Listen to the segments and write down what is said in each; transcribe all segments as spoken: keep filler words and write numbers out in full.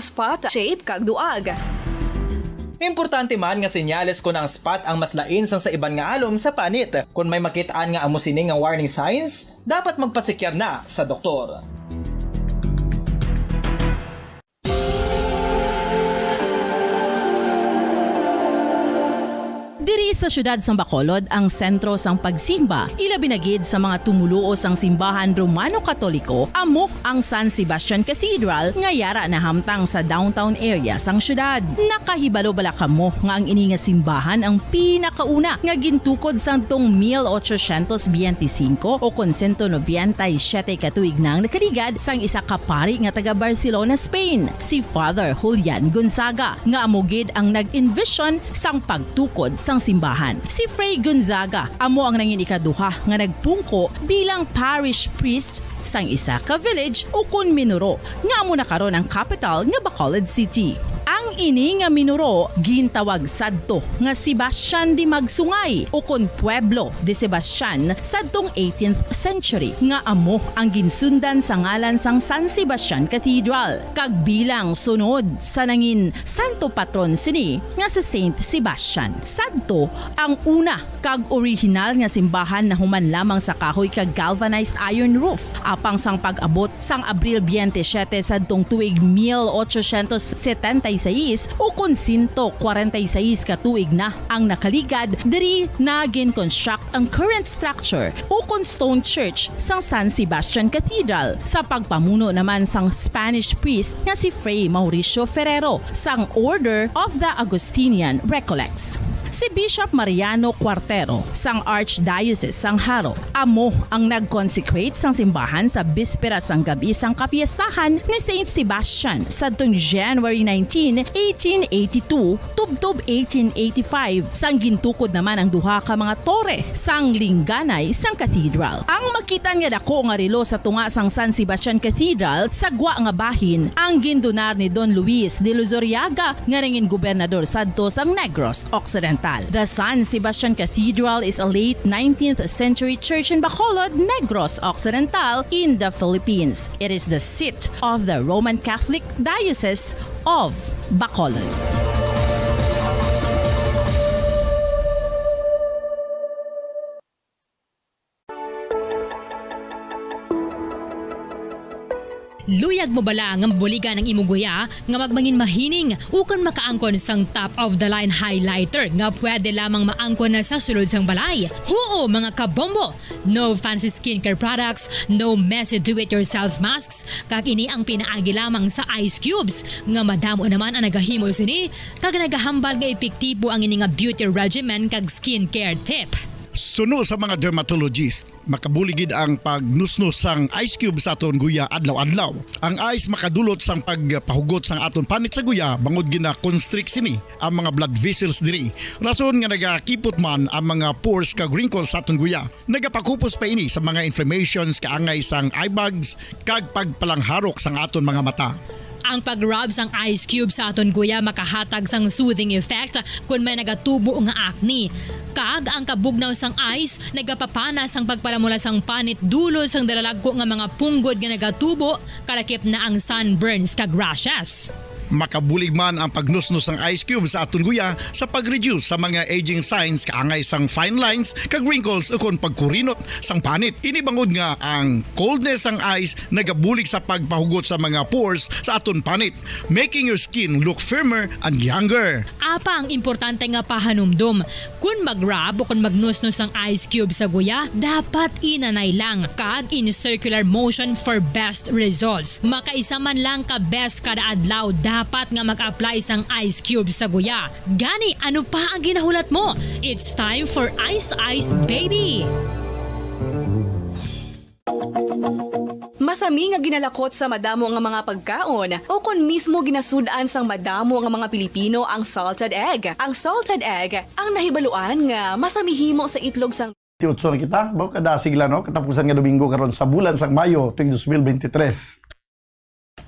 spot, shape, kag duag. Importante man nga senyales kon ang spot ang mas lain sang sa iban nga alom sa panit. Kon may makit-an nga amo sini nga warning signs, dapat magpasekyar na sa doktor. Diri sa siyudad sang Bacolod ang sentro sang pagsimba, ilabi na gid sa mga tumoluo sang simbahan Romano-Katoliko, amo ang San Sebastian Cathedral nga yara nahamtang sa downtown area sang siyudad. Nakahibalo bala kamo nga ang ini nga simbahan ang pinakauna nga gintukod sadtong mil ochocientos biyente singko o kon sento nobenta y siyete ka tuig na ang nakaligad sang isa ka pari nga taga Barcelona, Spain, si Father Julian Gonzaga, nga amo gid ang nag-envision sang pagtukod sang simbahan. Si Fray Gonzaga amo ang nangin ikaduha nga nagpungko bilang parish priest sang isa ka village ukon minuro, nga amo na karon ang kapital nga Bacolod City. Ang ini nga minuro gintawag sadto nga Sebastian de Magsungay ukon Pueblo de Sebastian sadtong eighteenth century, nga amo ang ginsundan sa ngalan sang San Sebastian Cathedral, kag bilang sunod sa nangin santo patron sini nga si Saint Sebastian. Sadto ang una kag orihinal nga simbahan nahuman lamang sa kahoy kag galvanized iron roof. Apang sang pag-abot sang Abril biyente siyete sadtong tuig mil ochocientos setenta y seis, ukon sento kwarenta y seis ka tuig na ang nakaligad, diri na gin-construct ang current structure ukon stone church sang San Sebastian Cathedral sa pagpamuno naman sang Spanish priest nga si Fray Mauricio Ferrero sang Order of the Augustinian Recollects. Si Bishop Mariano Cuartero sang Archdiocese sang Jaro amo ang nag-consecrate sang simbahan sa bispera sang gab-i sang kapiestahan ni Saint Sebastian sadtong January nineteen, eighteen eighty-two, tubtob eighteen eighty-five, sang gintukod naman ang duha ka mga tore sang lingganay sang cathedral. Ang makitan nga dako nga relo sa tunga sang San Sebastian Cathedral sa gwa nga bahin ang gindunar ni Don Luis de Luzuriaga, nga nangin gobernador sadto sang Negros Occidental. The San Sebastian Cathedral is a late nineteenth century church in Bacolod, Negros Occidental, in the Philippines. It is the seat of the Roman Catholic Diocese of Bacolod. Luyag mo bala nga mabuligan ang imo guya nga magmangin mahining ukon makaangkon sang top-of-the-line highlighter nga pwede lamang maangkon na sa sulod sang balay? Huo, mga kabombo! No fancy skincare products, no messy do-it-yourself masks, kag ini ang pinaagi lamang sa ice cubes, nga madamo naman ang nagahimo sini, kag nagahambal nga epektibo ang ini nga beauty regimen kag skincare tip. Suno sa mga dermatologist, makabulig gid ang pagnusnos sang ice cube sa aton guya adlaw-adlaw. Ang ice makadulot sang pagpahugot sang aton panit sa guya, bangod gina-constrict sini ang mga blood vessels diri. Rason nga nagakipot man ang mga pores kag wrinkles sa aton guya. Nagapakupos pa ini sa mga inflammations kaangay sang eye bags kag pagpalangharok sang aton mga mata. Ang pag-rub sang ice cube sa aton guya makahatag sang soothing effect kon may nagatubo nga acne. Kag ang kabugnaw sang ice nagapapana sang pagpalamula sang panit dulod sang dalalagko nga mga punggod nga nagatubo, kalakip na ang sunburns kag rashes. Makabulig man ang pagnusnos sang ice cube sa aton guya sa pag-reduce sa mga aging signs kaangay sang fine lines kag wrinkles ukon pagkurinot sang panit. Ini bangod nga ang coldness sang ice nagabulig sa pagpahugot sa mga pores sa aton panit, making your skin look firmer and younger. Apang importante nga pahanumdom, kon mag-rub o kon magnusnos ang ice cube sa guya, dapat inanay lang kag in circular motion for best results. Makaisa man lang ka beses kada adlaw dapat nga mag-apply sang ice cube sa guya. Gani, ano pa ang ginahulat mo? It's time for Ice Ice Baby! Masami nga ginalakot sa madamo nga mga pagkaon o kon mismo ginasud-an sang madamo nga mga Pilipino ang salted egg. Ang salted egg ang nahibaluan nga masami himo sa itlog sang Tiyotso na kita, baw kada sigla, no? Katapusan nga Domingo karon sa bulan sang Mayo tuig dos mil bente tres.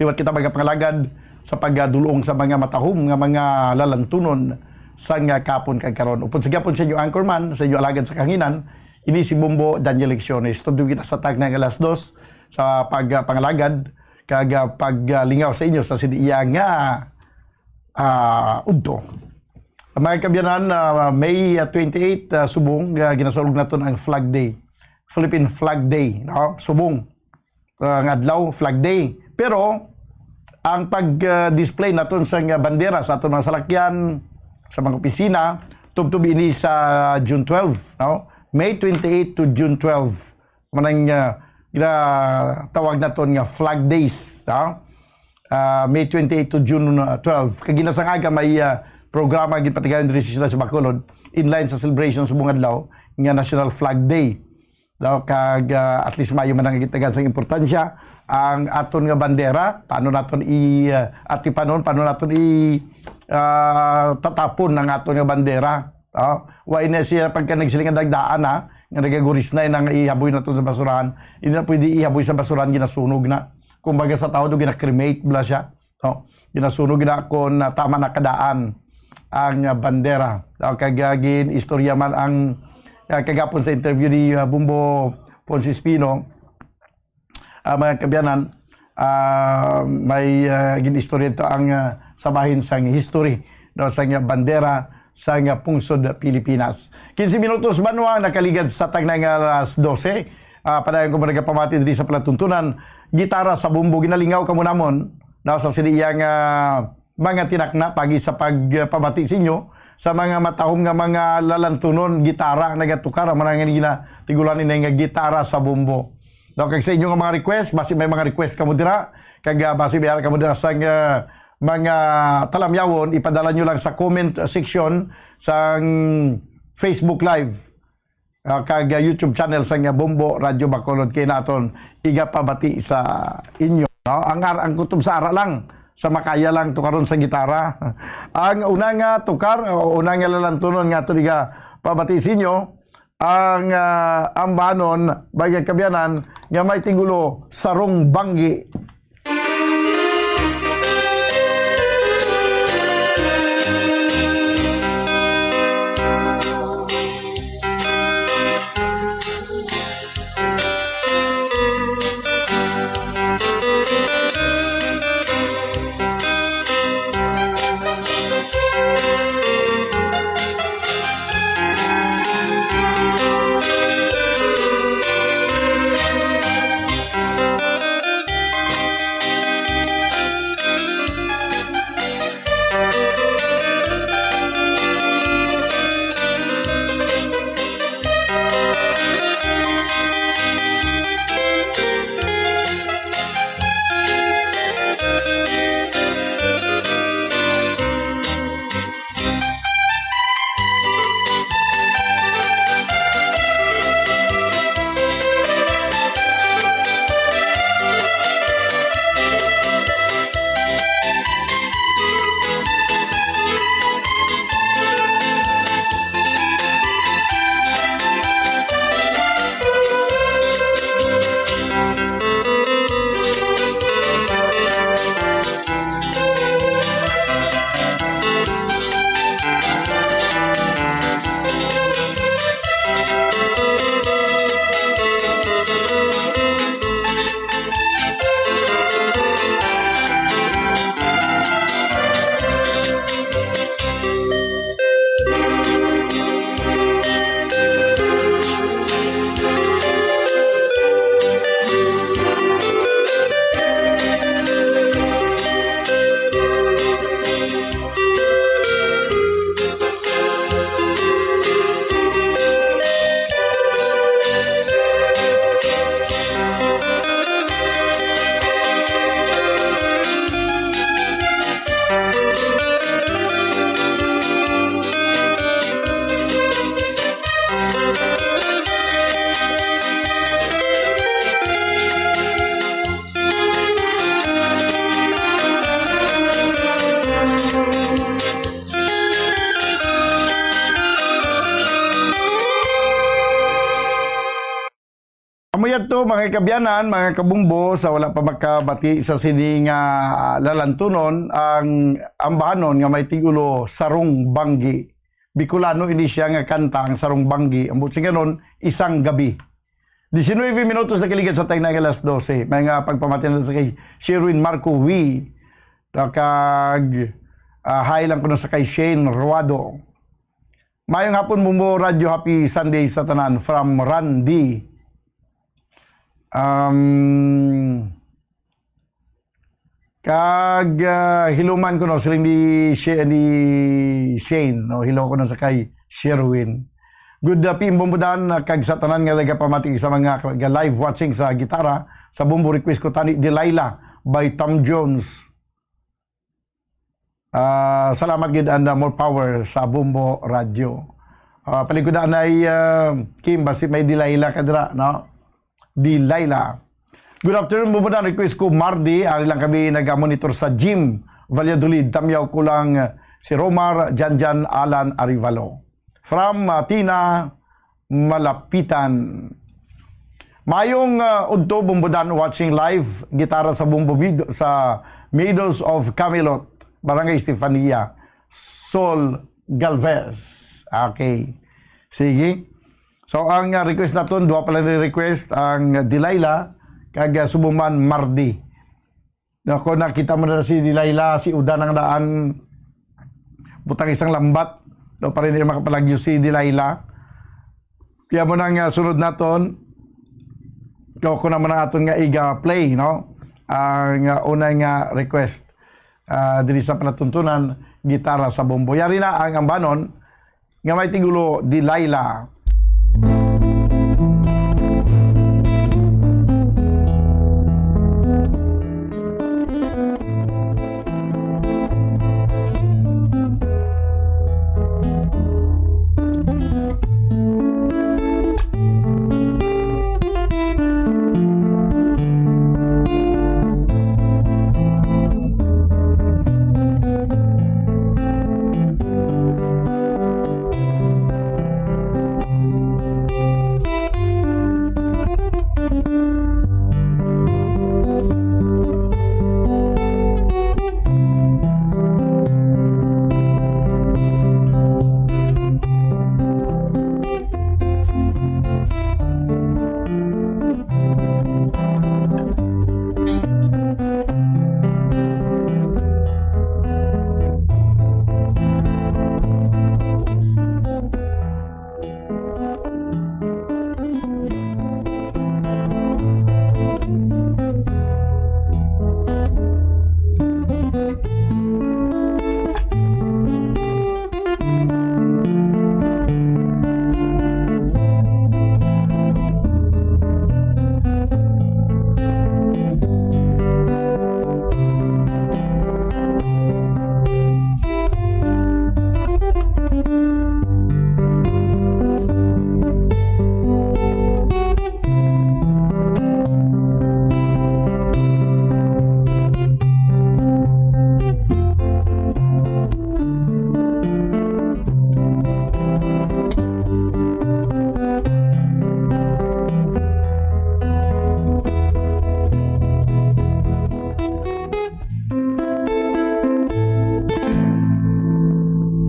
Liwat kita, mga pangalagad, sa pagdul-ong sa mga matahom nga mga lalantunon sang, ah, kapon kag karon. Upod sa gihapon sa inyo anchorman, sa inyo alagad sa kahanginan, ini si Bombo Daniel Lecciones. Tubtob kita sa tagnang alas dos sa pag, ah, pangalagad kag, ah, paglingaw sa inyo sa sini iya nga, ah, udto. Mga kaabyanan, ah, May, ah, twenty-eight, ah, subong, ah, ginasaulog naton ang Flag Day, Philippine Flag Day, no? Subong, ah, nga adlaw, Flag Day. Pero ang pag, ah, display naton sa nga bandera sa aton mga salakyan, sa mga opisina, tubtob ini sa June twelve, no? May twenty-eight to June twelve. Manang, ah, ginatawag naton nga Flag Days, no? Ah, May twenty-eight to June, ah, twelve. Kag ginasangaga may, ah, programa ginpatigayon diri sa siyudad sa Bacolod, in line sa celebration sa subong adlaw nga National Flag Day. No? Kag, ah, at least maayo man ang gitagan sang importansya ang aton nga bandera, paano naton i, ah, atipanon, paano naton i, ah, tatapon ang aton nga bandera. Oh, wa ina siya pagka nagsiling nga dagdaan, ha, nga nagagurisnay na nga ihaboy naton sa basurahan. Hindi na pwede ihaboy sa basurahan, ginasunog na. Kumbaga sa tawon, gina-cremate bala siya. Oh, ginasunog na kon, ah, tama na kadaan ang, ah, bandera. Oh, kag, ah, gin-istorya man ang, ah, kagapon sa interview ni, ah, Bumbo Ponce Espino, ah, mga kaabyanan, ah, may, ah, gin-istorya ito ang, ah, sa bahin sang history, no, sang bandera sang pungsod Pilipinas. Quince minutos, banwa, nakaligad sa tagna nga alas dose. Ah, padayon ko nagapamati diri sa palatuntunan, Gitara sa Bombo. Ginalingaw kamo namon, no, sa sini iya nga mga tinakna pagi sa pagpamati sa inyo sa mga matahom nga mga lalantunon, gitara ang nagatukar, ang mga ginatigulan ini nga Gitara sa Bombo. No, kag sa inyo nga mga request, basi may mga request kamo dira, kag, ah, basi may ara kamo dira sa, ah, mga talamyawon, ipadala nyo lang sa comment section sang Facebook Live, ah, kag, ah, YouTube channel sang, ah, Bombo Radyo Bacolod, kay naton igapabati sa inyo, no? Ang ar-, ang kutob sa ara lang, sa makaya lang tukaron sa gitara. Ang una nga tukar, o una nga lalantunon nga aton igapabati sa inyo, ang, ah, ambanon, mga kaabyanan, nga may tigulo, Sarong Banggi. Amo yadto, mga kaabyanan, mga kabumbo, sa wala pa makabati sa sini nga, ah, lalantunon, ang ambahanon nga may tigulo, Sarong Banggi. Bicolano ini siya nga kanta, ang Sarong Banggi. Ang buot silingon, Isang Gabi. Diecinueve minutos na kaligad sa tayo na alas dose. May nga pagpamati na sa kay Sherwin Marco Wi. Kag, ah, hi lang kuno sa kay Shane Ruado. Mayong hapon, Bumbo Radyo. Happy Sunday sa tanan. From Randy. Um, kag, ah, hiluman ko, no, siling ni She-, ni Shane, no, hilo ko, no, sa kay Sherwin. Good, ah, P M Bumbudan, ah, kag sa tanan nga nagapamati sa mga ka-, live watching sa gitara, sa Bumbo, request ko tani Delilah by Tom Jones. Ah, salamat gid, and, ah, more power sa Bumbo Radyo. Ah, palingkod na anay, ah, Kim, basi may Delilah ka dira, no? Delilah. Good afternoon, Bumbudan. Request ko Mardi. Ari lang kami nagamonitor sa gym, Valladolid. Tamyaw ko lang, ah, si Romar, Janjan, Alan, Arivalo. From, ah, Tina Malapitan. Mayong, ah, udto, Bumbudan, watching live, gitara sa Bumbo Mid-, sa Meadows of Camelot, Barangay Estefania, Sol Galvez. Okay. Sige. So, ang, ah, request naton, duha pa lang ni request, ang Delilah, kag, ah, subong man Mardi. Ako, nakita mo na si Delilah, si Udan ang daan. Butang isang lambat. No, pa rin makapalagyo si Delilah. Kaya mo nang, ah, sunod naton. O, kung naman ang aton nga iga play, no? Ang, ah, unay nga request. Ah, diri sa palatuntunan, gitara sa bombo. Yari na ang ambanon nga may tigulo, Delilah.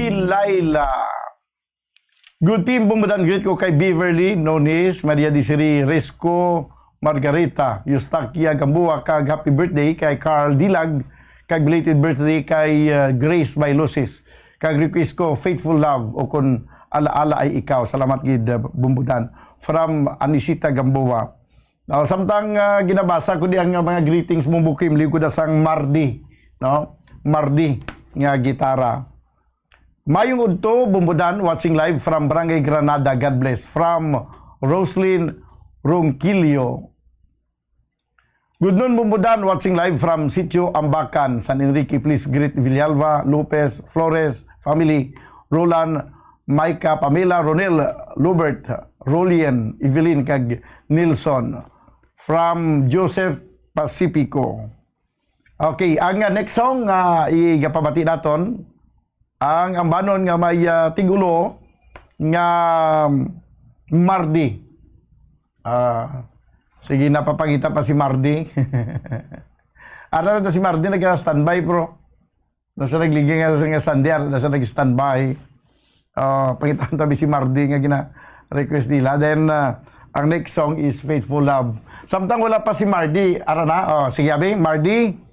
Delilah. Good team, Bumbudan. Greet ko kay Beverly Nones, Maria Desiree Resco, Margarita Eustaquia Gamboa, kag happy birthday kay Carl Dilag, kag belated birthday kay, uh, Grace Bailusis. Kag request ko, Faithful Love, o Kun Alaala Ay Ikaw. Salamat gid, uh, Bumbudan. From Anisita Gamboa. Now, samtang, uh, ginabasa ko di ang mga greetings mo, Bukim, liw ko da sang Mardi, no? Mardi nga gitara. Mayong udto, Bumbudan, watching live from Barangay Granada. God bless. From Roslyn Ronquillo. Good noon, Bumbudan, watching live from Sitio Ambacan, San Enrique. Please greet Villalba, Lopez, Flores, family, Roland, Micah, Pamela, Ronel, Lubert, Rolien, Evelyn, kag Nilson. From Joseph Pacifico. Okay, ang, uh, next song, uh, igapabati naton, ang ambanon nga may, ah, tigulo nga Mardi. Ah, sige, napapangita pa si Mardi. Ano na si Mardi, nagka-standby, bro. Nasa nagligay nga sa nga Sandy, ano, nasa nag-standby. Ah, pangitaan tabi si Mardi nga gina-request nila. Then, ah, Ang next song is Faithful Love. Samtang wala pa si Mardy, ara na. Oh, sige, abi, Mardy.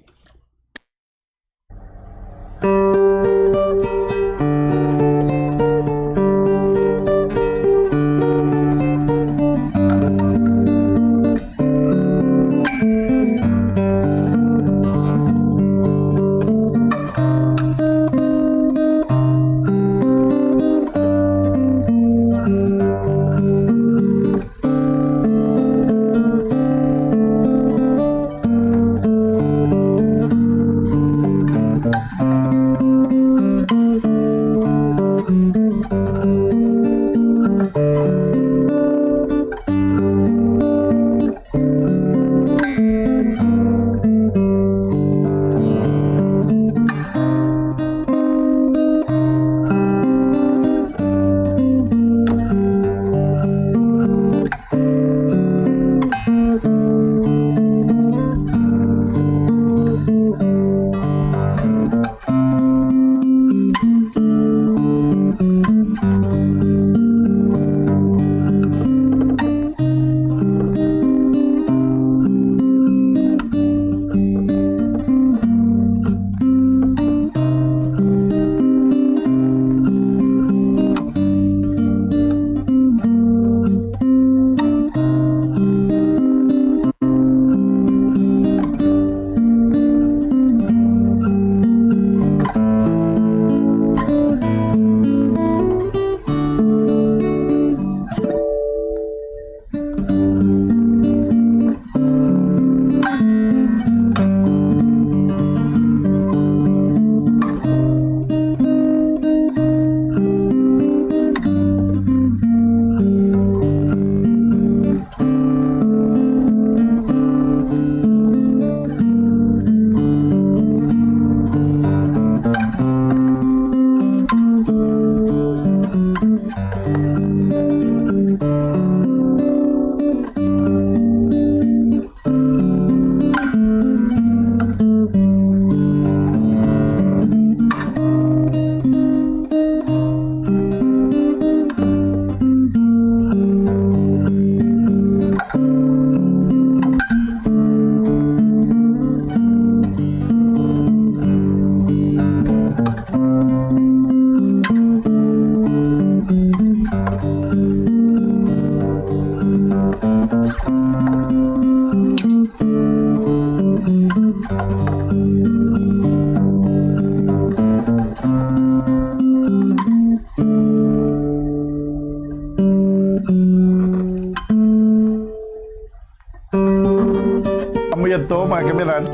Amo yadto, mga kamiran,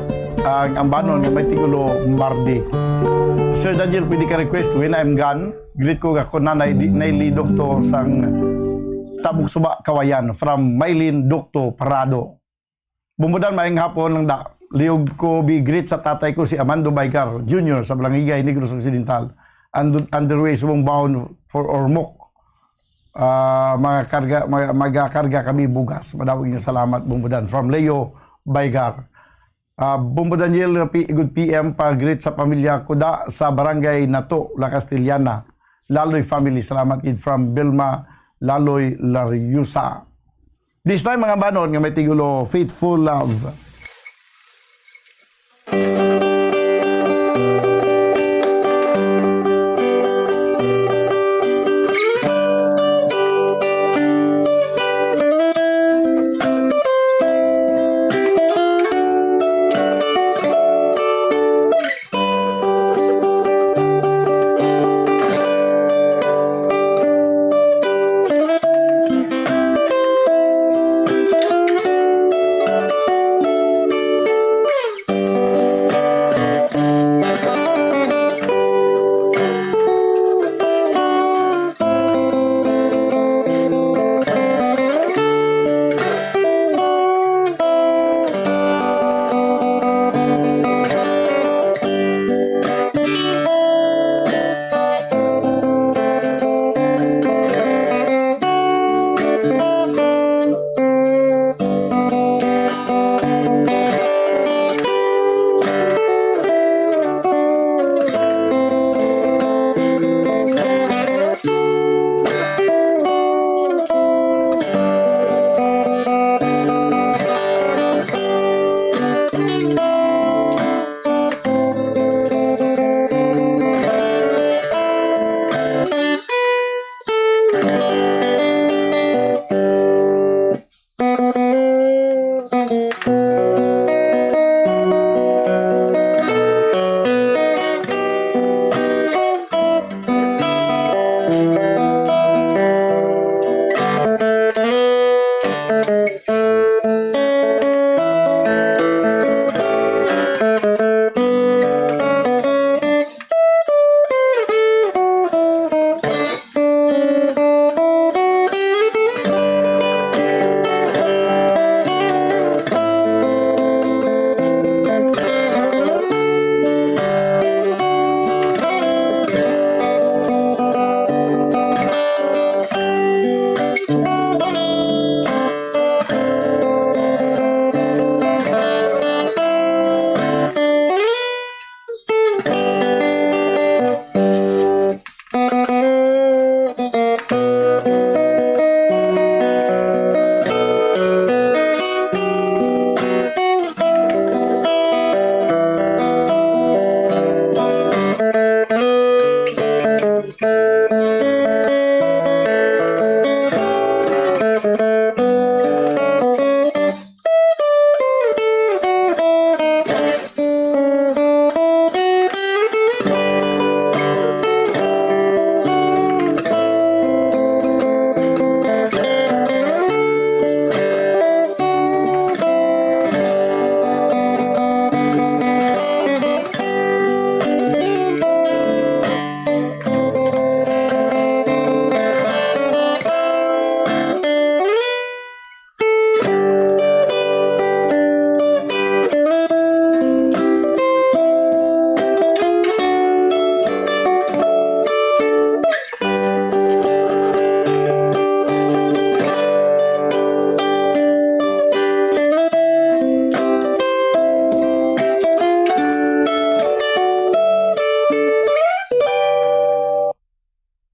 ang ambanon nga may titulo Mardy. Sir Daniel, pwede ka request When I'm Gone? Greet ko ako Nanay Di-, Nay Li Dokto sang Tabok Suba, Kawayan, from Mylene Dokto Parado. Bumbudan, maayong hapon lang da. Liog ko bi greet sa tatay ko si Amando Baygar Junior sa Balangigay, Negros Occidental. And on the way, subong bound for Ormoc. Ah, mga karga, mga, magakarga kami bugas. Madawig nga salamat, Bumbudan. From Leo Baygar. Ah, Bumbo Daniel, P-, good P M, pa-greet sa pamilya ko da sa Barangay Nato, La Castellana. Laloy family, salamat gid, from Vilma Laloy Lariosa. This time, mga banon nga may titulo, Faithful Love.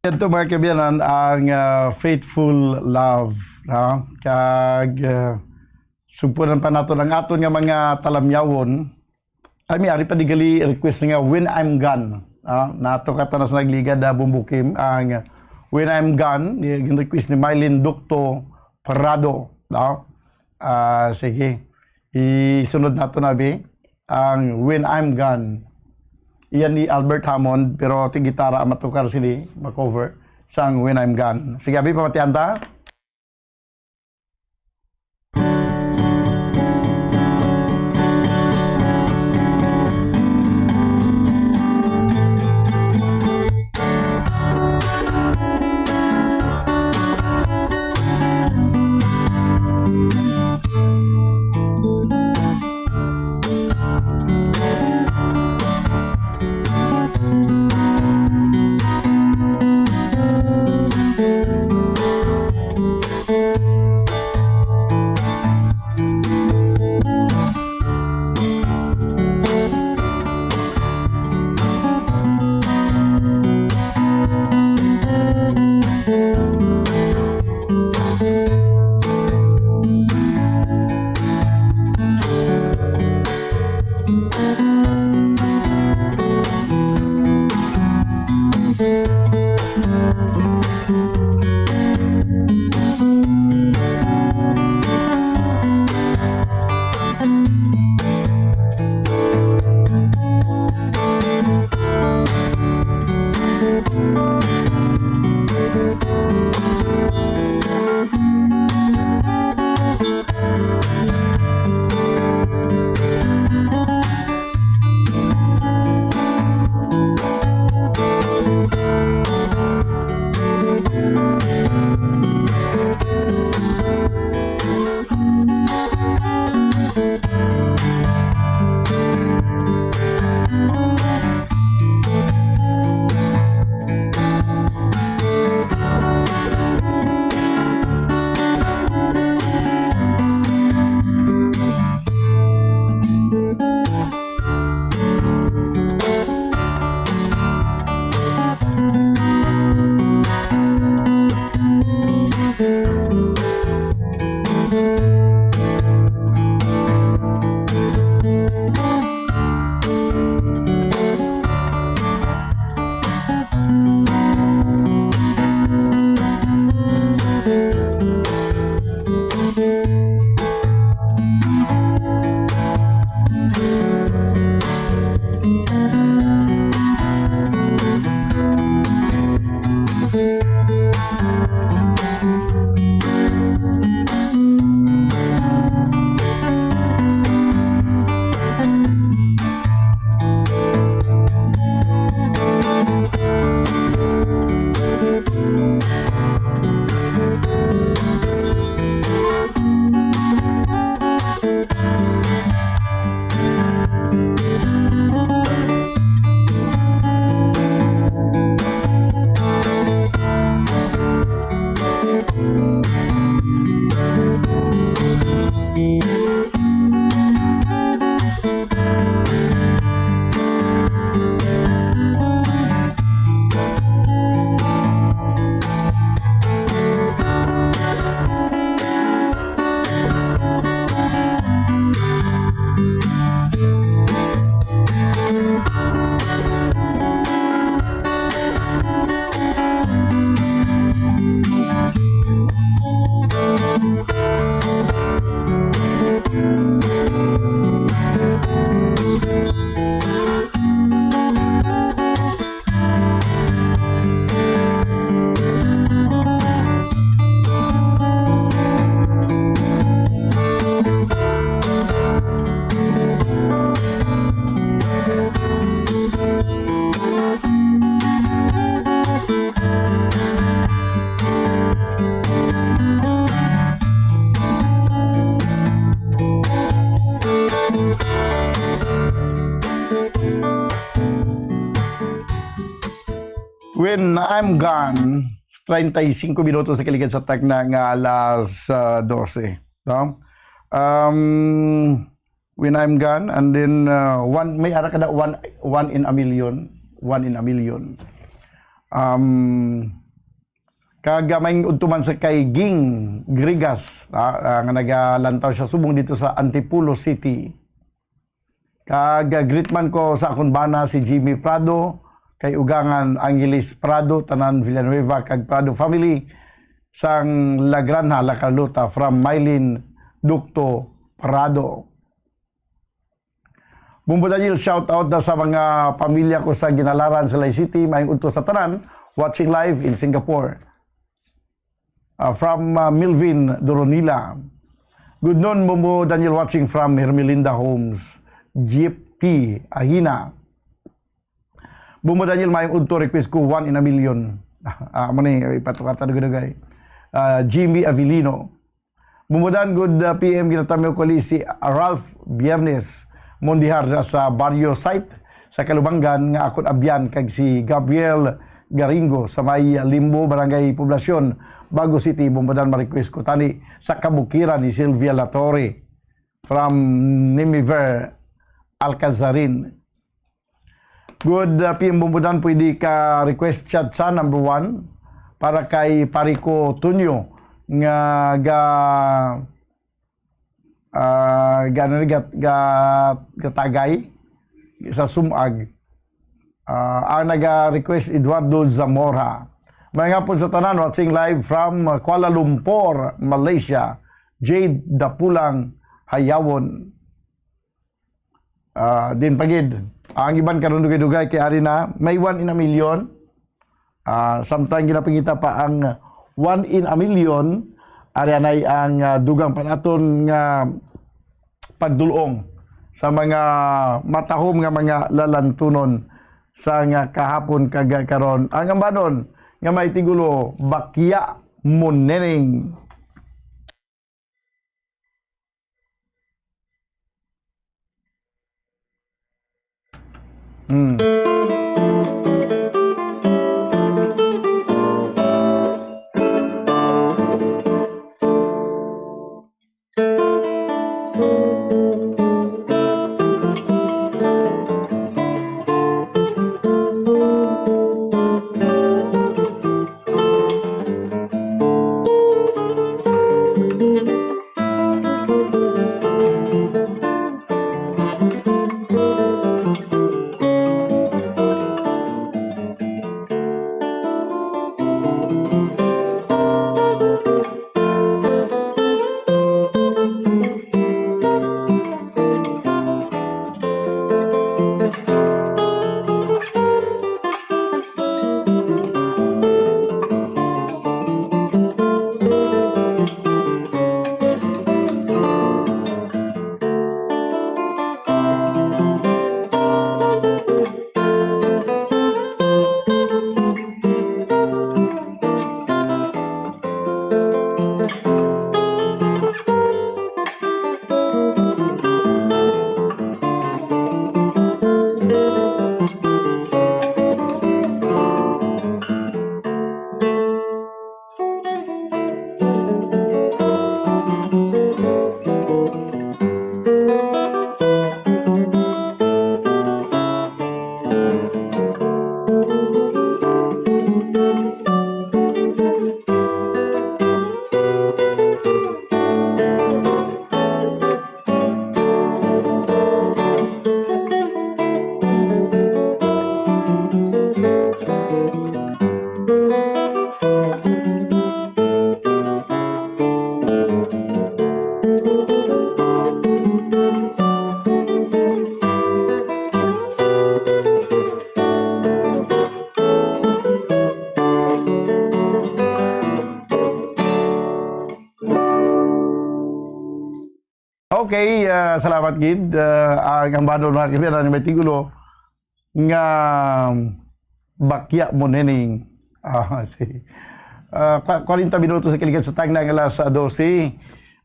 Ito, mga kabiyanan, ang, ah, faithful love, no? Kag, ah, sugpunan pa naton ang aton nga mga talamyawon. Ay, may ari pa di gali request nga When I'm Gone. Ah, nato ka tanas nagligad na bumbukim ang When I'm Gone, ni, gin-request ni Mylene Docto Prado, no? Ah, sige. Isunod nato na, bi, ang When I'm Gone. Iyan ni Albert Hammond, pero ti gitara ang matukar sini, ma-cover sang When I'm Gone. Sige, abi, pamatian ta. When I'm Gone, treinta y cinco minutos na kaligad sa tagna nga alas, ah, doce, no? Um, When I'm Gone, and then, ah, one, may ara ka na, one, One in a Million, One in a Million. Um, kag, ah, may udto man sa kay Ging Grigas, ah, ah, nga nagalantaw siya subong dito sa Antipolo City. Kag, ah, greet man ko sa akon bana si Jimmy Prado, kay Ugangan Angeles Prado, tanan Villanueva kag Prado family, sang La Granja, La Carlota, from Mylene Ducto Prado. Bumbo Daniel, shout out na sa mga pamilya ko sa Ginalaran, Silay City. Maayong udto sa tanan, watching live in Singapore. Ah, from, ah, Milvin Doronila. Good noon, Bumbo Daniel, watching from Hermelinda Homes, Jeep P, Ahina. Bumbo Daniel, maayong udto, request ko One in a Million. Ah, mo ni, ipatukar ta dugay-dugay. Ah, Jimmy Avilino. Bumbo Dan, good, uh, P M, ginatamiw ko li si Ralph Biernes Mondihar sa Barrio Site sa Kalubangan nga akon abyan, kag si Gabriel Garingo sa may Limbo, Barangay Poblacion, Bago City. Bumbo Dan, ma-request ko tani sa Kabukiran ni Sylvia Latorre from Nimiver Alcazarin. Good, uh, P M Bumbo Dan, pwede ka request chat sa number one para kay pare ko Tonyo nga ga, ah, ga, ano ni, ga, ga, gatagay sa Sumag. Ah, ang naga-request, Eduardo Zamora. Maayong hapon sa tanan, watching live from Kuala Lumpur, Malaysia. Jade Dapulang Hayawon. Ah, din pa gid. Ang iban karon dugay-dugay kay ari na, may one in a million. Ah, samtang ginapangita pa ang one in a million, ari anay ang, ah, dugang pa naton nga pagdulong sa mga matahom nga mga lalantunon sa nga kahapon kag karon. Ang ambanon nga may tigulo, Bakya Mo Nining. Hmm. Okay, ah, salamat gid. Ah, ang ambanon, mga kaibigan, may tigulo nga Bakya Mo Nining. Ah, si, ah, kwa-, kwarenta minutos sa kalikat sa tagna nga alas dose.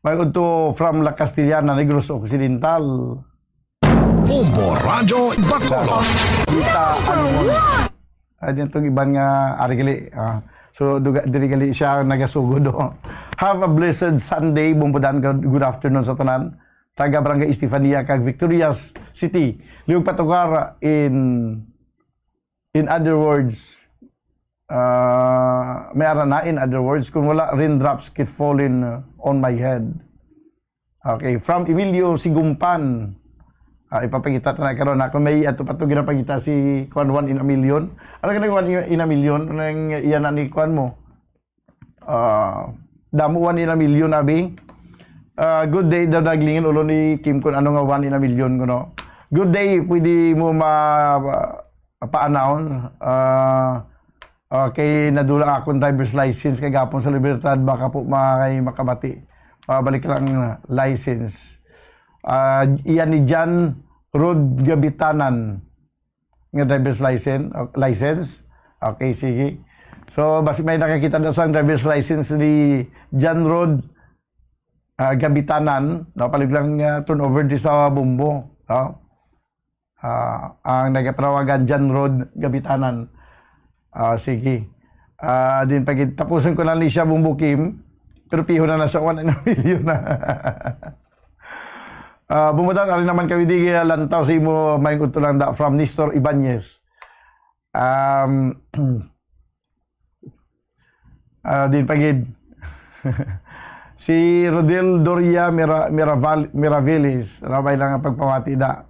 May udto from La Castellana, Negros Occidental. Bombo Radyo Bacolod. Kita, ano mo? Ah, din tong iban nga, ari gali, ah. So, duga, diri gali siya nagasugod, oh. Have a blessed Sunday, Bombo Dan. Good, good afternoon sa tanan. Taga Barangay Estefania kag Victorias City. Liwag patugar in, in other words, Ah, may ara na, in other words, kung wala, raindrops keep falling, uh, on my head. Okay, from Emilio Sigumpan. Ah, ipapakita ta na karon, ha? Kung may ato pa to ginapakita si kuan, one in a million. Ano ka nag one in a million? Anong iya na ni kuan mo? Ah, damo, one in a million, abi. Ah, good day daw, naglingin ulo ni Kim kung ano nga one in a million, kuno. Good day, pwede mo ma-, pa-announce. Ah, okay, nadula akong driver's license kagapon sa Libertad, baka po may makamati. Pabalik lang, license. Ah, iyan ni John Rod Gabitanan nga driver's license, o, license. Okay, sige. So, basi may nakakita na sang driver's license ni John Rod, ah, Gabitanan, no? Palig lang, ah, turn over di sa Bumbo, no? Ah, ang nagapanawagan, John Rod Gabitanan. Ah, sige. Ah, din pagit-, tapusin ko na ni siya, Bumbo Kim, pero piho na na sa one in a million na. Ah, Bumbo Dan, ari naman kami di, ah, lantaw sa imo, may gusto lang da, from Nestor Ibanez. Um, ah, din pagid. Si Rodel Doria Mira-, Miraval-, Miravilis, rabay lang ang pagpamati da.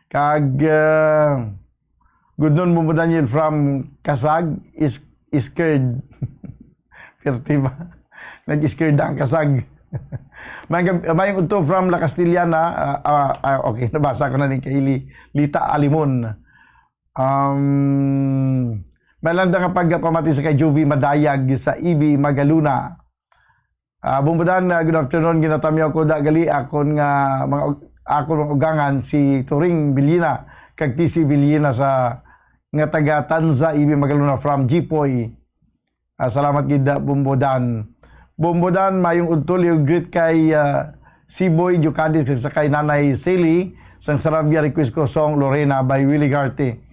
Kag, ah, Good noon, Bumbo Daniel from Kasag, is-, scared. Pirti ba? Nag-scared ang Kasag. May gab-, may udto from La Castellana. Ah, ah, ah, okay, nabasa ko na din kay Li-, Lita Alimon. Um, may lang nga pagpamati sa kay Juby Madayag sa Ibi Magaluna. Ah, Bumbo Dan, ah, good afternoon. Ginatamyaw ko da gali akon nga mga ug-, akon mga ugangan si Turing Villena kag T C Villena sa, nga taga Tanza, Ibi Magalona from Jipoy. Ah, salamat gid, ah, Bumbo Dan. Bumbo Dan, mayong udto, liwat greet kay, ah, Siboy Diocades sa kay Nanay Sally sang Sarabia, request ko song Lorena by Willie Garte.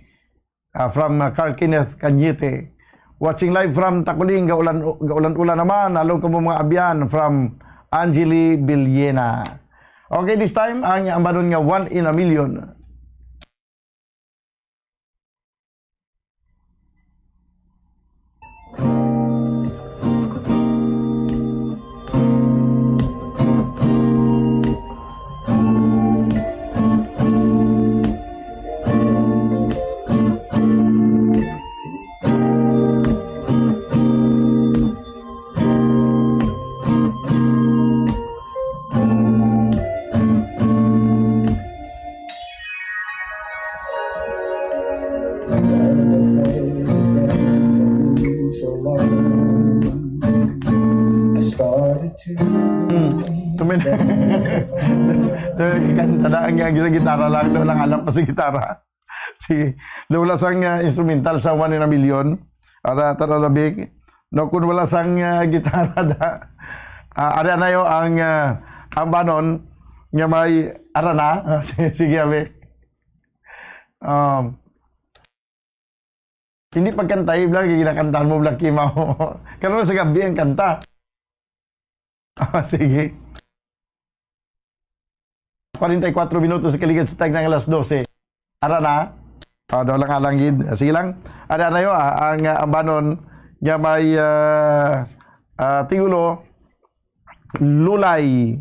Ah, from, ah, Carquinez, Cañete. Watching live from Taculing, gaulan, gaulan-ulan naman. Halong kamo mga abyan from Angeli Villena. Okay, this time, ang ambanon nga one in a million. Hmm. Tumin-, kanta na ang, ang gitara lang, daw lang alam pa sa gitara. Sige. Daw wala sang, ah, instrumental sa One in a Million. Ara, tara, labik. No, kung wala sang, ah, gitara da. Ah, ari na yo ang, ah, ang banon nga may ara na. Ah, sige, sige, abi. Um, hindi pagkanta, eh, vlog, ginakantahan mo, Black Kimaw. Karon sa gabi ang kanta. Ah, sige. Kwarenta y kuatro minutos sa kaligad sa tag ng alas dose. Ara na. Ah, daw lang alang gid. Sige lang. Ara na yo, ah, ang, ah, ambanon nga may, ah, ah, tigulo, Lulay.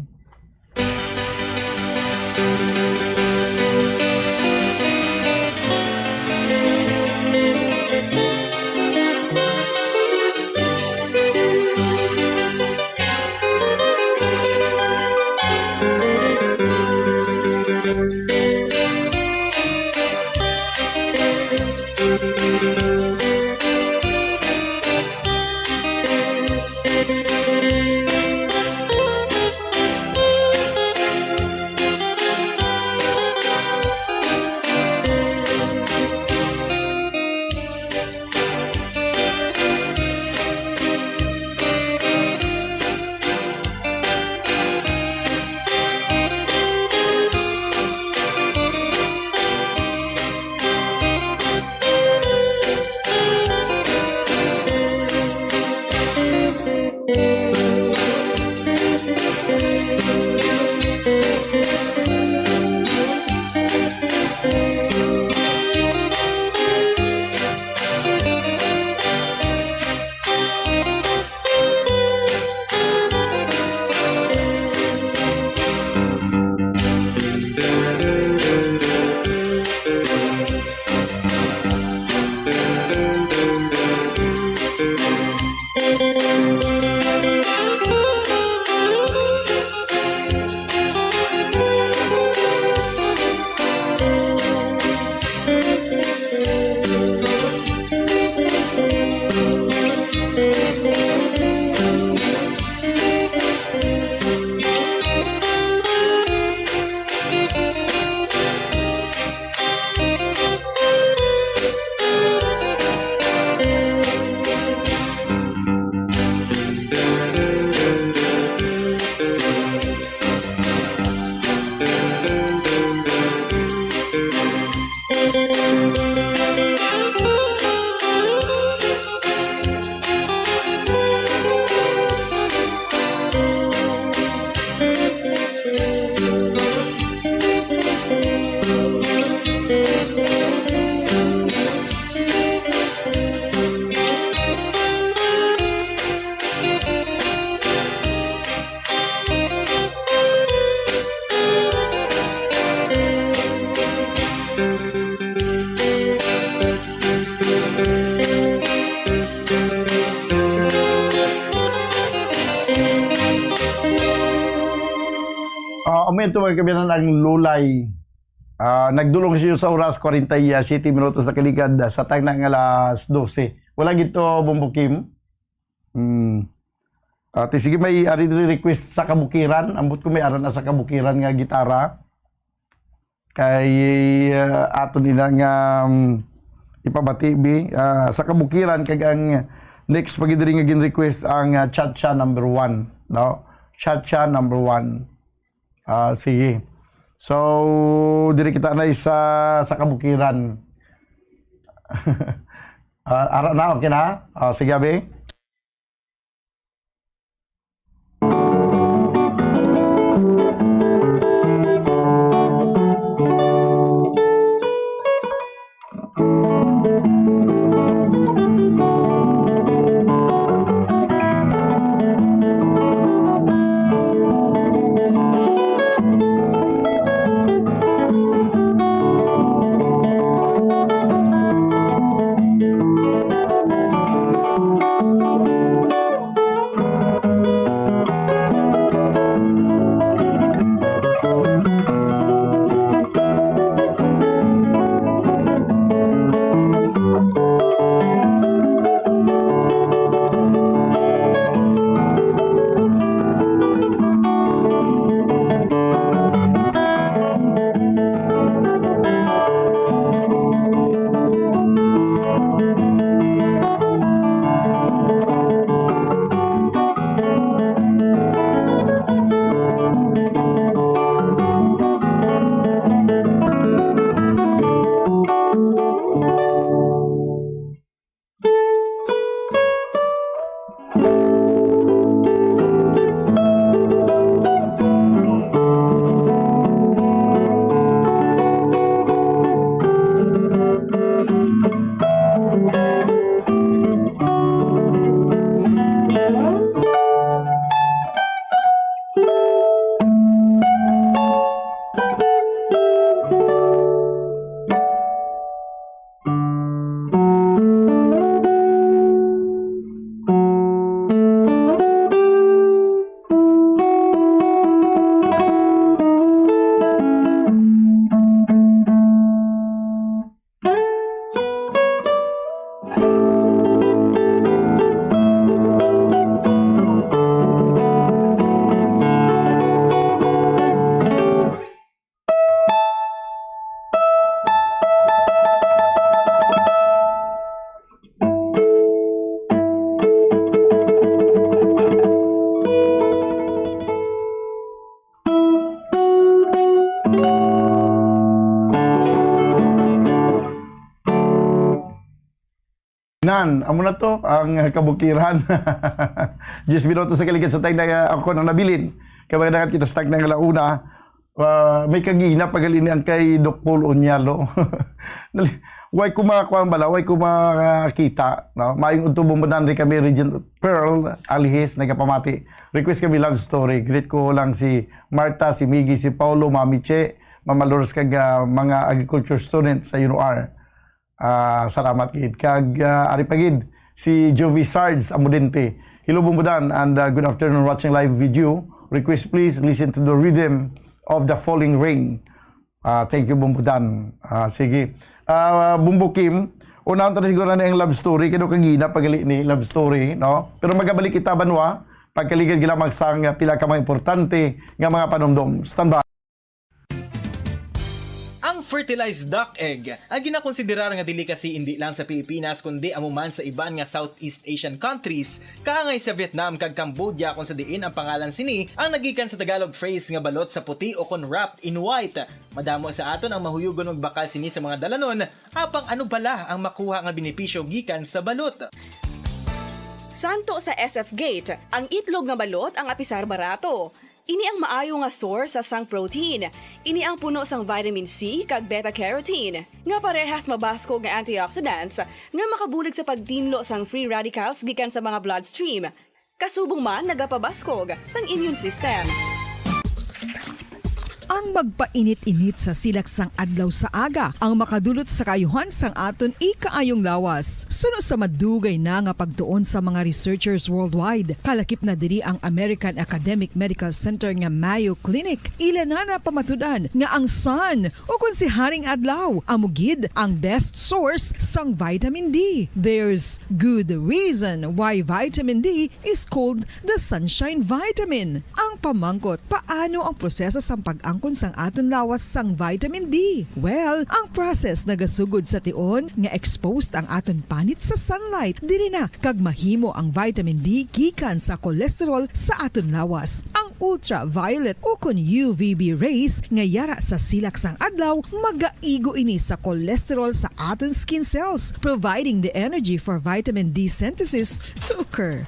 Ito, mga kabayan, ang Lulay. Ah, nagdulong siya sa oras, kwarenta y siete minutos na kaligad, ah, sa tagna nga alas dose. Wala gid to, Bombo Kim. Hmm. Ate, sige, may ari diri request sa Kabukiran. Ambot ko may ara na sa Kabukiran nga gitara. Kay, ah, ato nila nga, um, ipabati, bi. Ah, sa Kabukiran, kag ang next pa gid diri nga gin-request ang, ah, Cha-Cha number one, no? Cha-Cha number one. Ah, sige. So, diri kita na sa, sa Kabukiran. Ah, ara na, okay na? Ah, sige, abi. Nan, amo na to, ang Kabukiran. Diyes minutos sa kaligad sa tagna nga ako nang nabilin. Kay mga dagat kita sa tagna nga ala una, ah, may kagina pa gali ni ang kay Doc Paul Onyalo. Nali-, way ko makakuha ang bala, way ko makakita, no? Maayong udto, Bombo Dan, ri kami, Regent Pearl Alihis, nagapamati. Request kami love story. Greet ko lang si Martha, si Miggy, si Paulo, Mami Che, Mama Lourdes, kag, ah, mga agriculture student sa U N R. Ah, salamat gid. Kag, ah, ari pa gid, si Jovi Sarge Amudente. "Hello, Bombo Dan, and, ah, good afternoon, watching live video. Request, please, listen to the rhythm of the falling rain." Ah, thank you, Bombo Dan. Ah, sige. Ah, Bombo Kim, unahon ta na siguro na ang love story. Kaya kagina pa gali ni love story, no? Pero magabalik kita, banwa, pagkaligad gid lamang sang pila ka mga importante nga mga panumdom. Standby. Ang fertilized duck egg ang ginakonsiderar nga delicacy indi lang sa Pilipinas, kundi amo man sa iban nga Southeast Asian countries, kaangay sa Vietnam kag Cambodia, kung sa diin ang pangalan sini ang nagikan sa Tagalog phrase nga balot sa puti o kon wrapped in white. Madamo sa aton ang mahuyugon magbakal sini sa mga dalanon, apang ano bala ang makuha nga benepisyo gikan sa balot? Santo sa S F Gate, ang itlog nga balot ang apisar barato. Ini ang maayo nga source sa sang protein. Ini ang puno sang vitamin C kag beta-carotene, nga parehas mabaskog nga antioxidants nga makabulig sa pagtinlo sang free radicals gikan sa mga bloodstream. Kasubong man nagapabaskog sang immune system. Ang Magpainit-init sa silak sang adlaw sa aga ang makadulot sa kaayuhan sang aton ikaayong lawas. Suno sa madugay na nga pagtuon sa mga researchers worldwide, kalakip na diri ang American Academic Medical Center nga Mayo Clinic. Ila na napamatud-an nga ang sun, o kon si Haring Adlaw, amo gid ang best source sang vitamin D. There's good reason why vitamin D is called the sunshine vitamin. Ang pamangkot, paano ang proseso sang pag-angkon sang aton lawas sang vitamin D? Well, ang process nagasugod sa tion nga exposed ang aton panit sa sunlight. Diri na kag mahimo ang vitamin D gikan sa cholesterol sa aton lawas. Ang ultraviolet o kon U V B rays nga yara sa silak sang adlaw, magaigo ini sa cholesterol sa aton skin cells, providing the energy for vitamin D synthesis to occur.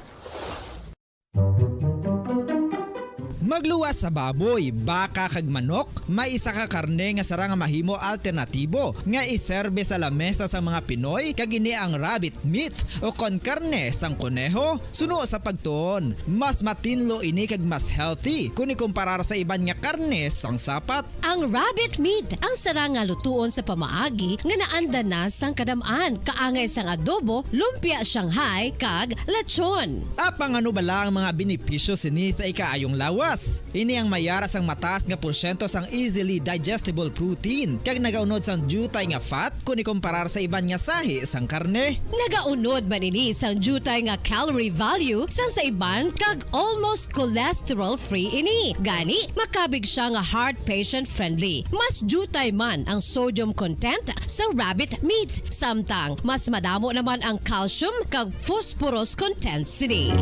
Magluwas sa baboy, baka, kag manok, may isa ka karne nga sarang nga mahimo alternatibo nga iserbe sa lamesa sang mga Pinoy, kag ini ang rabbit meat o kon karne sang koneho. Suno sa pagtuon, mas matinlo ini kag mas healthy kon ikumparar sa iban nga karne sang sapat. Ang rabbit meat ang sarang nga lutuon sa pamaagi nga naandan na sang kadam-an, kaangay sang adobo, lumpia Shanghai, kag lechon. Apang ano bala ang mga benepisyo sini sa ikaayong lawas? Ini ang mayara sang mataas nga porsyento sang easily digestible protein, kag nagaunod sang diutay nga fat kon ikumparar sa iban nga sahi sang karne. Nagaunod man ini sang diutay nga calorie value sang sa iban, kag almost cholesterol-free ini. Gani, makabig sia nga heart patient-friendly. Mas diutay man ang sodium content sa rabbit meat, samtang mas madamo naman ang calcium kag phosphorus content sini.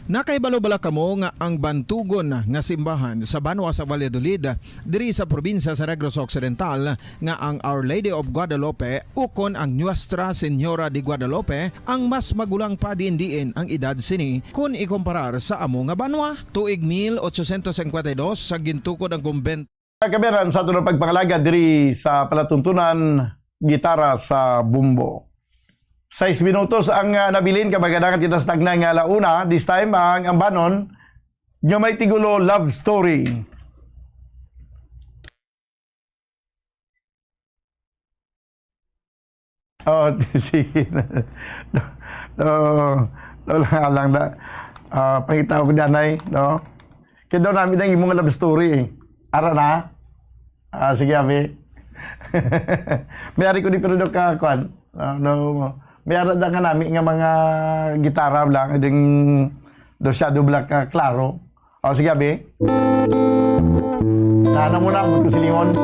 Nakahibalo bala kamo nga ang bantugon nga simbahan sa banwa sa Valladolid, diri sa probinsya sa Negros Occidental, nga ang Our Lady of Guadalupe ukon ang Nuestra Señora de Guadalupe ang mas magulang pa diin-diin ang edad sini kon ikumparar sa amo nga banwa? Tuig mil ochocientos cincuenta y dos sa gintukod ang kumbento. Kabiyanan sa aton pagpangalagad diri sa palatuntunan, gitara sa bumbo. Sais minutos ang, ah, nabilin, kag maganahan kita sa tagnay nga alauna. This time, ang ambanon nga may tigulo, Love Story. Oh, sige. No, no, wala lang na. Ah, pangita ko diyan ay, no? Kaya daw namin ang imong love story, eh. Ara na? Ah, sige, abi. May ari ko di pero do ka, kwan. Ah, no, may ara da nga nami nga mga gitara lang, ding do siya do black, ah, klaro. O, sige, abi. Nana mo na, mo silingon.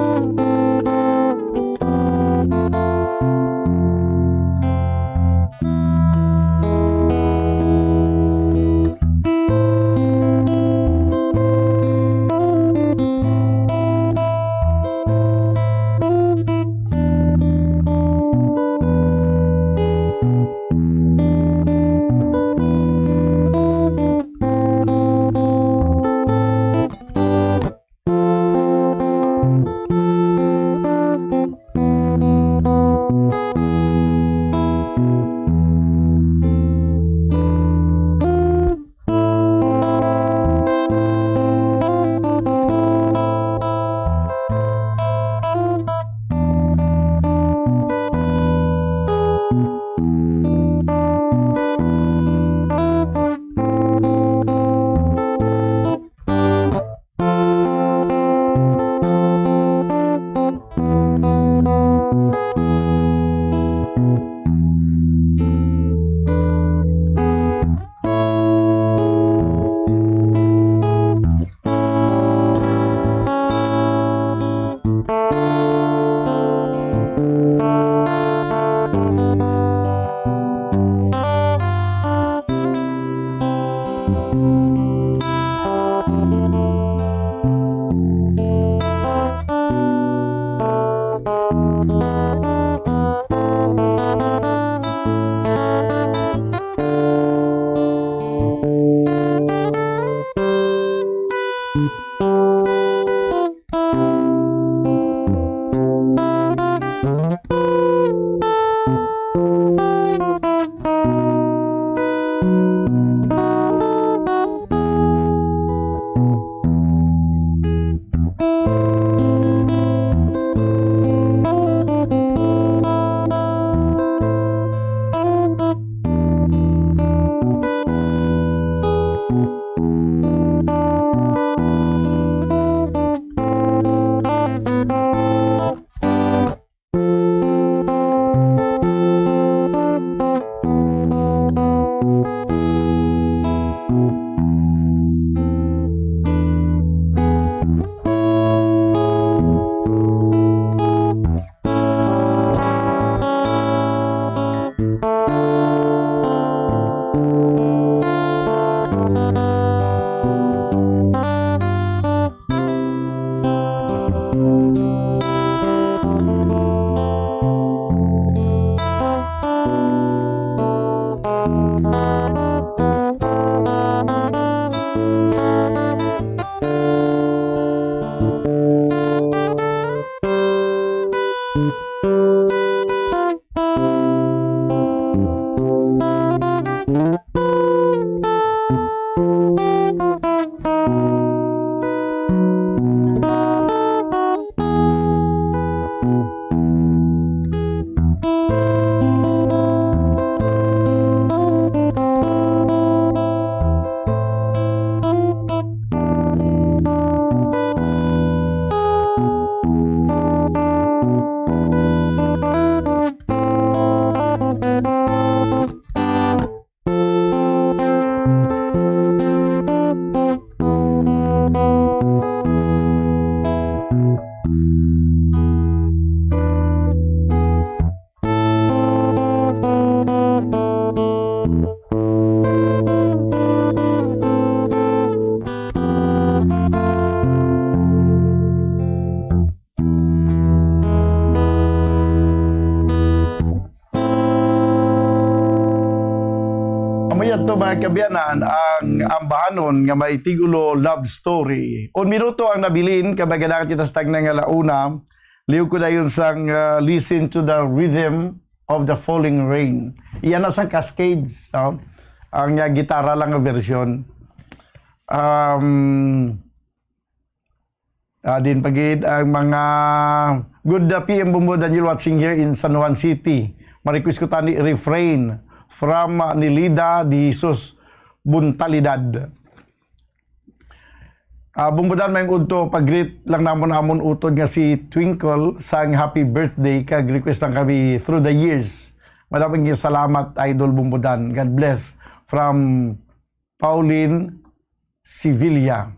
Amo yadto, mga kaabyanan, ang ambahanon nga may tigulo Love Story. Un minuto ang nabilin, kay magadagat kita sa tagna nga launa. Liog ko dayon sang, ah, Listen to the Rhythm of the Falling Rain. Iya na sang Cascades, no? Ang, ah, gitara lang nga version. Um, Ah, din pagid ang mga good, uh, P M Bombo Daniel watching here in San Juan City. Ma-request ko tani Refrain from, uh, Nilida de Jesus Buntalidad. Ah, Bombo Dan, may udto, pag-greet lang namon amon utod nga si Twinkle sang happy birthday, kag request lang kami through the years. Madaming salamat, Idol Bombo Dan. God bless. From Pauline Sevilla.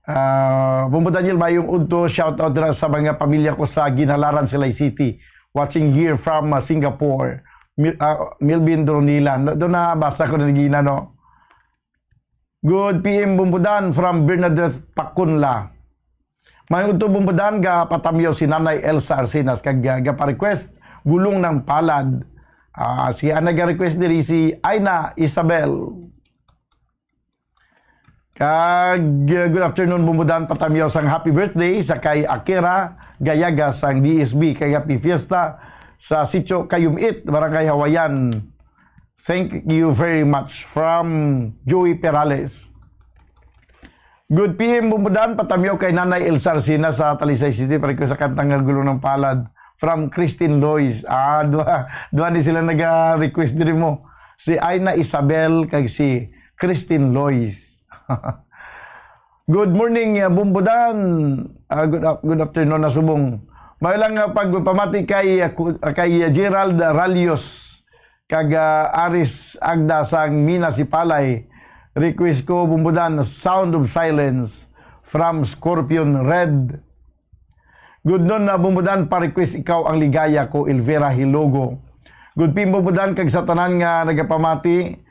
Ah, Bombo Daniel, mayong udto. Shout out dira sa mga pamilya ko sa Ginhalaran, Silay City. Watching here from, ah, Singapore. Mil-, ah, Milvin Dronila. Na, doon nabasa ko na gina, no? Good P M Bombo Dan from Bernadette Pacunla. Mayong udto, Bombo Dan, ga patamyaw si Nanay Elsa Arcenas kag ga, ga pa-request, Gulong ng Palad. Ah, si, ang naga-request diri si Aina Isabel. Kag, uh, good afternoon, Bombo Dan. Patamyaw sang happy birthday sa kay Akira Gayaga sang D S B, kag happy fiesta sa Sitio Kayumit, Barangay Hawayan. Thank you very much. From Joey Perales. Good P M, Bombo Dan, patamyaw kay Nanay Elsa Arcenas sa Talisay City, pa-request sa kanta nga Gulong ng Palad. From Christine Lois. Ah, duha, duha ni sila naga-request diri mo. Si Aina Isabel kag si Christine Lois. Good morning, uh, Bombo Dan. Ah, good af-, good afternoon na subong. May lang, uh, pagpamati kay, uh, ku-, uh, kay, uh, Gerald Ralios kag, uh, Aris Agda sang Mina Sipalay. Request ko, Bombo Dan, Sound of Silence from Scorpion Red. Good noon na, Bombo Dan, pa-request Ikaw ang Ligaya ko, Elvira Hilogo. Good P M, Bombo Dan, kag sa tanan nga nagapamati,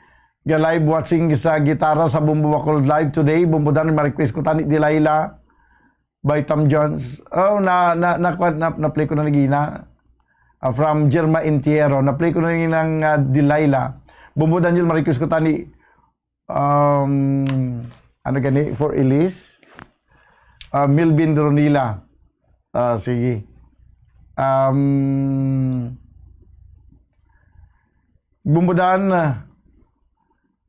ga live watching sa gitara sa Bombo Bacolod Live today. Bombo Dan, ma-request ko tani Delilah by Tom Jones. Oh, na, na, na, na, na-play ko na nagina. Ah, from Germa Intiero. Na-play ko na nagina nga Delilah. Bombo Daniel, ma-request ko tani, um, ano gani, for Elise? Ah, Milvin Dronila. Ah, sige. Um, Bombo Dan, ah,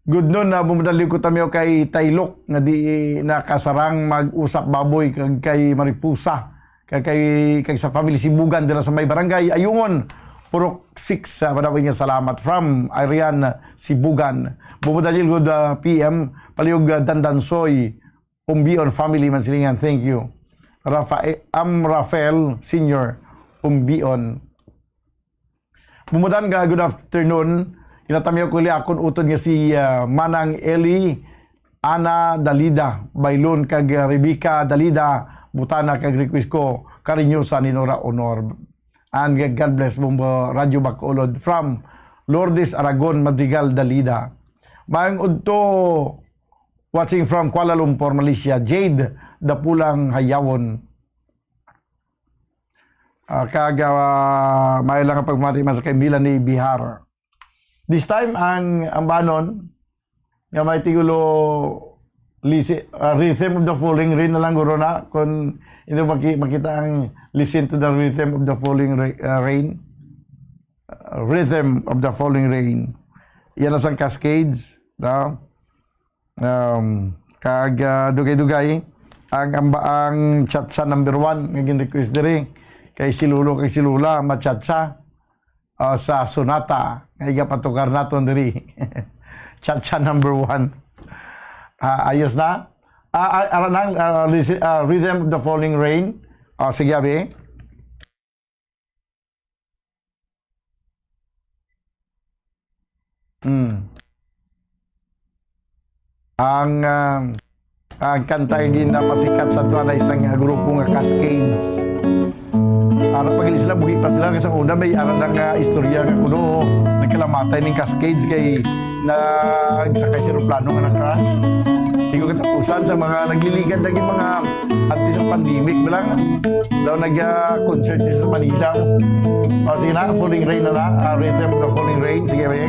good noon na, Bombo Dan, liog ko tamyaw kay Taylok nga di nakasarang mag-usap baboy kag kay Mariposa, kag kay, kag sa family Sibugan dira sa may barangay Ayungon, Purok six. Ah, madamo nga salamat from Arian Sibugan. Bombo Daniel, good, ah, P M, palihog, ah, Dandansoy, Umbion family man silingan, thank you. Rafael, Amrafael Senior Umbion. Bumudan nga good afternoon. Ginatamyaw ko liakon utod nga si, ah, Manang Eli Ana Dalida, Bailon, kag, ah, Rebecca Dalida, Butana, kag request ko, Cariñosa ni Nora Honor. And God bless, Bombo Radyo Bacolod, from Lourdes Aragon Madrigal Dalida. Maayong udto, watching from Kuala Lumpur, Malaysia, Jade Dapulang Hayawon. Ah, kag, ah, may lang ang pagmati man sa kay Melanie Bihar. This time, ang, ang banon, nga may tigulo lisi-, ah, Rhythm of the Falling Rain na lang, guro, na, kung hindi maki-, makita ang Listen to the Rhythm of the Falling Ra-, ah, Rain. Ah, Rhythm of the Falling Rain. Yan na sang Cascades, no? Um, kag, ah, dugay-dugay, ang, ang, ang Cha-Cha number one nga gin-request diri kay si Lolo kag si Lola, ma-cha-cha, ah, sa Sonata nga igapatukar naton diri. Cha-Cha number one. Ah, ayos na. Ah, ah, ara nang, ah, lisi-, ah, Rhythm of the Falling Rain. Ah, sige, abi. Hmm. Ang, ah, ang kanta nga ginapasikat sa tuwa na isang, ah, grupo nga Cascades. Ara pa gid sila, buhi pa sila, kasi una may ara na nga istorya nga kuno nagkalamatay ning Cascades kay nagsakay sa eroplano nga na-crash. Di ko katapusan sa mga nagliligad lagi mga antes sa pandemic ba lang. Daw nag, ah, concert ni sa Manila. O, sige na, Falling Rain na na. Ah, Rhythm of the Falling Rain. Sige, be.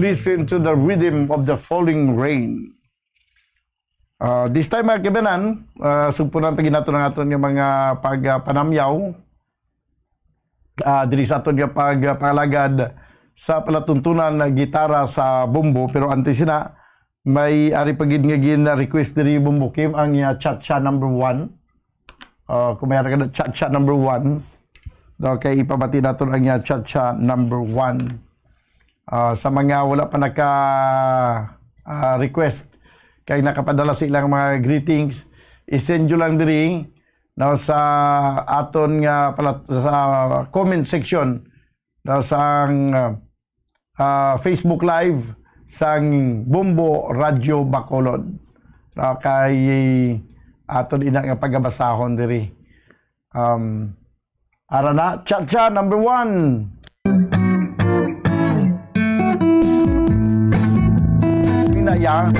Listen to the rhythm of the falling rain. Ah, this time, mga kaibanan, ah, sugpunan ta gid nato ang aton nga mga pag, ah, panamyaw, ah, diri sa aton nga pag, ah, pangalagad sa palatuntunan nga gitara sa bombo. Pero antes na, may ari pa gid nga gin-request diri, Bombo Kim, ang, ah, Cha-Cha number one. Ah, kung may ara ka na, Cha-Cha number one. Okay, ipabati naton ang, ah, Cha-Cha number one. Ah, sa mga wala pa naka, ah, request, kay nakapadala sa ilang mga greetings, i-send nyo lang diri, no, sa aton nga pala, sa comment section, no, sang, ah, ah, Facebook Live sang Bombo Radyo Bacolod. No, kay aton ina nga pagabasahon diri. Um, ara na, Cha-Cha number one. Pinaya.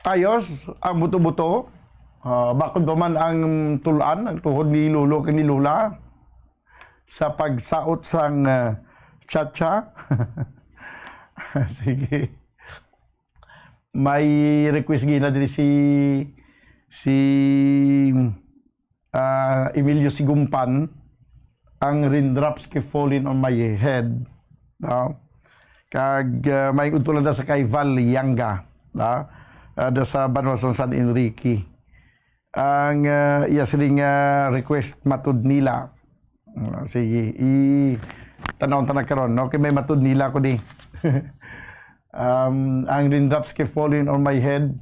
Ayos ang buto-buto. Ah, bakod pa man ang tul-an, ang tuhod ni Lolo kag ni Lola sa pagsaot sang, ah, cha-cha. Sige. May request gina diri si, si, ah, Emilio Sigumpan, ang raindrops keep falling on my head. No? Kag, ah, may udto lang na sa kay Val Yanga, no? Ah, da sa banwa sa San Enrique. Ang, ah, iya sining, ah, request matud nila. Ah, sige, i-, tanaw ta na karon, no? Kay may matud nila ko di. Um, ang raindrops keep falling on my head.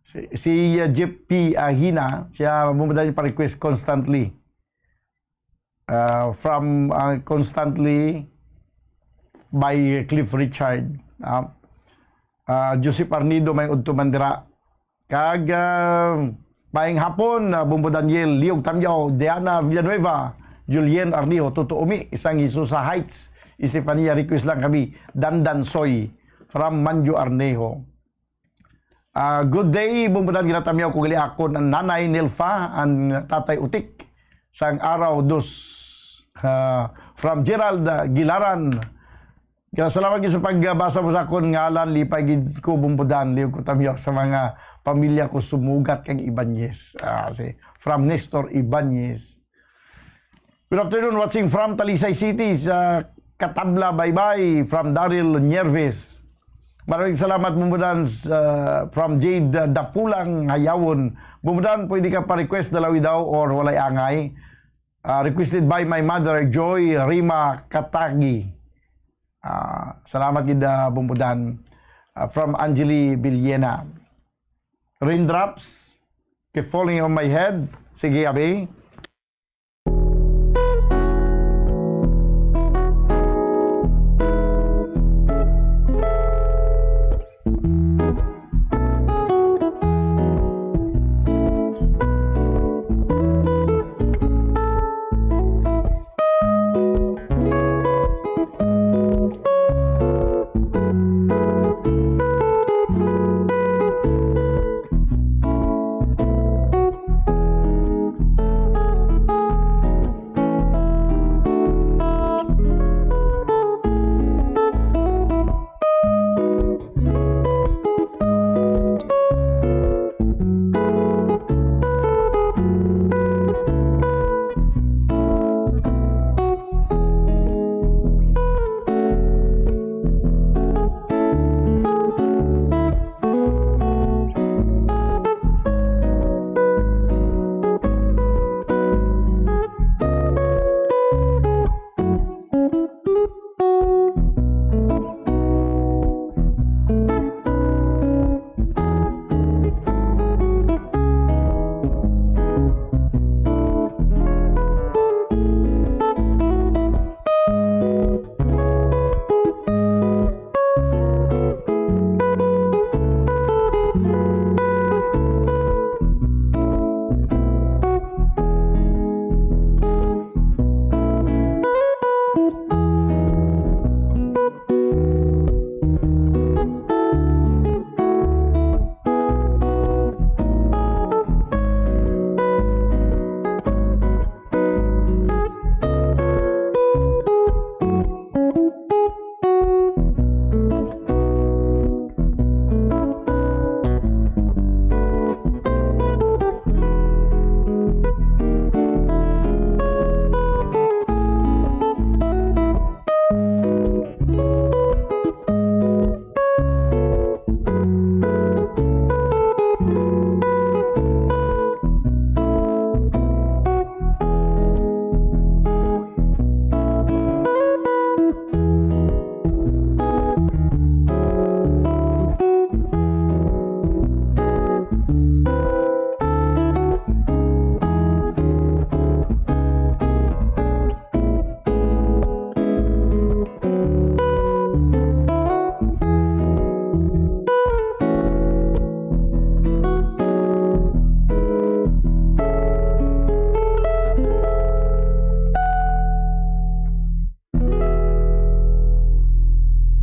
Si, si, uh, Jeff P Ahina, siya mo dali pa request constantly. Uh, from, uh, constantly by Cliff Richard. Uh, uh, Joseph Arnido may udto man dira. Kag, uh, maayong hapon, uh, Bumbo Daniel, Liog Tamyaw, Diana Villanueva, Julien Arnijo, Toto Umi, isang Hisusa Heights, Estefania, request lang kami, Dandan Soy, from Manjo Arnejo. Ah, good day, Bumbudan, ginatamyaw ko gali akon ang nanay Nelfa, ang tatay Utik, sang araw dos, ah, from Gerald, ah, Gilaran. Kaya salamat gid sa pagbasa mo sa akon ngalan, lipay gid ko, Bumbudan, liog ko tamyaw sa mga pamilya ko, Sumugat kag Ibanez. Ah, si, from Nestor Ibanez. Good afternoon, watching from Talisay City, sa Katabla, Baybay, from Daryl Nierves. Maraming salamat, Bumbudan, sa, from Jade, uh, Dapulang, Hayawon. Bumbudan, pwede ka pa-request, Dalawi Daw or Walay Angay. Uh, requested by my mother, Joy Rima Katagi. Uh, salamat gid, uh, Bumbudan. Uh, from Angeli Villena. Raindrops keep falling on my head. Sige, abi.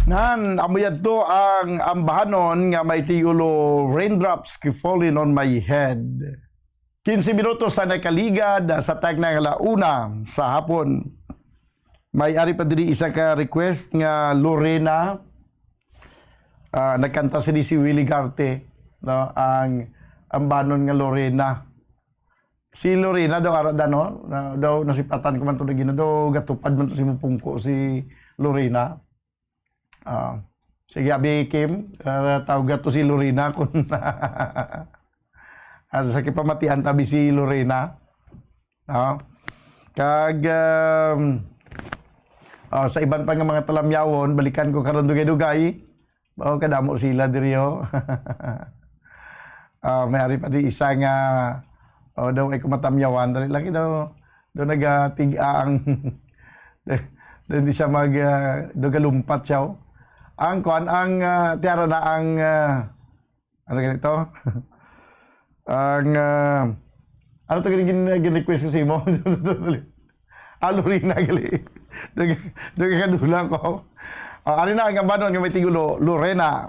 Nan, amo yadto ang ambahanon nga may tigulo, "Raindrops Keep Falling on My Head." Quince minutos sa nakaligad sa tagna nga ala una sa hapon. May ari pa diri isa ka request nga Lorena. Ah, nagkanta sini si Willie Garte, no? Ang ambahanon nga Lorena. Si Lorena daw ara da, no? Na, daw nasipatan ko man to na Ginoo, daw gatupad man to si mupungko si Lorena. Ah, sige, abi Kim, ah, tawag to si Lorena kung ano sa kipamatian tabi si Lorena. No? Kag, um, ah, sa iban pa nga mga talamyawon, balikan ko karon dugay-dugay. Oh, kadamo sila diri, oh. Ah, may ari pa di isa nga, oh, daw ay kumatamyawan. Dali lang daw, daw nagatig-a ang, daw di siya mag, ah, daw galumpat siya, oh. Ang kuan, ang, ah, tiara na ang, ah, ano ganito? Ang, ah, ano to gini gin-, gin-request ko sa imo? Ah, Lorena, gali. Nag-, nagkakadula ko. Ah, ari na ang ambahanon nga may tigulo, Lorena.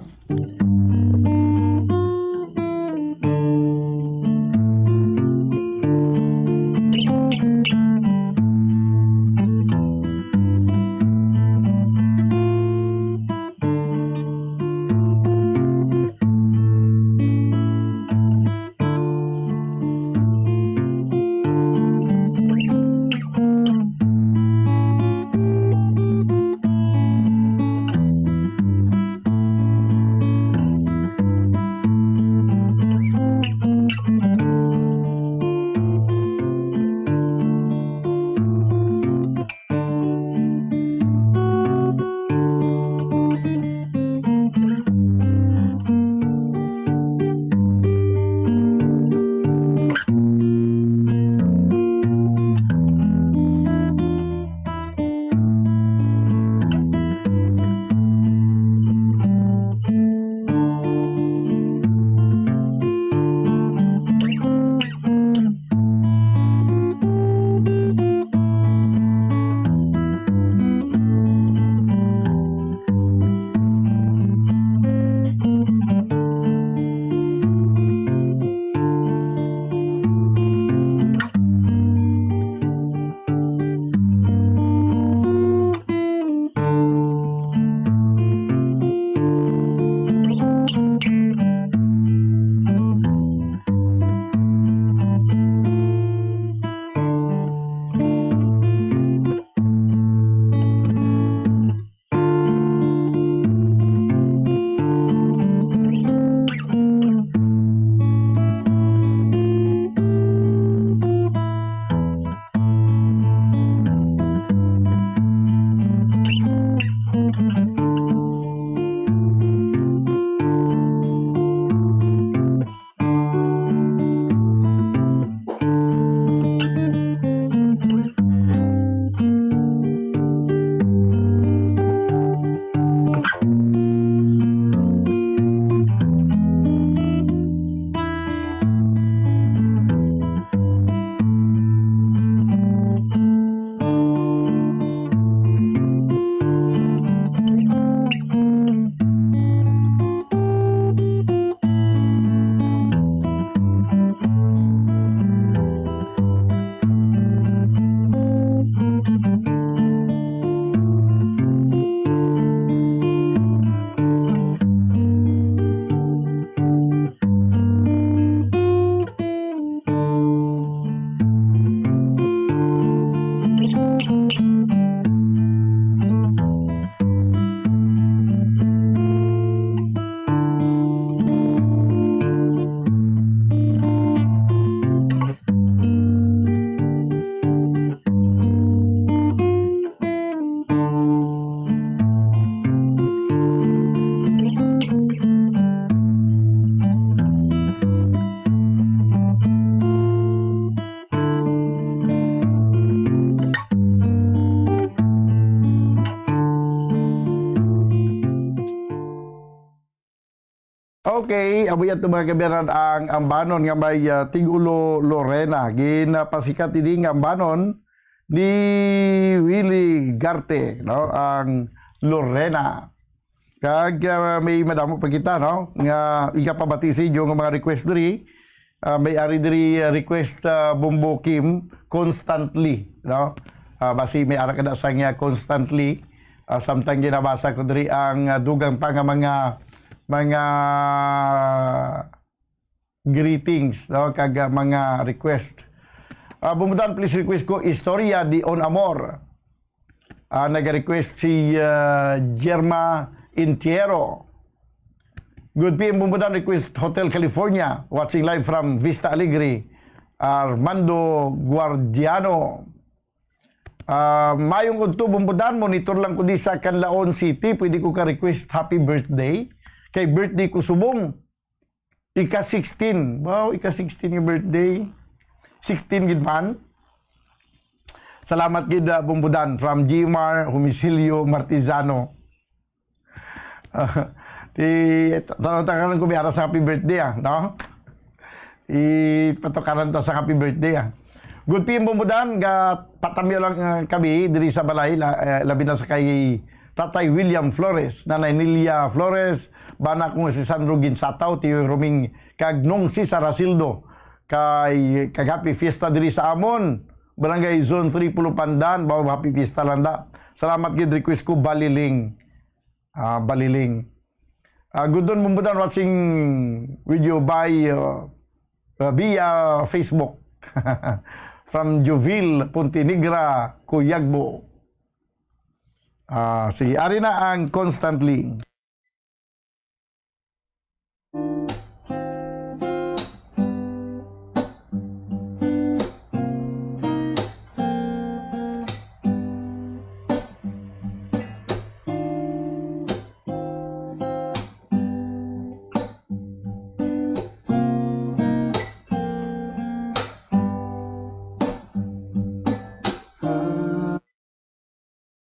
Okay, amo yan to, mga kabiyanan, ang ambanon nga may, ah, tigulo Lorena. Ginapasikat ini nga ambanon ni Willie Garte, no? Ang Lorena. Kag, ah, may madamo pa kita, no? Nga ikapabati sa inyo nga mga request diri. Ah, may ari diri, ah, request, ah, Bumbo Kim, constantly, no? Ah, basi may ara ka na sa nga constantly. Ah, samtang ginabasa ko diri ang, ah, dugang pa nga mga, mga greetings, no? Kag, ah, mga request. Ah, Bumbudan, please request ko Istorya de un Amor. Ah, nag-request si, ah, Germa Intiero. Good P M Bumbudan, request Hotel California. Watching live from Vista Alegre. Armando Guardiano. Ah, mayong udto, Bumbudan, monitor lang ko di sa Canlaon City. Pwede ko ka-request happy birthday? Kay birthday ko subong. Ika sixteen. Wow, ika sixteen yung birthday. Sixteen gid man. Salamat gid, ah, Bumbudan, from G M R Humisilio Martizano. Ti, tanong-tanong ko may ara sa happy birthday, ah, no? Ipatukaran ta sa happy birthday, ah. Good P M Bumbudan, ga patamyo lang, ah, kami diri sa balay, la-, eh, labi na sa kay Tatay William Flores, Nanay Nelia Flores, bana ko nga si Sandro Ginsataw, Tiyo Roming, kag Nong Cesar Asildo, kay, kag happy fiesta diri sa amon, Barangay Zone three, Pulupandan, baw happy fiesta lang da. Salamat gid, request ko, Baliling. Ah, Baliling. Ah, Gudon Bumbudan watching video by, uh, uh, via Facebook. From Juvil Pontinegra, Cuyagbo. Ah, sige, ari na ang constantly.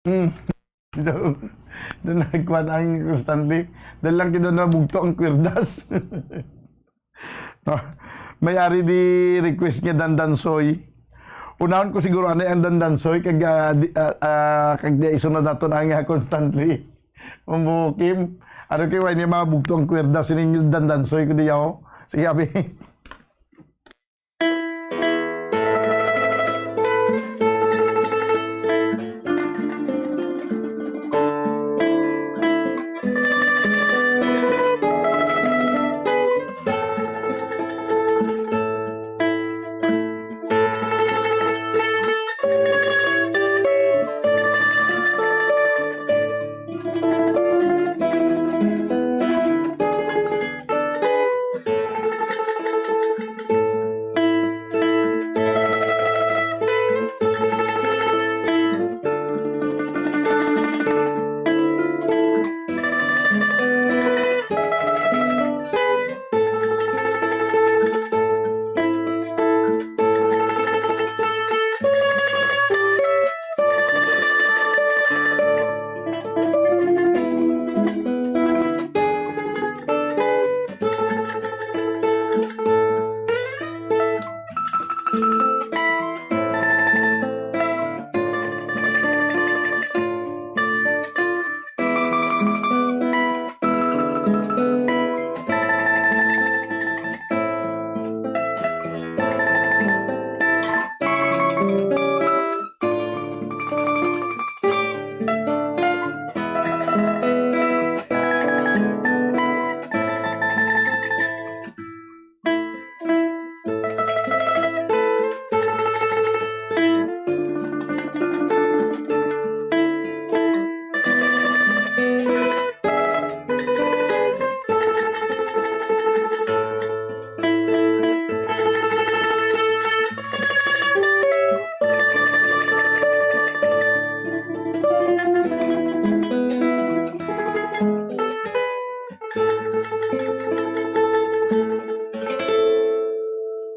Hmm. Daw, daw nagkuhan ang constantly. Dahil lang kita nabugto ang kwirdas. No? May ari di request nga Dandansoy. Unahon ko siguro anay ang Dandansoy kag, ah, di, ah, ah, kag di isunod naton ang, ah, constantly. Mambukim. Ano kay why niya mabugto ang kwirdas sining Dandansoy ko di yaw? Sige, abi.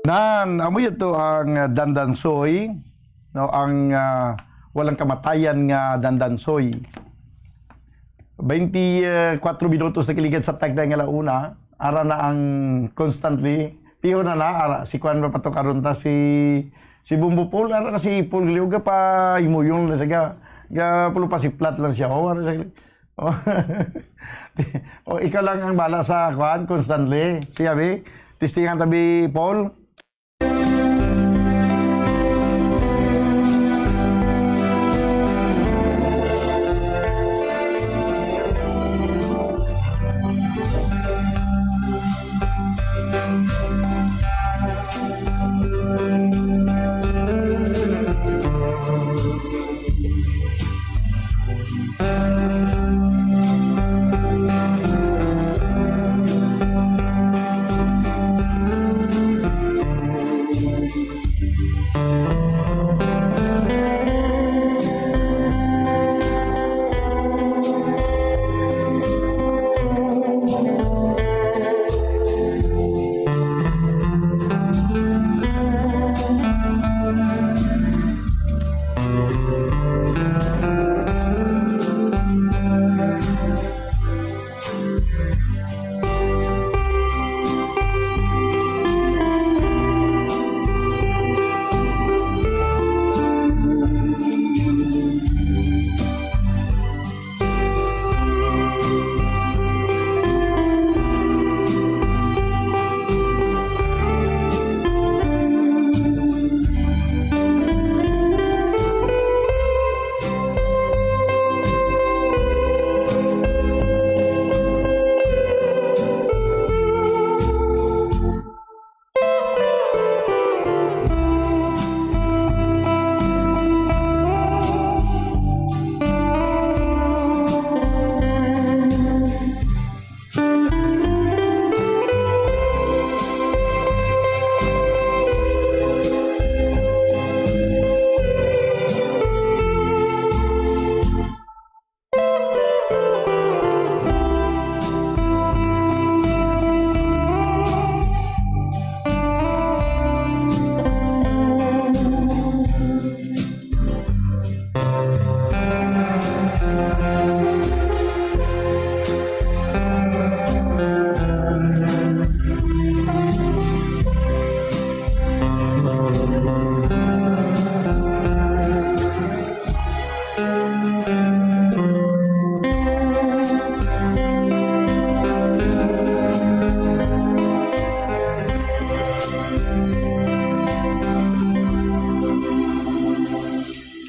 Nan, amo ito ang, ah, Dandansoy, no, ang, ah, walang kamatayan nga Dandansoy. Twenty-four minutos na kiligad sa tagna nga launa, ara na ang constantly. Tiyo na na, ara, si Kwan ba patukaron ta, si, si Bumbo Paul, ara na si Paul Glio, ga pa imuyong na siya, ga, ga pulo pa si Plat lang siya, oh, ara siya. O, ikaw lang ang bala sa, kuan, Constantly. Siya, bi. Testingan tabi, Paul.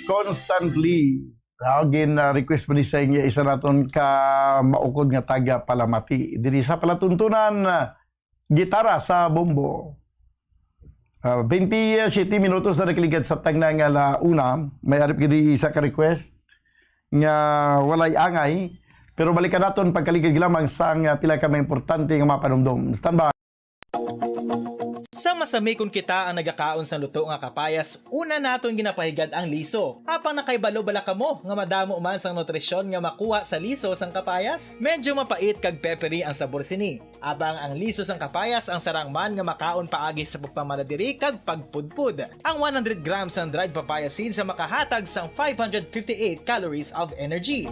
Constantly. Ah, gin, ah, request pa ni sa inyo isa naton ka maukod nga taga Palamati. Diri sa palatuntunan, ah, gitara sa bombo. Ah, twenty-seven minutos na nakaligad sa tagna nga ala una. May arip gid isa ka request nga walay angay. Pero balikan naton pagkaligad lamang sang, ah, pila ka mga importante nga mga panumdom. Standby. Sa masami kon kita ang nagakaon sang luto nga kapayas, una naton ginapahigad ang liso. Apang nakahibalo bala kamo nga madamo man sang nutrisyon nga makuha sa liso sang kapayas? Medyo mapait kag peppery ang sabor sini. Apang ang liso sang kapayas ang sarang man nga makaon paagi sa pagpamana diri kag pagpudpod. Ang one hundred grams sang dried papaya seeds ang makahatag sang five hundred fifty-eight calories of energy.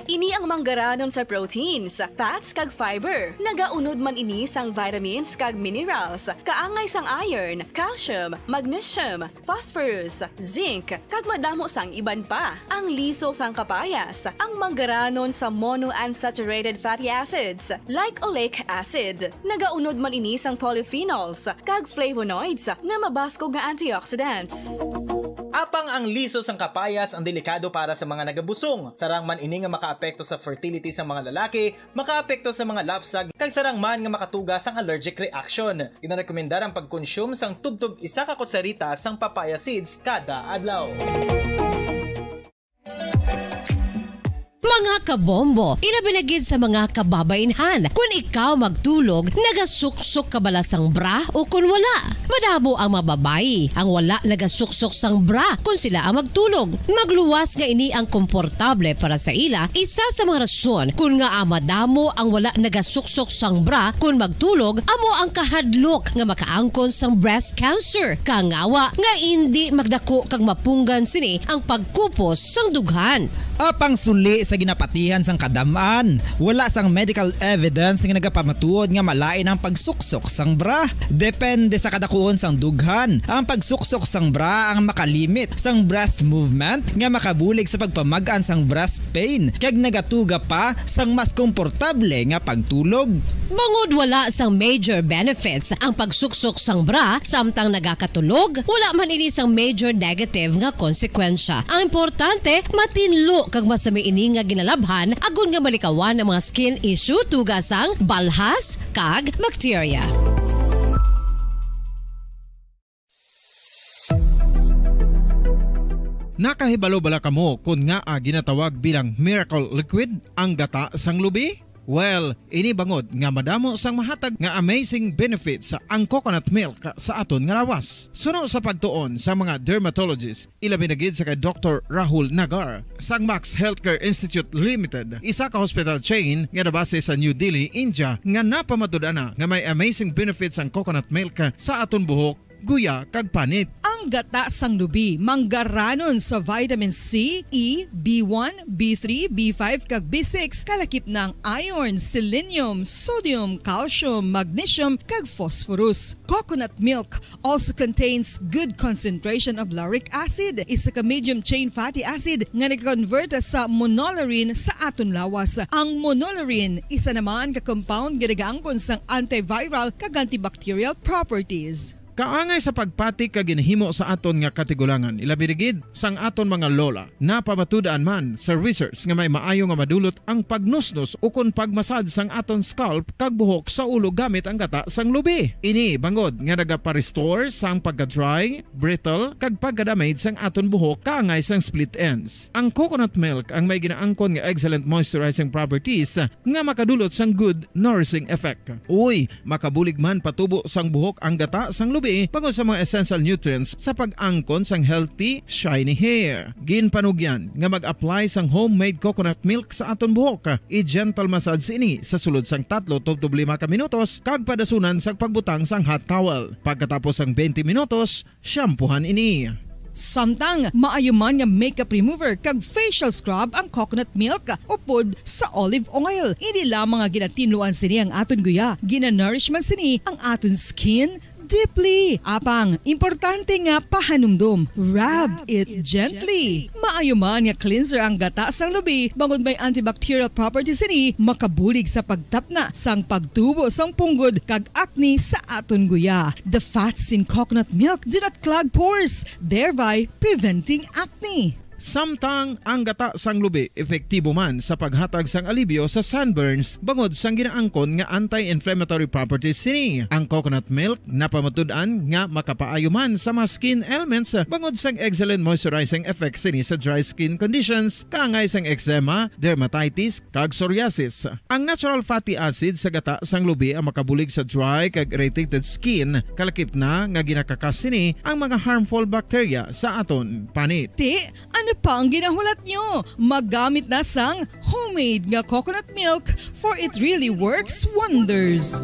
Ini ang manggaranon sa proteins, fats, kag fiber. Nagaunod man ini sang vitamins kag minerals, kaangay sang iron, calcium, magnesium, phosphorus, zinc, kag madamo sang iban pa. Ang liso sang kapayas, ang manggaranon sa monounsaturated fatty acids, like oleic acid. Nagaunod man ini sang polyphenols kag flavonoids nga mabaskog nga antioxidants. Apang ang liso sang kapayas ang delikado para sa mga nagabusong. Sarang man ini nga makaapekto sa fertility sang mga lalaki, makaapekto sa mga lapsag, kag sarang man nga makatuga sang allergic reaction. Ginarekomendar ang pagkonsume sang tubtob isa ka kutsarita sang papaya seeds kada adlaw. Mga kabombo, ilabi na gid sa mga kababaynhan, kun ikaw magtulog, nagasuksok ka bala sang bra o kun wala? Madamo ang mga babayi ang wala nagasuksok sang bra kun sila ang magtulog. Magluwas nga ini ang komportable para sa ila. Isa sa mga rason kun ngaa madamo ang wala nagasuksok sang bra kun magtulog amo ang kahadlok nga makaangkon sang breast cancer, kangawa nga indi magdako kag mapunggan sini ang pagkupos sang dughan. Apang suli sa ginapa- Atihan sang kadam-an, wala sang medical evidence nga nagapamatuod nga malain ang pagsuksok sang bra. Depende sa kadakuon sang dughan, ang pagsuksok sang bra ang makalimit sang breast movement nga makabulig sa pagpamag-an sang breast pain kag nagatuga pa sang mas komportable nga pagtulog. Bangod wala sang major benefits ang pagsuksok sang bra samtang nagakatulog, wala man ini sang major negative nga konsekwensya. Ang importante, matinlo kag masami ini nga ginalabhan agod nga malikawan ang mga skin issue, tuga sang balhas kag bakterya. Nakahibalo bala kamo kon ngaa ginatawag bilang miracle liquid ang gata sang lubi? Well, ini bangod nga madamo sang mahatag nga amazing benefits ang coconut milk sa aton nga lawas. Suno sa pagtuon sa mga dermatologist, ilabi na gid sa kay Doktor Rahul Nagar sang Max Healthcare Institute Limited, isa ka hospital chain nga nabase sa New Delhi, India, nga napamatud-an na nga may amazing benefits ang coconut milk sa aton buhok, guya, kag panit. Ang gata sang lubi manggaranon sa vitamin C, E, B one, B three, B five, kag B six, kalakip na ang iron, selenium, sodium, calcium, magnesium, kag phosphorus. Coconut milk also contains good concentration of lauric acid, isa ka medium chain fatty acid nga nag-convert sa monolaurin sa aton lawas. Ang monolaurin isa naman ka compound nga nagaangkon sang antiviral kag antibacterial properties. Kaangay sa pagpati kag ginhimo sa aton nga katigulangan, ilabi na gid sang aton mga lola. Napamatud-an man sa research nga may maayo nga madulot ang pagnusnos ukon pagmasad sang aton scalp kag buhok sa ulo gamit ang gata sang lubi. Ini bangod nga nagapa-restore sang pagka-dry, brittle, kag pagka-damage sang aton buhok kaangay sang split ends. Ang coconut milk ang may ginaangkon nga excellent moisturizing properties nga makadulot sang good nourishing effect. Uy, makabulig man patubo sang buhok ang gata sang lubi bangod sa mga essential nutrients sa pag-angkon sang healthy, shiny hair. Ginpanugyan nga mag-apply sang homemade coconut milk sa aton buhok. I-gentle massage ini sa sulod sang tatlo tubtob lima ka minutos kag padasunan sa pagbutang sang hot towel. Pagkatapos sang twenty minutos, shampoohan ini. Samtang maayo man nga makeup remover kag facial scrub ang coconut milk upod sa olive oil. Hindi lamang nga ginatinluan sini ang aton guya, ginanourish man sini ang aton skin deeply. Apang, importante nga pahanumdom, rub it gently. Maayo man nga cleanser ang gata sang lubi, bangod may antibacterial properties sini, makabulig sa pagtapna sang pagtubo sang punggod kag acne sa aton guya. The fats in coconut milk do not clog pores, thereby preventing acne. Samtang ang gata sang lubi epektibo man sa paghatag sang alibyo sa sunburns bangod sang ginaangkon nga anti-inflammatory properties sini. Ang coconut milk napamatud-an nga makapaayo man sa mga skin ailments bangod sang excellent moisturizing effect sini sa dry skin conditions, kaangay sang eczema, dermatitis, kag psoriasis. Ang natural fatty acid sa gata sang lubi ang makabulig sa dry kag irritated skin, kalakip na nga ginakakas sini ang mga harmful bacteria sa aton panit. Ti, ano pa ang ginahulat nyo? Magamit na sang homemade nga coconut milk, for it really works wonders.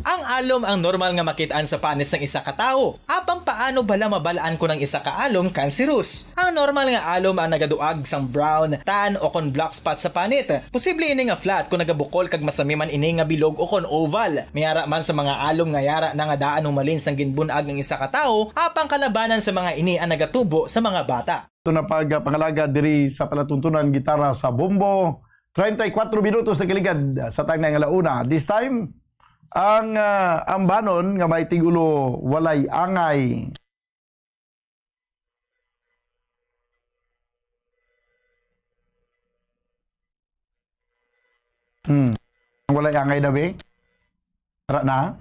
Ang alom ang normal nga makit-an sa panit sang isa ka tawo. Apang paano bala mabal-an kon ang isa ka alom kanseros? Ang normal nga alom ang nagaduag sang brown, tan, o kon black spot sa panit. Posible ini nga flat kon nagabukol kag masami man ini nga bilog o kon oval. May ara man sa mga alom nga yara na nga daan humalin sang ginbun-ag ang isa ka tawo, apang kalabanan sa mga ini ang nagatubo sa mga bata. Ito na pag, ah, pangalaga diri sa palatuntunan gitara sa bombo. Treinta y cuatro minutos nagkaligad sa tangna nga launa. This time, ang, ah, ambanon nga may tigulo walay angay. Hmm. Walay angay na, be? Tara na.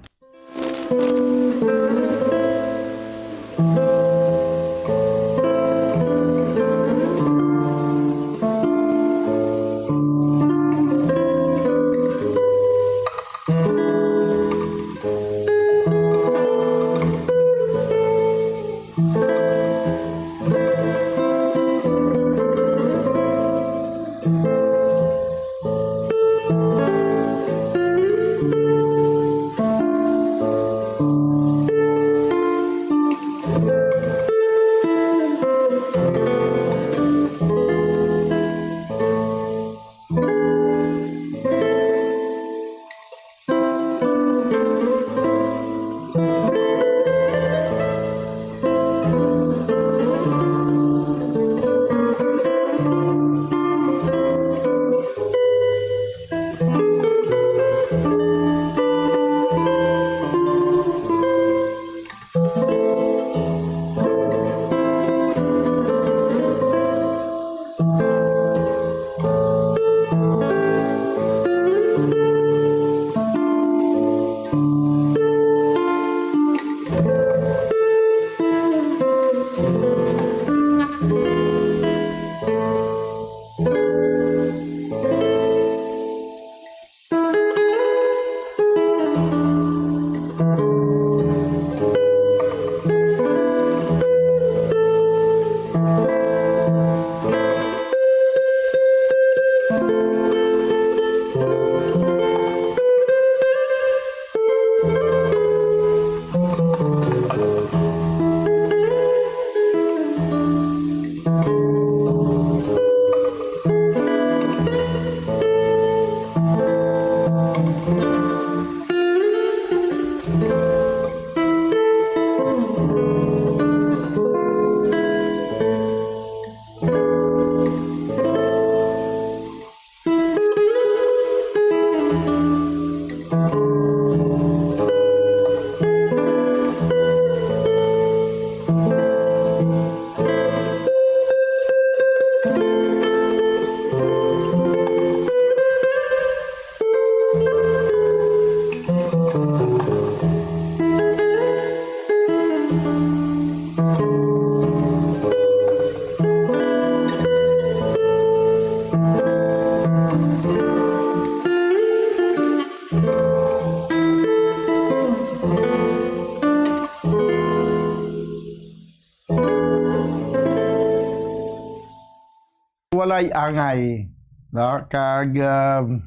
Walay angay, no? Kag, um,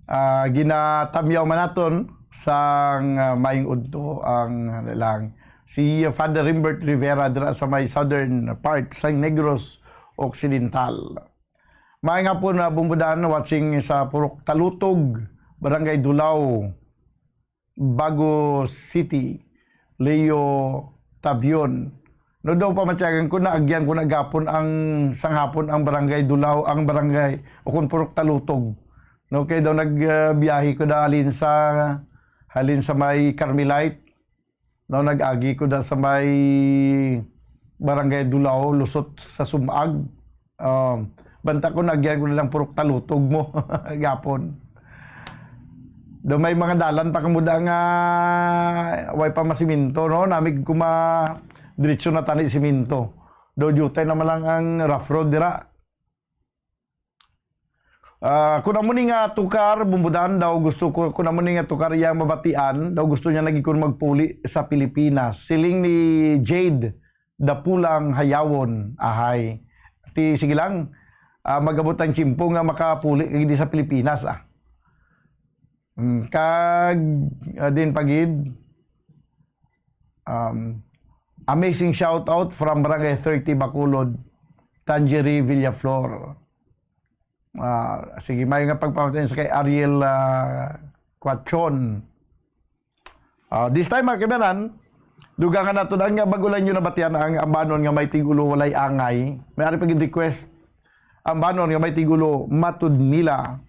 ah, ginatamyaw man naton sang, ah, maayong udto ang, ano lang, si Father Rimbert Rivera dira sa may southern part sang Negros Occidental. Maayong hapon, ah, Bumbudan, watching sa Purok Talutog, Barangay Dulao, Bago City, Leo Tabion. No, daw pamatyagan ko, naagyan ko na gapon ang sanghapon ang Barangay Dulao, ang barangay, o kung Purok Talutog. No, kay daw nagbiyahe ko da halin sa, halin sa may Carmelite. No, nag-agi ko da sa may Barangay Dulao, lusot sa Sumag. Um, banta ko, nagyan ko na lang Purok Talutog mo gapon. Do may mga dalan pa kamo da nga way pa masiminto, no? Namig kuma diretso na tani siminto. Do diutay naman lang ang rough road dira. Ah, kun amo ni nga tukar, Bumbudan, daw gusto ko, kun amo ni nga tukar iyang mabatian, daw gusto niya lagi kun magpuli sa Pilipinas. Siling ni Jade Dapulang Hayawon, ahay. Ti, sige lang, ah, mag-abot ang tiyempo nga makapuli kag di sa Pilipinas, ah. Mm, kag, ah, din pagid, um, amazing shout out from Barangay thirty Bacolod, Tangery Villaflor. Ah, sige, may nga pagpamatan sa kay Ariel, ah, Quatron. Ah, this time, mga kaibanan, dugangan nato na nga bago lang nyo nabatian ang ambanon nga may tigulo walay angay. May ari pa gid request, ambanon nga may tigulo matud nila.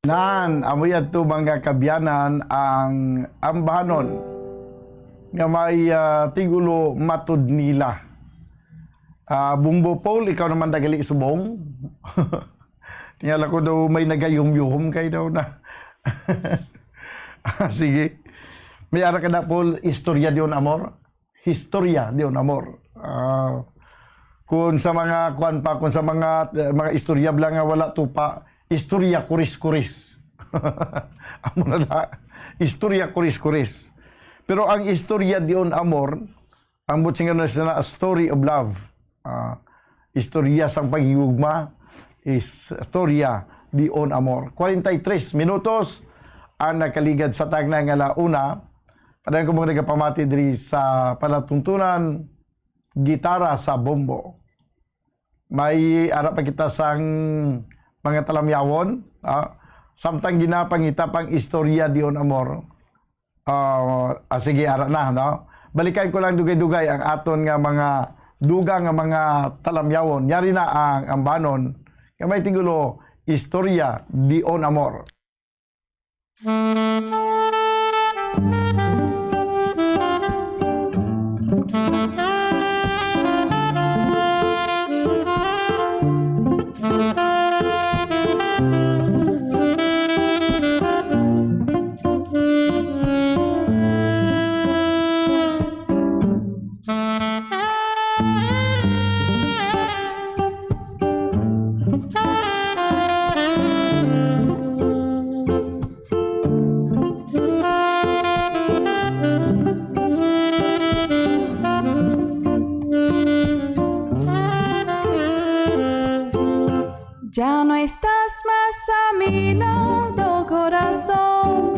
Nan, amo yadto, mga kabyanan, ang ambanon nga may, ah, tigulo matod nila. Ah, Bumbo Paul, ikaw naman nagali subong. Tingala ko daw may nagayumyuhom kay daw na. Ah, sige. May ara ka na, Paul, istorya diyon, amor? Historia de un amor. Ah, kung sa mga kuan pa, kung sa mga, eh, mga istorya bala nga wala tupa, istorya kuris-kuris. Amo na la, istorya kuris-kuris. Pero ang istorya de un amor, ang butsingan na sila, a story of love. Ah, istorya sang paghigugma, istorya de un amor. Kwarenta y tres minutos ang nakaligad sa tagna nga la una. Padayon ko mga nagapamati diri sa palatuntunan, gitara sa bombo. May ara pa kita sang mga talamyawon, ah, samtang ginapangita pang istorya dion amor. Ah, ah, sige, ara na, no? Balikan ko lang dugay-dugay ang aton nga mga dugang nga mga talamyawon. Yari na ang ambanon nga may tigulo, Istorya dion Amor. Ya no estás más a mi lado, corazón.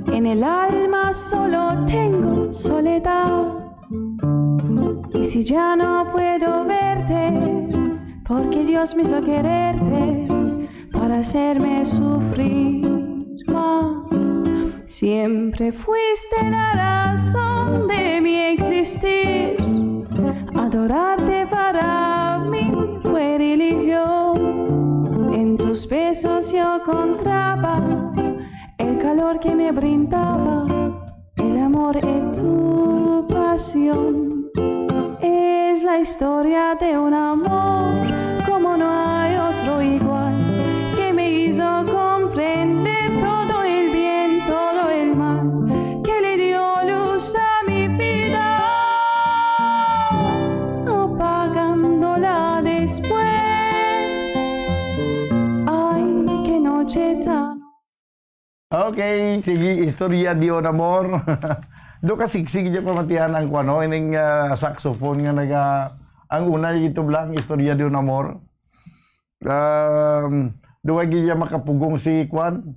En el alma solo tengo soledad. Y si ya no puedo verte, porque Dios me hizo quererte para hacerme sufrir más. Siempre fuiste la razón de mi existir. Adorarte para mí fue religión. En tus besos yo encontraba el calor que me brindaba el amor es tu pasión. Es la historia de un amor como no hay otro igual, que me hizo comprender todo el bien, todo el mal, que le dio luz a mi vida, apagándola después. Ay, qué noche tan Okay, sige, Istorya de un Amor. Do ka siksik dyan pamatihan ang kuan, no? Ining, ah, saxophone nga naga-, ang una dito lang, Istorya de un Amor. Um, do ka gid makapugong si kuan,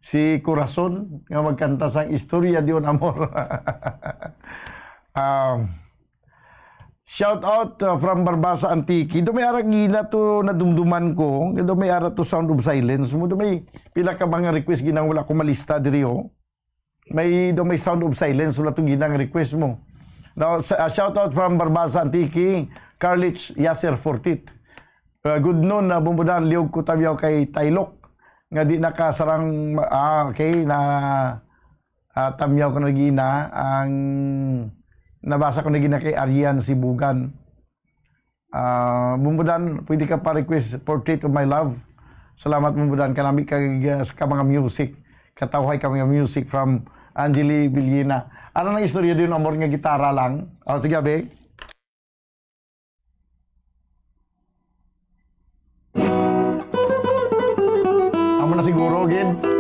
si Corazon, nga magkanta sang Istorya de un Amor. Um, Shout out, uh, from Barbaza, Antique. Do may ara gina to nadumduman ko. Do may ara to Sound of Silence mo. Do may pila ka mga request ginang wala ko malista diri, oh. May, do may Sound of Silence wala to ginang request mo. Now, sa, uh, shout out from Barbaza, Antique, Carlich Yasser Fortit. Uh, good noon, uh, Bumbudan, liog ko tabyaw kay Taylok. Nga di nakasarang, ah, okay, na Ah, tamyaw ko na gina ang nabasa ko na gina kay Arian Sibugan. Ah, Bumbudan, pwede ka pa request Portrait of My Love. Salamat, Bumbudan. Kanami ka, ka mga music. Katawhay ka mga music from Angeli Villena. Ano nang istorya din, amor nga gitara lang? Oh, sige, abe. Amo na siguro, gid.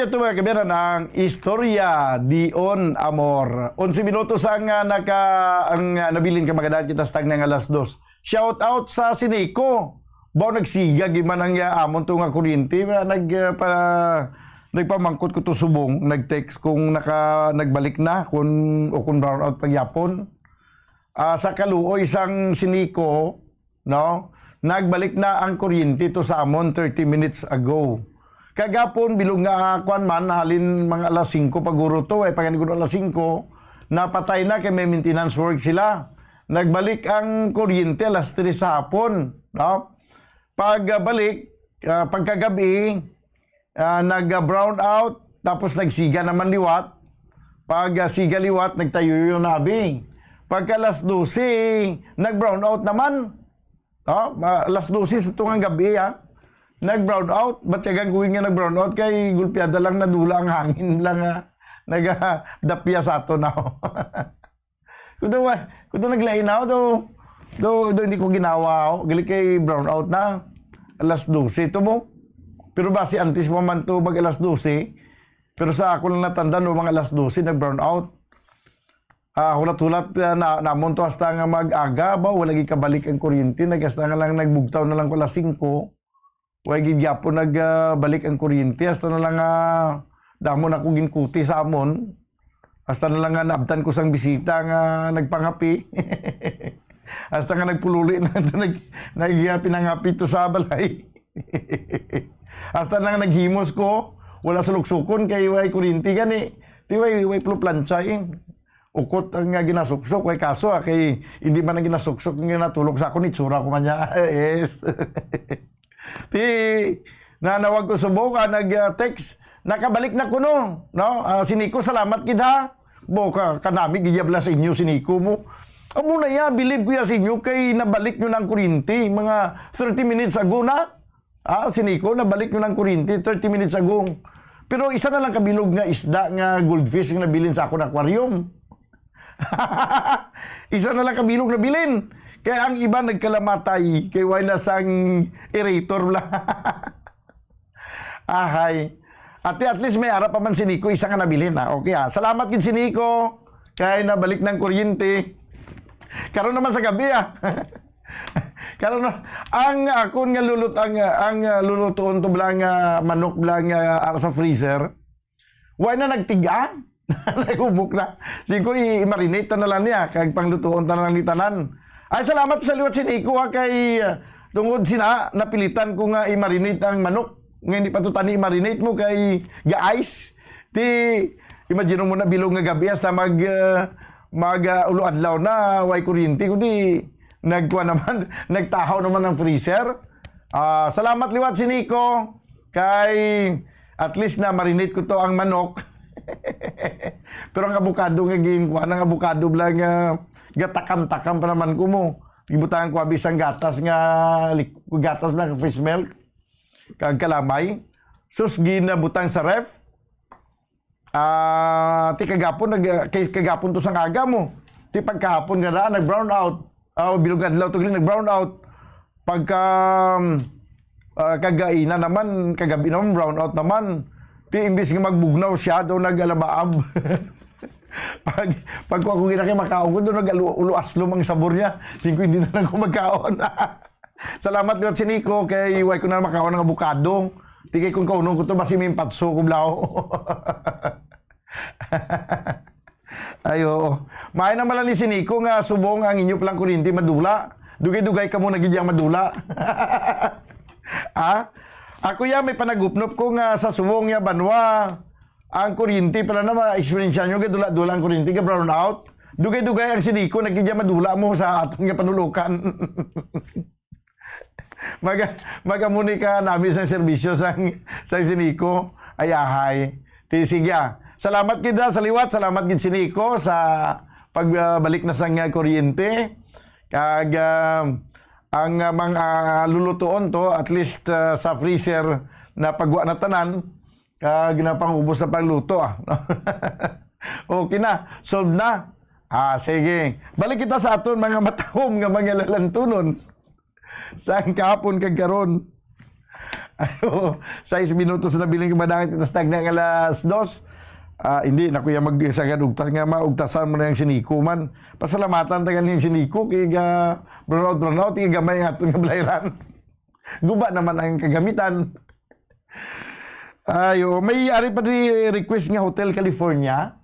Ito, mga kabiyanan, ang istorya Dion Amor. Onse minutos ang, ah, naka-, ang, ah, nabilin ka, magandaan kita sa tag na nga alas dos. Shout out sa Sineco. Baw nagsiga gyud man ang, ah, amon to nga kuryente. Ah, nag, ah, pa-, nagpamangkot ko to subong, nag-text kung naka-, nagbalik na, kung, o kung brownout pa gyapon. Ah, sa kaluoy sang Sineco, no? Nagbalik na ang kuryente to sa amon thirty minutes ago. Kagapon, bilog nga, ah, kwan man, halin mga alas singko pa guro to, ay pa gani guro alas singko, napatay na kay may maintenance work sila. Nagbalik ang kuryente alas tres sa hapon, no? Pagbalik, ah, pagkagabi, ah, nag-brown out, tapos nagsiga naman liwat. Pag, ah, siga liwat, nagtayuyo na abi. Pagka alas dose, nag-brown out naman. Oh, ma-, alas dose sa tungang gabi, ha? Nag-brown out. Ba't siya gagawin nga nag-brown out? Kay gulpiada lang, nadula ang hangin lang, ha? Nagadapya sa ato na. Kudo, wa-, kudo naglain ako, do, do, do, hindi ko ginawa, oh. Gali kay brown out na. Alas dose to mo. Pero basi antes mo man to mag alas dose. Pero sa ako lang natanda, no, mga alas dose, nag-brown out. Ah, hulat-hulat, ah, na, namon to hasta nga mag-aga ba, wala gid kabalik ang kuryente, nag-, hasta nga lang nagbugtaw na lang ko alas singko. Wa gid gyapon nag, ah, balik ang kuryente, hasta na lang nga damo na ko ginkuti sa amon. Hasta na lang nga naabtan ko sang bisita nga nagpangapi. Hasta nga nagpululi na to, nag, nag, ah, pinangapi to sa balay. Hasta na nga naghimos ko, wala sa luksukon kay way kuryente gani. Ti way, way plo plancha, eh. Ukot ang nga ginasuksok, way kaso, ah, kay hindi man ang ginasuksok nga natulog sa akon, itsura ko man niya. Yes. Ti, nanawag ko subong, ah, nag, ah, text, "Nakabalik na kuno, no? Ah, si Nico, salamat gid, ha." Bo, ka, kanami gid yabla sa inyo si Nico mo. Amo na ya, bilib ko ya sa inyo kay nabalik nyo na ang kuryente, mga thirty minutes ago na. Ah, si Nico, nabalik nyo na ang kuryente thirty minutes ago. Pero isa na lang kabilog nga isda nga goldfish nga nabilin sa akon aquarium. Isa na lang kabilog nabilin. Kay ang iba nagkalamatay, kay way na sang aerator bla. Ahay. Ate, at least may ara pa man si Nico, isa nga nabilin, ah. Okay, ah. Salamat gid si Nico. Kay nabalik ng kuryente. Karon naman sa gabi, ah. Karon na, ang akon nga lulut-, ang, ang, ah, lulutuon to bla nga manok bla nga ara sa freezer. Wala na nagtiga. Nagubok na. Siguro i-, i-marinate ta na lang niya, kag panglutuon ta na lang ni tanan. Ay, salamat sa liwat si Nico, ha, kay, ah, tungod sina, napilitan ko nga i-marinate ang manok. Nga hindi pa to tani i-marinate mo kay ga-ice. Ti, imagine mo na bilog nga gabi hasta mag, ah, mag, ah, ulo adlaw na, way kuryente, kundi nagkuha naman, nagtahaw naman ang freezer. Ah, salamat liwat si Nico. Kay at least na marinate ko to ang manok. Pero ang avocado nga gin-, kuha, ang avocado bla nga gatakam-takam pa naman ko mo. Gibutangan ko abi sang gatas nga lik-, gatas bla nga fresh milk. Kag kalamay. Sus, ginabutang sa ref. Ah, ti kagapon nag-, kay kagapon to sang aga mo. Ti pagkahapon nga daan nag-brown out. Ah, bilog adlaw to gali nag-brown out. Pagka, ah, kagaina naman, kagabi naman, brown out naman. Ti imbis nga magbugnaw siya, daw nag-alabaab. Pag, pag ako gina kay makaon ko, daw nag-alu-, ulo aslom ang sabor niya. Singko, hindi na lang ko magkaon. Salamat gid si Nico, kay way ko na makaon ng avocado. Ti kay kung kaunon ko to, basi may patso ko blaw. Ay, oo. Maayo naman lang ni si Nico nga subong ang inyo palang kuryente madula. Dugay-dugay kamo na gid yang madula. Ha? Ako ya, may panagupnop ko nga sa subong ya banwa, ang kuryente pala na ma-experience nyo, gadula-dula ang kuryente, ga-brown out. Dugay-dugay ang si Nico, na gid ya madula mo sa aton nga panulukan. Maga-, magamuni ka nami sa serbisyo sang, sang si Nico. Ay, ahay. Ti, sige, ah. Salamat gid, ah, sa liwat. Salamat gid si Nico sa pagbalik na sang, ah, kuryente. Kag, ah, ang, ah, mga, ah, lulutuon to, at least, ah, sa freezer na pagwa na tanan, kag napangubos na pagluto, ah. Okay na, solved na. Ah, sige. Balik kita sa aton mga matahom nga mga lalantunon. Sang kahapon kag karon. Sais minutos na bilang kumadangit, tas tagna nga alas dos. Ah, hindi na kuya magsagad ugtas nga maugtasan mo na yung siniko man. Pasalamatan ta ganin siniko, kay ga brownout, brownout, kay gamay ang aton nga balayran. Guba naman ang kagamitan. Ayo, may ari pa di request nga Hotel California.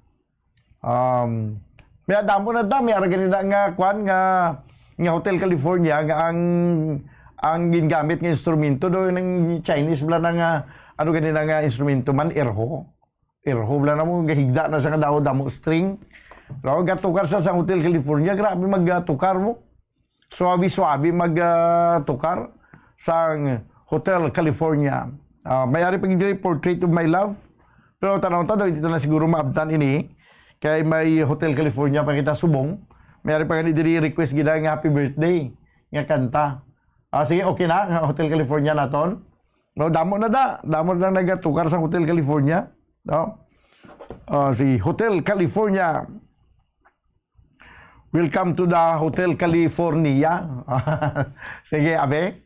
Um, may adamo na da, may ara ganina nga kwan nga, nga Hotel California nga ang, ang gingamit nga instrumento do ng Chinese bala na nga, ano ganina nga instrumento man, erho. Erho bala na mo, gahigda na sa kadamo-damo string. Pero gatukar sa, sa Hotel California, grabe magtukar mo. Suabi-suabi mag, ah, tukar sang Hotel California. Ah, may ari pa gid diri, Portrait of My Love. Pero tanaw ta daw, hindi ta na siguro maabtan ini. Kay may Hotel California pa kita subong. May ari pa gani diri request gid nga Happy Birthday nga kanta. Ah, sige, okay na nga Hotel California naton. No, damo na da. Damo na nagatukar sa Hotel California. No? Ah, si Hotel California. Welcome to the Hotel California. Sige, abe.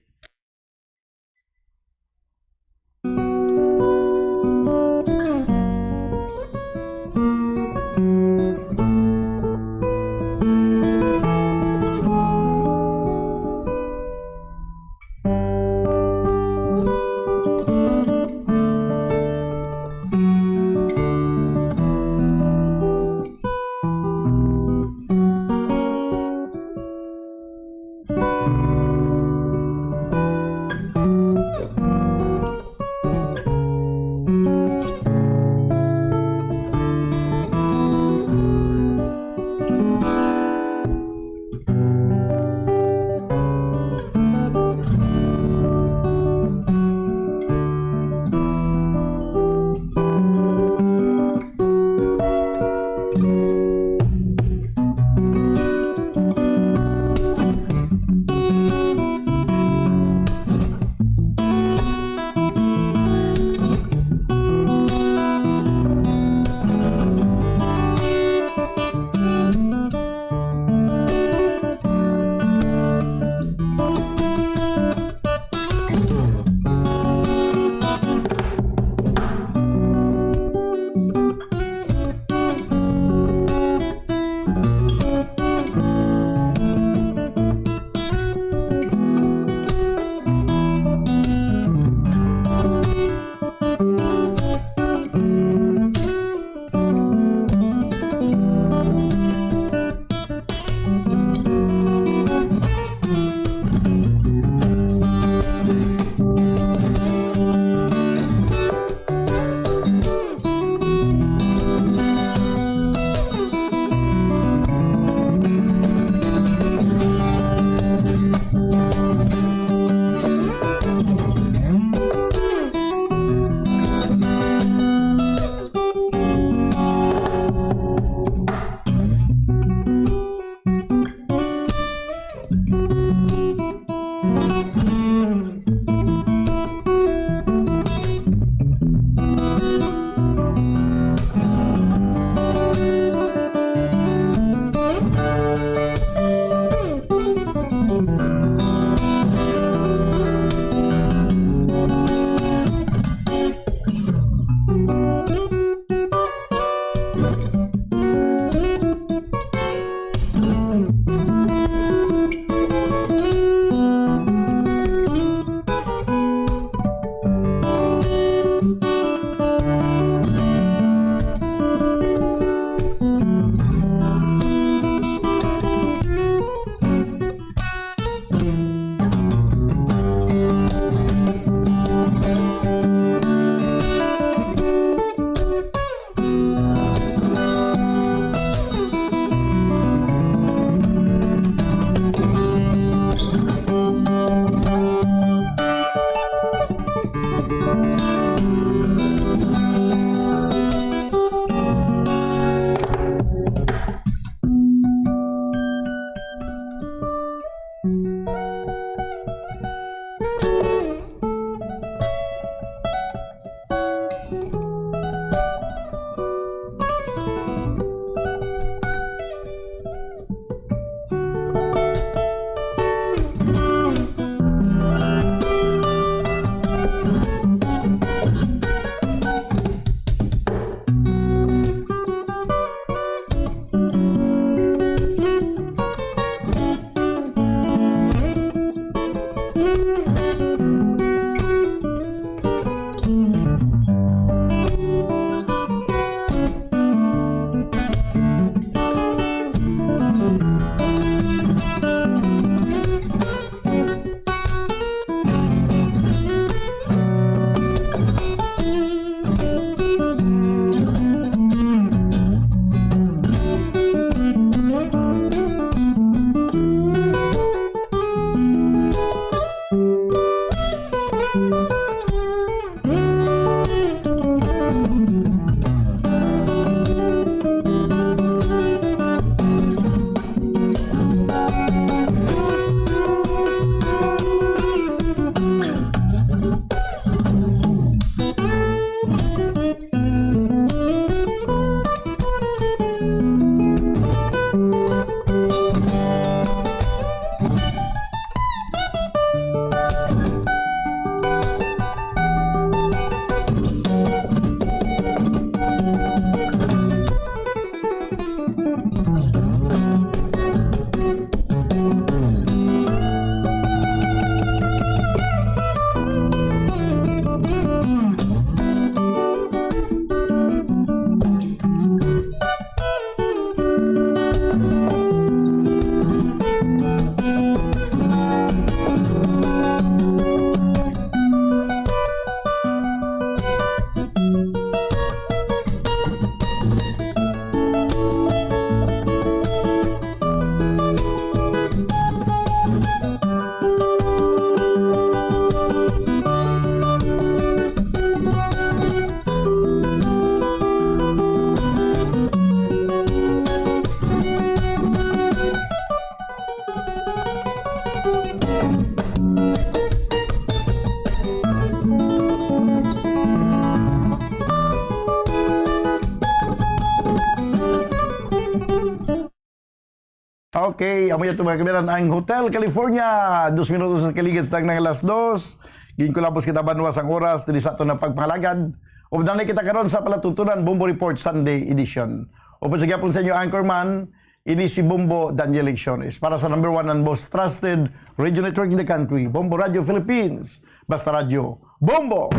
Okay, amo yan, mga kabayan, ang Hotel California. Dos minutos sa kaligid sa tagna nga alas dos. Ginkulabos kita, banwa, sang oras diri sa aton nga pagpangalagad. Upod na kita karon sa palatuntunan, Bombo Report Sunday Edition. Upod sa gihapon sa inyo anchorman, ini si Bombo Daniel Lecciones para sa number one and most trusted radio network in the country, Bombo Radio Philippines. Basta Radyo, Bombo!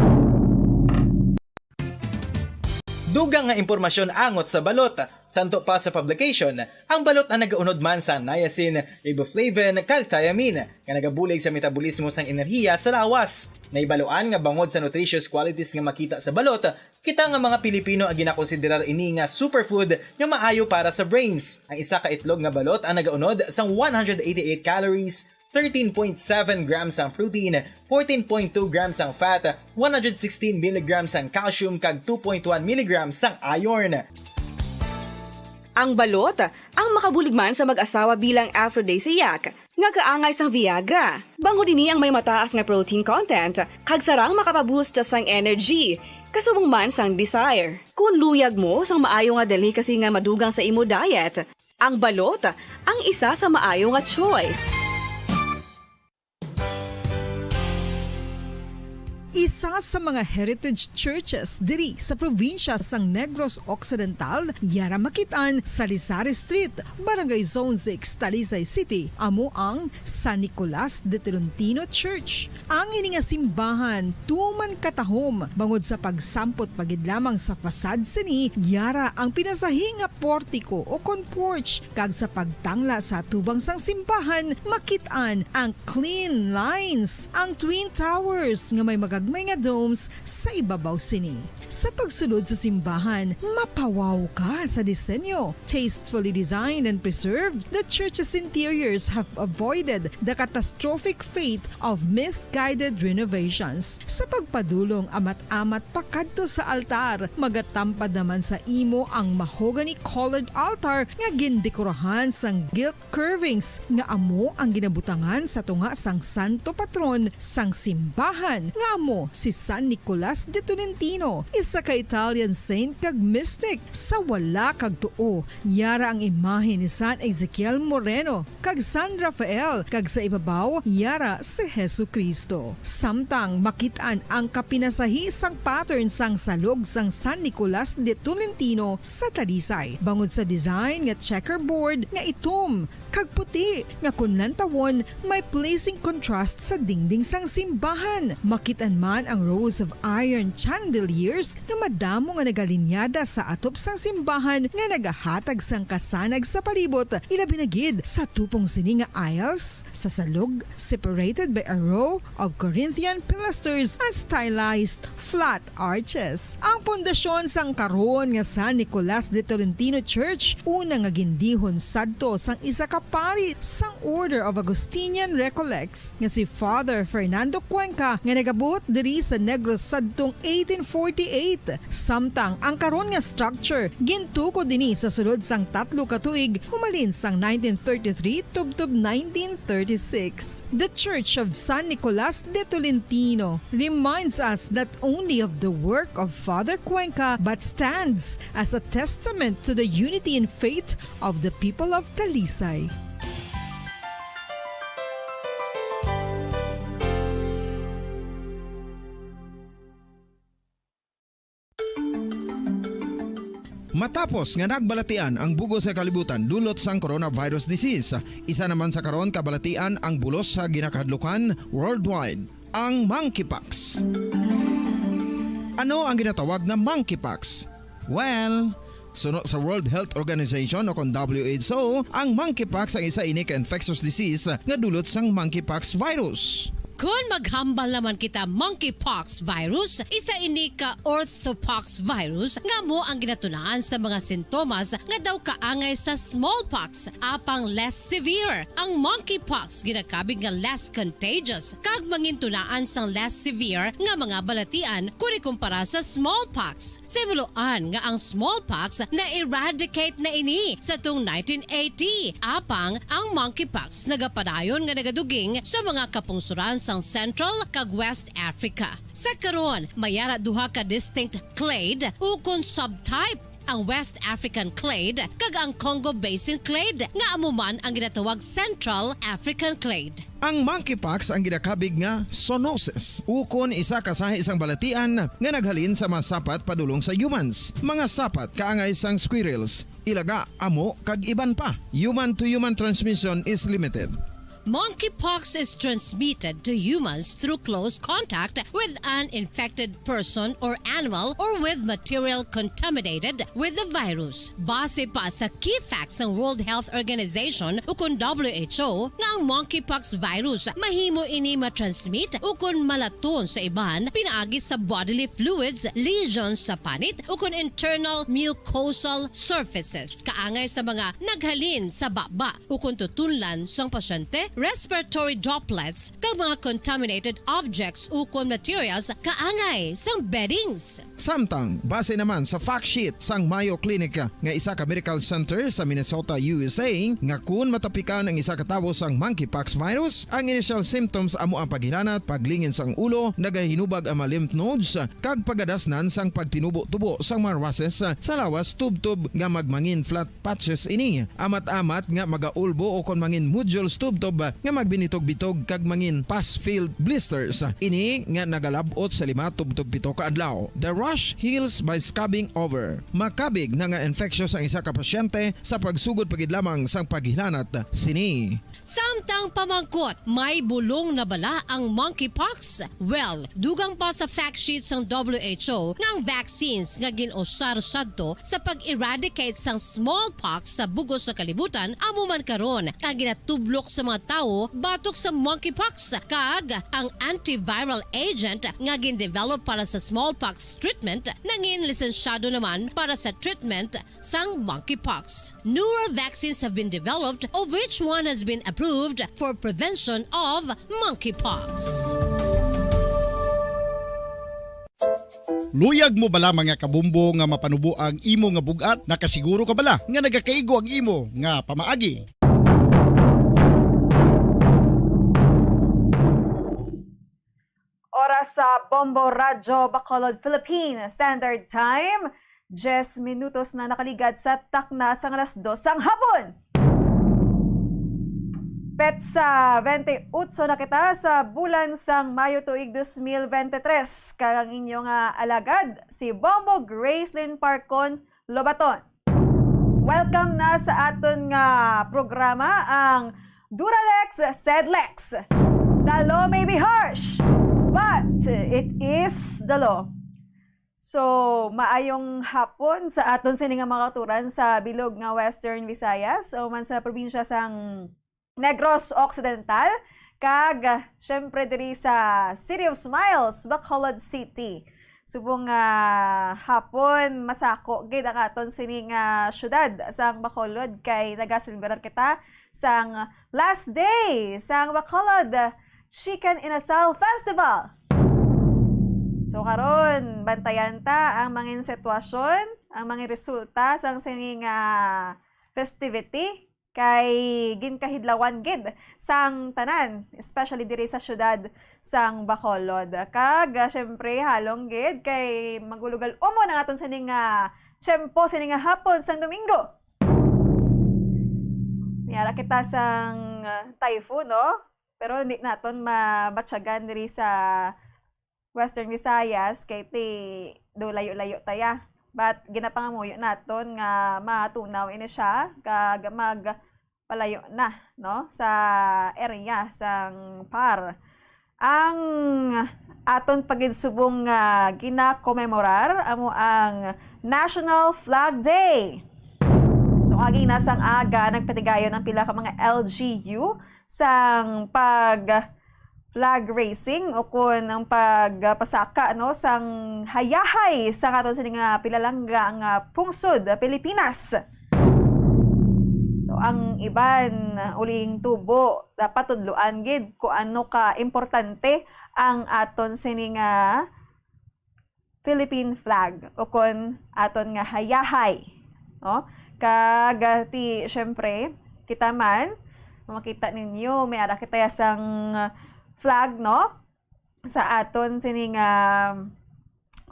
Dugang nga impormasyon angot sa balot. Santo pa sa publication, ang balot ang nagaunod man sa niacin, riboflavin, kag thiamine, nga nagabulig sa metabolismo sang enerhiya sa lawas. Nahibaluan nga bangod sa nutritious qualities nga makita sa balot, kita nga mga Pilipino ang ginakonsiderar ini nga superfood nga maayo para sa brains. Ang isa ka itlog nga balot ang nagaunod sang one hundred eighty-eight calories, thirteen point seven grams ang protein, fourteen point two grams ang fat, one hundred sixteen milligrams ang calcium, kag two point one milligrams ang iron. Ang balot ang makabulig man sa mag-asawa bilang aphrodisiac nga kaangay sang Viagra. Bangod ini ang may mataas nga protein content, kag sarang makapaboost sang energy, kasubong man sang desire. Kung luyag mo sang maayo nga delicacy nga madugang sa imo diet, ang balot ang isa sa maayo nga choice. Isa sa mga heritage churches diri sa probinsya sang Negros Occidental, yara makit-an sa Lisari Street, Barangay Zone six, Talisay City, amo ang San Nicolas de Tolentino Church. Ang ini nga simbahan tuman katahom bangod sa pagsampot pa gid lamang sa facade sini, yara ang pinasahi nga portico o kon porch, kag sa pagtangla sa atubang sang simbahan, makit-an ang clean lines, ang twin towers nga may magagmay nga domes sa ibabaw sini. Sa pagsulod sa simbahan, mapawaw ka sa disenyo. Tastefully designed and preserved, the church's interiors have avoided the catastrophic fate of misguided renovations. Sa pagpadulong amat-amat pakadto sa altar, magatampad naman sa imo ang mahogany-colored altar nga gindekorahan sang gilt curvings nga amo ang ginabutangan sa tunga sang santo patron sang simbahan, nga amo si San Nicolas de Tolentino, isa ka Italian saint kag mystic. Sa wala kag tuo, yara ang imahe ni San Ezekiel Moreno kag San Rafael, kag sa ibabaw, yara si Jesu-Cristo. Samtang makit-an ang kapinasahi sang pattern sang salog sang San Nicolas de Tolentino sa Talisay, bangod sa design nga checkerboard nga itom kag puti nga kon lantawon may pleasing contrast sa dingding sang simbahan. Makit-an man ang rows of iron chandeliers nga madamo nga nagalinyada sa atop sang simbahan nga nagahatag sang kasanag sa palibot, ilabi na gid sa tupong sini nga aisles sa salog, separated by a row of Corinthian pilasters and stylized flat arches. Ang pundasyon sang karon nga San Nicolas de Tolentino Church, una nga gindihon sadto sang isa ka pari sang Order of Augustinian Recollects nga si Father Fernando Cuenca, nga nagabuot diri sa Negros sadtong eighteen forty-eight. Samtang ang karon nga structure gintukod ini sa sulod sang tatlo ka tuig humalin sang nineteen thirty-three tubtob nineteen thirty-six. The Church of San Nicolas de Tolentino reminds us not only of the work of Father Cuenca but stands as a testament to the unity in faith of the people of Talisay. Matapos nga nagbalatian ang bug-os nga kalibutan dulot sang coronavirus disease, isa naman sa karon kabalatian ang bulos sa ginakahadlukan worldwide, ang monkeypox. Ano ang ginatawag nga monkeypox? Well, suno sa World Health Organization o kon W H O, ang monkeypox ang isa ini ka infectious disease nga dulot sang monkeypox virus. Kon maghambal naman kita monkeypox virus, isa ini ka orthopox virus nga amo ang ginatunaan sa mga sintomas nga daw kaangay sa smallpox, apang less severe. Ang monkeypox ginakabig nga less contagious kag mangintunaan sang less severe nga mga balatian kon ikumpara sa smallpox. Sa himuloan nga ang smallpox na-eradicate na ini sa tung nineteen eighty, apang ang monkeypox nagapadayon nga nagaduging sa mga kapungsuran sang Central kag West Africa. Sa karon, may ara duha ka distinct clade ukon subtype ang West African clade, kag ang Congo Basin clade, nga amo man ang ginatawag Central African clade. Ang monkeypox ang ginakabig nga zoonosis, ukon isa ka sahi sang balatian nga naghalin sa mga sapat padulong sa humans, mga sapat kaangay sang squirrels, ilaga, amo, kag iban pa. Human to human transmission is limited. Monkeypox is transmitted to humans through close contact with an infected person or animal or with material contaminated with the virus. Base pa sa key facts sang World Health Organization ukon W H O nga ang monkeypox virus mahimo ini matransmit ukon malaton sa iban pinaagi sa bodily fluids, lesions sa panit ukon internal mucosal surfaces kaangay sa mga naghalin sa baba ukon tutunlan sang pasyente, respiratory droplets, kag mga contaminated objects ukon materials kaangay sang beddings. Samtang, base naman sa fact sheet sang Mayo Clinic nga isa ka medical center sa Minnesota, U S A, nga kun matapikan ang isa ka tawo sang monkeypox virus, ang initial symptoms amo ang paghilanat, paglingin sang ulo, nagahinubag ang mga lymph nodes, kag pagadasnan sang pagtinubo-tubo sang mga rushes sa lawas tubtob nga magmangin flat patches ini, amat-amat nga magaulbo ukon mangin nodules tubtob nga magbinitog-bitog kag mangin pus-filled blisters. Ini nga nagalab-ot sa lima tubtob pito ka adlaw. The rash heals by scabbing over. Makabig na nga infectious ang isa ka pasyente sa pagsugod pa gid lamang sang paghilanat sini. Samtang pamangkot, may bulong na bala ang monkeypox? Well, dugang pa sa fact sheet sang W H O nga ang vaccines nga gin-usar sadto sa pag-eradicate sang smallpox sa bug-os nga kalibutan amo man karon ang ginatublok sa mga tawo batok sa monkeypox, kag ang antiviral agent nga gin-develop para sa smallpox treatment nangin lisensyado naman para sa treatment sang monkeypox. Newer vaccines have been developed, of which one has been approved for prevention of monkeypox. Luyag mo bala, mga kabombo, nga mapanubo ang imo nga bug-at? Nakasiguro ka bala nga nagakaigo ang imo nga pamaagi? Oras sa Bombo Radyo Bacolod, Philippine Standard Time, diyes minutos na nakaligad sa takna sang alas dos sang hapon. Petsa twenty-eight na kita sa bulan sang Mayo tuig dos mil bente tres, kag ang inyo nga alagad, si Bombo Gracelyn Parcon Lobaton. Welcome na sa aton nga programa, ang Duralex Sedlex. The law may be harsh, but it is the law. So, maayong hapon sa aton sini nga mga kauturan sa bilog nga Western Visayas o man sa probinsya sang Negros Occidental, kag, ah, syempre, diri sa City of Smiles, Bacolod City. Subong nga hapon, masako gid ang aton sini nga syudad sang Bacolod, kay nagaselebrar kita sang last day sang Bacolod Chicken Inasal Festival. So, karon, bantayan ta ang mangin sitwasyon, ang mangin resulta sang sini nga festivity, kay ginkahidlawan gid sang tanan, especially diri sa siyudad sang Bacolod. Kag, ah, syempre, halong gid kay magulugal umon ang aton sini nga tiyempo, sini nga hapon sang Domingo. May ara kita sang, ah, typhoon, no? Pero hindi naton mabatyagan diri sa Western Visayas, kay ti do layo-layo ta ya. But ginapangamuyo naton nga matunaw ini siya, kag magpalayo na, no, sa area sang par. Ang aton pa gid subong nga ginakomemorar amo ang National Flag Day. So, kagina sang aga, nagpatigayon ang pila ka mga L G U sang pag flag raising o kon ang pagpasaka, no, sang hayahay sang aton sini nga pinalangga nga pungsod, Pilipinas. So, ang iban, uling tubo, dapat tudloan gid kung ano ka importante ang aton sini nga Philippine flag, o kon aton nga hayahay, no? Kag, ah, ti, syempre, kita man, makita ninyo, may ara kita ya sang flag, no? Sa aton sini nga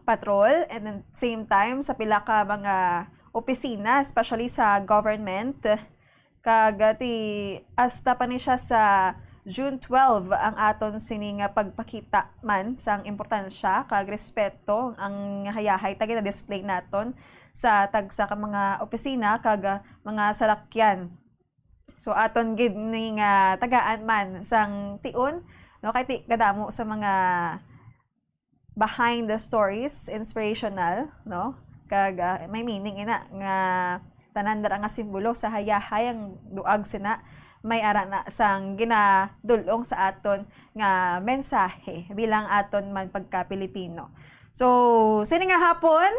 patrol, and then same time, sa pila ka mga opisina, especially sa government. Kag, ah, ti, hasta pa ni siya sa June twelve ang aton sini nga pagpakita man sang importansya kag respeto ang hayahay ta gina-display naton sa tagsa ka mga opisina kag, ah, mga salakyan. So, aton gid ni nga tagaan man sang tion, no? Kay ti kadamo sa mga behind the stories, inspirational, no? Kag, ah, may meaning ina nga tanan dira nga simbolo sa hayahay ang duag sina may ara na sang ginadul-ong sa aton nga mensahe bilang aton man pagka Pilipino. So, sini nga hapon,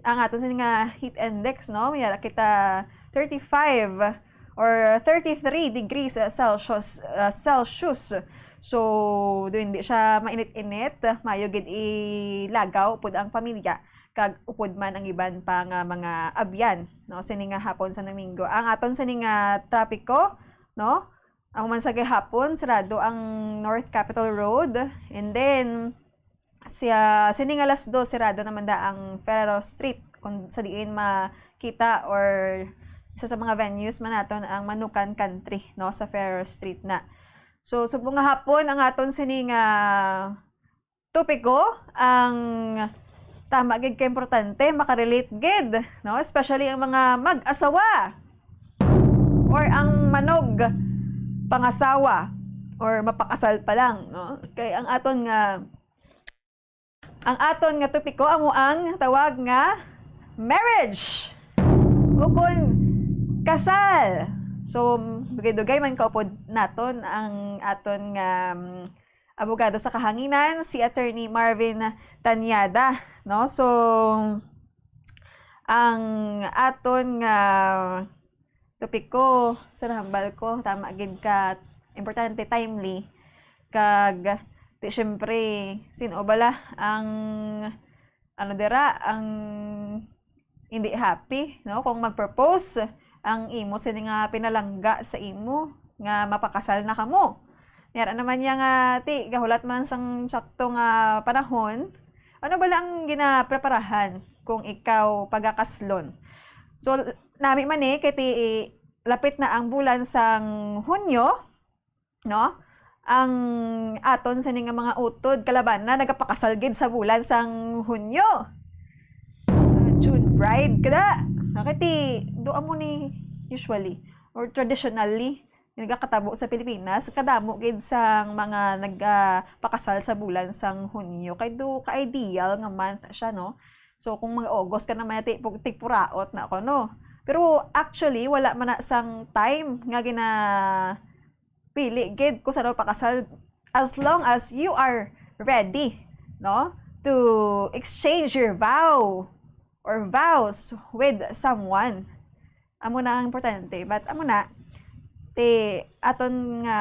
ang aton sini nga heat index, no? May ara kita thirty-five or thirty-three degrees Celsius, uh, Celsius. So, do hindi siya mainit-init, mayo gid ilagaw pud ang pamilya kag upod man ang iban pa nga mga abyan, no, sini nga hapon sa Domingo. Ang aton sini nga trapiko, no? Ang man sa gihapon, sarado ang North Capitol Road. And then, siya, sini nga alas dos, sarado naman da ang Ferrero Street, kung sa diin makita or isa sa mga venues man naton ang Manukan Country, no, sa Ferrero Street na. So, subong nga hapon ang aton sini nga topiko, ang tama gid ka importante, makarelate gid, no? Especially ang mga mag-asawa or ang manog pangasawa or mapakasal pa lang, no? Kay ang aton nga ang aton nga topiko amo ang tawag nga marriage. Ukon kasal. So, dugay-dugay man kaupod naton ang aton nga, um, abogado sa kahanginan, si Attorney Marvin Tañada, no? So, ang aton nga topiko, sa nahambal ko, tama gid ka, importante, timely. Kag, ti, syempre, sin-o bala ang, ano dira, ang hindi happy, no? Kung mag-propose ang imo sini nga pinalangga sa imo nga mapakasal na kamo. Yara naman niya nga, ti, gahulat man sang sakto nga panahon, ano bala ang ginapreparahan kung ikaw pagakaslon? So, nami man ni, kay ti, lapit na ang bulan sang Hunyo, no? Ang aton sini nga mga utod, kalabana, nagapakasal gid sa bulan sang Hunyo. Ah, June bride, kada. Nakiti, do amo ni usually, or traditionally, nagakatabo sa Pilipinas, kadamo gid sang mga nagapakasal sa bulan sang Hunyo. Kay do ka-ideal nga month siya, no? So, kung mag-August ka naman, ti-, tigpuraot na ako, no? Pero actually, wala man na sang time nga ginapili gid kung saan pakasal, as long as you are ready, no? To exchange your vow or vows with someone. Amo na ang importante. But amo na, ti aton nga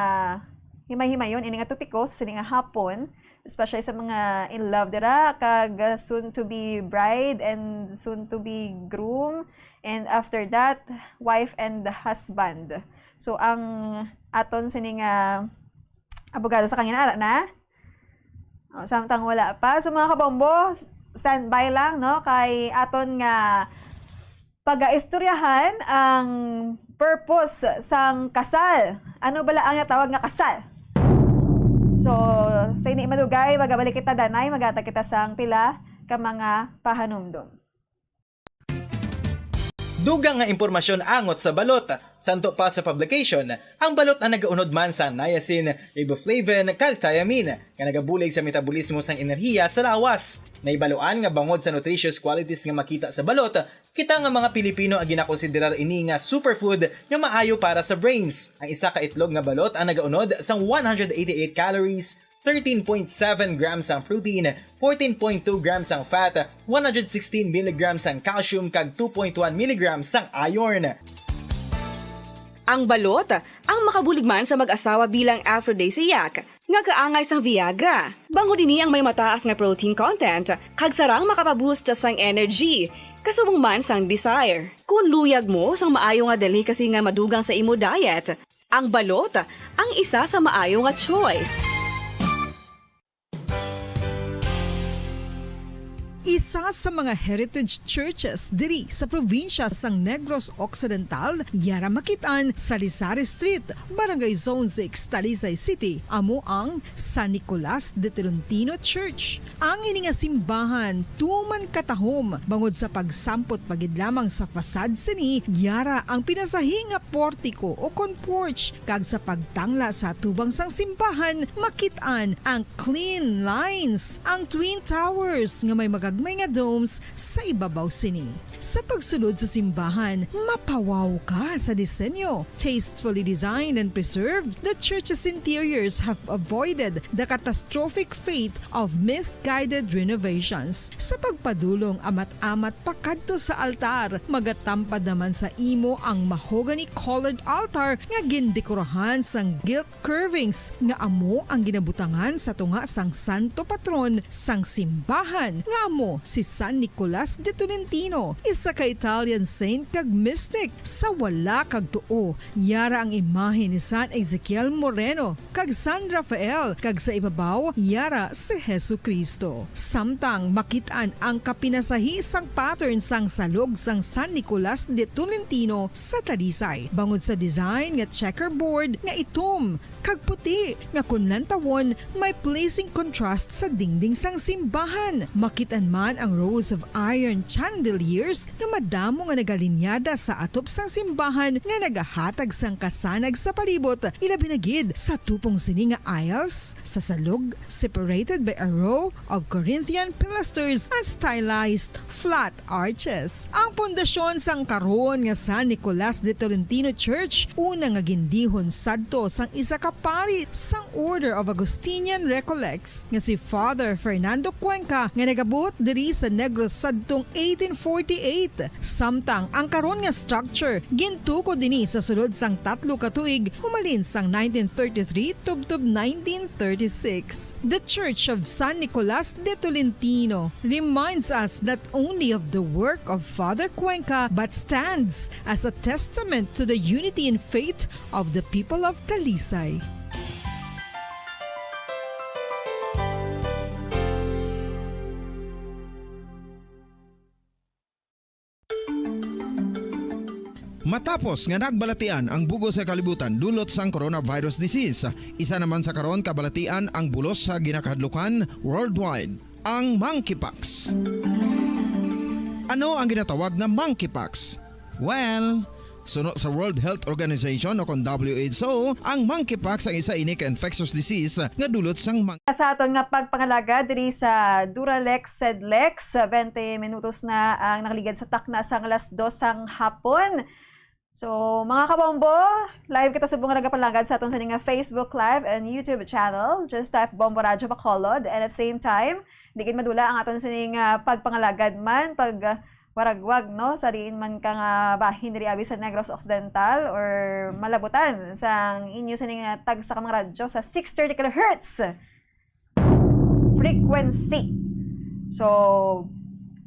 himay-himayon ini nga topiko sa sini nga hapon, especially sa mga in love dira, kag soon to be bride and soon to be groom, and after that, wife and husband. So, ang aton sini nga abogado sa kangina, ara na. O, samtang wala pa. So, mga kabombo, standby lang, no? Kay aton nga pagaistoryahan ang purpose sang kasal. Ano bala ang natawag nga kasal? So, sa hindi madugay, magabalik kita, danay, maghatag kita sang pila ka mga pahanumdom. Dugang nga impormasyon angot sa balot. Santo pa sa publication, ang balot ang nagaunod man sa niacin, riboflavin, kag thiamine, nga nagabulig sa metabolismo sang enerhiya sa lawas. Naibaluan nga bangod sa nutritious qualities nga makita sa balot, kita nga mga Pilipino ang ginakonsiderar ini nga superfood nga maayo para sa brains. Ang isa ka itlog nga balot ang nagaunod sang one hundred eighty-eight calories, thirteen point seven grams ang protein, fourteen point two grams ang fat, one hundred sixteen milligrams ang calcium, kag two point one milligrams ang iron. Ang balot, ang makabulig man sa mag-asawa bilang aphrodisiac, nga kaangay sang Viagra. Bangod ini ang may mataas nga protein content, kag sarang makapaboost sang energy, kasubong man sang desire. Kung luyag mo sang maayo nga delicacy nga madugang sa imo diet, ang balot ang isa sa maayo nga choice. Isa sa mga heritage churches diri sa probinsya sang Negros Occidental, yara makit-an sa Lisari Street, Barangay Zone six, Talisay City, amo ang San Nicolas de Tolentino Church. Ang ini nga simbahan tuman katahom bangod sa pagsampot pa gid lamang sa facade sini, yara ang pinasahi nga portiko o kon porch, kag sa pagtangla sa atubang sang simbahan, makit-an ang clean lines, ang twin towers nga may magagmay nga domes sa ibabaw sini. Sa pagsulod sa simbahan, mapawaw ka sa disenyo. Tastefully designed and preserved, the church's interiors have avoided the catastrophic fate of misguided renovations. Sa pagpadulong amat-amat pakadto sa altar, magatampad naman sa imo ang mahogany-colored altar nga gindekorahan sang gilt curvings nga amo ang ginabutangan sa tunga sang santo patron sang simbahan, nga amo si San Nicolas de Tolentino, isa ka Italian saint kag mystic. Sa wala kag tuo, yara ang imahe ni San Ezekiel Moreno kag San Rafael, kag sa ibabaw, yara si Jesu-Cristo. Samtang makit-an ang kapinasahi sang pattern sang salog sang San Nicolas de Tolentino sa Talisay, bangod sa design nga checkerboard nga itom kag puti, nga kon lantawon, may pleasing contrast sa dingding sang simbahan. Makit-an man ang rows of iron chandeliers nga madamo nga nagalinyada sa atop sang simbahan nga nagahatag sang kasanag sa palibot, ilabi na gid sa tupong sini nga aisles sa salog, separated by a row of Corinthian pilasters and stylized flat arches. Ang pundasyon sang karon nga San Nicolas de Tolentino Church, una nga gindihon sadto sang isa ka pari sang Order of Augustinian Recollects nga si Father Fernando Cuenca, nga nagabot diri sa Negros sadtong eighteen forty-eight. Samtang ang karon nga structure gintukod dinhi sa sulod sang tatlo ka tuig, humalin sang nineteen thirty-three tubtob nineteen thirty-six. The Church of San Nicolas de Tolentino reminds us not only of the work of Father Cuenca, but stands as a testament to the unity in faith of the people of Talisay. Matapos nga nagbalatian ang bug-os nga kalibutan dulot sang coronavirus disease, isa naman sa karon kabalatian ang bulos sa ginakahadlukan worldwide, ang monkeypox. Ano ang ginatawag nga monkeypox? Well, suno sa World Health Organization o kon W H O, ang monkeypox ang isa ini ka infectious disease nga dulot sang monkey. Sa aton nga pagpangalagad diri sa Duralex Sedlex, twenty minutos na ang nakaligad sa takna sang alas dos sang hapon. So, mga kabombo, live kita subong nga nagapalagad sa aton sini nga Facebook Live and YouTube channel. Just type Bombo Radyo Bacolod. And at the same time, di gid madula ang aton sini nga pagpangalagad man, pag, ah, waragwag, no, sa diin man ka nga bahin diri abi sa Negros Occidental or malabutan sang inyo sini nga tagsa ka mga radyo sa six thirty kilohertz frequency. So,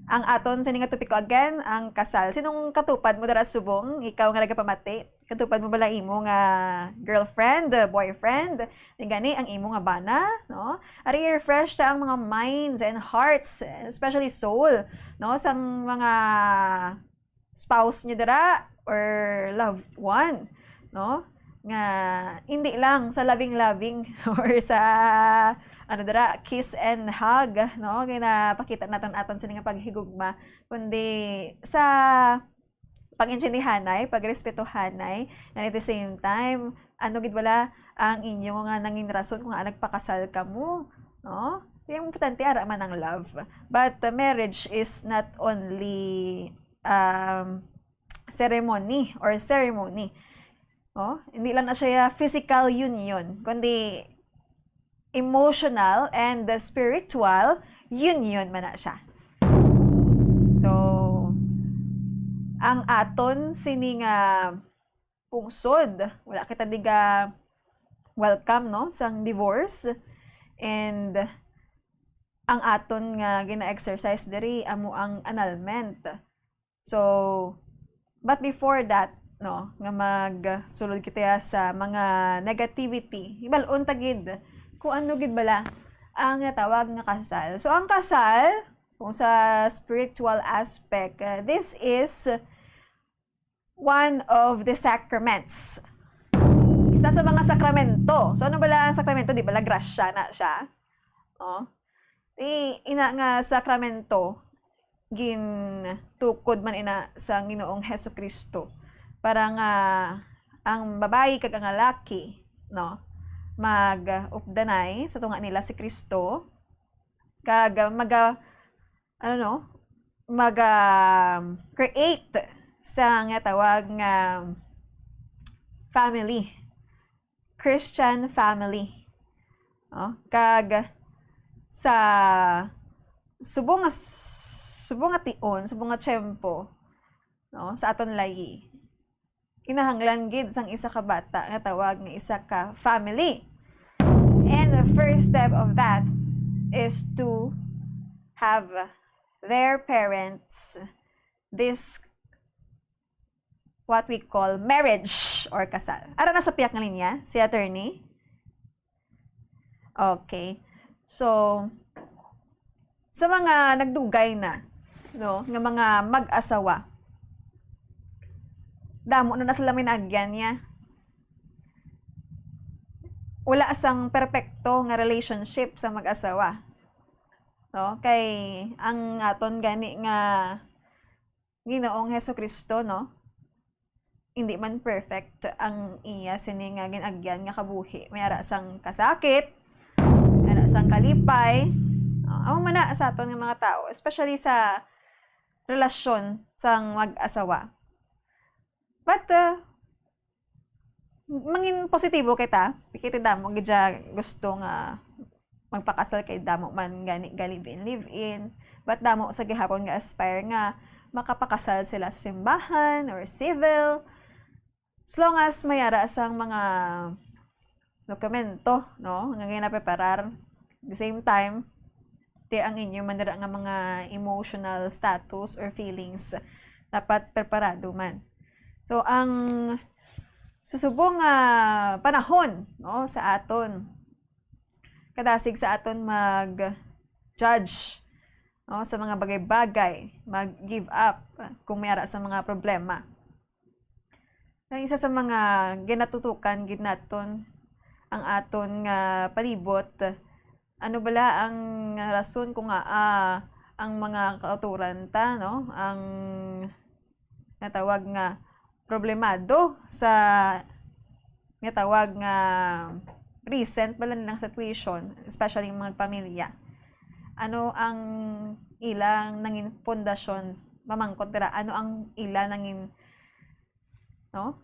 ang aton sini nga topiko again, ang kasal. Sinong katupad mo dira subong? Ikaw nga nagapamati, katupad mo bala imo nga girlfriend, boyfriend? Ni gani ang imo nga bana, no? Ari, i-refresh ta ang mga minds and hearts, especially soul, no? Sang mga spouse nyo dira or loved one, no? Nga hindi lang sa loving-loving or sa, ano dira, kiss and hug, no? Ginapakita naton aton sini nga paghigugma, kundi sa pag-intindihanay, pagrespetuhanay, and at the same time, ano gid bala ang inyo nga nangin rason kung ngaa nagpakasal kamo, no? Ang importante, ara man ang love. But, uh, marriage is not only, um, ceremony or ceremony. Oh, hindi lang na siya physical union, kundi emotional and spiritual union man na siya. So, ang aton sini nga pungsod, wala kita diga welcome, no, sang divorce. And ang aton nga gina-exercise diri amo ang annulment. So, but before that, no, nga magsulod kita sa mga negativity, hibalon ta gid kung ano gid bala ang natawag nga kasal. So, ang kasal, Kung sa spiritual aspect, uh, this is one of the sacraments. Isa sa mga sakramento. So, ano bala ang sakramento? Di bala grasya na siya? Oh. Di, ina nga sakramento, gintukod man ina sa Ginoong Hesukristo para nga ang babayi kag ang lalaki, no, mag-updanay sa tunga nila si Kristo, kag maga-, ano, no, maga-create sa nga tawag nga family, Christian family. No? Kag sa subong nga, subong nga tion, subong nga tiyempo, no, sa aton layi, kinahanglan gid sang isa ka bata nga tawag nga isa ka family. And the first step of that is to have their parents this what we call marriage or kasal. Ara na sa piyak nga linya, si attorney. Okay. So, sa mga nagdugay na, no, nga mga mag-asawa, damo na, na sila may naagyan niya. Wala sang perpekto nga relationship sa mag-asawa. No? Kay ang aton gani nga Ginoong Hesukristo, no? Hindi man perfect ang iya sini nga gin-agyan nga kabuhi. May ara sang kasakit, may ara sang kalipay. Ah, amo man na sa aton nga mga tao, especially sa relasyon sang mag-asawa. But, uh, mangin positibo kita. Di kita damo gid siya gusto nga magpakasal kay damo man gani ga live-in, live-in. But damo sa gihapon nga aspire nga makapakasal sila sa simbahan or civil. As long as may ara sang mga dokumento, no, nga ginapreparar. The same time, ti ang inyo man dira nga mga emotional status or feelings, dapat preparado man. So, ang susubong nga panahon, no, sa aton, kadasig sa aton mag-judge, no, sa mga bagay-bagay, mag-give up kung may ara sa mga problema. Ang isa sa mga ginatutukan gid naton ang aton nga palibot. Ano bala ang rason kung ngaa ang mga kauturan ta, no? Ang natawag nga problemado sa natawag nga recent bala nilang situation, especially ang mga pamilya. Ano ang ilang nangin pundasyon, mamangkot dira, ano ang ila nangin, no?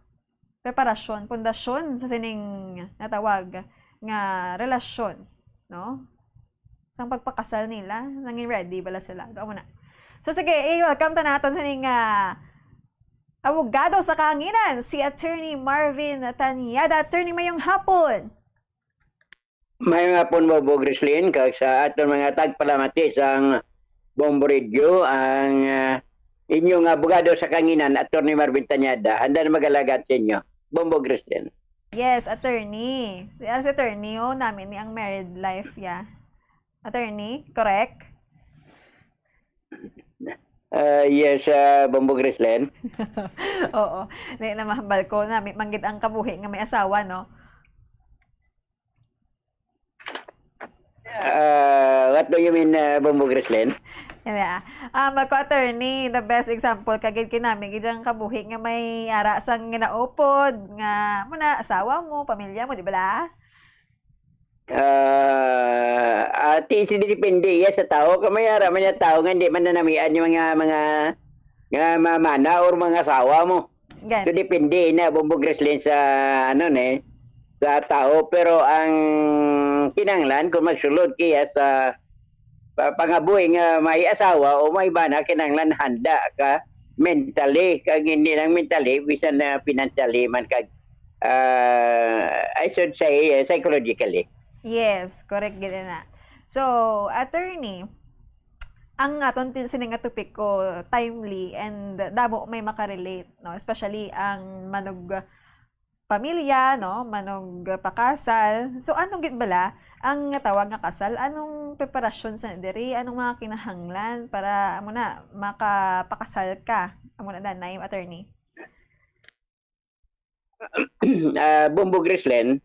Preparasyon, pundasyon sa sining natawag nga relasyon, no? Sang pagpakasal nila, nangin ready bala sila. Amo na. So, sige, i-welcome ta naton sining, ah, abogado sa kahanginan, si Attorney Marvin Tañada. Attorney, mayong hapon. Mayong hapon, Bobo Grislin, kag sa aton mga tagpalamati sang Bombo Radio, ang, ah, inyong abogado sa kahanginan, Attorney Marvin Tañada. Handa na mag-alagad sa inyo. Bombo Grislin. Yes, attorney. Yan si attorney, oh, namin ni ang married life, ya. Attorney, correct? Ah, yes, ah, Bombo Grislin. Oo. Di na mahambal ko, namin manggid ang kabuhi nga may asawa, no? Ah, what do you mean, ah, Bombo Grislin? Yan, ah. Um, ako, attorney, the best example ka gid kinami gid ang kabuhi nga may ara sang ginaupod nga mo na asawa mo, pamilya mo, di ba la? Ah, ati, si depende iya sa tao. Kay may ara man niya tao nga hindi man nanamian yung mga, mga, nga mamana or mga asawa mo. Gan. So, depende na, Bombo Grislin, sa, ano, ni, sa tao. Pero ang kinahanglan, kung magsulod kaya sa pa-, pangabuhi nga may asawa o may bana, kinahanglan handa ka mentally, kag hindi lang mentally, bisan na financially man, kag, ah, I should say, eh, psychologically. Yes, correct gid na. So, attorney, ang aton tin-, sini nga topiko timely and damo may makarelate, no? Especially ang manog pamilya, no? Manog pakasal. So, ano gid bala ang tawag nga kasal? Anong preparasyon sa diri? Anong mga kinahanglan para, amo na, makapakasal ka? Amo na, danay, attorney. Ah, Bombo Grislen,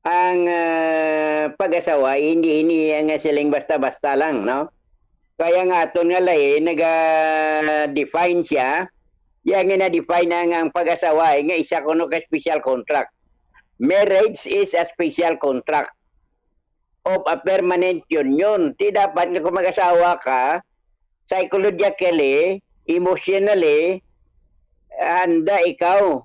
ang ah, pag-asawa, hindi ini nga siling basta-basta lang, no? Kaya nga aton nga lahi, naga-define siya. Yang nga na-define ang, ang pag-asawa ay nga isa kuno ka special contract. Marriage is a special contract of a permanent union. Ti dapat nga kung mag-asawa ka, psychologically, emotionally, handa ikaw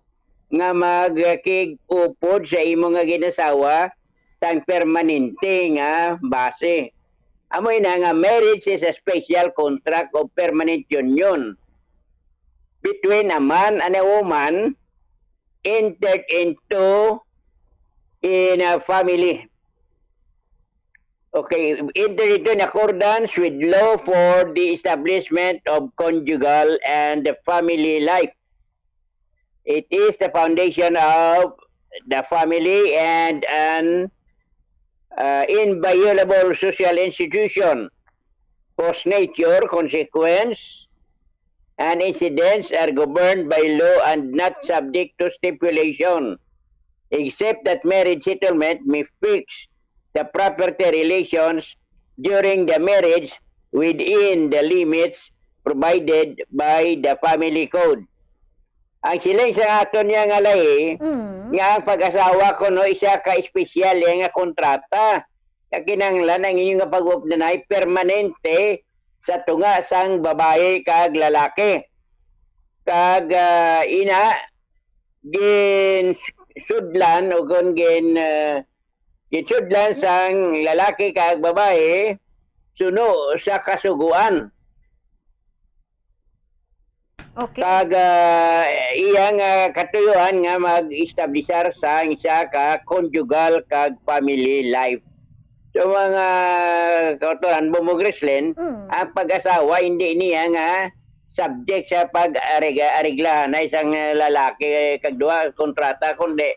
nga magkig-upod sa imo nga ginasawa sang permanente nga base. Amo ina nga marriage is a special contract of permanent union between a man and a woman entered into in a family. Okay, entered into in accordance with law for the establishment of conjugal and the family life. It is the foundation of the family and an uh, inviolable social institution whose nature, consequence, and incidents are governed by law and not subject to stipulation, except that marriage settlement may fix the property relations during the marriage within the limits provided by the family code. Ang siling sa aton niya nga lahi, mm, nga ang pag-asawa kuno isa ka espesyal nga kontrata nga kinahanglan ang inyo nga pag-updanay permanente sa tunga sang babayi kag lalaki. Kag ah, ina, ginsudlan o kon gin ah, ginsudlan sang lalaki kag babayi suno sa kasugoan. Okay. Kag ah, iya nga katuyuan nga mag-establisar sa isa ka conjugal kag family life. So mga kautoran, Bombo Grislen, mm, ang pag-asawa hindi niya nga subject sa pag-aregla na isang lalaki kag duha kontrata, kundi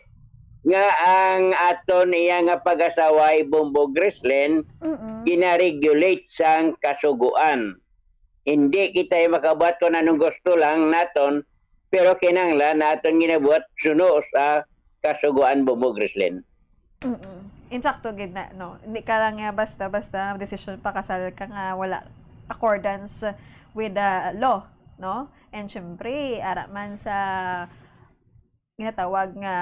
nga ang aton iya nga pag-asawa ay Bombo Grislen, mm, ginaregulate sang kasugoan. Hindi kita makabuhat kung anong gusto lang naton, pero kinahanglan naton ginabuhat suno sa kasugoan, Bombo Grislen. Mm-mm. Insakto gid na, no? Hindi ka lang nga basta-basta desisyon pakasal ka nga wala accordance with the law, no? And syempre, ara man sa ginatawag nga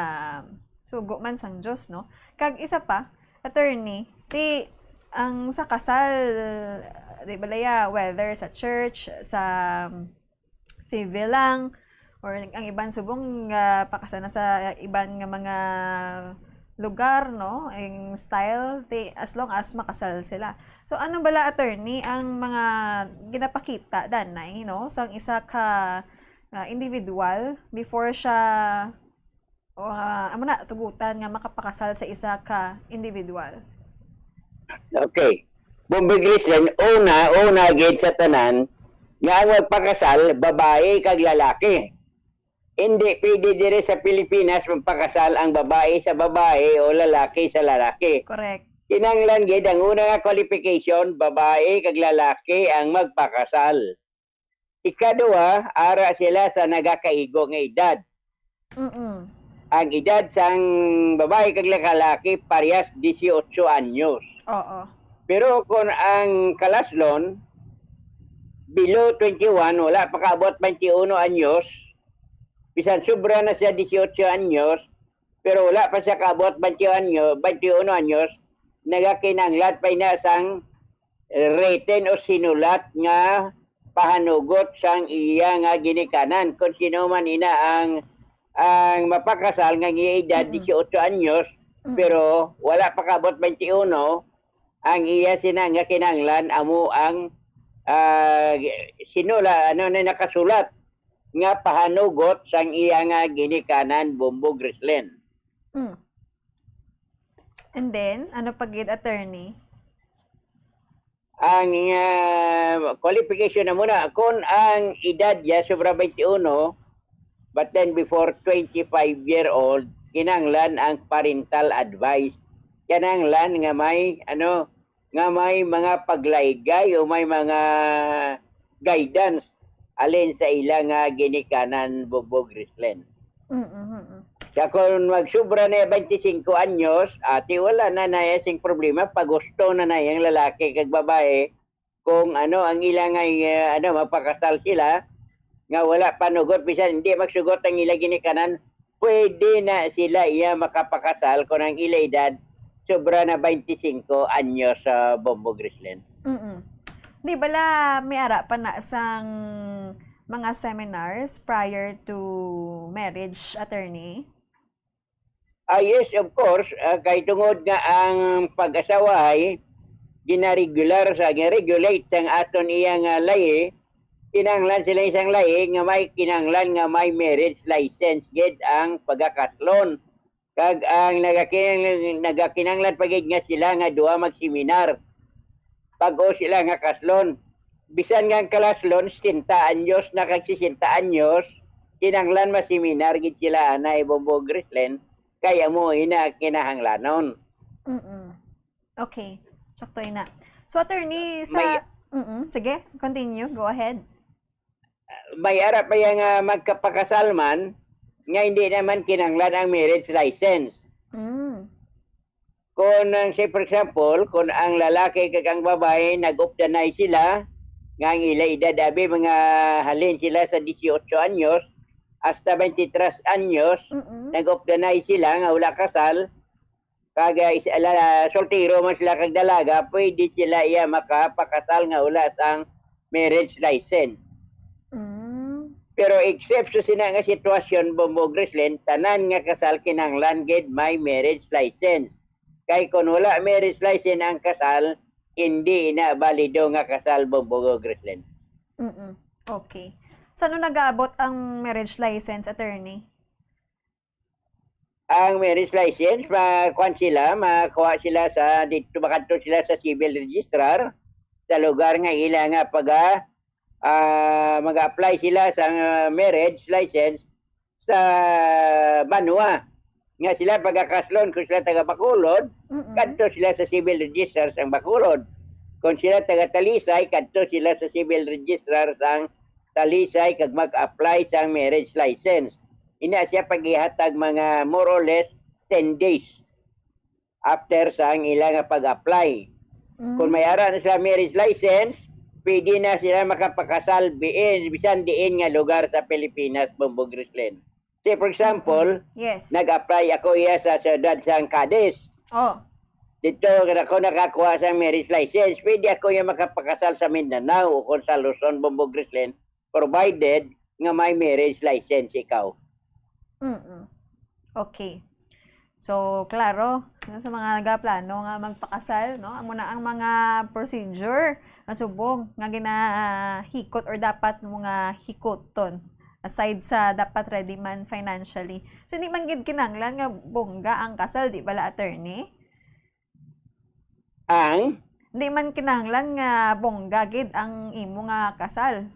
sugo man sang Dios, no? Kag isa pa, attorney, ti ang sa kasal, di ba, Lea, whether sa church, sa civil lang, or ang iban subong nga pakasal na sa iban nga mga lugar, no, ang style, ti as long as makasal sila. So ano bala, attorney, ang mga ginapakita danay, no, sang isa ka ah, individual before siya o ah, amo na tugutan nga makapakasal sa isa ka individual? Okay. Bombo Grislen, una, una gid sa tanan, nga ang magpakasal, babae kag lalaki. Hindi pwede diri sa Pilipinas magpakasal ang babae sa babae o lalaki sa lalaki. Correct. Kinahanglan gid ang una nga qualification, babae kag lalaki ang magpakasal. Ikaduha, ara sila sa nagakaigo nga edad. Mm-mm. Ang edad sang babae kag lalaki parehas dieciocho anyos. Oo. Pero kung ang kalaslon below twenty-one, wala pa kaabot twenty-uno anyos, bisan sobra na siya dieciocho anyos, pero wala pa siya kaabot twenty-one anyo-, twenty-uno anyos, nagakinahanglan pa ina sang written o sinulat nga pahanugot sang iya nga ginikanan. Kung sino man ina ang ang mapakasal nga ang iya edad Mm. dieciocho anyos, Mm. pero wala pa kaabot twenty-uno, ang iya sina nga kinahanglan amo ang ah, sinula ano na nakasulat nga pahanugot sang iya nga ginikanan, Bombo Grislen. Mm. And then, ano pa gid, attorney? Ang ah, qualification na muna, kung ang edad niya sobra twenty-uno, but then before twenty-five year old, kinahanglan ang parental advice. Kinahanglan nga may ano, nga may mga paglaygay o may mga guidance alin sa ila nga ginikanan, Bombog Grislen. Mm-mm. Sa kung magsubra na twenty-cinco anyos, ati, wala na na sing problema pag gusto na na yang lalaki kag babae kung ano ang ila nga, eh, ano, mapakasal sila nga wala pa nugot, bisan hindi magsugot ang ila ginikanan, pwede na sila iya makapakasal kung ang ila edad sobra na twenty-cinco anyos, sa Bombo Grislen. Mm-mm. Di bala may ara pa na sang mga seminars prior to marriage, attorney? Ah, yes, of course. Ah, kay tungod nga ang pag-asawahay ginaregular sa, gina-regulate sang aton iya nga lahi, kinahanglan sila isang lahi nga may kinahanglan nga may marriage license gid ang pagakaslon. Kag ang nagakinang-, nagakinahanglan pa gid nga sila nga duha magseminar bag-o sila nga kaslon. Bisan nga ang kalaslon, setenta anyos na kag sesenta anyos, kinahanglan maseminar gid sila, anay, Bombo Grislen, kay amo ina kinahanglanon. Mm-mm. Okay. Sakto ina. So, attorney, sa May Mm-mm. Sige, continue. Go ahead. May ara pa yang, ah, magkapakasal man nga hindi naman kinahanglan ang marriage license. Mm. Kung ang, say, for example, kung ang lalaki kag ang babae nag-updanay sila, nga ang ila edad abi mga halin sila sa dieciocho anyos hasta twenty-tres anyos, Mm-mm. nag-updanay sila nga wala kasal, kag, ah, is-, ala-, soltero man sila kag dalaga, pwede sila iya makapakasal nga wala sang marriage license. Mm. Pero except sa sina nga sitwasyon, Bombo Grislen, tanan nga kasal kinahanglan gid may marriage license. Kay kung wala marriage license ang kasal, hindi na balido nga kasal, Bombo Grislen. Mm-mm. Okay. Sa ano nag-aabot ang marriage license, attorney? Ang marriage license, ma-, kuwan sila, makuha sila sa, dito, makadto sila sa civil registrar, sa lugar nga ila nga paga-, ah, mag-apply sila sa, ah, marriage license sa banwa. Nga sila pagakaslon kung sila taga Bacolod, Mm-mm. kadto sila sa civil registrar sang Bacolod. Kung sila taga Talisay, kadto sila sa civil registrar sang Talisay kag mag-apply sang marriage license. Ina siya paghihatag mga more or less ten days after sang ila nga pag-apply. Mm. Kung may ara na sila marriage license, pwede na sila makapakasal biin, bisan diin nga lugar sa Pilipinas, Bombo Grislen. Say, for example, Mm. Yes. nag-apply ako iya sa siyudad sang Cadiz. Oh. Dito ako nakakuha sang marriage license. Pwede ako iya makapakasal sa Mindanao o kung sa Luzon, Bombo Grislen, provided nga may marriage license ikaw. Mm-mm. Okay. So, klaro, no, sa mga nagaplano nga magpakasal, no, amo na ang mga procedure nga subong nga ginahikot or dapat mo nga hikuton, aside sa dapat ready man financially. So, hindi man gid kinahanglan nga bongga ang kasal, di bala, attorney? Ang? Hindi man kinahanglan nga bongga gid ang imo nga kasal.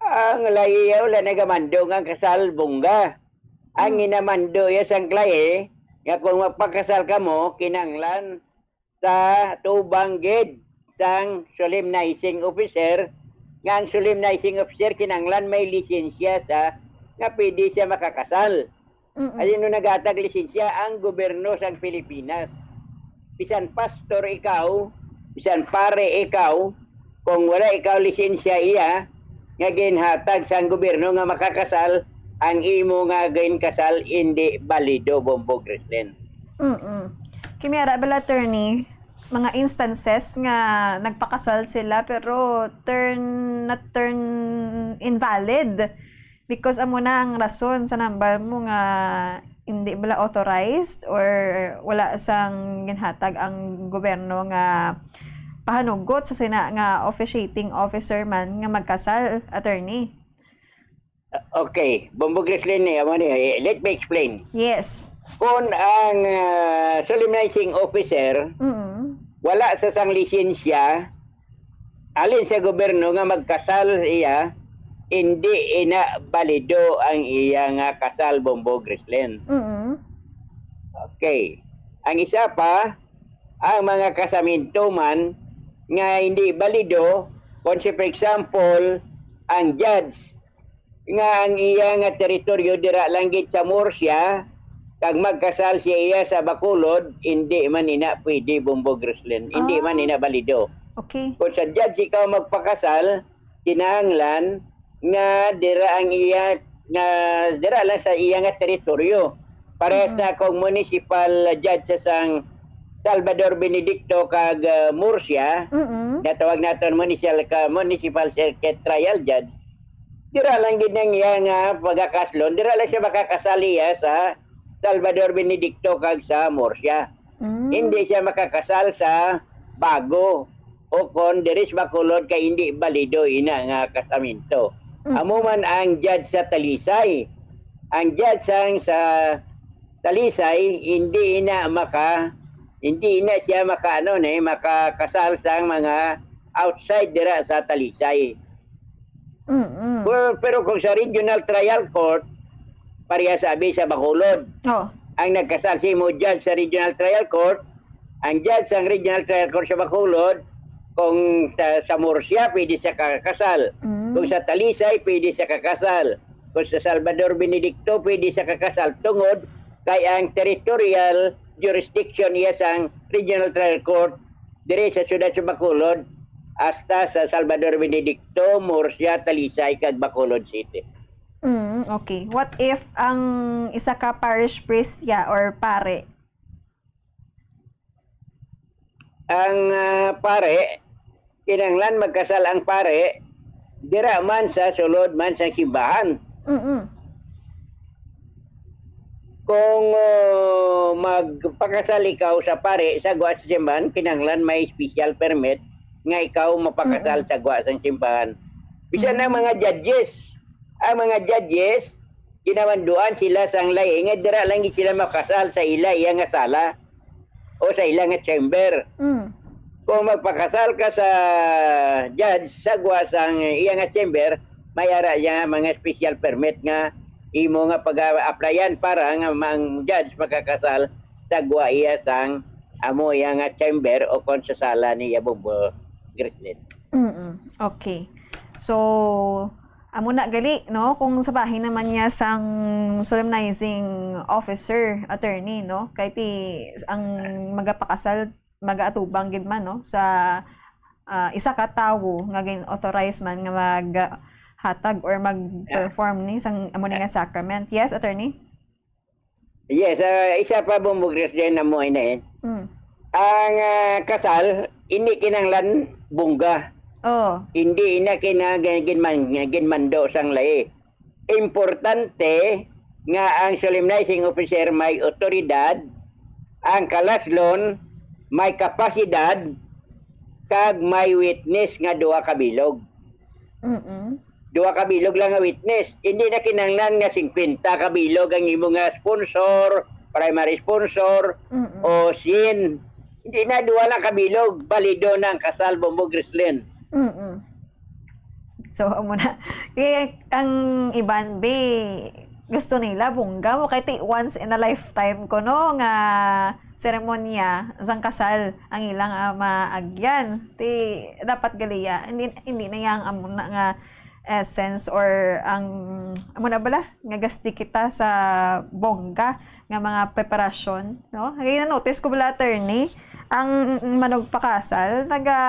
Ang lahi, wala nagamando nga ang kasal bongga. Ang Hmm. ginamando iya sang lahi, nga kung magpakasal kamo, kinahanglan sa tubang gid sang solemnizing officer, nga ang solemnizing officer kinahanglan may lisensya sa, nga pwede siya makakasal. Mm-mm. Ay, no, naghatag lisensya ang gobyerno sang Pilipinas. Bisan pastor ikaw, bisan pare ikaw, kung wala ikaw lisensya iya nga ginhatag sang gobyerno nga makakasal, ang imo nga ginkasal hindi balido, Bombo Grislen. Mm-mm. Kami ara bala, attorney, mga instances nga nagpakasal sila pero turn, na-turn invalid because amo na ang rason sa nambal mo nga hindi bala authorized or wala sang ginhatag ang gobyerno nga pahanugot sa sina nga officiating officer man nga magkasal, attorney. Okay, Bombo Grislen, eh, amo ni, eh, let me explain. Yes. Kung ang, ah, solemnizing officer Mm. wala sa sang lisensya, alin sa gobyerno nga magkasal iya, hindi ina balido ang iya nga kasal, Bombo Grislen. Mm. Okay. Ang isa pa, ang mga kasaminto man nga hindi balido, kung si, for example, ang judge nga ang iya nga teritoryo dira lang gid sa Murcia, kag magkasal siya iya sa Bacolod, hindi man ina pwede, Bombo Grislin. Hindi man Ah. ina balido. Okay. Kung sa judge ikaw magpakasal, kinahanglan nga dira ang iya, nga dira lang sa iya nga teritoryo. Parehas Mm. na kung municipal judge sa sang Salvador Benedicto kag, ah, Murcia, Mm. nga tawag naton municipal ka, municipal circuit trial judge, dira lang gid ang iya nga pagkakaslon, dira lang siya makakasal iya sa Salvador Benedicto kag sa Murcia. Mm. Hindi siya makakasal sa Bago o kon diri sa Bacolod kay hindi balido ina nga kasaminto. Mm. Amo man ang judge sa Talisay. Ang judge sang sa Talisay, hindi ina maka, hindi ina siya maka, ano, ni, makakasal sang mga outside dira sa Talisay. Mm-mm. Pero, pero kung sa regional trial court, pareha sa abi sa Bacolod. Oh. Ang nagkasal si mo judge sa regional trial court, ang judge sang regional trial court sa Bacolod, kung sa, sa Murcia, pwede siya kakasal. Mm. Kung sa Talisay, pwede siya kakasal. Kung sa Salvador Benedicto, pwede siya kakasal. Tungod kay ang territorial jurisdiction iya sang regional trial court diri sa siyudad sa Bacolod, hasta sa Salvador Benedicto, Murcia, Talisay, kag Bacolod City. Mm, okay. What if ang isa ka parish priest ya or pare? Ang, ah, pare, kinahanglan magkasal ang pare, dira man sa sulod man sa simbahan. Mm-mm. Kung, ah, magpakasal ikaw sa pare sa gwa sa simbahan, kinahanglan may special permit nga ikaw mapakasal Mm-mm. sa gwa sa simbahan. Bisan ang Mm. mga judges, ang mga judges, ginamanduan sila sang lahi nga dira lang gid sila makasal sa ila iya nga sala o sa ila nga chamber. Mm. Kung magpakasal ka sa judge sa gwa sang iya nga chamber, may ara siya mga special permit nga imo nga pag-applyan para nga ang judge makakasal sa gwa iya sang amo iya nga chamber o kon sa sala ni iya, Bombo Grislin. Mm-mm. Okay. So, amo na gali, no? Kung sa bahin naman niya sang solemnizing officer, attorney, no? Kay ti ang magapakasal, magaatubang gid man, no? Sa, ah, isa ka tawo nga gin-authorize man nga maghatag or mag-perform ni sang amo ni nga sacrament. Yes, attorney? Yes, ah, isa pa, Bombo Grislin, amo ina eh. Mm. Ang, ah, kasal, hindi kinahanglan bongga. Oh. Hindi ina kina-, gin-, ginman-, ginmando sang lahi. Importante nga ang solemnizing officer may otoridad, ang kalaslon may kapasidad, kag may witness nga duha ka bilog. Mm-mm. Duha ka bilog lang nga witness. Hindi na kinahanglan nga singkwenta ka bilog ang imo nga sponsor, primary sponsor, Mm-mm. o sien. Hindi na, duha lang ka bilog, balido na ang kasal, Bombo Grislin. Mm-mm. So, amo na. Kaya ang iban, be, gusto nila bongga mo kay ti once in a lifetime ko, no, nga seremonya sang kasal ang ilang, ah, maagyan. Ti dapat gali ya, hindi, hindi na yang amo na nga essence or ang amo na bala nga gasti kita sa bongga nga mga preparasyon, no? Kaya na-notice ko bala, attorney, ang manugpakasal, naga,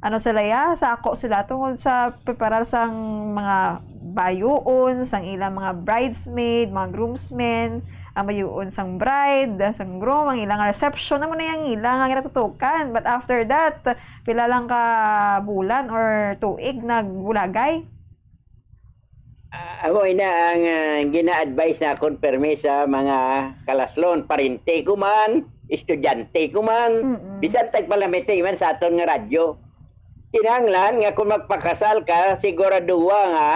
ano sila ya, sako sila tungod sa preparar sang mga bayuon, sang ilang mga bridesmaid, mga groomsmen, ang bayuon sang bride, sang groom, ang ilang reception, amo na yang ilang ang natutukan. But after that, pila lang ka bulan or tuig nagbulagay. Ah, amo ina ang, ah, gina-advise na akon permi sa mga kalaslon, parente ko man, estudyante ko man, Mm-mm. bisan tagpalamete man sa aton nga radyo. Kinahanglan nga kung magpakasal ka, siguraduha nga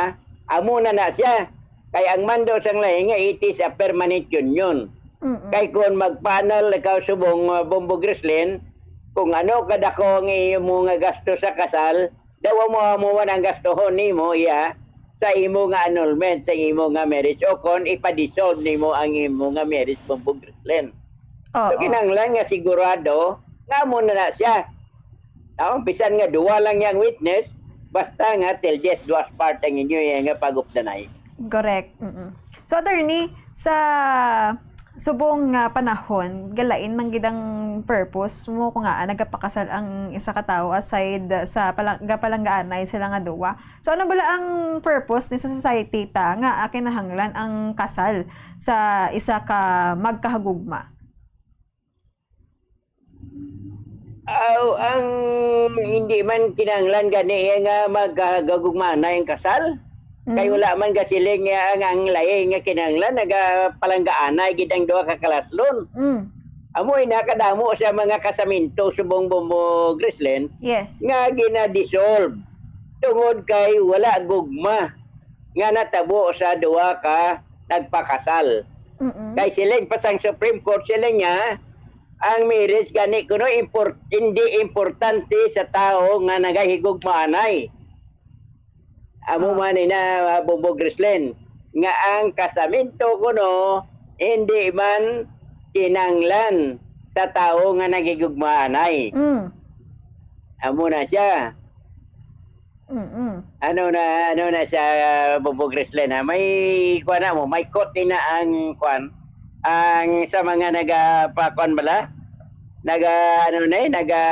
amo na na siya. Kay ang mando sang lahi nga it is a permanent union. Mm-mm. Kay kung magpanal ikaw subong, ah, Bombo Grislin, kung ano kadako ang imo nga gasto sa kasal, daw mo amo man ang gastuhon nimo, iya, sa imo nga annulment, sa imo nga marriage, o kon ipa-dissolve nimo ang imo nga marriage, Bombo Grislin. Oo. So, kinahanglan nga sigurado nga amo na na siya. Ang bisan nga duwa lang yang witness, basta nga till death do us part ang inyo, eh, nga pag-updanay. Correct. Mm-mm. So, attorney, sa subong nga panahon, galain man gid ang purpose mo kung nga nagapakasal ang isa ka tawo aside sa palang-, gapalanggaanay sila nga duwa. So, ano bala ang purpose ni sa society ta nga kinahanglan ang kasal sa isa ka magkahagugma? Aw, ang hindi man kinahanglan gani, eh, nga magkahagugmaanay ang kasal. Kay Mm. wala man gasiling nga ang, ang lahi nga kinahanglan, nagapalanggaanay gid ang duha ka kalaslon. Mm. Amo ina kadamo sa mga kasaminto subong Bombo Grislin Yes. nga gina-dissolve tungod kay wala gugma nga natabo sa duha ka nagpakasal. Mm-mm. Kay siling pa sang Supreme Court, siling niya, ang marriage gani kuno import-, hindi importante sa tawo nga nagahigugmaanay. Amo Oh. man ina, ah, Bombo Grislin, nga ang kasaminto kuno hindi man kinahanglan sa tawo nga nagahigugmaanay. Mm. Amo na siya. Mm-mm. Ano na, ano na siya, Bombo Grislin, ha? May, kuwan na mo, may quote din na ang, kuwan, ang sa mga naga, pa, kuwan bala? Naga, ano na eh, naga,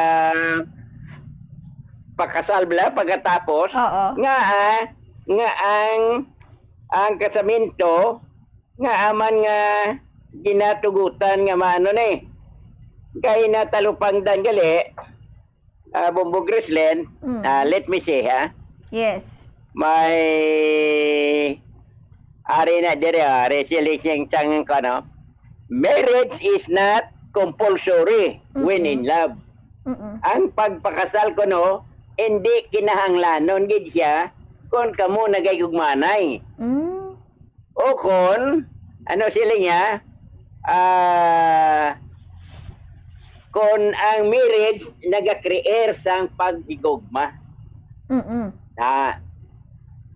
pakasal bala pagkatapos Oo. nga, ah, nga ang, ang kasaminto nga aman nga ginatugutan nga maano ni, kay natalupangdan gali, ah, Bombo Grislin, Mm. ah, let me see, ha? Yes. May ari na diri, ah, ari si Lising Chang, ano, "Marriage is not compulsory when Mm-mm. in love." Mm-mm. Ang pagpakasal kuno, hindi kinahanglanon gid siya kung kamo nagahigugmaanay. Mm. O kon, ano sila niya, ah, kon ang marriage naga-create sang paghigugma. Mm-mm. Na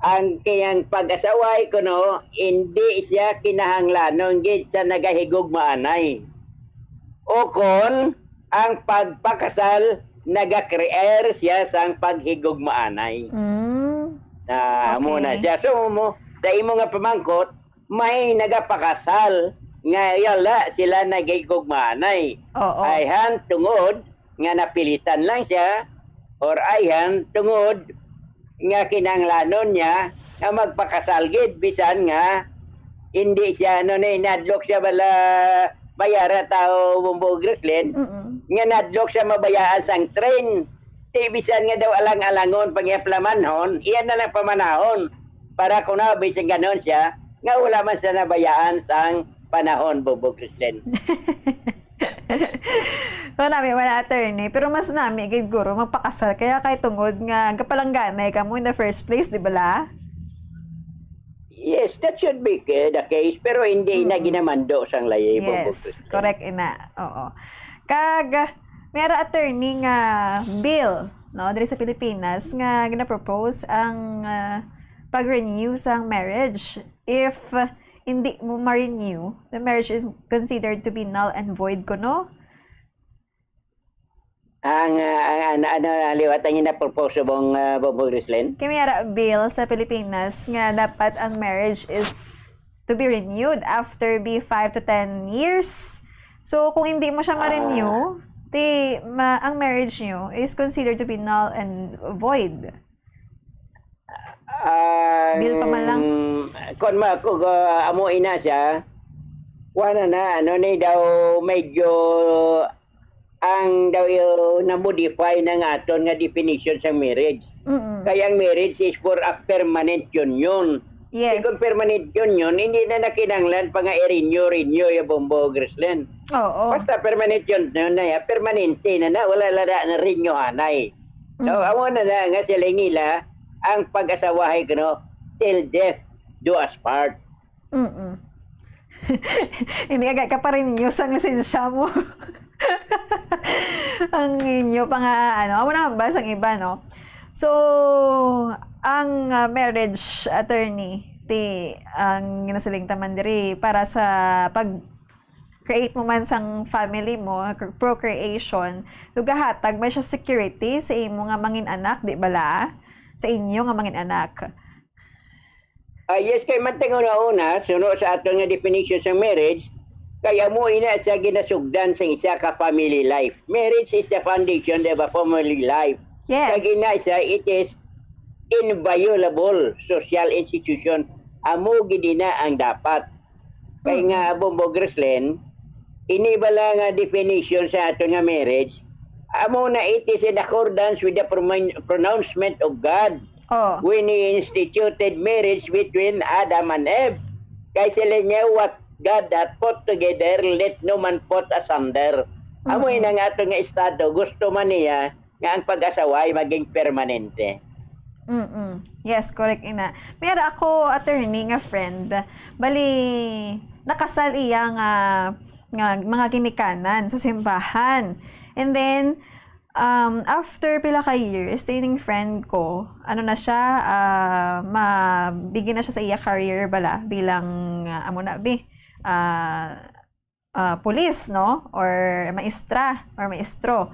ang kiyang pag-asaway kuno, hindi siya kinahanglanon gid sa nagahigugmaanay. O kon ang pagpakasal naga-create siya sang paghigugmaanay. Mm. Na amo na Okay. siya. So, mo, sa imo nga pamangkot, may nagapakasal nga yala sila nagahigugmaanay. Oo. Ayhan tungod nga napilitan lang siya, or ayhan tungod nga kinahanglanon niya nga magpakasal gid, bisan nga hindi siya, ano ni, nadlok siya bala bayara tao, Bombo Grislin, Mm-mm. nga nadlok siya mabayaan sang train. Ti bisan nga daw alang-alangon, pangyaplamanhon, iya na lang pamanahon. Para kung na, bisan ganon siya, nga wala man siya nabayaan sang panahon, Bombo Grislin. Wala, nami, wala, attorney. Pero mas nami, gid, guro, magpakasal. Kaya kay tungod nga, gapalangganay ka mo in the first place, di ba la? Yes, that should be, eh, the case. Pero hindi na Mm. ginamando sang layi, Bombo Yes, Grislin. Correct, ina. Oo. Kag, may ara, attorney, nga bill, no, diri sa Pilipinas, nga ginapropose ang, ah, pag-renew sang marriage. If, ah, hindi mo ma-renew, the marriage is considered to be null and void kuno. Ang, ah, ang, ano, ano, liwat ang ina-propose mong, ah, Bombo Grislin? Kay may ara bill sa Pilipinas nga dapat ang marriage is to be renewed after be five to ten years. So, kung hindi mo siya ma-renew, Ah. ti, ma-, ang marriage nyo is considered to be null and void. Ang Bill pa man lang. Kon ma-, kung, ah, amo ina siya, kuwan na na, ano ni daw, medyo ang daw yung na-modify na nga aton nga definition sa marriage. Mm-mm. Kaya ang marriage is for a permanent union. Yes. Kung permanent union, hindi na nakinanglan pa nga i-renew, renew yung Bombo Grislin. Oo. Basta permanent union na yan, permanente na na, wala na na, na renew anay. So, Mm. amo na na nga sila nila, ang pag-asawahay kuno, till death do us part. Mm-mm. Hindi agad ka pa rin yung sang lisensya mo. Ang inyo pa nga, ano, amo na ba sang iba, no? So, ang, ah, marriage attorney, ti, ang ginasiling ta man diri para sa pag-, create mo man sang family mo, cr-, procreation, do gahatag man siya security sa imo nga mangin-anak, di bala? Sa inyo nga mangin-anak. Ah, yes, kay man tang una-una, suno sa aton nga definition sa marriage, kay amo ina siya ginasugdan sa isa ka family life. Marriage is the foundation of a family life. Yes. Kag ina siya, it is inviolable social institution. Amo gid ina ang dapat. Kay nga, Bombo Grislen, ini bala nga definition sa aton nga marriage, amo na it is in accordance with the pronoun- pronouncement of God. Oh. When He instituted marriage between Adam and Eve. Kay sila niya, "What God hath put together, let no man put asunder." Amo ina nga aton nga estado, gusto man niya nga ang pag-asawa ay maging permanente. Mm-mm. Yes, correct ina. Pero ako, attorney, nga friend, bali, nakasal iya nga, nga mga ginikanan sa simbahan. And then, um, after pila ka years, tining friend ko, ano na siya, ah, mabigyan na siya sa iya career bala bilang, ah, amo na, bi, ah, ah, pulis, no? Or maestra, or maestro.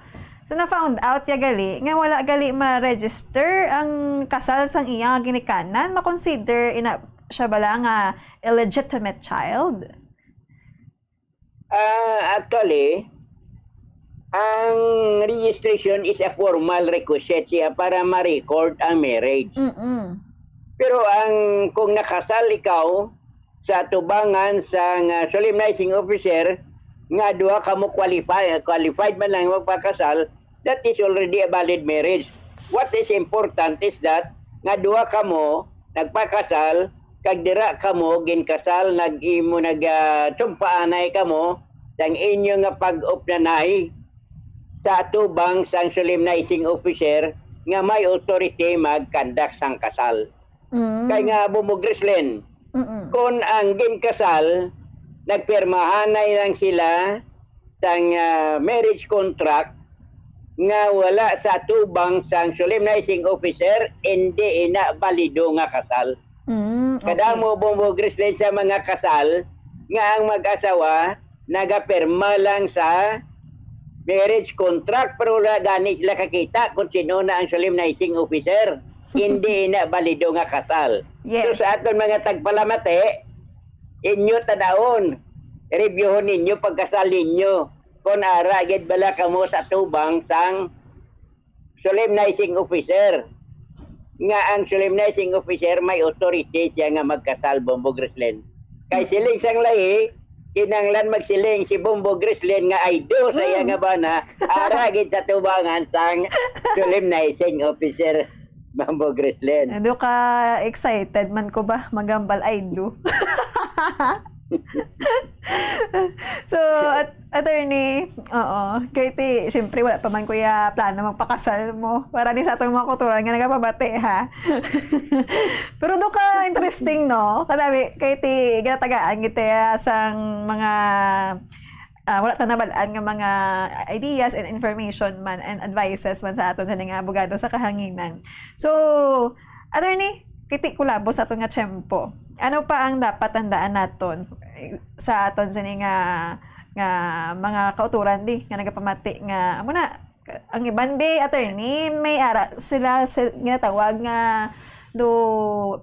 So, na-found out ya gali nga wala gali ma-register ang kasal sang iya nga ginikanan. Ma-consider ina siya bala nga illegitimate child? Ah, actually, ang registration is a formal requisite siya para ma-record ang marriage. Mm-mm. Pero ang kung nakasal ikaw sa atubangan sang solemnizing officer nga duha kamo qualify, qualified man lang magpakasal, that is already a valid marriage. What is important is that nga duha kamo nagpakasal kag dira kamo ginkasal, nag-imo nag ah, tsumpaanay kamo sang inyo nga pag-upnanay sa atubang sang solemnizing officer nga may authority mag-conduct sang kasal. Mm. Kay nga, Bombo Grislen, Mm-mm. Kon ang ginkasal, nagpirmahanay lang sila sang ah, marriage contract nga wala sa atubang sang solemnizing officer, hindi ina balido nga kasal. Mm, okay. Kadamo, Bombo Grislen, sa mga kasal nga ang mag-asawa nagapirma lang sa marriage contract, pero wala gani sila kakita kung sino na ang solemnizing officer. Hindi ina balido nga kasal. Yes. So, sa aton mga tagpalamati, inyo tanawon, reviewon ninyo pagkasal ninyo kung ara gid bala kamo sa tubang sang solemnizing officer. Nga ang solemnizing officer may authority siya nga magkasal, Bombo Grislen. Kay siling sang lahi, kinahanglan magsiling si Bombo Grislen nga "I do" sa iya nga bana, ara gid sa tubangan sang solemnizing officer, Bombo Grislen. Ano ka excited man ko ba? Magambal, "I do." So, at, attorney, oo. Kay ti, syempre, wala pa man kuya plano magpakasal mo. Para ni sa atong mga kultura nga nagapamati, ha? Pero do ka interesting, no? Kadami, kay ti, ginatagaan kita sang mga, ah, wala ta nabalaan nga mga ideas and information man and advices man sa aton sa mga abogado sa kahanginan. So, attorney, kiti kulabo sa aton nga tiyempo. Ano pa ang dapat tandaan naton sa aton sini nga, nga mga kauturan di nga nagapamati nga amo na ang iban di attorney may ara sila sa ginatawag nga do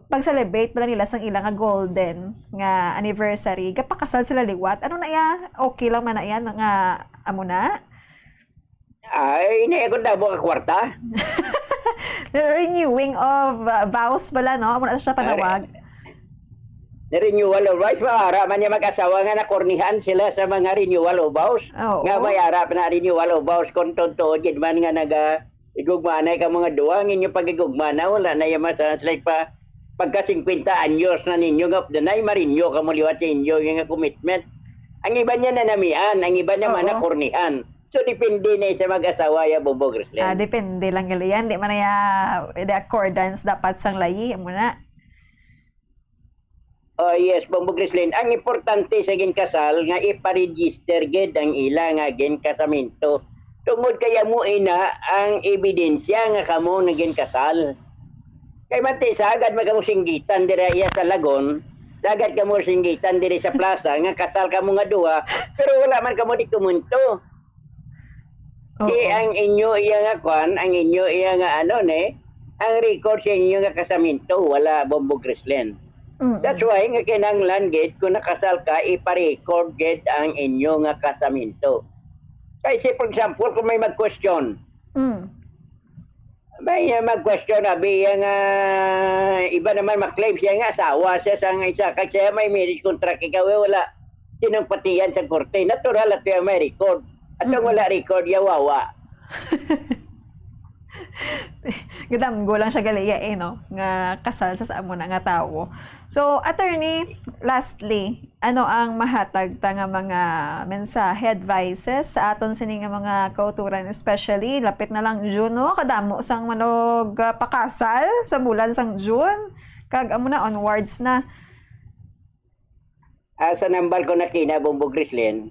pag-celebrate pala nila sang ila nga golden nga anniversary, gapakasal sila liwat. Ano na iya? Okay lang man na iya nga amo na? Ay, ini ako dabo ka kwarta. The renewing of uh, vows pala, no? Amo na siya panawag. The renewal of vows, ara man niya mag-asawa nga nakornihan sila sa mga renewal of vows. Oo. Nga may ara pa na renewal of vows kung totoo gid man nga naga igugmanay ka mga duwa, ang inyo pag-igugmana, wala na yung mas like pa pagka fifty anyos na ninyo nga danay marinyo ka mo liwat sa inyo yung nga commitment. Ang iba niya nanamian, ang iba niya Oo. Manakornihan. So, depende na sa mag-asawa ya, Bobo Grislen. Ah, depende lang gali yan. Di man na ya, the accordance dapat sang layi. Amo na. Oh, yes, Bombo Grislen. Ang importante sa ginkasal nga ipa-register gid ang ila nga ginkasamento. Tungod kay amo ina ang ebidensya nga kamo naginkasal. Kay manti sagad magkamo singgitan dira iya sa lagon, Sagad kamo singgitan diri sa plaza nga kasal kamo nga duha, pero wala man kamo dokumento. Oo. Di ang inyo iya nga kwan, ang inyo iya nga ano ni, ang record sa inyo nga kasamento, wala, Bombo Grislin. Mm-mm. That's why nga kinahanglan gid kung nakasal ka, ipa-record gid ang inyo nga kasamento. Kay si, for example, kung may mag-question, Mm. May, uh, mag-question, abi, iya nga iba naman mag-claim siya nga asawa siya sang isa, kag siya may marriage contract, ikaw, eh, wala. Sinong patiyan sa korte? Natural at kaya may record. At ang Mm. wala record, yawawa. Gadamgo lang siya gali iya, eh, no? Nga kasal sa, sa amo na nga tawo. So, attorney, lastly, ano ang mahatag ta nga mga mensahe, advices sa aton sini nga mga kauturan, especially lapit na lang June, no? Kadamo sang manog, ah, pakasal sa bulan sang June, kag amo na, onwards na. Ah, sa nambal ko na kina, Bombo Grislin,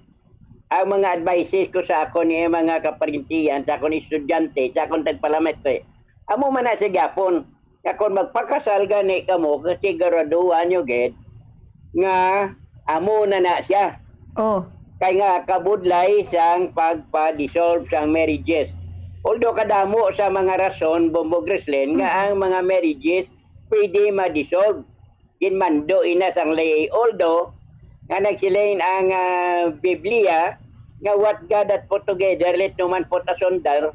ang mga advices ko sa akon ni mga kaparintihan, sa akon estudyante, sa akon tagpalamati, amo man na sa gyapon. Nga kon magpakasal gani kamo, kasiguraduhan nyo gid nga amo na na siya. Oh. Kay nga kabudlay sang pagpa-dissolve sang marriages. Although kadamo sa mga rason, Bombo Grislin, nga Mm. ang mga marriages pwede ma-dissolve. Ginmando ina sang lay. Although nga nagsiling ang, ah, Biblia nga, "What God hath put together, let no man put asunder."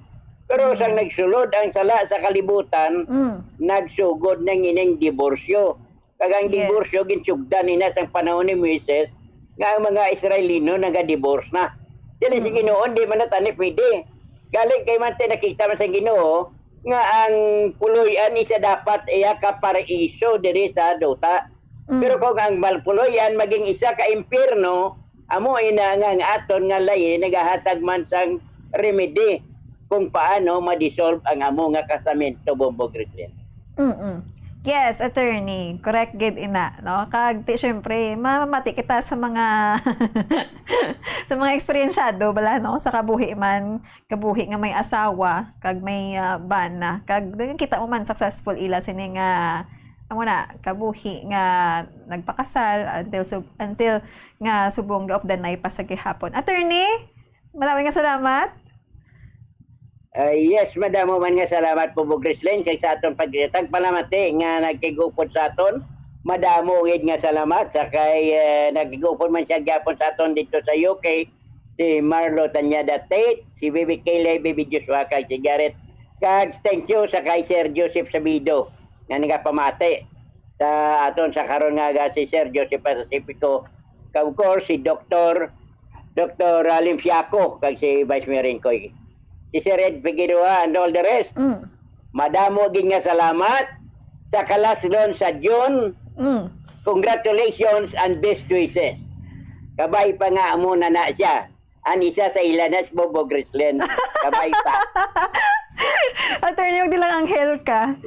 Pero Mm. sang nagsulod ang sala sa kalibutan, Mm. nagsugod na ining diborsyo. Kag ang Yes. diborsyo ginsugdan ina sang panahon ni Moises, nga ang mga Israelino nagadivorce na. Dili sa Mm. Ginoo, di man na tani pwede. Galing kay man ti nakita man sa Ginoo nga ang puloy-an isa dapat iya ka paraiso diri sa duta. Mm. Pero kung ang mal-, puloy-an maging isa ka impyerno, amo ina nga ang aton nga layi nagahatag man sang remedy kung paano ma-dissolve ang amo nga kasamento, Bombo Grislin. Mm-mm. Yes, attorney. Correct gid ina, no? Kag ti, syempre, mamati kita sa mga, sa mga eksperensyado bala, no? Sa kabuhi man, kabuhi nga may asawa, kag may, ah, bana. Kag kita mo man, successful ila sini nga, amo na, kabuhi nga nagpakasal until sub-, until nga subong gaupdanay pa sa gihapon. Attorney, madamo nga salamat. Ah, yes, madamo man nga salamat, Bombo Grislin, kay sa aton pag-, tagpalamati nga nagkig-upod sa aton. Madamo gid nga salamat sa kay, eh, nagkig-upod man siya gyapon sa aton dito sa U K, si Marlo Tanyada Tate, si Bibi Kayla, Bibi Joshua, kag si Garrett. Kag thank you sa kay Sir Joseph Sabido nga nagapamati sa aton sa karon nga ga-, si Sir Joseph Pacifico. Kag of course, si Doktor, Doktor Alim Fiaco, kag si Vice Mayor Ringgoy. Si Sir Ed Figueroa and all the rest. Mm. Madamo gid nga salamat sa kalaslon sa June. Mm. Congratulations and best wishes. Kabay pa nga amo na na siya. An isa sa ila na si Bobo Grislen. Kabay pa. Attorney, huwag nilang anghel ka.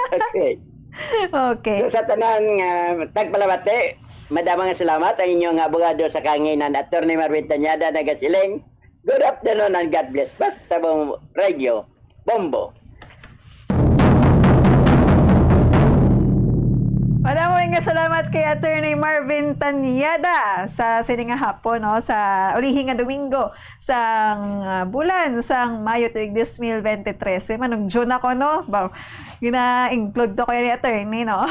Okay. Okay. So, sa tanan nga tagpalamati, madamo nga salamat ang inyong abogado sa kahanginan, Attorney Marvin Tañada, nagasiling, "Good afternoon and God bless." Basta Bombo Radio, Bombo. Madamo nga salamat kay Attorney Marvin Tañada sa sini nga hapon, no, sa ulihi nga Domingo sang, ah, bulan sang Mayo tuig dos mil bente tres. Eh, manong June ako, no? Ba, gina-include to ko ni attorney, no?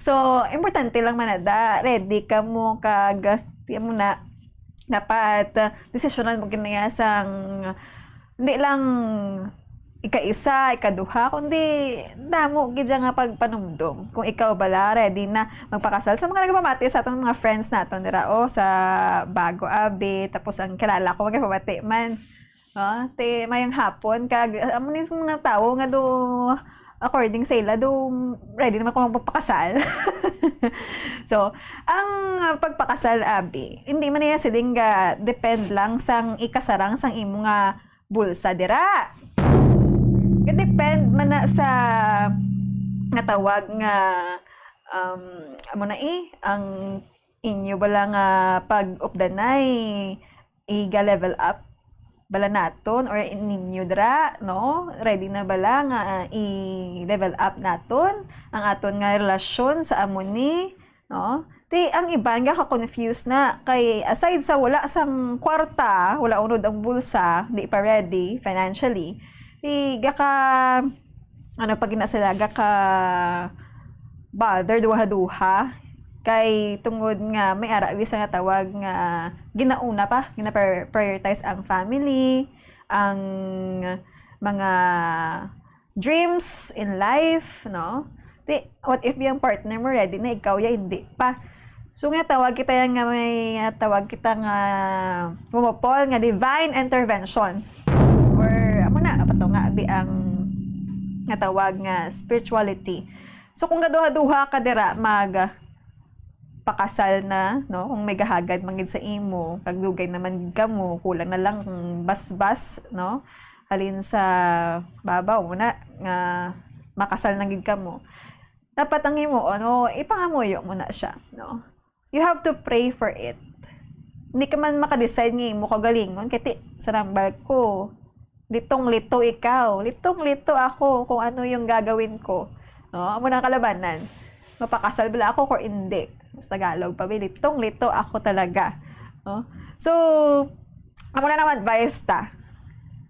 So, importante lang man na da, ready ka mo kag, tiyan mo na, dapat, ah, desisyonan mo gid niya sang, hindi lang ika-isa, ikaduha, kundi damo gid siya nga pagpanumdom. Kung ikaw bala, ready na magpakasal sa mga nagpamati sa atong mga friends naton dira, o sa bago abi, tapos ang kilala ko, magpamati man. Ah, te, mayang hapon, kag, ah, amo ni sa mga tawo nga do, according sa ila, do, ready naman ko magpakasal. So, ang, ah, pagpakasal, abi, hindi man niya siling nga depend lang sang ikasarang sang imo nga bulsa dira. Ga-depend man na sa nga tawag nga, um, amo na eh, ang inyo bala nga pag-updanay, iga-level up. bala naton or in-, ninyo dira, no? Ready na bala nga, ah, i-level up naton ang aton nga relasyon sa amo ni, no? Ti ang iban gaka-confuse na kay aside sa wala sang kwarta, wala unod ang bulsa, di pa ready financially, ti gaka, ano pa gina sila, gaka bother duha-duha kay tungod nga may ara bisa nga tawag nga ginauna pa, gina-prioritize ang family, ang mga dreams in life, no? Ti, what if yung partner mo ready na, ikaw ya hindi pa? So nga tawag kita yan nga may, nga tawag kita nga pumupol nga divine intervention. Or, amo na, apato nga, abi ang nga tawag nga spirituality. So kung gaduha-duha ka dira, mag pakasal na, no? Kung may gahagad man gid sa imo, kag dugay naman gid kamo, kulang na lang basbas, no? Halin sa babaw mo na nga makasal na gid kamo. Dapat ang imo, ano, ipangamuyo mo na siya, no? You have to pray for it. Hindi ka man maka-decide nga imo kaugalingon, kay ti, sa nambal ko, litong-lito ikaw, litong-lito ako kung ano yung gagawin ko. No? Amo na ang kalabanan. Mapakasal bala ako or hindi? Mas Tagalog pa, bi, litong-lito ako talaga. No? So, amo na nang advice ta.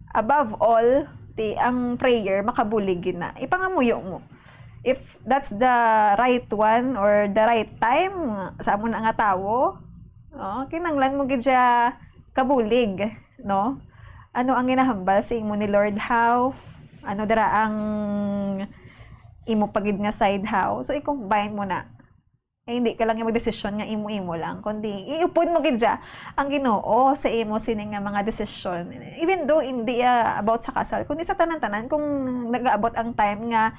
Above all, ti, ang prayer, makabulig gid na. Ipangamuyo mo. If that's the right one or the right time sa amo na nga tawo, no? Kinahanglan mo gid siya kabulig, no? Ano ang ginahambal sa imo ni Lord? How? Ano dira ang imo pa gid nga side? How? So, i-combine mo na. Eh, hindi ka lang yung magdesisyon nga imo-imo lang, kundi iupod mo gid siya ang Ginoo sa imo sini nga mga desisyon. Even though hindi, ah, about sa kasal, kundi sa tanan-tanan, kung nag-aabot ang time nga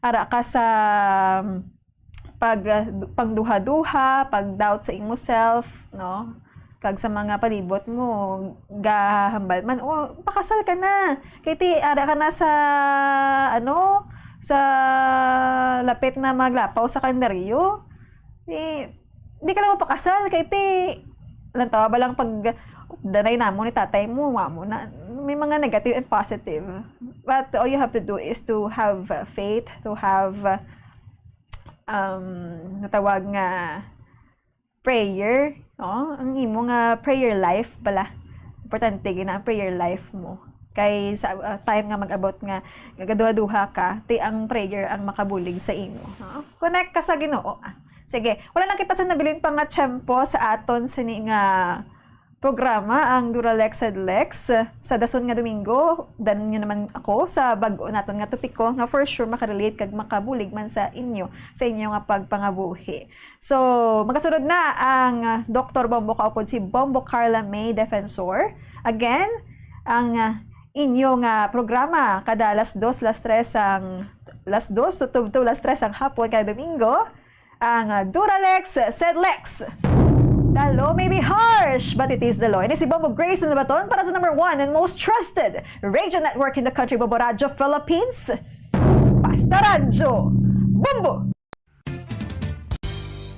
ara ka sa pag, ah, pangduha-duha, pag-doubt sa imo self, no? Kag sa mga palibot mo, gahambal man, "Oh, pakasal ka na. Kay ti, ara ka na sa, ano, sa lapit na maglapaw sa kalendaryo." Di, di ka lang mapakasal, kay ti, lantawa ba lang pag danay namo ni tatay mo, wa mo na, may mga negative and positive. But all you have to do is to have, uh, faith, to have, uh, um, natawag nga prayer, no? Ang imo nga prayer life bala. Importante gid na ang prayer life mo. Kay sa, uh, time nga mag-abot nga, nga gaduha-duha ka, ti ang prayer ang makabulig sa imo, no? Connect ka sa Ginoo, ah. Sige, wala na kita sa nabilin pa nga tiyempo sa aton sini nga programa, ang Duralex Sedlex. Sa dason nga Domingo, dan niyo naman ako sa bag-o naton nga topiko nga for sure makarelate kag makabulig man sa inyo, sa inyo nga pagpangabuhi. So, magasunod na ang, ah, Doktor Bombo kaupod si Bombo Carla May Defensor. Again, ang, ah, inyo nga programa kada alas dos, alas tres ang, alas dos, tubtob alas tres ang hapon kada Domingo. Ang, ah, Duralex Sedlex. The law may be harsh, but it is the law. Ini si Bombo Grace Nabaton para sa number one and most trusted radio network in the country, Bombo Radyo Philippines. Basta Radyo Bombo!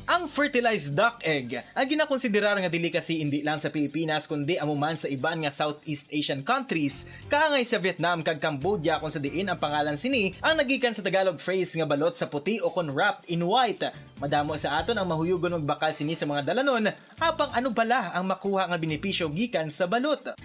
Ang fertilized duck egg ay ginakonsiderar nga delicacy indi lang sa Pilipinas kundi amo man sa iban nga Southeast Asian countries, kaangay sa Vietnam kag Cambodia, kung sa diin ang pangalan sini ang nagikan sa Tagalog phrase nga balot sa puti o kon wrapped in white. Madamo sa aton ang mahuyogon magbakal sini sa mga dalanon, apang ano bala ang makuha nga benepisyo gikan sa balot?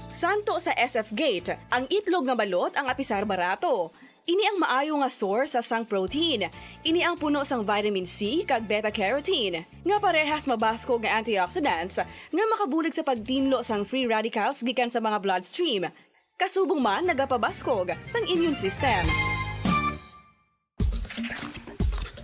Santo sa S F Gate, ang itlog nga balot ang apisar barato. Ini ang maayo nga source sa sang protein. Ini ang puno sang vitamin C kag beta-carotene, nga parehas mabaskog nga antioxidants nga makabulig sa pagtinlo sang free radicals gikan sa mga bloodstream. Kasubong man nagapabaskog sang immune system.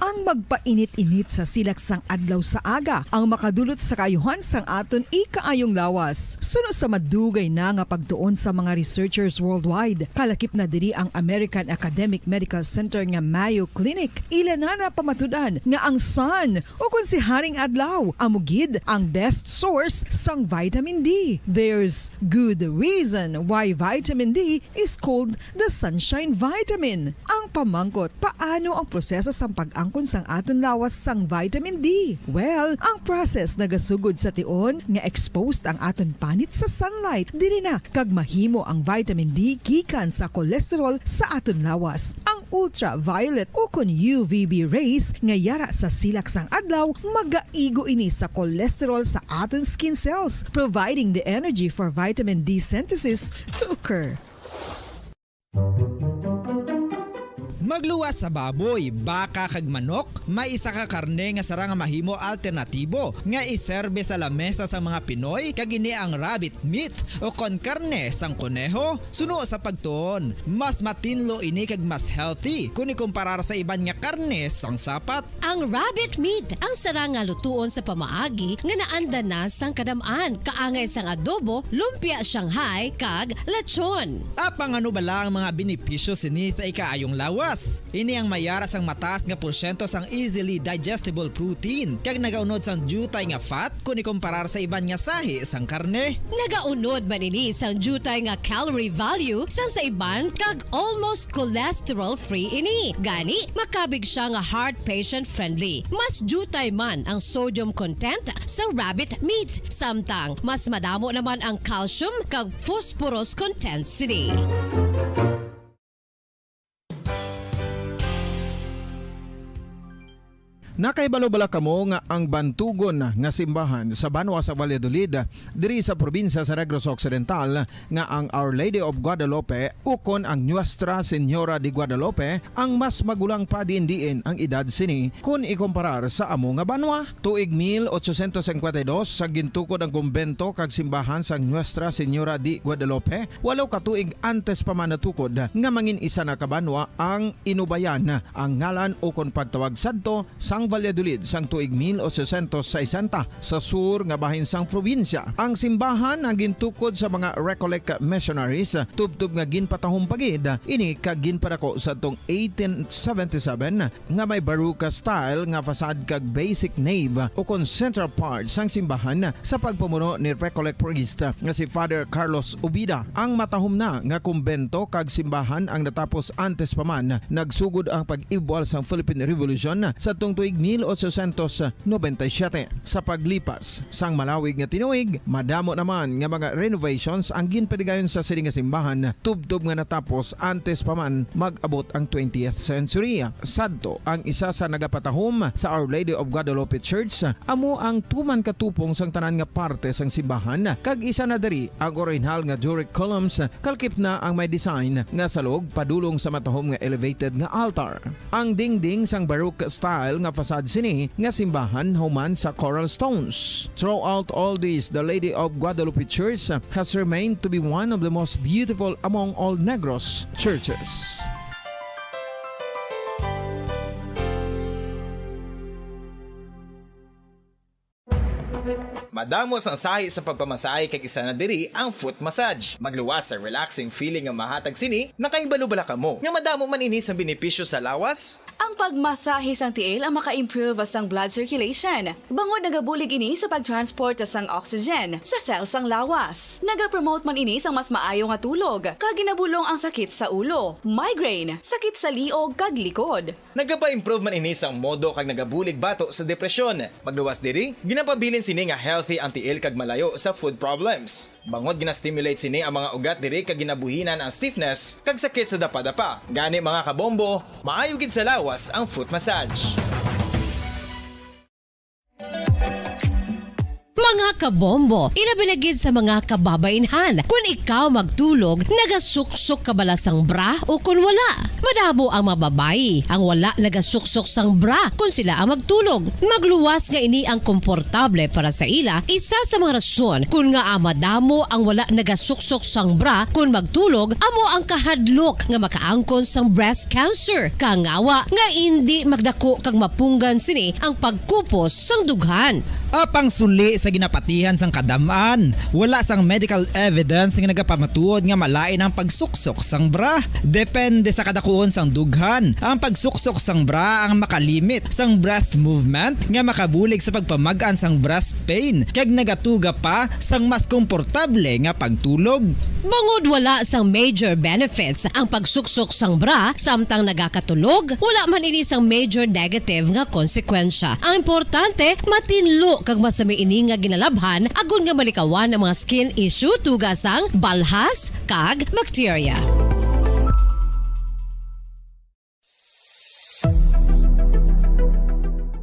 Ang magpainit-init sa silak sang adlaw sa aga ang makadulot sa kaayuhan sang aton ikaayong lawas. Suno sa madugay na nga pagtuon sa mga researchers worldwide, kalakip na diri ang American Academic Medical Center nga Mayo Clinic. Ila na napamatud-an nga ang sun, o kon si Haring Adlaw, amo gid ang best source sang vitamin D. There's good reason why vitamin D is called the sunshine vitamin. Ang pamangkot, paano ang proseso sang pag-angkon sang aton lawas sang vitamin D? Well, ang process nagasugod sa tion nga exposed ang aton panit sa sunlight. Diri na kag mahimo ang vitamin D gikan sa cholesterol sa aton lawas. Ang ultraviolet ukon U V B rays nga yara sa silak sang adlaw magaigo ini sa cholesterol sa aton skin cells, providing the energy for vitamin D synthesis to occur. Magluwas sa baboy, baka kag manok, may isa ka karne nga sara nga mahimo alternatibo nga iserbe sa lamesa sang mga Pinoy, kag ini ang rabbit meat o kon karne sang koneho. Suno sa pagtuon, mas matinlo ini kag mas healthy kon ikumparar sa iban nga karne sang sapat. Ang rabbit meat ang sara nga lutuon sa pamaagi nga naanda na sang kadam-an, kaangay sang adobo, lumpia Shanghai, kag lechon. Apang ano bala ang mga benepisyo sini sa ikaayong lawas? Ini ang mayara sang mataas nga porsyento sang easily digestible protein kag nagaunod sang diutay nga fat kon ikomparar sa iban nga sahi sang karne. Nagaunod man ini sang diutay nga calorie value sang sa iban kag almost cholesterol-free ini. Gani, makabig siya nga heart patient-friendly. Mas diutay man ang sodium content sa rabbit meat, samtang mas madamo naman ang calcium kag phosphorus content sini. Nakahibalo bala kamo nga ang bantugon nga simbahan sa banwa sa Valladolid, diri sa probinsya sa Negros Occidental, nga ang Our Lady of Guadalupe ukon ang Nuestra Señora de Guadalupe ang mas magulang pa diin-diin ang edad sini kon ikomparar sa amo nga banwa? Tuig mil otsosyentos singkwenta y dos sa gintukod ang kumbento kag simbahan sang Nuestra Señora de Guadalupe, walo ka tuig antes pa man natukod nga mangin isa na ka banwa ang Inubayan, ang ngalan ukon pagtawag sadto sang Valladolid sang tuig mil otsosyentos sesenta sa sur nga bahin sang probinsya. Ang simbahan ang gintukod sa mga Recollect missionaries tubtob nga ginpatahom pa gid ini kag ginpadako sadtong eighteen seventy-seven nga may Baroque style nga facade kag basic nave ukon central part sang simbahan sa pagpamuno ni Recollect priest nga si Father Carlos Ubida. Ang matahom na nga kumbento kag simbahan ang natapos antes pa man nagsugod ang pag-ibwal sang Philippine Revolution sadtong tuig mil otsosyentos nobenta y siyete. Sa paglipas sang malawig nga tinuig, madamo naman nga mga renovations ang ginpadigayon sa sini nga simbahan tubtob nga natapos antes pa man mag-abot ang twentieth century. Sadto, ang isa sa nagapatahom sa Our Lady of Guadalupe Church amo ang tuman ka tupong sang tanan nga parte sang simbahan, kag isa na diri ang orihinal nga Doric columns, kalkip na ang may design nga salog padulong sa matahom nga elevated nga altar. Ang dingding sang Baroque style nga facade sini nga simbahan human sa coral stones. Throughout all this, the Lady of Guadalupe Church has remained to be one of the most beautiful among all Negros churches. Madamo sang sahi sa pagpamasahe kag isa na diri ang foot massage. Magluwas sa relaxing feeling nga mahatag sini. Nakahibalo bala kamo nga madamo man ini sang benepisyo sa lawas? Ang pagmasahe sang tiil ang maka-improve sang blood circulation, bangod nagabulig ini sa pag-transport sang oxygen sa cell sang lawas. Nagapromote man ini sang mas maayo nga tulog, kag ginabulong ang sakit sa ulo, migraine, sakit sa liog kag likod. Nagapa-improve man ini sang modo kag nagabulig bato sa depresyon. Pagluwas diri, ginapabilin sini nga healthy ang tiil kag malayo sa food problems. Bangod gina-stimulate sini ang mga ugat diri kag ginabuhinan ang stiffness kag sakit sa dapadapa. Gani, mga kabombo, maayo gid sa lawas ang foot massage. Mga kabombo, ilabi na gid sa mga kababainhan, kun ikaw magtulog, nagasuksok ka bala sang bra o kun wala? Madamo ang mga babayi ang wala nagasuksok sang bra kun sila ang magtulog. Magluwas nga ini ang komportable para sa ila, isa sa mga rason kun ngaa madamo ang wala nagasuksok sang bra kun magtulog amo ang kahadlok nga makaangkon sang breast cancer, kangawa nga indi magdako kag mapunggan sini ang pagkupos sang dughan. Apang suli sa ginapatihan sang kadam-an, wala sang medical evidence nga nagapamatuod nga malain ang pagsuksok sang bra. Depende sa kadakuon sang dughan, ang pagsuksok sang bra ang makalimit sang breast movement nga makabulig sa pagpamag-an sang breast pain kag nagatuga pa sang mas komportable nga pagtulog. Bangod wala sang major benefits ang pagsuksok sang bra samtang nagakatulog, wala man ini sang major negative nga konsekwensya. Ang importante, matinlo kag masami ini nga ginalabhan agod nga malikawan ang mga skin issue tungod sang balhas kag bakterya.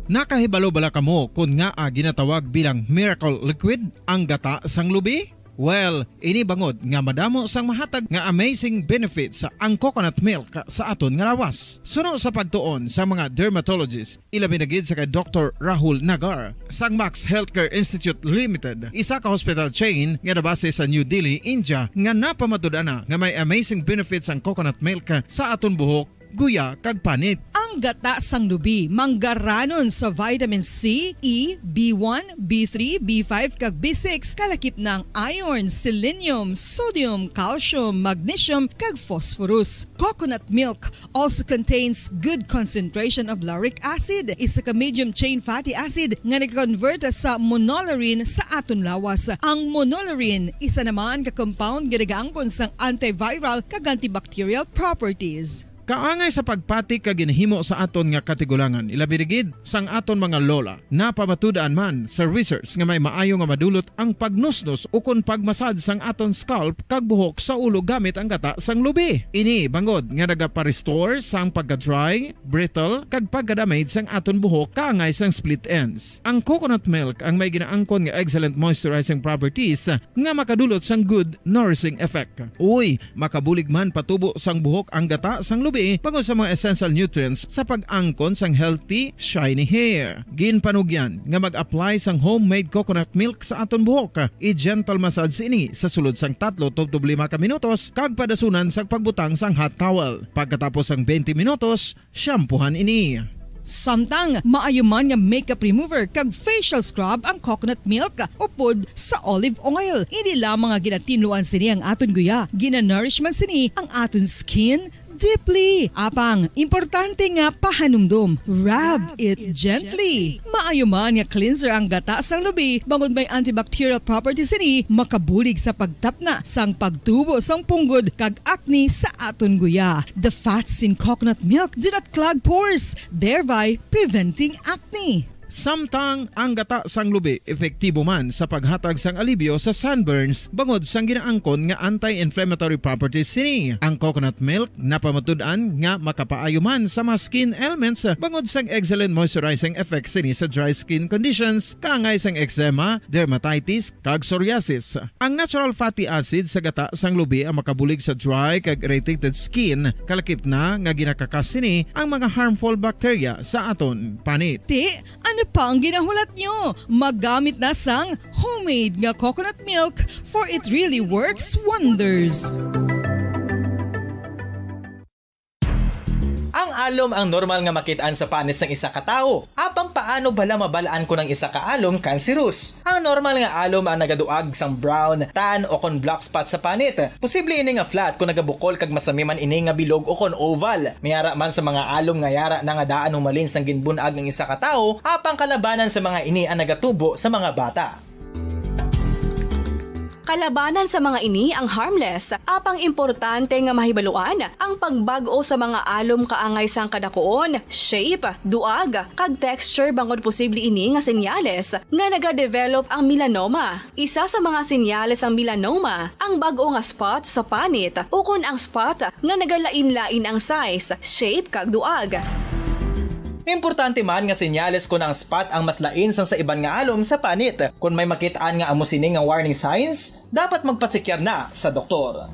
Nakahibalo bala kamo kon ngaa ginatawag bilang miracle liquid ang gata sang lubi? Well, ini bangod nga madamo sang mahatag nga amazing benefits ang coconut milk sa aton nga lawas. Suno sa pagtuon sa mga dermatologist, ilabi na gid sa kay Doktor Rahul Nagar sang Max Healthcare Institute Limited, isa ka hospital chain nga nabase sa New Delhi, India, nga napamatud-an na nga may amazing benefits ang coconut milk sa aton buhok, guya, kag panit. Ang gata sang lubi manggaranon sa vitamin C, E, B one, B three, B five, kag B six, kalakip na ang iron, selenium, sodium, calcium, magnesium, kag phosphorus. Coconut milk also contains good concentration of lauric acid, isa ka medium chain fatty acid nga nag-convert sa monolaurin sa aton lawas. Ang monolaurin, isa naman ka compound nga nagaangkon sang antiviral kag antibacterial properties. Kaangay sa pagpati kag ginahimo sa aton nga katigulangan, ilabi na gid sang aton mga lola. Napamatud-an man sa research nga may maayo nga madulot ang pagnusnos ukon pagmasad sang aton scalp kag buhok sa ulo gamit ang gata sang lubi. Ini bangod nga nagapa-restore sang pagka-dry, brittle, kag pagka-damage sang aton buhok kaangay sang split ends. Ang coconut milk ang may ginaangkon nga excellent moisturizing properties nga makadulot sang good nourishing effect. Uy, makabulig man patubo sang buhok ang gata sang lubi bangod sa mga essential nutrients sa pag-angkon sang healthy, shiny hair. Ginpanugyan nga mag-apply sang homemade coconut milk sa aton buhok. I-gentle massage ini sa sulod sang tatlo tubtob lima ka minutos kag padasunan sang pagbutang sang hot towel. Pagkatapos sang twenty minutos, shampoohan ini. Samtang maayo man nga makeup remover kag facial scrub ang coconut milk upod sa olive oil. Hindi lamang nga ginatinluan sini ang aton guya, ginanourish man sini ang aton skin deeply. Apang, importante nga pahanumdom, rub it gently. Maayo man nga cleanser ang gata sang lubi, bangod may antibacterial properties sini, makabulig sa pagtapna sang pagtubo sang punggod kag acne sa aton guya. The fats in coconut milk do not clog pores, thereby preventing acne. Samtang ang gata sang lubi epektibo man sa paghatag sang alibyo sa sunburns bangod sang ginaangkon nga anti-inflammatory properties sini. Ang coconut milk napamatud-an nga makapaayo man sa mga skin ailments bangod sang excellent moisturizing effects sini sa dry skin conditions, kaangay sang eczema, dermatitis, kag psoriasis. Ang natural fatty acid sa gata sang lubi ang makabulig sa dry kag irritated skin, kalakip na nga ginakakas sini ang mga harmful bacteria sa aton panit. Ti, ano pa ang ginahulat nyo? Magamit na sang homemade nga coconut milk, for it really works wonders. Ang alom ang normal nga makit-an sa panit sang isa ka tawo. Apang paano bala mabal-an kon ang isa ka alom cancerous? Ang normal nga alom ang nagaduag sang brown, tan, o kon black spot sa panit. Posible ini nga flat kon nagabukol kag masami man ini nga bilog o kon oval. May ara man sa mga alom nga yara na nga daan humalin sang ginbun-ag ang isa ka tawo, apang kalabanan sa mga ini ang nagatubo sa mga bata. Kalabanan sa mga ini ang harmless, apang importante nga mahibaluan ang pagbag-o sa mga alom kaangay sang kadakuon, shape, duag, kag texture bangod posible ini nga senyales nga nagadevelop ang melanoma. Isa sa mga senyales sang melanoma ang bag-o nga spot sa panit ukon ang spot nga nagalain-lain ang size, shape, kag duag. Importante man nga senyales kon ang spot ang mas lain sang sa iban nga alom sa panit. Kon may makit-an nga amo sini nga warning signs, dapat magpatsikyar na sa doktor.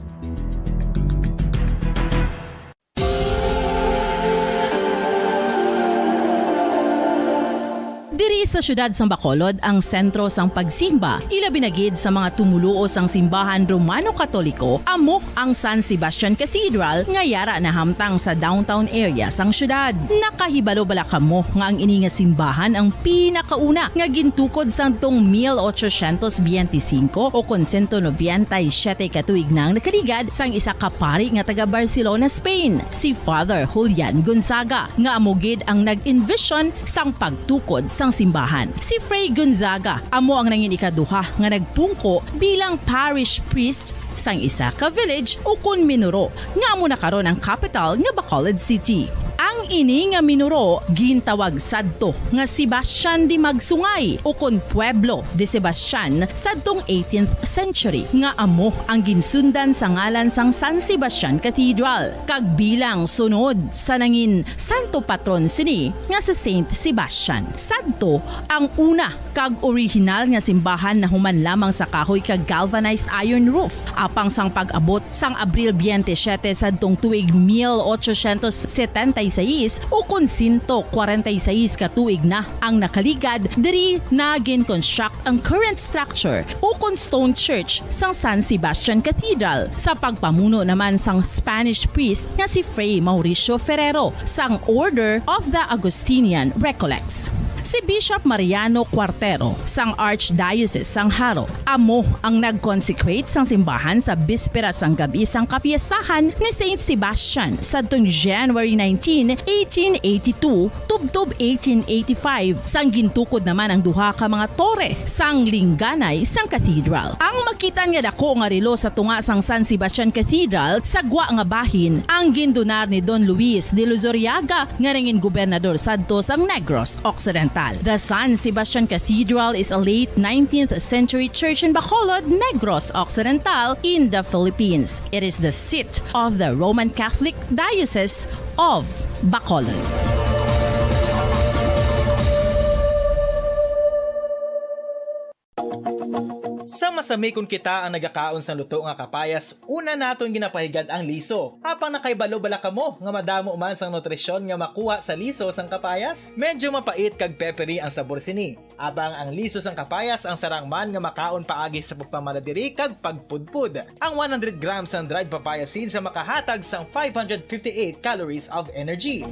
Diri sa siyudad sang Bacolod ang sentro sang pagsimba, ilabi na gid sa mga tumoluo sang simbahan Romano-Katoliko, amo ang San Sebastian Cathedral nga yara nahamtang sa downtown area sang siyudad. Nakahibalo bala kamo nga ang ini nga simbahan ang pinakauna nga gintukod sadtong mil ochocientos biyente singko o kon sento nobenta y siyete ka tuig nang nakaligad sang isa ka pari nga taga Barcelona, Spain, si Father Julian Gonzaga, nga amo gid ang nag-envision sang pagtukod sang simbahan. Bahan. Si Fray Gonzaga amo ang nangin ikaduha nga nagpungko bilang parish priest sang isa ka village ukon minuro, nga amo na karon ang kapital nga Bacolod City. Ang ini nga minuro gintawag sadto nga Sebastian de Magsungay ukon Pueblo de Sebastian sadtong eighteenth century, nga amo ang ginsundan sa ngalan sang San Sebastian Cathedral, kag bilang sunod sa nangin santo patron sini nga si Saint Sebastian. Sadto ang una kag orihinal nga simbahan nahuman lamang sa kahoy kag galvanized iron roof. Apang sang pag-abot sang Abril twenty-seven sadtong tuig mil ochocientos setenta y seis, ukon sento kwarenta y seis ka tuig na ang nakaligad, diri na gin-construct ang current structure ukon stone church sang San Sebastian Cathedral sa pagpamuno naman sang Spanish priest nga si Fray Mauricio Ferrero sang Order of the Augustinian Recollects. Si Bishop Mariano Cuartero sang Archdiocese sang Jaro amo ang nag-consecrate sang simbahan sa bispera sang gab-i sang kapiestahan ni Saint Sebastian sadtong January nineteen, eighteen eighty-two, tubtob eighteen eighty-five, sang gintukod naman ang duha ka mga tore sang lingganay sang cathedral. Ang makitan nga dako nga relo sa tunga sang San Sebastian Cathedral sa gwa nga bahin ang gindonar ni Don Luis de Luzuriaga, nga nangin gobernador sadto sang Negros Occidental. The San Sebastian Cathedral is a late nineteenth century church in Bacolod, Negros Occidental, in the Philippines. It is the seat of the Roman Catholic Diocese of Bacolod. Sa masami kon kita ang nagakaon sang luto nga kapayas, una naton ginapahigad ang liso. Apang nakahibalo bala kamo nga madamo man sang nutrisyon nga makuha sa liso sang kapayas? Medyo mapait kag peppery ang sabor sini. Apang ang liso sang kapayas ang sarang man nga makaon paagi sa pagpamala diri kag pagpudpod. Ang one hundred grams sang dried papaya seeds ang makahatag sang five hundred fifty-eight calories of energy.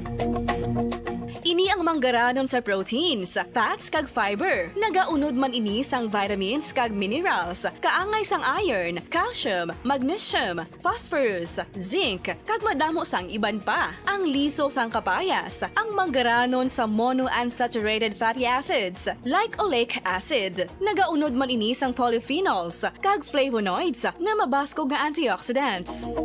Ini ang manggaranon sa proteins, fats, kag fiber. Nagaunod man ini sang vitamins kag minerals, kaangay sang iron, calcium, magnesium, phosphorus, zinc, kag madamo sang iban pa. Ang liso sang kapayas, ang manggaranon sa monounsaturated fatty acids, like oleic acid. Nagaunod man ini sang polyphenols kag flavonoids nga mabaskog nga antioxidants.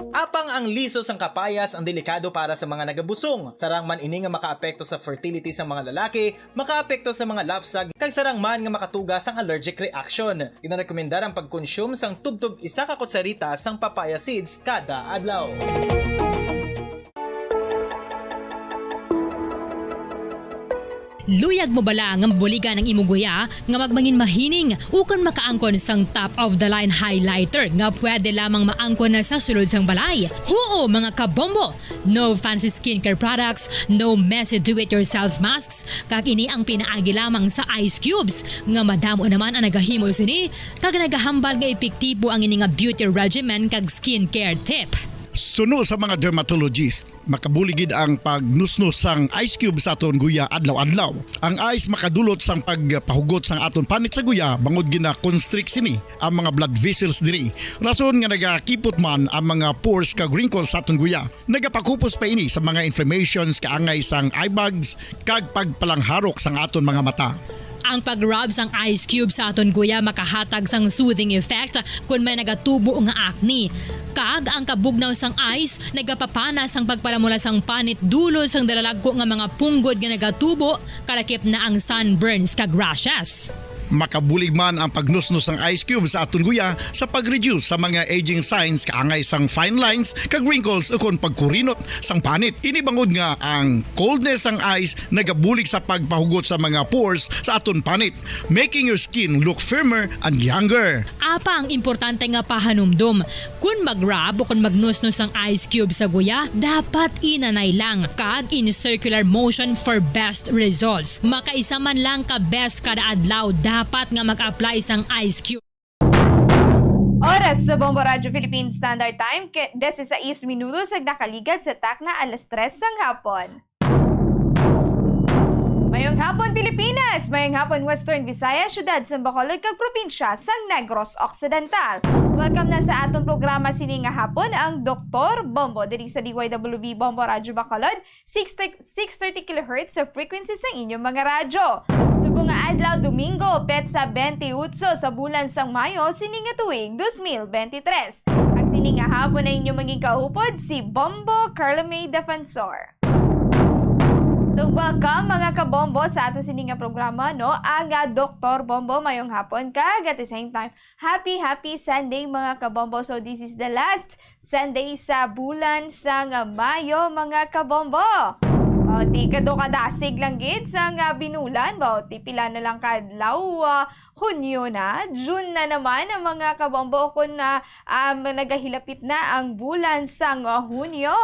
Apang ang liso sang kapayas ang delikado para sa mga nagabusong. Sarang man ini nga makaapekto sa fertility sa mga lalaki, makaapekto sa mga lapsag, kag sarang man nga makatuga sang allergic reaction. Ginarekomendar ang pagkonsume sang tubtob isa ka kutsarita sang papaya seeds kada adlaw. Luyag mo bala nga mabuligan ang imo guya nga magmangin mahining ukon makaangkon sang top of the line highlighter nga pwede lamang maangkon na sa sulod sang balay? Huo, mga kabombo! No fancy skincare products, no messy do-it-yourself masks, kag ini ang pinaagi lamang sa ice cubes, nga madamo naman ang nagahimo sini kag nagahambal nga epektibo ang ini nga beauty regimen kag skincare tip. Suno sa mga dermatologist, makabulig gid ang pagnusnos sang ice cube sa aton guya adlaw-adlaw. Ang ice makadulot sang pagpahugot sang aton panit sa guya, bangod gina-constrict sini ang mga blood vessels diri, rason nga nagakipot man ang mga pores kag wrinkles sa aton guya. Nagapakupos pa ini sa mga inflammations kaangay sang eye bags kag pagpalangharok sang aton mga mata. Ang pag-rub sang ice cube sa aton guya makahatag sang soothing effect kon may nagatubo nga acne. Kag ang kabugnaw sang ice nagapapana sang pagpalamula sang panit dulot sang dalalagko nga mga punggod nga nagatubo, kalakip na ang sunburns kag rashes. Makabulig man ang pagnusnos sang ice cube sa aton guya sa pag-reduce sa mga aging signs kaangay sang fine lines kag wrinkles ukon pagkurinot sang panit. Ini bangod nga ang coldness sang ice nagabulig sa pagpahugot sa mga pores sa aton panit, making your skin look firmer and younger. Apang importante nga pahanumdom, kon mag-rub o kon magnusnos ang ice cube sa guya, dapat inanay lang kag in circular motion for best results. Makaisa man lang ka beses kada adlaw dapat nga mag-apply sang ice cube. Oras sa Bombo Radyo Philippine Standard Time, ke-, dise sais minutos ang nakaligad sa takna alas tres sang hapon. Mayong hapon, Pilipinas! Mayong hapon, Western Visayas, siyudad sang Bacolod, kag probinsya sang Negros Occidental. Welcome na sa atong programa sini nga hapon, ang Doktor Bombo, diri sa D Y W B Bombo Radyo Bacolod, six thirty kilohertz sa frequency sang inyong mga radyo. Subong nga adlaw, Domingo, petsa twenty-eight sa bulan sang Mayo, sini nga tuig, dos mil bente tres. Kag sini nga hapon ang inyong maging kaupod, si Bombo Carlo May Defensor. So, welcome, mga kabombo, sa ato sini nga programa, no? Ang, ah, Doktor Bombo, mayong hapon, kag at the same time, happy, happy Sunday, mga kabombo. So, this is the last Sunday sa bulan sang Mayo, mga kabombo. O, di ka do kadasig lang gid sang, ah, binulan, ba? O, di pila na lang ka adlaw, ah, Hunyo na, June na naman, ang mga kabombo, o kon na, um, nagahilapit na ang bulan sang Hunyo.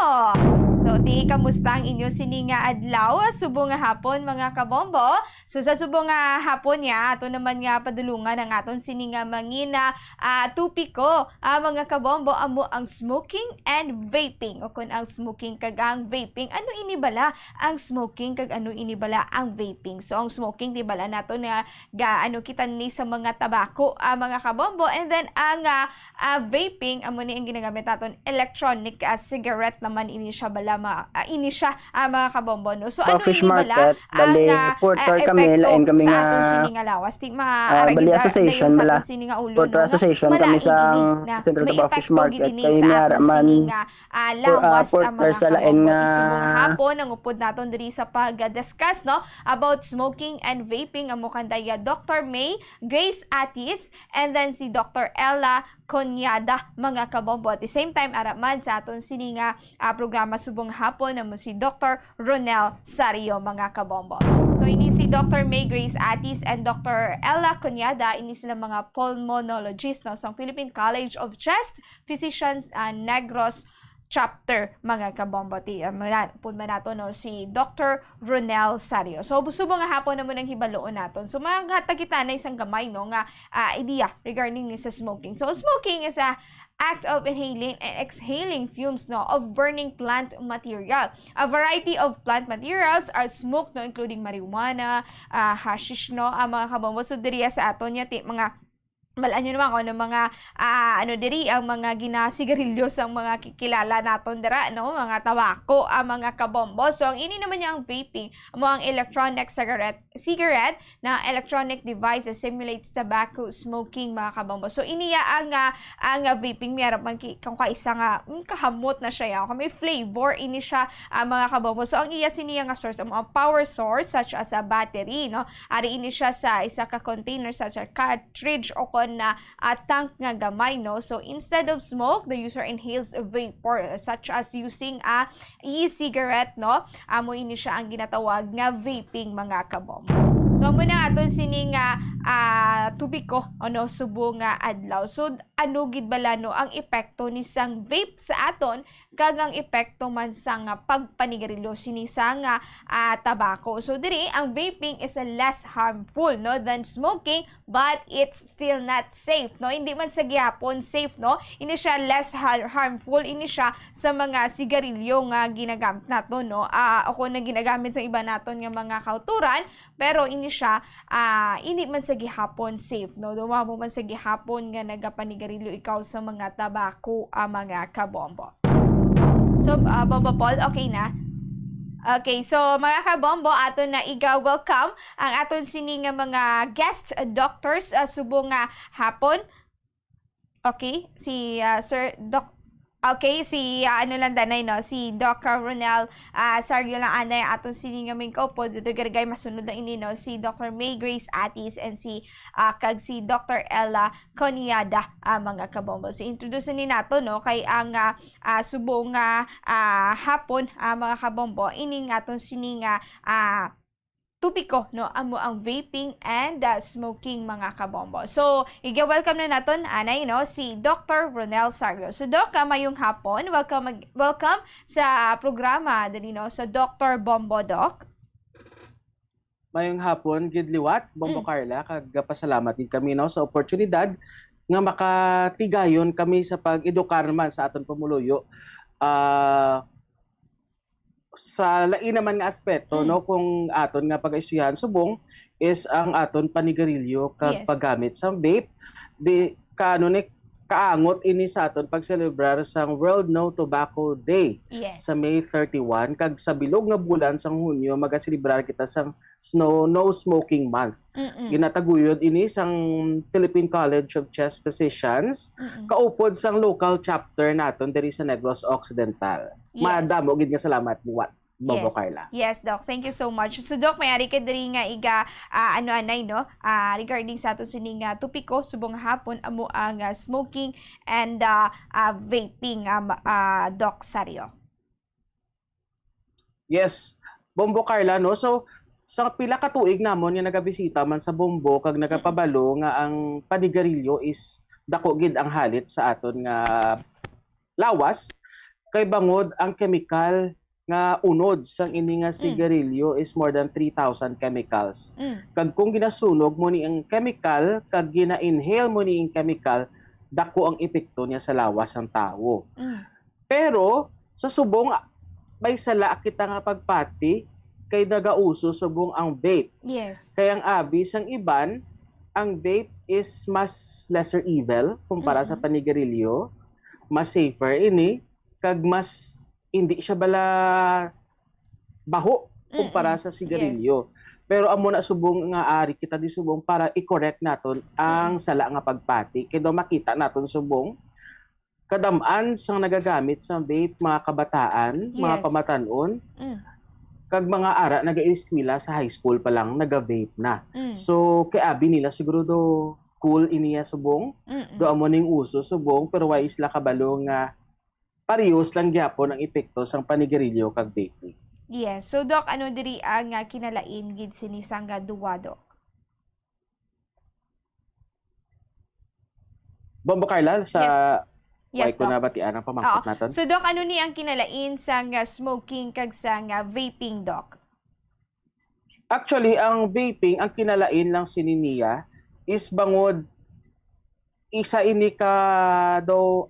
So, ti, kamusta ang inyo sini nga adlaw? Subong nga hapon, mga kabombo. So, sa subong nga hapon niya, ato naman nga padulungan ang aton sini nga mangina, ah, topiko, ah, mga kabombo, amo ang smoking and vaping. O kon ang smoking kag ang vaping, ano ini bala ang smoking kag ano ini bala ang vaping? So, ang smoking, di bala nato na ga, ano, kita ni sa mga tabako, ah, mga kabombo. And then, ang, ah, ah, vaping, amo ni ang ginagamit naton, electronic, ah, cigarette naman ini siya bala, ma-, ah, ini siya, ah, mga kabombo, no? So, ano Fish ini bala Market, ang, bali, ah, porter ah, kami, epekto lain kami sa nga, aton sini nga lawas? Ti, ma-, ah, ara bali, gid, ah, association dayon sa bala. Aton sini nga ulo, Porter no? Nga association wala kami gid sang ini na Central may Tobacco Fish epekto gid Market, ini kay sa may ara aton man sini nga, ah, por-, ah, lawas, ah, porter mga sa lain kabombo. Nga Isugong hapon ang upod naton diri sa pag-discuss, no, about smoking and vaping, amo kanday, ah, Doktor May Grace Atis, and then si Doktor Ella Conyada, mga kabombo. At the same time, ara man sa aton sini nga, ah, programa subong hapon, amo si Doktor Ronel Sario, mga kabombo. So, ini si Doktor May Grace Atis and Doktor Ella Conyada, ini sila mga pulmonologist, no, sa Philippine College of Chest Physicians, ah, Negros Chapter, mga kabombo. Ti, ah, mala-, pun man nato, no, si Doktor Ronel Sario. So, subong nga hapon naman ang hibaloon naton. So, mga kita na isang gamay, no, nga, ah, idea regarding ni sa smoking. So, smoking is a act of inhaling and exhaling fumes, no, of burning plant material. A variety of plant materials are smoked, no, including marijuana, ah, hashish, no, ang mga kabombo. So, diriya sa aton niya, ti, mga, malaan nyo naman kung ano mga, ah, ano diri, ang mga ginasigarilyo sang mga ki-, kilala naton dira, no, mga tabako, ang mga kabombo. So, ang ini naman niya ang vaping, amo ang electronic cigarette, cigarette na electronic device that simulates tobacco smoking, mga kabombo. So, iniya ang, ah, ang, ah, vaping, may arap man ki-, kung kaisa nga, mm, kahamot na siya, ya. Kung may flavor, ini siya, ah, mga kabombo. So, ang iya siniya nga source, ang mga power source, such as a battery, no? Ari ini siya sa isa ka container, such as cartridge, o kon na, ah, tank nga gamay, no? So, instead of smoke, the user inhales a vapor, such as using a e-cigarette, no? Amo ini siya ang ginatawag nga vaping, mga kabombo. So, amo na aton sini nga, ah, topiko, ano, subong nga adlaw. So, ano gid bala, no, ang epekto ni sang vape sa aton, kag ang epekto man sang, ah, pagpanigarilyo sini sang, ah, ah, tabako? So, diri, ang vaping is a less harmful, no, than smoking, but it's still not safe, no? Hindi man sa gihapon safe, no? Ini siya less har-, harmful, ini siya sa mga sigarilyo nga ginagamit nato, no? Ah, o kung na ginagamit sa iba naton nga mga kauturan, pero ini siya, ah, hindi man sa gihapon safe, no? Dumamo man sa gihapon nga nagapanigarilyo ikaw sa mga tabako, ah, mga kabombo. So, ah, Bombo Paul, okay na? Okay, so, mga kabombo, ato na iga-welcome ang aton sini nga mga guest, uh, doctors, uh, subong nga hapon. Okay, si, uh, Sir Doc, okay, si, uh, ano lang danay, no? Si Doc, uh, Ronel, uh, Sario lang anay aton sini nga main kaupod. Dito garagay masunod lang ini, no? Si Doctor May Grace Atis and si, uh, kag si Doctor Ella Coniada, uh, mga kabombo. So, introduce ni nato, no? Kay ang, uh, uh, subong nga, uh, hapon, uh, mga kabombo, ining aton sini nga, uh, topiko, no, amo ang vaping and, uh, smoking, mga kabombo. So, iga-welcome na naton anay, no, si Doctor Ronel Sario. So, Doc, uh, mayong hapon. Welcome ag-, welcome sa programa dali, no, sa Doctor Bombo, Doc. Mayong hapon gid liwat, Bombo Mm. Carla, kag gapasalamat gid kami, no, sa oportunidad nga makatigayon kami sa pag-edukar man sa aton pumuluyo. Ah, Sa lain naman nga aspeto, Mm. no, kung aton nga pag-istoryahan subong is ang aton panigarilyo kag Yes. paggamit sa vape, di kaano ni kaangot ini sa aton pagselebrar sang World No Tobacco Day Yes. sa May thirty-one, kag sa bilog nga bulan sang Hunyo magaselebrar kita sang Snow No Smoking Month. Mm-mm. Ginataguyod ini sang Philippine College of Chest Physicians, Mm-mm. kaupod sang local chapter naton diri sa Negros Occidental. Yes. Madamo gid nga salamat liwat, Bobo Yes. Carla. Yes, Doc. Thank you so much. So, Doc, may ari ka diri nga iga, ah, ano anay, no? Ah, regarding sa ato sining, ah, topiko, subong nga hapon, amo ang, ah, smoking and, ah, ah, vaping, um, ah, Doc Sario. Yes, Bombo Carla, no? So, sa pila ka tuig namon nga nagabisita man sa Bombo kag nagapabalo nga ang panigarilyo is dako gid ang halit sa aton nga lawas, kay bangod ang kemikal nga unod sang ini nga Mm. sigarilyo is more than three thousand chemicals. Mm. Kag kung ginasunog mo ni ang chemical, kag gina-inhale mo ni ang chemical, dako ang epekto niya sa lawas sang tawo. Mm. Pero sa subong, may sala kita nga pagpati kay nagauso subong ang vape. Yes. Kay ang abi sang iban, ang vape is mas lesser evil kumpara sa Mm-mm. panigarilyo, mas safer ini, kag mas hindi siya bala baho kumpara Mm-mm. sa sigarilyo. Pero amo na subong nga ari kita di subong para i-correct naton ang Mm-mm. sala nga pagpati. Kay daw makita naton subong kadam-an sang nagagamit sa vape, mga kabataan, mga Yes. pamatan-on, Mm. kag mga ara nagaeskwela sa high school pa lang naga-vape na. Mm. So, kay abi nila siguro do cool iniya subong, Mm-mm. do amo ning uso subong, pero wala sila kabalo nga parehas lang gyapon ang epekto sang panigarilyo kag vaping. Yes. So, Doc, ano diri ang, ah, kinalain gid sini sang, ah, duwa, Doc? Bombo Carla, sa Yes. Yes, why ko Doc. Nabatian ang pamangkot Oo. naton? So, Doc, ano ni ang kinalain sang, ah, smoking kag sang, ah, vaping, Doc? Actually, ang vaping, ang kinalain lang sini niya is bangod isa ini ka daw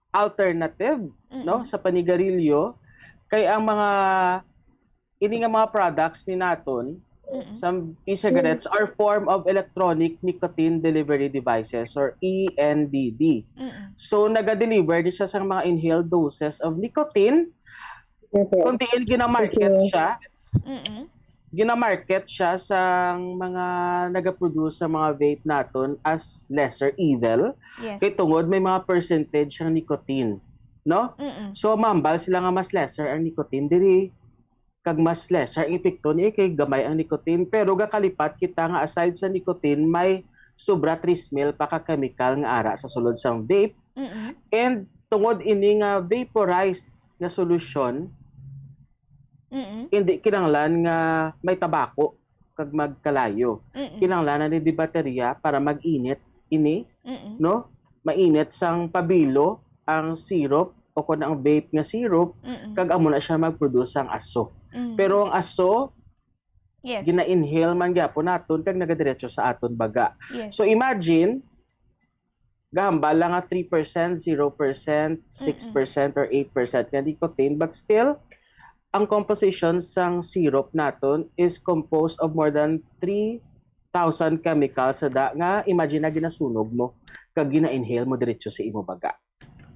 alternative, no, Mm-mm. sa panigarilyo, kay ang mga, ini nga mga products ni naton, Mm-mm. some e-cigarettes are form of electronic nicotine delivery devices or E N D D. Mm-mm. So, naga-deliver ni siya sa mga inhaled doses of nicotine, kung diin ginamarket Thank you. siya, Mm-mm. ginamarket siya sa mga nagaproduce sa mga vape naton as lesser evil. Yes. Kay tungod may mga percentage ang nicotine, no? Mm-mm. So, mahambal sila nga mas lesser ang nicotine diri, kag mas lesser ang epekto niya kay gamay ang nicotine. Pero gakalipat kita nga aside sa nicotine, may sobra three mil pa ka chemical nga ara sa sulod sang vape. Mm-mm. And tungod ini nga vaporized nga solusyon, Mm-mm. hindi kinahanglan nga may tabako kag magkalayo. Mm-mm. Kinahanglan na ni di baterya para mag-init ini, Mm-mm. no? Mainit sang pabilo ang syrup o kon ang vape nga syrup, Mm-mm. kag amo na siya mag-produce sang aso. Mm. Pero ang aso, Yes. gina-inhale man gyapon naton kag nagadiretso sa aton baga. Yes. So imagine, gahambal lang nga three percent, zero percent, six percent, or eight percent nga nicotine, but still, ang composition sang syrup naton is composed of more than three thousand chemicals sa da nga imagine na ginasunog mo kag gina-inhale mo diretso sa imo baga.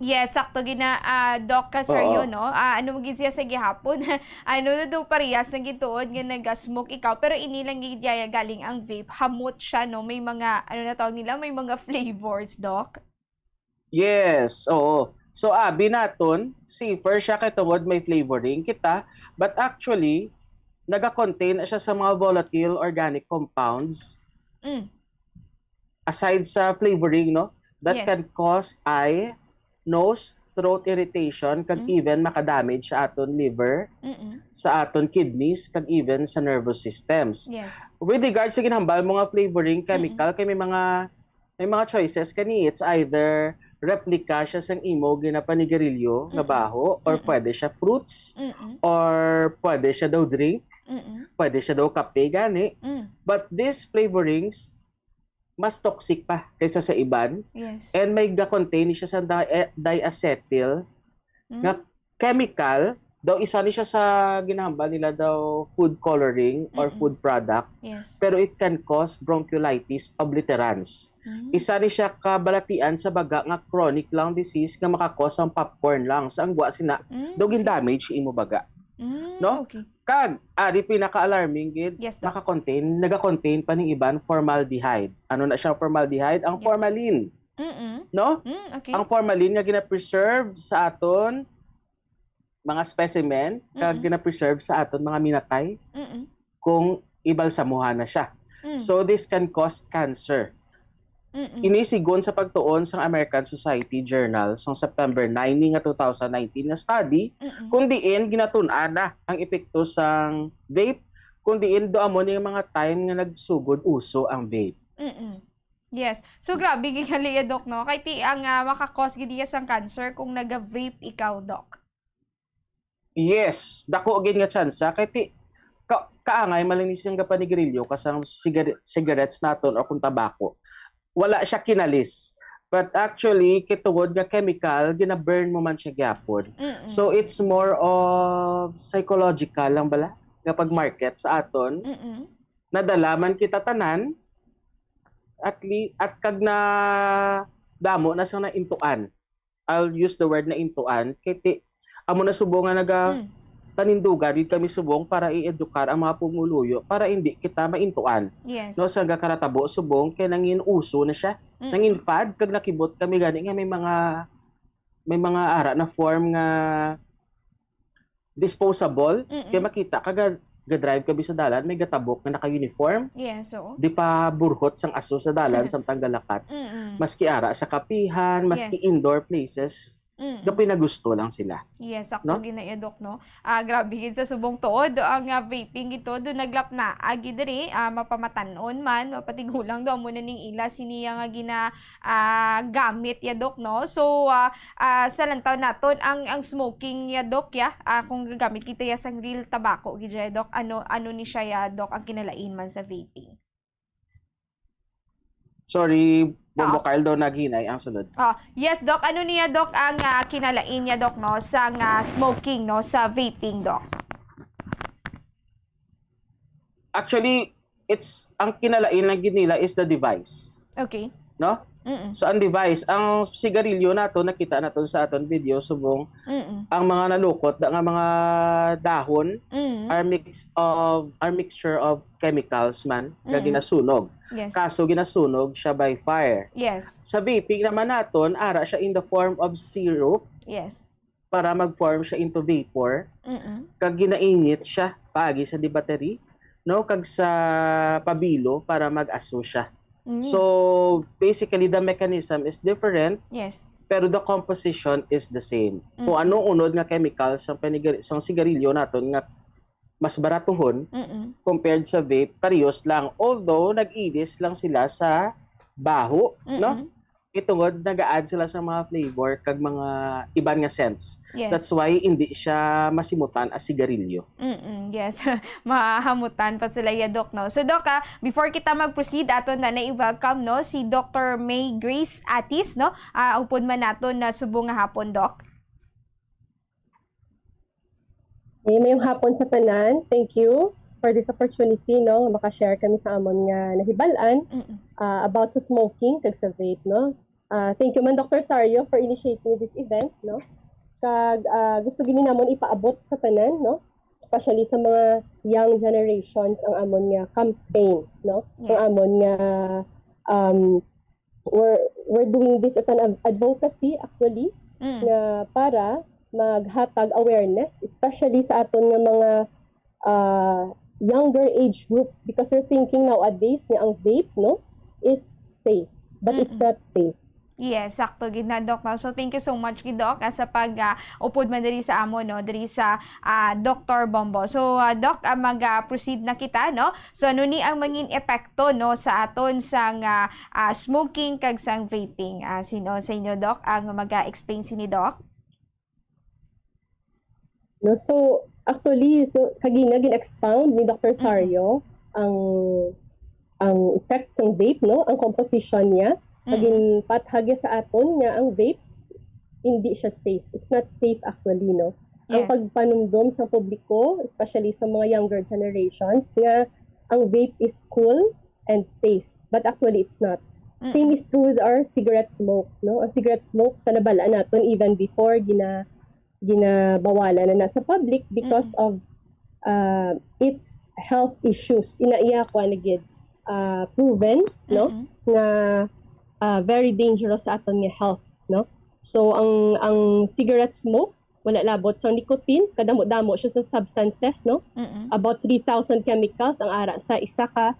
Yes, sakto gina, ah, Doc Casario, Oo. no? Ah, ano mo gid siya sa gihapon? Ano na daw parehas na gituod nga nag-smoke ikaw, pero ini lang gid yaya galing ang vape, hamot siya, no? May mga, ano na tawag nila, may mga flavors, Doc? Yes, oo. So abi naton, safer siya kay tungod may flavoring kita, but actually naga-contain na siya sa mga volatile organic compounds Mm. aside sa flavoring, no, that Yes. can cause eye, nose, throat irritation, kag Mm. even makadamage sa aton liver, Mm-mm. sa aton kidneys, kag even sa nervous systems. Yes. With regards sa ginhambal mo nga flavoring chemical, kay may mga may mga choices kani, it's either replica siya sang imo ginapanigarilyo nga Mm-mm. baho, or Mm-mm. pwede siya fruits, Mm-mm. or pwede siya daw drink, Mm-mm. pwede siya daw kape gani. Mm. But these flavorings mas toxic pa kaysa sa iban, Yes. and may ga-contain siya sa di- diacetyl Mm. nga chemical Daw isa ni siya sa ginahambal nila daw food coloring or Mm-mm. food product, Yes. pero it can cause bronchiolitis obliterans. Mm. Isa ni siya ka balatian sa baga nga chronic lung disease nga maka-cause ang popcorn lung. Sa ang gwa sina, Mm, daw okay. gin-damage imo baga. Mm, No? okay. Kag, ari pinaka-alarming gid, Yes, Doc. maka-contain, naga-contain pa ning iban formaldehyde. Ano na siya formaldehyde? Ang Yes. formalin. Mm-mm. No? Mm, okay. Ang formalin nga gina-preserve sa aton mga specimen, kag Mm-mm. gina-preserve sa aton mga minatay Mm-mm. kung ibalsamuhan na siya. Mm. So, this can cause cancer. Mm-mm. Ini sigon sa pagtuon sang American Society Journal sang September nine ni nga two thousand nineteen nga study, Mm-mm. kung diin ginatun-an na ang epekto sang vape, kung diin do amo ni nga mga time nga nagsugod uso ang vape. Mm-mm. Yes. So, grabe gid gali, Doc, no? Kay ti ang, ah, maka-cause gid iya sang cancer kung naga-vape ikaw, Doc. Yes, dako gid nga tsansa kay ti ka, kaangay man lang ni siyang gapanigrilyo ka sang sigar-, cigarettes naton o kung tabako. Wala siya kinalis. But actually, kay tungod nga chemical, gina-burn mo man siya gyapon. Mm-mm. So, it's more of psychological lang bala nga pag-market sa aton. Mm-mm. Nadala man kita tanan, at li-, at kag na damo na siyang naintuan. I'll use the word naintuan. Kay ti, amo na subong nga naga Mm. panindugan gid kami subong para i-edukar ang mga pumuluyo para hindi kita maintuan. Yes. No, sa nagakaratabo subong kay nangin uso na siya. Mm. Nangin fad kag nakibot kami gani nga may mga, may mga ara na form nga disposable. Mm-mm. Kay makita ka ga-, ga-drive kami sa dalan, may gatabok nga naka-uniform. Yes, oo. Di pa burhot sang aso sa dalan, samtang galakat. Mm-mm. Maski ara sa kapihan, maski Yes. indoor places, Mm-mm. gapinagusto lang sila. Yes, sakto No? gid na iya, Doc, no? Ah, grabe gid sa subong tuod, ang, ah, vaping gid tuod, naglapna, ah, gid diri, ah, mapamatan-on man, mapatigulang daw mo na ning ila, siniya nga gina-, ah, gamit ya, Doc, no? So, ah, ah, sa lantaw naton, ang, ang smoking ya, Doc, ya, ah, kung gagamit kita ya sang real tabako, gid ya, Doc, ano, ano ni siya ya, Doc, ang kinalain man sa vaping? Sorry, Bombo Ah. Carl, daw naghinay ang sunod. Ah, yes, Doc. Ano niya, Doc, ang, ah, kinalain niya, Doc, no, sa nga smoking, no, sa vaping, Doc? Actually, it's, ang kinalain lang gid nila is the device. Okay. No? Mm-mm. So, ang device, ang sigarilyo nato, nakita nato sa aton video, subong, Mm-mm. ang mga nalukot na nga mga dahon Mm. are mixed of, are mixture of chemicals man nga Mm. ginasunog. Yes. Kaso ginasunog siya by fire. Yes. Sa vaping naman naton, ara siya in the form of syrup Yes. para mag-form siya into vapor. Mm-mm. Kag ginainit siya paagi sa di battery, no? Kag sa pabilo para mag-aso siya. Mm. So, basically, the mechanism is different, Yes. pero the composition is the same. Kung Mm. ano unod nga chemical sa panigari-, sa sigarilyo naton nga mas baratuhon Mm-mm. compared sa vape, parehas lang. Although, nag-ilis lang sila sa baho, no? Mm-mm. Itungod, nag-a-add sila sa mga flavor kag mga iban nga scents. Yes. That's why hindi siya masimutan as sigarilyo. Mm-mm, yes. Mahamutan pa sila ya, Doc, no? So, Doc, ah, before kita mag-proceed, aton na na i-welcome, no, si Doctor May Grace Atis, no? Ah, upod man naton na subong nga hapon, Doc. Eh, mayong hapon sa tanan. Thank you for this opportunity, no, nga maka-share kami sa amon nga nahibal-an, Mm-mm. ah, about sa smoking kag sa vape, no. Ah, thank you man, Doctor Sario, for initiating this event, no. Kag, ah, gusto gini namon ipaabot sa tanan, no, especially sa mga young generations, ang amon nga campaign, no, ang Yes. amon nga, um, we're, we're doing this as an ad-, advocacy, actually, Mm. nga para maghatag awareness, especially sa aton nga mga, ah, younger age group, because they're thinking nowadays nga ang vape, no, is safe, but it's Mm-mm. not safe. Yes, sakto gid na, Doc, no? So, thank you so much gid, Doc, ah, sa pag, ah, upod man diri sa amo, no, diri sa, ah, Doktor Bombo. So, ah, Doc, ah, mag, ah, proceed na kita, no? So, ano ni ang mangin epekto, no, sa aton sang, ah, ah, smoking kag sang vaping? Ah, sino sa inyo, Doc, ang mag-explain sini, Doc? No, so, actually, so, kagina gin-expound ni Doctor Mm-mm. Sario ang, ang effects ng vape, no? Ang composition niya. Kag Mm-mm. ginpathag niya sa aton nga ang vape, hindi siya safe. It's not safe actually, no? ang Yes. pagpanumdom sa publiko, especially sa mga younger generations, nga ang vape is cool and safe. But actually, it's not. Same Mm-mm. is true with our cigarette smoke, no? Ang cigarette smoke, sa nabal-an naton, even before, gina ginabawalan na na sa public because Mm-mm. of uh, its health issues. Ina iya, kuan na gid, uh, proven, no? Mm-mm. Nga uh, very dangerous sa aton nga health, no? So ang ang cigarette smoke, wala labot sa nicotine, kadamo-damo siya sa substances, no? Mm-mm. About three thousand chemicals ang ara sa isa ka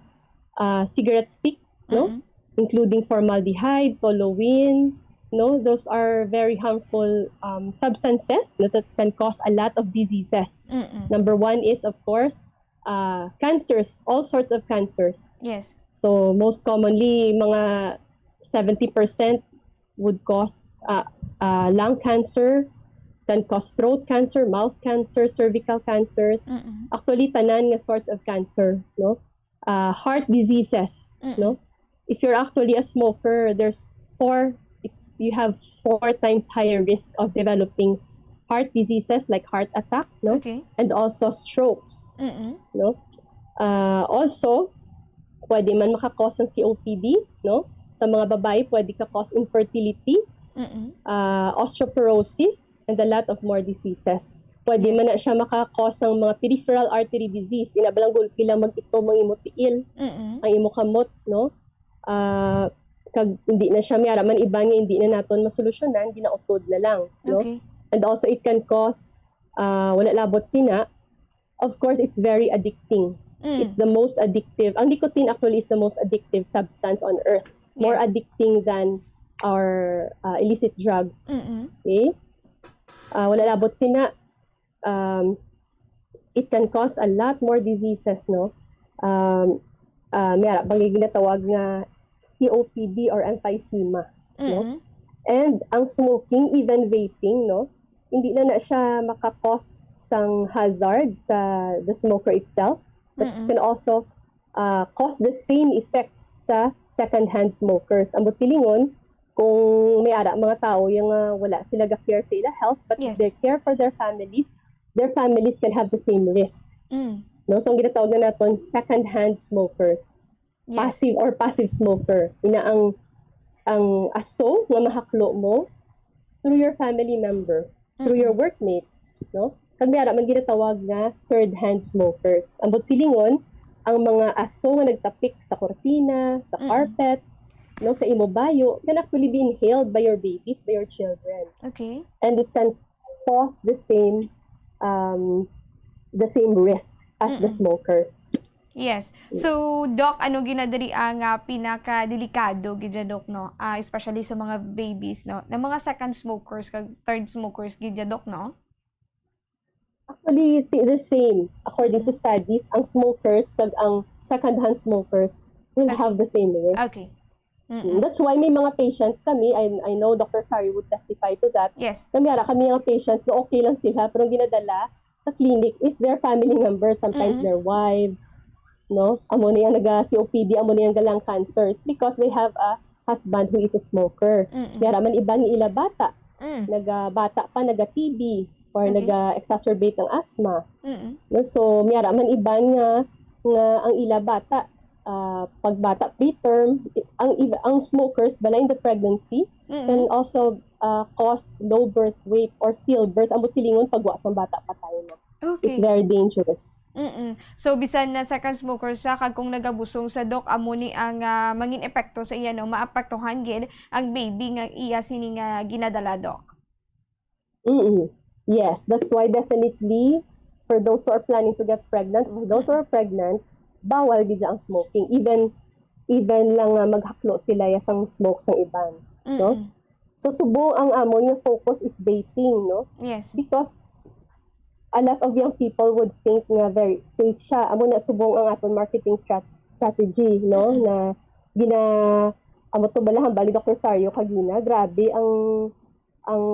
uh, cigarette stick, no? Mm-mm. Including formaldehyde, toluene, no? Those are very harmful um, substances that can cause a lot of diseases. Mm-mm. Number one is, of course, uh, cancers, all sorts of cancers. Yes. So most commonly, mga seventy percent would cause uh, uh, lung cancer, can cause throat cancer, mouth cancer, cervical cancers. Mm-mm. Actually, tanan nga sorts of cancer, no? Uh, heart diseases, Mm-mm. no? If you're actually a smoker, there's four, it's you have four times higher risk of developing heart diseases like heart attack, no? Okay. And also strokes, Mm-mm. no? Uh, also, pwede man maka-cause ang C O P D, no? Sa mga babae, pwede ka-cause infertility, Mm-mm. uh, osteoporosis, and a lot of more diseases. Pwede Yes. man na siya maka-cause ng mga peripheral artery disease. Ina, balang gulpi lang mag-itom ang imo tiil, Mm-mm. ang imo kamot, no? Ah, kag hindi na siya, may ara man iba nga hindi na naton masolusyonan, ginautod na lang, no? Okay. And also, it can cause, uh, wala labot sina, of course, it's very addicting. Mm. It's the most addictive. Ang nicotine actually is the most addictive substance on earth. More Yes. addicting than our uh, illicit drugs. Mm-mm. Okay? Uh, wala labot sina, um, it can cause a lot more diseases, no? Um, uh, may ara bang ginatawag nga C O P D or emphysema, no? Mm-mm. And ang smoking, even vaping, no? Hindi lang na siya maka-cause sang hazard sa the smoker itself, but Mm-mm. can also uh, cause the same effects sa second-hand smokers. Ambot silingon, kung may ara mga tao yung uh, wala sila ga-care sa ila health, but Yes. they care for their families, their families can have the same risk. Mm. No? So, ang ginatawag na naton second-hand smokers. Yes. Passive or passive smoker. Ina ang ang aso nga mahaklo mo through your family member, through your Mm-mm. workmates, no? Kag may ara man ginatawag nga third-hand smokers. Ambot silingon, ang mga aso nga nagtapik sa kortina, sa Mm-mm. carpet, no, sa imo bayo, can actually be inhaled by your babies, by your children. Okay. And it can cause the same um, the same risk as the Mm-mm. smokers. Yes. So, Doc, ano ginadiri ang ah, pinakadelikado gid dya, Doc, no? Ah, especially sa mga babies, no? Na mga second smokers kag third smokers gid dya, Doc, no? Actually, ti- the same. According to studies, ang smokers kag ang second-hand smokers will Okay. have the same risk. Okay. Mm, Mm-mm. That's why may mga patients kami, I, I know Doctor Sari would testify to that, Yes. na may ara kami mga patients na okay lang sila, pero ang ginadala sa clinic is their family members, sometimes Mm-mm. their wives, no? Amo na yung naga-C O P D, amo na yung ga-lung cancer. It's because they have a husband who is a smoker. Mm-mm. May ara man iba nga ila bata, Mm. naga-bata pa, naga-T B, or Okay. naga-exacerbate ng asthma. Mm-mm. No? So, may ara man iba nga, nga ang ila bata, ah, pagbata preterm, ang iba- ang smokers bala in the pregnancy can Mm-mm. also ah, cause low birth weight or stillbirth, ambot silingon pagwa sang bata patay na. So, it's Okay. very dangerous. Mm-mm. So, bisan na second smoker sa, kag kung nagabusong sa, Doc, amo ni ang ah, mangin epekto sa iya, no? Maapektuhan gid ang baby nga iya sini nga ginadala, Doc. Mm-mm. Yes, that's why definitely for those who are planning to get pregnant, for those who are pregnant, bawal gid ang smoking. Even even lang nga maghaklo sila ya sang smoke sang iban, no? Mm-mm. So subong ang amon nga focus is vaping, no? Yes. Because a lot of young people would think nga very safe siya. Amo na subong ang aton marketing strat- strategy, no? Mm-mm. Na gina amo to bala hambal ni Doctor Sario kagina, grabe ang ang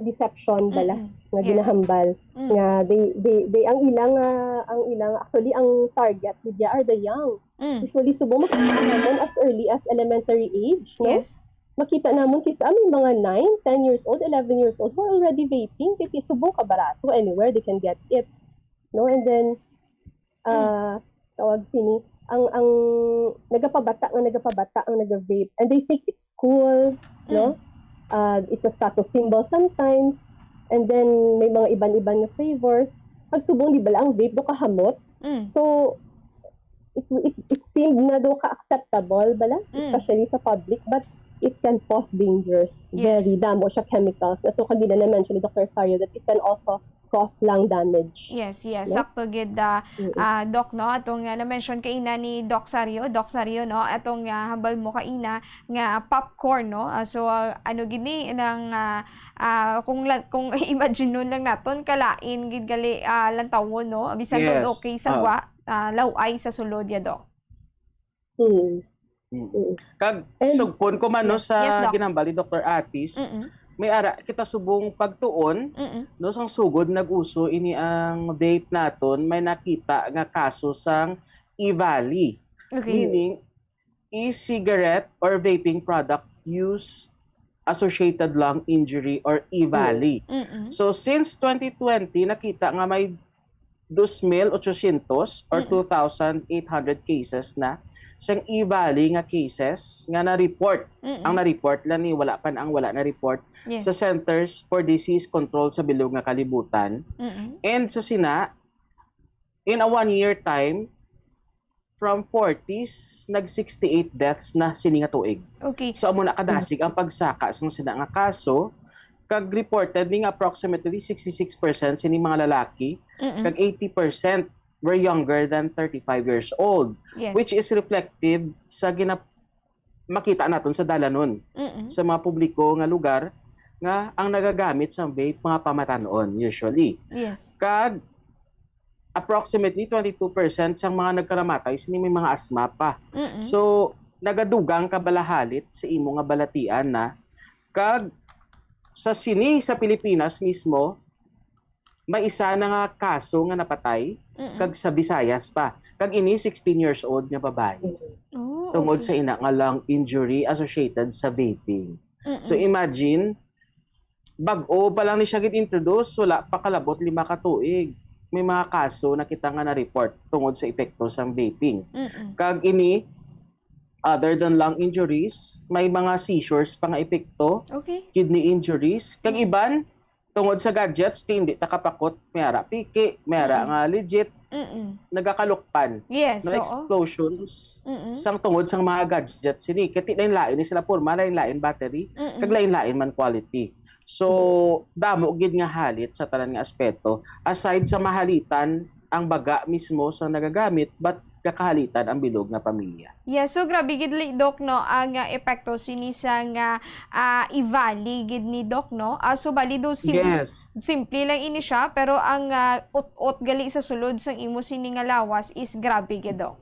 deception bala Mm-mm. nga Yes. ginahambal Mm. nga they, they, they, ang ilang ah, ang ilang actually ang target media are the young. Mm. Usually subong makikita naman as early as elementary age, no? Yes. makita namon kay sa may mga nine, ten years old, eleven years old who are already vaping, kay subong ka barato, anywhere they can get it. No? And then, ah, tawag sini, ang, ang nagapabata nga nagapabata ang naga-vape, and they think it's cool, no? Ah, it's a status symbol sometimes. And then may mga iban-iban nga flavors. Pag subong, di bala, ang vape do kahamot. Mm. So, it, it, it seemed na do ka acceptable bala, Mm. especially sa public, but it can cause dangers. Yes. Very damo siya chemicals. Ato kagina na-mention ni Doctor Sario that it can also cause lung damage. Yes, yes. No? Sakto gid, ah, Mm-mm. ah, Doc, no? Atong, ah, na-mention kaina ni Doc Sario, Doc Sario, no? Atong, ah, hambal mo kaina nga popcorn, no? Ah, so, ah, ano gid ni nang, ah, ah, kung la-, kung imagine lang naton, kalain gid gali, ah, lantawon, no? Bisan Yes. okay sa Ah. gwa, ah, law-ay sa sulod ya, Doc. Mm. Mm. Mm. Kag And sugpon ko man, no, Yes. sa Yes, Doc. ginhambal ni Doctor Atis, Mm-mm. may ara kita subong pagtuon, Mm-mm. no, sang sugod nag-uso ini ang vape naton, may nakita nga kaso sang e-valley. Okay. Meaning, e-cigarette or vaping product use associated lung injury or e-valley. Mm-mm. So, since twenty twenty, nakita nga may dos mil ochocientos or Mm-mm. two thousand eight hundred cases na sang e-valley nga cases nga na-report. Mm-mm. Ang na-report lang ni, wala pa na ang wala na-report Yes. sa Centers for Disease Control sa bilog nga kalibutan. Mm-mm. And sa sina, in a one year time, from forties, nag sixty-eight deaths na sini nga tuig. Okay. So, amo na kadasig ang pagsaka sang sina nga kaso, kag reported ni nga approximately sixty-six percent sini mga lalaki, Mm-mm. kag eighty percent were younger than thirty-five years old, Yes. which is reflective sa gina-, makita naton sa dalanon, Mm-mm. sa mga publiko nga lugar, nga ang nagagamit sang vape, mga pamatan-on, usually. Yes. Kag approximately twenty-two percent sang mga nagkaramatay sini may mga asma pa. Mm-mm. So, nagadugang ka bala halit sa imo nga balatian na, kag sa sini sa Pilipinas mismo, may isa na nga kaso nga napatay, Mm-mm. kag sa Visayas pa. Kag ini sixteen years old nga babayi. Oh, Tungod okay. sa ina nga lung injury associated sa vaping. Mm-mm. So, imagine, bag-o pa lang ni siya gid introduce, wala pa kalabot lima ka tuig. May mga kaso na kita nga na-report tungod sa epekto sang vaping. Mm-mm. Kag ini, other than lung injuries, may mga seizures pa nga epekto, Okay. kidney injuries, kag Mm. iban, tungod sa gadgets, ti hindi ta kapakot, may ara piki, may ara Mm. nga legit, Mm-mm. nagakalukpan. Yes, No oo. explosions, Mm-mm. sang tungod sang mga gadgets sini. Kay ti lain-lain ni sila porma, lain-lain battery, Mm-mm. kag lain-lain man quality. So, damo gid nga halit sa tanan nga aspeto. Aside sa mahalitan ang baga mismo sa nagagamit, but kakahalitan ang bilog nga pamilya. Yeah, so grabe gid li, Doc, no, ang, ah, epekto sini sa nga, ah, e-valley gid ni Doc, no? Ah, so bali do sim-, Yes. simple lang ini siya, pero ang, ah, ut-ot gali sa sulod sang imo sini nga lawas is grabe gid, Doc.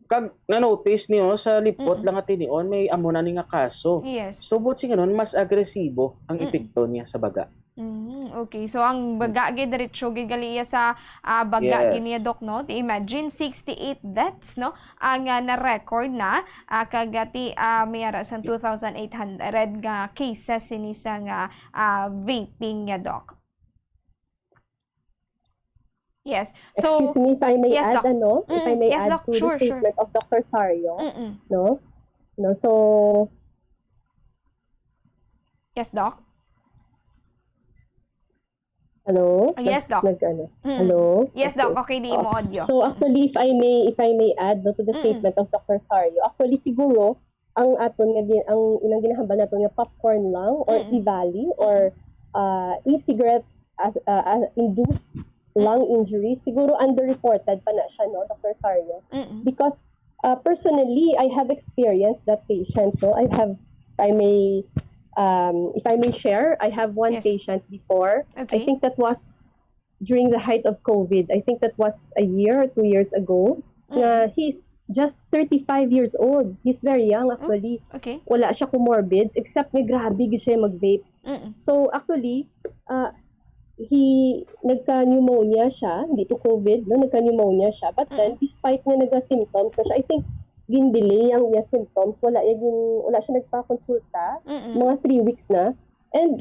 Kag na-notice niyo sa lipot Mm-mm. lang nga tinion, may amo na ni nga kaso. Yes. So, buot silingon, mas agresibo ang Mm-mm. epekto niya sa baga. Mm, okay. So, ang baga gid, diretso gid gali iya sa, ah, baga Yes. gid niya, Doc, no? Ti imagine, sixty-eight deaths, no? Ang, ah, na-record na, ah, kag, ah, ti, ah, may ara sang two thousand eight hundred nga cases sini sa nga, ah, vaping niya, Doc. Yes. So, Excuse me, if I may yes, add, Doc. ano, if I Mm, may yes, add Doc. to the Sure, sure. statement of Doctor Sario, Mm-mm. no? No, so, Yes, Doc. Hello? Ah, yes, Nag-, Doc. nag-, ano? Mm. Hello? Yes, Doc. Okay. Okay, di mo Oo. audio. So, Mm. actually, if I may, if I may add, no, to the Mm-mm. statement of Doctor Sario, actually, siguro, ang aton nga gin-, ang ilang ginahambal naton nga popcorn lang or Mm-mm. e-valley or, Mm-mm. ah, e-cigarette as, ah, ah, induced lung injury, siguro underreported pa na siya, no, Doctor Sario? Mm-mm. Because, ah, personally, I have experienced that patient, no? I have, I may, um, if I may share, I have one Yes. patient before. I Okay. think that was during the height of COVID. I think that was a year or two years ago, Mm. na he's just thirty-five years old. He's very young, Oh, actually. okay. Wala siya comorbids, except nga grabe gyud siya mag-vape. Mm-mm. So, actually, ah, he, nagka-pneumonia siya, hindi to COVID, no? Nagka-pneumonia siya. But then, Mm-mm. despite nga naga-symptoms na siya, I think gin-delay ang iya symptoms, wala iya gin-, wala siya nagpakonsulta, Mm-mm. mga three weeks na. And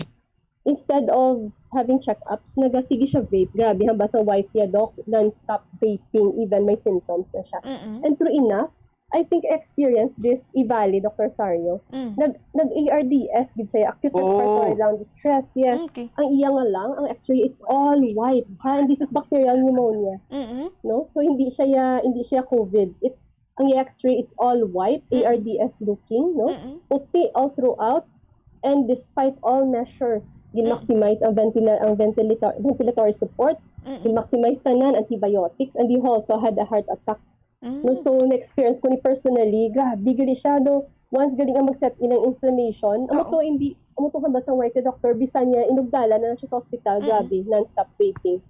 instead of having check-ups, nagasige siya vape. Grabe, hambal sa wife niya, Doc, non-stop vaping, even may symptoms na siya. Mm-mm. And true enough, I think I experienced this, Ivali, Doctor Sario. Mm. Nag, nag-A R D S gid siya, acute Oh. respiratory lung distress, yes. Okay. Ang iya nga lung, ang X-ray, it's all white. Ha? And this is bacterial pneumonia. Mm-mm. No? So, hindi siya, hindi siya COVID. It's, ang X-ray, it's all white, Mm-mm. A R D S looking, no? Mm-mm. Puti all throughout. And despite all measures, Mm-mm. gin-maximize ang ventila-, ang ventilator-, ventilatory support, Mm-mm. gin-maximize tanan, antibiotics, and he also had a heart attack. Mm. No, so, na-experience ko ni personally, grabe gali siya, no? Once gali nga mag-set in ang inflammation, amo Oo. to hindi, amo to hambal sa wife ni doctor, bisan niya inugdalan na siya sa ospital, Mm. grabe, non-stop vaping.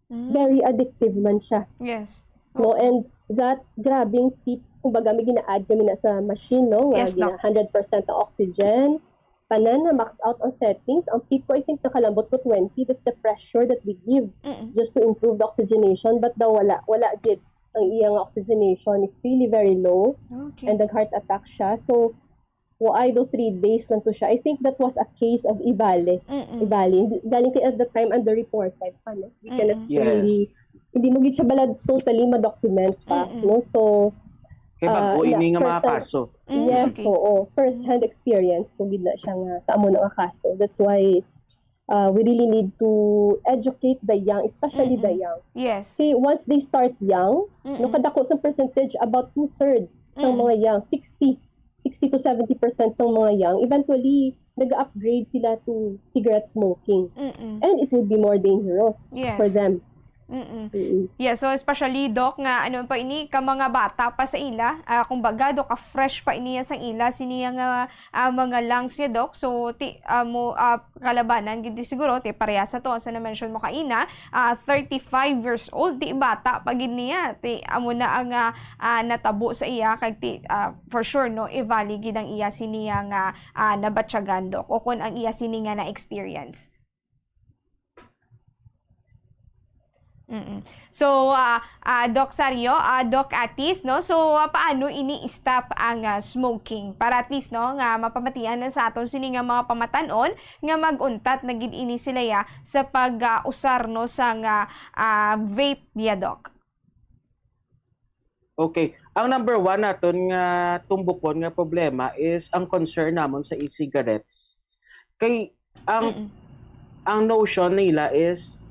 Mm. Very addictive man siya. Yes. No, Oo. and that grabing tip, kumbaga, may gina-add kami na sa machine, no? Nga Yes, gina-, Doc. hundred percent ang oxygen, tanan na max out ang settings. Ang peak ko, I think, nakalambot ko twenty. That's the pressure that we give Mm-mm. just to improve the oxygenation. But daw wala, wala gid. Ang iyang oxygenation is really very low. Okay. And nag-heart attack siya. So, why do three days lang to siya? I think that was a case of Ivale. Mm-mm. Ivale. Hindi, galing kay at that time underreported pa, no? We cannot Mm-mm. Yes. really, hindi mo gid siya bala totally ma-document pa, Mm-mm. no? So, Kay bago Ah, ini yeah, nga mga first hand. kaso. Mm, Yes, okay. oo. First hand experience ko gid na siya nga sa amo na nga kaso. That's why, uh, we really need to educate the young, especially the Mm-mm. young. Yes. See, once they start young, Mm-mm. no, kadako sa percentage, about two-thirds sa Mm. mga young, sixty, sixty to seventy percent sa mga young, eventually, nag-upgrade sila to cigarette smoking. Mm-mm. And it would be more dangerous Yes. for them. Mm-mm. Mm-mm. Yeah, so especially, Doc, nga ano pa ini, ka mga bata pa sa ila, ah, kumbaga, Doc, ka fresh pa ini sang ila, sini nga, ah, mga lungs niya, Doc. So, ti, ah, mo, ah, kalabanan, gid siguro, ti, pareha sa to, sa na-mention mo kaina, ah, thirty-five years old, ti, bata pa gid niya, ti, amo na ang, ah, ah, natabo sa iya, kag ti, ah, for sure, no, Ivali gid ang iya sini nga, ah, nabatyagan, Doc, o kung ang iya sini nga na-experience. Mm-mm. So, ah, ah, Doc Sario, ah, Doc Atis, no? So, ah, paano ini i-stop ang, ah, smoking? Para at least, no, nga mapamatian na sa aton sini nga mga pamatan-on nga mag-untat na gid ini sila ya sa pag, ah, usar, no, sa nga, ah, vape ya, Doc. Okay. Ang number one naton nga tumbukon nga problema is ang concern namon sa e-cigarettes. Kay ang, Mm-mm. ang notion nila is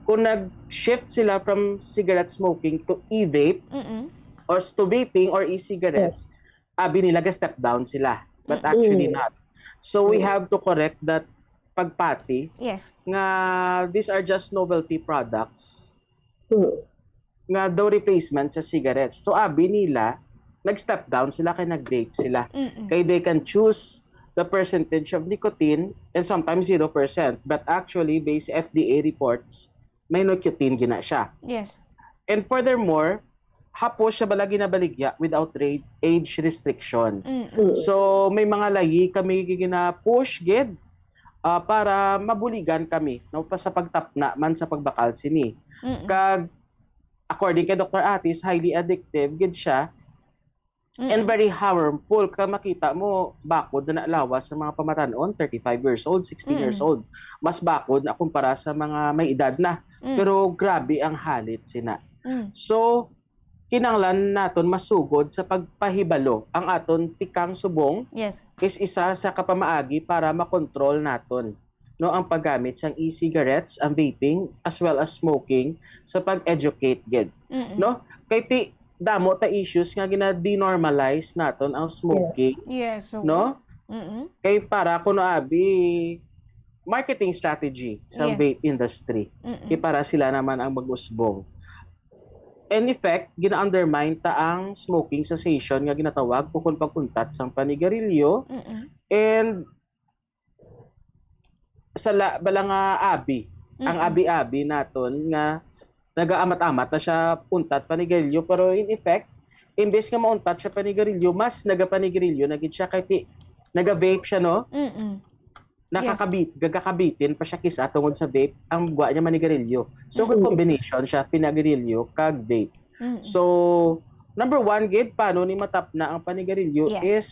kung nag-shift sila from cigarette smoking to e-vape Mm-mm. or s-, to vaping or e-cigarettes, Yes. abi nila ga-step down sila. But Mm. actually Mm. not. So we Mm. have to correct that pagpati Yes. nga these are just novelty products Mm. nga daw replacement sa cigarettes. So, abi nila, nag-step down sila kay nag-vape sila. Mm-mm. Kay they can choose the percentage of nicotine and sometimes zero percent. But actually, based sa F D A reports, may nicotine gina siya. Yes. And furthermore, hapos siya bala ginabaligya without ra-, age restriction. Mm-mm. Mm. So, may mga layi kami gina-push gid, ah, para mabuligan kami, no, pa sa pagtapna man sa pagbakal sini. Mm-mm. Kag, according kay Doctor Atis, highly addictive gid siya and Mm-mm. very harmful. Kag makita mo, bakod na na lawas sa mga pamatan-on, thirty-five years old, sixty years Mm. old. Mas bakod na kumpara sa mga may edad na. Mm. Pero grabe ang halit sina. Mm. So, kinahanglan naton masugod sa pagpahibalo ang aton tikang subong Yes. is isa sa kapamaagi para makontrol naton, no, ang paggamit sang e-cigarettes, ang vaping, as well as smoking sa pag-educate gid, Mm-mm. no? Kay ti-, damo ta issues nga gina-denormalize naton ang smoking, Yes. Yes, so, no? Mm-mm. Kay para kuno abi marketing strategy sa Yes. vape industry. Mm-mm. Kay para sila naman ang mag-usbong. In effect, gina-undermine ta ang smoking cessation nga ginatawag ukon pag-untat sang panigarilyo. Mm-mm. And sa la-, bala nga abi, ang Mm-mm. abi-abi naton nga nagaamat-amat na siya untat panigarilyo, pero in effect, imbes nga mauntat siya panigarilyo, mas nagapanigarilyo na gid siya kay ti-, naga-vape siya, no? Mm-mm. Nakakabit-, gagakabitin pa siya kisa tungod sa vape, ang gwa niya manigarilyo. So, Mm. combination siya, pinigarilyo kag vape. Mm. So, Number one gid, paano ni matapna ang panigarilyo Yes. is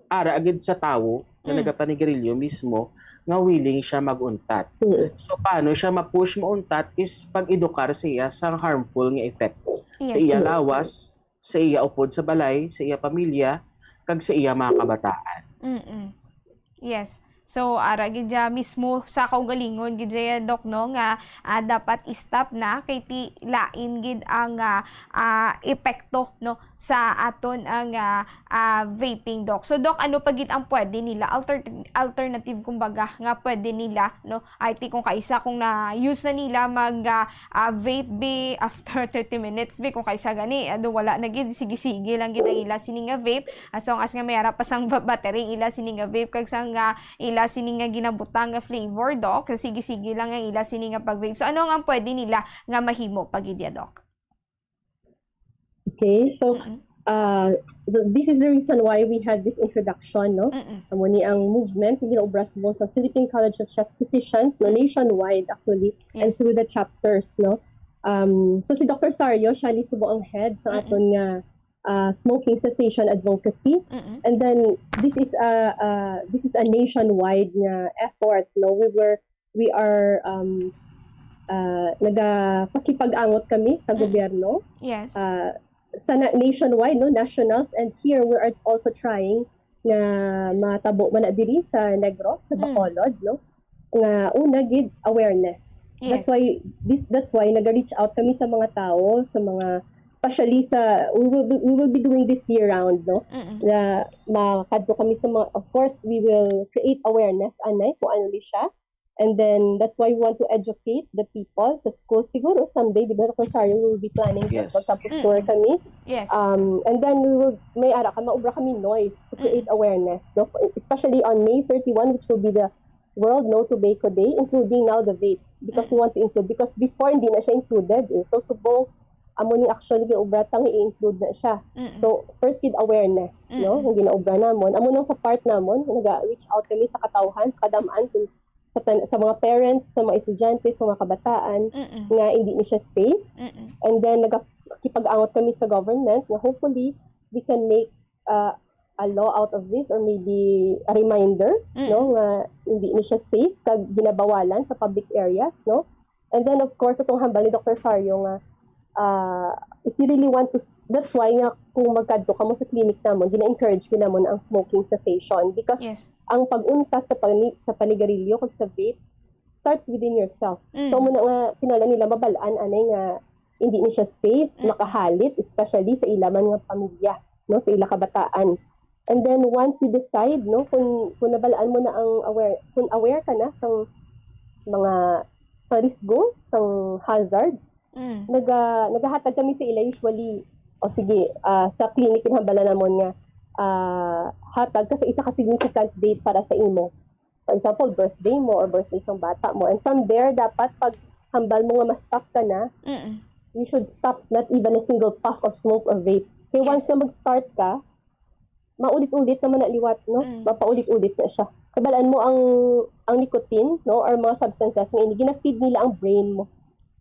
ara gid sa tawo na Mm. nagapanigarilyo mismo nga willing siya mag-untat. Mm. So, paano siya ma-push mauntat is pag-edukar sa iya sa harmful nga effect sa Yes. iya Mm. lawas, sa iya upod sa balay, sa iya pamilya, kag sa iya mga kabataan. Mm-mm. Yes. So, ara gid dya mismo sa kaugalingon gid dya, Doc, no, nga, ah, dapat i-stop na kay ti lain gid ang, ah, ah, epekto, no, sa aton ang, ah, ah, vaping, Doc. So, Doc, ano pa gid ang pwede nila, alter-, alternative, kumbaga, nga pwede nila, no? Ay, ti kung kaisa, kung na-use na nila mag, ah, ah, vape, bi, after thirty minutes, bi, kung kaisa gani, ano, wala na gid, sige-sige lang gid ang ila sini nga vape. As long as nga may ara pa sang ba-, battery ila sini nga vape, kag sang, ah, ila sini nga ginabutang nga flavor, Doc, sige-sige lang ang ila sini nga pag-vape. So, ano nga ang pwede nila nga mahimo pa gid ya, Doc? Okay, so, Mm-mm. uh, th- this is the reason why we had this introduction, no? Mm-mm. Amo ni ang movement nga ginaobra subong sa Philippine College of Chest Physicians, no, Mm. nationwide actually, and Yes. through the chapters, no? Um, so si Doctor Sario, siya ni subong ang head sa Mm-mm. aton nga, uh, smoking cessation advocacy. Mm-mm. And then this is a, uh, this is a nationwide nga effort, no? We were, we are, um, uh, nagapakipag-angot kami sa Mm-mm. gobyerno. Yes. Uh, sa na-, nationwide, no, nationals, and here we are also trying nga matabo man na diri sa Negros, sa Mm. Bacolod, no, nga una gid awareness. That's Yes. why this, that's why naga-reach out kami sa mga tao, sa mga, especially sa, we will be, we will be doing this year round, no, Mm-mm. na makadto kami sa mga, of course, we will create awareness anay kung ano ni siya. And then, that's why we want to educate the people sa school. Siguro, someday, di ba, Doctor Sario, we will be planning Yes. this, mag-campus Mm. tour kami. Yes. Um, and then, we will, may ara ka, maubra kami noise to create Mm. awareness, no? Especially on May thirty-one, which will be the World No Tobacco Day, including now the vape. Because we Mm. want to include, because before, hindi na siya included, eh. So, subong, amo ni actually, giubra tang i-include na siya. Mm. So, first gid awareness, no? Mm. Ang ginaubra namon. Amo nang sa part namon, naga-reach out kami sa katawhan, sa kadam-an, kung sa tan-, sa mga parents, sa mga estudyante, sa mga kabataan, Mm-mm. nga hindi ni siya safe. Mm-mm. And then, nagakipag-angot kami sa government nga hopefully we can make, uh, a law out of this or maybe a reminder, Mm. no, nga hindi ni siya safe kag ginabawalan sa public areas, no? And then, of course, atong hambal ni Doctor Sario nga, ah, if you really want to, s-, that's why nga kung magkadto kamo sa clinic namon, gina-encourage gyud namon ang smoking cessation because Yes. ang pag-untat sa pani-, sa panigarilyo kag sa vape starts within yourself. Mm. So, muna nga, kinahanglan nila mabal-an anay nga hindi ni siya safe, Mm. makahalit, especially sa ila man nga pamilya, no, sa ila kabataan. And then, once you decide, no, kung, kung nabal-an mo na ang aware, kung aware ka na sa mga, sa risgo, sa hazards, Mm. naga-, nagahatag kami sa ila usually, o sige, ah, sa clinic, ginhambala namon nga, ah, hatag ka sa isa ka significant date para sa imo. For example, birthday mo or birthday sang bata mo. And from there, dapat pag hambal mo nga ma-stop ka na, Mm. you should stop not even a single puff of smoke or vape. Kay once Yes. na mag-start ka, maulit-ulit naman na liwat, no? Mm. Mapaulit-ulit na siya. Kabalaan mo ang, ang nicotine, no? Or mga substances nga ini, gina-feed nila ang brain mo.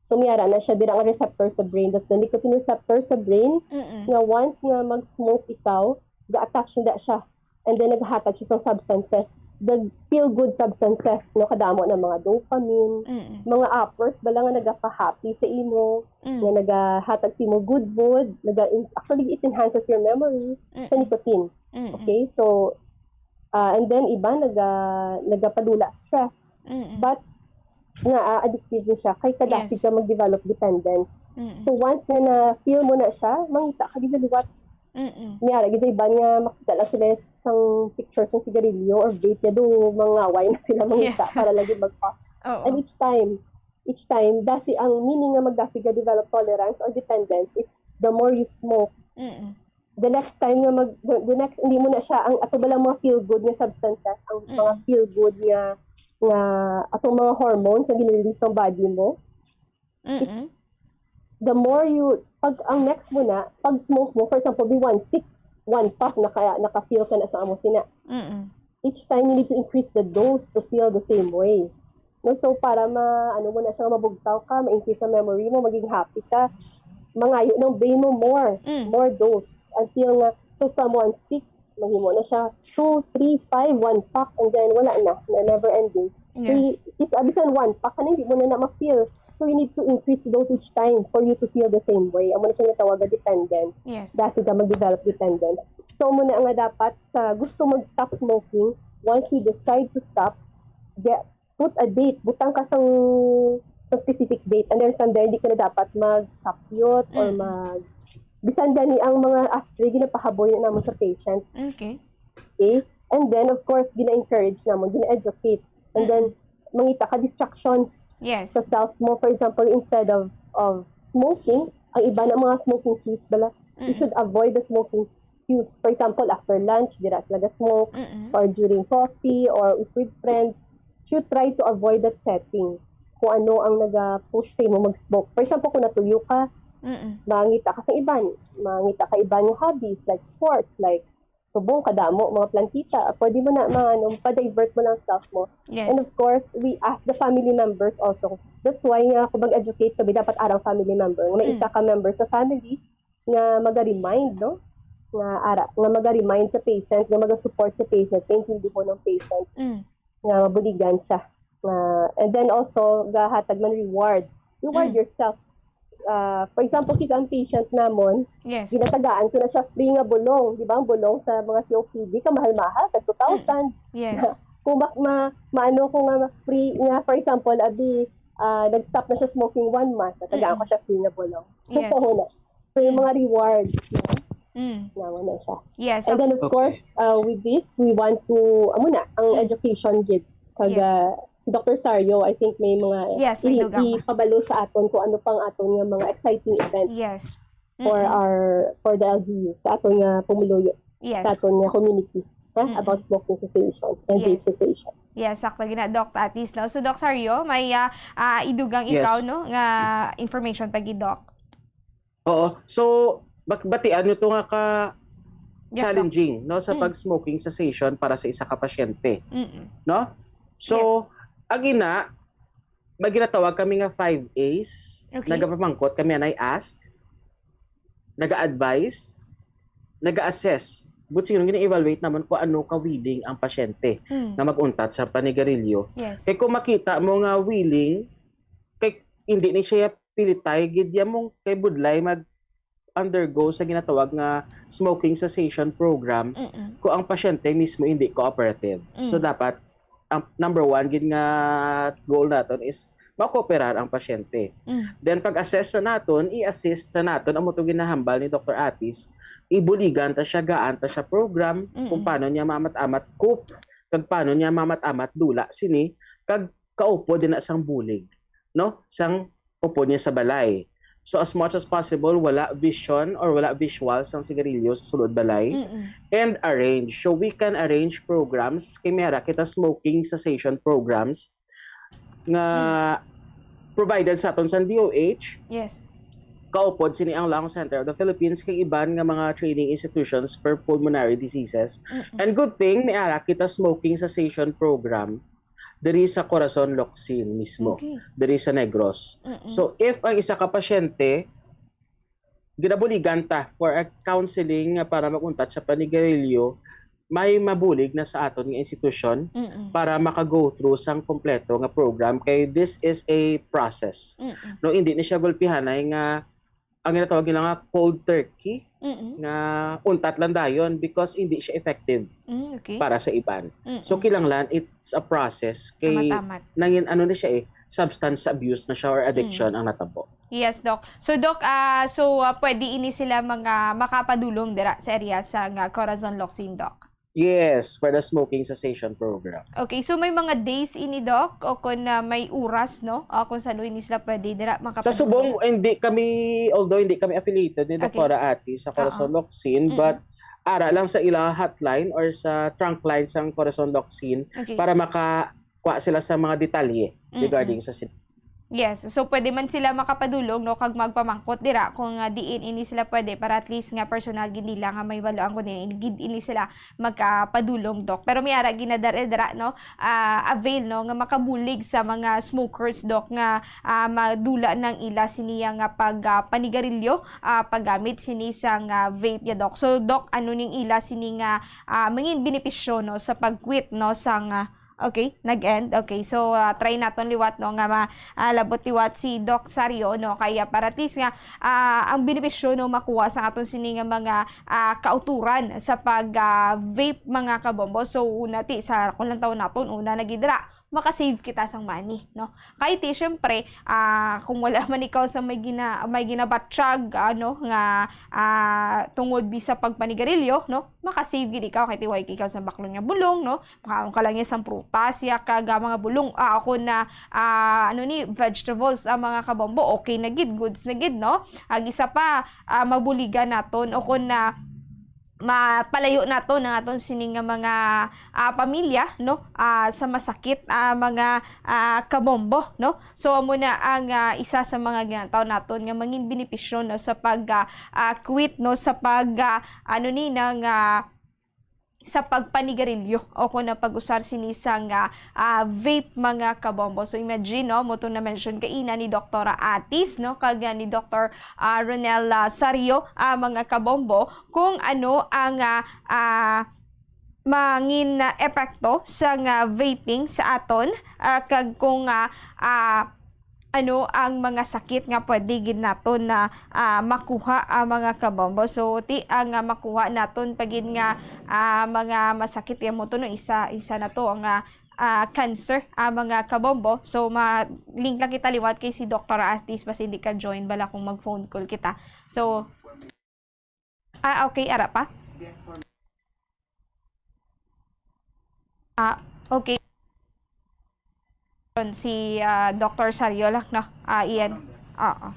So, may ara na siya, dira ang receptor sa brain. That's the nicotine receptor sa brain, Mm-mm. nga once nga mag-smoke ikaw, ga-attach na siya. And then, naghatag siya sa substances. The feel-good substances, no? Kadamo na mga dopamine, Mm-mm. mga uppers, bala nga nagapa-happy sa imo, Mm. nga nagahatag sa imo good mood, naga-, actually, it enhances your memory sa Mm-mm. nicotine. Mm-mm. Okay? So, ah, and then, iba, naga-, nagapadula stress. Mm-mm. But, nga, ah, addictive na siya, kay kadasig Yes. ka mag-develop dependence. Mm-mm. So, once nga na-feel mo na siya, mangita ka gid sa liwat. Mm-mm. May ara gid sa iban nga makita lang sila sang picture sang sigarilyo or vape, nga do mangaway na sila mangita Yes. para lagi mag-puff. Oo. And each time, each time, dasi, ang meaning nga magdasig ka develop tolerance or dependence is the more you smoke. Mm-mm. The next time nga mag, the, the next, hindi mo na siya, ang ato ba lang mga feel good nga substances, ang Mm. mga feel good nga, nga atong mga hormones nga gina-release ng body mo, Mm-mm. the more you, pag ang next mo na, pag smoke mo, for example, be one stick, one puff, naka, naka-feel ka na sa amo sina. Mm-mm. Each time, you need to increase the dose to feel the same way. No, so para ma, ano mo na siya, mabugtaw ka, ma-increase ang memory mo, maging happy ka. mangayo ng bay mo more, Mm. more dose. Until nga, so from one stick, mahimo na siya two, three, five, one pack, and then wala na, na never ending. So, Yes. Is, ah, bisan one pack, kana hindi mo na na ma-feel. So you need to increase dosage time for you to feel the same way. Amo na siya natawag nga dependence. Yes. Dahil ka mag-develop dependence. So, amo na nga dapat sa gusto mag-stop smoking, once you decide to stop, get, put a date, butang ka sang sa specific date, and then from there, hindi ka na dapat mag-kapyot or Mm. mag bisan gani ang mga ashtray ginapahaboy na namon sa patient. Okay. Okay? And then, of course, gina-encourage namon, gina-educate. And then, mangita ka distractions Yes. sa self mo. For example, instead of of smoking, ang iba na mga smoking cues bala, you Mm. should avoid the smoking cues. For example, after lunch, dira sila ga-smoke, Mm-mm. or during coffee, or if with friends, you try to avoid that setting. Kung ano ang naga-push sa imo mag-smoke. For example, kung natuyo ka, Mm-mm. mangita ka sa iban. Mangita ka iban nga hobbies, like sports, like subong kadamo, mga plantita. Pwede mo na, mga ano, pa-divert mo lang self mo. Yes. And of course, we ask the family members also. That's why nga kung mag-educate kami, dapat arang family member. Nga may Mm. isa ka member sa family nga maga-remind, no? Nga ara, nga maga-remind sa patient, nga maga-support sa patient, nga intindihon ang patient, Mm. nga mabuligan siya. Nga, and then also, gahatag man reward. Reward Mm. yourself. Ah, for example, kis ang patient namon, Yes. ginatagaan ko na siya free nga bulong. Di ba, ang bulong sa mga C O P D, kamahal-mahal, tag two thousand. Yes. Kung ma, ma, maano ko nga free, nga, for example, abi, ah, nag-stop na siya smoking one month, natagaan Mm-mm. ko siya free nga bulong. Yes. Amo na. So, yung Mm. mga rewards, Mm. nga, amo na siya. Yes. And then, of Okay. course, uh, with this, we want to, amo na, ang Mm. education gid. Kag, Yes. uh, si Doctor Sario, I think may mga Yes, may i- dugang pa. ipabalo sa aton kung ano pang aton nga mga exciting events Yes. for Mm-mm. our, for the L G U, sa aton nga pumuluyo, Yes. sa aton nga community, ha, Mm-mm. about smoking cessation and vape Yes. cessation. Yes, sakto gina, Doc Atis, no? So, Doc Sario, may ah, ah, idugang Yes. ikaw, no, nga information pa gid, Doc. Oo. So, bak- batian nyo to nga ka Yes, Doc. challenging, no, sa Mm. pag-smoking cessation para sa isa ka pasyente, Mm-mm. no? So, ang ina, may ginatawag kami nga five A's. Okay. Nagapamangkot kami, anay ask, naga-advise, naga-assess. But siguro, gina-evaluate naman kung ano ka willing ang pasyente Mm. nga mag-untat sa panigarilyo. Yes. Kay kung makita mo nga willing, kay hindi ni siya pilitay, gid ya mong kay budlay mag-undergo sa ginatawag nga smoking cessation program Mm-mm. kung ang pasyente mismo hindi cooperative. So, Mm. dapat, ang number one gid nga goal naton is makooperar ang pasyente. Mm. Then, pag-assess na naton, i-assist sa naton, amo to ginahambal ni Doctor Atis, ibuligan ta siya, gaan ta siya program, Mm-mm. kung paano niya mamat-amat cope, kag paano niya mamat-amat dula sini, kag kaupod din na sang bulig, no? Sang upod niya sa balay. So, as much as possible, wala vision or wala visual sang sigarilyo sa sulod balay. Mm-mm. And arrange. So, we can arrange programs. Kay may ara kita smoking cessation programs nga provided sa aton sa D O H. Yes. Kaupod sini ang Lung Center of the Philippines kag iban nga mga training institutions for pulmonary diseases. Mm-mm. And good thing, may ara kita smoking cessation program diri sa Corazon Locsin mismo, Okay. diri sa Negros. Mm-mm. So, if ang isa ka pasyente, ginabuligan ta for a counseling nga para mag-untat sa panigarilyo, may mabulig na sa aton nga institusyon Mm-mm. para maka-go through sang kompleto nga program, kay this is a process. Mm-mm. No, hindi ni siya gulpihanay nga ang ginatawag nila nga cold turkey, Mm-mm. nga untat lang dayon because hindi siya effective Mm, okay. para sa iban. Mm-mm. So, kinahanglan it's a process kay Amat-amat. nangin ano na siya eh, substance abuse na siya or addiction ang natabo. Yes, Doc. So, Doc, ah, so ah, pwede ini sila mga makapadulong dira sa area sa nga Corazon Locsin, Doc? Yes, for the smoking cessation program. Okay, so may mga days ini, Doc, o kung ah, may oras, no? O kung saan ini sila pwede dira Sa makapadulong? Subong, hindi kami, although hindi kami affiliated ni Okay. Doktora Ati sa Corazon Oo. Locsin, Mm-mm. but ara lang sa ila hotline or sa trunk line sang Corazon Locsin Okay. para makakuha sila sa mga detalye Mm-mm. regarding sa sin- Yes, so pwede man sila makapadulong, no, kag magpamangkot dira kung, ah, diin ini sila pwede, para at least nga personal gid nila nga mahibaluan kung diin gid ini sila magkapadulong, Doc. Pero may ara ginadara-dara, no, ah, avail, no, nga makabulig sa mga smokers, Doc, nga, ah, madula nang ila siniya nga pag, ah, panigarilyo, ah, paggamit sini sang, ah, vape ya, Doc. So, Doc, ano ning ila sini nga, ah, mangin benepisyo, no, sa pag-quit, no, sang, ah, okay, nag-end. Okay, so, ah, try naton liwat, no, nga ma-, ah, labot liwat si Doc Sario, no, kaya para at least nga, ah, ang benepisyo, no, makuha sa aton sini nga mga, ah, kauturan sa pag, ah, vape, mga kabombo. So, una ti, sa kung lang taon naton, una na gid dira, makasave kita sang money, no? Kay ti, syempre, ah, kung wala man ikaw sa may gina-, may ginabatyag, ano, nga, ah, tungod bisa pagpanigarilyo, no? Makasave gid ikaw kay ti way ikaw sa baklon nga bulong, no? Makaon ka lang niya sang prutas, ya kag, ah, mga bulong, ah, ako na, ah, ano ni, vegetables, ah, mga kabombo, okay na gid, goods na gid, no? Ag isa pa, ah, mabuligan naton o kun na mapalayo naton ang aton sini nga mga, ah, pamilya, no? Ah, sa masakit, ah, mga, ah, kabombo, no? So, amo na ang, ah, isa sa mga ginataw naton nga mangin benepisyo, no, sa pag, ah, ah, quit, no, sa pag, ah, ano ni, nang, ah, sa pagpanigarilyo o kung ang pag-usar sini sang, ah, ah, vape, mga kabombo. So, imagine, no, mo tong na-mention kaina ni Doktora Atis, no, kag, ah, ni Doktor, ah, Ronel, ah, Sario, ah, mga kabombo, kung ano ang, ah, ah, mangin, ah, epekto sang, ah, vaping sa aton, ah, kag kung, ah, ah, ano ang mga sakit nga pwede gid naton na, ah, makuha, ah, mga kabombo. So, ti ang, ah, makuha naton pa gid nga, ah, mga masakit, ya mo to, no, isa, isa na to ang, ah, ah, cancer, ah, mga kabombo. So, ma-link lang kita liwat kay si Doktora Atis, basi hindi ka join bala kung mag-phone call kita. So, ah, okay, ara pa? Ah, okay. Si, ah, Doktor Sario lang, no? Ah, Ian. Oo.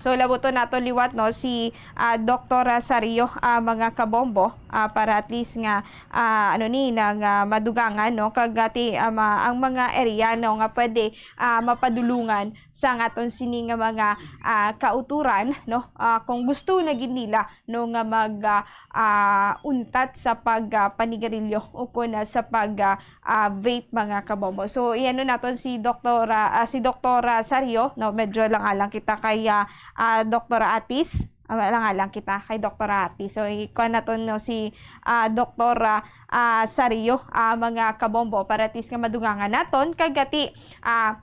So, labuton nato liwat, no, si, ah, Doktor Sario, ah, mga kabombo, ah, para at least nga, ah, ano ni, nang, ah, madugangan, no, kag ati, ah, ma-, ang mga area, no, nga pwede, ah, mapadulungan sa aton sini nga mga, ah, kauturan, no, ah, kung gusto na gid nila, no, nga mag, ah, ah, untat sa pag, ah, panigarilyo o kun, ah, sa pag, ah, ah, vape, mga kabombo. So, iano naton si Doktora, ah, si Doktora Sario, no, medyo lang alang kita kay, ah, ah, Doktora Atis. Ah, lang alang kita kay Doktora Atis. So, ikuan naton, no, si, ah, Doktora, ah, Sario, ah, mga kabombo, para at least nga madugangan naton kag ati, ah,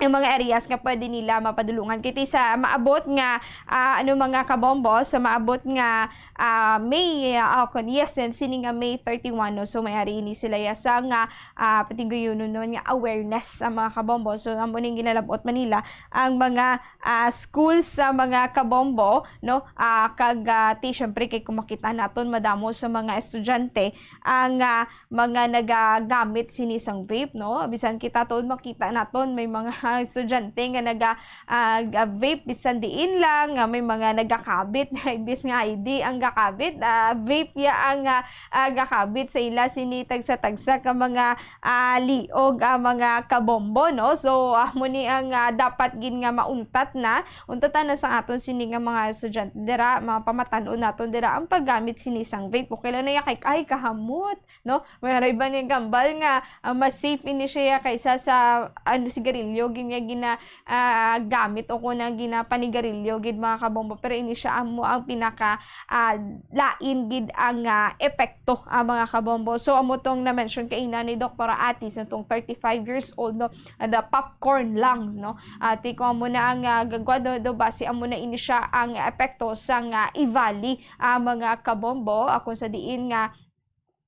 ang mga areas nga pwede nila mapadulungan. Kiti sa maabot nga, ah, ano, mga kabombo, sa maabot nga, ah, May, ah, oh, kun-, yes, yan, sini nga May thirty-one, no? So, may ari ini sila ya sa nga, ah, patiguyunon naman nga awareness sa mga kabombo. So, amo ning ginalabot man nila ang mga, ah, schools sa mga kabombo, no? Ah, kag, ah, ti, syempre, kay kung makita naton, madamo sa mga estudyante ang, ah, mga nagagamit sini sang vape, no? Bisan kita tuod makita naton may mga estudyante nga naga, ah, ga-vape bisan diin lang, nga may mga nagakabit na imbis nga I D ang gakabit, ah, vape ya ang, ah, ah, gakabit sa ila sini tagsa-tagsa ka mga, ah, liog, ah, mga kabombo, no? So, amo ni ang, ah, dapat gid nga mauntat na, untatan na sa aton sini nga mga estudyante dira, mga pamatan-on naton dira ang paggamit sini sang vape. Okay lang na ya kay, ay, kahamot, no? May aray ba ning kambal nga, ah, mas safe ini siya kaysa sa, ano, sigarilyo, gin-, nga gina-, ah, gamit o kung ang ginapanigarilyo gid, mga kabombo. Pero ini siya amo ang pinaka, ah, lain gid ang, ah, epekto, ah, mga kabombo. So, amo tong na-mention kaina ni Doktora Atis, no, tong thirty-five years old, no, ah, the popcorn lungs, no? Ati ko amo na ang, ah, gagwa do, do basi amo na ini siya ang epekto sa nga EVALI, ah, mga kabombo. Ako sa diin nga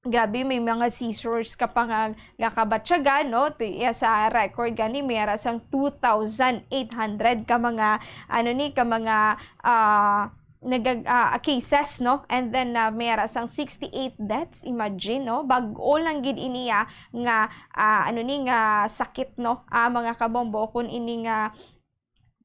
grabe, may mga seizures ka pa nga nakabatyagan, no? Ti-, iya sa record gani, may ara sang two thousand eight hundred ka mga, ano ni, ka mga, ah, nagag-, ah, cases, no? And then, ah, may ara sang sixty-eight deaths. Imagine, no? Bag-o lang gid ini, ah, nga, ah, ano ni, nga sakit, no? Ah, mga kabombo, kung ini nga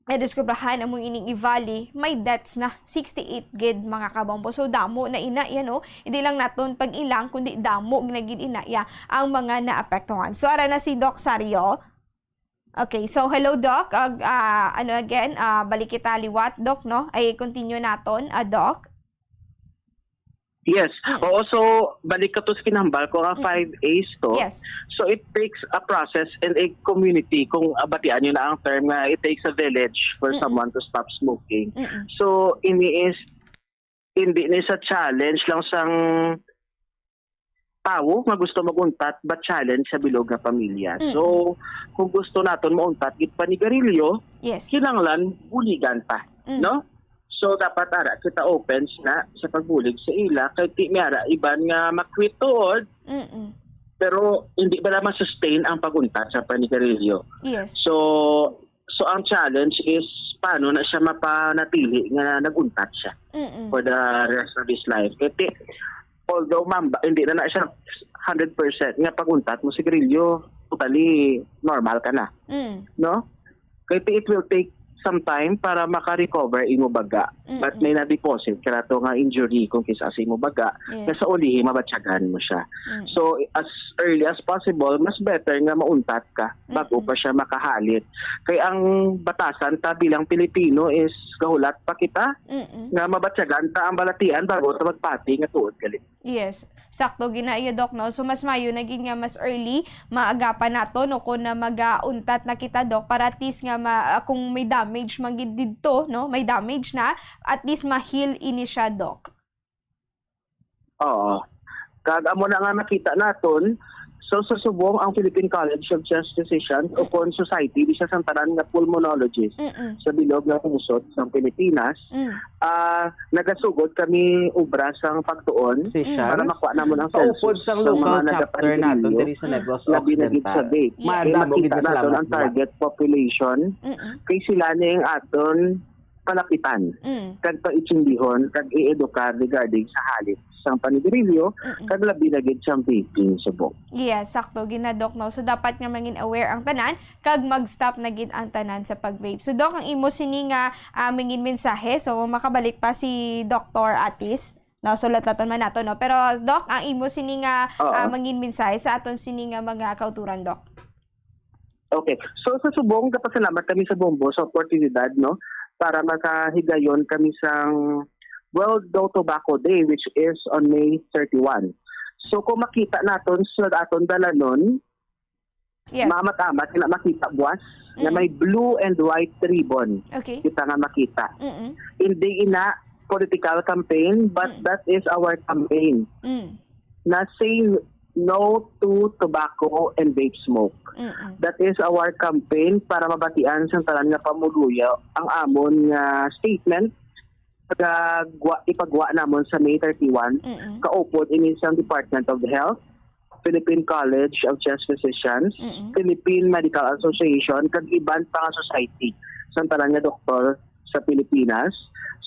nadiskubrahan amo ining EVALI, may deaths na, sixty-eight gid, mga kabombo. So, damo na ina ya, no? Hindi lang naton pag-ilang, kundi damo na gid ina ya ang mga naapektuhan. So, ara na si Doc Sario. Okay, so hello, Doc. Ag, ah, ano again, ah, balik kita liwat, Doc, no? Ay, continue naton, ah, Doc. Yes. Oo, so balik ka to sa kinahambal ko nga Mm. five A's to. Yes. So it takes a process and a community kung abatian nyo na ang term nga it takes a village for Mm-mm. someone to stop smoking. Mm-mm. So ini is hindi ni sa challenge lang sang tawo nga gusto maguntat but challenge sa bilog nga pamilya. Mm-mm. So kung gusto naton mauntat gid panigarilyo, Yes. kinahanglan buligan pa, Mm. no? So dapat ara kita open na sa pagbulig sa ila kay ti may ara iban nga makwit tuod Mm-mm. pero hindi bala ma-sustain ang paguntat sa panigarilyo. Yes. So so ang challenge is paano na siya mapanatili nga naguntat siya Mm-mm. for the rest of his life. Kay ti, although mamba, hindi na na siya hundred percent nga paguntat mo sigarilyo, totally normal ka na, Mm. no? Kay ti, it will take some time para maka-recover imo baga. But Mm-mm. may na-deposit ka na to nga injury kung kisa sa imo baga, Yes. na sa ulihi mabatyagan mo siya. Mm. So as early as possible, mas better nga mauntat ka bago Mm-mm. pa siya makahalit. Kay ang batasan ta bilang Pilipino is gahulat pa kita Mm-mm. nga mabatyagan ta ang balatian bago ta magpati nga tuod gali. Yes. Sakto gid na iya, Doc, no? So mas mayo na gid nga mas early maagapan nato, no, kung na magauntat na kita, Doc, para at least nga ma, ah, kung may damage man gid didto, no, may damage na, at least ma-heal ini siya, Doc. Oo. Kag amo na nga nakita naton, so sa subong ang Philippine College of Chest Physicians o kon society, di siya sang tanan nga pulmonologist Mm-mm. sa bilog nga pungsod sang Pilipinas, Mm. ah, nagasugod kami ubra sang pagtuon Physicians. para makuha namon ang Kaupod census sang sa mga local chapter naton nagapanigarilyo, diri sa Negros labi na gid sa Occidental. vape. Yes. Kaya Madamo gid makita nga naton salamat, ang Doc. Target population Mm-mm. kay sila ni ang aton palapitan Mm. kag paitsindihon kag i-edukar regarding sa halit sang panigarilyo Mm-mm. kag labi na gid sang vaping subong. Yes, sakto gid na, Doc, no? So dapat nga mangin aware ang tanan kag mag-stop na gid ang tanan sa pag-vape. So, Doc, ang imo sini nga, ah, mangin mensahe, so makabalik pa si Doktor Atis, no? So latlaton man nato, no? Pero Doc, ang imo sini nga, Oo. ah, mangin mensahe sa aton sini nga mga kauturan, Doc. Okay. So sa subong, gapasalamat kami sa Bombo sa oportunidad, no, para makahigayon kami sang World No Tobacco Day, which is on May thirty-one. So kung makita naton sa aton dalanon, Yes. maamat-amat na makita buwas nga Mm. may blue and white ribbon Okay. kita nga makita. Mm-mm. Hindi ina political campaign, but Mm. that is our campaign. Mm. Na say no to tobacco and vape smoke. Mm-mm. That is our campaign para mabatian sang tanan nga pamuluyo ang amon nga statement nga gwa-, ipagwa namon sa May thirty-one. Mm-mm. Kaupod ini sang Department of Health, Philippine College of Chest Physicians, Mm-mm. Philippine Medical Association, kag iban pa nga society sang tanan nga doktor sa Pilipinas.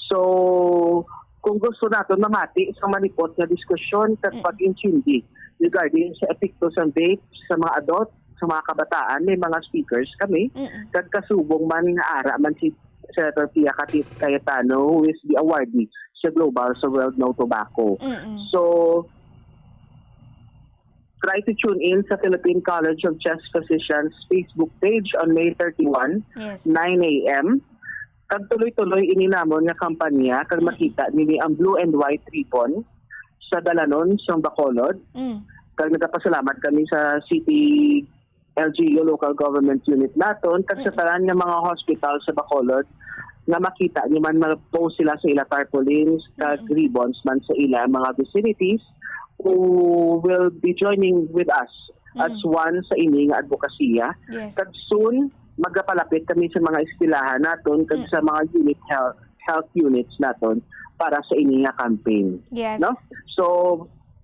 So kung gusto naton mamati sa malipot nga diskusyon kag Mm. pag-intindi regarding sa epekto sang vape sa mga adult, sa mga kabataan, may mga speakers kami. Mm-mm. Kag kasubong man nga ara man si Senator Pia Cati-, Cayetano, who is the awardee sa Global sa World No Tobacco. Mm-mm. So try to tune in sa Philippine College of Chest Physicians Facebook page on May thirty-one, Yes. nine a.m. Kag tuloy-tuloy ini namon nga kampanya kag Mm. makita nini ang blue and white ribbon sa dalanon sang Bacolod. Mm. Kag nagapasalamat kami sa City L G U local government unit naton kag sa Mm. tanan nga mga hospital sa Bacolod nga makita nyo man mag-post sila sa ila tarpaulins kag Mm. ribbons man sa ila mga vicinities who will be joining with us as Mm. one sa ini nga advokasya. Yes. Kag soon magapalapit kami sa mga eskwelahan naton kag Mm. sa mga unit health health units naton para sa ini nga campaign. Yes. No? So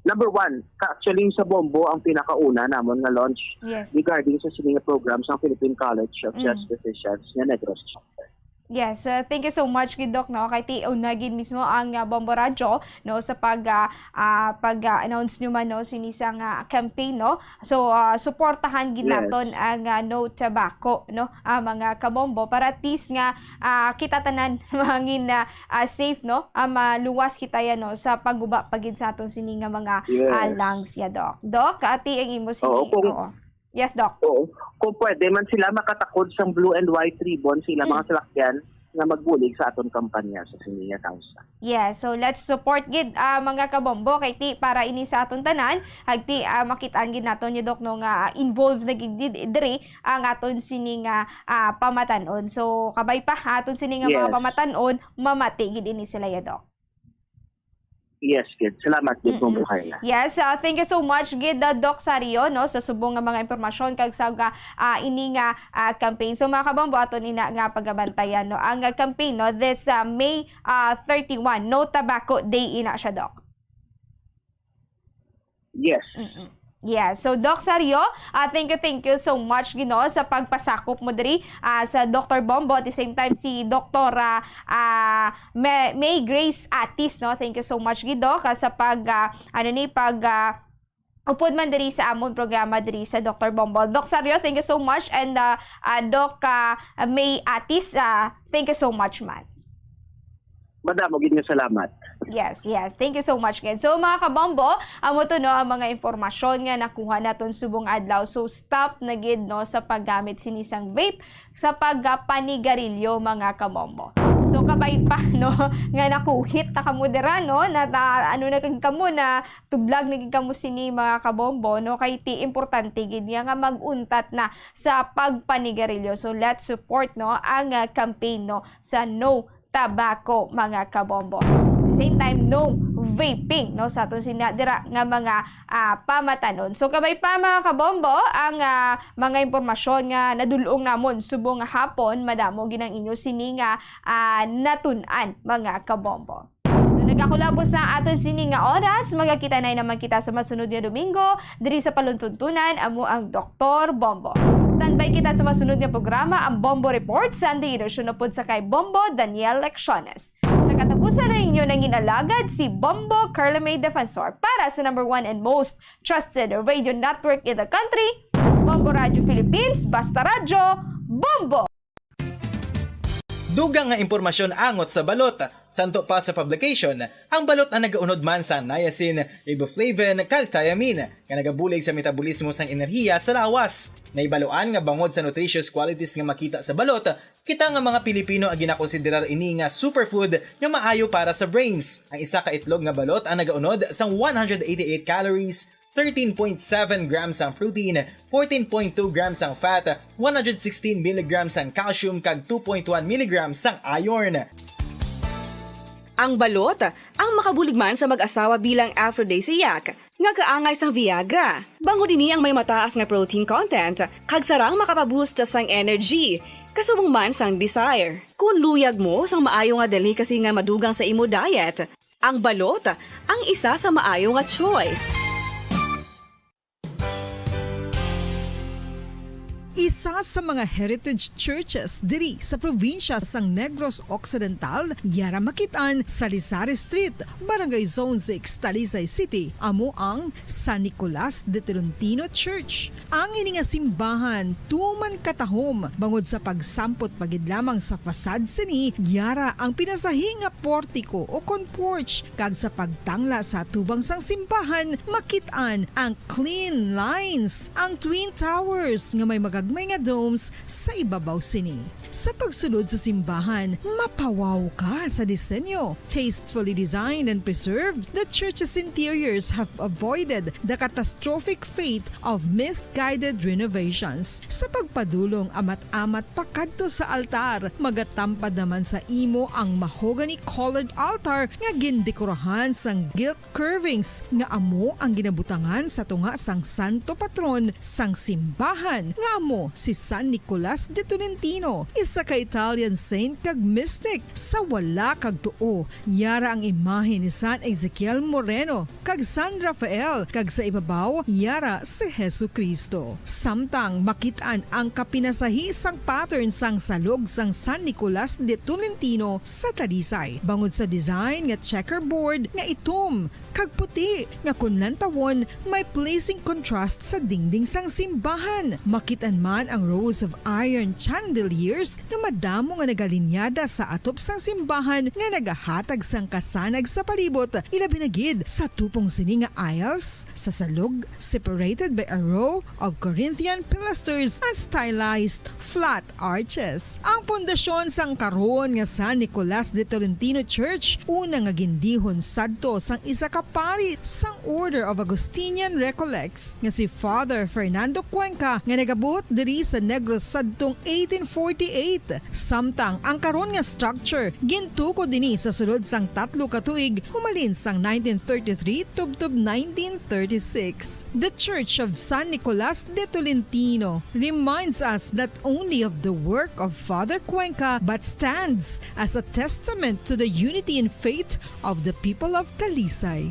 number one, ka- actually sa Bombo ang pinakauna namon nga launch Yes. regarding sa sini nga program sa Philippine College of Mm. Chest Physicians nga Negros Chapter. Yes, uh, thank you so much gid, Doc, no, kay ti una gid mismo ang, uh, Bombo Radyo, no, sa pag, uh, uh, pag, uh, announce nyo man, no, sini sang, uh, campaign, no. So uh, suportahan gid Yes. naton ang, uh, No Tobacco, no, uh, mga kabombo, para at least nga, uh, kita tanan mangin, uh, uh, safe, no, uh, maluwas kita yan, no, sa pagguba pa gid sa aton sini nga mga, Yes. uh, lungs ya, Doc. Doc, ati ang imo sini. Oo, kung- Oo. Yes, Doc. Oo. Kung pwede man sila makatakod sang blue and white ribbon sa ilang Mm. mga salakyan nga magbulig sa aton kampanya sa sini nga kausa. Yes, so let's support gid, ah, mga kabombo, kay ti para ini sa aton tanan, agti, ah, makitaan gid naton ni Doc, no, nga, ah, involved na gid di-, diri ang aton sini nga, ah, pamatan-on. So kabay pa aton sini nga mga Yes. pamatan-on, mamati gid ini sila ya, Doc. Yes, gid. Salamat gid, Mm-mm. Ma'am Carla. Yes, ah, thank you so much gid, ah, Doc Sario, no, sa subong nga mga impormasyon kag sa, ah, ini nga, ah, campaign. So, mga kabombo, aton ina nga pagabantayan, no, ang, ah, campaign, no, this, ah, May, ah, thirty-one, No Tobacco Day ina siya, Doc. Yes. Mm-mm. Yeah. So, Doc Sario, ah, thank you, thank you so much, Ginoo, sa pagpasakop mo diri, ah, sa Doctor Bombo. At the same time, si Doctor, ah, ah, May, May Grace Atis, no? Thank you so much, Gidoc, ah, sa pag, ah, ano ni, pag, ah, upod man diri sa amon programa diri sa Doctor Bombo. Doc Sario, thank you so much. And, ah, ah, Doc, ah, May Atis, ah, thank you so much, man. Madamo gid nga salamat. Yes, yes. Thank you so much, gid. So, mga kabombo, amo to, no, ang mga impormasyon nga nakuha naton subong adlaw. So, stop na gid, no, sa paggamit sini sang vape, sa pagpanigarilyo, mga kabombo. So, kabay pa, no, nga nakuhit na kamo dira, no, na, na ano na gid kamo, na tublag na gid kamo sini, mga kabombo, no, kay ti importante gid nga, nga mag-untat na sa pagpanigarilyo. So, let's support, no, ang, ah, campaign, no, sa No Tobacco, mga kabombo. Same time, no vaping, no, sa aton sina dira nga mga, ah, pamatanon. So, kabay pa, mga kabombo, ang, ah, mga impormasyon nga nadul-ong namon subong nga hapon, madamo gid ang inyo sini nga, ah, natun-an, mga kabombo. So, nagakulabos na aton sini nga oras. Magakita na naman kita sa masunod nga Domingo diri sa Paluntuntunan, amo ang Doktor Bombo. Standby kita sa masunod nga programa, ang Bombo Report, Sunday edition, upod sa kay Bombo Daniel Lecciones. Sa katapusan na inyo nangin alagad si Bombo Carla May Defensor para sa number one and most trusted radio network in the country, Bombo Radio Philippines, Basta Radyo, Bombo! Dugang nga impormasyon angot sa balot. Santo pa sa publication, ang balot ang nagaunod man sa niacin, riboflavin, kag thiamine, nga nagabulig sa metabolismo sang enerhiya sa lawas. Nahibaluan nga bangod sa nutritious qualities nga makita sa balot, kita nga mga Pilipino ang ginakonsiderar ini nga superfood nga maayo para sa brains. Ang isa ka itlog nga balot ang nagaunod sang one hundred eighty-eight calories, thirteen point seven grams ang protein, fourteen point two grams ang fat, one hundred sixteen milligrams ang calcium, kag two point one milligrams ang iron. Ang balot, ang makabulig man sa mag-asawa bilang aphrodisiac, nga kaangay sang Viagra. Bangod ini ang may mataas nga protein content, kag sarang makapaboost sang energy, kasubong man sang desire. Kung luyag mo sang maayo nga delicacy nga madugang sa imo diet, ang balot ang isa sa maayo nga choice. Isa sa mga heritage churches diri sa probinsya sang Negros Occidental, yara makit-an sa Salisari Street, Barangay Zone six, Talisay City, amo ang San Nicolas de Tolentino Church. Ang ini nga simbahan tuman katahom, bangod sa pagsampot pa gid lamang sa facade sini, yara ang pinasahi nga portiko o kon porch, kag sa pagtangla sa atubang sang simbahan, makit-an ang clean lines, ang twin towers nga may magagmay nga domes sa ibabaw sini. Sa pagsulod sa simbahan, mapawaw ka sa disenyo. Tastefully designed and preserved, the church's interiors have avoided the catastrophic fate of misguided renovations. Sa pagpadulong amat-amat pakadto sa altar, magatampad naman sa imo ang mahogany-colored altar nga gindekorahan sang gilt curvings nga amo ang ginabutangan sa tunga sang santo patron sang simbahan, nga amo si San Nicolas de Tolentino, isa ka Italian saint kag mystic. Sa wala kag tuo, yara ang imahe ni San Ezekiel Moreno kag San Rafael, kag sa ibabaw, yara si Jesu-Cristo. Samtang makit-an ang kapinasahi sang pattern sang salog sang San Nicolas de Tolentino sa Talisay, bangod sa design nga checkerboard nga itom kag puti, nga kon lantawon, may pleasing contrast sa dingding sang simbahan. Makit-an man ang rows of iron chandeliers nga madamo nga nagalinyada sa atop sang simbahan nga nagahatag sang kasanag sa palibot, ilabi na gid sa tupong sini nga aisles sa salog, separated by a row of Corinthian pilasters and stylized flat arches. Ang pundasyon sang karon nga San Nicolas de Tolentino Church, una nga gindihon sadto sang isa ka pari sang Order of Augustinian Recollects nga si Father Fernando Cuenca, nga nagabuot diri sa Negros sadtong eighteen forty-eight. Samtang ang karon nga structure gintukod ini sa sulod sang tatlo ka tuig, humalin sang nineteen thirty-three tubtob nineteen thirty-six. The Church of San Nicolas de Tolentino reminds us not only of the work of Father Cuenca but stands as a testament to the unity in faith of the people of Talisay.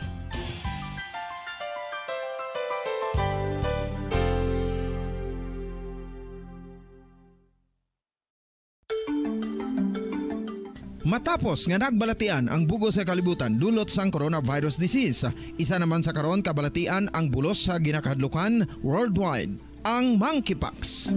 Matapos nga nagbalatian ang bug-os nga kalibutan dulot sang coronavirus disease, isa naman sa karon kabalatian ang bulos sa ginakahadlukan worldwide, ang monkeypox.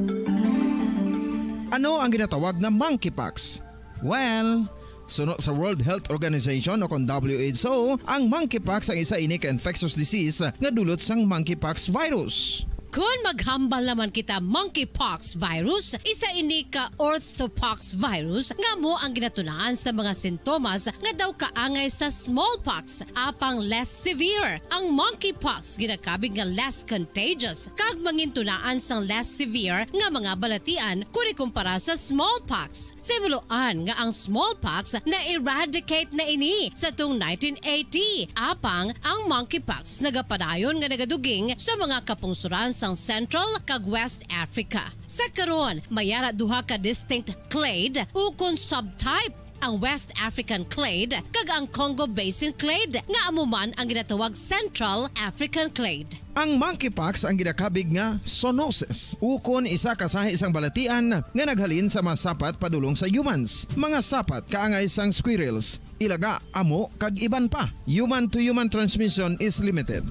Ano ang ginatawag nga monkeypox? Well, suno sa World Health Organization o kon W H O, ang monkeypox ang isa ini ka infectious disease nga dulot sang monkeypox virus. Kon maghambal naman kita, monkeypox virus, isa ini ka orthopox virus nga amo ang ginatunaan sa mga sintomas nga daw kaangay sa smallpox, apang less severe. Ang monkeypox ginakabig nga less contagious kag mangintunaan sang less severe nga mga balatian kon ikumpara sa smallpox. Sa himuloan nga ang smallpox na-eradicate na ini sa tong nineteen eighty, apang ang monkeypox nagapadayon nga nagaduging sa mga kapungsoran sang Central kag West Africa. Sa karon, may ara duha ka distinct clade ukon subtype, ang West African clade kag ang Congo Basin clade, nga amo man ang ginatawag Central African clade. Ang monkeypox ang ginakabig nga zoonosis, ukon isa ka sahi sang balatian nga naghalin sa mga sapat padulong sa humans, mga sapat kaangay sang squirrels, ilaga, amo, kag iban pa. Human-to-human transmission is limited.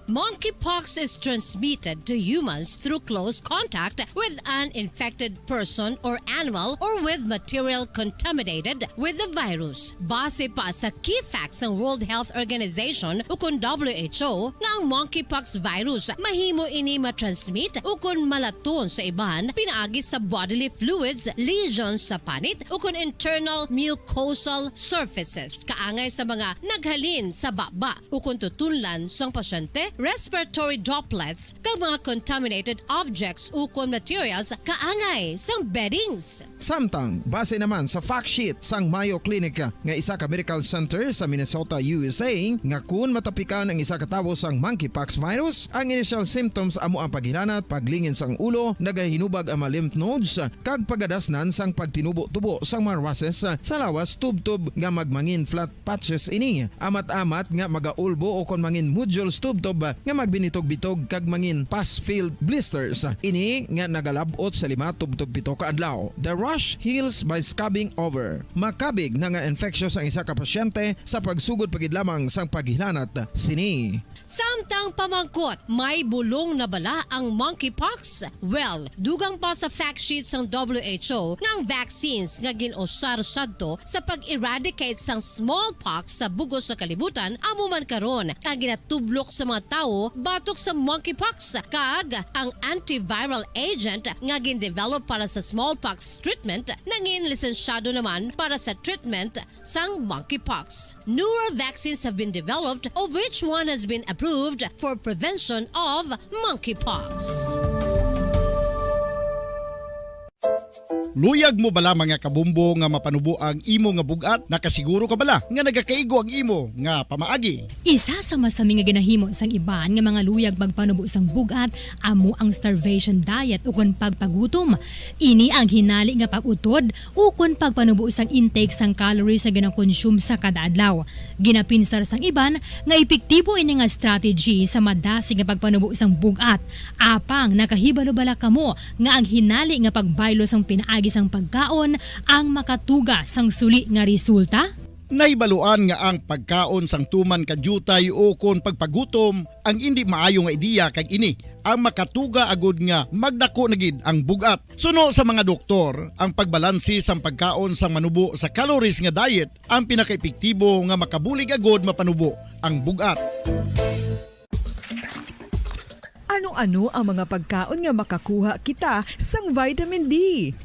Monkeypox is transmitted to humans through close contact with an infected person or animal or with material contaminated with the virus. Base pa sa key facts sang World Health Organization ukon W H O nga ang monkeypox virus mahimo ini ma-transmit ukon malaton sa iban pinaagi sa bodily fluids, lesions sa panit ukon internal mucosal surfaces kaangay sa mga naghalin sa baba ukon tutunlan sang pasyente, respiratory droplets, kag mga contaminated objects ukon materials kaangay sang beddings. Samtang, base naman sa fact sheet sang Mayo Clinic nga isa ka medical center sa Minnesota, U S A, nga kun matapikan ang isa ka tawo sang monkeypox virus, ang initial symptoms amo ang paghilanat, paglingin sang ulo, nagahinubag ang mga lymph nodes, kag pagadasnan sang pagtinubo-tubo sang mga rushes sa lawas tubtob nga magmangin flat patches ini. Amat-amat nga magaulbo ukon mangin nodules tubtob nga magbinitog-bitog kag mangin pus-filled blisters. Ini nga nagalab-ot sa lima tubtob pito ka adlaw. The rash heals by scabbing over. Makabig na nga infectious ang isa ka pasyente sa pagsugod pa gid lamang sang paghilanat sini. Samtang pamangkot, may bulong na bala ang monkeypox? Well, dugang pa sa fact sheet sang W H O nga ang vaccines nga gin-usar sadto sa pag-eradicate sang smallpox sa bug-os nga kalibutan amo man karon ang ginatublok sa mga tawo batok sa monkeypox, kag ang antiviral agent nga gin-develop para sa smallpox treatment nangin lisensyado naman para sa treatment sang monkeypox. Newer vaccines have been developed, of which one has been approved for prevention of monkeypox. Luyag mo bala, mga kabombo, nga mapanubo ang imo nga bug-at? Nakasiguro ka bala nga nagakaigo ang imo nga pamaagi? Isa sa masami nga ginahimo sang iban nga mga luyag magpanubo sang bug-at amo ang starvation diet ukon pagpagutom. Ini ang hinali nga pag-utod ukon pagpanubo sang intake sang calories nga ginakonsume sa kada adlaw. Ginapinsar sang iban nga epektibo ini nga strategy sa madasig nga pagpanubo sang bug-at. Apang nakahibalo bala kamo nga ang hinali nga pagbaylo sang pinaagi sang pagkaon ang makatuga sang suli nga resulta? Nahibaluan nga ang pagkaon sang tuman ka diutay o kon pagpagutom ang indi maayo nga ideya, kag ini ang makatuga agud nga magdako na gid ang bug-at. Suno sa mga doktor, ang pagbalanse sang pagkaon sang manubo sa calories nga diet ang pinakaepektibo nga makabulig agud mapanubo ang bug-at. Ano-ano ang mga pagkaon nga makakuha kita sang vitamin D?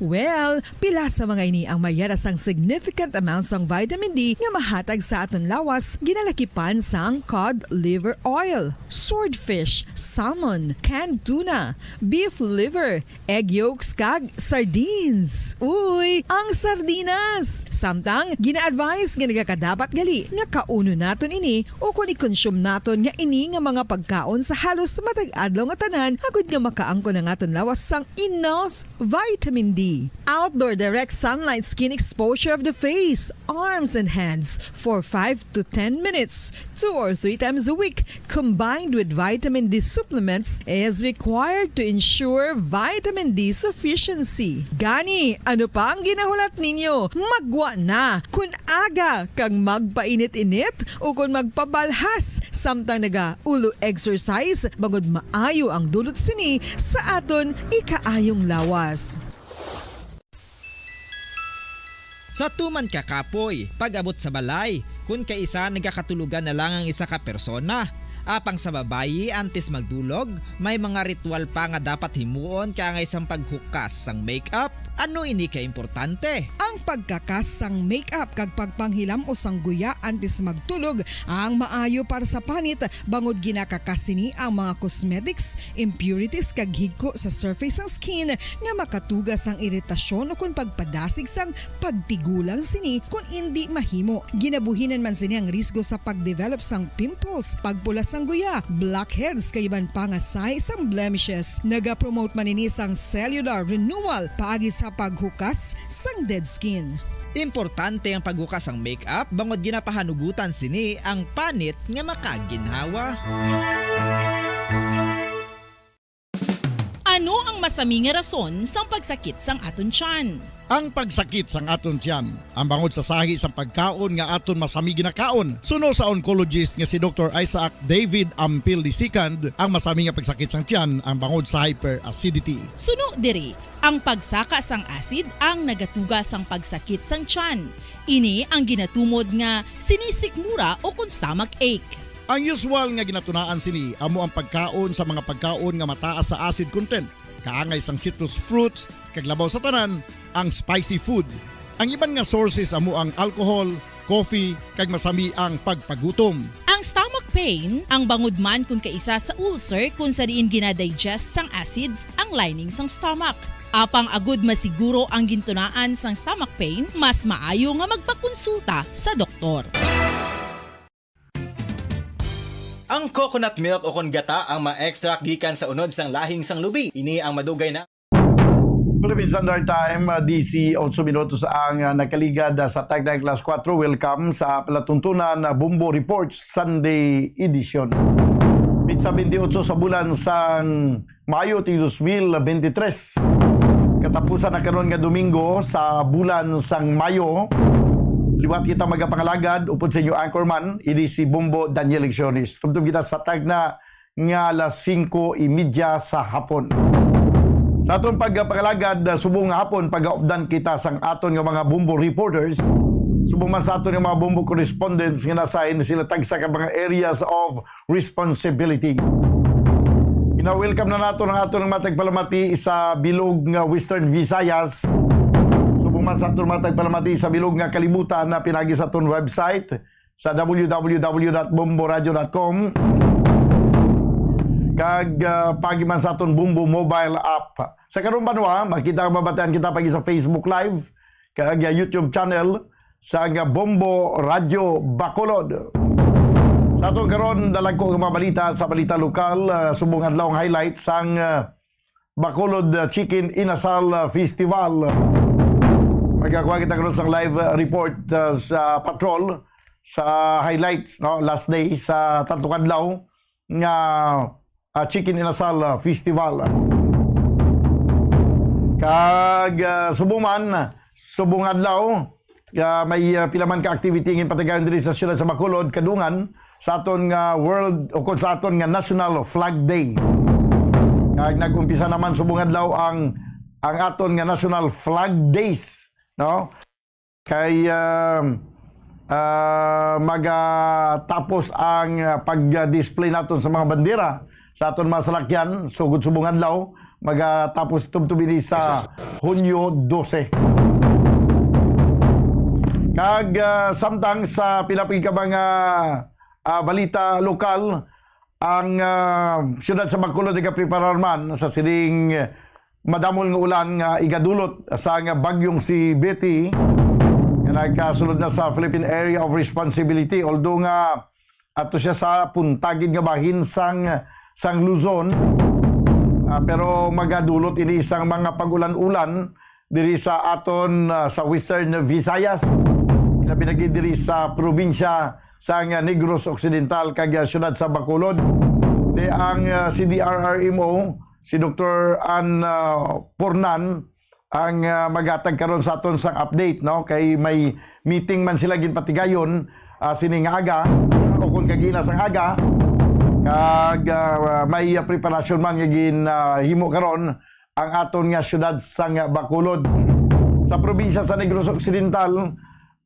Well, pila sa mga ini ang mayara sang significant amount sang vitamin D nga mahatag sa aton lawas, ginalakipan sang cod liver oil, swordfish, salmon, canned tuna, beef liver, egg yolks, kag sardines. Uy, ang sardinas! Samtang, gina-advise nga nagakadapat gali nga kaunon naton ini o kon i-consume naton nga ini nga mga pagkaon sa halos matag adlaw nga tanan, agud nga makaangkon ang aton lawas sang enough vitamin D. Outdoor direct sunlight skin exposure of the face, arms, and hands for five to ten minutes, two or three times a week, combined with vitamin D supplements, is required to ensure vitamin D sufficiency. Gani, ano pa ang ginahulat ninyo? Magwa na! Kun aga kag magpainit-init o kon magpabalhas samtang naga-ulo exercise, bangod maayo ang dulot sini sa aton ikaayong lawas. Sa tuman ka kapoy, pag-abot sa balay, kun kaisa nagakatulogan na lang ang isa ka persona. Apang sa babayi, antes magdulog, may mga ritual pa nga dapat himuon kaangay sang paghukas sang makeup. Ano ini ka importante? Ang pagkakas sang makeup kag pagpanghilam-os sang guya antes magtulog ang maayo para sa panit, bangod ginakakas sini ang mga cosmetics, impurities kag higko sa surface sang skin nga makatuga sang iritasyon o kon pagpadasig sang pagtigulang sini kon indi mahimo. Ginabuhinan man sini ang risgo sa pagdevelop sang pimples, pagpula sang guya, blackheads kag iban pa nga sahi sang blemishes. Nagapromote man ini sang cellular renewal paagi sa paghukas sang dead skin. Importante ang paghukas sang makeup bangod ginapahanugutan sini ang panit nga makaginhawa. Ano ang masami nga rason sang pagsakit sang aton tiyan? Ang pagsakit sang aton tiyan, ang bangod sa sahi sang pagkaon nga aton masami ginakaon. Suno sa oncologist nga si Doktor Isaac David Ampil the second, ang masami nga pagsakit sang tiyan ang bangod sa hyperacidity. Suno diri, ang pagsaka sang acid ang nagatuga sang pagsakit sang tiyan. Ini ang ginatumod nga sinisikmura o kon stomach ache. Ang usual nga ginatunaan sini amo ang pagkaon sa mga pagkaon nga mataas sa acid content, kaangay sang citrus fruits, kag labaw sa tanan, ang spicy food. Ang iban nga sources amo ang alcohol, coffee, kag masami ang pagpagutom. Ang stomach pain, ang bangod man kon kaisa sa ulcer kon sa diin gina-digest sang acids ang lining sang stomach. Apang agud masiguro ang gintunaan sang stomach pain, mas maayo nga magpakonsulta sa doktor. Ang coconut milk o kon gata ang ma-extract gikan sa unod sang lahing sang lubi. Ini ang madugay na. Philippine Standard Time, uh, disiotso minutos ang, uh, nakaligad, uh, sa Tagna Class four. Welcome sa palatuntunan, uh, Bombo Report Sunday Edition. Pitsa twenty-eight sa bulan sang Mayo tuig dos mil bente tres. Katapusan na karon nga Domingo sa bulan sang Mayo. Liwat kita magapangalagad upod sa inyo anchorman, ini si Bombo Daniel Lecciones. Tubtob kita sa tagna nga alas singko y media sa hapon. Sa aton pagpangalagad, subong nga hapon, pagaupdan kita sang aton nga mga Bombo reporters. Subong man sa aton nga mga Bombo correspondents nga na-assign, sila tagsa ka mga areas of responsibility. Gina-welcome na nato ang aton nga matag palamati sa bilog nga Western Visayas. Subong man sa aton matag palamati sa bilog nga kalibutan na pinagi sa aton website sa w w w dot bombo radio dot com. Kag, ah, pagi man sa aton Bombo mobile app. Sa karon banwa, makita, mabatian kita pagi sa Facebook Live kag, ah, YouTube channel sa nga Bombo Radio Bacolod. Sa aton karon, dalagko nga mga balita sa balita lokal, ah, subong adlaw ang highlight sang, ah, Bacolod, ah, Chicken Inasal, ah, Festival. Magkakuha kita karon sang live, ah, report, ah, sa patrol sa highlights, no, last day sa tatlo ka adlaw nga, ah, Chicken Inasal, ah, Festival. Kag, ah, subong man, subong adlaw, Ah, may, ah, pila man ka activity nga ginpatigayon diri sa siyudad sa Bacolod, kadungan sa aton nga World, o kon sa aton nga National Flag Day. Kag nag-umpisa naman subong adlaw ang, ang aton nga National Flag Days, no? Kay, ah, ah, magatapos ang, ah, pag-display naton sa mga bandera sa aton mga salakyan, sugod subong adlaw, magatapos tubtob ini sa Hunyo dose. Kag, ah, samtang sa pila pa ka mga, ah, balita lokal, ang, ah, siyudad sa Bacolod nagapreparar man sa sining madamol nga ulan nga igadulot sang bagyong si Betty nga nagkasulod na sa Philippine Area of Responsibility. Although nga ato siya sa punta gid nga bahin sang, sang Luzon, ah, pero magadulot ini sang mga pag-ulan-ulan diri sa aton, ah, sa Western Visayas, labi na gid diri sa probinsya sang Negros Occidental kag, ah, siyudad sa Bacolod. Di ang, ah, C D R R M O, si Doktor Ann, ah, Pornan, ang, ah, maghatag karon sa aton sang update, no? Kay may meeting man sila ginpatigayon, ah, sini nga aga, o kung kagina sang aga, kag, ah, may, ah, preparasyon man nga gin, ah, himo karon ang aton nga siyudad sang Bacolod. Sa probinsya sa Negros Occidental,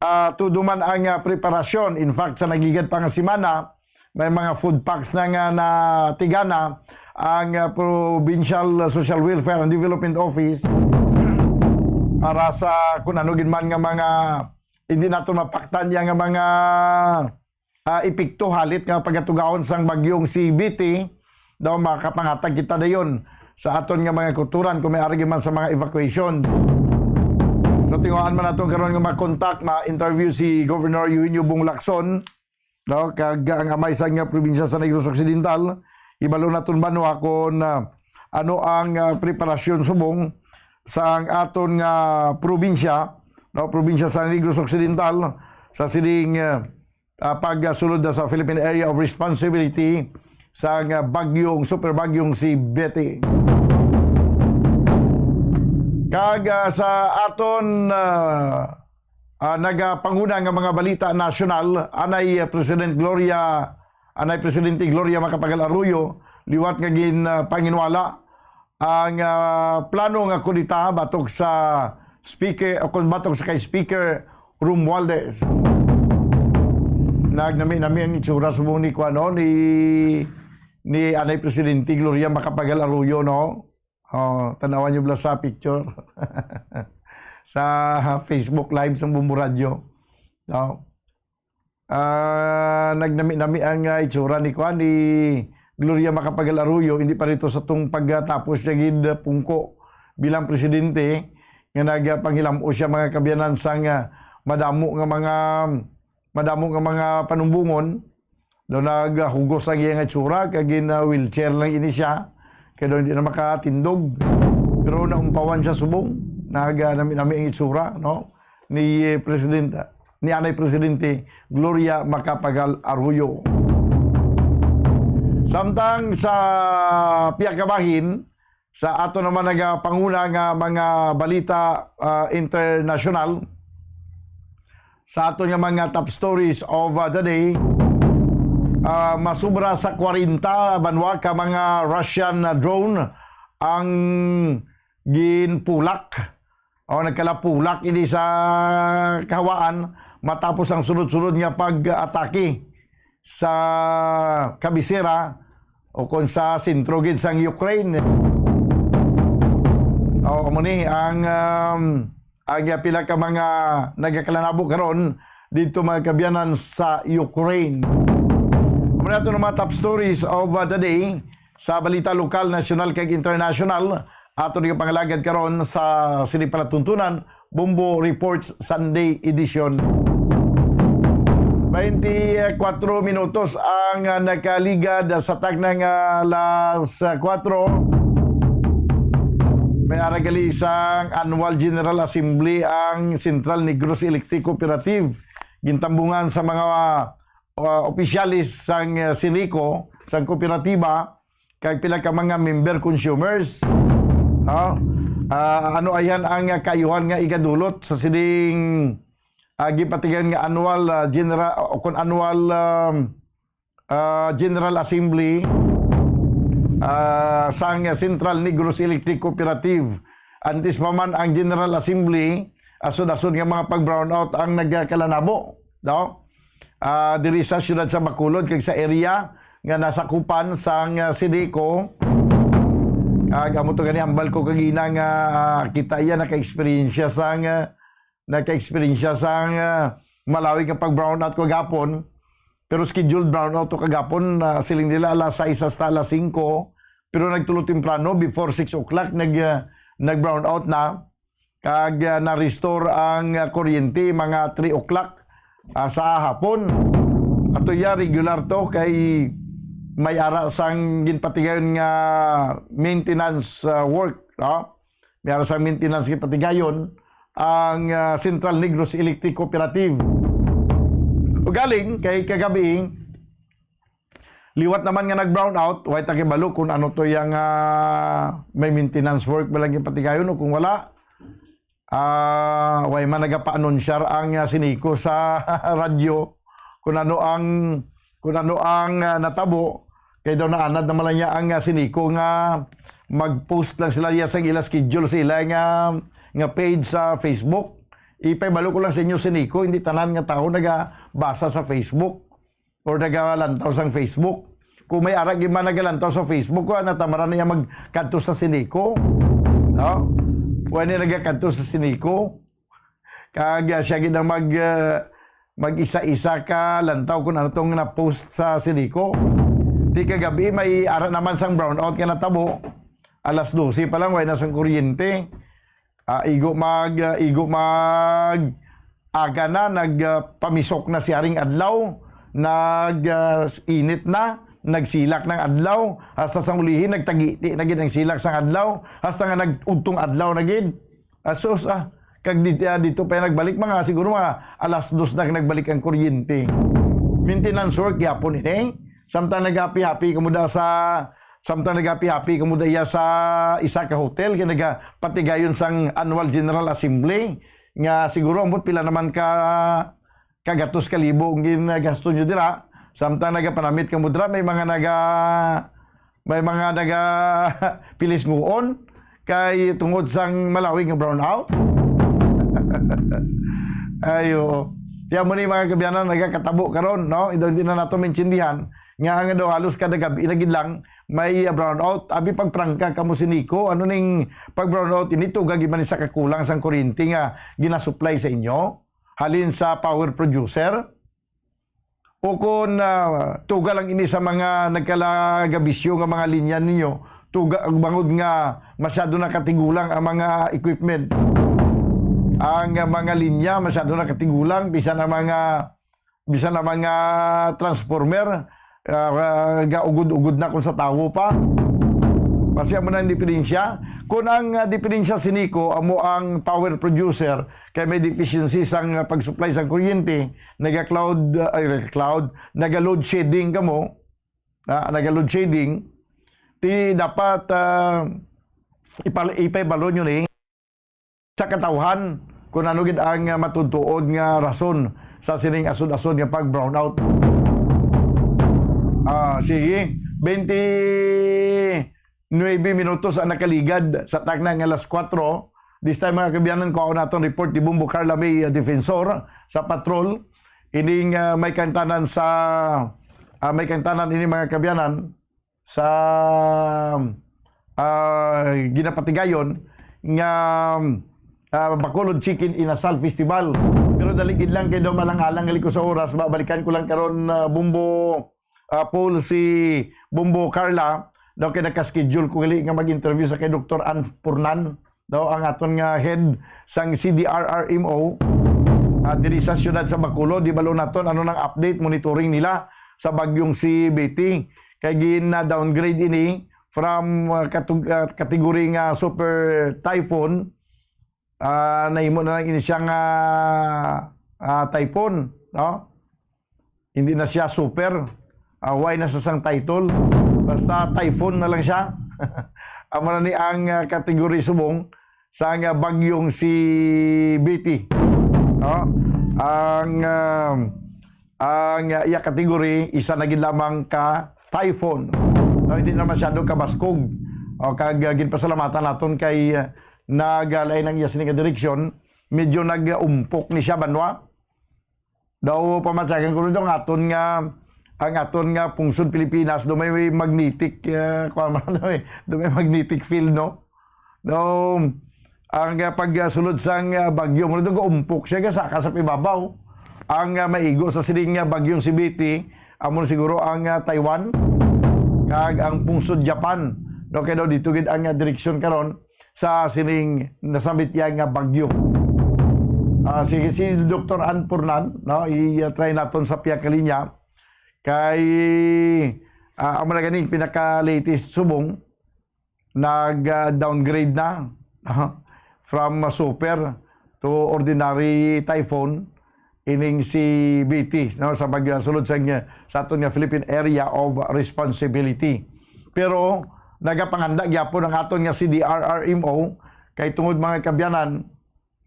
ah, tudo man ang, ah, preparasyon. In fact, sa nagligad pa nga semana, may mga food packs na nga natigana ang, ah, Provincial Social Welfare and Development Office para sa kung ano gid man nga mga hindi nato mapaktan ya nga mga, ah, epekto halit nga pagatugahon sang bagyong si Betty, daw makapangatag kita dayon sa aton nga mga kulturan kung may ari gid man sa mga evacuation. So, tinguhaan man naton karon nga ma-contact, ma-interview si Governor Eugenio Bong Lacson, no? Kag ang amay sa nga probinsya sa Negros Occidental, ibalo naton banwa kung, ah, ano ang, ah, preparasyon subong sa ang aton nga probinsya, no? Probinsya sa Negros Occidental, sa sining, ah, ah, pagsulod na sa Philippine Area of Responsibility sa nga bagyong, super bagyong si Betty. Kag, ah, sa aton, ah, ah, nagapanguna nga mga balita nasyonal, anay, ah, President Gloria, anay Presidente Gloria Macapagal Arroyo, liwat nga gin, ah, panginwala ang, ah, plano nga kudeta batok sa speaker, o kung batok sa kay Speaker Romualdez. Nagnami-nami ang itsura subong ni kuan, no, ni, ni anay Presidente Gloria Macapagal Arroyo, no? Oh, tanawan niyo bala sa picture. Sa Facebook Live sang Bombo Radyo. No? Ah, nagnami-nami ang, ah, itsura ni kuan, ni Gloria Macapagal Arroyo, hindi pa rito sa tong pagkatapos siya gid, ah, pungko bilang presidente, nga nagpanghilam-o siya, mga kabyanan, sang, ah, madamo nga mga, madamo nga mga panumbongon. Daw naghugos ang iyang itsura, kag gin, ah, wheelchair lang ini siya, kay daw hindi na makatindog. Pero naumpawan siya subong, nagnami-nami ang itsura, no, ni, eh, Presidente, ni anay Presidente Gloria Macapagal Arroyo. Samtang sa pihak nga bahin, sa ato naman nagapanguna nga mga balita, ah, internasyonal, sa ato nga mga top stories of, ah, the day, ah, masubra sa kwarenta banwa ka mga Russian, ah, drone ang ginpulak o nagkalapulak ini sa kahawaan matapos ang sunod-sunod nga pag-atake sa kabisera o kon sa sentro gid sang Ukraine. O, amo ni ang, um, ang pila ka mga nagakalanabo karon didto, mga kabyanan, sa Ukraine. Amo na ato mga top stories of, uh, the day sa balita lokal, nasyonal, kag internasyonal. Ato ni pangalagad karon sa sini palatuntunan, Bombo Reports Sunday Edition. Twenty-four minutos ang, ah, nakaligad sa takna nga alas kuwatro. May ara gali sang Annual General Assembly ang Central Negros Electric Cooperative. Gintambungan sa mga, ah, opisyalis sang, ah, Ceneco, sang kooperatiba, kag pila ka mga member consumers, no? Ah, ano ayan ang kaayuhan nga igadulot sa sining, ah, gipatigayon nga annual, ah, general, o kon annual, um, ah, General Assembly, ah, sang Central Negros Electric Cooperative. Antes pa man ang General Assembly, asod-asod nga mga pag-brownout ang nagkalanabo, no? Ah, diri sa siyudad sa Bacolod kag sa area nga nasakupan sang, ah, Sineco. Kag amo to gani, hambal ko kagina nga, ah, kita iya naka-eksperyensya sang, ah, naka-eksperyensya sang, ah, malawig nga pag-brownout kagapon. Pero scheduled brownout to kagapon, ah, siling nila alas sais hasta alas singko. Pero nagtulo temprano, before six o'clock, nag, ah, nag-brownout na. Kag, ah, na-restore ang, ah, kuryente mga three o'clock, ah, sa hapon. Ato ya, regular to kay may ara sang ginpatigayon nga maintenance, ah, work, no? May ara sang maintenance ginpatigayon ang, ah, Central Negros Electric Cooperative. Ugaling kay kagabi, liwat naman nga nag-brownout, way ta kibalo kung ano to yang, ah, may maintenance work ba lang ginpatigayon o kung wala. Ah, way man nagapa-anunsyar ang, ah, Sineco sa radyo kung ano ang, kung ano ang, ah, natabo. Kay daw naanad naman lang niya ang, ah, Sineco nga mag-post lang sila iya sang ila schedule sa ila nga, nga page sa Facebook. Ipahibalo ko lang sa inyo, Sineco, hindi tanan nga tawo nagabasa sa Facebook or nagalantaw sang Facebook. Kung may ara gid man nagalantaw sa Facebook, ah, natamaran niya magkadto sa Sineco. No? Wala niya nagakadto sa Sineco. Kag, ah, siya gid ang mag, ah, mag-isa-isa ka lantaw kung ano tong na-post sa Sineco. Di kagabi, may ara naman sang brownout nga natabo. Alas dose pa lang, way na sang kuryente. Ah, igo mag, ah, igo mag aga na, nag, ah, pamisok na si Haring Adlaw, nag, ah, init na, nagsilak ng adlaw, hasta sang ulihi, nagtagiti na gid ang silak sang adlaw, hasta nga nag-udtong adlaw na gid. Asus, ah, kag di, ah, dito pa nagbalik, mga siguro mga alas dos na nagbalik ang kuryente. Maintenance work gyapon ini. Samtang nagapi-hapi kamo da sa, samtang nagapi-hapi kamo da iya sa isa ka hotel, kay nagapatigayon sang annual general assembly, nga siguro ambot pila naman ka, ka gatos ka libo ang ginagasto nyo dira. Samtang nagapanamit kamo dira, may mga naga, may mga naga pilisnguon kay tungod sang malawig nga brownout. Ayo. Kaya mo ni mga kabiyanan nagakatabo karon, no? Ito, hindi na nato maintindihan nga ang daw halos kada gabi na gid lang may, ah, brownout. Abi, pagprangka kamo, Sineco, ano ning pag-brownout ini? Tuga gid man ni sa kakulang sang kuryente nga ginasupply sa inyo halin sa power producer? O kon, ah, tuga lang ini sa mga nagkalagabisyo nga mga linya ninyo, tuga, bangod nga masyado na katigulang ang mga equipment. Ang mga linya masyado na katigulang, bisan ang mga, bisan ang mga transformer, ah, gaugod-ugod na kung sa tawo pa. Basi amo na ang diferensya. Kung ang, ah, diferensya, Sineco, amo ang power producer, kay may deficiency sang, ah, pag-supply sang kuryente, naga-cloud, ah, ay, naga-cloud, naga-load shedding kamo, ah, naga-load shedding, ti dapat, ah, ipal-, ipahibalo nyo ni sa katawhan kung ano gid ang, ah, matuod-tuod nga rason sa sining asod-asod nga pag-brownout. Ah, sige, twenty-nine minutos ang nakaligad sa takna nga alas kuwatro. This time, mga kabiyanan, kuhaon naton report ni Bombo Carla May, ah, Defensor sa patrol. Ining, ah, may kantanan sa, ah, may kantanan ini, mga kabiyanan, sa, ah, ginapatigayon nga, ah, Bacolod Chicken Inasal Festival. Pero dali gid lang kay daw malang-alang gali ko sa oras, babalikan ko lang karon, ah, Bombo, ah, Paul, si Bombo Carla, daw kay naka-schedule ko gali nga mag-interview sa kay Doktor Ann Purnan, daw ang aton nga head sang C D R R M O, ah, diri sa siyudad sa Bacolod. Di balo naton ano nang update, monitoring nila sa bagyong si Betty. Kay gin-downgrade ini from, ah, katug-, ah, category nga super typhoon, ah, nahimo na lang ini siya nga, ah, typhoon, no? Hindi na siya super. Ah, why na sa sang title? Basta typhoon na lang siya. Amo na ni ang, ah, category subong sa nga bagyong si Betty. No? Ang, ah, ang, ah, iya category, isa na gid lamang ka typhoon. No, hindi na masyado kabaskog. O, kag, ah, ginpasalamatan naton kay, ah, nagalain ang iya sini nga direksyon. Medyo nag-umpok ni siya, banwa. Daw pamatyagan ko nito ang aton nga, ang aton nga pungsod Pilipinas, do may magnetic, ah, kuwan man, do may, do may magnetic field, no? No, ang, ah, pagsulod sang, ah, bagyo mo nito, gaumpok siya, gasaka sa pibabaw. Ang, ah, maigo sa sining, ah, bagyong si Betty, amo siguro ang, ah, Taiwan, kag ang pungsod Japan. No, kay daw dito gid ang, ah, direksyon karon sa sining nasambit iya nga bagyo. Ah, sige, si Doktor Ann Purnan, no, i-try naton sa pihak nga linya. Kay, ah, amo na ganing pinaka-latest subong, nag, ah, downgrade na, ah, from, ah, super to ordinary typhoon ining si Betty, no, sa pagsulod sa, sa aton nga Philippine Area of Responsibility. Pero nagapanganda gyapon ang aton nga C D R R M O kay tungod, mga kaabyanan,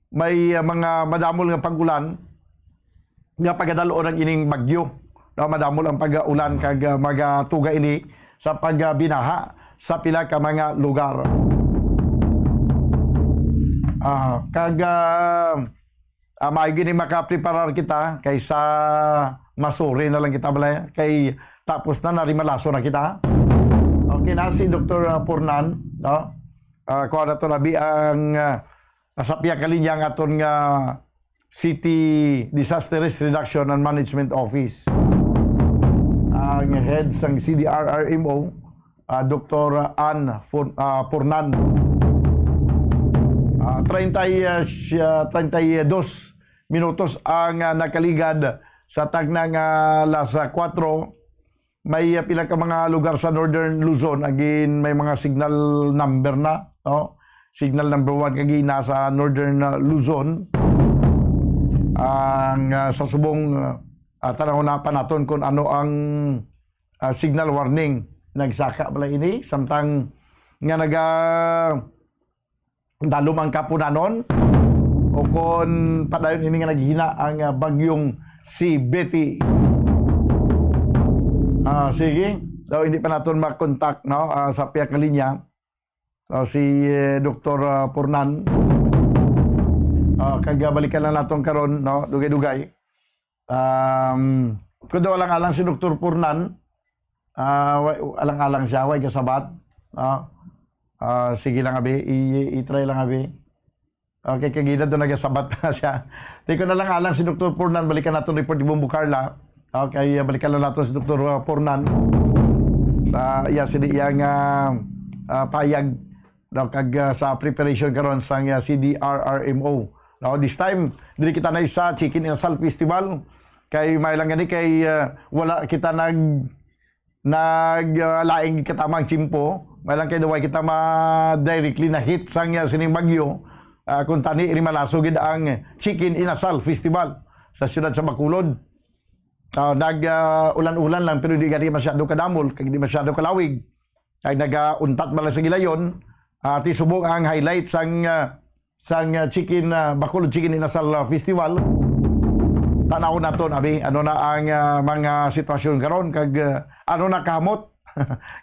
may, ah, mga madamol nga pag-ulan nga pagadal-on ang ining bagyo. No, madamol ang pag-ulan kag, ah, magatuga ini sa pagbinaha sa pila ka mga lugar. Ah, kag, ah, ah, maayo gid ni makapreparar kita kaysa masuri na lang kita, balay, kay tapos na, narimalaso na kita. Okay na si Doktor, ah, Purnan, no? Ah, kuha na to, labi ang, ah, sa pihak nga linya ang aton nga City Disaster Risk Reduction and Management Office. Ang head sang C D R R M O, ah, Doktor Ann Fun-, ah, Purnan. Ah, treinta y, ah, siya, treinta y dos minutos ang, ah, nakaligad sa tagna nga alas, ah, kuwatro. May, ah, pila ka mga lugar sa Northern Luzon, again, may mga signal number na, no? Signal number one kag ina sa Northern, ah, Luzon. Ang, ah, sa subong, ah, ah, tanaw na pa naton kung ano ang, ah, signal warning. Nagsaka pala ini, samtang nga naga-, dalom ang kapunanon, o kon padayon ini nga naghina ang, ah, bagyong si Betty. Ah, sige. So, hindi pa naton makontak, no, ah, sa pihak nga linya. So, si, eh, Doktor, ah, Purnan. Ah, kag, ah, balikan lang naton karon, no, dugay-dugay. Um, kundi alang-alang si Doktor Purnan, ah, wa-, alang-alang siya, way kasabat. Ah, ah, sige lang, abi. I-, i-try lang, abi. Okay, kagina doon nagasabat na siya. Di ko na lang alang si Doktor Purnan, balikan naton report ni Bombo Carla. Okay, ah, balikan lang naton si Doktor Purnan sa iya, sini iya nga, ah, payag, no, kag, ah, sa preparation karon sa, ah, C D R R M O. No, this time, diri kita na sa Chicken Inasal Festival. Kay may lang gani kay, ah, wala kita nag-, nag, ah, laing katamang tiyempo. May lang kay daway kita ma-, directly na hit sang, ah, sining bagyo. Ah, kung tani, rimalaso gid ang Chicken Inasal Festival sa siyudad sa Bacolod. Ah, nag, ah, ulan-ulan lang, pero di gani masyado kadamol, kag di masyado kalawig. Kag nagauntat man lang sa gilayon, ah, ti subong ang highlight sang, ah, sang, ah, chicken, ah, Bacolod Chicken Inasal, ah, Festival. Tan-awon naton, abi, ano na ang, ah, mga sitwasyon karon, kag, ah, ano na kahamot.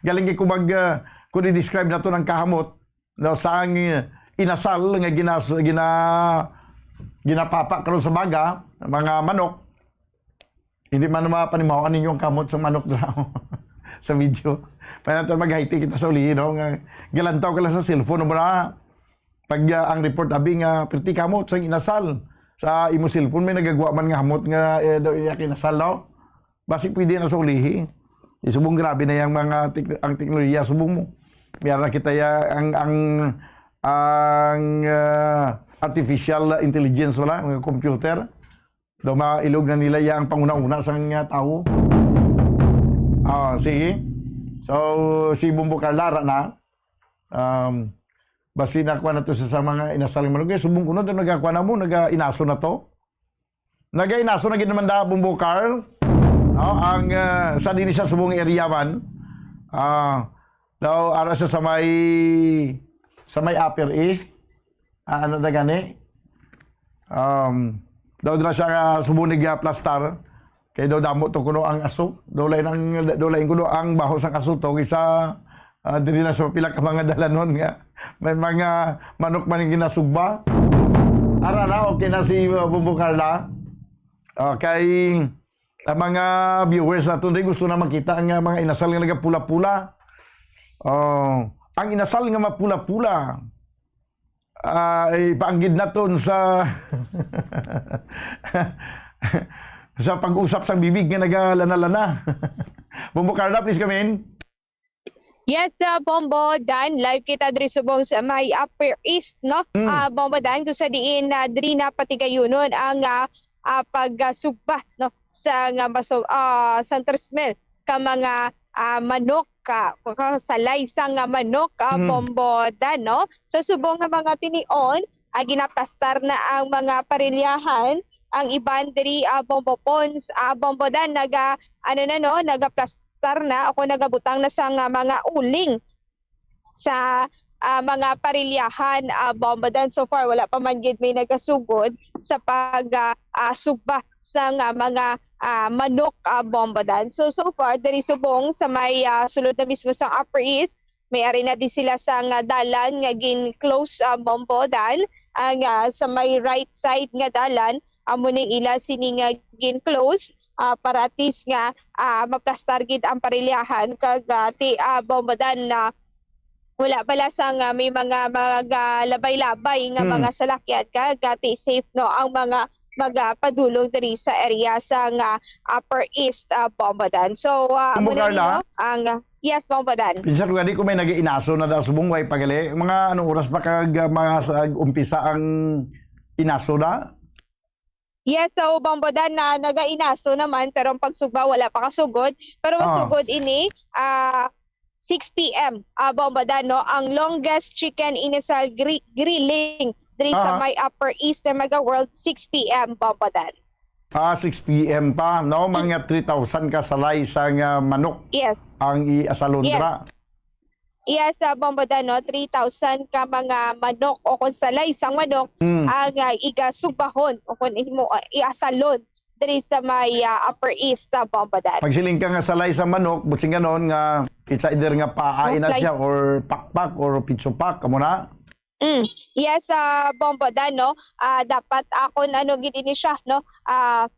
Galing kay kung mag, ah, kung i-describe naton ang kahamot, no, sang, ah, inasal nga ginas-, gina-, ginapapa karon sa baga, mga manok, hindi man mapanimaw-an ninyo ang kamot sa manok dira sa video. Panatan mag-high tea kita sa ulihi, no? Nga, galantaw ka lang sa cellphone, no, mura. Pag, ah, ang report, abi nga, perti kamot sa inasal. Sa imo cellphone, may nagagwa man nga hamot nga, eh, daw iya kinasal, no? Basi pwede na sa ulihi. Isubong grabe na yang mga tek-, ang teknolohiya, subong mo. Mayroon na kita ya, ang, ang, ang, ah, artificial intelligence wala, mga computer. Daw mailog na nila iya ang panguna-una sa nga tawo. Ah, sige. So, si Bombo Carla, ara na. Um, basi na kuha na to sa, sa mga inasal nga manok. Eh, subong ko na, daw nagakuha na mo, naga-inaso na to. Naga-inaso na gid naman da, Bombo Carl. No, ang, ah, sa din sa subong area man. Ah, daw, ara sa, sa may, sa may Upper East. Ah, ano na gani? Um, Daw dira siya, ah, subong nga plastar. Kay daw damo to kuno ang aso. Daw lain ang, daw lain kuno ang baho sang aso to kaysa, ah, diri lang sa pila ka mga dalanon nga may mga manok man ginasugba. Ara na, okay na si, uh, Bombo Carla. Okay. Ang mga viewers naton diri gusto na makita ang, uh, mga inasal nga nagapula-pula. Oh, ang inasal nga mapula-pula, ah, ipaanggid naton sa, sa pag-usap sang bibig nga nagalana-lana. Bombo Carla, please come in. Yes, uh, Bombo Dan, live kita diri subong sa may Upper East, no? Mm. Ah, Bombo Dan, kung sa diin na diri na patigayunon ang, ah, ah, pagsugba, no, sa nga maso-, ah, sang tres mil ka mga, ah, manok, ka, ka salay sang nga manok, ah, Mm. Bombo Dan, no? So, subong nga mga tinion, ah, ginaplastar na ang mga parilyahan, ang iban diri, ah, Bombo Pons, ah, Bombo Dan, naga, ano na, no, nagaplastar na o kung nagabutang na sa nga mga uling sa, ah, mga parilyahan, ah, Bombo Dan. So far, wala pa man gid may nagasugod sa pag, ah, ah, sugba sa nga mga, ah, manok, ah, Bombo Dan. So, so far, diri subong sa may, ah, sulod na mismo sa Upper East, may ari na di sila sa nga dalan nga gin-close, ah, Bombo Dan. Ang, ah, sa may right side nga dalan, amo ni ila sini nga gin-close, ah, para at least nga, ah, maplastar gid ang parilyahan kag, ah, ti, ah, Bombo Dan na wala bala sa nga may mga, mga labay-labay nga Hmm. mga salakyan kag, ah, ti safe, no, ang mga magapadulong diri sa area sa nga Upper East, ah, Bombo Dan. So, ah, Bombo amo na Carla? Ninyo ang, yes, Bombo Dan. Pinsan ko gani kung may nag-iinaso na daw subong way pagali. Mga anong oras pa kag, ah, mga sa umpisa ang inaso na? Yes, so Bombo Dan na nagainaso naman, pero ang pagsugba wala pa kasugod. Pero Ah. masugod ini, ah, six P M, ah, Bombo Dan, no? Ang longest chicken inasal gri-, grilling diri sa Ah. may Upper East Mega World, six P M, Bombo Dan. Ah, six P M pa, no? Mga three thousand ka salay sang manok Yes. ang iasalon Yes. dira. Yes, ah, Bombo Dan, no? Three thousand ka mga manok o kung salay sang manok Mm. ang, ah, igasugbahon o kung himo, ah, iasalon diri sa may, ah, Upper East, ah, Bombo Dan. Pagsiling ka nga salay sang manok, busingon nga it's either nga paa Oh, ina siya slice. or pakpak or pitsupak, amo na? Mm. Yes, ah, Bombo Dan, no? Ah, dapat, ah, kung ano gid ini siya, no? Ah,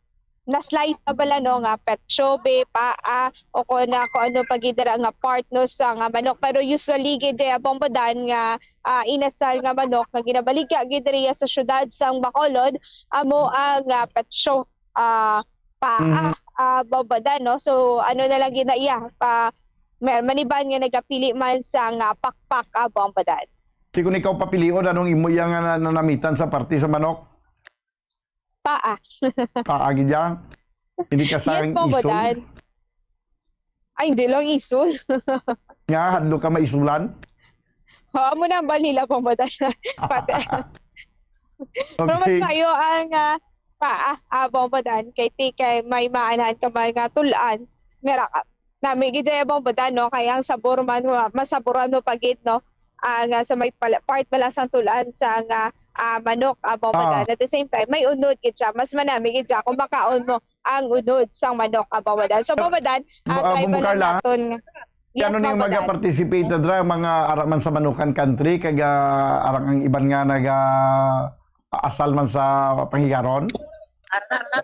na-slice na bala, no, nga petchobe, paa, o kung na, kung ano pa gid dira nga part, no, sa nga manok. Pero usually gid, eh, Bombo Dan, nga, ah, inasal nga manok nga ginabaligya gid diri sa syudad sang Bacolod, amo ang, ah, petso, ah, paa, Mhm. ah, Bombo Dan, no? So, ano na lang gid na iya, pa, mer-, man iban nga nagapili man sa nga pakpak, ah, Bombo Dan. Di kung ikaw papilion, anong imo iya nga na-, nanamitan sa parte sa manok? Paa. Paa gid ya? Hindi ka Yes, sang Bombo isul? Dan. Ay, hindi lang isul. Nga, hadlok ka maisulan? Oo, amo na ang bal nila, Bombo Dan. Pati. Pero mas Okay. maayo ang, ah, paa, ah, Bombo Dan. Kay ti, kay may maanahan ka man nga tul-an. Mera ka. Nami gid dyan, Bombo Dan, no? Kaya ang sabor man, ma-, masaboran mo pa gid, no? Ang, ah, sa may pala, part pala sang tul-an sang, ah, manok, ah, Bombo Ah. Dan. At the same time, may unod gid siya. Mas manami gid siya kung makaon mo ang unod sang manok, ah, Bombo Dan. So, Bombo Dan, ah, Ah, try Bombo bala Carla, naton nga. Yes, ano ning Bombo Dan. Maga-participate na dra, mga ara man sa Manukan Country, kag, ah, arang ang iban nga naga-asal man sa panghigaron?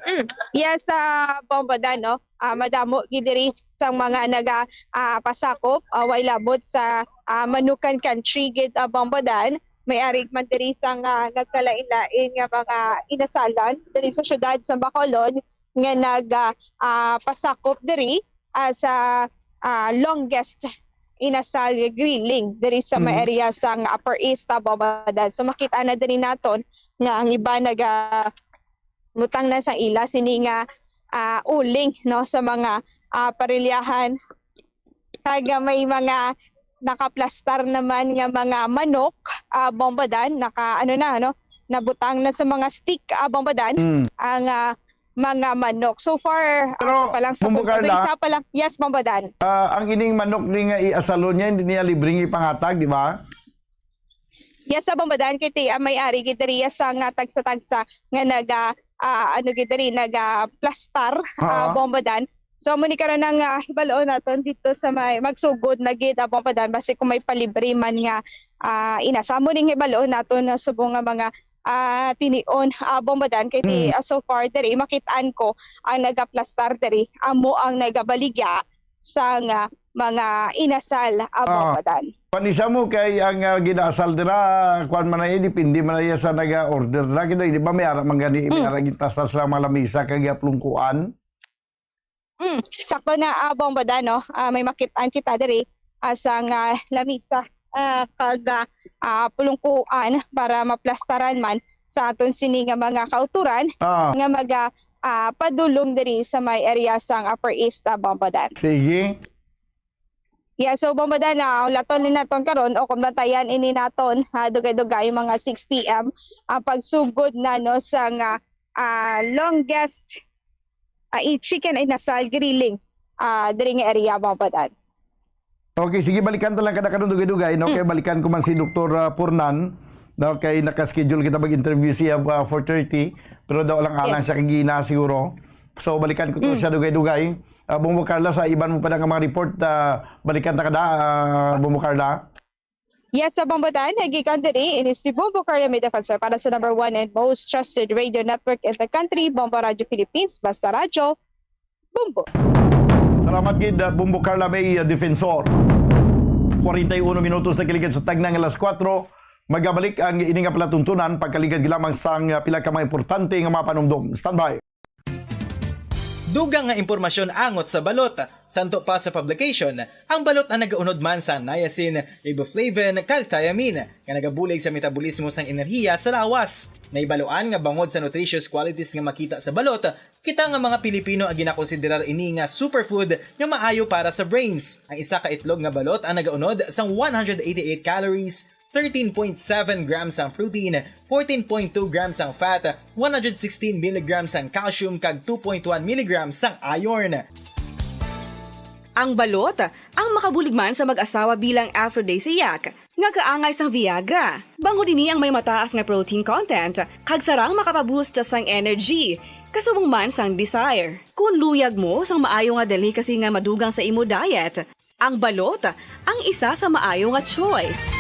Mm. Yes, ah, Bombo Dan, no? Ah, madamo gid diri sang mga naga, ah, pasakop, ah, way labot sa, ah, Manukan Country gid, ah, Bombo Dan. May ari man diri sang, ah, nagkalain-lain nga mga inasalan diri sa siyudad sa Bacolod nga nag, ah, ah, pasakop diri, ah, sa, ah, longest inasal grilling diri sa may Mm. area sang Upper East, ah, Bombo Dan. So, makita na diri naton nga ang iba naga-, butang na sa ila sini nga, ah, uling, no, sa mga, ah, parilyahan. Kag may mga nakaplastar naman nga mga manok, ah, Bombo Dan, naka, ano na, ano, nabutang na sa mga stick, ah, Bombo Dan, Mm. ang, ah, mga manok. So far, Pero, ah, pa lang sa Bombo punto, Carla, isa pa lang. Yes, Bombo Dan. Ah, ang ining manok ni nga iasalon niya, hindi niya libreng ipangatag, di ba? Yes, sa Bombo Dan, kay ti, ah, may ari gid diri sa nga tagsa-tagsa nga naga, ah, ano gid diri, nagaplastar, ah, Ah. Bombo Dan. So, amo ni karon ang, ah, hibaluon naton dito sa may magsugod na gid, ah, Bombo Dan, basi kung may palibre man nga, ah, inasal. Amo ning hibaluon naton na subong nga mga, ah, tinion, ah, Bombo Dan, kay di, Mm. ah, so far diri, makit-an ko ang nagaplastar diri, amo ang nagabaligya sang, ah, mga inasal, ah, Ah. Bombo Dan. Panisa mo kay ang, ah, ginaasal dira, kuwan man na iya, depende man na iya sa naga-order na. Kita, di ba, may ara man gani, may Mm. ara gintasal sila mga lamisa kag gapulungkuan? Mm, sakto na, ah, Bombo Dan, no? Ah, may makit-an kita diri, ah, sang, ah, lamisa, ah, kag, ah, ah, pulungkuan para maplastaran man sa aton sini nga mga kauturan Ah. nga maga, ah, padulong diri sa may area sang Upper East, ah, Bombo Dan. Sige. Yeah, so, Bombo Dan, ah, laton ni naton karon o kung bantayan ini naton, ah, dugay-dugay, mga six P M ang pagsugod na, no, sang, ah, ah, longest, ah, i-, chicken inasal grilling, ah, diri nga area, Bombo Dan. Okay, sige, balikan ta lang kada karon dugay-dugay, no? Hmm. Kay balikan ko man si Doktor, ah, Purnan, no? Kay naka-schedule kita mag-interview siya, ah, four thirty, pero daw lang alang Yes. siya kagina siguro. So, balikan ko to Hmm. siya dugay-dugay. Ah, Bombo Carla, sa iban mo pa na nga mga report, ah, balikan ta kada, ah, Bombo Carla. Yes, sa Bombo Dan, gikan diri, ini si Bombo Carla Medefensor para sa number one and most trusted radio network in the country, Bombo Radio Philippines, Basta Radyo, Bombo. Salamat gid, uh, Bombo Carla May, uh, Defensor. Kwarenta y uno minutos na kaligad sa tagna nga alas kuwatro. Magabalik ang ini nga palatuntunan pagkaligad lamang sang, uh, pila ka mga importante nga mga panumdom. Standby. Dugang nga impormasyon angot sa balot. Santo pa sa publication, ang balot ang nagaunod man sa niacin, riboflavin, kag thiamine, nga nagabulig sa metabolismo sang enerhiya sa lawas. Nahibaluan nga bangod sa nutritious qualities nga makita sa balot, kita nga mga Pilipino ang ginakonsiderar ini nga superfood nga maayo para sa brains. Ang isa ka itlog nga balot ang nagaunod sang one hundred eighty-eight calories, thirteen point seven grams ang protein, fourteen point two grams ang fat, one hundred sixteen milligrams ang calcium, kag two point one milligrams ang iron. Ang balot, ang makabulig man sa mag-asawa bilang aphrodisiac, nga kaangay sang Viagra. Bangod ini ang may mataas nga protein content, kag sarang makapaboost sang energy, kasubong man sang desire. Kung luyag mo sang maayo nga delicacy nga madugang sa imo diet, ang balot ang isa sa maayo nga choice.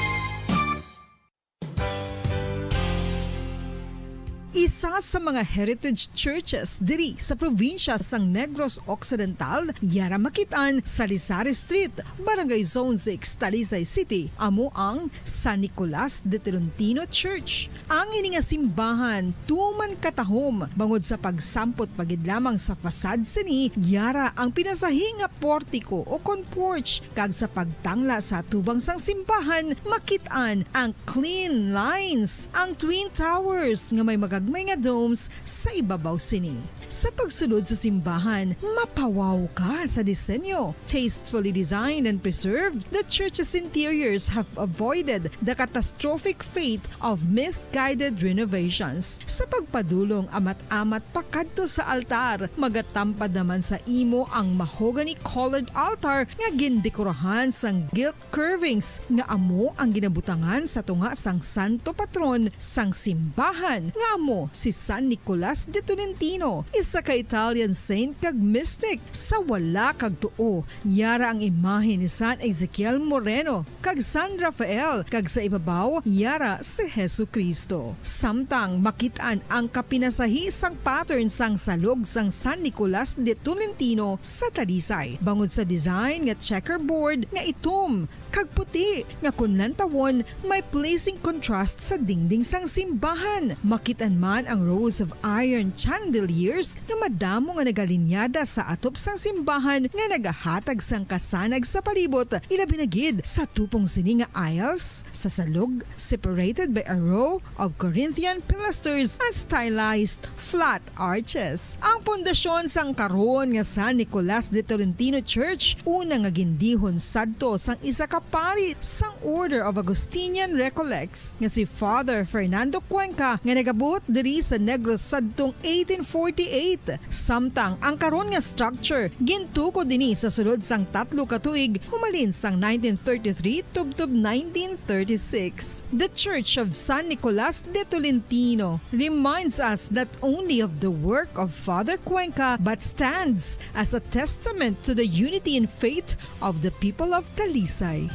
Isa sa mga heritage churches diri sa probinsya sang Negros Occidental, yara makit-an sa Lisari Street, Barangay Zone six, Talisay City, amo ang San Nicolas de Tolentino Church. Ang ini nga simbahan tuman katahom bangod sa pagsampot pa gid lamang sa facade sini, yara ang pinasahi nga portiko o kon porch, kag sa pagtangla sa atubang sang simbahan, makit-an ang clean lines, ang twin towers nga may magagmay nga domes sa ibabaw sini. Sa pagsulod sa simbahan, mapawaw ka sa disenyo. Tastefully designed and preserved, the church's interiors have avoided the catastrophic fate of misguided renovations. Sa pagpadulong amat-amat pakadto sa altar, magatampad naman sa imo ang mahogany-colored altar nga gindekorahan sang gilt curvings nga amo ang ginabutangan sa tunga sang santo patron sang simbahan, nga amo si San Nicolas de Tolentino, isa ka Italian saint kag mystic. Sa wala kag tuo, yara ang imahe ni San Ezekiel Moreno kag San Rafael, kag sa ibabaw, yara si Jesu-Cristo. Samtang makit-an ang kapinasahi sang pattern sang salog sang San Nicolas de Tolentino sa Talisay, bangod sa design nga checkerboard nga itom kag puti nga kon lantawon may pleasing contrast sa dingding sang simbahan. Makit-an man ang rows of iron chandeliers nga madamo nga nagalinyada sa atop sang simbahan nga nagahatag sang kasanag sa palibot, ilabi na gid sa tupong sini nga aisles sa salog, separated by a row of Corinthian pilasters and stylized flat arches. Ang pundasyon sang karon nga San Nicolas de Tolentino Church, una nga gindihon sadto sang isa ka pari sang Order of Augustinian Recollects nga si Father Fernando Cuenca, nga nagabuot diri sa Negros sadtong eighteen forty-eight. eight, samtang ang karon nga structure gintukod ini sa sulod sang tatlo ka tuig, humalin sang nineteen thirty-three tubtob nineteen thirty-six. The Church of San Nicolas de Tolentino reminds us not only of the work of Father Cuenca but stands as a testament to the unity in faith of the people of Talisay.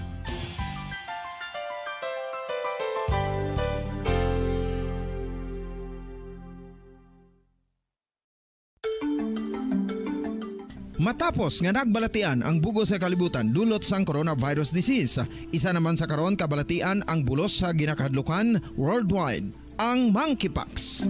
Matapos nga nagbalatian ang bug-os nga kalibutan dulot sang coronavirus disease, isa naman sa karon kabalatian ang bulos sa ginakahadlukan worldwide, ang monkeypox.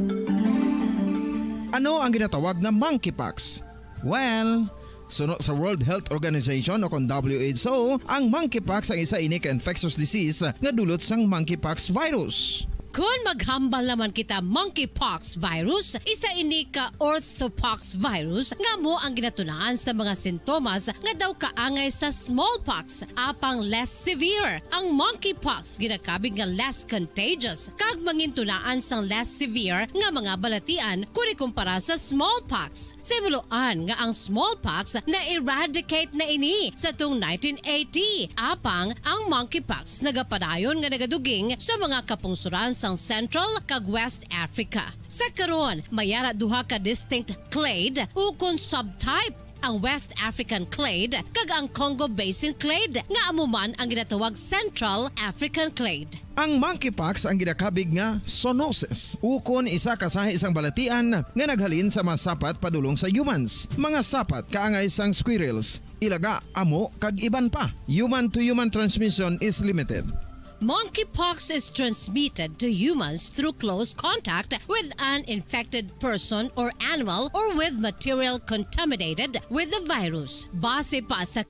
Ano ang ginatawag nga monkeypox? Well, suno sa World Health Organization o kon W H O, ang monkeypox ang isa ini ka infectious disease nga dulot sang monkeypox virus. Kon maghambal naman kita monkeypox virus, isa ini ka orthopox virus nga amo ang ginatunaan sa mga sintomas nga daw kaangay sa smallpox, apang less severe. Ang monkeypox ginakabig nga less contagious kag mangintunaan sang less severe nga mga balatian kon ikumpara sa smallpox. Sa himuloan nga ang smallpox na-eradicate na ini sa tuong nineteen eighty, apang ang monkeypox nagapadayon nga nagaduging sa mga kapungsuran sang Central kag West Africa. Sa karon, may ara duha ka distinct clade ukon subtype, ang West African clade kag ang Congo Basin clade, nga amo man ang ginatawag Central African clade. Ang monkeypox ang ginakabig nga zoonosis, ukon isa ka sahi sang balatian nga naghalin sa mga sapat padulong sa humans. Mga sapat kaangay sang squirrels, ilaga, amo, kag iban pa. Human-to-human transmission is limited. Monkeypox is transmitted to humans through close contact with an infected person or animal or with material contaminated with the virus. Base pa sa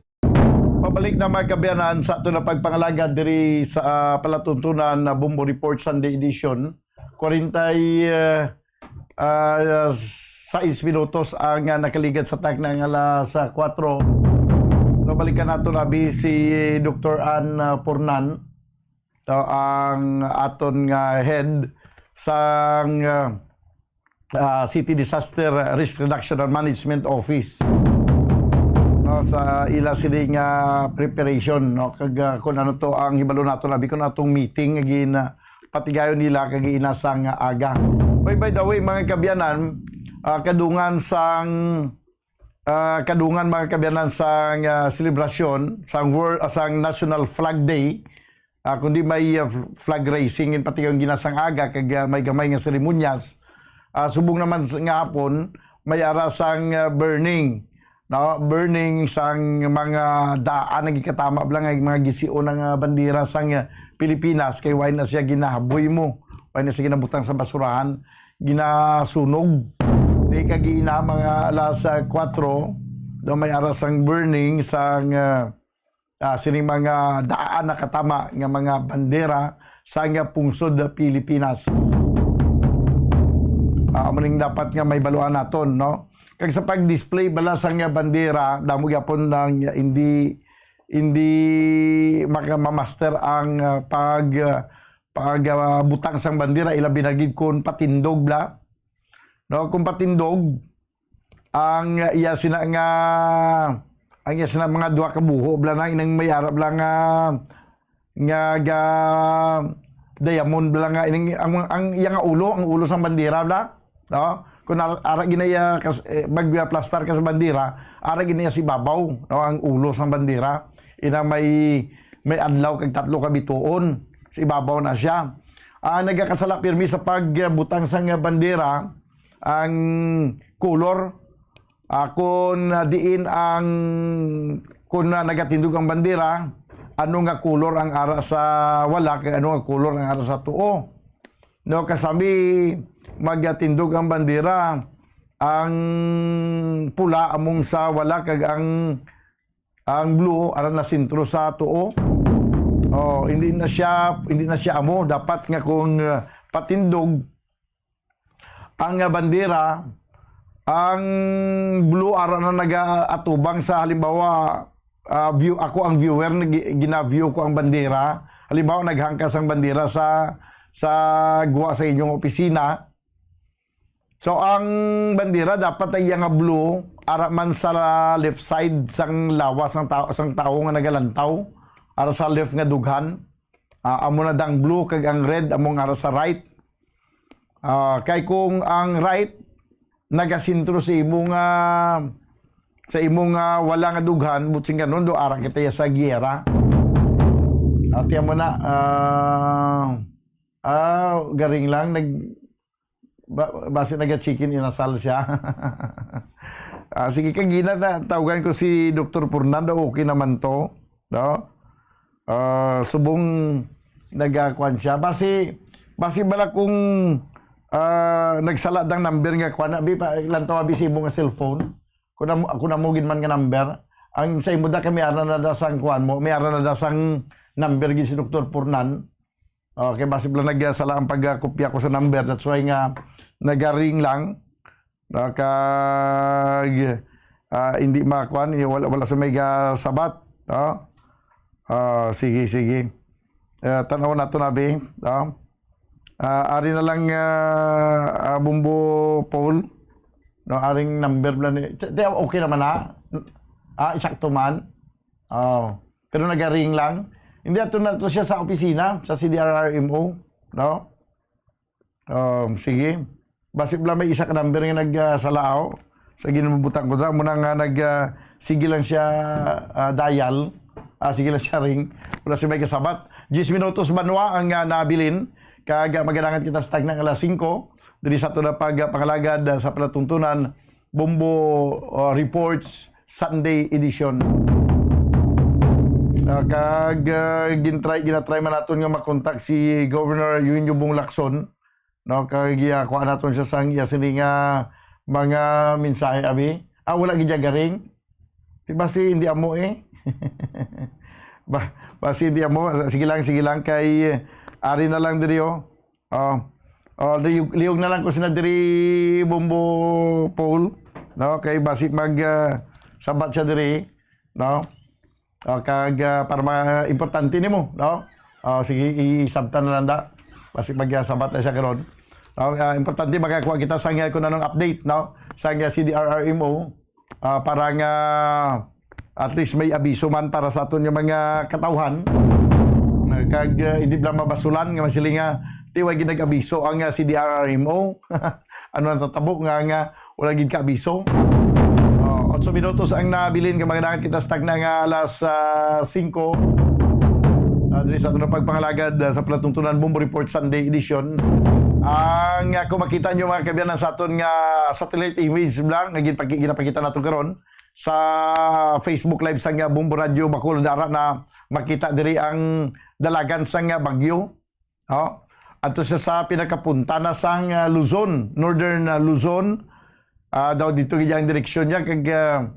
Pabalik na, mga kaabyanan, sa aton na pagpangalagad diri sa, ah, palatuntunan na Bombo Report Sunday Edition. Kwarenta y, ah, ah, sais minutos ang, ah, nakaligad sa takna nga alas, ah, kuwatro. Nabalikan nato na abi si Doktor Ann, ah, Pornan, to ang aton nga head sang, ah, ah, City Disaster Risk Reduction and Management Office, no, sa ila sini nga preparation, no, kag, ah, kung ano to ang hibalo nato, labi kung atong meeting nga gin-, ah, patigayon nila kag ina sang aga. Oy, by the way, mga kaabyanan, ah, kadungan sang, ah, kadungan, mga kaabyanan, sang, ah, selebrasyon sang World, ah, sang National Flag Day, ah, kundi may, ah, fl-, flag raising in pati ang ginasang aga kag, ah, may gamay nga seremonyas. Ah, subong naman s-, nga hapon, may ara sang, ah, burning, no? Burning sang mga daan nga gikatama bala nga mga gision nga bandera sang, ah, Pilipinas, kay wala na siya ginahaboy mo, wala na siya ginabutang sa basurahan, ginasunog. Di kag ina mga alas, ah, kuwatro, daw may ara sang burning sang, ah, ah, sining mga daan nakatama nga mga bandera sang pungsod Pilipinas. Ah, amo ning dapat nga mahibaluan naton, no? Kag sa pag-display bala sang bandera, damo gyapon nang hindi, hindi maka-, mamaster ang, ah, pag, ah, pag, ah, butang sang bandera, ilabi na gid kon patindog bala. No, kon patindog, ang iya sina nga, ang iya sina mga duha ka buho bala na, inang may ara bala nga, nga ga diamond bala nga, ining, ang, ang iya nga ulo, ang ulo sang bandera bala, no? Kung ara, ara gina iya kas-, eh, magplastar ka sa bandera, ara gina iya sa ibabaw, no? Ang ulo sang bandera, ina may, may adlaw kag tatlo ka bituon, sa ibabaw na siya. Ah, nagakasala pirmi sa pagbutang sang bandera, ang kolor, ah, kun, ah, diin ang, kun, ah, nagatindog ang bandera, ano nga kolor ang ara sa wala, kag ano nga kolor ang ara sa tuo. No, kasami magatindog ang bandera, ang pula among sa wala, kag ang, ang blue ara na sentro sa tuo. Oh, hindi na siya, hindi na siya amo. Dapat nga kung, ah, patindog, ang, ah, bandera, ang blue ara na nagaatubang sa, halimbawa, ah, view, ako ang viewer, nag-, gina-view ko ang bandera. Halimbawa, naghangkas ang bandera sa, sa guwa sa inyong opisina. So, ang bandera dapat ay iya nga blue, ara man sa left side sang lawas sang tao, sang tao nga nagalantaw, ara sa left nga dughan. Ah, amo na dang blue, kag ang red amo nga ara sa right. Ah, kay kung ang right nagasentro sa imo nga, sa imo nga wala nga dughan, butsing kanon do ara kita ya sa giyera. Ati amo na, ah, ah, garing lang nag ba, basi naga-chicken inasal siya. Ah, sige, kag gina na, tawgan ko si Doktor Fernando, okay naman to, no? Ah, subong nagakuan siya. Basi, basi bala kung, ah, nagsala dang number nga kuan, abi pa, lantaw abi sa imo nga cellphone. Kung amo, kung amo gid man nga number, ang sa imo da kay may ara na da sang kuan mo, may ara na da sang number gid si Doktor Fernando. Okay, basi lang nagsala ang pagkopya ko sa number. That's why nga nagaring lang. No, kag, ah, hindi makuan, eh, wala, wala sa may gasabat. No? Ah, sige, sige. Eh, tan-aw nato na, be. No? Ah, ari na lang, ah, ah, Bumbo Paul. No, aring number lang ni, di, okay naman, ha? Ah, isakto man. Oh. Pero nagaring lang. Hindi, ato na to siya sa opisina, sa C D R R M O, no? Um, sige. Basi lang may isa ka number nga nag, ah, salaaw sa ginbutang ko dra. Muna nga nag, ah, sige lang siya, ah, dial. Ah, sige lang siya ring. Wala si may kasabat. Diyes minutos banwa ang, ah, nabilin. Kag, ah, magalangat kita sa tagna nga alas singko. Diri sa ato na pag, ah, pangalagad, ah, sa palatuntunan. Bombo, uh, Reports Sunday edition. Uh, kag, uh, gintry, ginatry man naton nga makontak si Governor Eugenio Bong Lacson, no? Kag, uh, kuha naton siya sang iya sini nga mga mensahe, abi. Ah, wala gid siya garing. Di ba si hindi amo, eh? Ba, ba si hindi amo? Sige lang, sige lang. Kay, uh, ari na lang diri, oh. Oh. Oh, liyog, liyog na lang ko sina diri, Bombo Paul. No, kay basi mag, ah, sabat siya diri, no? Oh, kag, ah, para ma importante nimo, no? Oh, sige, i-, isabta na lang da. Basi mag, ah, sabat na siya karon. No, ah, importante makakuha kita sa nga kung anong update, no? Sa nga C D R R M O. Ah, para nga at least may abiso man para sa aton nga mga katawhan. Ah, kag, ah, hindi lang mabasulan nga masiling nga, "Ti, way gid nag-abiso ang, ah, C D R R M O." Ano ang tatabo nga, nga wala gid ka abiso? Oh, otso minutos ang nabilin, kay maganahan kita sa tagna nga alas, ah, singko. Ah, diri sa aton pagpangalagad, ah, sa palatuntunan Bombo Report Sunday edition. Ang, ah, kung makita nyo, mga kabiyanan, sa aton nga satellite image lang nga ginpaki-, ginapakita nato karon, sa Facebook Live sang, ah, Bombo Radio Bacolod, ara na makita diri ang dalagan sang, ah, bagyo. Oh, ato siya sa pinakapunta na sang, ah, Luzon, Northern, ah, Luzon. Ah, daw dito gid ang direksyon niya kag, ah,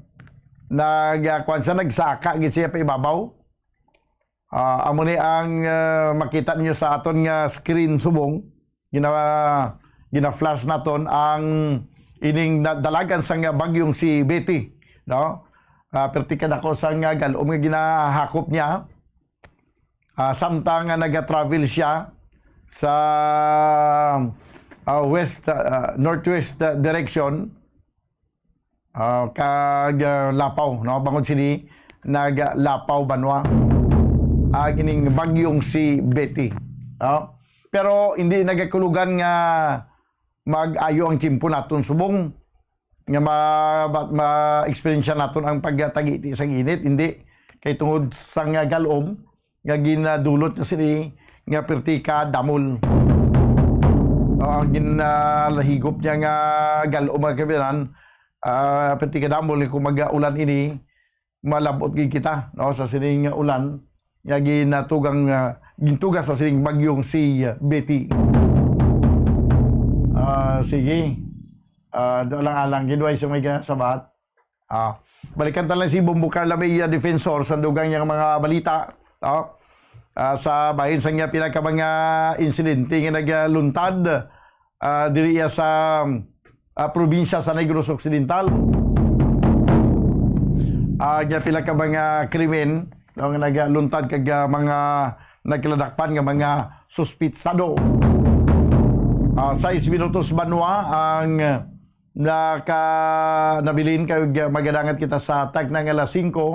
nag, ah, kuwan siya, nagsaka gid siya pa ibabaw. Ah, amo ni ang, ah, makita ninyo sa aton nga screen subong. Gina-, gina-flash naton ang ining na-, dalagan sang bagyong si Betty, no? Ah, perti kadako sang, ah, gal-om nga ginahakop niya. Ah, samtang nga naga-travel siya sa, ah, west, ah, northwest, ah, direction, ah, kag, ah, Lapaw, no? Bangod sini, nag-Lapaw banwa ang ining bagyong si Betty, no? Pero hindi nagakulugan nga mag-ayo ang tiyempo naton subong nga ma-, ma-, ma-eksperyensya naton ang pagtagiti sang init, hindi. Kay tungod sa nga gal-om, nga ginadulot na sini nga perti ka damol. O, ang ginalahigop niya nga gal-om, mga kabiyanan, ah, perti ka damol, kung mag-ulan ini, malabot gid kita, no, sa sining ulan nga ginatugang, ah, gintuga sa sining bagyong si, ah, Betty. Ah, sige. Ah, do lang alang gid, way sa may sabat. Ah, balikan ta lang si Bombo Carla Mejia, defensor sa dugang niyang mga balita, no? Ah, sa bahin sa niya pila ka mga insidente nga nagluntad, ah, diri iya sa, ah, probinsya sa Negros Occidental. Ah, niya pila ka mga krimen, no, nga nagluntad kag, ah, mga nagkaladakpan nga mga suspitsado. Ah, sais minutos banwa ang, ah, naka-, nabilin kay magadangat kita sa takna nga alas singko.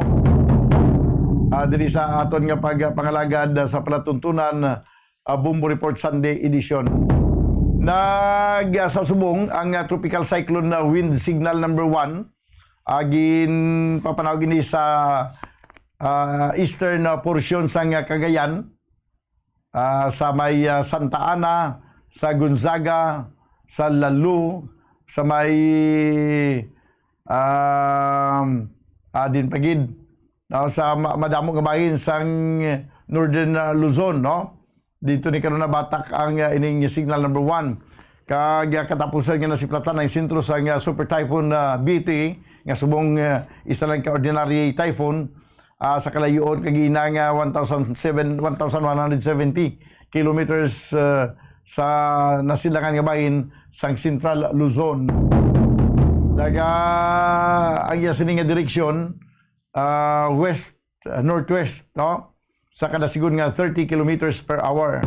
Ah, diri sa aton nga pagpangalagad, ah, sa palatuntunan, ah, Bombo Report Sunday Edition. Nag, ah, sa subong ang, ah, Tropical Cyclone na Wind Signal number one, ah, ginpapanawag ini sa, ah, eastern, ah, portion sang, ah, Cagayan, ah, sa may, ah, Santa Ana, sa Gonzaga, sa Lalu, sa may, um, ah, din pagid, no, sa ma-, madamo nga bahin sang Northern, ah, Luzon, no? Dito ni karon nabatak ang, ah, ining signal number one. Kag, ah, katapusan nga nasiplatan ang sentro sang, ah, Super Typhoon, ah, B T, nga subong, ah, isa lang ka ordinary typhoon, ah, sa kalayuon kag ina nga one thousand seven, one thousand one hundred seventy kilometers, ah, sa nasilangan nga bahin sang Central Luzon. Daga ang iya sini nga direksyon, ah, west, ah, northwest, no? Sa kada sigon nga thirty kilometers per hour.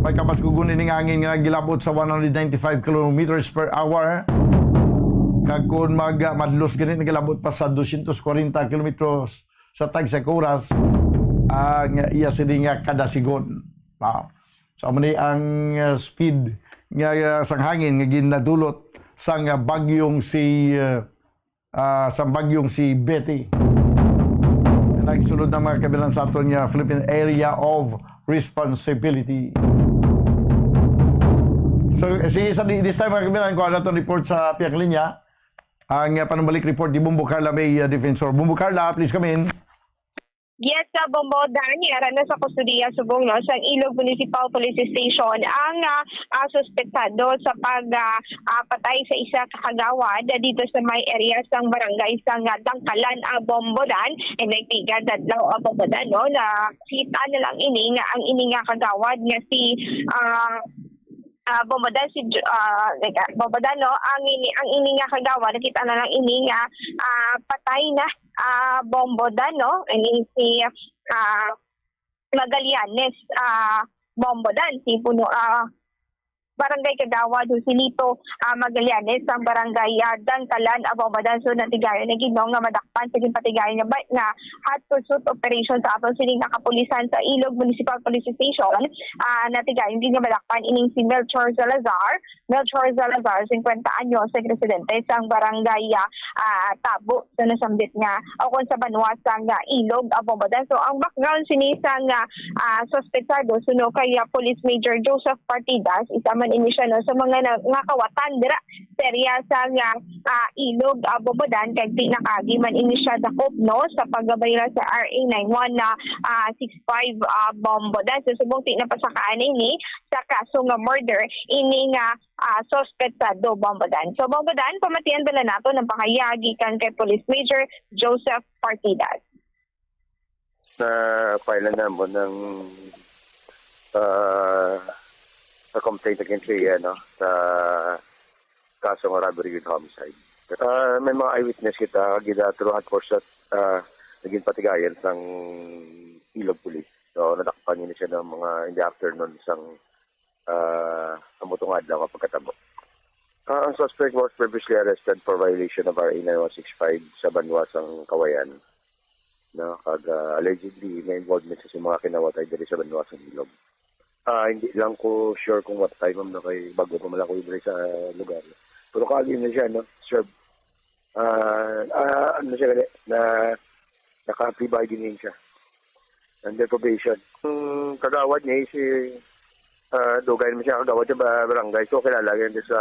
May kabaskugon ini nga hangin nga nagilabot sa one hundred ninety-five kilometers per hour. Kag kung mag-, madlos gani, nagilabot pa sa dosyentos kwarenta kilometros sa tagsa ka oras ang iya sini nga kada sigon. Ah. So, amo ni ang, ah, speed nga, ah, sang hangin nga ginadulot sang, ah, bagyong si, ah, ah, sang bagyong si Betty. Nagsulod na, mga kabilan, sa aton nga Philippine Area of Responsibility. So, sige, sa di-, this time, mga kabilan, kuha naton report sa pihak linya. Ang, ah, panumbalik report ni Bombo Carla May, ah, Defensor. Bombo Carla, please come in. Yes, sa Bombo Dan, yara na sa kustodiya subong, no, sang Ilog Municipal Police Station ang, ah, ah, suspetsado sa pag, ah, ah, patay sa isa ka kagawad dito sa may area sang barangay sang, ah, Dangkalan, ah, Bombo Dan. And nagtigad adlaw, ah, Bombo Dan, no, nakita na lang ini nga ang ini nga kagawad nga si, ah, ah, Bombo Dan, si Jo-, ah, like, ah, Bombo Dan, no, ang ini, ang ini nga kagawad, nakita na lang ini nga, ah, patay na, ah, Bombo Dan, no, ini si, ah, Magallanes, ah, Bombo Dan, si puno, ah, Barangay Kagawad Joselito, ah, Magallanes, ang barangay, ah, Dangkalan, ah, Bombo Dan. So, natigayon na gid, no, nga madakpan sa ginpatigayon nga ba-, nga hot pursuit operation sa aton sining nga kapulisan sa Ilog Municipal Police Station. Ah, natigayon gid nga madakpan ining si Melchor Salazar. Melchor Salazar, singkwenta anyos, ang residente sang barangay, ah, ah, Tabo, sa nasambit nga, o kung sa banwa sang, ah, Ilog, ah, Bombo Dan. So, ang background sini sang, ah, ah, suspetsado suno kay, ah, Police Major Joseph Partidas, isa man ini siya, no, sa mga na-, nga kawatan dira sa area sang, ah, ah, Ilog, ah, Bombo Dan, kag di na kaagi man ini siya dakop, no, sa pagbayra sa R A nine one na, ah, six five, ah, Bombo Dan. So, subong di na pasakaan ini sa kaso nga murder, ini nga, ah, suspetsado, Bombo Dan. So, Bombo Dan, pamatian bala nato ang pahayag gikan kay Police Major Joseph Partidas. Na-file na namon ang, ah, a complaint against siya, no, sa kaso nga robbery with homicide. Ah, may mga eyewitness kita, gida throughout course at, ah, naging patigayan sang Ilog Police. So, nadakpan niya siya ng mga in the afternoon sang, ah, amo tong adlaw nga pagkatabo. Ah, ang suspect was previously arrested for violation of R A nine one six five sa banwa sang Kawayan. No? Kag, ah, allegedly, may involvement sa mga kinawatay diri sa banwa sang Ilog. Ah, hindi lang ko sure kung what time, ma'am, no, kay bago pa man ako diri sa lugar. Pero kaagi na siya, no? Serve. Ah, ah, ano siya gali? Na, naka-plea bargain siya. Under probation. Ang kagawad niya, si, ah, dugay naman siya kagawad sa ba-, barangay. So, kilala niya sa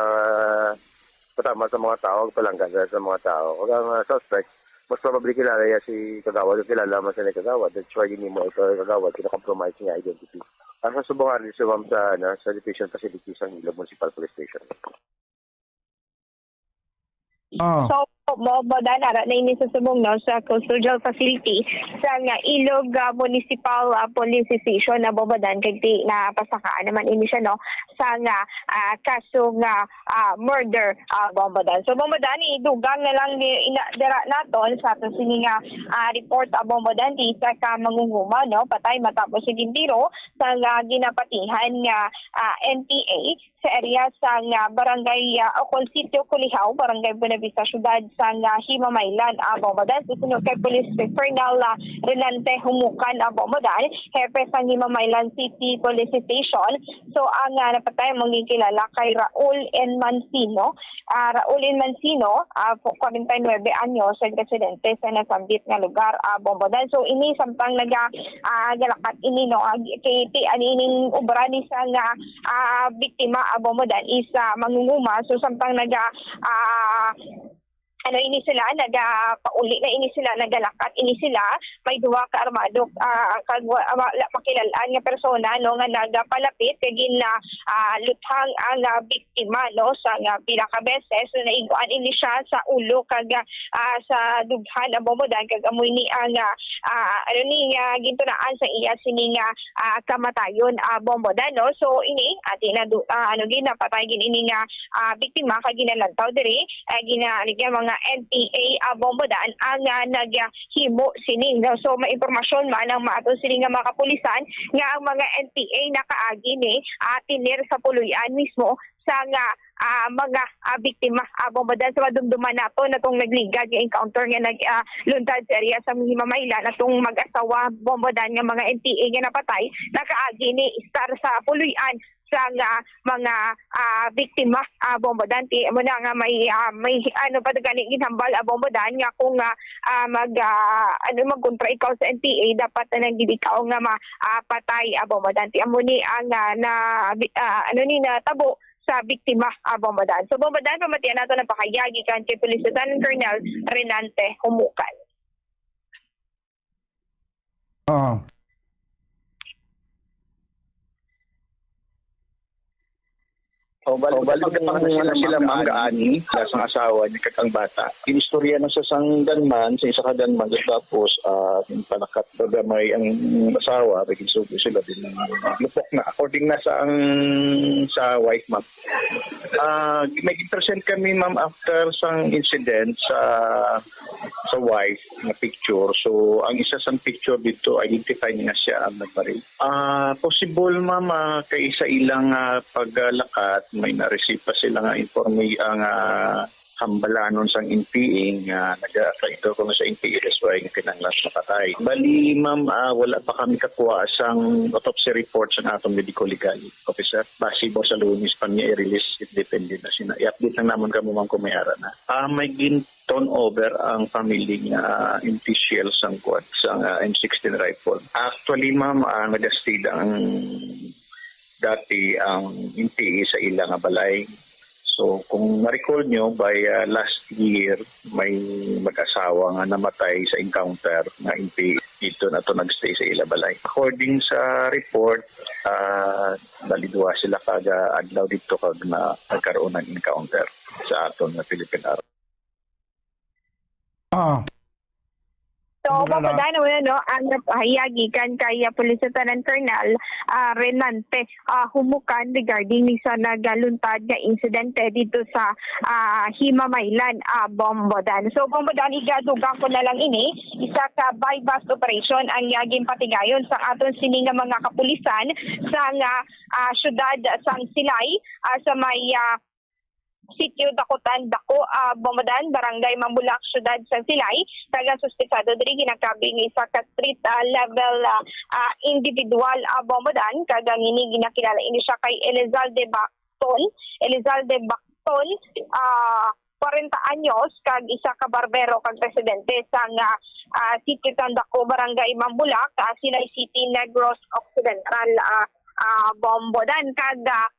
patama sa mga tao, palangga sa, sa mga tao. Kag ang, ah, suspect, most probably kilala niya si kagawad, o kilala man siya ni kagawad. That's why hindi mo ito kagawad, kina-compromise niya identity. Ang sa subong nga, sa, sa, ano, sa detention facility sa Ilog Municipal Police Station. Ah. So, Bombo Dan, ara na ini sa subong, no, sa custodial facility sa nga Ilog ah, Municipal ah, Police Station na Bombo Dan, kag ti napasakaan naman ini siya, no, sa nga ah, kaso nga ah, murder ah, Bombo Dan. So Bombo Dan, idugang na lang ni ina, dira naton sa ato sini nga ah, report ah, Bombo Dan, di sa ka mangunguma, no, patay matapos sa gintiro sa nga ginapatihan nga ah, N P A sa area sang ah, barangay ah, o kon Sitio Kulihaw, Barangay Buenavista, siyudad sang ah, Himamaylan, Bombo Dan. Susunod kay Police Chief Fernal ah, Renante Humukan, Bombo Dan, hepe sang Himamaylan City Police Station. So ang ah, napatay ang maging kilala kay Raul N. Mancino. Ah, Raul N. Mancino, ah, po- kwarenta y nuebe anyos, ang residente sa nasambit nga lugar, ah, Bombo Dan. So ini samtang naga ah, galakat ini, no, ah, kay ti ani ining obra ni sa nga ah, biktima, ah, Bombo Dan, is ah, mangunguma. So samtang naga ah, ano ini sila, naga pauli na ini sila, nagalakat ini sila, may duha ka armado ah, kag wa- wala makilalaan nga persona, no, nga nagapalapit kag gin ah, luthang ang ah, biktima, no, sa nga pila ka beses. So naiguan ini siya sa ulo kag ah, sa dughan, ah, Bombo Dan, kag amoy ni ang ah, ah, ano ni nga gintunaan sa iya sini nga ah, kamatayon, ah, Bombo Dan, no? So ini ati na du- ah, ano gid, napatay gid ini nga ah, biktima kag ginalantaw diri, ah, gina ano gid, mga N P A, ah, Bombo Dan ang ah, naghimo sini, no? So may impormasyon man ang maato sini nga mga kapulisan nga ang mga N P A nakaagi ni ah, tener sa puloy-an mismo sa nga ah, mga ah, biktima, ah, Bombo Dan. Sa madumduman nato natong nagligad nga encounter nga nag ah, luntad sa area sa Himamaylan, atong mag-asawa, Bombo Dan, nga mga N P A nga napatay, nakaagi ni estar sa puloy-an sa nga mga ah, biktima, ah, Bombo Dan. Ti mo na nga may ah, may ano pa gani ginhambal, ah, Bombo Dan, nga kung ah, ah, mag ah, ano, magkontra ikaw sa N P A, dapat na lang gid ikaw nga ma ah, patay, ah, Bombo Dan. Ti amo ni ang ah, na bi- ah, ano ni natabo sa biktima, ah, Bombo Dan. So Bombo Dan, pamatian nato ang pahayag gikan kay Police Lieutenant Colonel Renante Humukan. Ah. O balik, o balik ka pang muna sila, ma'am, gaani, plus ang asawa niya kag ang bata. Inistorya na sa sang gunman, sa isa ka gunman, tapos ah, yung panakat baga may ang asawa, may ginsugo sila din ng lupok na. According na sa ang sa wife, ma'am. Ah, may present kami, ma'am, after sang incident sa sa wife nga picture. So ang isa sang picture dito, identify niya siya ang nagbaril. Ah, possible, ma'am, ah, kay sa ilang ah, paglakat, may na-receive pa sila nga informe ang ah, hambalanon sang N P A nga naga-, kaitor ko na sa N P A, that's why nga kinahanglan makatay. Bali, ma'am, ah, wala pa kami kakuha sang autopsy report sang atong medical legal officer. Basi mo sa Lunes pa niya i-release, it depende na sina. I-update lang naman kamo, ma'am, kung may ara na. Ah, may gin turn over ang family nga M T Shell sang kuwan, sang ah, M sixteen rifle. Actually, ma'am, ah, nag-stay ang dati ang M T A sa ila nga balay. So, kung ma-recall nyo, by ah, last year, may mag-asawa nga namatay sa encounter nga M T A dito na to nag-stay sa ila balay. According sa report, ah, bali duha sila kada adlaw dito kag na nagkaroon ng encounter sa aton nga Philippine Army. Ah. So, Ano na lang? Papadaan mo na, no, ang napahayag gikan kay ah, Police Lieutenant Colonel ah, Renante ah, Humukan regarding ni sa nagaluntad nga insidente dito sa ah, Himamaylan, ah, Bombodan. So, Bombodan, igadugang ko na lang ini, isa ka buy-bust operation ang ah, ginpatigayon sa aton sini nga mga kapulisan sa nga ah, syudad sang Silay, ah, sa may ah, Sitio Dakutan Dako, ah, Bombodan, Barangay Mambulak, Siyudad sang Silay, kag ang suspetsado diri ginakabig nga isa ka street ah, level ah, ah, individual, ah, Bombodan, kag ang ini ginakilala ini siya kay Elizalde Bacton, Elizalde Bacton, ah, kwarenta anyos, kag isa ka barbero kag residente sang ah, ah, Sitio Tandako, Barangay Mambulak, ah, Silay City, Negros Occidental, ah, ah, Bombodan, kag ah,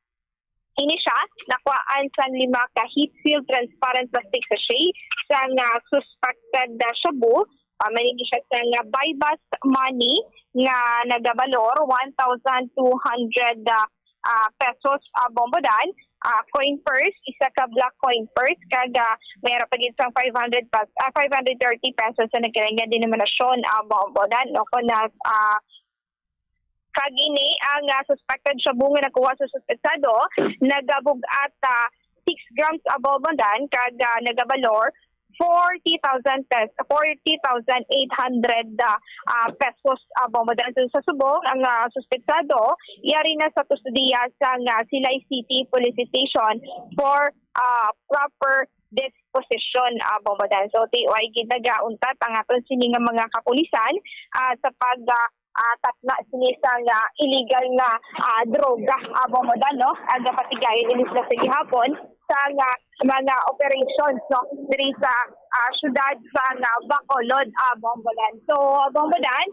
Ini siya, nakuhaan sang lima ka heat-sealed transparent plastic sachet sang ah, suspected ah, shabu. Ah, manigi siya sang ah, buy-bust money nga nagabalor one thousand two hundred ah, ah, pesos, ah, Bombodan. ah, coin purse, isa ka black coin purse, kag, ah, may ara pa gid sang five hundred pes-, ah, five hundred thirty pesos sa nagkalain nga denominasyon, ah, Bombo Dan, no? Kung na, ah, kag ini ang, ah, suspected shabu nga nakuha sa suspetsado, nagabug-at, ah, six grams, ah, Bombo Dan, kag, ah, nagabalor forty thousand pes-, forty thousand eight hundred, ah, ah, pesos, ah, Bombo Dan. So, sa subong, ang, ah, suspetsado yari na sa kustodiya sang, ah, Silay City Police Station for, ah, proper disposition, ah, Bombo Dan. So, tiway gid nagauntat ang aton sini nga mga kapulisan, ah, sa pag, ah, ah, tatna sini sang, ah, illegal nga, ah, droga, ah, Bombo Dan, no? Ang gapatigayon ini sila sa gihapon sa nga mga operations, no, diri sa, ah, siyudad sa nga Bacolod, ah, Bombo Dan. So, ah, Bombo Dan,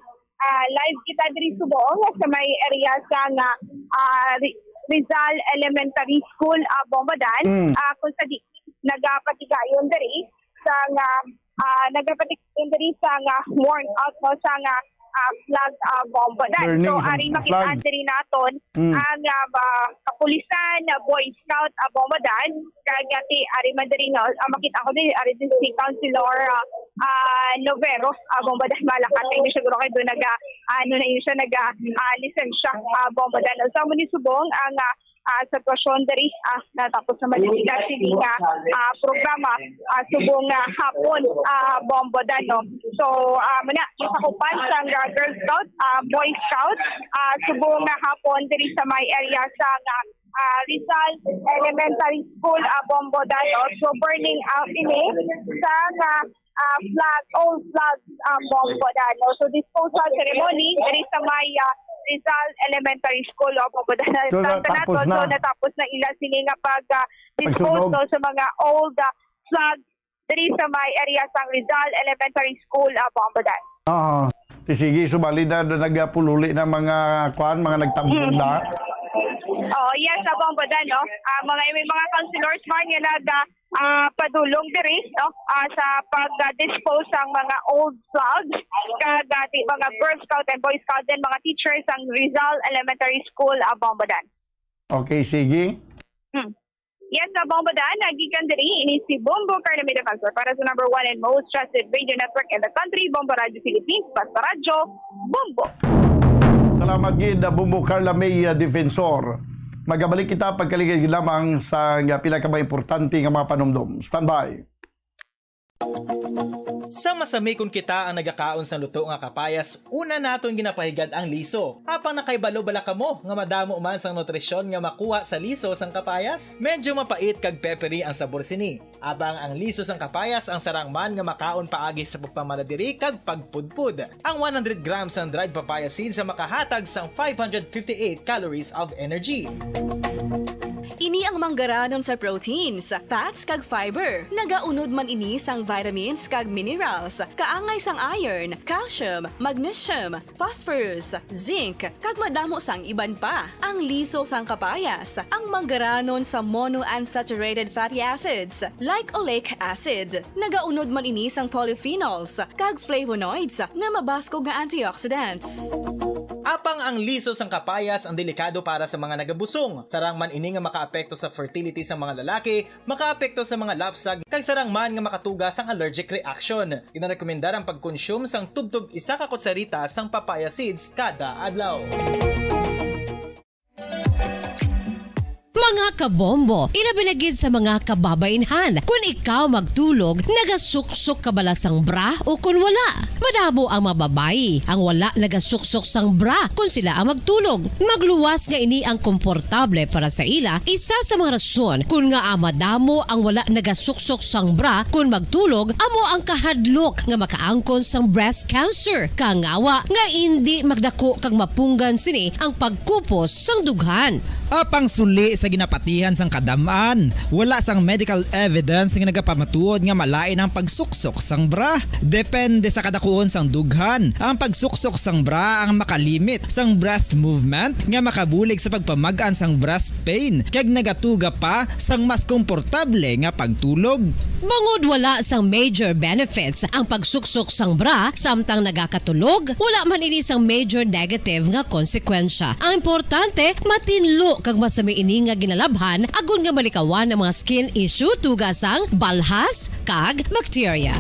ah, live kita diri subong sa may area sa nga, ah, Ri-, Rizal Elementary School, ah, Bombo Dan, Mm. ah, kung sa di nagapatigayon diri sa nga, ah, nagapatigayon diri sa nga worn out, no, sa nga, ah, flag, ah, Bombo Dan. Burning So, sa ari makita flag. diri naton Mm. ang, ah, ba, kapulisan, ah, Boy Scout, ah, Bombo Dan. Kag ati, ari man diri, no, ah, makita ko diri, ari din si Councilor, ah, ah, Novero, ah, Bombo Dan. Malakat, hindi siguro kayo doon naga, ano na yun siya, naga, ah, lisensya, ah, Bombo Dan. So, amo ni subong ang, ah, ah, sitwasyon diri, ah, natapos naman ang sila sini nga, ah, programa, ah, subong nga hapon, ah, Bombo Dan, no? So, ah, muna, yung sakupan sang, ah, Girl Scout, ah, Boy Scout, ah, subong nga hapon diri sa may area sa nga, ah, Rizal Elementary School, ah, Bombo Dan, no? So, burning out ini sa nga ah, flag, old flags, ah, Bombo Dan, no? So, disposal ceremony diri sa may, ah, Rizal Elementary School, o Bombo Dan. So, Sa natapos kanato, na. so, natapos na ila sini nga pag, ah, dispose, Pagsunog. no, sa mga old, ah, flags diri sa may area sang Rizal Elementary School, ah, Bombo Dan. Ah, ti sige, subali na, na nagapululi na mga, kuan, mga nagtambong Mm. na. Oh, yes, sa Bombo Dan, no? Ah, mga, may mga councilors man nga nag, ah, ah, padulong diri, no? Ah, sa pag, ah, dispose sang mga old flags, kag, ah, di mga Girl Scout and Boy Scout din, mga teachers sang Rizal Elementary School, ah, Bombo Dan. Okay, sige. Hmm. Yes, sa Bombo Dan, nagikan diri, ini si Bombo Carlo Mirafalcor para sa number one and most trusted radio network in the country, Bombo Radio Philippines, basta radyo, Bombo. Salamat gid, Bombo Carla May, uh, Defensor. Magabalik kita pagkaligid lamang sa nga pila ka mga importante nga mga panumdom. Standby. Sa masamikon kita ang nagakaon sang luto nga kapayas, una naton ginapahigad ang liso. Apang nakahibalo bala kamo nga madamo man sang nutrisyon nga makuha sa liso sang kapayas? Medyo mapait kag peppery ang sabor sini. Apang ang liso sang kapayas ang sarang man nga makaon paagi sa pagpamala diri kag pagpudpod. Ang one hundred grams sang dried papaya seeds ang makahatag sang five hundred fifty-eight calories of energy. Ini ang manggaranon sa proteins, fats, kag fiber. Nagaunod man ini sang vitamins kag minerals, kaangay sang iron, calcium, magnesium, phosphorus, zinc, kag madamo sang iban pa. Ang liso sang kapayas, ang manggaranon sa monounsaturated fatty acids, like oleic acid. Nagaunod man ini sang polyphenols kag flavonoids nga mabaskog nga antioxidants. Apang ang liso sang kapayas ang delikado para sa mga nagabusong. Sarang man ini nga makaapekto sa fertility sa mga lalaki, makaapekto sa mga lapsag, kag sarang man nga makatuga sang allergic reaction. Ginarekomendar ang pagkonsume sang tubtob isa ka kutsarita sang papaya seeds kada adlaw. Mga kabombo, ilabi na gid sa mga kababaynhan, kun ikaw magtulog, nagasuksok ka bala sang bra o kun wala? Madamo ang mga babayi ang wala nagasuksok sang bra kun sila ang magtulog. Magluwas nga ini ang komportable para sa ila, isa sa mga rason kun ngaa madamo ang wala nagasuksok sang bra kun magtulog amo ang kahadlok nga makaangkon sang breast cancer, kangawa nga indi magdako kag mapunggan sini ang pagkupos sang dughan. Apang suli sa ginapatihan sang kadam-an, wala sang medical evidence nga nagapamatuod nga malain ang pagsuksok sang bra. Depende sa kadakuon sang dughan, ang pagsuksok sang bra ang makalimit sang breast movement nga makabulig sa pagpamag-an sang breast pain, kag nagatuga pa sang mas komportable nga pagtulog. Bangod wala sang major benefits ang pagsuksok sang bra samtang nagakatulog, wala man ini sang major negative nga konsekwensya. Ang importante, matinlo kag masami ini nga nga labhan agod nga malikawan ang mga skin issue tungod sang balhas kag bakterya.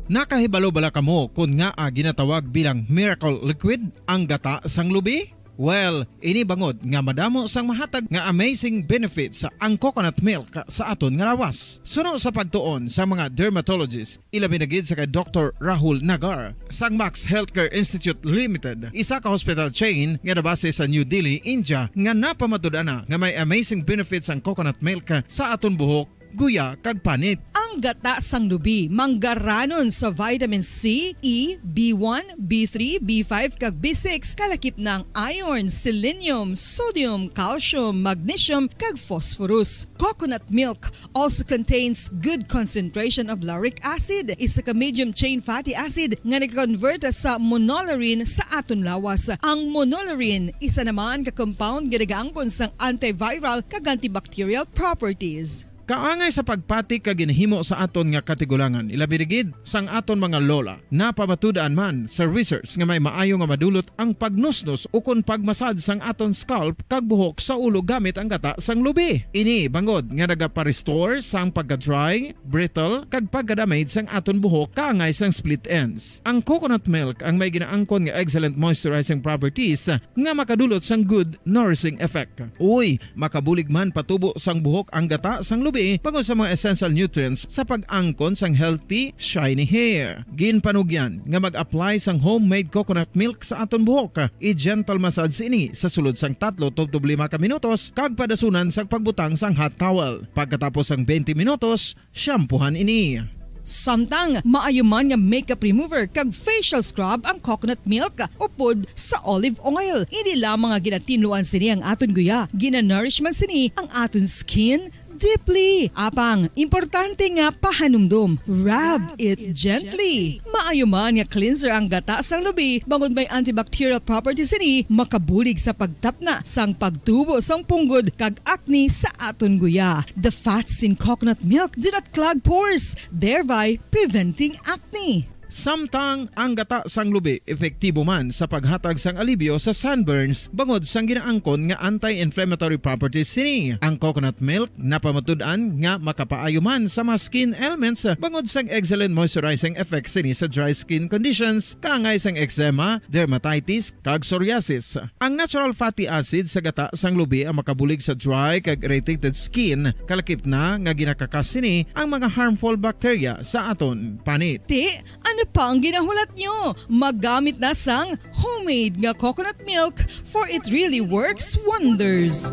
Nakahibalo bala kamo kon ngaa ginatawag bilang miracle liquid ang gata sang lubi? Well, ini bangod nga madamo sang mahatag nga amazing benefits ang coconut milk sa aton nga lawas. Suno sa pagtuon sa mga dermatologist, ilabi na gid sa kay Doktor Rahul Nagar sang Max Healthcare Institute Limited, isa ka hospital chain nga nabase sa New Delhi, India, nga napamatud-an na nga may amazing benefits ang coconut milk sa aton buhok, guya, kag panit. Ang gata sang lubi manggaranon sa vitamin C, E, B one, B three, B five, kag B six, kalakip na ang iron, selenium, sodium, calcium, magnesium, kag phosphorus. Coconut milk also contains good concentration of lauric acid, isa ka medium chain fatty acid nga nag-convert sa monolaurin sa aton lawas. Ang monolaurin isa naman ka compound nga nagaangkon sang antiviral kag antibacterial properties. Kaangay sa pagpati kag ginhimo sa aton nga katigulangan, ilabi na gid sang aton mga lola. Napamatud-an man sa research nga may maayo nga madulot ang pagnusnos ukon pagmasad sang aton scalp kag buhok sa ulo gamit ang gata sang lubi. Ini bangod nga nagapa-restore sang pagka-dry, brittle, kag pagka-damage sang aton buhok kaangay sang split ends. Ang coconut milk ang may ginaangkon nga excellent moisturizing properties nga makadulot sang good nourishing effect. Uy, makabulig man patubo sang buhok ang gata sang lubi bangod sa mga essential nutrients sa pag-angkon sang healthy, shiny hair. Ginpanugyan nga mag-apply sang homemade coconut milk sa aton buhok. I-gentle massage ini sa sulod sang tatlo tubtob lima ka minutos kag padasunan sang pagbutang sang hot towel. Pagkatapos sang twenty minutos, shampoohan ini. Samtang maayo man nga makeup remover kag facial scrub ang coconut milk upod sa olive oil. Hindi lamang nga ginatinluan sini ang aton guya, ginanourish man sini ang aton skin deeply. Apang, importante nga pahanumdom, rub it gently. Maayo man nga cleanser ang gata sang lubi bangod may antibacterial properties sini, makabulig sa pagtapna sang pagtubo sang punggod kag acne sa aton guya. The fats in coconut milk do not clog pores, thereby preventing acne. Samtang ang gata sang lubi epektibo man sa paghatag sang alibyo sa sunburns bangod sang ginaangkon nga anti-inflammatory properties sini. Ang coconut milk napamatud-an nga makapaayo man sa mga skin ailments bangod sang excellent moisturizing effect sini sa dry skin conditions kaangay sang eczema, dermatitis, kag psoriasis. Ang natural fatty acid sa gata sang lubi ang makabulig sa dry kag irritated skin, kalakip na nga ginakakas sini ang mga harmful bacteria sa aton panit. Ti, ano pa ang ginahulat nyo? Magamit na sang homemade nga coconut milk, for it really works wonders.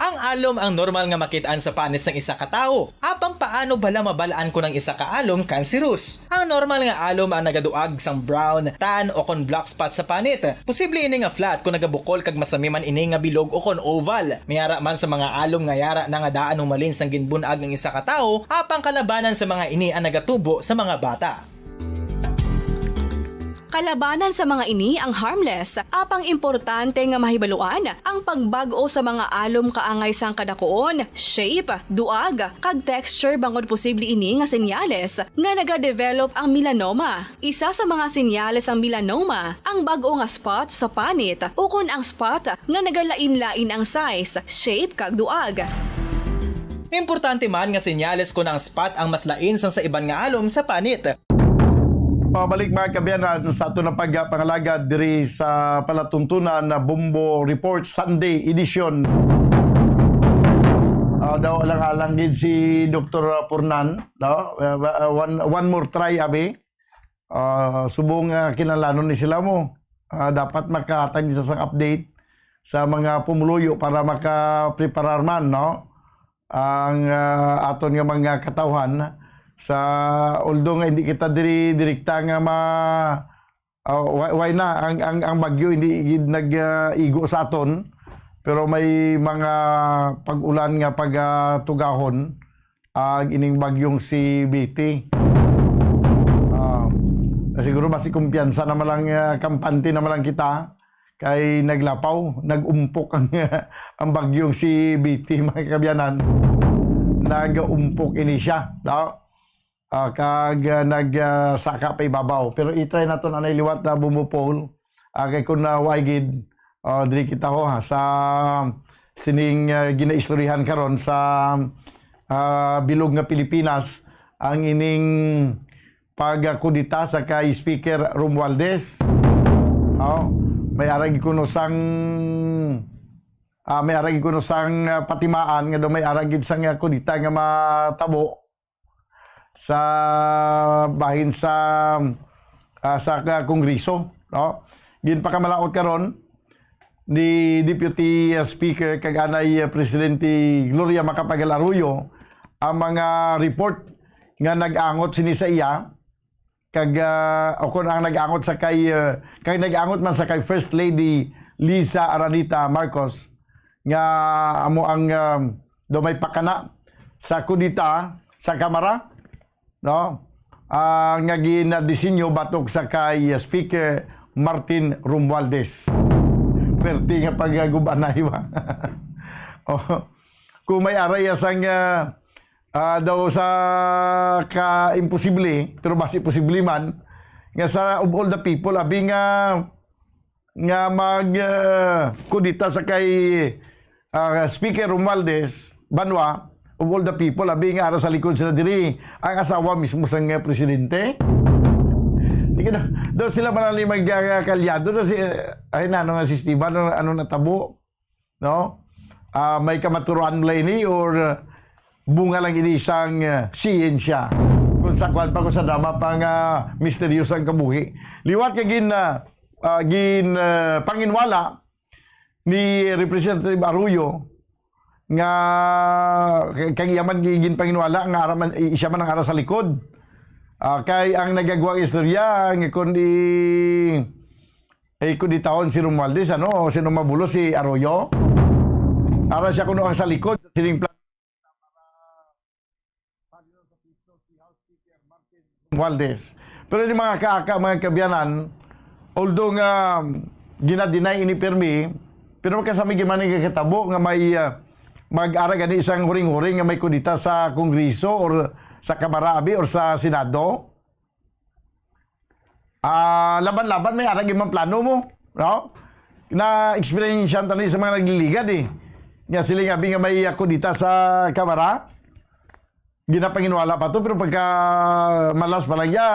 Ang alom ang normal nga makit-an sa panit sang isa ka tawo. Apang paano bala mabal-an kon ang isa ka alom kanserus? Ang normal nga alom ang nagaduag sang brown, tan, o kon black spot sa panit. Posible ini nga flat kon nagabukol kag masami man ini nga bilog o kon oval. May ara man sa mga alom nga yara na nga daan humalin sang ginbun-ag ang isa ka tawo, apang kalabanan sa mga ini ang nagatubo sa mga bata. Kalabanan sa mga ini ang harmless, apang importante nga mahibaluan ang pagbag-o sa mga alom kaangay sang kadakuon, shape, duag, kag texture bangod posible ini nga senyales nga nagadevelop ang melanoma. Isa sa mga senyales sang melanoma ang bag-o nga spot sa panit ukon ang spot nga nagalain-lain ang size, shape, kag duag. Importante man nga senyales kon ang spot ang mas lain sang sa iban nga alom sa panit. Pabalik, mga kaabyanan, sa aton nga pagpangalagad diri sa palatuntunan na Bombo Report Sunday edition. Ah, daw alang-alang gid si Doktor Furnan, no? Uh, uh, one, one more try, abi. Ah, subong nga kinahanglanon ni sila mo. Ah, dapat makahatag ni sa sang update sa mga pumuluyo para makapreparar man, no? Ang, ah, aton nga mga katawhan sa, although nga hindi kita diri direkta nga ma, ah, why, why na ang, ang, ang bagyo hindi gid nag, ah, igo sa aton, pero may mga pag-ulan nga pagatugahon ang ining bagyong si Betty. Ah, siguro basi kumpiyansa naman lang, ah, kampante naman lang kita kay naglapaw, nag-umpok ang, ang bagyong si Betty, mga kaabyanan. Nag-umpok ini siya, no? ah, kag, ah, nag, ah, saka pa ibabaw. Pero i-try naton anay liwat na bumbo pole. Ah, kay kun, ah, wa gid, ah, diri kita ho, ha, sa sining, ah, ginaistoryahan karon sa, ah, bilog nga Pilipinas, ang ining pagkudita sa kay Speaker Romualdez. Oh, may arag kuno sang, ah, may arag kuno sang, ah, patimaan nga daw may arag gid sang, ah, kudita nga matabo sa bahin sa, ah, sa ka-, Kongreso, no? Ginpakamalaot karon ni Deputy, ah, Speaker kag anay, ah, Presidente Gloria Macapagal Arroyo ang mga report nga nag-angot sini sa iya kag, ah, o kon ang nag-angot sa kay, ah, kay nag-angot man sa kay First Lady Liza Araneta Marcos nga amo ang, ah, daw may pakana sa kudita sa Kamara, no? Ah, nga ginadisenyo batok sa kay Speaker Martin Romualdez. Perte nga paggubanay ba? Oh, kung may aray sang, ah, ah, daw sa ka imposible, pero basi posible man, nga sa of all the people, abi nga nga mag, ah, kudita sa kay, ah, Speaker Romualdez Banwa, of all the people, abi nga ara sa likod sila diri, ang asawa mismo sang, ah, presidente. Di ka na, daw sila man ang mag, ah, kalyado na si, ah, ay, na, ano nga sistema, ano, ano natabo, no? Ah, may kamaturoan ba ini or, ah, bunga lang ini sang, ah, siyensya? Kung sa kwan pa, kung sa drama pa nga misteryoso ang kabuhi. Liwat nga gin, ah, ah, gin, ah, panginwala ni Representative Arroyo nga kay, kay iya man gi-, ginpanginwala nga ara man, i-, siya man ang ara sa likod. Ah, kay ang nagagwa nga istorya nga kun i-, eh, kuditahon si Romualdez, ano, sino mabulo si Arroyo? Ara siya kuno ang sa likod sining plan. Romualdez. Pero ni mga kaaka, mga kabiyanan, although nga ginadinay ini pirmi, pero magkasami gid man nga katabo nga may, ah, mag-ara gani isang huring-huring nga may kudita sa Kongreso or sa Kamara abi or sa Senado. Ah, laban-laban may ara gid man plano mo, no? Na-experience tani sa mga nagliligad, eh. Nga sila nga abi nga may, ah, kudita sa Kamara. Ginapanginwala pa to, pero pagka malas pa lang ya,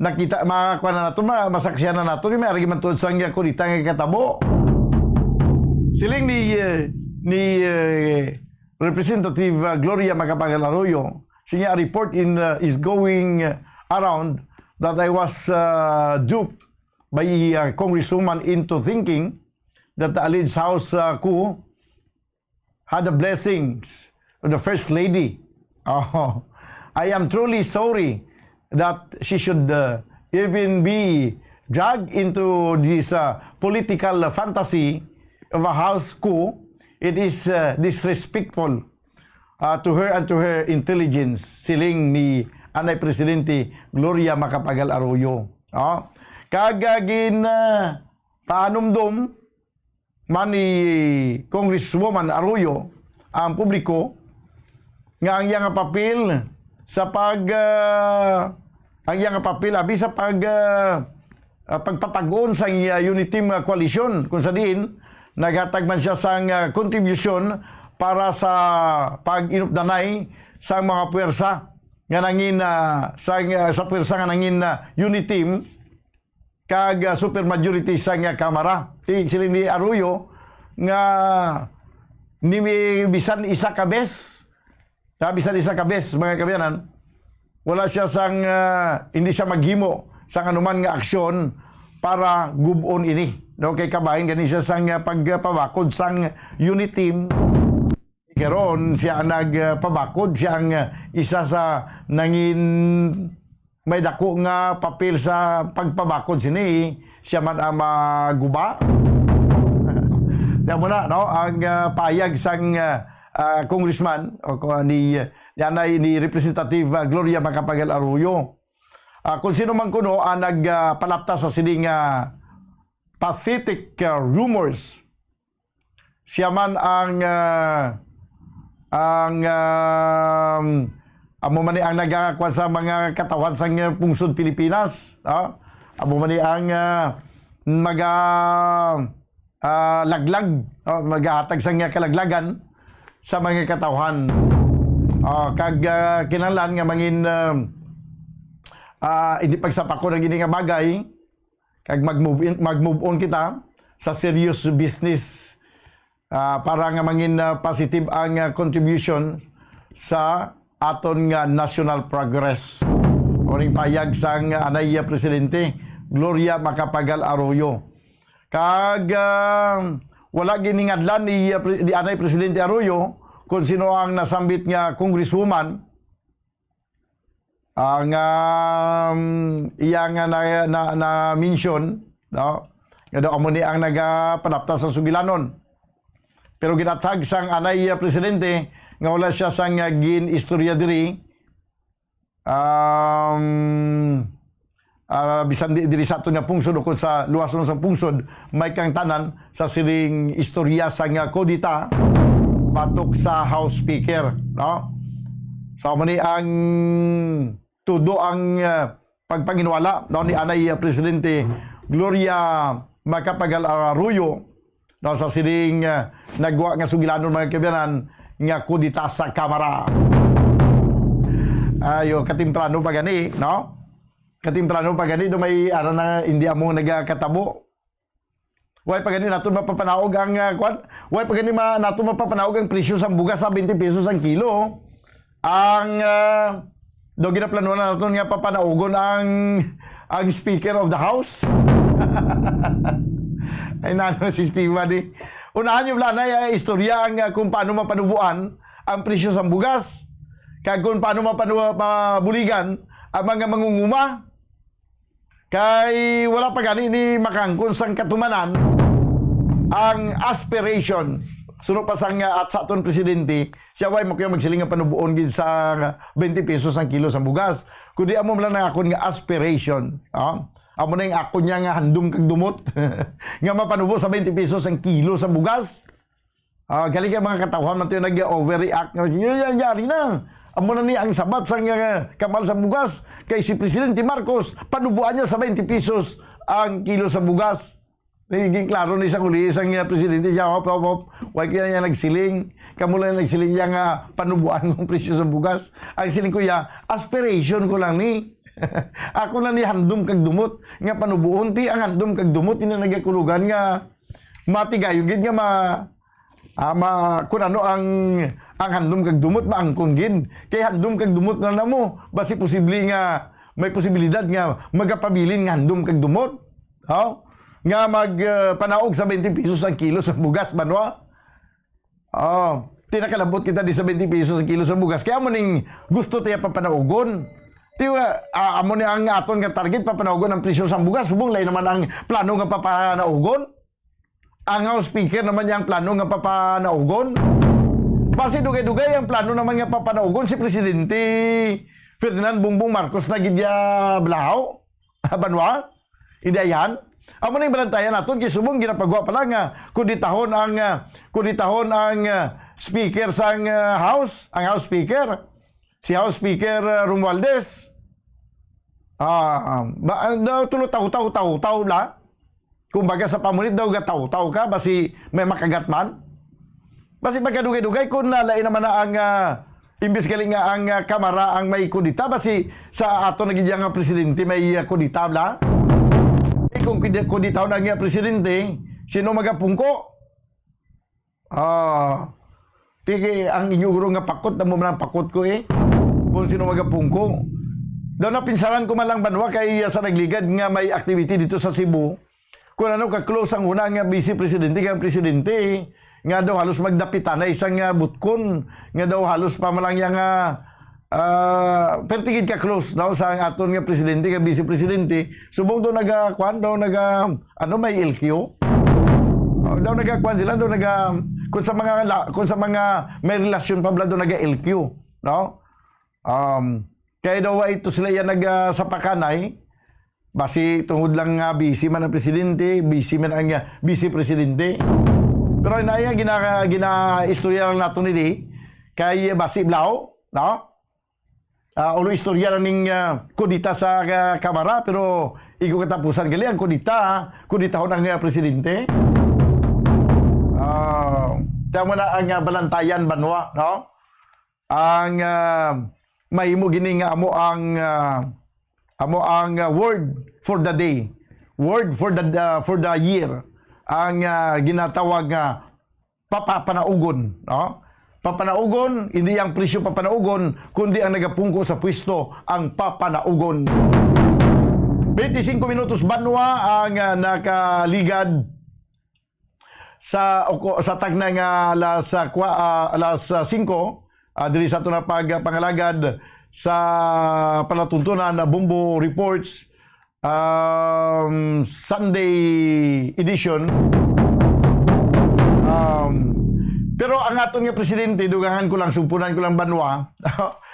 nakita, makakuha na nato, ma-, masaksihan na nato, may ara gid man tuod sang kudita nga katabo. Siling ni, eh, ni, eh, Representative, ah, Gloria Macapagal Arroyo, siya report in, ah, is going, ah, around that I was, ah, duped by, ah, Congresswoman into thinking that the alleged house, ah, coup had the blessings of the First Lady. Oh, I am truly sorry that she should, uh, even be dragged into this, uh, political fantasy of a house coup. It is, uh, disrespectful, uh, to her and to her intelligence, siling ni anay Presidente Gloria Macapagal Arroyo. Oh, kag, uh, gin, uh, paanumdom man ni Congresswoman Arroyo ang publiko nga ang iya nga papel sa pag, ah, ang iya nga papel abi sa pag, ah, ah, pagpatag-on sang, ah, Uniteam nga koalisyon, kung sa diin naghatag man siya sang, ah, kontribusyon para sa pag-inupdanay sang mga puwersa nga nangin, ah, sang, ah, sa puwersa nga nangin, ah, Uniteam kag, ah, super majority sang, ah, Kamara. Ti-, siling ni Arroyo nga ni bisan isa ka bes, sa bisan isa ka bes, mga kabiyanan, wala siya sang, ah, hindi siya maghimo sang anuman nga aksyon para gub-on ini. No, kay kabahin gani siya sang, ah, pagpabakod sang Uniteam. Karon siya ang nagpabakod, siya ang, ah, isa sa nangin may dako nga papel sa pagpabakod sini. Siya man ang maguba. Kaya mo na, no? Ang, ah, payag sang, ah, ah, congressman o ko-, ni, ni anay ni Representative, ah, Gloria Macapagal Arroyo. Ah, kung sino man kuno ang nagpalapta sa sini nga pathetic, ah, rumors, siya man ang, ah, ang, um, Amo man ni ang nagakuan sa mga katawhan sang pungsod Pilipinas, no? Amo man ni ang, ah, maga-, ah, laglag, no? Magahatag sang kalaglagan sa mga katawhan. Ah, kag, ah, kinahanglan nga mangin, ah, ah, hindi pagsapakon ang ini nga bagay, kag mag-move in, mag-move on kita sa serious business, ah, para nga mangin, ah, positive ang, ah, contribution sa aton nga national progress. Uning payag sang anay, ah, presidente, Gloria Macapagal Arroyo. Kag, ah, wala giningadlan ni, ah, pre-, ni anay Presidente Arroyo kung sino ang nasambit nga congresswoman, ang, um, iya nga na, na, na-mention, no? Nga daw amo ni ang nagapanapta sa sugilanon. Pero ginathag sang anay, uh, presidente nga wala siya sang, uh, gin-istorya diri. Um, ah, bisan di, diri sa aton nga pungsod o kung sa luwason sa pungsod, may kangtanan sa sining istorya sang, ah, kudeta batok sa House Speaker, no? So, amo ni ang tudo ang, ah, pagpanginwala, no, ni anay, ah, Presidente Gloria Macapagal Arroyo, no, sa sining, ah, nagwa nga sugilanon, mga kaabyanan, nga kudeta sa Kamara. Ayo, katemprano pa gani, no? Katemprano pa gani, do may ara na hindi amo nagakatabo. Way pa gani nato mapapanaog ang, ah, kwan? Way pa gani ma-, nato mapapanaog ang presyo sang bugas sa twenty pesos ang kilo. Ang, ah, do ginaplanuhan na naton nga papanaugon ang, ang Speaker of the House. Ay, nano sistema ni. Unahan niyo lang na, ah, istorya ang, ah, kung paano mapanubuan ang presyo sang bugas, kag kung paano mapanu-, mabuligan ang mga mangunguma. Kay wala pa gani ni makangkon sang katumanan ang aspiration. Suno pa sang, ah, at sa aton presidente, siya way makuya magsiling nga panubuon gid sa twenty pesos ang kilo sa bugas. Kundi amo lang ang akon nga aspiration. Ah, amo na yung akon niya nga handom kag dumot nga mapanubo sa twenty pesos ang kilo sa bugas. Ah, gali kay mga katawhan man tayo nag-overreact nga, "Yun, yan, yari na. Amo na ni ang sabat sang, ah, kamal sa bugas. Kay si Presidente Marcos, panubuan niya sa twenty pesos ang kilo sa bugas." Nagiging klaro ni sa kuli sang, ah, presidente siya, "Hop, hop, hop. Why kaya niya nagsiling? Kamo lang nagsiling niya nga panubuan ang presyo sa bugas." Ang siling ko ya, aspiration ko lang ni. Ako na ni handom kag dumot nga panubuon ti ang handom kag dumot ina nagakulugan nga matigayon gid nga ma-, ah, ma-, kun ano ang, ang handom kag dumot, maangkon gid. Kay handom kag dumot na namo, basi posible nga may posibilidad nga magapabilin nga handom kag dumot. Oh? Nga mag, ah, panaog sa twenty pesos ang kilo sa bugas, banwa? Oh, tinakalabot kita di sa twenty pesos ang kilo sa bugas. Kaya mo ning gusto tiya papanaugon. Ti, ah, amo ni ang aton nga target, papanaugon ang presyo sa bugas. Subong lain naman ang plano nga papanaugon. Ang House Speaker naman niya ang plano nga papanaugon. Basi dugay-dugay ang plano naman nga papanaugon si Presidente Ferdinand Bongbong Marcos na gid ya, Blahaw. Banwa? Hindi ayan? Amo ning balantayan naton kay subong ginapagwa pa lang nga kudetahon ang, ah, kudetahon ang, ah, speaker sang, ah, House, ang House Speaker, si House Speaker, ah, Romualdez. Ah, ba, ah, daw tulo taw, taw, taw, taw la. Kumbaga sa pamunit daw gataw-taw ka, basi may makagat man. Basi magkadugay-dugay kung nalain naman na ang, ah, imbis gali nga ang, ah, Kamara ang may kudita, basi sa ato na gid nga presidente may, ah, kudita, bla? Eh, kung kudi-, kudita na nga presidente, sino magapungko? Ah, tigi, ang inyo guro nga pakot, amo man ang pakot ko, eh. Kung sino magapungko. Daw napinsaran ko man lang banwa kay, ah, sa nagligad nga may activity dito sa Cebu. Kung ano ka close ang una nga vice presidente kay ang presidente, nga daw halos magdapitan na isang, ah, butkon, nga daw halos pa man lang yang, ah, ah, perti gid ka close daw sa ang aton nga presidente kay vice presidente. Subong daw naga, kwan daw naga, ano, may L Q? Oh, daw naga, kwan sila, daw naga, kung sa mga la-, kung sa mga may relasyon pa bala daw naga L Q, no? Um, kaya daw ito sila yan nag, ah, sapakanay, basi tungod lang nga busy man ang presidente, busy man ang, ah, vice presidente. Pero inaya gina-, gina-istorya lang nato ni di, kay basi blaw, no? Ah, ulo istorya na ning, ah, kudita sa, ah, Kamara, pero igo katapusan gali ang kudita, ha? Kuditahon ang, ah, presidente. Ah, tama na ang, ah, balantayan banwa, no? Ang, ah, mahimo gini nga amo ang, ah, amo ang, ah, word for the day. Word for the, ah, for the year. Ang, ah, ginatawag nga papapanaugon, no? Papanaugon, hindi ang presyo papanaugon, kundi ang nagapungko sa pwesto ang papanaugon. Twenty-five minutos banwa ang, ah, nakaligad sa, o ko-, sa tagna nga alas, ah, kwa-, ah, alas, ah, singko, ah, diri sa aton nga pagpangalagad sa palatuntunan na Bombo Reports, um, Sunday edition. Um, pero ang aton nga presidente, dugangan ko lang, sumpunan ko lang banwa,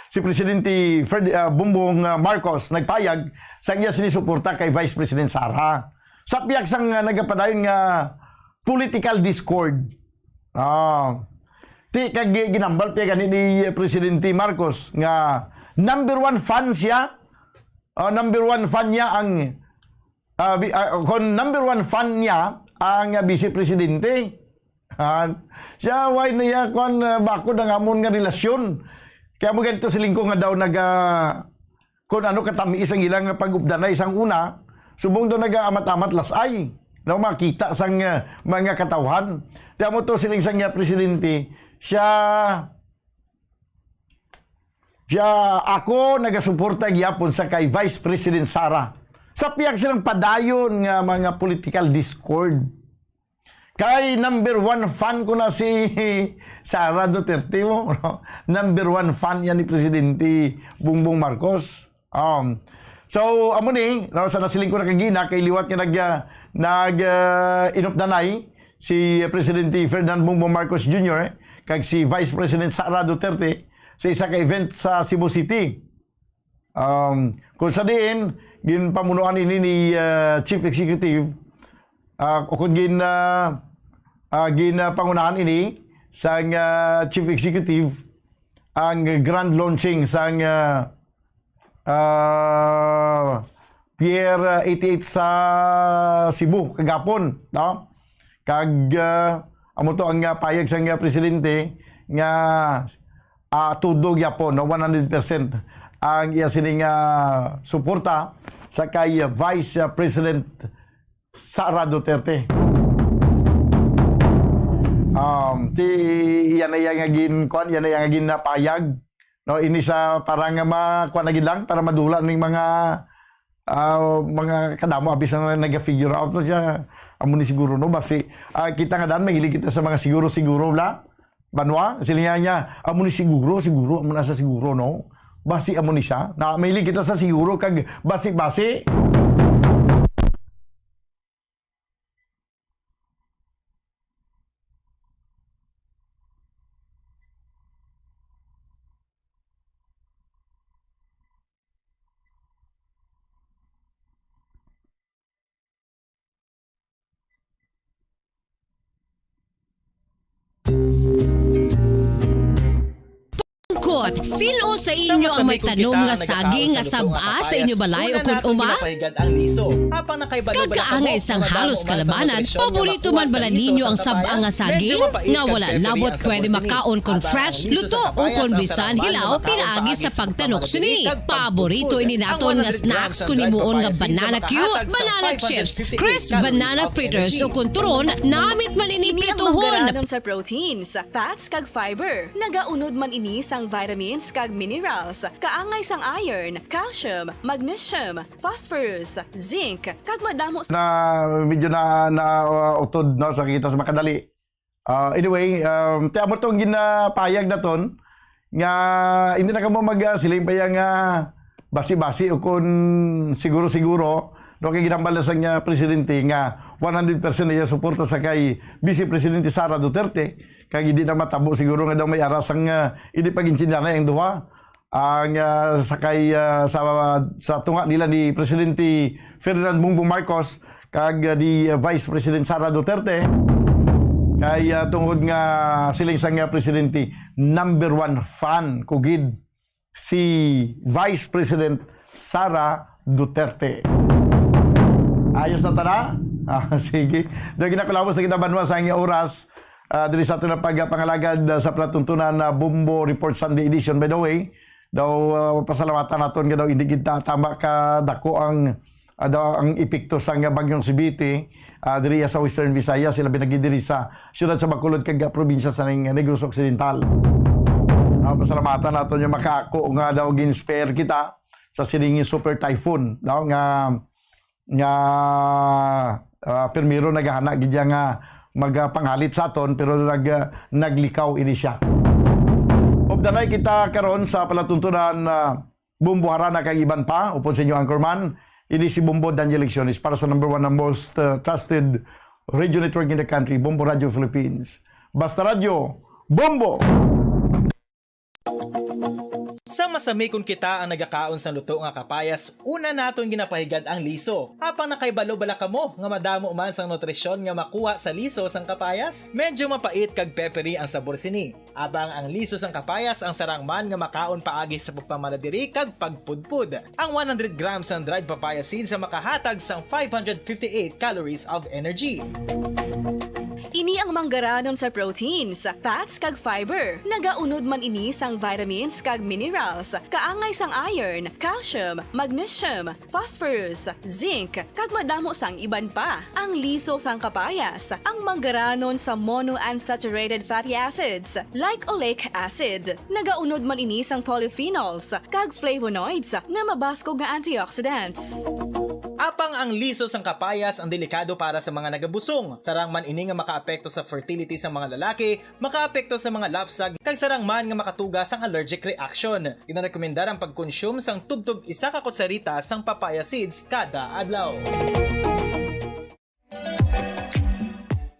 si Presidente Fred-, ah, Bongbong, ah, Marcos, nagpayag sa iya sini suporta kay Vice President Sara. Sa pihak sang, ah, nagapadayon nga political discord. Ah. Ti, kag gi-, ginambal pa gani ni, eh, Presidente Marcos nga number one fan siya. Ah, number one fan niya ang, ah, bi-, ah, kung number one fan niya ang, ah, Vice Presidente. Ah, siya, why na iya, kwan, ah, bakod ang amon nga relasyon. Kaya mo ganito si Lingko nga daw naga, kung ano katamis ang ilang pag-updanay sang una, subong daw nagaamat-amat lasay, no, makita sang, ah, mga katawhan. Kaya mo to siling sang, ah, presidente, siya, siya, ako nagasuporta gyapon sa kay Vice President Sara. Sa pihak silang padayon nga mga political discord. Kay number one fan ko na si Sara Duterte mo, no? Number one fan yan ni Presidente Bongbong Marcos. Um, so, amo ni, no, sa nasiling ko na kagina, kay liwat nga nag, ah, nag, ah, inupdanay si Presidente Ferdinand Bongbong Marcos Junior kag si Vice President Sara Duterte sa isa ka event sa Cebu City. Um, kung sa diin, ginpamunuan ini ni, ah, Chief Executive, ah, o kung gin, ah, ah, ginpangunahan ini sang, ah, Chief Executive ang grand launching sang, ah, ah, Pier eighty-eight sa Cebu kagapon, no? Kag, ah, amo to ang, ah, payag sang, ah, presidente nga, ah, tudo gyapon, no, one hundred percent ang iya sining, ah, suporta sa kay Vice, ah, President Sara Duterte. Um, ti, iya na iya nga gin-, kuwan, iya na iya nga ginapayag, no, ini sa para nga ma-, kuwan na gid lang, para madula ning mga, ah, mga kadamo, abis na nag-figure out na siya. Amo ni siguro, no, basi, ah, kita nga daan, mahilig kita sa mga siguro-siguro, bla. Banwa, silingan niya, amo ni siguro, siguro, amo na sa siguro, no? Basi, amo ni siya. Na, mahilig kita sa siguro, kag basi-basi. Pangkot, sin-o sa inyo ang may tanom nga saging nga sab-a sa inyo balay o kon uma? Kag kaangay sang halos kalabanan, paborito man bala ninyo ang sab-a nga saging nga wala labot pwede makaon kon fresh, luto, o kon bisan hilaw pinaagi sa pagtanok sini? Paborito ini naton nga snacks kon himuon nga banana cue, banana chips, crisp banana fritters, o kon turon, namit man ini prituhon. Ini ang manggaranon sa proteins, fats, kag fiber. Nagaunod man ini sang vitamins kag minerals, kaangay sang iron, calcium, magnesium, phosphorus, zinc, kag madamo sa Na medyo na, na, uh, utod, no, sa kita sa makadali. Ah, anyway, um, ti amo tong ginapayag naton nga hindi na kamo mag, ah, siling pa yang, ah, basi-basi o kon siguro-siguro, no, kay ginambal na sang, ah, presidente nga one hundred percent iya suporta sa kay Vice Presidente Sara Duterte, kag hindi na matabo siguro nga daw may aras ang, ah, hindi pag-intindihan ang duha. Ang, ah, sa kay, ah, sa, sa tunga nila ni Presidente Ferdinand Bongbong Marcos kag, ah, ni, ah, Vice President Sara Duterte, kay, ah, tungod nga siling sang, ah, presidente, number one fan ko gid si Vice President Sara Duterte. Ayos na tana? Ah, sige. Daw ginakulawos sa kita banwa sa iyang oras. Ah, diri sa aton na pagpangalagad, ah, sa palatuntunan na Bombo Report Sunday Edition. By the way, daw, ah, pasalamatan naton nga daw hindi kita tama ka dako ang, ah, daw ang epekto sang Bagyong Sibiti, ah, diri sa Western Visayas, sila binagi diri sa siyudad sa Bacolod kag probinsya sa ning Negros Occidental. Ah, pasalamatan naton yung makaako nga daw gin-spare kita sa sining super typhoon, daw nga, nga, ah, primero naghana gid siya nga magpanghalit sa aton, pero nag-, naglikaw ini siya. Updanay kita karon sa palatuntunan, ah, Bombo Harana kag iban pa, upod sa inyo anchorman, ini si Bombo Daniel Lecciones para sa number one na most, uh, trusted radio network in the country, Bombo Radio Philippines. Basta Radyo, Bombo! Sa masami kon kita ang nagakaon sang luto nga kapayas, una naton ginapahigad ang liso. Apang nakahibalo bala kamo nga madamo man sang nutrisyon nga makuha sa liso sang kapayas? Medyo mapait kag peppery ang sabor sini. Apang ang liso sang kapayas ang sarang man nga makaon paagi sa pagpamaladiri kag pagpudpod. Ang one hundred grams sang dried papaya seeds ang makahatag sang five hundred fifty-eight calories of energy. Ini ang manggaranon sa proteins, fats, kag fiber. Nagaunod man ini sang vitamins kag minerals, kaangay sang iron, calcium, magnesium, phosphorus, zinc, kag madamo sang iban pa. Ang liso sang kapayas, ang manggaranon sa monounsaturated fatty acids, like oleic acid. Nagaunod man ini sang polyphenols kag flavonoids nga mabaskog nga antioxidants. Apang ang liso sang kapayas ang delikado para sa mga nagabusong. Sarang man ini nga makaapekto sa fertility sa mga lalaki, makaapekto sa mga lapsag, kag sarang man nga makatuga sang allergic reaction. Ginarekomendar ang pagkonsume sang tubtob isa ka kutsarita sang papaya seeds kada adlaw.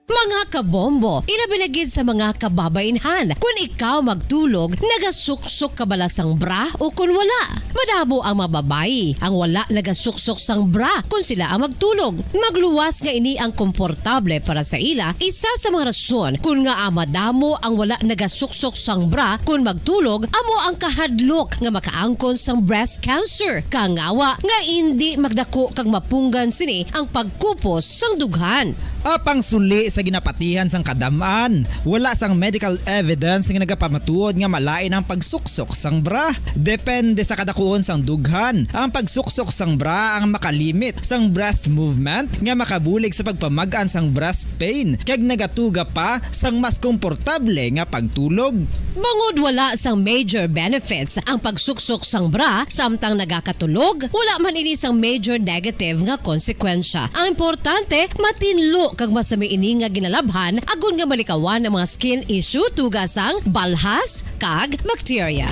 Mga kabombo, ilabi na gid sa mga kababainhan. Kun ikaw magtulog, nagasuksok ka bala sang bra o kun wala? Madamo ang mga babayi ang wala nagasuksok sang bra kun sila ang magtulog. Magluwas nga ini ang komportable para sa ila, isa sa mga rason kun ngaa madamo ang wala nagasuksok sang bra kun magtulog amo ang kahadlok nga makaangkon sang breast cancer, kangawa nga indi magdako kag mapunggan sini ang pagkupos sang dughan. Apang suli sa ginapatihan sang kadam-an, wala sang medical evidence nga nagapamatuod nga malain ang pagsuksok sang bra. Depende sa kadakuon sang dughan, ang pagsuksok sang bra ang makalimit sang breast movement nga makabulig sa pagpamag-an sang breast pain kag nagatuga pa sang mas komportable nga pagtulog. Bangod wala sang major benefits ang pagsuksok sang bra samtang nagakatulog, wala man ini sang major negative nga konsekwensya. Ang importante, matinlo kag masami ini nga ginalabhan agod nga malikawan ang mga skin issue tuga sang balhas kag bakterya.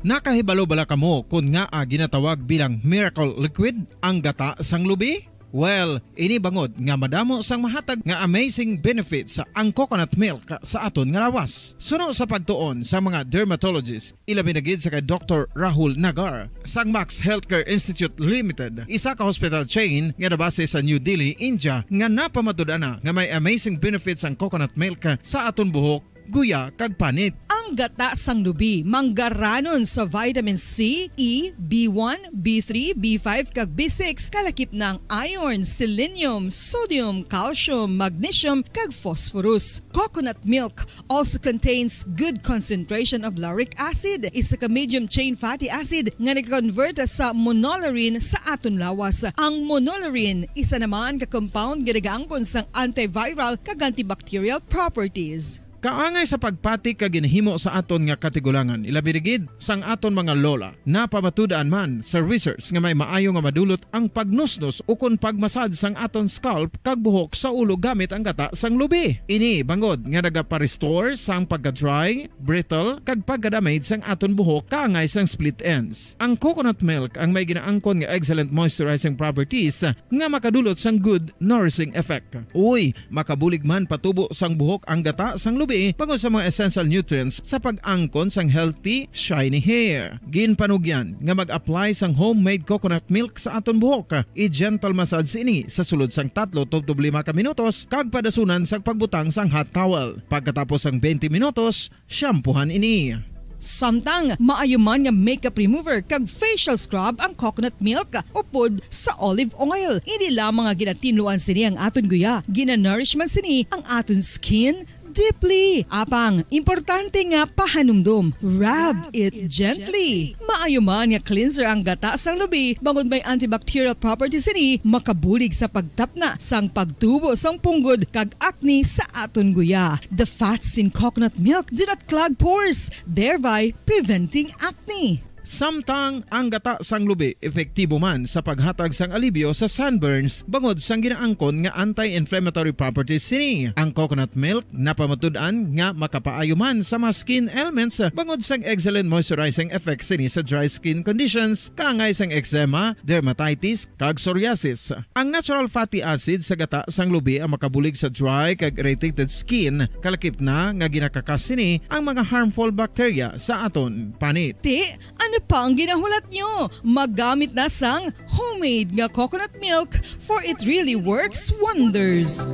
Nakahibalo bala kamo kon ngaa ginatawag bilang miracle liquid ang gata sang lubi? Well, ini bangod nga madamo sang mahatag nga amazing benefits ang coconut milk sa aton nga lawas. Suno sa pagtuon sa mga dermatologist, ilabi na gid sa kay Doktor Rahul Nagar sang Max Healthcare Institute Limited, isa ka hospital chain nga nabase sa New Delhi, India, nga napamatud-an na nga may amazing benefits ang coconut milk sa aton buhok, guya, kag panit. Ang gata sang lubi manggaranon sa vitamin C, E, B one, B three, B five, kag B six, kalakip na ang iron, selenium, sodium, calcium, magnesium, kag phosphorus. Coconut milk also contains good concentration of lauric acid, isa ka medium chain fatty acid nga nag-convert sa monolaurin sa aton lawas. Ang monolaurin, isa naman ka compound nga nagaangkon sang antiviral kag antibacterial properties. Kaangay sa pagpati ka ginahimo sa aton nga katigulangan, ilabi na gid sang aton mga lola. Napamatud-an man sa research nga may maayo nga madulot ang pagnusnos ukon pagmasad sang aton scalp kag buhok sa ulo gamit ang gata sang lubi. Ini bangod nga nagapa-restore sang pagka-dry, brittle, kag pagka-damage sang aton buhok kaangay sang split ends. Ang coconut milk ang may ginaangkon nga excellent moisturizing properties nga makadulot sang good nourishing effect. Uy, makabulig man patubo sang buhok ang gata sang lubi. bangod sa mga essential nutrients sa pag-angkon sang healthy, shiny hair. Ginpanugyan nga mag-apply sang homemade coconut milk sa aton buhok. I-gentle massage ini sa sulod sang tatlo tubtob lima ka minutos kag padasunan sang pagbutang sang hot towel. Pagkatapos sang twenty minutos, shampoohan ini. Samtang maayo man nga makeup remover kag facial scrub ang coconut milk upod sa olive oil, indi lamang nga ginatinluan sini ang aton guya, ginanourish man sini ang aton skin deeply. Apang, importante nga pahanumdom, rub it gently. Maayo man nga cleanser ang gata sang lubi, bangod may antibacterial properties sini, makabulig sa pagtapna sang pagtubo sang punggod kag acne sa aton guya. The fats in coconut milk do not clog pores, thereby preventing acne. Samtang ang gata sang lubi epektibo man sa paghatag sang alibyo sa sunburns bangod sang ginaangkon nga anti-inflammatory properties sini. Ang coconut milk napamatud-an nga makapaayo man sa mga skin ailments bangod sang excellent moisturizing effect sini sa dry skin conditions, kaangay sang eczema, dermatitis, kag psoriasis. Ang natural fatty acid sa gata sang lubi ang makabulig sa dry kag irritated skin, kalakip na nga ginakakas sini ang mga harmful bacteria sa aton panit. Ti, ano pa ang ginahulat nyo? Maggamit na sang homemade nga coconut milk, for it really works wonders.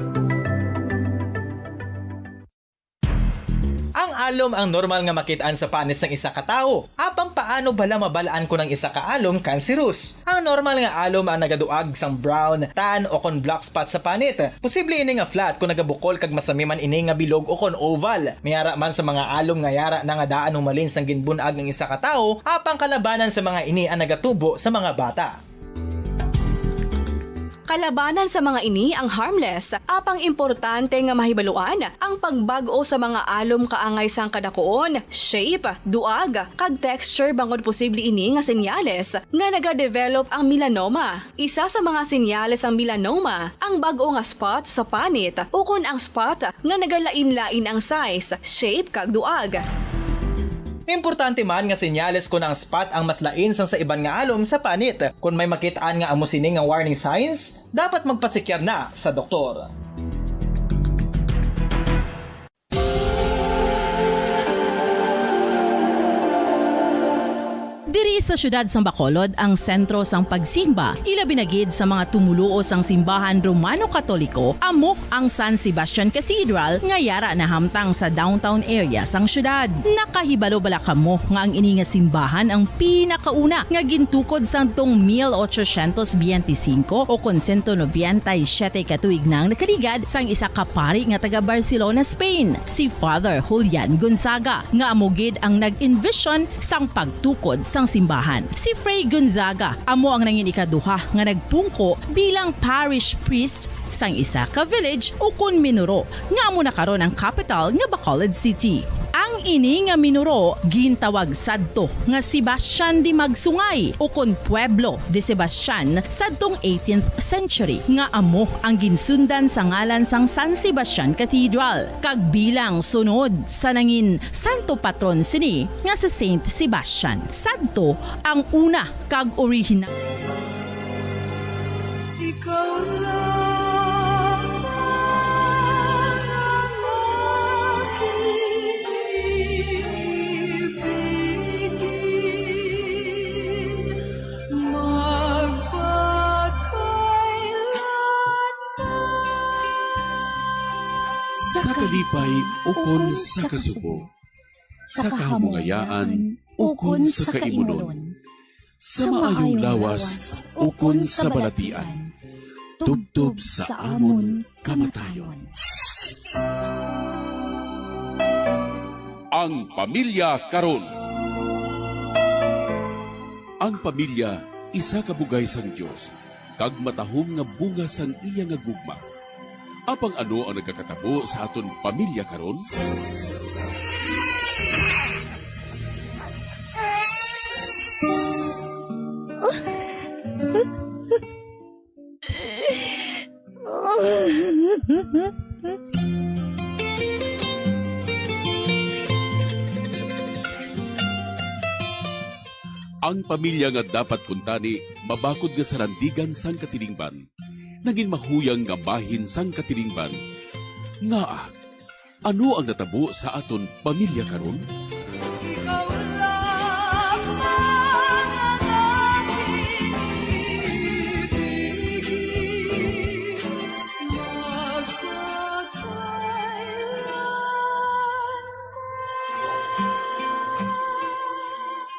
Ang alom ang normal nga makit-an sa panit sang isa ka tawo. Apang paano bala mabal-an kon ang isa ka alom cancerous? Ang normal nga alom ang nagaduag sang brown, tan, o kon black spot sa panit. Posible ini nga flat kon nagabukol kag masami man ini nga bilog o kon oval. May ara man sa mga alom nga yara na nga daan humalin sang ginbun-ag ang isa ka tawo, apang kalabanan sa mga ini ang nagatubo sa mga bata. Kalabanan sa mga ini ang harmless, apang importante nga mahibaluan ang pagbag-o sa mga alom kaangay sang kadakuon, shape, duag, kag texture, bangod posible ini nga senyales nga nagadevelop ang melanoma. Isa sa mga senyales sang melanoma ang bag-o nga spot sa panit ukon ang spot nga nagalain-lain ang size, shape, kag duag. Importante man nga senyales kon ang spot ang mas lain sang sa iban nga alom sa panit. Kon may makit-an nga amo sini nga warning signs, dapat magpasikyar na sa doktor. Diri sa siyudad sang Bacolod ang sentro sang pagsimba, ilabi na gid sa mga tumoluo sang simbahan Romano-Katoliko, amo ang San Sebastian Cathedral nga yara nahamtang sa downtown area sang siyudad. Nakahibalo bala kamo nga ang ini nga simbahan ang pinakauna nga gintukod sang tong mil ochocientos biyente singko o kon sento nobenta y siyete ka tuig nang nakaligad sang isa ka pari nga taga Barcelona, Spain, si Father Julian Gonzaga, nga amo gid ang nag-envision sang pagtukod sang simbahan. Si Fray Gonzaga amo ang nangin ikaduha nga nagpungko bilang parish priest sang isa ka village ukon minuro nga amo na karon ang kapital nga Bacolod City. Ang ini nga minuro gintawag sadto nga Sebastian de Magsungay ukon Pueblo de Sebastian sadtong eighteenth century, nga amo ang ginsundan sa ngalan sang San Sebastian Cathedral, kag bilang sunod sa nangin santo patron sini nga si Saint Sebastian. Sadto ang una kag orihinal. Ikaw lang ang aking ibigin, magpakailanman. Sa kalipay ukon sa kasubo, sa kahamungayaan ukon sa kaimunon, sa maayong lawas ukon sa balatian, tubtob sa amon kamatayon. Ang pamilya karon. Ang pamilya, isa ka bugay sang Dios, kag matahom nga bunga sang iya nga gugma. Apang ano ang nagakatabo sa aton pamilya karon? Ang pamilya nga dapat kuntani mabakod nga sarandigan sang katilingban, nangin mahuyang nga bahin sang katilingban. Ngaa? Ano ang natabo sa aton pamilya karon? Ikaw lamang ang aking ibig, magpakailanman.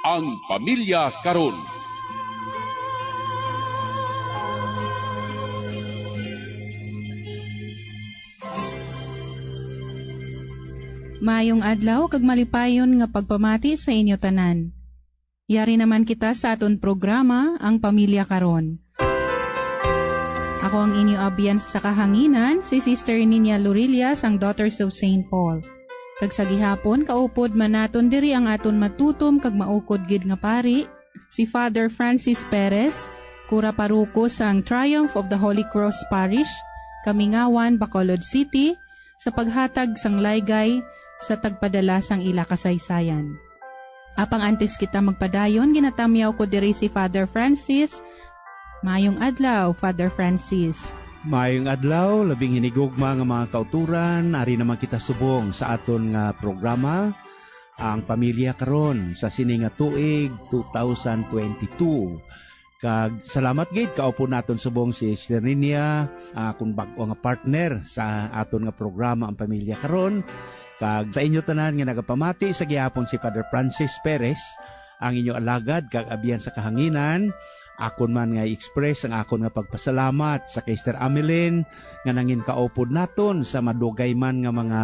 Ang pamilya karon. Maayong adlaw kag malipayon nga pagpamati sa inyo tanan. Yari naman kita sa aton programa, Ang Pamilya Karon. Ako ang inyo abyan sa kahanginan, si Sister Ninia Lorilla sang Daughters of Saint Paul. Kag sa gihapon, kaupod man naton diri ang aton matutom kag maukod gid nga pari, si Father Francis Perez, kura paroko sang Triumph of the Holy Cross Parish, Kamingawan, Bacolod City, sa paghatag sang laygay sa tagpadala sang ila kasaysayan. Apang antes kita magpadayon, ginatamyaw ko diri si Father Francis. Maayong adlaw, Father Francis. Maayong adlaw, labing hinigugma nga mga kauturan. Ari naman kita subong sa aton nga programa, Ang Pamilya Karon, sa sini nga tuig, two thousand twenty-two. Kag salamat gid, kaupod naton subong si Sister Ninia, ah, akon bag-o nga partner sa aton nga programa, Ang Pamilya Karon. Kag sa inyo tanan nga nagapamati, sa gihapon si Father Francis Perez, ang inyo alagad kag abyan sa kahanginan. Akon man nga i-express ang akon nga pagpasalamat sa kay Sister Amelin nga nangin kaupod naton sa madugay man nga mga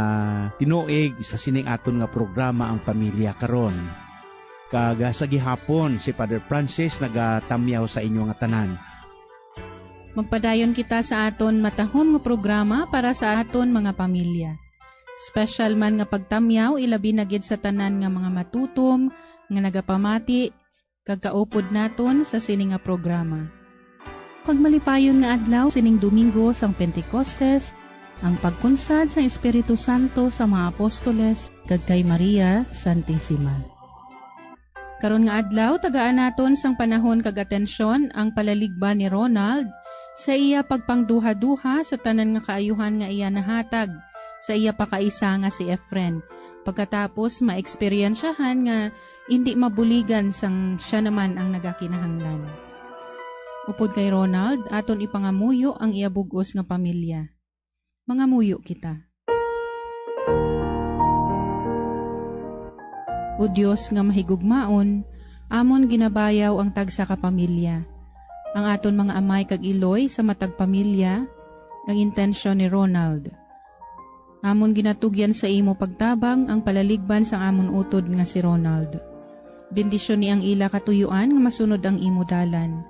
tinuig sa sining aton nga programa, Ang Pamilya Karon. Kag, ah, sa gihapon, si Father Francis nagatamyaw sa inyo nga tanan. Magpadayon kita sa aton matahom nga programa para sa aton mga pamilya. Special man nga pagtamyaw, ilabi na gid sa tanan nga mga matutom nga nagapamati kag kaupod naton sa sini nga programa. Pagmalipayon nga adlaw sining Domingo sang Pentecostes, ang pagkunsad sang Espiritu Santo sa mga apostoles kag kay Maria Santisima. Karon nga adlaw, tagaan naton sang panahon kag atensyon ang palaligban ni Ronald sa iya pagpangduha-duha sa tanan nga kaayuhan nga iya nahatag sa iya pakaisa nga si Efren, pagkatapos maeksperyensyahan nga indi mabuligan sang sia naman ang nagakinahanglan. Upod kay Ronald, aton ipangamuyo ang iya bug-os nga pamilya. Mangamuyo kita. O Dios nga mahigugmaon, amon ginabayaw ang tagsa ka pamilya, ang aton mga amay kag iloy sa matag pamilya, ang intensyon ni Ronald. Amon ginatugyan sa imo pagtabang ang palaligban sang amon utod nga si Ronald. Bendisyoni ang ila katuyuan nga masunod ang imo dalan.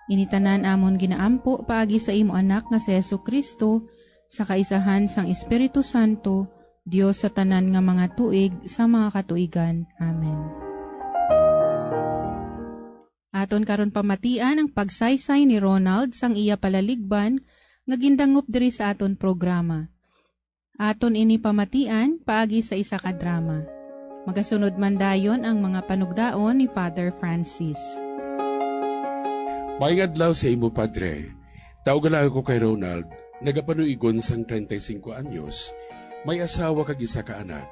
Ini tanan amon ginaampo paagi sa imo Anak nga si Jesu-Cristo, sa kaisahan sang Espiritu Santo, Dios sa tanan nga mga tuig sa mga katuigan. Amen. Aton karon pamatian ang pagsaysay ni Ronald sang iya palaligban nga gindangop diri sa aton programa. Aton ini pamatian paagi sa isa ka drama. Magasunod man dayon ang mga panugdaon ni Father Francis. Maayong adlaw sa imo, Padre. Tawga lang ako kay Ronald, nagapanuigon sang treinta y cinco anyos, may asawa kag isa ka anak.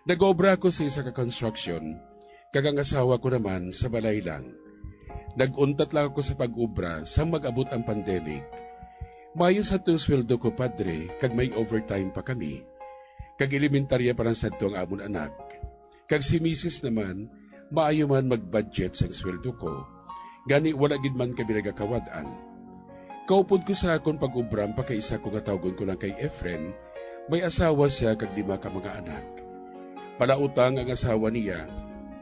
Nag-obra ako sa isa ka construction, kag ang asawa ko naman sa balay lang. Nag-untat lang ako sa pag-obra sang mag-abot ang pandemic. Maayo sadto ang sweldo ko, Padre, kag may overtime pa kami. Kag elementarya pa lang sadto ang amon anak. Kag si misis naman, maayo man mag-budget sang sweldo ko. Gani wala gid man kami nagakawad-an. Kaupod ko sa akon pag-obra ang pakaisa ko nga tawgon ko lang kay Efren, may asawa sia kag lima ka mga anak. Palautang ang asawa niya,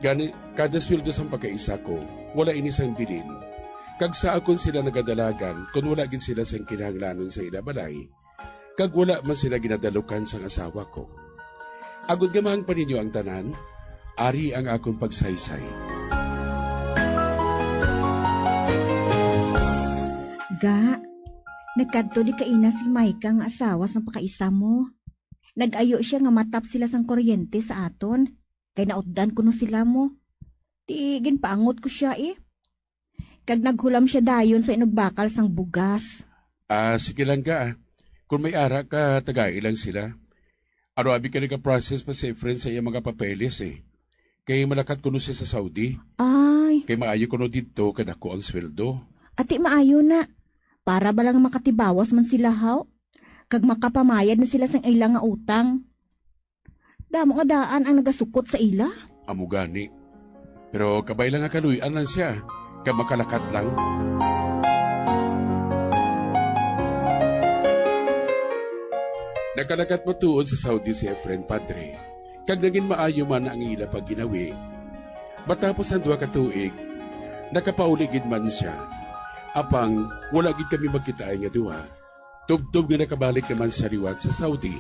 gani kada sweldo sang pakaisa ko, wala ini sang bilin. Kag sa akon sila nagadalagan kon wala gid sila sang kinahanglanon sa ila balay, kag wala man sila ginadalukan sang asawa ko. Agod nga mahangpan ninyo ang tanan, ari ang akon pagsaysay. Ga, nagkadto di kaina si Micah nga asawa sang pakaisa mo. Nag-ayo sia nga matap sila sang kuryente sa aton, kay nautdan kuno sila mo. Ti ginpaangot ko sia, eh. Kag naghulam sia dayon sa inugbakal sang bugas. Ah, sige lang ka, ah. Kung may ara ka, tagai lang sila. Ano abi ka nagaprocess pa si Efren sa iyang mga papeles, eh. Kay malakat kuno siya sa Saudi. Ay, Kay maayo kuno didto kay dako ang sweldo. Ati maayo na. Para bala nga makatibawas man sila, haw? Kag makapamayad na sila sang ila nga utang. Damo nga daan ang nagasukot sa ila. Amo gani. Pero kabay lang nga kaluy-an lang siya, kag makalakat lang. Nakalakat matuod sa Saudi si Efren, Padre, kag nangin maayo man ang ila pagginawi. Matapos ang duha ka tuig, nakapauli gid man siya. Apang wala gid kami magkitaay nga duha. Tubtob nga nakabalik naman siya liwat sa Saudi.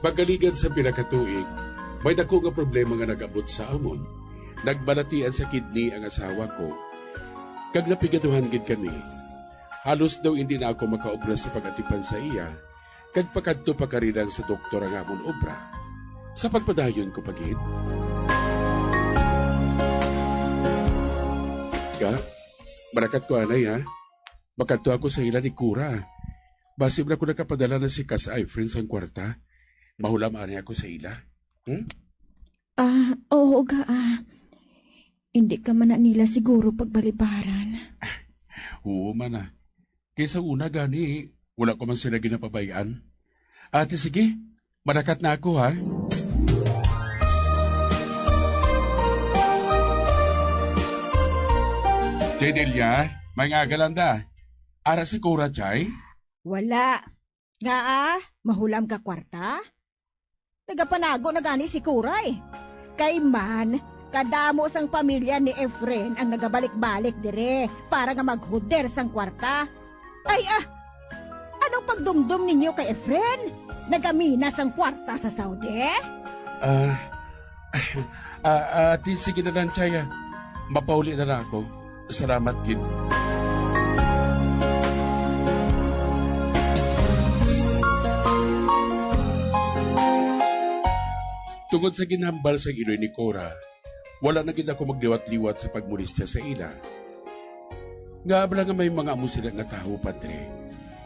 Pagkaligan sa pila ka tuig, may dako nga problema nga nag-abot sa amon. Nagbalatian sa kidney ang asawa ko, kag napigaduhan gid kami. Halos daw indi na ako makaobra sa pag-atipan sa iya, kag pakadto pa kari lang sa doktor ang amon obra. Sa pagpadayon ko pa gid. Ka, malakat ko anay, ha? Makadto ako sa ila ni Cora. Basi man ako nakapadala na si Kas Ifrin sang kwarta. Mahulam ani ako sa ila. Hmm? Ah, oo, ga, ah. Hindi ka man na nila siguro pagbalibaran. Oo man, ah. Kay sa una gani, wala ko man sila ginapabay-an. Ate, sige, malakat na ako, ha? Chay Delia, may nga agalanda. Ara si Cora, Chay? Wala. Ngaa, mahulam ka kwarta? Nagapanago na gani si Cora, eh. Kay man, kadamo sang pamilya ni Efren ang nagabalik-balik dire para nga maghuder sang kwarta. Ay, ah! Anong pagdumdom ninyo kay Efren? Nagamina sang kwarta sa Saudi? Ah, ah, ah, di, sige na lang, Chay, ah. Mapauli na lang ako. Salamat gid. Tungod sa ginhambal sang iloy ni Cora, wala na gid ako magliwat-liwat sa pagmolestya sa ila. Nga abla nga may mga amo sila nga tawo, Padre.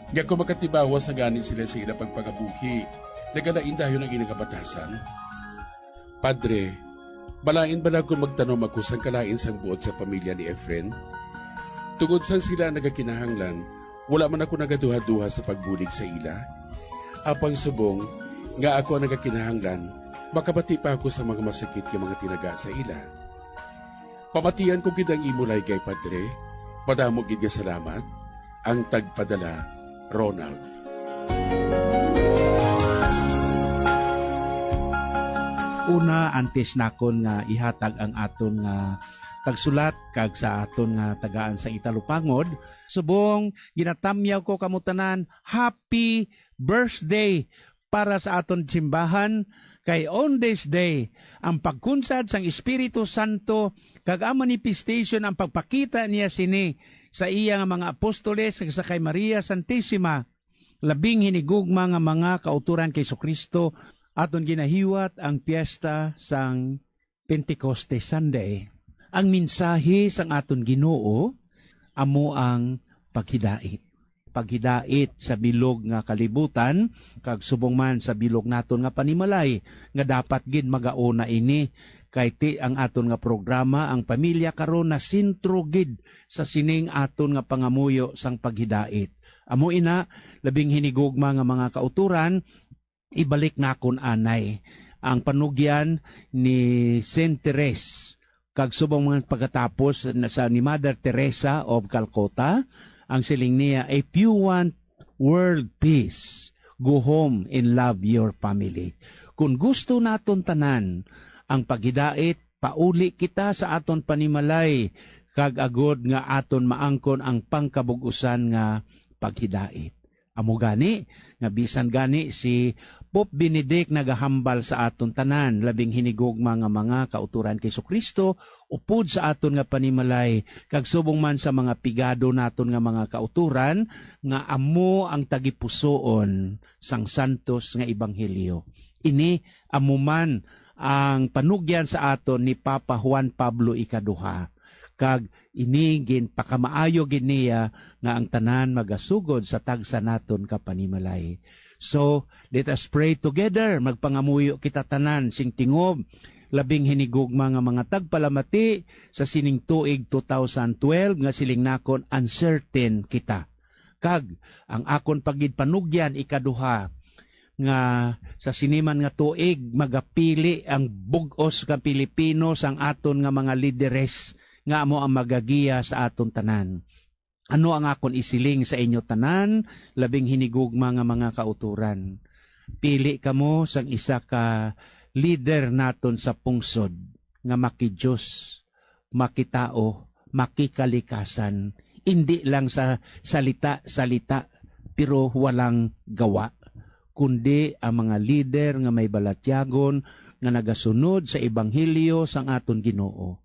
Nga kung makatibawas na gani sila sa ila pagpangabuhi, nagalain dayon ang ila nga batasan. Padre, malain bala kung magtanom ako sang kalain sang buot sa pamilya ni Efren? Tungod sang sila ang nagakinahanglan, wala man ako nagaduha-duha sa pagbulig sa ila. Apang subong nga ako ang nagakinahanglan, makabati pa ako sa mga masakit nga mga tinaga sa ila. Pamatian ko gid ang imo laygay, Padre. Madamo gid nga salamat. Ang tagpadala, Ronald. Una, antes nakon nga ihatag ang aton nga tagsulat kag sa aton nga tagaan sa italupangod, subong ginatamyaw ko kamo tanan, happy birthday para sa aton simbahan, kay on this day, ang pagkunsad sang Espiritu Santo kag ang manifestation, ang pagpakita niya sini sa iya nga mga apostoles kag sa kay Maria Santisima, labing hinigugma nga mga kauturan kay Jesu-Cristo, aton ginahiwat ang piyesta sang Pentecoste Sunday. Ang mensahe sang aton Ginoo amo ang paghidait. Paghidait sa bilog nga kalibutan, kag subong man sa bilog naton nga panimalay, nga dapat gid magauna ini, kay ti ang aton nga programa, ang pamilya karon nasentro gid sa sining aton nga pangamuyo sang paghidait. Amo ina, labing hinigugma nga mga kauturan, ibalik nakon anay ang panugyan ni Saint Therese, kag subong man pagkatapos na sa ni Mother Teresa of Calcutta, ang siling niya, "If you want world peace, go home and love your family." Kung gusto naton tanan ang paghidait, pauli kita sa aton panimalay, kag agod nga aton maangkon ang pangkabug-usan nga paghidait. Amo gani nga bisan gani si Pope Benedict nagahambal sa aton tanan, labing hinigugma nga mga kauturan kay Jesu-Cristo, upod sa aton nga panimalay, kag subong man sa mga pigado naton nga mga kauturan, nga amo ang tagipusoon sang santos nga ebanghelyo. Ini amo man ang panugyan sa aton ni Papa Juan Pablo Ikaduha, kag ini ginpakamaayo gid niya nga ang tanan magasugod sa tagsa naton ka panimalay. So, let us pray together. Magpangamuyo kita tanan sing tingob, labing hinigugma nga mga tagpalamati sa sining tuig two thousand twelve, nga siling nakon, uncertain kita. Kag ang akon pa gid panugyan ikaduha, nga sa sini man nga tuig magapili ang bug-os nga Pilipino sang aton nga mga lideres nga amo ang magagiya sa aton tanan. Ano ang akon isiling sa inyo tanan, labing hinigugma nga mga kautoran? Pili kamo sang isa ka lider naton sa pungsod nga makidiyos, makitao, makikalikasan, indi lang sa salita-salita, pero walang gawa, kundi ang mga lider nga may balatyagon nga nagasunod sa ebanghelyo sang aton Ginoo.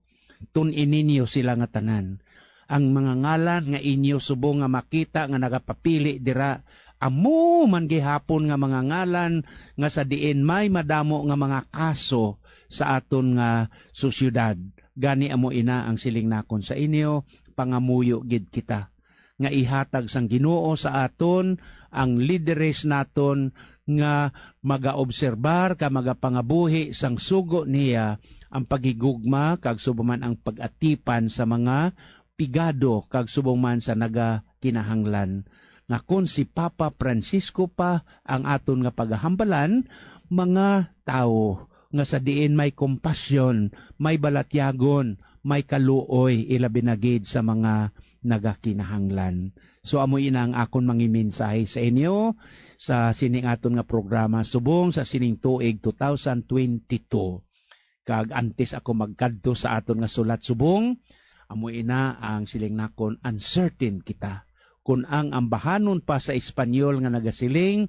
Tun-i ninyo sila nga tanan. Ang mga ngalan nga inyo subong nga makita nga nagapapili dira, amo man gihapon nga mga ngalan nga sa diin may madamo nga mga kaso sa aton nga sosyedad. Gani amo ina ang siling nakon sa inyo, pangamuyo gid kita nga ihatag sang Ginoo sa aton ang lideres naton nga magaobserbar ka magapangabuhi sang sugo niya, ang paghigugma kag subong man ang pag-atipan sa mga pigado kag subong man sa nagakinahanglan, nga kon si Papa Francisco pa ang aton nga pagahambalan, mga tawo nga sa diin may kompasyon, may balatyagon, may kaluoy, ilabi na gid sa mga nagakinahanglan. So, amo ina ang akon mangimensahe sa inyo sa sining aton nga programa subong sa sining tuig two thousand twenty-two. Kag antes ako magkadto sa aton nga sulat subong, amo ina ang siling nakon, uncertain kita. Kun ang ambahanon pa sa Espanyol nga nagasiling,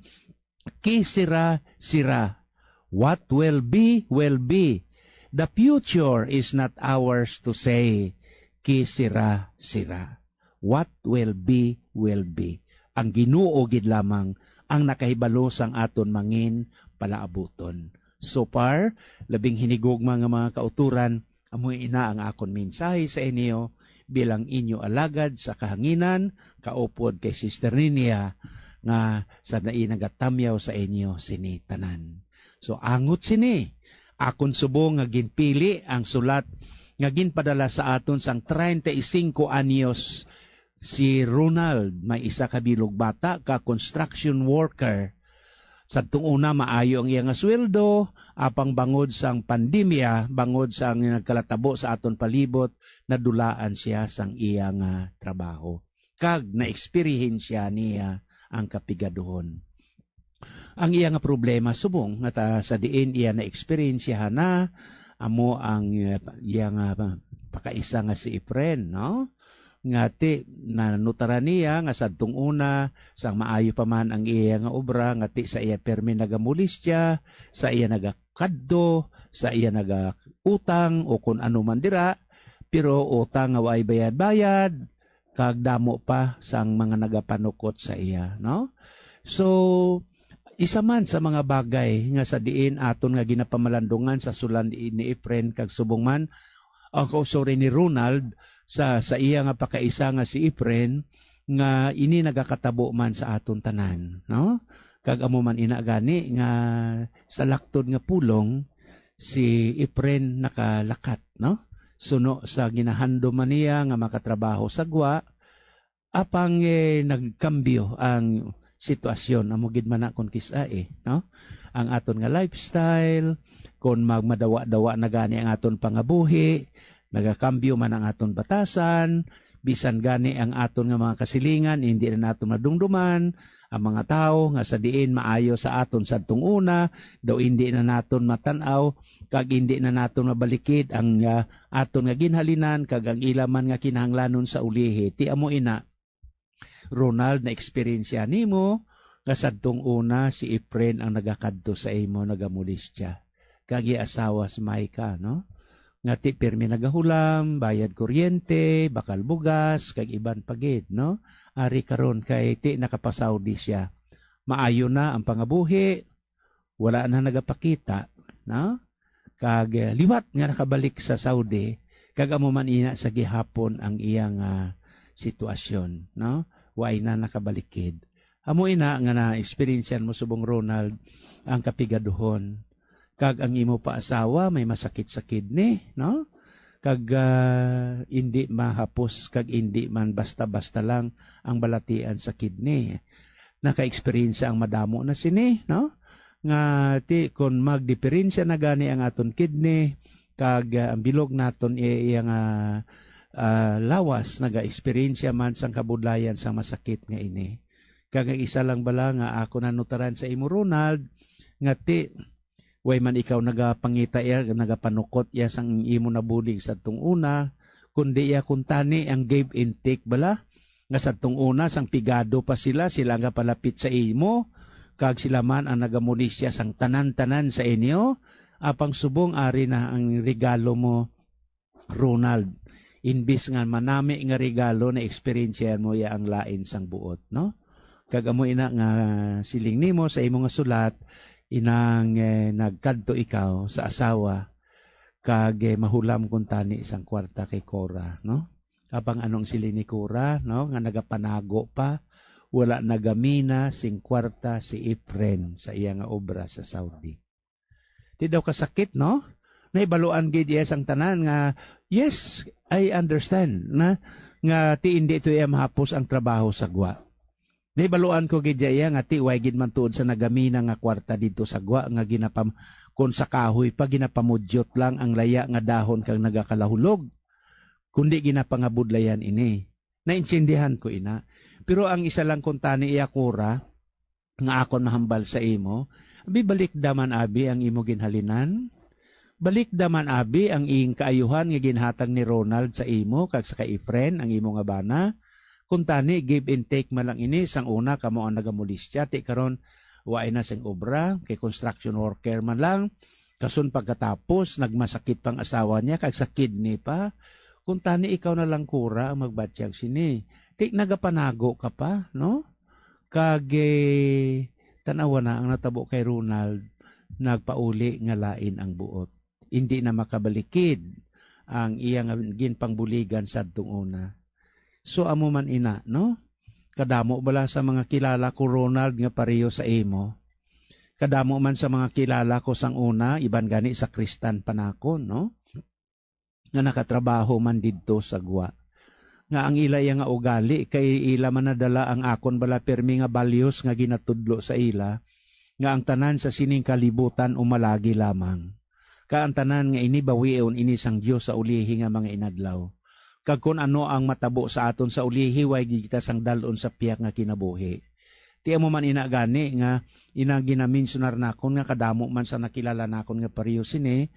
"Qué será, será. What will be, will be. The future is not ours to say. Qué será, será. What will be, will be." Ang Ginoo gid lamang ang nakahibalo sang aton mangin palaabuton. So far, labing hinigugma nga mga kauturan, amo ina ang akon mensahe sa inyo bilang inyo alagad sa kahanginan, kaupod kay Sister Ninia nga sa nai nagatamyaw sa inyo sini tanan. So, angot sini, akon subong nga ginpili ang sulat nga ginpadala sa aton sang treinta y cinco anyos si Ronald, may isa ka bilog bata ka construction worker. Sadtong una, maayo ang iya nga sweldo, apang bangod sang pandemya, bangod sang nagkalatabo sa aton palibot, nadulaan siya sang iya nga trabaho. Kag naeksperyensya niya ang kapigaduhon. Ang iya nga problema subong nga ta, sa diin iya naeksperyensyahan na, amo ang, eh, iya nga, ah, pakaisa nga si Efren, no? Nga ti, nanutaran niya nga sadtong una, sang maayo pa man ang iya nga obra, nga ti sa iya permi nagamolestya, sa iya nagakadto, sa iya nagautang, o kun ano man dira, pero utang nga way bayad-bayad, kag damo pa sang mga nagapanukot sa iya, no? So, isa man sa mga bagay nga sa diin aton nga ginapamalandungan sa sulat ni, ni Efren kag subong man, ang, oh, sorry, ni Ronald sa, sa iya nga pakaisa nga si Efren, nga ini nagakatabo man sa aton tanan, no? Kag amo man ina gani nga sa laktod nga pulong, si Efren nakalakat, no? Suno sa ginahandom man niya nga makatrabaho sa gwa, apang, eh, nagkambyo ang sitwasyon. Amo gid man na kon kis-a, eh, no? Ang aton nga lifestyle, kon magmadawa-dawa na gani ang aton pangabuhi, nagakambyo man ang aton batasan, bisan gani ang aton nga mga kasilingan, hindi na naton madumduman. Ang mga tawo nga sa diin maayo sa aton sadtong una, daw hindi na naton matan-aw, kag hindi na naton mabalikid ang, ah, aton nga ginhalinan kag ang ila man nga kinahanglanon sa ulihi. Ti amo ina, Ronald, na-eksperyensya nimo nga sadtong una si Efren ang nagakadto sa imo, nagamolestya, kag iya asawa si Micah, no? Nga ti pirmi nagahulam, bayad kuryente, bakal bugas, kag iban pa gid, no? Ari karon kay ti nakapasaudi sia. Maayo na ang pangabuhi, wala na nagapakita, no? Kag, eh, liwat nga nakabalik sa Saudi, kag amo man ina sa gihapon ang iyang, ah, sitwasyon, no? Wa na nakabalikid. Amo ina nga na-experiencean mo subong, Ronald, ang kapigaduhon. Kag ang imo pa asawa may masakit sa kidney, no? Kag, ah, indi mahapos kag indi man basta-basta lang ang balatian sa kidney. Naka-experience ang madamo na sini, no? Nga ti kon magdiperensya na gani ang aton kidney, kag, ah, ang bilog naton i-, iya nga, ah, lawas naga-experience man sang kabudlayan sang masakit nga ini. Kag ang isa lang bala nga ako nanutaran sa imo, Ronald, nga ti, way man ikaw nagapangita iya, nagapanukot iya sang imo nabulig sadtong una, kundi iya kuntani ang give and take bala, nga sadtong una sang pigado pa sila, sila nga palapit sa imo, kag sila man ang nagamulisya sang tanan-tanan sa inyo, apang subong ari na ang regalo mo, Ronald. Imbis nga manami nga regalo, na-eksperyensyahan mo ya ang lain sang buot, no? Kag amo ina nga siling nimo sa imo nga sulat, inang, eh, nagkadto ikaw sa asawa, kag, eh, mahulam kuntani sang kwarta kay Cora, no? Apang anong siling ni Cora, no? Nga nagapanago pa, wala nagamina sing kwarta si Efren sa iya nga obra sa Saudi. Di daw kasakit, no? Nahibaluan gid iya sang tanan nga, "Yes, I understand na nga ti indi to iya mahapos ang trabaho sa gwa. Nahibaluan ko gid iya nga ti way gid man tuod sa nagamina nga kwarta didto sa gwa nga ginapam-, kon sa kahoy pa ginapamudyot lang ang laya nga dahon kag nagakalahulog, kundi ginapangabudlayan ini." Naintindihan ko ina. Pero ang isa lang kuntani iya, Cora, nga akon mahambal sa imo, abi, balikda man abi ang imo ginhalinan. Balikda man abi ang ing kaayuhan nga ginhatag ni Ronald sa imo kag sa kay Efren, ang imo nga bana. Kuntani, give and take man lang ini, sang una kamo ang nagamulistya, ti karon waay na sing obra, kay construction worker man lang. Kason pagkatapos, nagmasakit pang asawa niya, kag sa kidney pa. Kuntani, ikaw na lang, Cora, ang magbatyag sini. Ti, nagapanago ka pa, no? Kag, eh, tan-awa na ang natabo kay Ronald, nagpauli nga lain ang buot. Indi na makabalikid ang iya nga ginpangbuligan sadtong una. So, amo man ina, no? Kadamo bala sa mga kilala ko, Ronald, nga pareho sa imo. Kadamo man sa mga kilala ko sang una, iban gani sakristan pa nakon, no? Nga nakatrabaho man didto sa gwa. Nga ang ila iya nga ugali kay ila man nadala ang akon bala pirmi nga values nga ginatudlo sa ila, nga ang tanan sa sining kalibutan umalagi lamang. Kag ang tanan nga ini bawion ini sang Dios sa ulihi nga mga inadlaw. Kag kon ano ang matabo sa aton sa ulihi, way gid kita sang dal-on sa pihak nga kinabuhi. Ti amo man ina gani nga ina ginamensionar nakon nga kadamo man sa nakilala nakon nga pareho sini,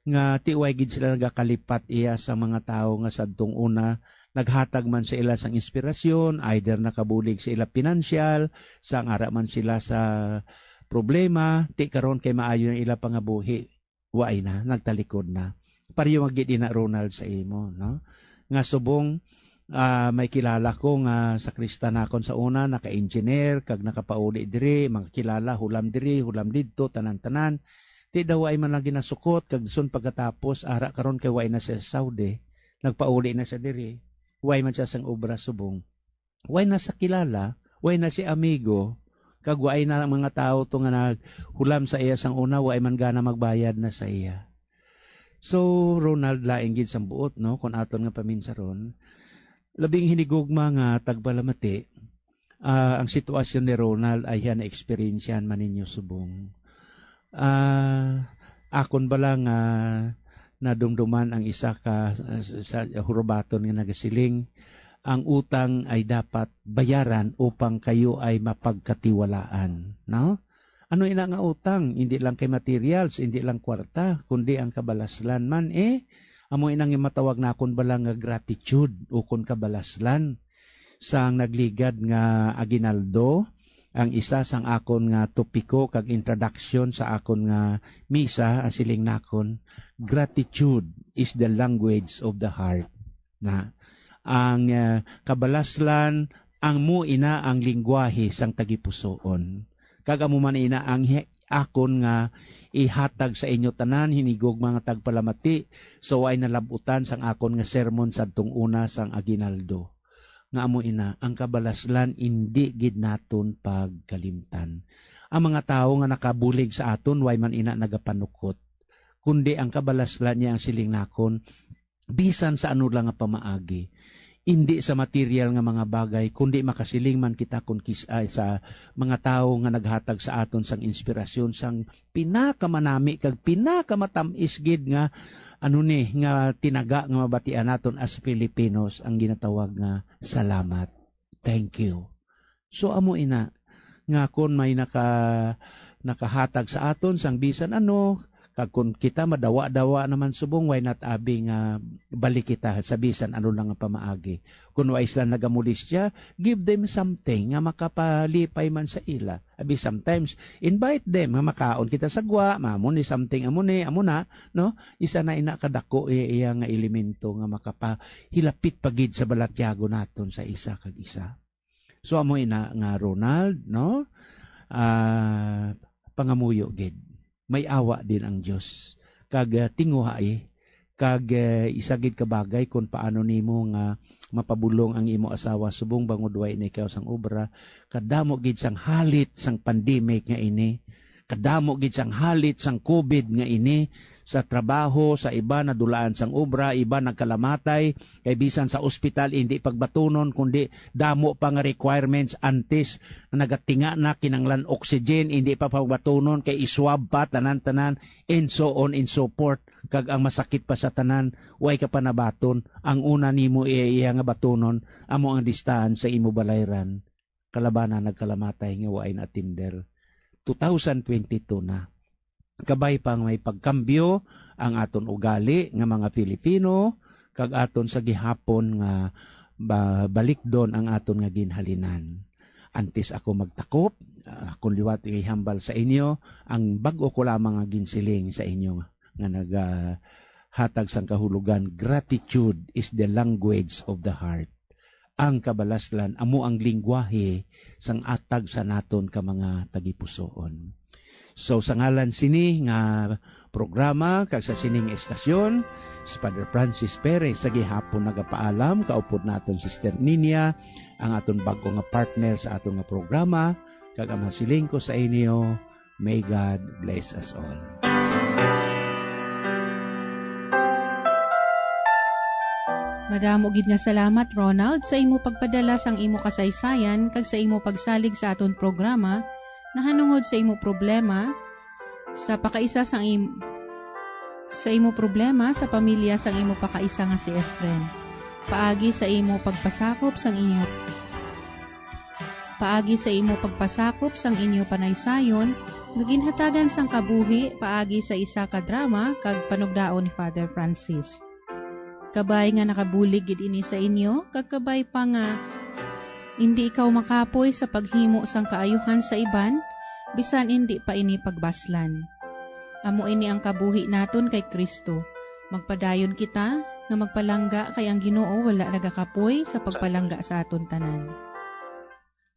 nga ti way gid sila nagakalipat iya sa mga tawo nga sadtong una naghatag man sa ila sang inspirasyon, either nakabulig sa ila pinansyal, sang ara man sila sa problema, ti karon kay maayo na ila pangabuhi. Waay na, nagtalikod na. Pareho nga gid ina, Ronald, sa imo, no? Nga subong, ah, may kilala ko nga sakristan nakon sa una, naka-engineer, kag nakapauli diri, mga kilala, hulam diri, hulam didto, tanan-tanan. Ti daw waay man lang ginasukot, kag sun pagkatapos, ara karon kay waay na siya sa Saudi. Nagpauli na siya diri. Waay man siya sang obra subong. Way na sa kilala, way na si amigo, kag way na ang mga tawo to nga naghulam sa iya sang una, way man gana magbayad na sa iya. So, Ronald, lain gid sang buot, no, kon aton nga paminsaron. Labing hinigugma nga tagpalamati, ah, ang sitwasyon ni Ronald ay iya na-eksperyensyahan man ninyo subong. Ah, akon bala nga nadumduman ang isa ka, sa, sa hurubaton nga nagasiling, "Ang utang ay dapat bayaran upang kayo ay mapagkatiwalaan," no? Ano ina nga utang? Hindi lang kay materials, hindi lang kwarta, kundi ang kabalaslan man, eh. Amo ina nga matawag nakon bala nga gratitude ukon kabalaslan. Sang nagligad nga aguinaldo, ang isa sang akon nga topiko kag introduction sa akon nga misa, ang siling nakon, "Gratitude is the language of the heart." Na ang, ah, kabalaslan, ang mo ina ang lingwahe sang tagipusoon. Kag amo man ina ang hi-, akon nga ihatag sa inyo tanan, hinigugma nga tagpalamati, sa way nalab-utan sang akon nga sermon sadtong una sang aguinaldo. nga amo ina, ang kabalaslan indi gid naton pagkalimtan. Ang mga tawo nga nakabulig sa aton, way man ina nagapanukot, kundi ang kabalaslan niya ang siling nakon, bisan sa ano lang nga pamaagi, indi sa material nga mga bagay, kundi makasiling man kita kon kis-, ay, sa mga tawo nga naghatag sa aton sang inspirasyon, sang pinakamanami kag pinakamatam-is gid nga, ano ni, nga tinaga nga mabatian naton as Filipinos, ang ginatawag nga salamat. Thank you. So, amo ina, nga kon may naka-, nakahatag sa aton sang bisan ano, kag kon kita madawa-dawa naman subong, why not abi nga balik kita sa bisan ano lang nga pamaagi? Kon wa sila nagamolestya, give them something nga makapalipay man sa ila. Abi, sometimes, invite them nga makaon kita sa gwa, mamo ni something, amo ni, amo na, no? Isa na ina kadako iya, iya nga elemento nga makapahilapit pa gid sa balatyago naton sa isa kag isa. So, amo ina nga, Ronald, no? Ah, pangamuyo gid. May awa din ang Dios. Kag, ah, tinguhai. Kag, ah, isa gid ka bagay kung paano nimo nga mapabulong ang imo asawa subong bangod way na ikaw sang obra. Kadamo gid sang halit sang pandemic nga ini. Kadamo gid sang halit sang covid nga ini, sa trabaho, sa iba nadulaan sang obra, iba nagkalamatay, kay bisan sa ospital indi pagbatunon, kundi damo pa nga requirements antes, nagatinga na, kinanglan oxygen, indi pa pagbatunon, kay iswab pa, tanan-tanan, and so on and so forth. Kag ang masakit pa sa tanan, way ka pa nabaton, ang una nimo iya, iya nga batunon, amo ang listahan sa imo balayran. Kalabana nagkalamatay nga waay na-attender. Two thousand twenty-two na. Kabay pa nga may pagkambyo ang aton ugali nga mga Filipino, kag aton sa gihapon nga ba-, balikdon ang aton nga ginhalinan. Antes ako magtakop, ah, akon liwat ihambal sa inyo ang bag-o ko lamang nga ginsiling sa inyo nga nagahatag sang kahulogan, "Gratitude is the language of the heart." Ang kabalaslan amo ang lingwahe sang atag sa naton ka mga tagipusoon. So, sa ngalan sini nga programa kag sa sining estasyon, si Father Francis Perez sa gihapon nagapaalam, kaupod naton Sister Ninia, ang aton bag-o nga partner sa aton nga programa, kag ang masiling ko sa inyo, may God bless us all. Madamo gid nga salamat, Ronald, sa imo pagpadala sang imo kasaysayan kag sa imo pagsalig sa aton programa nahanungod sa imo problema sa pakaisa sang im-, sa imo problema sa pamilya sang imo pakaisa nga si Efren. Paagi sa imo pagpasakop sang inyo Paagi sa imo pagpasakop sang inyo panaysayon nga ginhatagan sang kabuhi paagi sa isa ka drama kag panugdaon ni Father Francis. Kabay nga nakabulig gid ini sa inyo, kag kabay pa nga indi ikaw makapoy sa paghimo sang kaayuhan sa iban, bisan indi pa ini pagbaslan. Amo ini ang kabuhi naton kay Cristo. Magpadayon kita nga magpalangga, kay ang Ginoo wala nagakapoy sa pagpalangga sa aton tanan.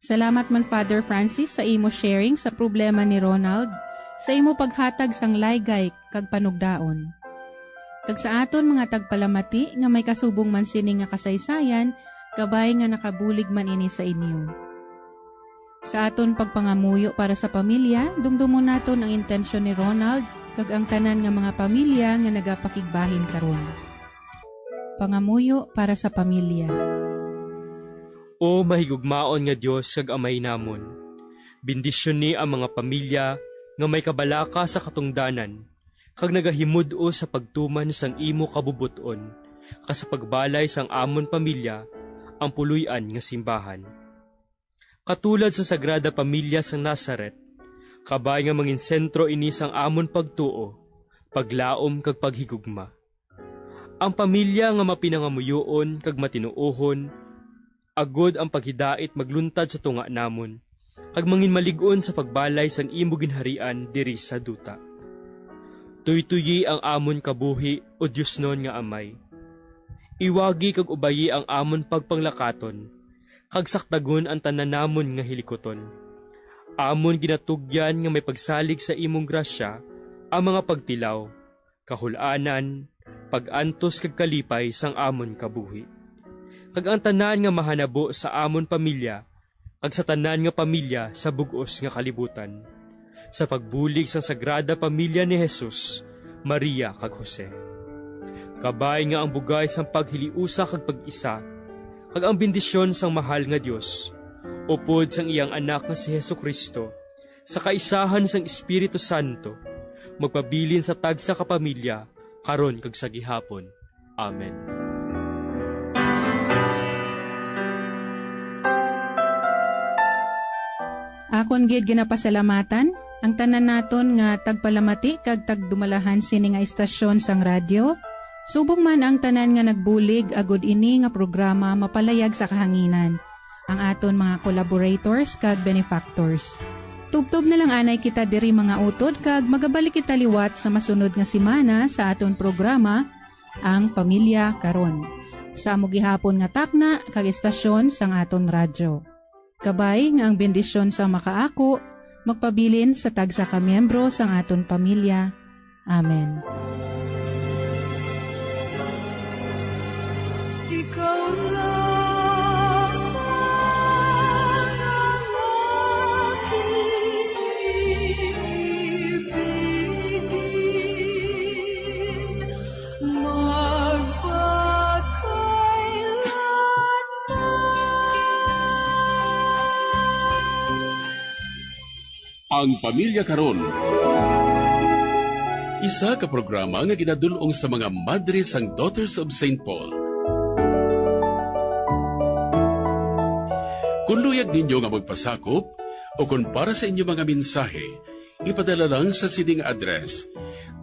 Salamat man, Father Francis, sa imo sharing sa problema ni Ronald, sa imo paghatag sang laygay kag panugdaon, kag sa aton mga tagpalamati nga may kasubong man sini nga kasaysayan, kabay nga nakabulig man ini sa inyo. Sa aton pagpangamuyo para sa pamilya, dumdumon naton ang intensyon ni Ronald kag ang tanan nga mga pamilya nga nagapakigbahin karon. Pangamuyo para sa pamilya. O mahigugmaon nga Dios kag Amay namon, bendisyoni ang mga pamilya nga may kabalaka sa katungdanan kag nagahimud-os sa pagtuman sang imo kabubot-on, kag sa pagbalay sang amon pamilya ang puloy-an nga simbahan. Katulad sa Sagrada Pamilya sang Nazaret, kabay nga mangin sentro ini sang amon pagtuo, paglaom kag paghigugma. Ang pamilya nga mapinangamuyoon kag matinuohon, agod ang paghidait magluntad sa tunga namon, kag manginmalig-on sa pagbalay sang imo ginharian diri sa duta. Tuytoyi ang amon kabuhi, O Diosnon nga Amay. Iwagi kag ubayi ang amon pagpanglakaton, kag sakdagon ang tanan namon nga hilikuton. Amon ginatugyan nga may pagsalig sa imong grasya ang mga pagtilaw, kahul-anan, pag-antos kag kalipay sang amon kabuhi. kag ang tanan nga mahanabo sa amon pamilya, kag sa tanan nga pamilya sa bug-os nga kalibutan, sa pagbulig sang Sagrada Pamilya ni Jesus, Maria, kag Jose. Kabay nga ang bugay sang paghiliusa kag pag-isa, kag ang bendisyon sang mahal nga Dios, upod sang iyang Anak nga si Jesu-Cristo, sa kaisahan sang Espiritu Santo, magpabilin sa tagsa ka pamilya, karon kag sa gihapon. Amen. Akon gid ginapasalamatan ang tanan naton nga tagpalamati kag tagdumalahan sini nga istasyon sang radyo, subong man ang tanan nga nagbulig agud ini nga programa mapalayag sa kahanginan, ang aton mga collaborators kag benefactors. Tubtob na lang anay kita diri, mga utod, kag magabalik kita liwat sa masunod nga semana sa aton programa, Ang Pamilya Karon, sa amo gihapon nga takna kag estasyon sang aton radyo. Kabay nga ang bendisyon sa makaako magpabilin sa tagsa ka miyembro sang aton pamilya. Amen. Ikaw lang ang aking ibigin magpakailanman. Ang Pamilya Karon, isa ka programa nga ginadul-ong sa mga madre sang Daughters of Saint Paul. Kung luyag ninyo nga magpasakop o kung para sa inyo mga mensahe, ipadala lang sa sining address: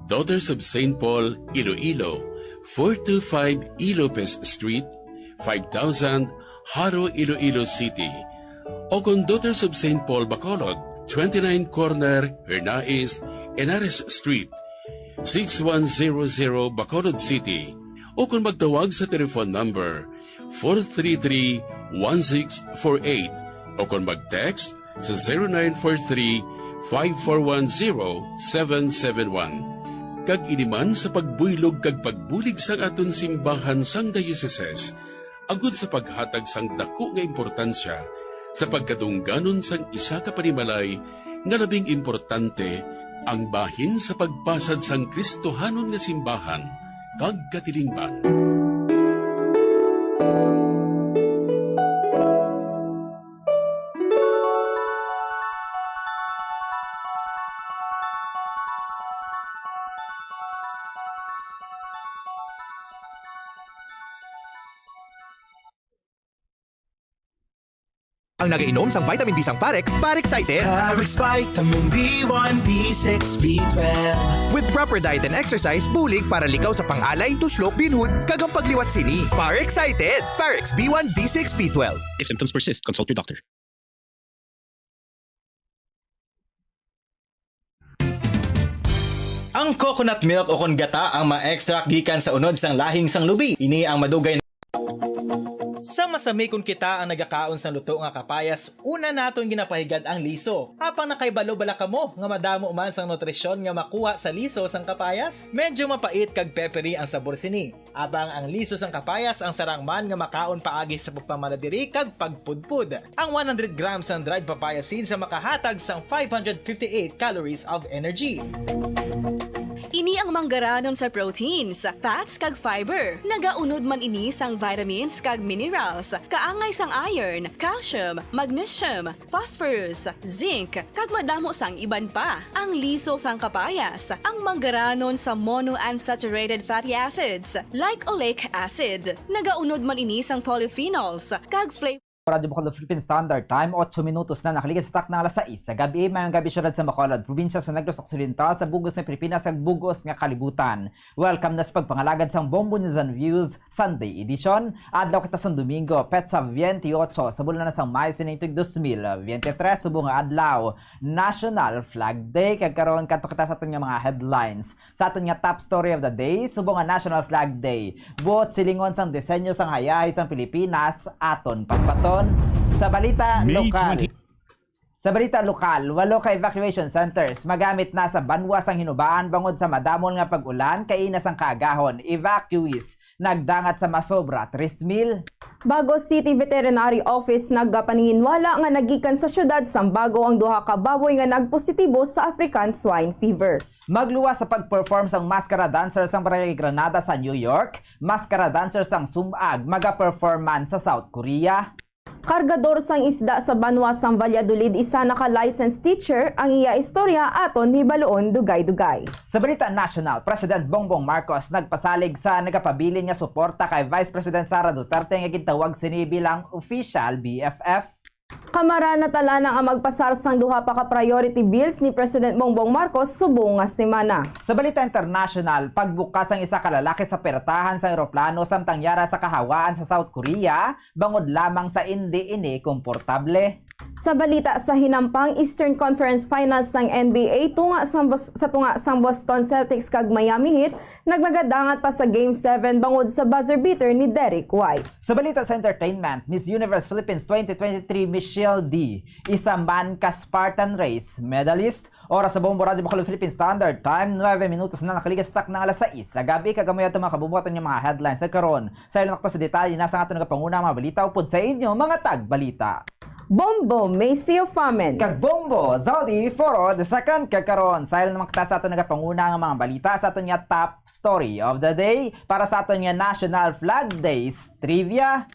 Daughters of Saint Paul, Iloilo, four two five E Lopez Street, five thousand, Jaro, Iloilo City. O kon Daughters of Saint Paul, Bacolod, twenty-nine Corner Hernais, Henares Street, six one zero zero, Bacolod City. O kon magtawag sa telephone number four three three, one six four eight. O kon mag-text sa zero nine four three, five four one, zero seven seven one. Kag ini man sa pagbuylog kag pagbulig sang aton simbahan sang dioceses, agud sa paghatag sang daku nga importansya sa pagkadungganon sang isa ka panimalay nga labing importante, ang bahin sa pagpasad sang Kristohanon nga simbahan kag katilingban. Ang nagainom sang vitamin B sang Parex, Parex excited. Parex Vitamin B one, B six, B twelve. With proper diet and exercise, bulig para likaw sa pangalay, tuslok, binhod, kag ang pagliwat sini. Parex excited. Parex B one, B six, B twelve. If symptoms persist, consult your doctor. Ang coconut milk o kon gata ang ma-extract gikan sa unod sang lahing sang lubi. Ini ang madugay na. Sa masami kon kita ang nagakaon sang luto nga kapayas, una naton ginapahigad ang liso. Apang nakahibalo bala kamo nga madamo man sang nutrisyon nga makuha sa liso sang kapayas? Medyo mapait kag peppery ang sabor sini. Apang ang liso sang kapayas ang sarang man nga makaon paagi sa pagpamala diri kag pagpudpod. Ang one hundred grams sang dried papaya seeds ang makahatag sang five hundred fifty-eight calories of energy. Ini ang manggaranon sa proteins, fats, kag fiber. Nagaunod man ini sang vitamins kag minerals, kaangay sang iron, calcium, magnesium, phosphorus, zinc, kag madamo sang iban pa. Ang liso sang kapayas, ang manggaranon sa monounsaturated fatty acids, like oleic acid. Nagaunod man ini sang polyphenols, kag flavor. Radyo Bacolod Philippine Standard Time, otso minutos na nakaligid sa takna nga alas sais sa gab-i. Mayong gab-i, syudad sa Bacolod, probinsya sa Negros Occidental, sa bug-os nga Pilipinas, kag bug-os nga kalibutan. Welcome na sa pagpangalagad sang Bombo News and Views Sunday Edition. Adlaw kita sang Domingo, petsa veintiocho sa bulan na sang Mayo sining tuig dos mil veintitrés, subong nga adlaw, National Flag Day. Kag karon, kadto kita sa aton nga mga headlines. Sa aton nga top story of the day, subong nga National Flag Day, buot silingon sang disenyo sang hayahay sang Pilipinas, aton patpaton. Sa balita May lokal, twenty. Sa balita lokal, walo ka evacuation centers magamit na sa banwa sang Hinubaan bangod sa madamol nga pag-ulan kaina sang kaagahon. Evacuees nagdangat sa masobra tres mil. Bago City Veterinary Office nagapaninginwala nga nagikan sa siyudad sang Bago ang duha ka baboy nga nagpositibo sa African Swine Fever. Magluwas sa pag-perform sang maskara dancer sang Barangay Granada sa New York, maskara dancer sang Sumag maga-perform man sa South Korea. Kargador sang isda sa banwa sang Valladolid, isa na ka licensed teacher, ang iya istorya aton hibaluon dugay-dugay. Sa balita national, President Bongbong Marcos nagpasalig sa nagapabilin nga suporta kay Vice President Sara Duterte nga gintawag sini bilang official B F F. Kamara na talanang ang magpasar sang duha pa ka priority bills ni President Bongbong Marcos subong nga semana. Sa balita international, pagbukas sang isa ka lalaki sa piratahan sang eroplano samtang yara sa kahawaan sa South Korea, bangod lamang sa indi ini komportable. Sa balita sa hinampang, Eastern Conference Finals sang N B A tunga sang Bos-, sa tunga sang Boston Celtics kag Miami Heat nagmagadangat pa sa Game seven bangod sa buzzer beater ni Derrick White. Sa balita sa entertainment, Miss Universe Philippines twenty twenty-three Michelle D, isa man ka Spartan Race medalist. Oras sa Bombo Radyo Bacolod Philippine Standard Time, nuebe minutos na nakaligas takna ang alas sais sa gabi. Kag amo yadto, mga kabubuatan, nga mga headlines sa karon. Sa ilang sa detalye na sa aton nagapanguna nga mga balita upod sa inyo, mga tagbalita. Bombo Maceo Famen. Kag Bombo Zaldi Foro the second. Kag karon, sa ilang naman kita sa aton nagapanguna nga mga balita sa aton nga top story of the day para sa aton nga National Flag Days Trivia.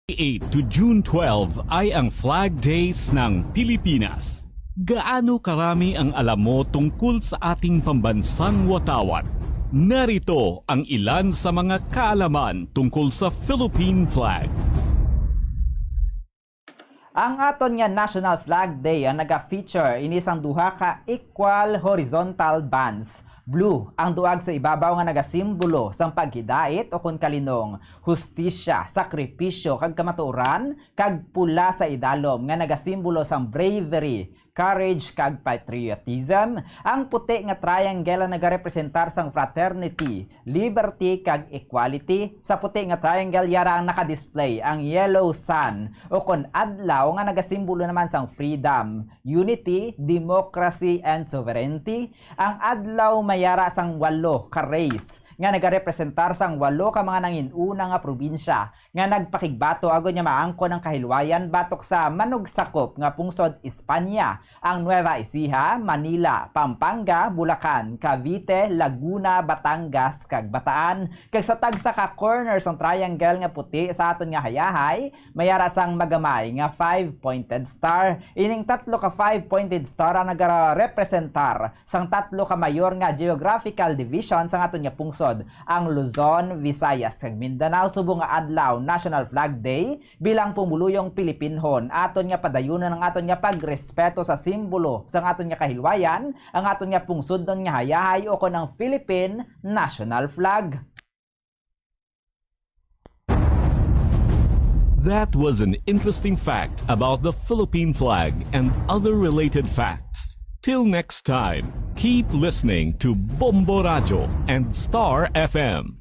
Eight to June twelve ay ang Flag Days ng Pilipinas. Gaano karami ang alam mo tungkol sa ating pambansang watawat? Narito ang ilan sa mga kaalaman tungkol sa Philippine flag. Ang aton nga National Flag Day ang naga-feature ini sang duha ka equal horizontal bands. Blue ang duag sa ibabaw nga nagasimbolo sang paghidait ukon kalinong, hustisya, sakripisyo, kag kamatuoran, kag pula sa idalom nga nagasimbolo sang bravery, courage, kag patriotism. Ang puti nga triangle ang nagarepresentar sang fraternity, liberty, kag equality. Sa puti nga triangle, yara ang nakadisplay ang yellow sun, ukon adlaw, nga nagasimbolo naman sang freedom, unity, democracy, and sovereignty. Ang adlaw may yara sang walo ka rays nga nagarepresentar sang walo ka mga nanginuna nga probinsya nga nagpakigbato agod nga maangkon ang kahilwayan batok sa manugsakop nga pungsod Espanya, ang Nueva Ecija, Manila, Pampanga, Bulacan, Cavite, Laguna, Batangas, kag Bataan. Kag sa tagsa ka corner sang triangle nga puti sa aton nga hayahay, may ara sang magamay nga five-pointed star. Ining tatlo ka five-pointed star ang nagarepresentar sang tatlo ka mayor nga geographical division sang aton nga pungsod, ang Luzon, Visayas, kag Mindanao. Subong nga adlaw, National Flag Day, bilang pumuluyong Pilipinhon, aton nga padayunon ang aton nga pagrespeto sa simbolo sang aton nga kahilwayan, ang aton nga pungsudnon nga hayahay, ukon ang Philippine National Flag. That was an interesting fact about the Philippine flag and other related facts. Till next time, keep listening to Bombo Radyo and Star F M.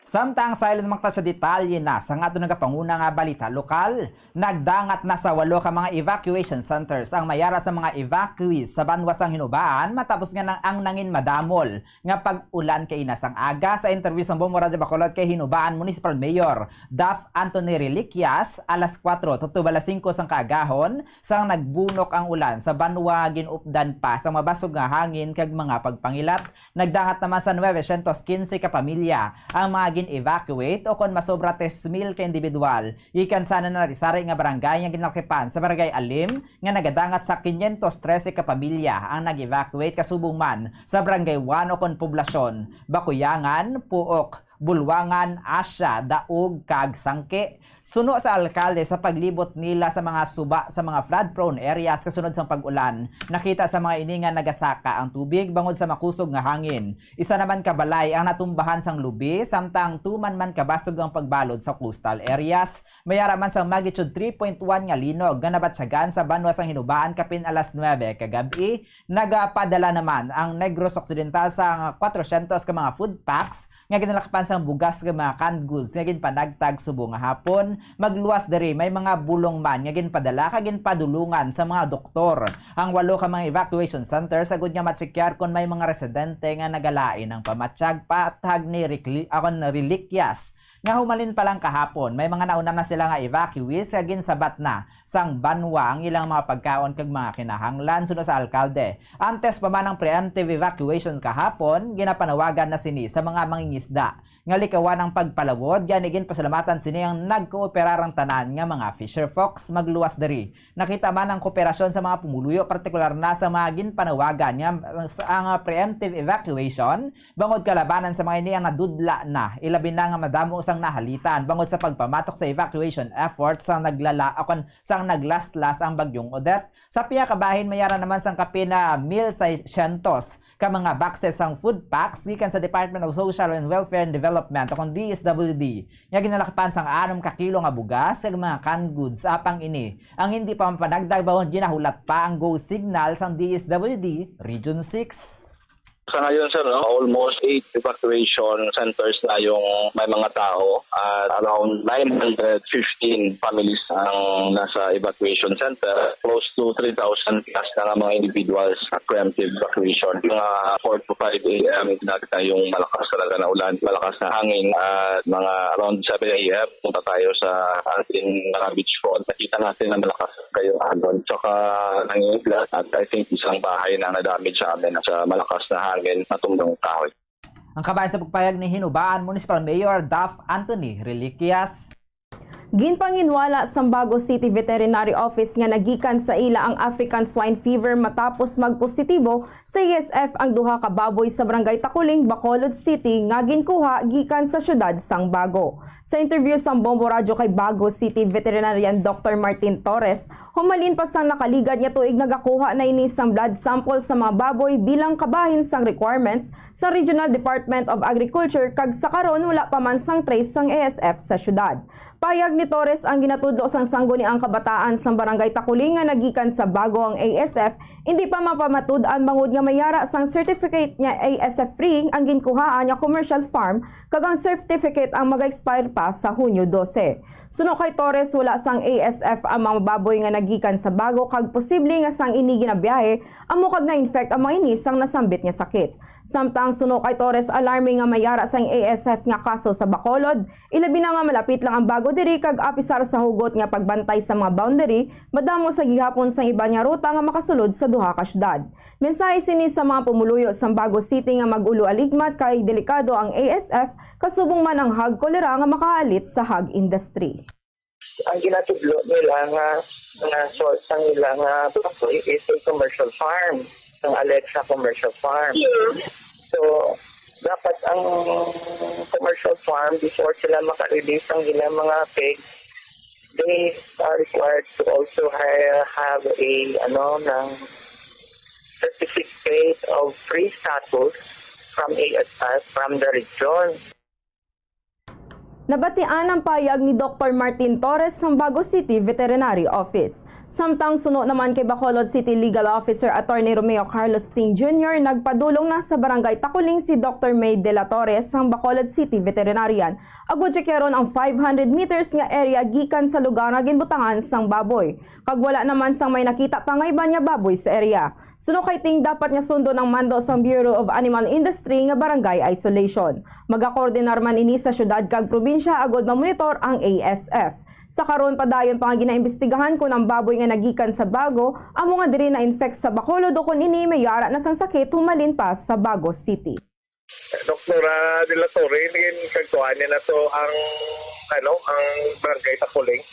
Samtang sa ilo naman kita sa detalye na sa nga aton nagapanguna nga balita lokal, nagdangat na sa walo ka mga evacuation centers ang mayara sa mga evacuees sa banwa sang Hinubaan matapos nga nang, ang nangin madamol nga pag-ulan kaina sang aga. Sa interview sang Bombo Radyo Bacolod kay Hinubaan Municipal Mayor Daf Anthony Reliquias, alas kuwatro tubtob alas singko sang kaagahon, sang nagbunok ang ulan sa banwa, gin-updan pa sang mabasog nga hangin kag mga pagpangilat. Nagdangat naman sa nuebe siyentos kinse ka pamilya ang mga gin-evacuate, ukon masobra tres mil ka indibidwal gikan sa nanari-sari nga barangay nga ginalakipan sa Barangay Alim, nga nagadangat sa kinyentos trese ka pamilya ang nag-evacuate, kasubong man sa Barangay One ukon Poblasyon, Bakuyangan, Puok, Bulwangan, Asya, Daug, kag Sangke. Suno sa alkalde, sa paglibot nila sa mga suba sa mga flood-prone areas kasunod sang pag-ulan, nakita sa mga ini nga nagasaka ang tubig bangod sa makusog nga hangin. Isa naman ka balay ang natumbahan sang lubi, samtang tuman man kabasog ang pagbalod sa coastal areas. May ara man sang magnitude three point one nga linog nga nabatyagan sa banwa sang Hinubaan kapin alas nuebe kagab-i. Nagapadala naman ang Negros Occidental sa kwatrosyentos ka mga food packs nga ginalakipan sang bugas nga mga canned goods nga ginpanagtag subong nga hapon. Magluwas diri, may mga bulong man nga ginpadala kag ginpadulungan sa mga doktor ang walo ka mga evacuation centers agud nga matsekyar kon may mga residente nga nagalain ang pamatyag, pathag ni Ricli-, akon, Reliquias. nga humalin pa lang kahapon, may mga nauna na sila nga evacuees nga ginsabat na sang banwa ang ilang mga pagkaon kag mga kinahanglan suno sa alkalde. Antes pa man ang preemptive evacuation kahapon, ginapanawagan na sini sa mga mangingisda nga likawan ang pagpalawod, gani ginpasalamatan sini ang nagkooperar ang tanan nga mga fisher folks magluwas diri. Nakita man ang kooperasyon sa mga pumuluyo, partikular na sa mga ginpanawagan nga ang preemptive evacuation, bangod kalabanan sa mga ini ang nadudla na, ilabi na nga madamo sang nahalitan bangod sa pagpamatok sa evacuation efforts sang naglala, akon, sang naglaslas ang Bagyong Odette. Sa pihak kabahin, may ara naman sang kapin na mil seiscientos ka mga boxes sang food packs gikan sa Department of Social and Welfare and Development, akon D S W D, nga ginalakapan sang anom ka kilo nga bugas kag mga canned goods. Apang ini ang hindi pa mapanagdag bangod ginahulat pa ang go signal sang D S W D Region six. Sa ngayon, sir, no, almost eight evacuation centers na yung may mga tao at around nine hundred fifteen families ang nasa evacuation center. Close to three thousand plus na nga mga individuals sa preemptive evacuation. Mga four to five a m, nakita yung malakas talaga na ulan, malakas na hangin, at mga around seven a m, punta tayo sa ating mga beachfront. Nakita natin na malakas kayo alon. Tsaka nangingilas, at I think isang bahay na na-damage sa amin sa malakas na hangin, natumbang kahoy. Ang kabahin sa pagpahayag ni Hinubaan Municipal Mayor Daph Anthony Reliquias. Ginpanginwala sang Bago City Veterinary Office nga nagikan sa ila ang African Swine Fever matapos magpositibo sa A S F ang duha ka baboy sa Barangay Taculing, Bacolod City, nga ginkuha gikan sa siyudad sang Bago. Sa interview sang Bombo Radyo kay Bago City Veterinarian Doctor Martin Torres, humalin pa sang nakaligad nga tuig nagakuha na ini sang blood sample sa mga baboy bilang kabahin sang requirements sa Regional Department of Agriculture, kag sa karon wala pa man sang trace sang A S F sa siyudad. Pahayag ni Torres, ang ginatudlo sang sangguniang kabataan sang Barangay Taculing nga nagikan sa Bago ang A S F, hindi pa mapamatud-an bangod nga may ara sang certificate nga A S F free ang ginkuhaan nga commercial farm, kag ang certificate ang mag-expire pa sa Hunyo dose. Suno kay Torres, wala sang A S F ang mga baboy nga nagikan sa Bago, kag posible nga sang ini ginabiyahe amo kag na-infect ang mga ini sang nasambit nga sakit. Samtang suno kay Torres, alarming nga may ara sang A S F nga kaso sa Bacolod, ilabi na nga malapit lang ang Bago diri, kag apisar sa hugot nga pagbantay sa mga boundary, madamo sa gihapon sang iban nga ruta nga makasulod sa duha ka syudad. Mensahe sini sa mga pumuluyo sang Bago City nga mag-ulo-aligmat kay delikado ang A S F, kasubong man ang hog cholera nga makaalit sa hog industry. Ang ginatudlo nila nga, nga source sang ila nga baboy is a commercial farm, ang alleged na commercial farm. Yeah. So, dapat ang commercial farm, before sila maka-release ang ilang mga pigs, they are required to also ha-, have a, ano, ng certificate of free status from A S F, from the region. Nabatian ang payag ni Doktor Martin Torres sang Bago City Veterinary Office. Samtang suno naman kay Bacolod City Legal Officer Attorney Romeo Carlos Ting Junior, nagpadulong na sa Barangay Taculing si Doktor May de la Torres sang Bacolod City Veterinarian agud checkeron ang five hundred meters nga area gikan sa lugar nga ginbutangan sang baboy, kag wala naman sang may nakita pa nga iban nga baboy sa area. Suno kay Ting, dapat nga sundon ang mando sang Bureau of Animal Industry nga barangay isolation. Magakoordinar man ini sa syudad kag probinsya agud mamonitor ang A S F. Sa karon, padayon pa nga ginaimbestigahan kon ang baboy nga nagikan sa Bago amo nga diri na-infect sa Bacolod o kon ini may ara na sang sakit humalin pa sa Bago City. Doktora de la Torre, ini kagtuan niya na to ang, ano, ang barangay Taculing.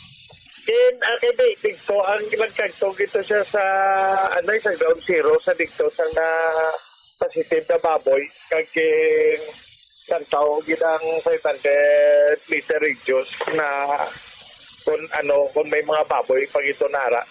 Kin, ah, kay di, digto ang nagkagto gito siya sa, ano, sa ground zero, sa digto sa na positive na baboy. Kag kin, santaw gid ang five hundred meter radius na kung, ano, kung may mga baboy pag ito nara.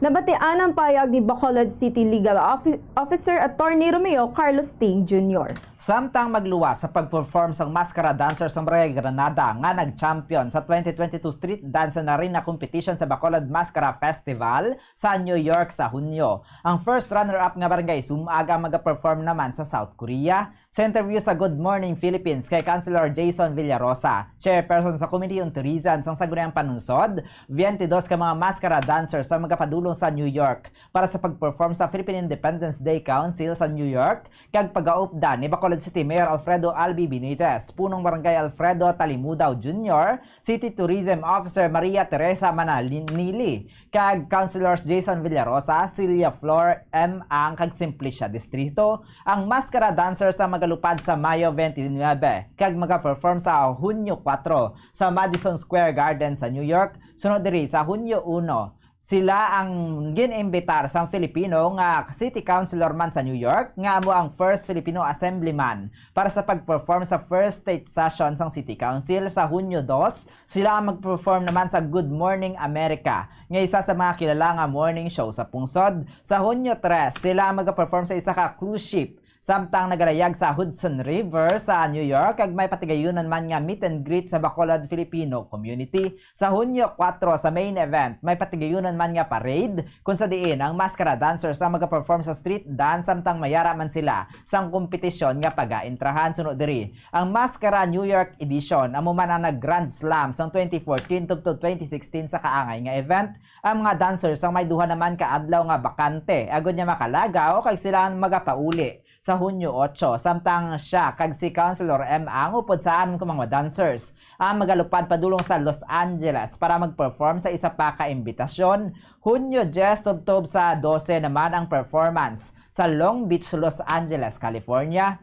Nabatian ang payag ni Bacolod City Legal Offi-, Officer Attorney Romeo Carlos Ting Junior. Samtang magluwas sa pag-perform sang maskara dancer sang Barangay Granada nga nag-champion sa twenty twenty-two Street Dance and Arena Competition sa Bacolod Maskara Festival sa New York sa Hunyo, ang first runner-up nga Barangay Sumag ang mag-perform naman sa South Korea. Sa interview sa Good Morning Philippines kay Councilor Jason Villarosa, chairperson sa Committee on Tourism sang Sangguniang Panunsod, twenty-dos ka mga maskara dancers ang magapadulong sa New York para sa pag-perform sa Philippine Independence Day Council sa New York kag pag-aupdan ni Bacolod City Mayor Alfredo Albi Benitez, Punong Barangay Alfredo Talimudao Junior, City Tourism Officer Maria Teresa Mananili, kag Councilors Jason Villarosa, Celia Flor M. Ang kag Simplicia Distrito, ang Maskara Dancers ang magalupad sa Mayo twenty-nine kag magaperform sa Hunyo four sa Madison Square Garden sa New York, sunod diri sa Hunyo uno. Sila ang gin-imbitar sang Filipino nga city councilor man sa New York, nga amo ang first Filipino assemblyman, para sa pag-perform sa first state session sang City Council sa Hunyo dos. Sila ang mag-perform naman sa Good Morning America, nga isa sa mga kilala nga morning show sa pungsod. Sa Hunyo tres, sila ang mag-perform sa isa ka cruise ship samtang nagalayag sa Hudson River sa New York, kag may patigayunan man nga meet and greet sa Bacolod Filipino community. Sa Hunyo kuwatro, sa main event, may patigayunan man nga parade, kung sa diin ang Maskara Dancers ang magaperform sa street dance samtang mayara man sila sang kompetisyon nga pagaintrahan. Suno diri, ang Maskara New York Edition amo man ang nag-grand slam sang twenty fourteen tubtob twenty sixteen sa kaangay nga event. Ang mga dancers ang may duha naman ka adlaw nga bakante, agod nga makalagaw, kag sila ang magapauli sa Hunyo otso, samtang siya kag si Councilor M. Ang upod sa anom ka mga dancers ang magalupad padulong sa Los Angeles para mag-perform sa isa pa ka imbitasyon. Hunyo diyes tubtob sa dose naman ang performance sa Long Beach, Los Angeles, California.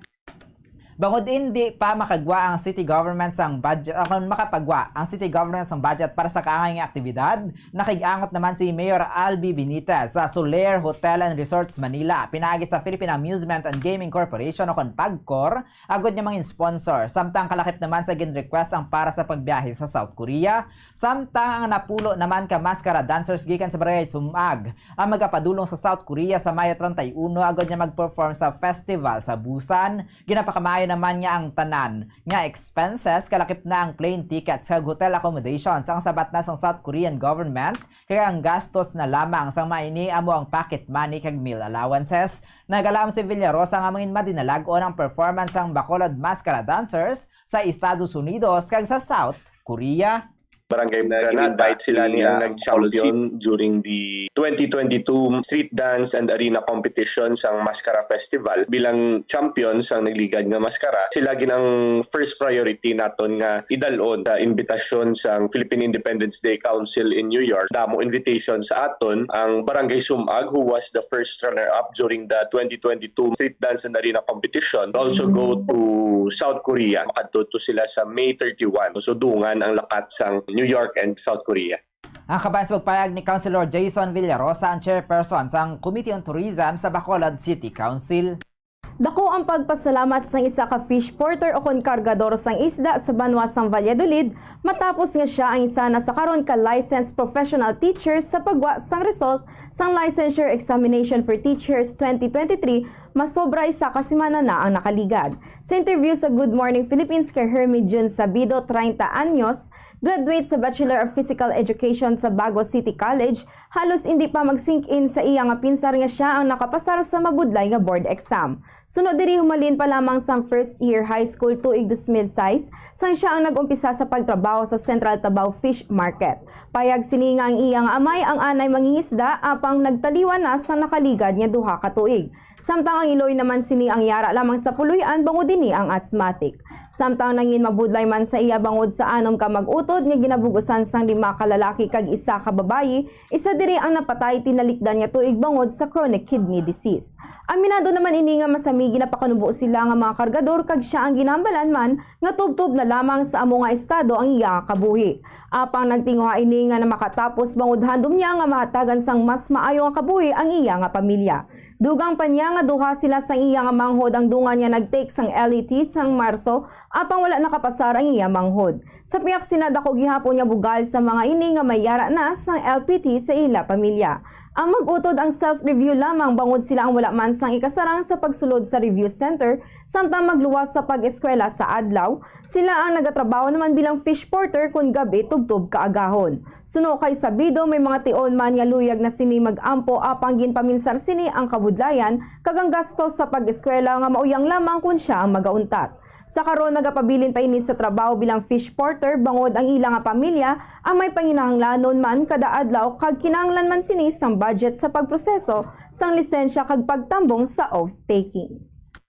Bangod indi pa makagwa ang city government sang budget, ah, kung makapagwa ang city government sang budget para sa kaangay nga aktibidad, nakig-angot naman si Mayor Albi Benitez sa Soler Hotel and Resorts Manila, pinaagi sa Philippine Amusement and Gaming Corporation o kon PAGCOR, agod nga mangin-sponsor. Samtang kalakip naman sa gin-request ang para sa pagbiyahe sa South Korea, samtang ang napulo naman ka Maskara dancers gikan sa Barangay Sumag ang magapadulong sa South Korea sa Mayo treinta y uno agod nga mag-perform sa festival sa Busan. Ginapakamaayo naman nga ang tanan nga expenses, kalakip na ang plane tickets kag hotel accommodations, ang sabat na sang South Korean government, kag ang gastos na lamang sang mga ini amo ang pocket money kag meal allowances. Nagalaom si Villarosa nga mangin madinalag-on ang performance sang Bacolod Maskara dancers sa Estados Unidos kag sa South Korea. Barangay Granada, gin-invite sila ni, ah, ang nag-champion during the twenty twenty-two Street Dance and Arena Competition sang Maskara Festival. Bilang champion sang nagligad nga maskara, sila gid ang first priority naton nga idal-on sa imbitasyon sang Philippine Independence Day Council in New York. Damo invitation sa aton. Ang Barangay Sumag, who was the first runner-up during the twenty twenty-two Street Dance and Arena Competition, also go to South Korea. Makadto to sila sa May thirty-one. So, dungan ang lakat sang New York and South Korea. Ang kabahin sa pagpayag ni Councilor Jason Villarosa, ang chairperson sang Committee on Tourism sa Bacolod City Council. Dako ang pagpasalamat sang isa ka fish porter o kon kargador sang isda sa banwa sang Valladolid, matapos nga sia ang isa na sa karon ka licensed professional teacher sa pagwa sang result sang Licensure Examination for Teachers twenty twenty-three, masobra isa ka semana na ang nakaligad. Sa interview sa Good Morning Philippines kay Hermie June Sabido, treinta anyos, graduate sa Bachelor of Physical Education sa Bago City College, halos indi pa mag-sink in sa iya nga pinsar nga sia ang nakapasar sa mabudlay nga board exam. Suno diri, humalin pa lamang sang first year high school tuig dos mil sais, sang sia ang nag-umpisa sa pagtrabaho sa Central Tabao Fish Market. Payag sini nga ang iya nga amay ang anay mangingisda, apang nagtaliwan na sa nakaligad nga duha ka tuig. Samtang ang iloy naman sini ang yara lamang sa puloy-an bangod ini ang asthmatic. Samtang nangin mabudlay man sa iya bangod sa anom ka mag-utod nga ginabug-usan sang lima ka lalaki kag isa ka babayi, isa diri ang napatay tinalikdan nga tuig bangod sa chronic kidney disease. Aminado naman ini nga masami ginapakanubo sila nga mga kargador kag sia ang ginambalan man nga tubtob na lamang sa amo nga estado ang iya nga kabuhi. Apang nagtinguha ini nga na makatapos bangod handom niya nga mahatagan sang mas maayo nga kabuhi ang iya nga pamilya. Dugang pa niya nga duha sila sang iya nga manghod ang dungan nga nag-take sang L E T sang Marso, apang wala nakapasar ang iya manghod. Sa pihak sina, dako gihapon nga bugal sa mga ini nga may yara na sang L P T sa ila pamilya. Ang mag-utod ang self-review lamang bangod sila ang wala man sang ikasarang sa pagsulod sa review center, samtang magluwas sa pag-eskwela sa adlaw. Sila ang nagatrabaho naman bilang fish porter kon gab-i tubtob kaagahon. Suno kay Sabido, may mga tion man nga luyag na sini mag-ampo apang ginpaminsar sini ang kabudlayan kag ang gasto sa pag-eskwela nga mauyang lamang kon sia ang magauntat. Sa karon, nagapabilin pa ini sa trabaho bilang fish porter bangod ang ila nga pamilya ang may panginahanglanon man kada adlaw kag kinahanglan man sini sang budget sa pagproseso sang lisensya kag pagtambong sa oath-taking.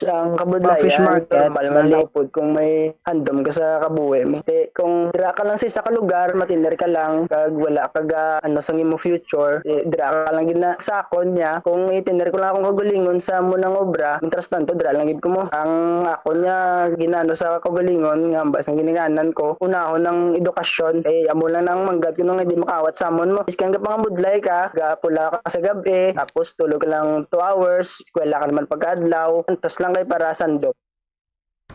Ang kabudlayan, fish market, normal man balik. Daw pud kung may handom ka sa kabuhi mo. Ti, kung dira ka lang sa isa ka lugar, matiner ka lang, kag wala ka ga, ano, sa imo future, eh, dira ka lang gina-, sa akon niya, kung itiner ko lang akong kagalingon sa amo nang obra, mientras tanto, dira lang gid ko mo. Ang akon niya, ginano sa kagalingon, nga hambal sang ginikanan ko, unahon ang edukasyon, eh, amo lang nang manggad ko nang hindi makawat sa amon mo. Iskan ka pangabudlay ka, gapula ka sa gab-i, tapos tulog ka lang two hours, eskwela ka naman pagkaadlaw, antos lang kay para sandok.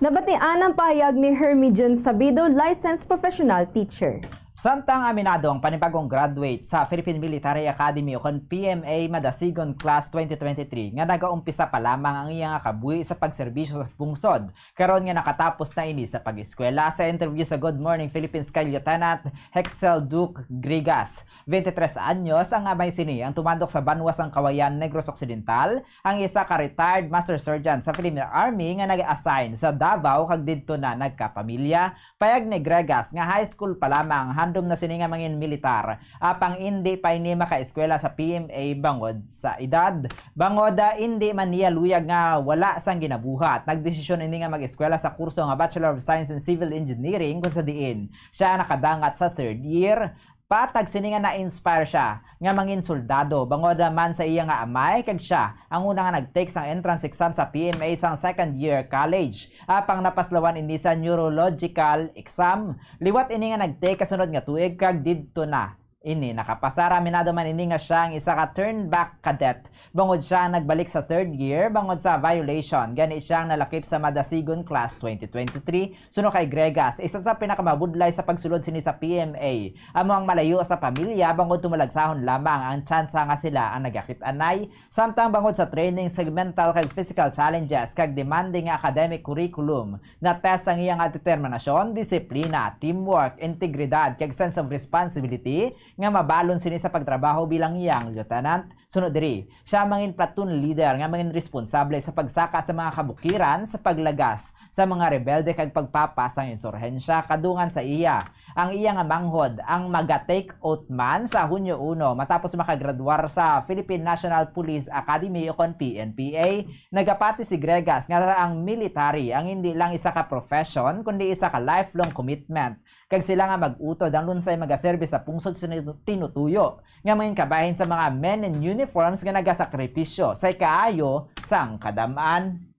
Nabatian ang pahayag ni Hermie Jun Sabido, licensed professional teacher. Samtang aminado ang panibagong graduate sa Philippine Military Academy o kon P M A Madasigon Class twenty twenty-three nga nagaumpisa pa lamang ang iya nga kabuhi sa pagserbisyo sa pungsod, karon nga nakatapos na ini sa pag-eskwela. Sa interview sa Good Morning Philippines kay Lieutenant Hexel Duke Grigas, twenty-tres anyos ang amay sini, ang tumandok sa banwa sang Cauayan, Negros Occidental, ang isa ka retired master surgeon sa Philippine Army nga nag-assign sa Davao kag didto na nagkapamilya. Payag ni Gregas nga high school pa lamang, handom na sini nga mangin militar, apang indi pa ini makaeskwela sa P M A bangod sa edad. Bangod, ah, indi man niya luyag nga wala sang ginabuhat, nagdesisyon ini nga mag-eskwela sa kurso nga Bachelor of Science in Civil Engineering, kung sa diin siya nakadangat sa third year. Patag sini nga na-inspire siya nga mangin soldado, bangod man sa iya nga amay kag siya ang una nga nag-take sang entrance exam sa P M A sang second year college. Apang napaslawan ini sa neurological exam. Liwat ini nga nag-take kasunod nga tuig kag didto na ini nakapasar. Aminado man ini nga siya ang isa ka turn back cadet, bangod siya ang nagbalik sa third year bangod sa violation. Gani siya ang nalakip sa Madasigon Class twenty twenty-three. Suno kay Gregas, isa sa pinakamabudlay sa pagsulod sini sa P M A amo ang malayo sa pamilya, bangod tumalagsahon lamang ang tsansa nga sila ang nagakit-anay, samtang bangod sa training, segmental kag physical challenges, kag demanding nga academic curriculum, na-test ang iya nga determinasyon, disiplina, teamwork, integridad, kag sense of responsibility nga mabalon sini sa pagtrabaho bilang iyang lieutenant. Suno diri, siya ang mangin platoon leader nga mangin responsable sa pagsaka sa mga kabukiran sa paglagas sa mga rebelde kag pagpapas sang insurhensya. Kadungan sa iya, ang iya nga manghod ang maga-take oath man sa Hunyo uno matapos makagradwar sa Philippine National Police Academy o kon P N P A. Nagapati si Gregas nga ang military ang hindi lang isa ka profession kundi isa ka lifelong commitment, kag sila nga mag-utod ang lunsay magaserbi sa pungsod sa tinutuyo nga mangin kabahin sa mga men in uniforms nga nagasakripisyo sa ikaayo sang kadam-an.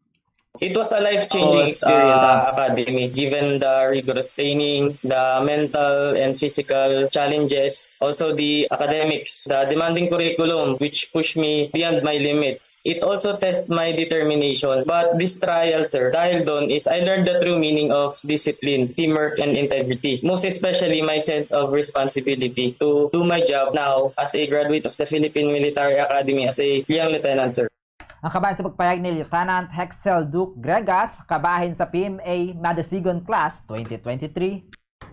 It was a life-changing experience, ah, academy, given the rigorous training, the mental and physical challenges, also the academics, the demanding curriculum, which pushed me beyond my limits. It also tested my determination, but this trial, sir, dahil doon is I learned the true meaning of discipline, teamwork, and integrity. Most especially, my sense of responsibility to do my job now as a graduate of the Philippine Military Academy as a young lieutenant, sir. Ang kabahin sa pagpayag ni Lieutenant Hexel Duke Gregas, kabahin sa P M A Madasigon Class twenty twenty-three.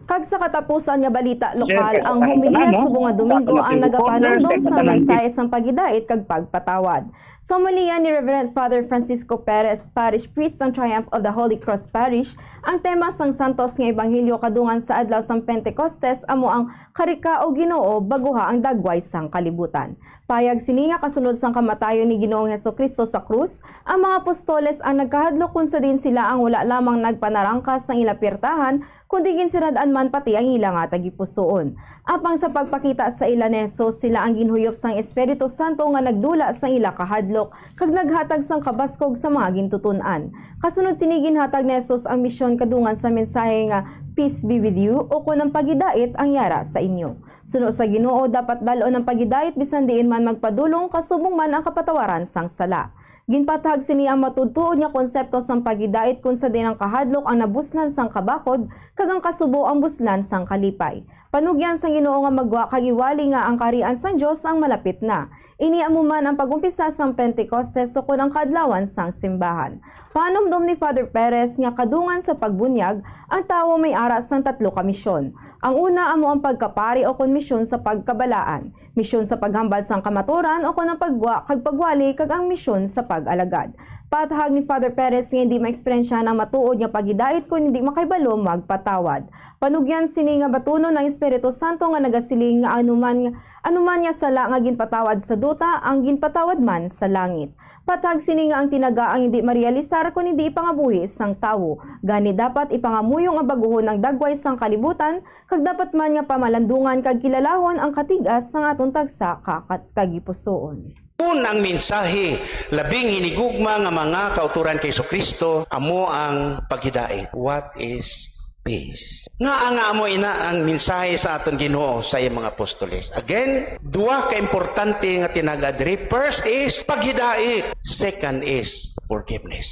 Kag sa katapusan nga balita lokal, ang homilya subong nga Domingo ang nagapanumdom sa mensahe sang paghidait kag pagpatawad. Sa homilya ni Reverend Father Francisco Perez, Parish Priest sang Triumph of the Holy Cross Parish, ang tema sang santos nga ebanghelyo kadungan sa adlaw sang Pentecostes amo ang Kari ka, O Ginoo, baguha ang dagway sang kalibutan. Payag sini nga kasunod sang kamatayon ni Ginoong Jesu-Cristo sa krus, ang mga apostoles ang nagkahadlok kon sa diin sila ang wala lamang nagpanarangkas sang ila pirtahan, kundi ginsirad-an man pati ang ila nga tagipusoon. Apang sa pagpakita sa ila ni Jesus, sila ang ginhuyop sang Espiritu Santo nga nagdula sang ila kahadlok kag naghatag sang kabaskog sa mga gintuton-an. Kasunod sini, ginhatag ni Jesus ang misyon kadungan sa mensahe nga, "Peace be with you," o kon ang paghidait ang yara sa inyo. Suno sa Ginoo, dapat dal-on ang paghidait bisan diin man magpadulong, kasubong man ang kapatawaran sang sala. Ginpatahag sini ang matuod-tuod nga konsepto sang paghidait, kon sa diin ang kahadlok ang nabuslan sang kabakod, kag ang kasubo ang buslan sang kalipay. Panugyan sang Ginoo nga maggwa kag iwali nga ang Kaharian sang Dios ang malapit na. Ini amo man ang pag-umpisa sang Pentecostes, ukon ang kaadlawan sang simbahan. Panumdom ni Father Perez nga kadungan sa pagbunyag, ang tawo may ara sang tatlo ka misyon. Ang una amo ang pagkapari ukon misyon sa pagkabalaan, misyon sa paghambal sang kamaturan ukon ang paggwa kag pagwali, kag ang misyon sa pag-alagad. Patahag ni Father Perez nga hindi maeksperyensyahan ang matuod nga paghidait kon hindi makahibalo magpatawad. Panugyan sini nga batunon ang Espiritu Santo nga nagasiling nga anuman, anuman nga sala nga ginpatawad sa duta, ang ginpatawad man sa langit. Patag sini nga ang tinaga ang hindi marealisar kon hindi ipangabuhi sang tawo. Gani dapat ipangamuyo nga bag-ohon ang dagway sang kalibutan, kag dapat man nga pamalandungan kag kilalahon ang katig-as sang aton tagsa ka ka-, tagipusoon. Kun ang mensahe labing hinigugma nga mga kautoran kay Jesu-Cristo amo ang paghidait. What is peace? Ngaa nga amo ina ang mensahe sa aton Ginoo sa iyang mga apostoles? Again, duha ka importante nga tinaga diri. First is paghidait. Second is forgiveness.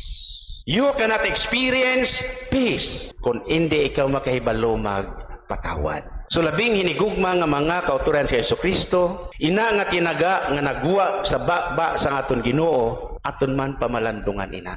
You cannot experience peace kung hindi ikaw makahibalo magpatawad. So, labing hinigugma nga mga kautoran sa Jesu-Cristo, ina nga tinaga nga nagwa sa baba sang aton Ginoo, aton man pamalandungan ina.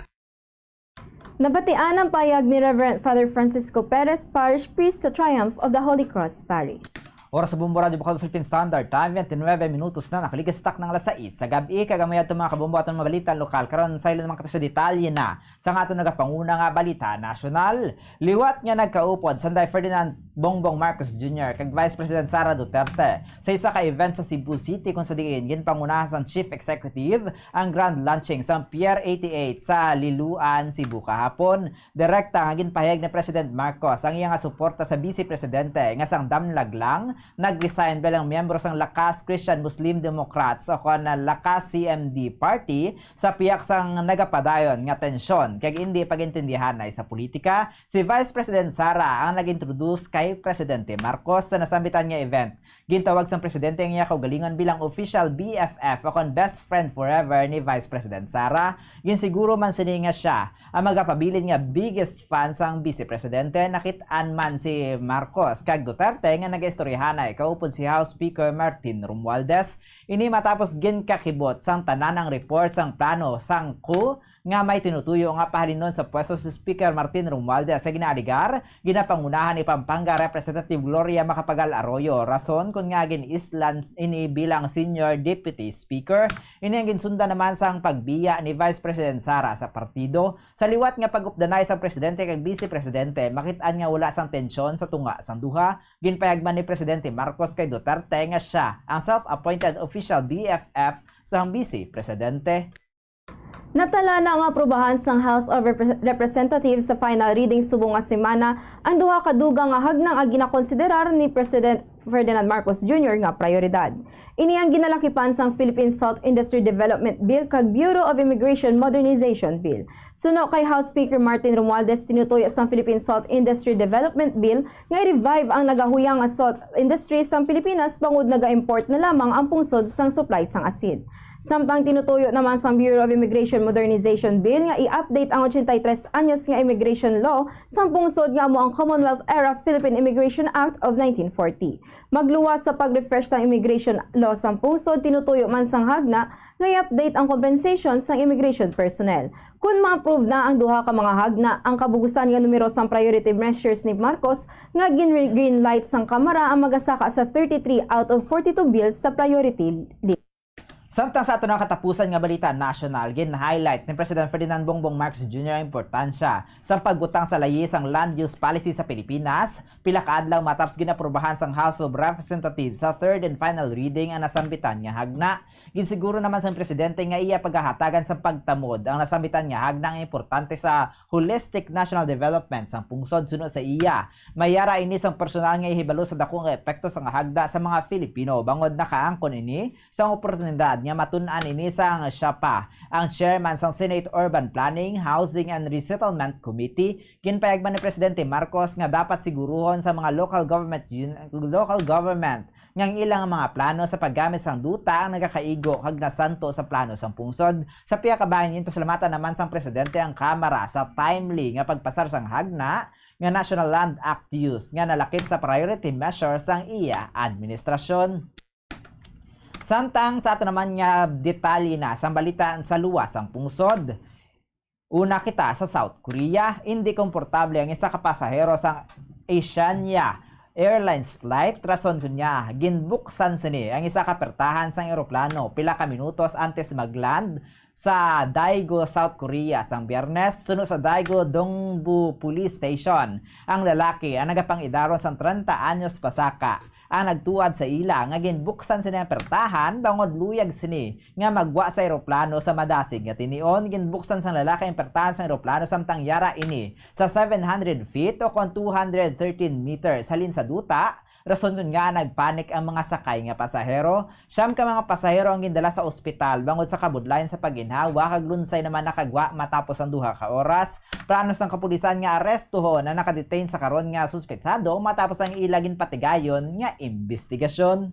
Nabatian ang payag ni Reverend Father Francisco Perez, Parish Priest sa Triumph of the Holy Cross Parish. Oras sa Bombo Radyo Bukal Philippine Standard Time, twenty-nine minutos na nakaligis sa takna nga alas sais sa gab-i, kag amo yadto, mga kabombo, aton mga balita lokal. Karon, sa ila naman kata sa detalye na sa nga aton nagapanguna nga balita nasyonal. Liwat nga nagkaupod Sanday Ferdinand Bongbong Marcos Junior kag Vice President Sara Duterte sa isa ka event sa Cebu City, kung sa diin ginpangunahan sang Chief Executive ang grand launching sang Pier eighty-eight sa Liloan, Cebu, kahapon. Direkta nga ginpahayag ni President Marcos ang iya nga suporta sa Vice Presidente nga sang damlag lang nag-resign bilang miyembro sang Lakas Christian Muslim Democrats o kon Lakas C M D Party sa pihak sang nagapadayon nga tensyon kag indi pag-intindihanay sa politika. Si Vice President Sara ang nag-introduce kay Presidente Marcos sa nasambitan nga event. Gintawag sang presidente ang iya kaugalingon bilang official B F F o kon best friend forever ni Vice President Sara. Ginsiguro man sini nga sia ang magapabilin nga biggest fan sang Vice Presidente. Nakit-an man si Marcos kag Duterte nga nagaistoryahanay kaupod si House Speaker Martin Romualdez. Ini matapos ginkakibot sang tanan ang report sang plano sang coup nga may tinutuyo nga pahalin sa pwesto si Speaker Martin Romualdez sa ginaaligar ginapangunahan ni Pampanga Representative Gloria Macapagal Arroyo. Rason kon ngaa gin-islan ini bilang Senior Deputy Speaker, ini ang ginsundan naman sang pagbiya ni Vice President Sara sa partido. Sa liwat nga pag-updanay sang presidente kag vice presidente, makit-an nga wala sang tensyon sa tunga sang duha. Ginpayagman ni Presidente Marcos kay Duterte nga sia ang self-appointed official B F F sang vice presidente. Natala na nga aprubahan sang House of Repre-, Representatives sa final reading subong nga semana ang duha ka dugang nga hagna nga ginakonsiderar ni President Ferdinand Marcos Junior nga prioridad. Ini ang ginalakipan sang Philippine Salt Industry Development Bill kag Bureau of Immigration Modernization Bill. Suno kay House Speaker Martin Romualdez, tinutuyo sang Philippine Salt Industry Development Bill nga i-revive ang nagahuyang nga salt industry sang Pilipinas bangod naga-import na lamang ang pungsod sang supply sang asin. Samtang tinutuyo naman sang Bureau of Immigration Modernization Bill nga i-update ang ochenta y tres anyos nga immigration law sang pungsod nga amo ang Commonwealth-era Philippine Immigration Act of nineteen forty. Magluwas sa pag-refresh sang immigration law sang pungsod, tinutuyo man sang hagna nga i-update ang compensation sang immigration personnel. Kon ma-approve na ang duha ka mga hagna, ang kabugusan nga numero sang priority measures ni Marcos nga gin-green light sang Kamara ang magasaka sa thirty-three out of forty-two bills sa priority list. Samtang sa aton nga katapusan nga balita nasyonal, gin-highlight ni President Ferdinand Bongbong Marcos Junior ang importansya sa pagbutang sa layi sang land use policy sa Pilipinas, pila ka adlaw matapos gin-aprubahan sang House of Representatives sa third and final reading ang nasambitan nga hagna. Ginsiguro naman sang presidente nga iya pagahatagan sang pagtamod ang nasambitan nga hagna nga importante sa holistic national development sang pungsod. Suno sa iya, mayara ini sang personal nga ihibalo sa dako nga epekto sang hagna sa mga Filipino, bangod nakaangkon ini sang oportunidad nga matun-an ini sang siya pa ang chairman sang Senate Urban Planning, Housing and Resettlement Committee. Ginpayagman ni Presidente Marcos nga dapat siguruhon sa mga local government un-, local government nga ang ilang mga plano sa paggamit sang duta ang nagakaigo kag nasanto sa plano sang pungsod. Sa pihak ka bahin, ginpasalamatan naman sang presidente ang Kamara sa timely nga pagpasar sang hagna nga National Land Act Use nga nalakip sa priority measures sang iya administrasyon. Samtang sa ato naman nga detalye na sang balita sa luwas sang pungsod, una kita sa South Korea. Indi komportable ang isa ka pasahero sang Asiana Airlines flight, rason kunya ginbuksan sini ang isa ka pertahan sang eroplano pila ka minutos antes mag-land sa Daegu, South Korea, sang Biyernes. Suno sa Daegu Dongbu Police Station, ang lalaki ang nagapang-idaron sang trenta anyos pasaka ang nagtuad sa ila nga ginbuksan sini ang pertahan bangod luyag sini nga maggwa sa eroplano sa madasig nga tinion. Ginbuksan sang lalaki ang pertahan sang eroplano samtang yara ini sa seven hundred feet o kon two hundred thirteen meters halin sa duta, rason kon ngaa nagpanik ang mga sakay nga pasahero. Siyam ka mga pasahero ang gindala sa ospital bangod sa kabudlayan sa pagginhawa, kag lunsay naman nakagwa matapos ang duha ka oras. Plano sang kapulisan nga arestuhon ang nakadetain sa karon nga suspetsado matapos ang ila ginpatigayon nga imbestigasyon.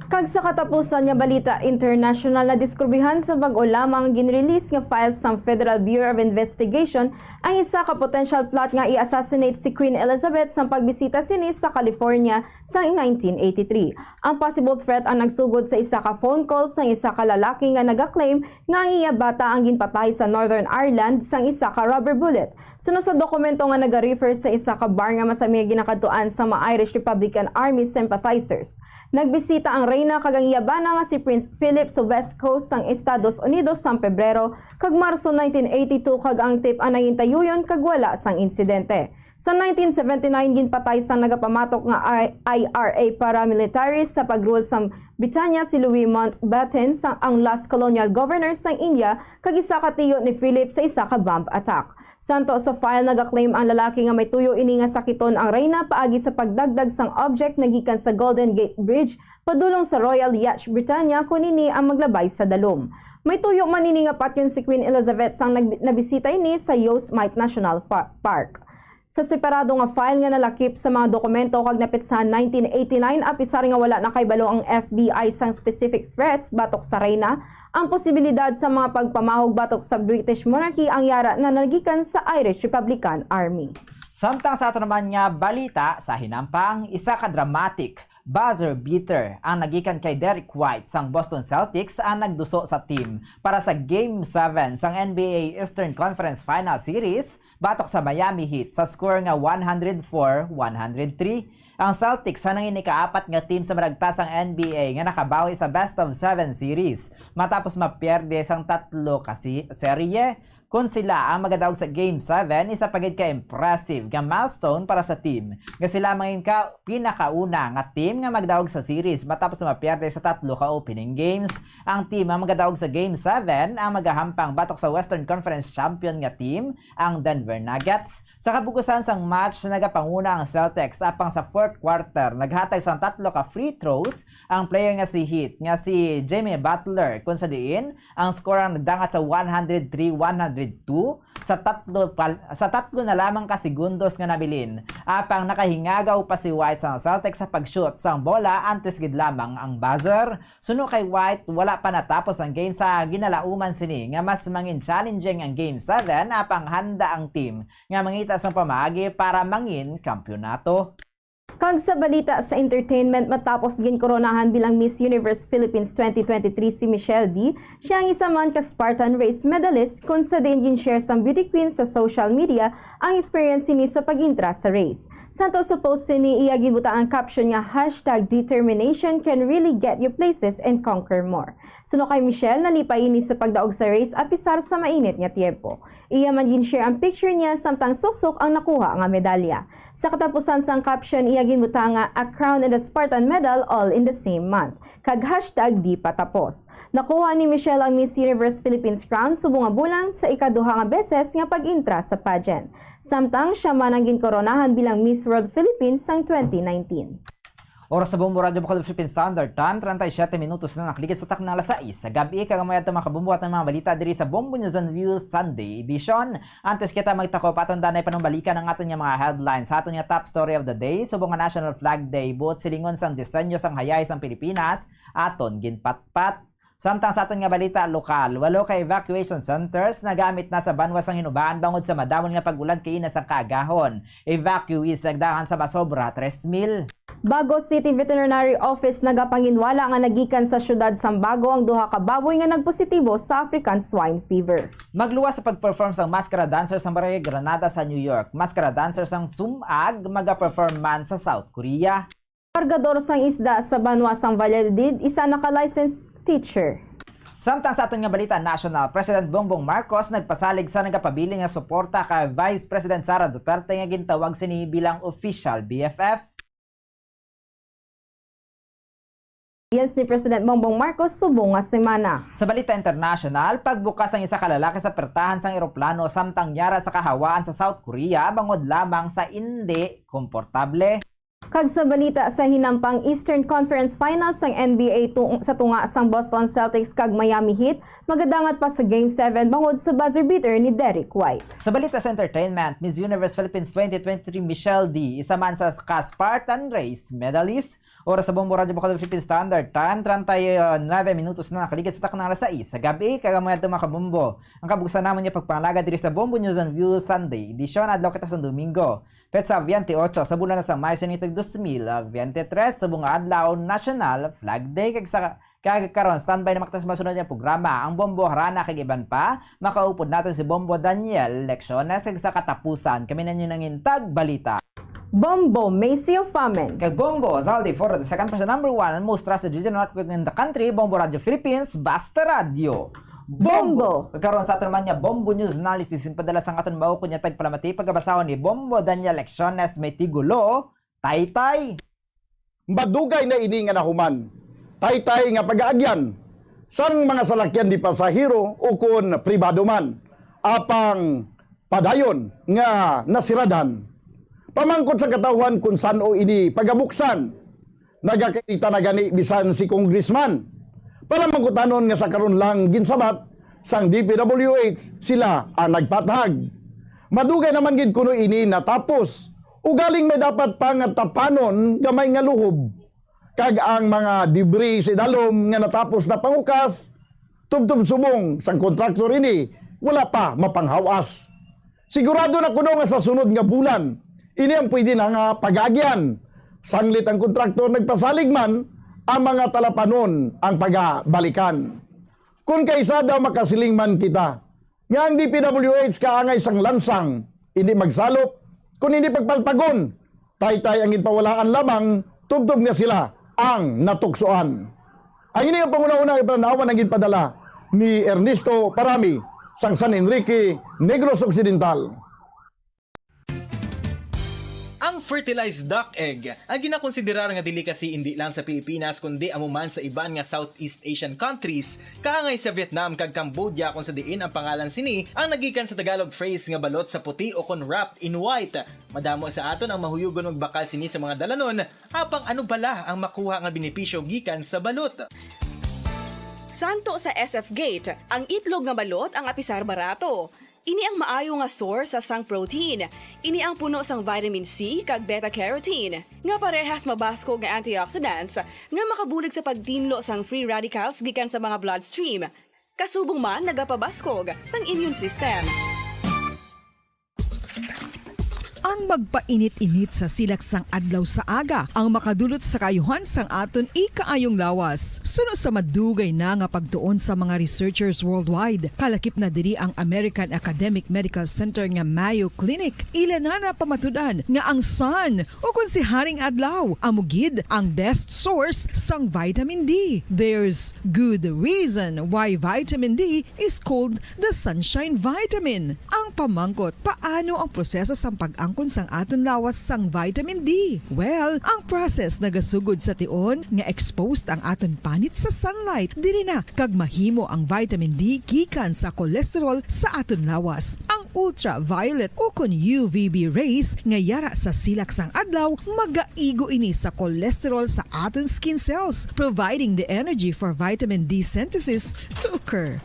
Kag sa katapusan nga balita international, nadiskubrihan sa bag-o lamang ginrelease nga file sang Federal Bureau of Investigation ang isa ka potential plot nga i-assassinate si Queen Elizabeth sang pagbisita sini sa California sang nineteen eighty-three. Ang possible threat ang nagsugod sa isa ka phone call sang isa ka lalaki nga nagaklaim nga ang iya bata ang ginpatay sa Northern Ireland sang isa ka rubber bullet. Suno sa dokumento nga nagarefer sa isa ka bar nga masami nga ginakadtuan sa mga Irish Republican Army sympathizers. Nagbisita ang reyna kag ang iya bana nga si Prince Philip sa West Coast sang Estados Unidos sang Pebrero kag Marso nineteen eighty-two, kag ang tip ang nahintayuyon kag wala sang insidente. Sa nineteen seventy-nine, ginpatay sang nagapamatok nga I-, I R A paramilitaries sa pag-rule sa Britannia si Louis Mountbatten, sa ang last colonial governor sang India, kag isa ka tiyo ni Philip sa isa ka bomb attack. Santo sa file, nagaklaim ang lalaki nga may tuyo ini nga sakiton ang reyna paagi sa pagdagdag sang object nga gikan sa Golden Gate Bridge padulong sa Royal Yacht Britannia kon ini ang maglabay sa dalom. May tuyo man ini nga patyon si Queen Elizabeth sang nag-, nabisita ini sa Yosemite National Fa-, Park. Sa separado nga file nga nalakip sa mga dokumento kag napetsahan nineteen eighty-nine, apisar nga wala nakahibalo ang F B I sang specific threats batok sa reyna, ang posibilidad sa mga pagpamahog batok sa British monarchy ang yara na nagikan sa Irish Republican Army. Samtang sa ato naman nga balita sa hinampang, isa ka dramatic buzzer beater ang nagikan kay Derrick White sang Boston Celtics ang nagduso sa team para sa Game seven sang N B A Eastern Conference Final Series batok sa Miami Heat sa score nga one hundred four one hundred three. Ang Celtics ang nanginikaapat nga team sa maragta sang N B A nga nakabawi sa best of seven series matapos mapierde sang tatlo ka si-, serye. Kon sila ang magadaog sa Game seven, isa pa gid ka impressive nga milestone para sa team nga sila mangin ka pinakauna nga team nga magdaog sa series matapos mapierde sa tatlo ka opening games. Ang team ang magadaog sa Game seven ang magahampang batok sa Western Conference champion nga team, ang Denver Nuggets. Sa kabukusan sang match, nagapanguna ang Celtics, apang sa fourth quarter, naghatag sang tatlo ka free throws ang player nga si Heat, nga si Jimmy Butler, kung sa diin ang score ang nagdangat sa one hundred three one hundred two sa tatlo pal-, sa tatlo na lamang ka segundos nga nabilin. Apang nakahingagaw pa si White sa Celtics sa pag-shoot sang bola antes gid lamang ang buzzer. Suno kay White, wala pa natapos ang game sa ginalauman sini nga mas mangin challenging ang Game seven, apang handa ang team nga mangita sang pamaagi para mangin kampiyonato. Kag sa balita sa entertainment, matapos ginkoronahan bilang Miss Universe Philippines twenty twenty-three si Michelle D, siya ang isa man ka Spartan Race medalist, kung sa diin gin-share sang beauty queen sa social media ang experience sini sa pag-intra sa race. Santo sa post sini, iya ginbutang ang caption nga, "Hashtag determination can really get you places and conquer more." Suno kay Michelle, nalipay ini sa pagdaog sa race apisar sa mainit nga tiempo. Iya man gin-share ang picture niya samtang suksok ang nakuha nga medalya. Sa katapusan sang caption, iya ginbutang nga, "A crown and a Spartan medal all in the same month," kag hashtag di pa tapos. Nakuha ni Michelle ang Miss Universe Philippines crown subong nga bulan sa ikaduha nga beses nga pag-intra sa pageant. Samtang siya man ang ginkoronahan bilang Miss World Philippines sang twenty nineteen. Oras sa Bombo Radyo Bacolod Philippine Standard Time, treinta y siete minutos na nakaligid sa takna alas sais sa gab-i, kag amo yadto, mga kabombo, ang mga balita diri sa Bombo News and Views Sunday Edition. Antes kita magtakop, aton danay panumbalikan ang aton nga mga headlines sa aton nga top story of the day, subong nga National Flag Day, buot silingon sang disenyo sang hayay sang Pilipinas, aton ginpatpat. Samtang sa aton nga balita lokal, walo ka evacuation centers nagamit na sa banwa sang Hinoba-an bangod sa madamol nga pag-ulan kaina sang kaagahon. Evacuees nagdagan sa masobra tres mil. Bago City Veterinary Office nagapanginwala nga nagikan sa siyudad sang Bago ang duha ka baboy nga nagpositibo sa African Swine Fever. Magluwas sa pag-perform sang Maskara Dancer sang Barangay Granada sa New York. Maskara Dancer sang Sumag maga-perform man sa South Korea. Kargador sang isda sa banwa sang Valladolid, isa na ka licensed teacher. Samtang sa aton nga balita national, President Bongbong Marcos nagpasalig sa nagapabilin nga suporta kay Vice President Sara Duterte nga gintawag sini bilang official B F F. Yes ni President Bongbong Marcos subong nga semana. Sa balita internasyonal, pagbukas sang isa ka lalaki sa pertahan sang eroplano samtang yara sa kahawaan sa South Korea bangod lamang sa indi komportable. Kag sa balita sa hinampang Eastern Conference Finals sang N B A tung- sa tunga sang Boston Celtics kag Miami Heat, magadangat pa sa Game seven bangod sa buzzer beater ni Derrick White. Sa balita sa entertainment, Miss Universe Philippines twenty twenty-three Michelle D, isa man sa ka Spartan Race medalist, Oras sa Bombo Radyo Bukado Philippine Standard Time, treinta y nueve minutos na nakaligid sa takna alas sais sa gabi, kag amo yadto, mga kabombo, ang kabugsan namon nga pagpangalaga diri sa Bombo News and Views Sunday Edition, adlaw kita sa Domingo, petsa veintiocho sa bulan na sa Mayo sa nitag dos mil veintitrés, subong nga adlaw, National Flag Day, kag sa kag karon, standby na makita sa masunod nga programa, ang Bombo, Harana kag iban pa. Makaupod naton si Bombo Daniel Lecciones, kag sa katapusan, kami na ninyo nangin tagbalita. Bombo Macy of Famin. Kag Bombo Zaldi Foro the second person number one and most trusted regional network in the country, Bombo Radio Philippines, Basta Radio. Bombo! Kag karon sa aton man nga Bombo News Analysis, ginpadala sang aton maukod nga tagpalamati, pagabasahon ni Bombo Daniel Lecciones, may tigulo, Taytay. Madugay na ini nga nahuman, taytay nga pagaagyan sang mga salakyan di pasahero ukon pribado man, apang padayon nga nasiradhan. Pamangkot sa katawhan kon san-o ini pagabuksan, nagakita na gani bisan si congressman. Para mangkutanon nga sa karon lang ginsabat sang D P W H sila ang nagpathag. Madugay naman gid kuno ini natapos, ugaling may dapat pa nga tapanon gamay nga luhob, kag ang mga debris sa idalom nga natapos na pangukas, tubtob subong sang kontraktor ini, wala pa mapanghawas. Sigurado na kuno nga sa sunod nga bulan, ini ang pwede na nga pagaagyan. Sanglit ang kontraktor nagpasalig man, ang mga talapanon ang pagabalikan. Kon kaisa daw makasiling man kita nga ang D P W H kaangay sang lansang, indi magsalop, kon indi pagpalpagon, taytay ang ginpawalaan lamang tubtob nga sila ang natuksoan. Ang ini nga panghunahuna nga ipanan-awan ang ginpadala ni Ernesto Parami sang San Enrique, Negros Occidental. Ang fertilized duck egg ang ginakonsiderar nga delicacy indi lang sa Pilipinas kundi amo man sa iban nga Southeast Asian countries, kaangay sa Vietnam kag Cambodia, kung sa diin ang pangalan sini ang nagikan sa Tagalog phrase nga balot sa puti o kon wrapped in white. Madamo sa aton ang mahuyugon magbakal sini sa mga dalanon, apang ano bala ang makuha nga benepisyo gikan sa balot? Santo sa S F Gate, ang itlog nga balot ang apisar barato. Ini ang maayo nga source sang protein. Ini ang puno sang vitamin C kag beta-carotene, nga parehas mabaskog nga antioxidants nga makabulig sa pagtinlo sang free radicals gikan sa mga bloodstream. Kasubong man nagapabaskog sang immune system. Ang magpainit-init sa silak sang adlaw sa aga ang makadulot sa kaayuhan sang aton ikaayong lawas. Suno sa madugay na nga pagtuon sa mga researchers worldwide, kalakip na diri ang American Academic Medical Center nga Mayo Clinic. Ila na napamatud-an nga ang sun, o kon si Haring Adlaw, amo gid ang best source sang vitamin D. There's good reason why vitamin D is called the sunshine vitamin. Ang pamangkot, paano ang proseso sang pag-angkon sang aton lawas sang vitamin D? Well, ang process nagasugod sa tion nga exposed ang aton panit sa sunlight. Diri na kag mahimo ang vitamin D gikan sa cholesterol sa aton lawas. Ang ultraviolet ukon U V B rays nga yara sa silak sang adlaw magaigo ini sa cholesterol sa aton skin cells, providing the energy for vitamin D synthesis to occur.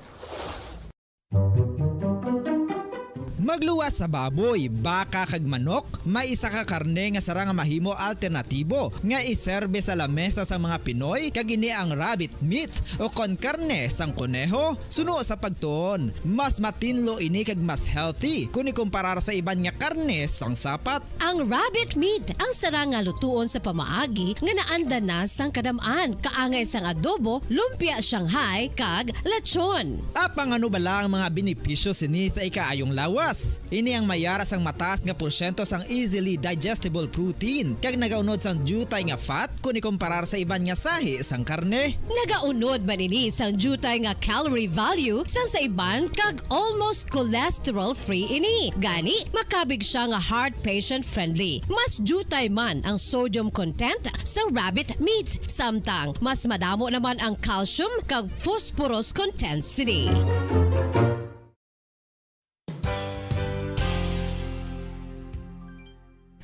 Magluwas sa baboy, baka kag manok, may isa ka karne nga sarang nga mahimo alternatibo nga iserbe sa lamesa sang mga Pinoy, kag ini ang rabbit meat o kon karne sang koneho. Suno sa pagtuon, mas matinlo ini kag mas healthy kon ikumparar sa iban nga karne sang sapat. Ang rabbit meat ang sarang nga lutuon sa pamaagi nga naandan na sang kadam-an, kaangay sang adobo, lumpia Shanghai, kag lechon. Apang ano bala ang mga benepisyo sini sa ikaayong lawas? Ini ang may ara sang mataas nga porsyento sang easily digestible protein kag nagaunod sang diutay nga fat kon ikomparar sa iban nga sahi sang karne. Nagaunod man ini sang diutay nga calorie value sang sa iban kag almost cholesterol-free ini. Gani, makabig siya nga heart patient-friendly. Mas diutay man ang sodium content sa rabbit meat, samtang mas madamo naman ang calcium kag phosphorus content sini.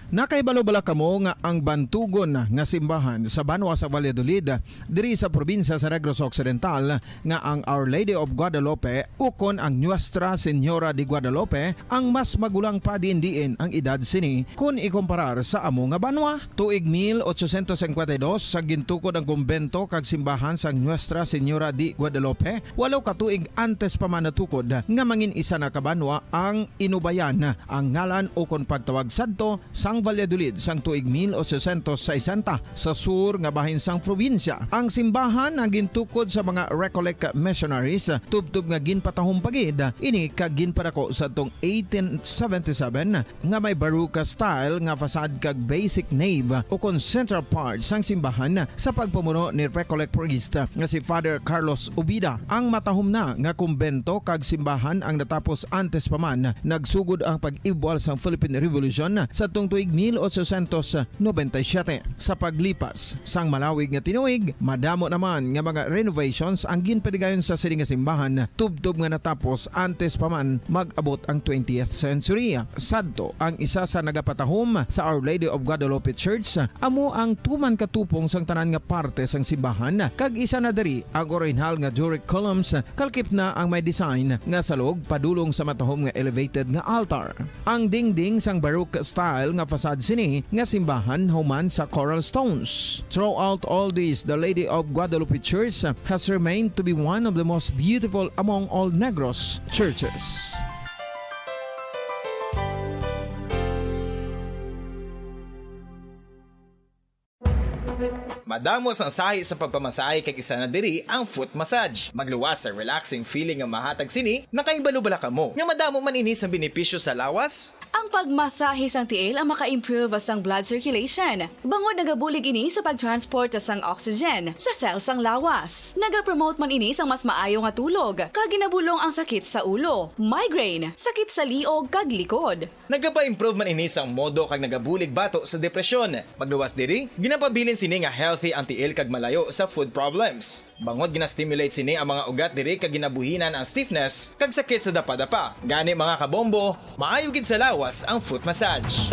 Nakahibalo bala kamo nga ang bantugon nga simbahan sa banwa sa Valladolid, diri sa probinsya sa Negros Occidental, nga ang Our Lady of Guadalupe ukon ang Nuestra Señora de Guadalupe ang mas magulang pa diin-diin ang edad sini kon ikomparar sa amo nga banwa? Tuig mil ochocientos cincuenta y dos sa gintukod ang kumbento kag simbahan sang Nuestra Señora de Guadalupe, walo ka tuig antes pa man natukod nga mangin isa na ka banwa ang Inubayan, ang ngalan ukon pagtawag sadto sang Valladolid sang tuig mil ochocientos sesenta, sa sur nga bahin sang probinsya. Ang simbahan ang gintukod sa mga Recollect missionaries, tubtob nga ginpatahom pa gid ini kag ginpadako sadtong eighteen seventy-seven, nga may Baroque style nga facade kag basic nave ukon central part sang simbahan sa pagpamuno ni Recollect priest nga si Father Carlos Ubida. Ang matahom na nga kumbento kag simbahan ang natapos antes pa man nagsugod ang pag-ibwal sang Philippine Revolution sadtong tuig mil ochocientos noventa y siete. Sa paglipas sang malawig nga tinuig, madamo naman nga mga renovations ang ginpaligayon sa sini nga simbahan, tubtob nga natapos antes pa man mag-abot ang twentieth century. Sadto, ang isa sa nagapatahom sa Our Lady of Guadalupe Church amo ang tuman ka tupong sang tanan nga parte sang simbahan, kag isa na diri ang orihinal nga Doric columns, kalkip na ang may design nga salog padulong sa matahom nga elevated nga altar. Ang dingding sang Baroque style nga facade sini nga simbahan human sa coral stones. Throughout all this, the Lady of Guadalupe Church has remained to be one of the most beautiful among all Negros churches. Madamo sang sahi sa pagpamasahe kag isa na diri ang foot massage. Magluwas sa relaxing feeling nga mahatag sini, nakahibalo bala kamo nga madamo man ini sa benepisyo sa lawas? Ang pagmasahe sang tiil ang maka-improve sang blood circulation, bangod nagabulig ini sa pag-transport sang oxygen sa cell sang lawas. Nagapromote man ini sang mas maayo nga tulog, kag ginabulong ang sakit sa ulo, migraine, sakit sa liog kag likod. Nagapa-improve man ini sang modo kag nagabulig bato sa depresyon. Pagluwas diri, ginapabilin sini nga healthy ang tiil kag malayo sa foot problems. Bangod gina-stimulate sini ang mga ugat diri kag ginabuhinan ang stiffness kag sakit sa dapadapa. Gani, mga kabombo, maayo gid sa lawas ang foot massage.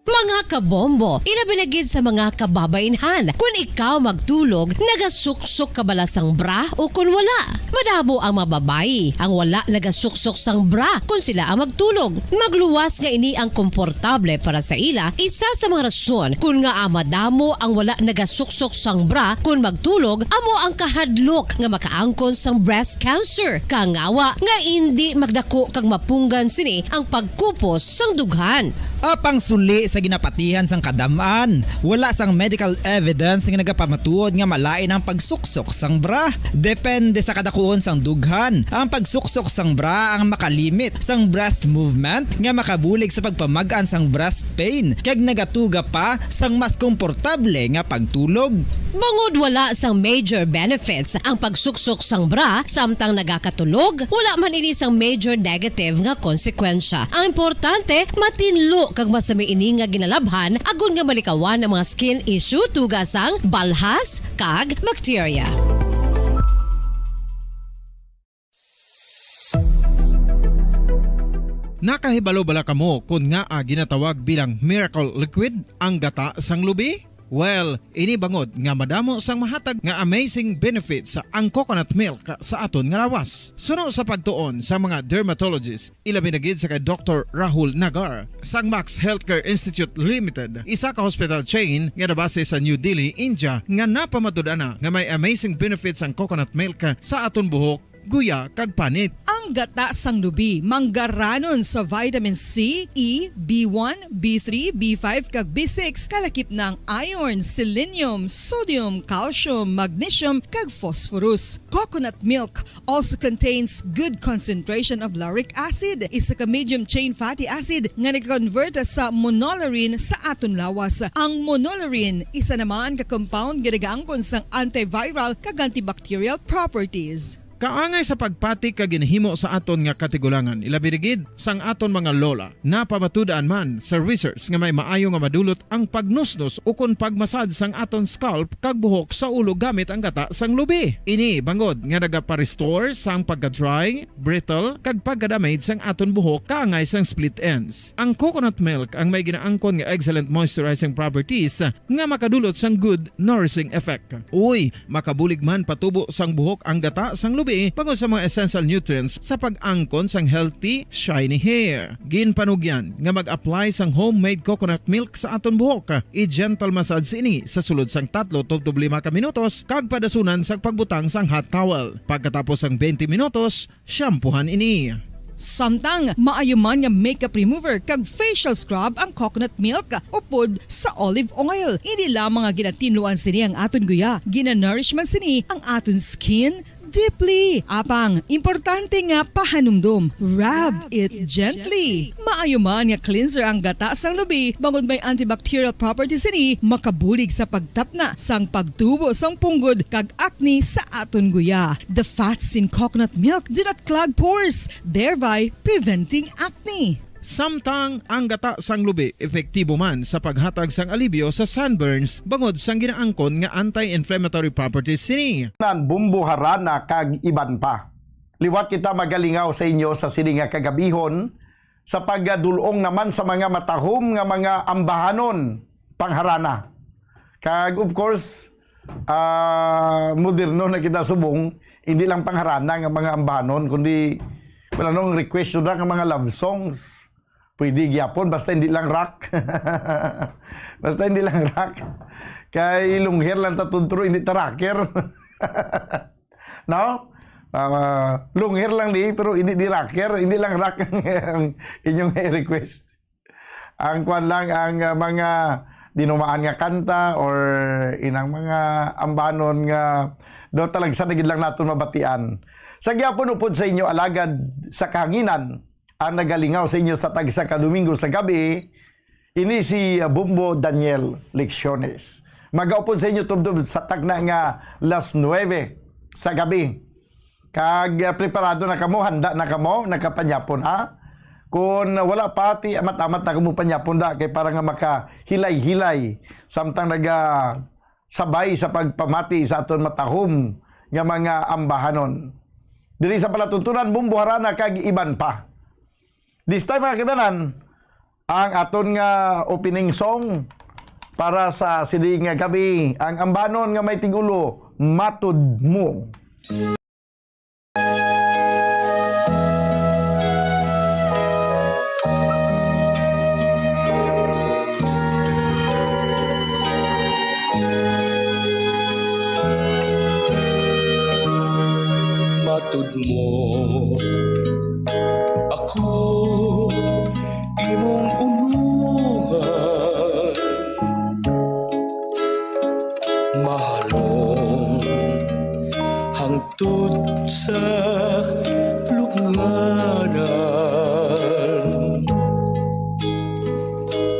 Mga kabombo, ilabi na gid sa mga kababainhan, kun ikaw magtulog, nagasuksok ka bala sang bra o kun wala? Madamo ang mga babayi ang wala nagasuksok sang bra kun sila ang magtulog. Magluwas nga ini ang komportable para sa ila, isa sa mga rason kun ngaa madamo ang wala nagasuksok sang bra kun magtulog amo ang kahadlok nga makaangkon sang breast cancer, kangawa nga indi magdako kag mapunggan sini ang pagkupos sang dughan. Apang suli sa ginapatihan sang kadam-an, wala sang medical evidence nga nagapamatuod nga malain ang pagsuksok sang bra. Depende sa kadakuon sang dughan, ang pagsuksok sang bra ang makalimit sang breast movement nga makabulig sa pagpamag-an sang breast pain kag nagatuga pa sang mas komportable nga pagtulog. Bangod wala sang major benefits ang pagsuksok sang bra samtang nagakatulog, wala man ini sang major negative nga konsekwensya. Ang importante, matinlo kag masami ini nga ginalabhan agod nga malikawan ang mga skin issue tuga sang balhas kag bakterya. Nakahibalo bala kamo kon ngaa ginatawag bilang miracle liquid ang gata sang lubi? Well, ini bangod nga madamo sang mahatag nga amazing benefits ang coconut milk sa aton nga lawas. Suno sa pagtuon sa mga dermatologist, ilabi na gid sa kay Doktor Rahul Nagar sang Max Healthcare Institute Limited, isa ka hospital chain nga nabase sa New Delhi, India, nga napamatud-an na nga may amazing benefits ang coconut milk sa aton buhok guya, kag panit. Ang gata sang lubi manggaranon sa vitamin C, E, B one, B three, B five, kag B six, kalakip na ang iron, selenium, sodium, calcium, magnesium, kag phosphorus. Coconut milk also contains good concentration of lauric acid, isa ka medium chain fatty acid nga nag-convert sa monolaurin sa aton lawas. Ang monolaurin isa naman ka compound nga nagaangkon sang antiviral kag antibacterial properties. Kaangay sa pagpati kag ginahimo sa aton nga katigulangan, ilabi na gid sang aton mga lola. Napamatud-an man sa research nga may maayo nga madulot ang pagnusnos ukon pagmasad sang aton scalp kag buhok sa ulo gamit ang gata sang lubi. Ini bangod nga nagapa-restore sang pagka-dry, brittle, kag pagka-damage sang aton buhok kaangay sang split ends. Ang coconut milk ang may ginaangkon nga excellent moisturizing properties nga makadulot sang good nourishing effect. Uy, makabulig man patubo sang buhok ang gata sang lubi bangod sa mga essential nutrients sa pag-angkon sang healthy, shiny hair. Ginpanugyan nga mag-apply sang homemade coconut milk sa aton buhok. I-gentle massage ini sa sulod sang tatlo tubtob lima ka minutos kag padasunan sang pagbutang sang hot towel. Pagkatapos sang twenty minutos, shampoohan ini. Samtang maayo man nga makeup remover kag facial scrub ang coconut milk upod sa olive oil. Hindi lamang nga ginatinluan sini ang aton guya, ginanourish man sini ang aton skin deeply. Apang, importante nga pahanumdom, rub it gently. Maayo man nga cleanser ang gata sang lubi, bangod may antibacterial properties sini, makabulig sa pagtapna sang pagtubo sang punggod kag acne sa aton guya. The fats in coconut milk do not clog pores, thereby preventing acne. Samtang ang gata sang lubi epektibo man sa paghatag sang alibyo sa sunburns bangod sang ginaangkon nga anti-inflammatory properties sini. Nan, bumbo, harana, kag iban pa. Liwat kita magalingaw sa inyo sa sini nga kagabihon sa pagdul-ong naman sa mga matahom nga mga ambahanon pangharana. Kag, of course, ah, moderno na kita subong, hindi lang pangharana nga mga ambahanon, kundi, wala nung request na nga mga love songs. Pwede gyapon, basta hindi lang rock. Basta hindi lang rock. Kay long hair lang ta, pero hindi ta rocker. No? Ah, long hair lang di, pero hindi di rocker, hindi lang rock ang inyong request. Ang kwan lang, ang, ah, mga dinumaan nga kanta or inang mga ambanon nga daw talagsa na gid lang naton mabatian. Sa gyapon upod sa inyo, alagad sa kahanginan, ang nagalingaw sa inyo sa tagsa ka Domingo sa gabi, ini si, ah, Bumbo Daniel Lecciones. Magaupod sa inyo tubtob sa tagna nga las nuebe sa gabi. Kag, ah, preparado na kamo, handa na kamo, nakapanyapon, ha? Kung wala pa, ti amat-amat na kamo panyapon da, kay para nga makahilay-hilay, samtang naga, sabay sa pagpamati sa aton matahom nga mga ambahanon. Diri sa palatuntunan, Bumbo, Harana, kag iban pa. This time, mga kaibanan, ang aton nga opening song para sa sini nga gabi, ang ambahanon nga may tigulo, Matud Mo. Matud mo, ako imong unuhan. Mahalong hangtod sa lubnganan.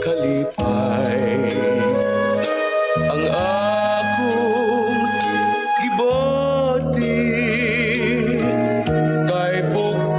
Kalipay ang akong gibati, kay bug-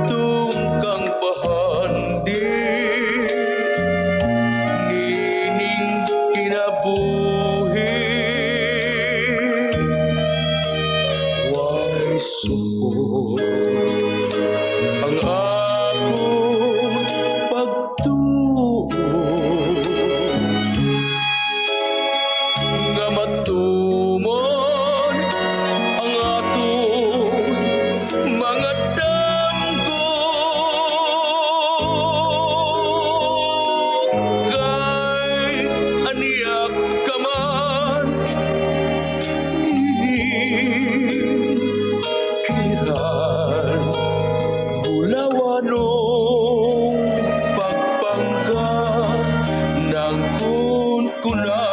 ko na.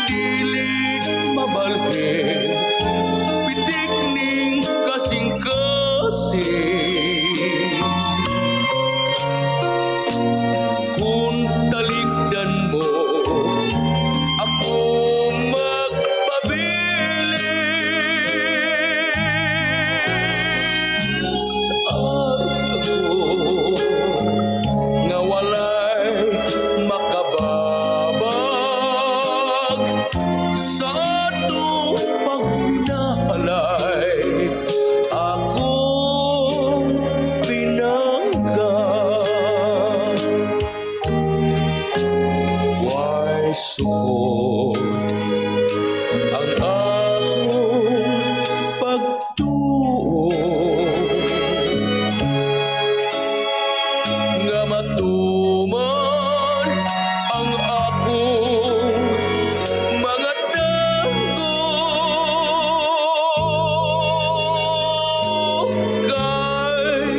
Dili mabalhin, pitik ning kasing-kasing. Kung talikdan mo, ako magpabilin sa ako nga walay makababag sa atong pagminahalay. Akong pinangga, way sukod ang akong pagtuo nga matuman ang akong mga tanggo. Kay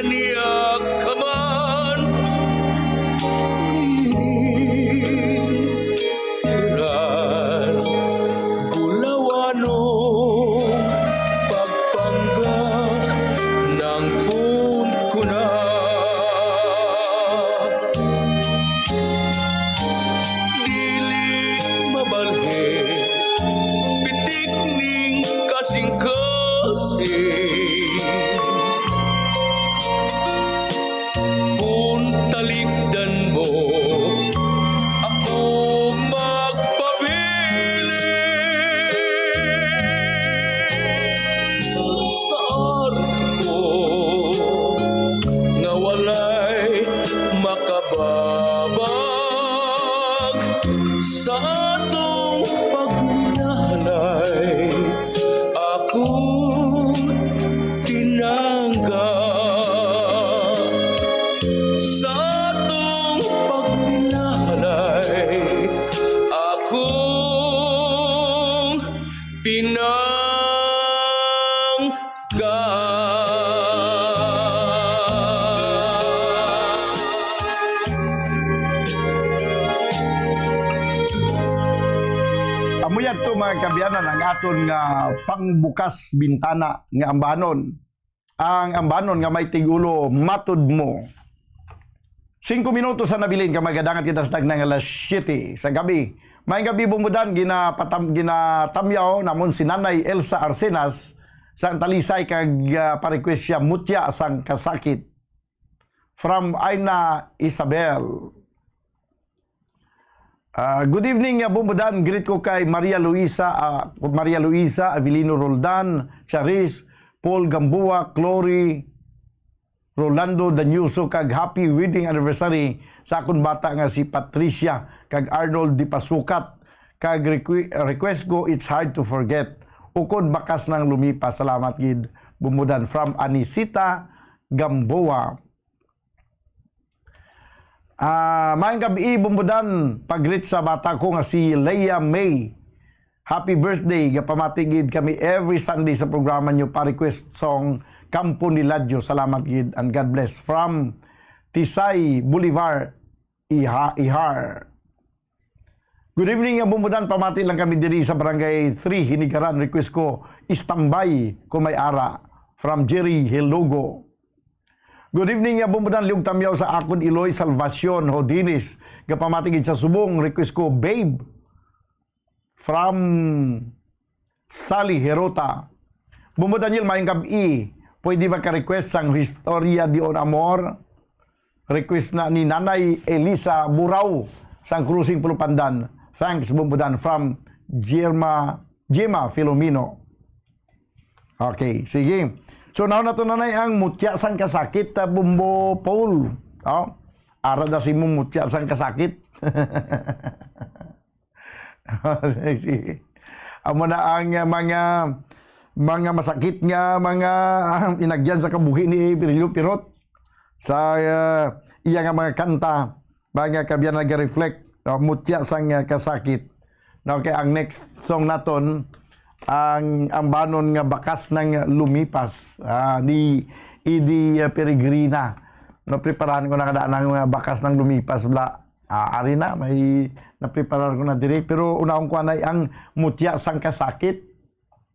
ania ka man, kiran bulawanong pagpangga nang kunkuna. Dili mabalhin, pitik ning kasing-kasing. Kung talikdan mo, ako magpabilin sa arko nga walay makababag sa atong pagminahalay. Akong pinangga sa atong pagminahalay. Akong pinangga. Amo yadto, mga kaabyanan, ang aton nga pangbukas bintana nga ambanon. Ang ambanon nga may tigulo, Matod Mo. Singko minutos ang nabilin kag magadangat kita sa tagna nga alas siyete sa gabi. Maayong gabi, Bumbudan, ginapatam-, ginatamyaw namon si Nanay Elsa Arcenas sang Talisay kag, ah, pa-request siya, Mutya sang Kasakit. From Aina Isabel. Ah, good evening, ah, Bumbudan. Greet ko kay Maria Luisa, ah, Maria Luisa, Avelino Roldan, Charis, Paul Gamboa, Clory, Rolando Dañoso, kag happy wedding anniversary sa akon bata nga si Patricia kag Arnold Dipasukat. Kag requ-, request ko, It's Hard to Forget. Ukod bakas nang lumipas. Salamat gid, Bumbudan. From Anisita Gamboa. Ah, maayong gab-i, Bumbudan. Pag-greet sa bata ko nga si Leia May. Happy birthday. Gapamati gid kami every Sunday sa programa nyo pa request song Kampo ni Ladyo. Salamat gid and God bless. From Tisay Bolivar, Iha-, Ihar. Good evening, nga Bumbudan. Pamati lang kami diri sa Barangay three, Hinigaran. Request ko, Istambay Ko May Ara. From Jerry Hilogo. Good evening, nga Bumbudan. Liog tamyaw sa akon iloy, Salvacion Hodinis. Gapamati gid sa subong. Request ko, Babe. From Sally Herota. Bumbo Daniel, maayong gab-i. Pwede ba ka-request sang Historia de un Amor? Request na ni Nanay Elisa Burao sang Crossing Pulupandan. Thanks, Bumbo Dan, from Gemma, Gemma Filomeno. Okay, sige. So, now na to, Nanay, ang Mutya sang Kasakit, ah, Bumbo Paul. Oh, ara da si mo Mutya sang Kasakit. Sige. Amo na ang, uh, mga, mga masakit nga mga, ah, inagyan sa kabuhi ni Virilio Pirot sa, uh, iya nga mga kanta, mga kabyan, naga-reflect, uh, mutya sang, uh, kasakit. No, kay ang next song naton, ang, ang banon nga Bakas nang Lumipas, ah, ni Eddie, uh, Peregrina. Napreparahan ko na nga daan ang mga bakas nang lumipas, bla. Ah, ari na, may napreparahan ko na diri. Pero unahon ko anay ang mutya sang kasakit.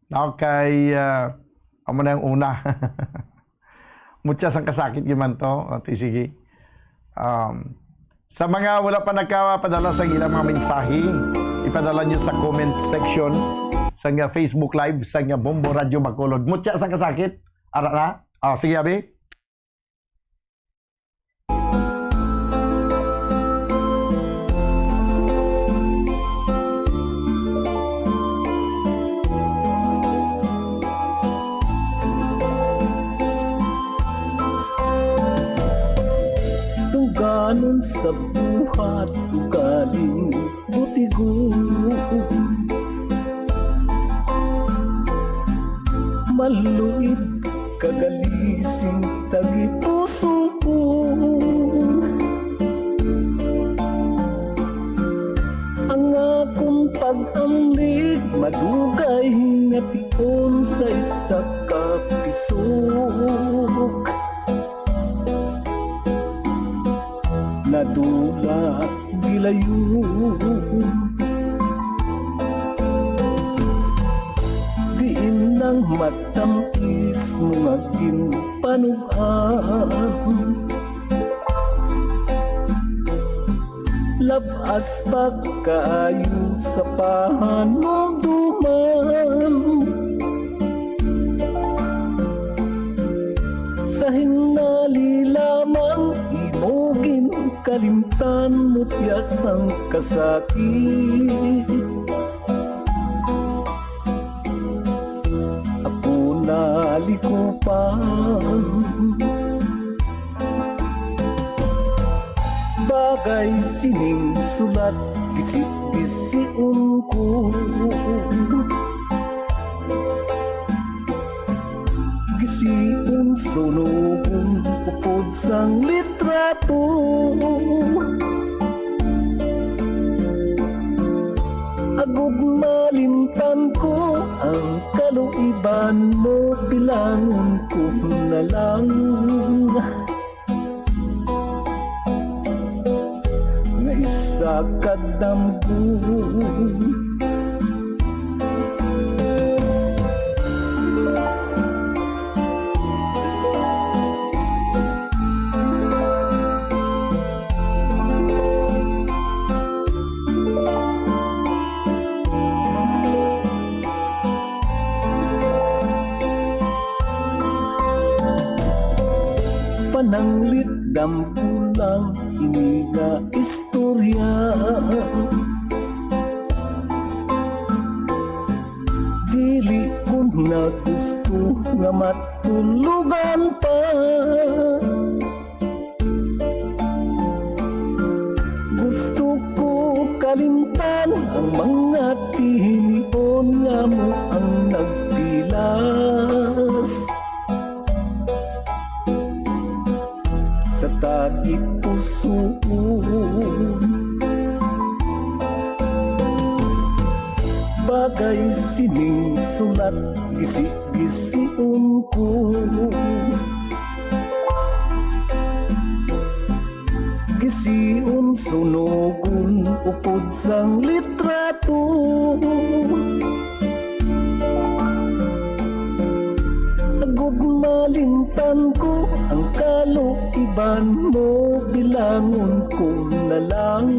Okay, ah, amo na yung una. Mutya sang kasakit, gyud man to. O, ti, sige. Um, sa mga wala pa nagkapadala sa ilang mga mensahe, ipadala nyo sa comment section sa nga Facebook Live sa nga Bombo Radio Bacolod. Mutya sang kasakit. Ara na. Ah, sige, abi. Tungganon sa buhat ugaling butigon. Maluid kagalising tagipusoon. Ang akon pag-amlig madugay nga tion sa isa ka pisok. Nadula gilayon. Diin ang matam-is mo nga ginpanug-an. Lab-as pa kaayo sa pahanumdoman. Sa hinali lamang imo ginkalimtan, mutya sang kasakit. Ako nalikupan. Bagay sining sulat, gisi-gision ko. Gisiun, sunugon, upod sang litrato. Agod malimtan ko ang kaluiban mo, bilangon ko na lang nga isa ka damgo. Pananglit, damgo lang ini nga istorya. Dili ko na gusto nga matulugan pa. Gusto ko kalimtan ang mga tinion nga mo ang nagpilas sa tagipusoon. Bagay sining sulat, gisi-gision ko. Gisiun, sunugon, upod sang litrato. Agud malimtan ko ang kaluiban mo, bilangon ko na lang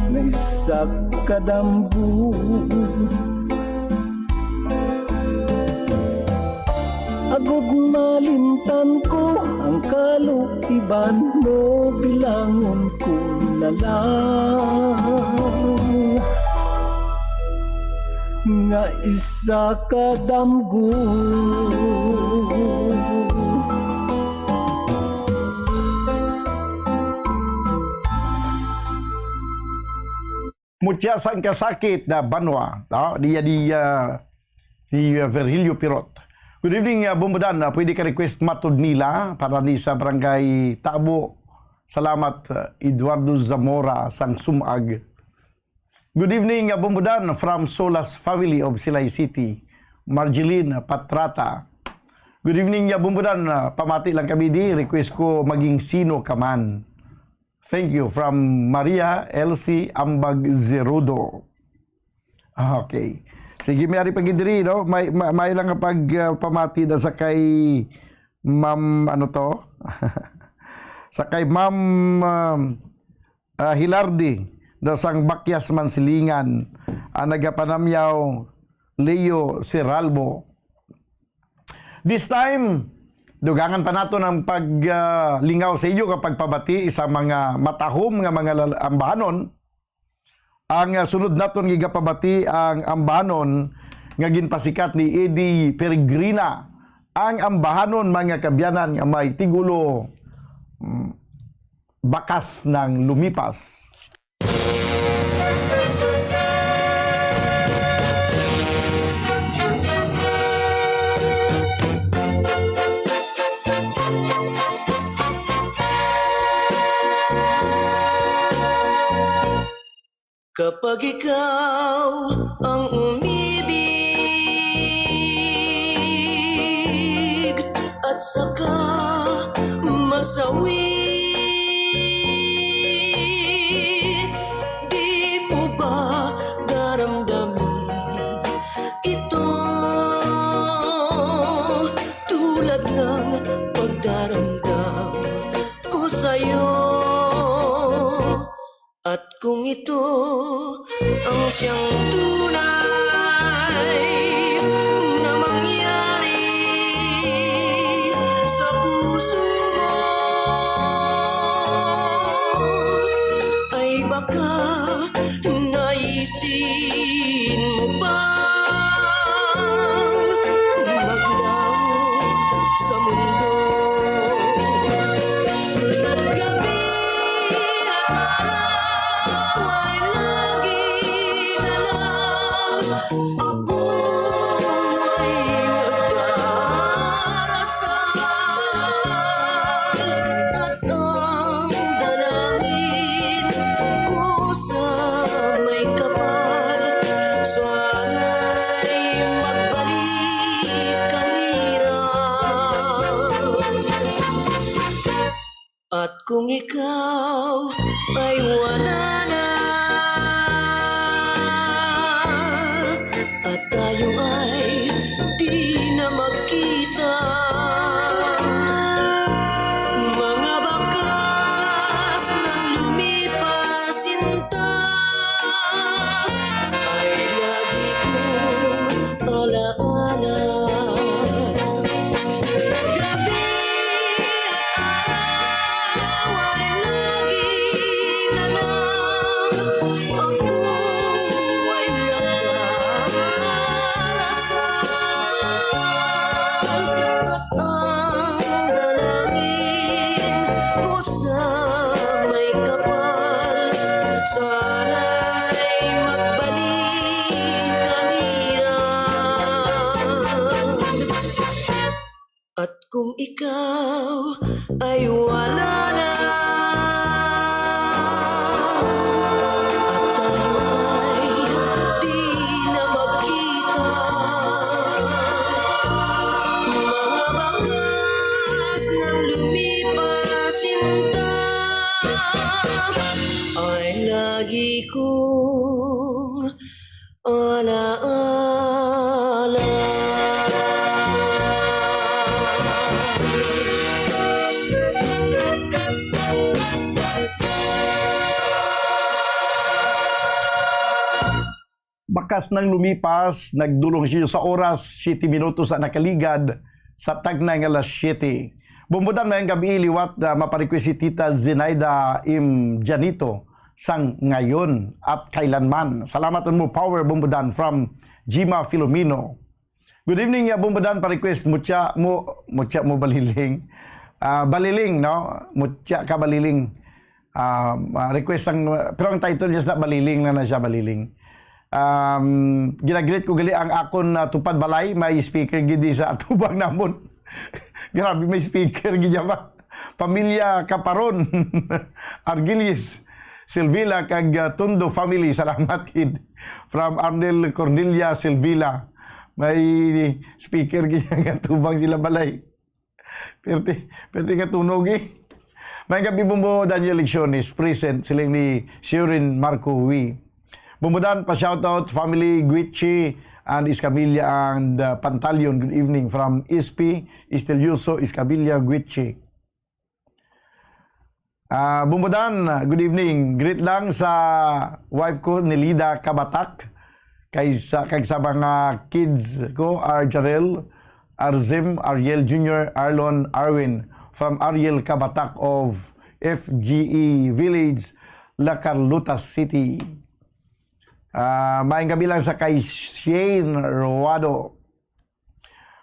nga isa ka damgo. Agud malimtan ko ang kaluiban mo, bilangon ko na lang nga isa ka damgo. Mutya sang kasakit na banwa, ah, di, di, ah, di, ah, Virgilio Pirot. Good evening, ah, Bombodan. Ah, pwede ka request Matod Nila para ni sa Barangay Tabo. Salamat, ah, Eduardo Zamora sang Sumag. Good evening, ah, Bombodan, from Solas family of Silay City. Marjeline Patrata. Good evening, ya Bumbudan. Ah, pamati lang kami di. Request ko maging sino ka man. Thank you. From Maria Elsie Ambag Zerudo. Ah, okay. Sige, may ari pa gid diri, no? May, ma-, may lang nga pag, ah, pamati na sa kay Ma'am, ano to? Sa kay Ma'am, um, ah, Hilardi, daw sang Bakyas Mansilingan, ang nagapanamyaw Leo Seralbo. This time, dugangan pa naton ang pag, ah, lingaw sa iyo kag pagpabati sa mga matahom nga mga lal-, ambahanon. Ang, ah, sunod naton nga igapabati ang ambahanon nga ginpasikat ni Eddie Peregrina, ang ambahanon, mga kabyanan, nga may tigulo, mm, Bakas ng Lumipas. Kapag ikaw ang umibig at saka masawit, di mo ba daramdamin ito tulad ng pagdaramdam ko sa'yo? At kung ito ang siyang tunay na mangyari sa puso mo, ay baka naisin mo bang maglaho sa mundo? Gabi at araw ay lagi na lang ako ay nagdarasal, at ang dalangin ko sa may kapal, sana'y magbalik ang hirap. At kung ikaw ay wala na, at tayo ay di na magkita, mga bakas ng lumipas sinta ay lagi kong alaala. Gabi at araw ay lagi na lang ako ay nagdarasal, at ang dalangin ko sa may kapal, sana'y magbalik ang hirap. At kung ikaw ay wala na, at tayo ay di na magkita, mga bakas ng lumipas sinta ay lagi kong alaala. Bakas ng lumipas, nagdulong siya sa oras, siyete minutos ang nakaligad sa tagna nga alas siyete. Bumbudan, mayang gabi, liwat, ah, maparequest si Tita Zenaida M. Janito sang Ngayon at Kailanman. Salamat mo, Power Bumbudan from Jima Filomeno. Good evening, ya Bumbudan, pa-request, mutya mo, mutya mo baliling. Ah, baliling, no? Mutya ka baliling. Ah, ah, request ang, pero ang title just na baliling na na siya, baliling. Um, ginagreet ko gali ang akon, ah, tupad balay, may speaker gid sa atubang namon. Grabe, may speaker gid ba? Pamilya Caparon, Argilis, Silvila, kag, ah, Tondo family. Salamat gid. From Arnel Cornelia Silvila. May speaker gid nga tubang sila balay. Perti, perti nga tunog, eh. May gabi, Bombo Daniel Lecciones, present, siling ni Shirin Marco Wi. Bombo Dan, pa-shoutout, family Guichi and Escamilla and, uh, Pantalion. Good evening from S P Estelioso Escamilla Guichi. Ah, Bombo Dan, good evening. Greet lang sa wife ko, Nelida Kabatak, kay sa, kag sa mga kids ko, Arjarel, Arzim, Ariel Junior, Arlon, Arwin, from Ariel Kabatak of F G E Village, La Carlota City. Ah, maayong gabi lang sa kay Shane Roado.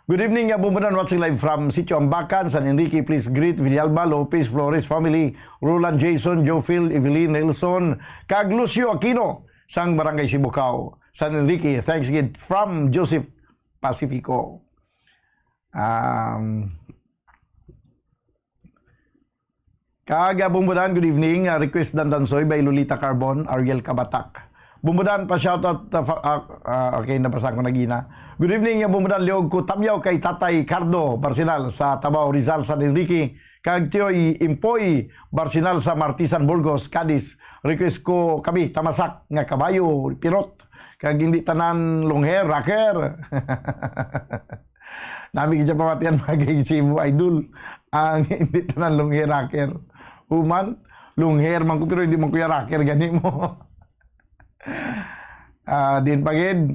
Good evening, uh, Bombo Dan, watching live from Sitio Ambacan, San Enrique. Please greet Villalba, Lopez, Flores family, Roland, Jason, Joe, Phil, Evelyn, Nelson, kag Lucio Aquino, sang Barangay Sibucao, San Enrique. Thanks gid from Joseph Pacifico. Um, Kag, ah, Bombo Dan, good evening. Ah, request Dandansoy by Lolita Carbon, Ariel Kabatak. Bombo Dan, pa-shoutout, ah, fa-, ah, ah, okay, nabasa ko na gina. Good evening, ah, Bombo Dan, liog ko tamyaw kay Tatay Cardo Barcinal sa Tabao, Rizal, San Enrique. Kag Tioy Impoy Barcinal sa Martisan, Burgos, Cadiz. Request ko kami, tamasak nga kabayo, pirot. Kag hindi tanan long hair, rocker. Nami gid siya pamatian, mga kaigsimo, idol. Ang hindi tanan long hair rocker. Human, long hair man ko, pero hindi man ko ya rocker, gani mo. Ah, din pa gid.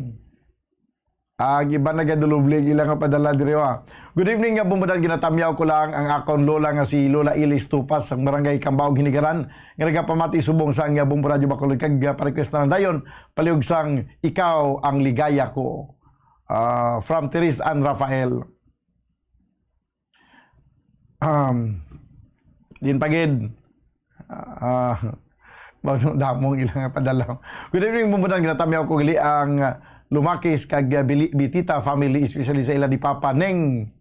Ah, ang iban nagaduloble ang ila nga padala diri, wa. Good evening, nga Bombo Dan, ginatamyaw ko lang ang akon lola nga si Lola Ilis Tupas, ang barangay Cambaog, Hinigaran, nga nagapamati subong sa nga Bombo Radyo Bacolod, kag, ah, pa-request na lang dayon, palihog sang Ikaw ang Ligaya Ko. Ah, from Teres Ann Rafael. Um, din pa gid. Ah, damo-damo ang ilang padala. Good evening, Bombo Dan. Ginatamyaw ko gali ang, ah, Lumakis kag, ah, Bili-, Bitita family, especially sa ila ni Papa Neng,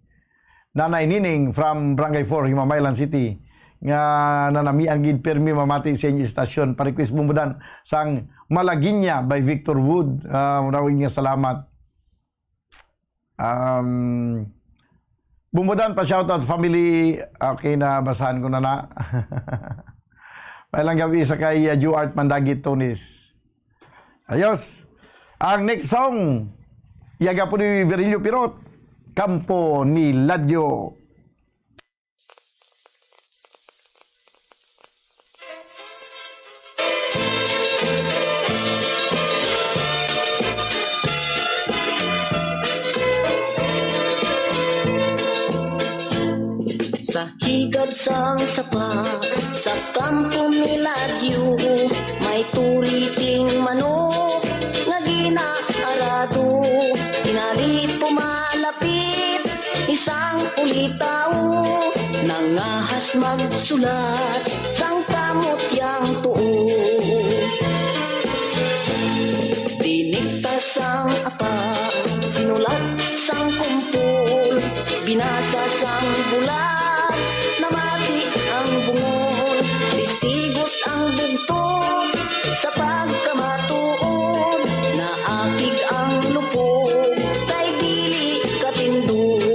Nanay Nining from Barangay four, Himamaylan City, nga nanamian gid pirmi mamati sa inyo istasyon. Pa-request, Bombo Dan, sang Malagueña by Victor Wood. Ah, maraming nga salamat. Um, Bombo Dan, pa-shoutout family. Okay, nabasahan ko na na. May lang gabi sa kay, uh, Juart Mandagit Tunis. Ayos. Ang next song, yaga po ni Virilio Pirot, Kampo ni Ladyo. Sa higad sang sapa, sa kampo ni Ladyo, may turiting manok nga ginaarado. Tinali pumalapit isang ulitaw, nangahas magsulat sang kamot yang tuo. Dinikta sang apa, sinulat sang kumpol, binasa sang bulag, namati ang bungol, testigos ang bugtod sa pagkamatuod, naakig ang lupog kay dili katindog.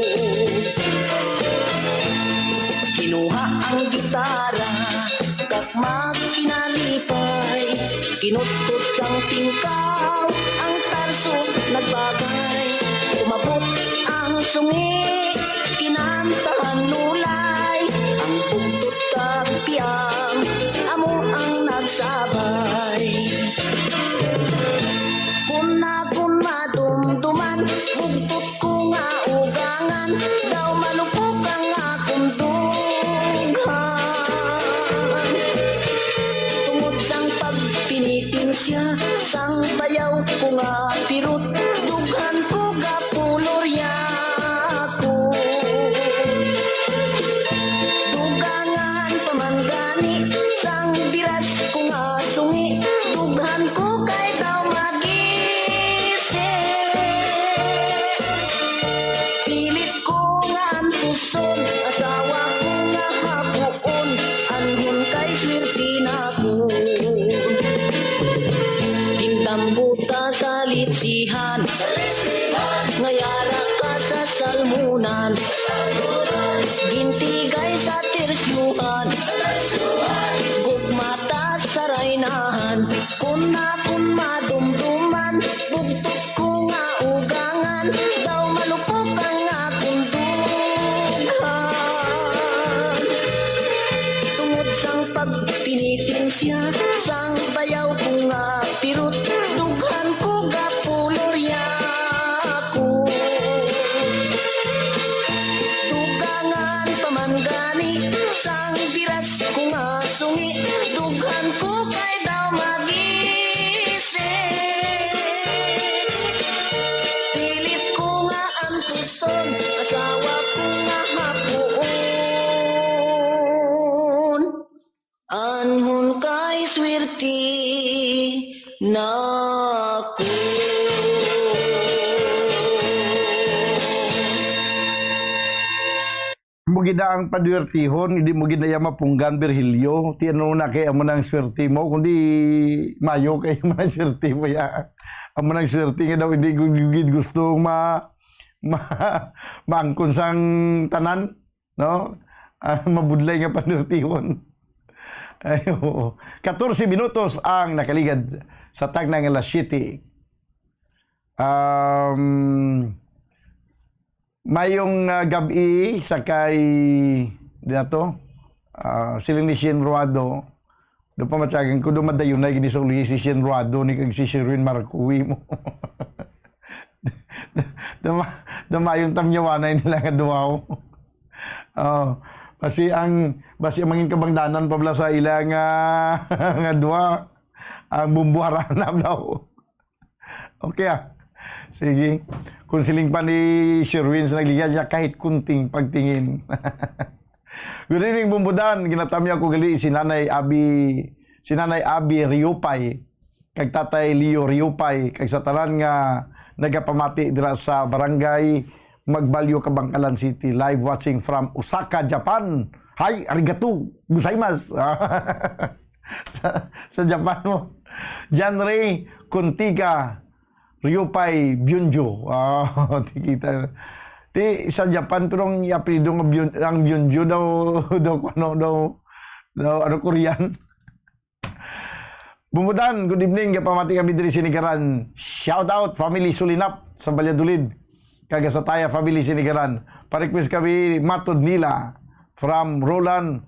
Kinuha ang gitara, kag magkinalipay, kinuskus ang tingkaw, ang tarso nagbagay. Umabot ang sungi, kinantahan lulay, ang bugtot kag piang, amo ang nagsabay. Kun akon madumduman, bugtot ko nga ugangan, daw malupok ang akon dughan. Tungod sang pagpinitensya sang bayaw ko nga pirot, dughan ko gapulorya ko. Dugangan pa man gani sang biras ko nga sungi, dughan ko kay daw magisi. Pilit ko nga antuson, asawa ko nga hapuon, anhon kay swerte na ko. Tindang buta sa litsihan, Yuhan, gugmata sa raynahan, kun akon madumduman, bugtot ko nga ugangan, daw malupok ang akon dughan. Tungod sang pagtinitensya, sang bayaw ko nga pirot, dughan ko gapulorya ko. Dugangan pa man gani sang biras ko nga sungi, dughan ko kay daw mag-isip. Pilit ko nga antuson, asawa ko nga hapuon. Anhon kay swerte nako. Mo gid ang paduwertihon, hindi mo gid na iya mapunggan, Virgilio. Ti ano na kay amo nang swerte mo, kundi mayo kay amo nang swerte mo, ya. Amo nang swerte nga daw hindi ko gid gusto ma-, ma-, maangkon sang tanan, no? Ah, mabudlay nga panuwertihon. Ay, oo. Katorse minutos ang nakaligad sa tagna nga alas siyete. Um, mayong, ah, gab-i sa kay, di na to? Ah, siling ni Shane Ruado, do pamatyagan ko, do madayunay gini sa ulihi si Shane Ruado ni kag si Sherwin Marcoy mo. Dama-, damayong tamyawanay nila nga duwa, oh. Oh, basi ang, basi ang mangin kabangdanan pa bala sa ila nga, nga duwa, ang bumbuharan na bala, oh. Okay, ah. Sige. Kung siling pa ni Sherwin sa nagligad niya, kahit kunting pagtingin. Good evening, Bumbudan. Ginatamyaw ko gali si Nanay Abi, si Nanay Abi Riupay, kag Tatay Leo Riupay, kag sa tanan nga nagapamati dira sa barangay Magbalyo, Kabankalan City. Live watching from Osaka, Japan. Hi, arigato gozaimasu. Sa, sa Japan mo. John Ray Contiga, Ryupai Byunjo. Ah, ti kita. Ti sa Japan, pero ang apelyido nga Byun-, ang Byunjo daw, daw, ano, daw, daw, ano, Korean. Bumudan, good evening. Gapamati kami diri Sinigaran. Shout out, family Sulinap sa Valladolid. Kag sa Taya family Sinigaran. Pa-request kami, Matod Nila from Roland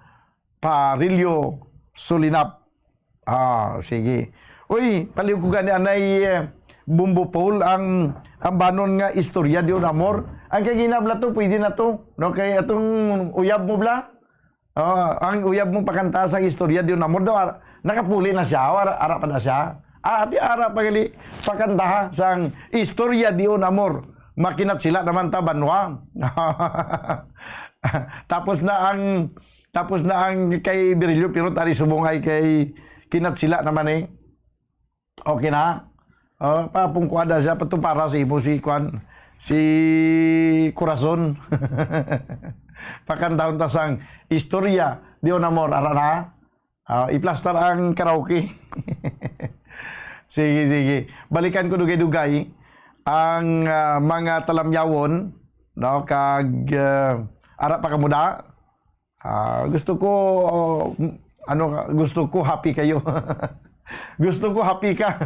Parillo Sulinap. Ah, sige. Uy, paliw ko gani anay, eh, Bumbo Paul ang, ang banon nga istorya di un amor. Ang kay ginabla to, pwede na to. No, kay atong uyab mo bla? Ah, ang uyab mo pakanta sang istorya di un amor daw, ara-, nakapuli na siya, o ara, ara pa na siya. Ah, ati ara pa gali pakanta ha, sang istorya di un amor. Makinat sila naman ta banwa. Tapos na ang, tapos na ang kay Virilio, pero tari subong ay kay kinat sila naman eh. Okay na? Oh, papungkuan na siya, pato para sa imo si kwan, si Corazon. Pakantahon ta sang istorya di un amor, ara na. Ah, iplastar ang karaoke. Sige, sige. Balikan ko dugay-dugay ang, ah, mga talamyawon, no, kag, ah, ara pa kamo da. Ah, gusto ko, ano, gusto ko happy kayo. Gusto ko happy ka.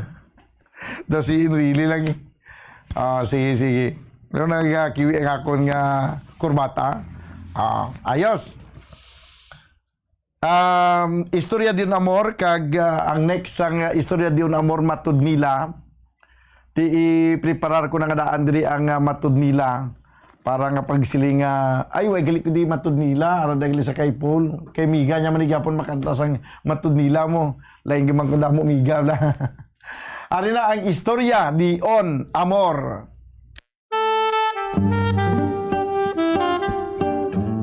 Daw si Enrile lang eh. Ah, sige, sige. Pero nagakiwi ang akon nga kurbata. Ah, ayos. Um, istorya di un amor, kag, ah, ang next sang, ah, istorya di un amor, matud nila. Ti, i-preparar ko na nga daan diri ang, ah, matud nila para nga pagsiling nga, "Ay, way gali ko di matud nila, ara da gali sa kay Paul." Kay Miga niya man ni gyapon makanta sang matud nila mo. Lain gyud man ko damo Miga bla. Ari na ang istorya di un amor.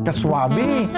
Kasuabe.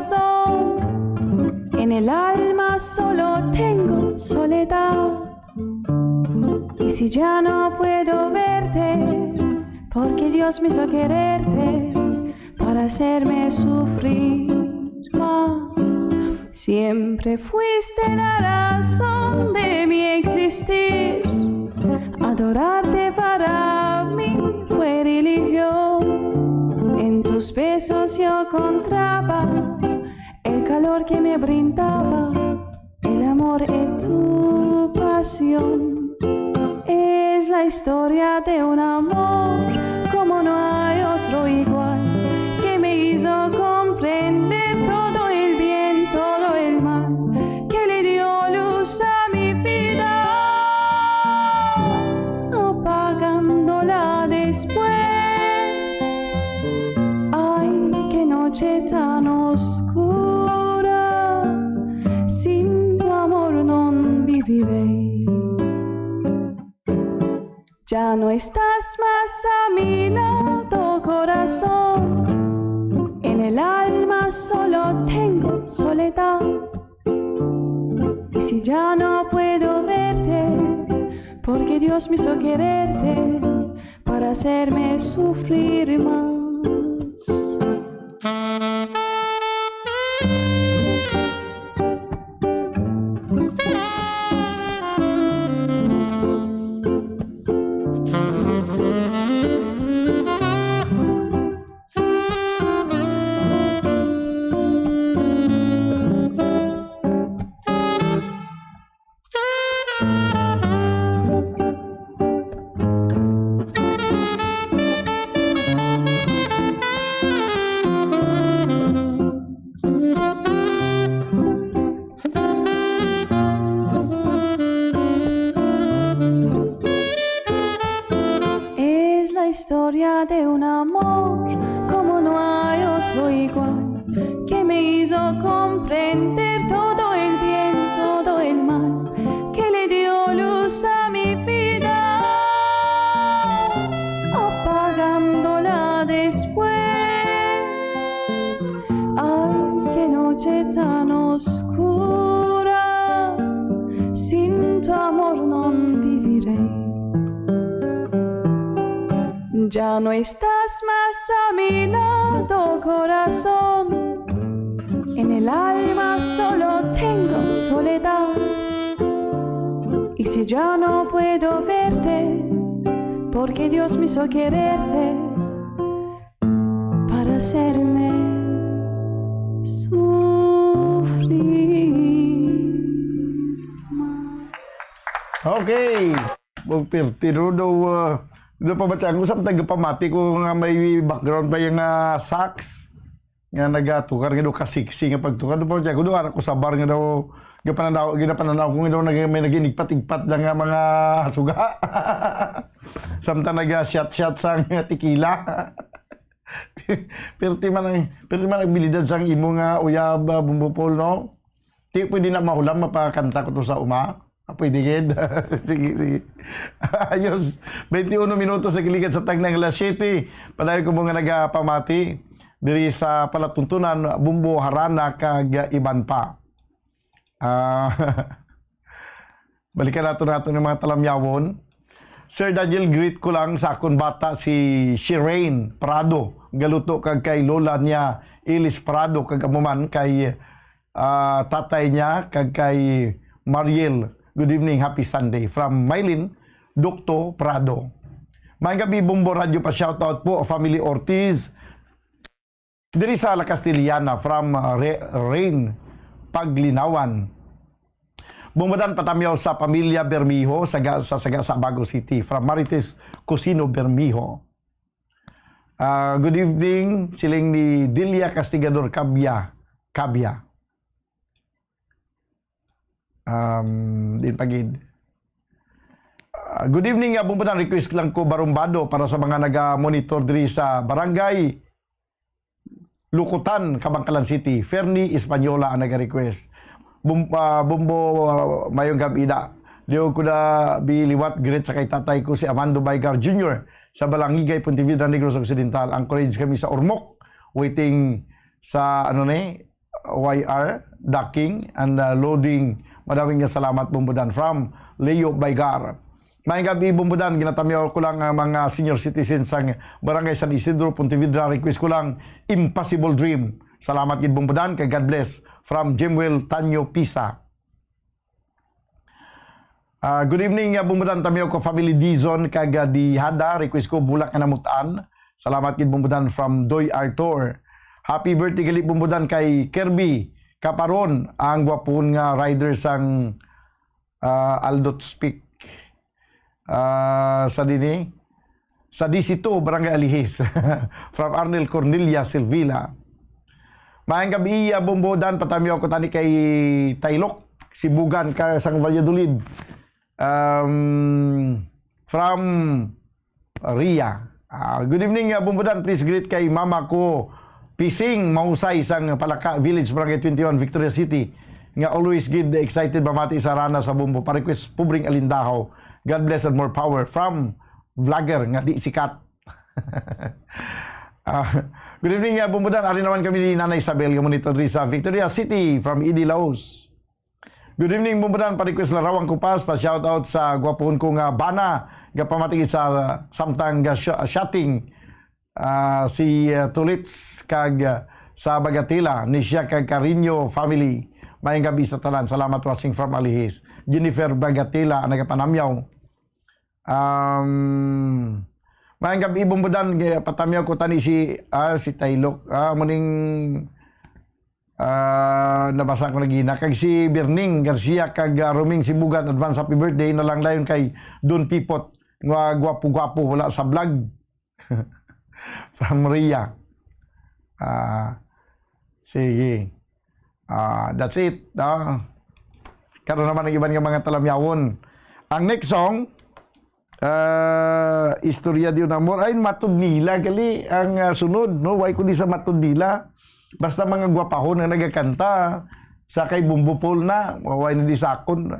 corazón. En el alma solo tengo soledad. Y si ya no puedo verte, porque Dios me hizo quererte para hacerme sufrir más. Siempre fuiste la razón de mi existir. Adorarte para mí fue religión. En tus besos yo encontraba el calor que me brindaba el amor y tu pasión. Es la historia de un amor como no hay otro igual, que me hizo comprender todo el bien, todo el mal, que le dio luz a mi vida, apagándola después. Ay, qué noche tan oscura, sin tu amor no viviré. Ya no estás más a mi lado, corazón. En el alma solo tengo soledad. Y si ya no puedo verte, porque Dios me hizo quererte para hacerme sufrir más. Es la historia de un amor como no hay otro igual, que me hizo comprender todo el bien, todo el mal, que le dio luz a mi vida, apagándola después. Ay, qué noche tan oscura, sin tu amor no viviré. Ya no estás más a mi lado, corazón. En el alma solo tengo soledad. Y si ya no puedo verte, porque Dios me hizo quererte para hacerme sufrir más. Okay. Magpirti ro daw, ah, daw pabatian ko sa tagapamati ko nga may background pa yung ah, sax. Nga nagatukar nga daw kasiksi nga pagtukar. Daw pabatian ko daw, ara ko sa bar nga daw, ginapananaw, ginapananaw ko nga daw nag- may naginigpat-igpat lang nga mga suga. Samtang naga-shot-shot sa nga tequila. Pirti man ang, pirti man ang abilidad sang imo nga uyab, ah, Bumbo Paul, no? Ti, pwede na mahulam, mapakanta ko to sa uma? Ah, pwede gid. Sige, sige. Ayos. Twenty-one minutos sa giligad sa tagna nga alas siyete. Padayon ko mo nga nagapamati diri sa palatuntunan, Bumbo, Harana, kag iban pa. Ah, balikan nato nato ng mga talamyawon. Sir Daniel, greet ko lang sa akon bata si Shireen Prado. Galuto kag kay lola niya, Ilis Prado, kag amo man kay ah, tatay niya, kag kay Mariel. Good evening, happy Sunday. From Mylene Docto Prado. Maayong gabi, Bombo Radyo pa, shoutout po, Family Ortiz. Diri sa La Castellana, from uh, Re- Rain Paglinawan. Bumbadan patamyaw sa pamilya Bermijo sa, ga- sa Saga sa Abago City. From Marites Cusino Bermijo. Ah, good evening, siling ni Delia Castigador Cabia. Cabia. Um, din pagid. Ah, good evening, Abong Butan. Request lang ko, Barumbado, para sa mga naga-monitor diri sa barangay Lukutan, Kabankalan City. Fernie Española ang naga-request. Bum- ah, Bumbo, ah, mayong gabi da. Diyo ko na biliwat, greet sa kay tatay ko, si Amando Baygar Junior sa Balangigay, Pontevedra, Negros Occidental. Anchorage kami sa Ormoc, waiting sa, ano ni, Y R, docking and, uh, loading. Madaming nga salamat, Bumbudan, from Leo Baygar. Maayong gabi, Bumbudan. Ginatamyaw ko lang ang mga senior citizens sang Barangay San Isidro, Pontevedra. Request ko lang, Impossible Dream. Salamat gid, Bumbudan, kag God bless. From Jemuel Tanyo Pisa. Ah, good evening, ah, Bumbudan, tamyaw ko, family Dizon kag, ah, Dihada. Request ko, Bulak nga Namutan. Salamat gid, Bumbudan, from Doy Arthur. Happy birthday gali, Bumbudan, kay Kirby Kaparon, ang gwapon nga rider sang, ah, Aldot Speak. Ah, sa dini, sa D C two, Barangay Alihis. From Arnel Cornelia Silvila. Maayong gabi, ah, Bumbudan, patamyaw ko tani kay Taylok, si Bugan ka sang Valladolid. Um, from Ria. Ah, good evening, ah, Bumbudan. Please greet kay mama ko, Pising Mahusay sang Palaka Village, Barangay twenty-one, Victoria City, nga always gid excited mamati sa Rana sa Bumbo. Pa-request, Pobreng Alindahaw. God bless and more power. From vlogger nga di sikat. Ah, good evening, ah, Bumbudan. Ari naman kami ni Nanay Isabel nga monitor diri sa Victoria City from Idi Laos. Good evening, Bumbudan. Pa-request lang Rawang Kupas, pa-shoutout sa gwapuhon ko nga bana, nga pamati sa samtang ga sh-, shooting, ah, si, ah, Tulits kag, ah, sa Bagatila, ni siya kag Carino family. Maayong gabi sa tanan. Salamat, watching from Alihis. Jennifer Bagatila ang nagapanamyaw. Um, maayong gabi, Bumbudan. Kaya patamyaw ko tani si, ah, si Taylok. Ah, muning, ah, nabasa ko na gina. Kag si Birning Garcia kag, ah, Roming Sibugan, advance happy birthday na lang dayon kay Don Pipot. Nga gwapo-gwapo, wala sa vlog. From Ria. Ah, sige. Ah, that's it, no? Karon naman ang iban nga mga talamyawon. Ang next song, ah, Istorya de un Amor. Ay, Matod Nila gali ang, ah, sunod, no? Why ko di sa Matod Nila? Basta mga gwapahon nga nagakanta sa kay Bumbo Paul na, why na di sa akon?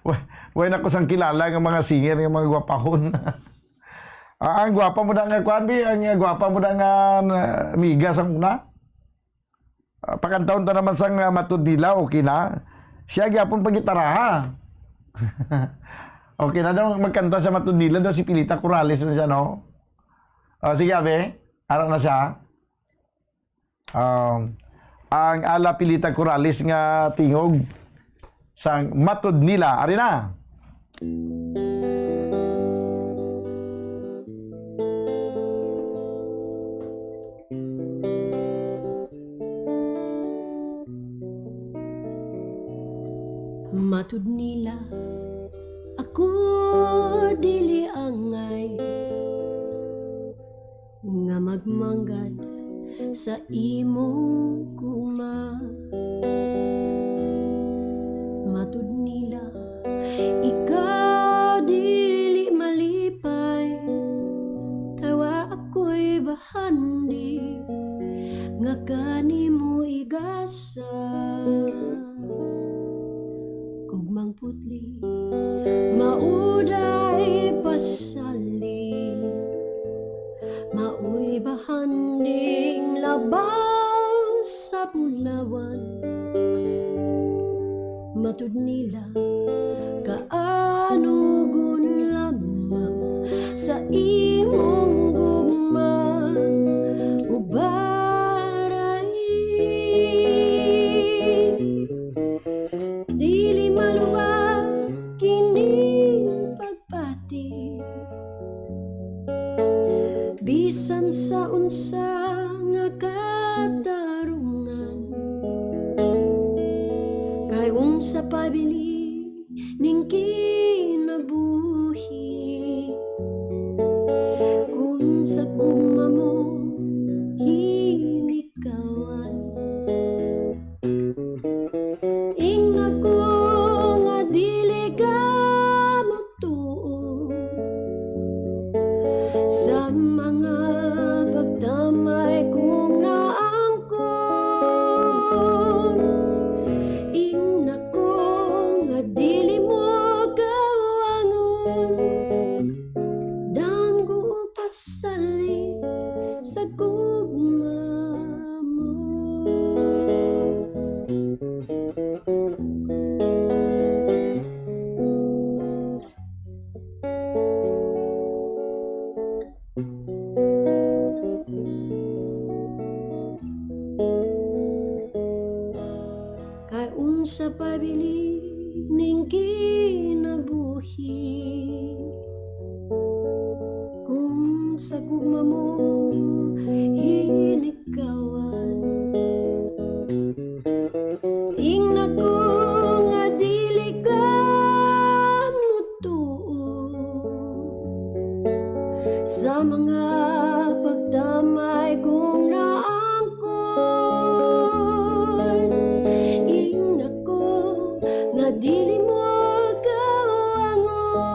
Why, why na ko sang kilala nga mga singer nga mga gwapahon? Ah, ang gwapa mo na nga, kuan, bi, ang gwapa mo na nga, na, amiga sang una. Ah, pakantahon ta naman sang, ah, Matod Nila, okay na. Siya gyapon pagitaraha. Okay na daw, magkanta sa Matod Nila daw, si Pilita Corrales man siya, no? Ah, sige, abi, ara na siya. Um, ang ala Pilita Corrales nga tingog sang Matod Nila. Ari na. Matod nila, ako dili angay nga magmanggad sa imong gugma. Matod nila, ikaw dili malipay, kay wa ako'y bahandi nga kanimo igasa. Gugmang putli, mauday pasali, maoy bahanding labaw sa bulawan. Matod nila, kaanugon lamang sa imong gugma, ubaray. Dili maluwag kining pagpati, bisan sa unsa nga katarungan. Kay unsa pa bili ning kinabuhi, kung sa gugma mo hinikawan. Ingna ko nga dili ka motuo sa mga pagdamay kong naangkon. Ingna ko nga dili mo ka Pabilin ning kinabuhi, kung sa gugma mo hinikawan. Ingna ko nga dili ka motuo sa mga pagdamay kong naangkon. Ingna ko nga dili mo kawangon.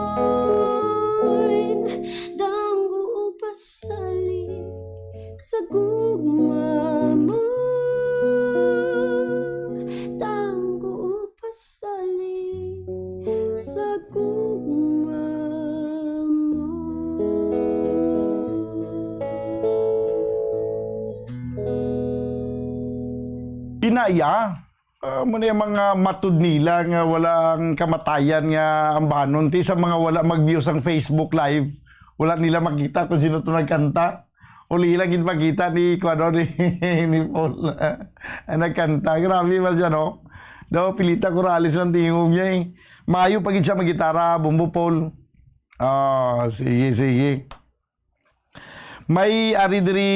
Danggo o pasali sa gugma mo. Danggo o pasali sa gugma mo. Inaya, ah, mo na yung mga matud nila nga wala ang kamatayan nga ambanon. Ti sa mga wala mag-view sang Facebook Live, wala nila makita kung sino to nagkanta. Uli lang ginpakita ni, kuwan, ni, ni Paul. Ang nagkanta. Grabe man siya, no? Daw, pilita ko ralis ng tingog niya, eh. Maayo pa gid siya maggitara, Bombo Paul. Ah, sige, sige. May ari diri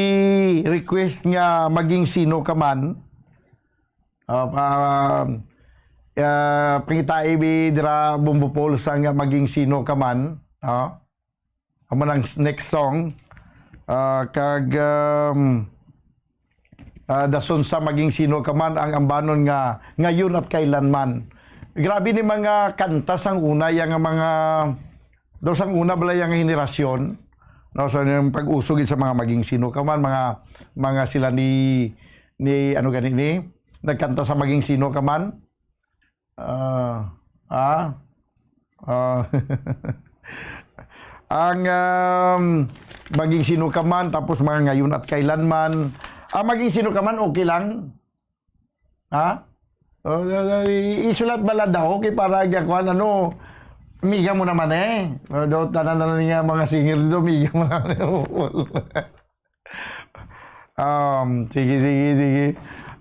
request nga maging sino ka man. Ah, pa, ah, pangitai bi dira, Bombo Paul, sa nga maging sino ka man, no? Amo nang s-, next song. Ah, kag, um, ah, dason sa maging sino ka man ang ambanon nga ngayon at kailanman. Grabe ni mga kanta sang una, ya nga mga, daw sang una bala ya nga henerasyon, no, sa yung pag-usog sa mga maging sino ka man, mga, mga sila ni, ni, ano gani ni, nagkanta sa maging sino ka man. Ah, ah, ah. Ang, um, maging sino ka man, tapos mga ngayon at kailanman. Ah, maging sino ka man, okay lang. Ha? Oh, i-, isulat bala daw, okay, para gyakuan, ano, miga mo naman eh. Oh, daw, tanan na lang nga mga singer dito, miga mo naman eh. Um, sige, sige, sige.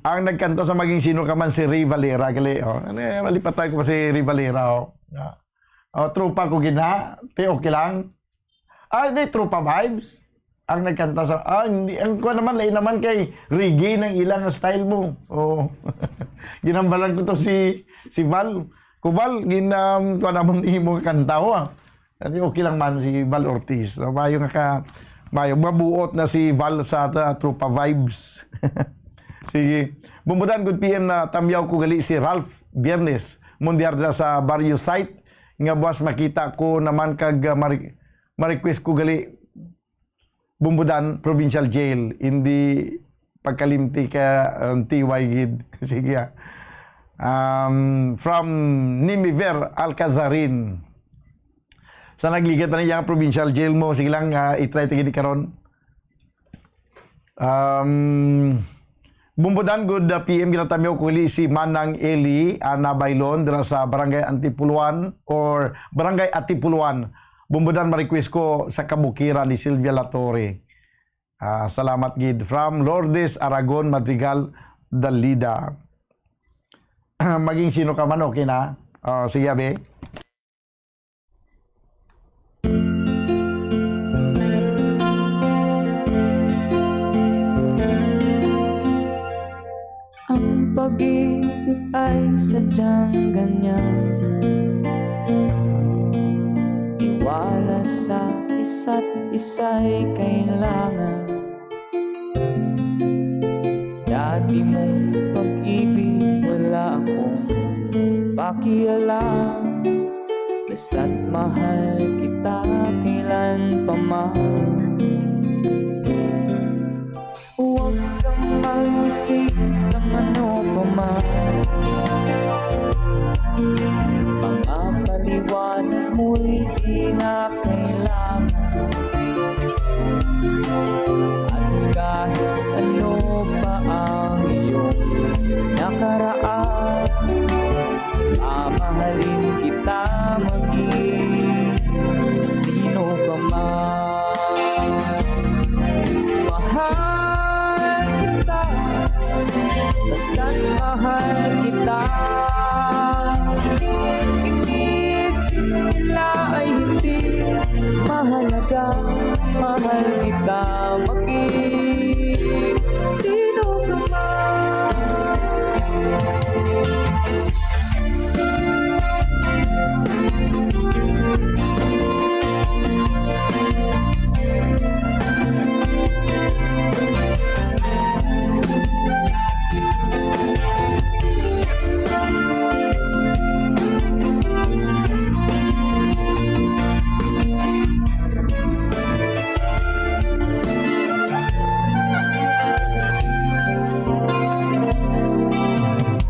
Ang nagkanta sa maging sino ka man, si Ray Valera, gali, oh. Ano, eh, malipatan ko pa si Ray Valera, oh. Ah. Oh, tropa ko gina, te, okay lang. Ah, di, Tropa Vibes. Ang nagkanta sa, ah, hindi, ang kuwan naman, lain naman kay reggae ng ilang style mo. Oh. Ginambalan ko to si, si Val. Ko, Val, gin-, um, kuwan naman imo kanta, oh, ah. Ati, okay lang man si Val Ortiz. So, mayo nga ka, mayo, mabuot na si Val sa ata, Tropa Vibes. Sige. Bumbudan, good P M, na tamyaw ko gali si Ralph Biernes. Mundiar na sa Barrio Site. Nga buwas makita ko naman kag, ah, mari-, ma-request ko gali Bumbudan Provincial Jail, hindi pagkalimti ka, um, T Y gid. Sige, ah. Um, from Nimiver Alcazarin. Sa nagligat pa niya ang provincial jail mo, sige lang, ah, i-try ta gid karon. Um, Bumbudan, good, uh, P M, ginatamyaw ko gali si Manang Eli, ah, Nabaylon, dira sa Barangay Antipuluan or Barangay Atipuluan. Bumbudan, ma-request ko sa Kabukiran ni Sylvia Latorre. Ah, salamat gid. From Lourdes Aragon Madrigal Dalida. Maging sino ka man, okay na? Oh, sige, abi. Ang pag-ibig ay sadyang ganyan. Tiwala sa isa't isa'y kailangan. Dati mong pag-ibig, wala akong pakialam. Basta't mahal kita, kailan pa man. Huwag kang mag-isip ng ano pa man. Mga paliwanag mo'y di na kailangan. At kahit ano pa ang iyong nakaraan, mamahalin kita maging sino ka man. Mahal kita, basta't mahal kita. Mahal kita, maging sino ka man.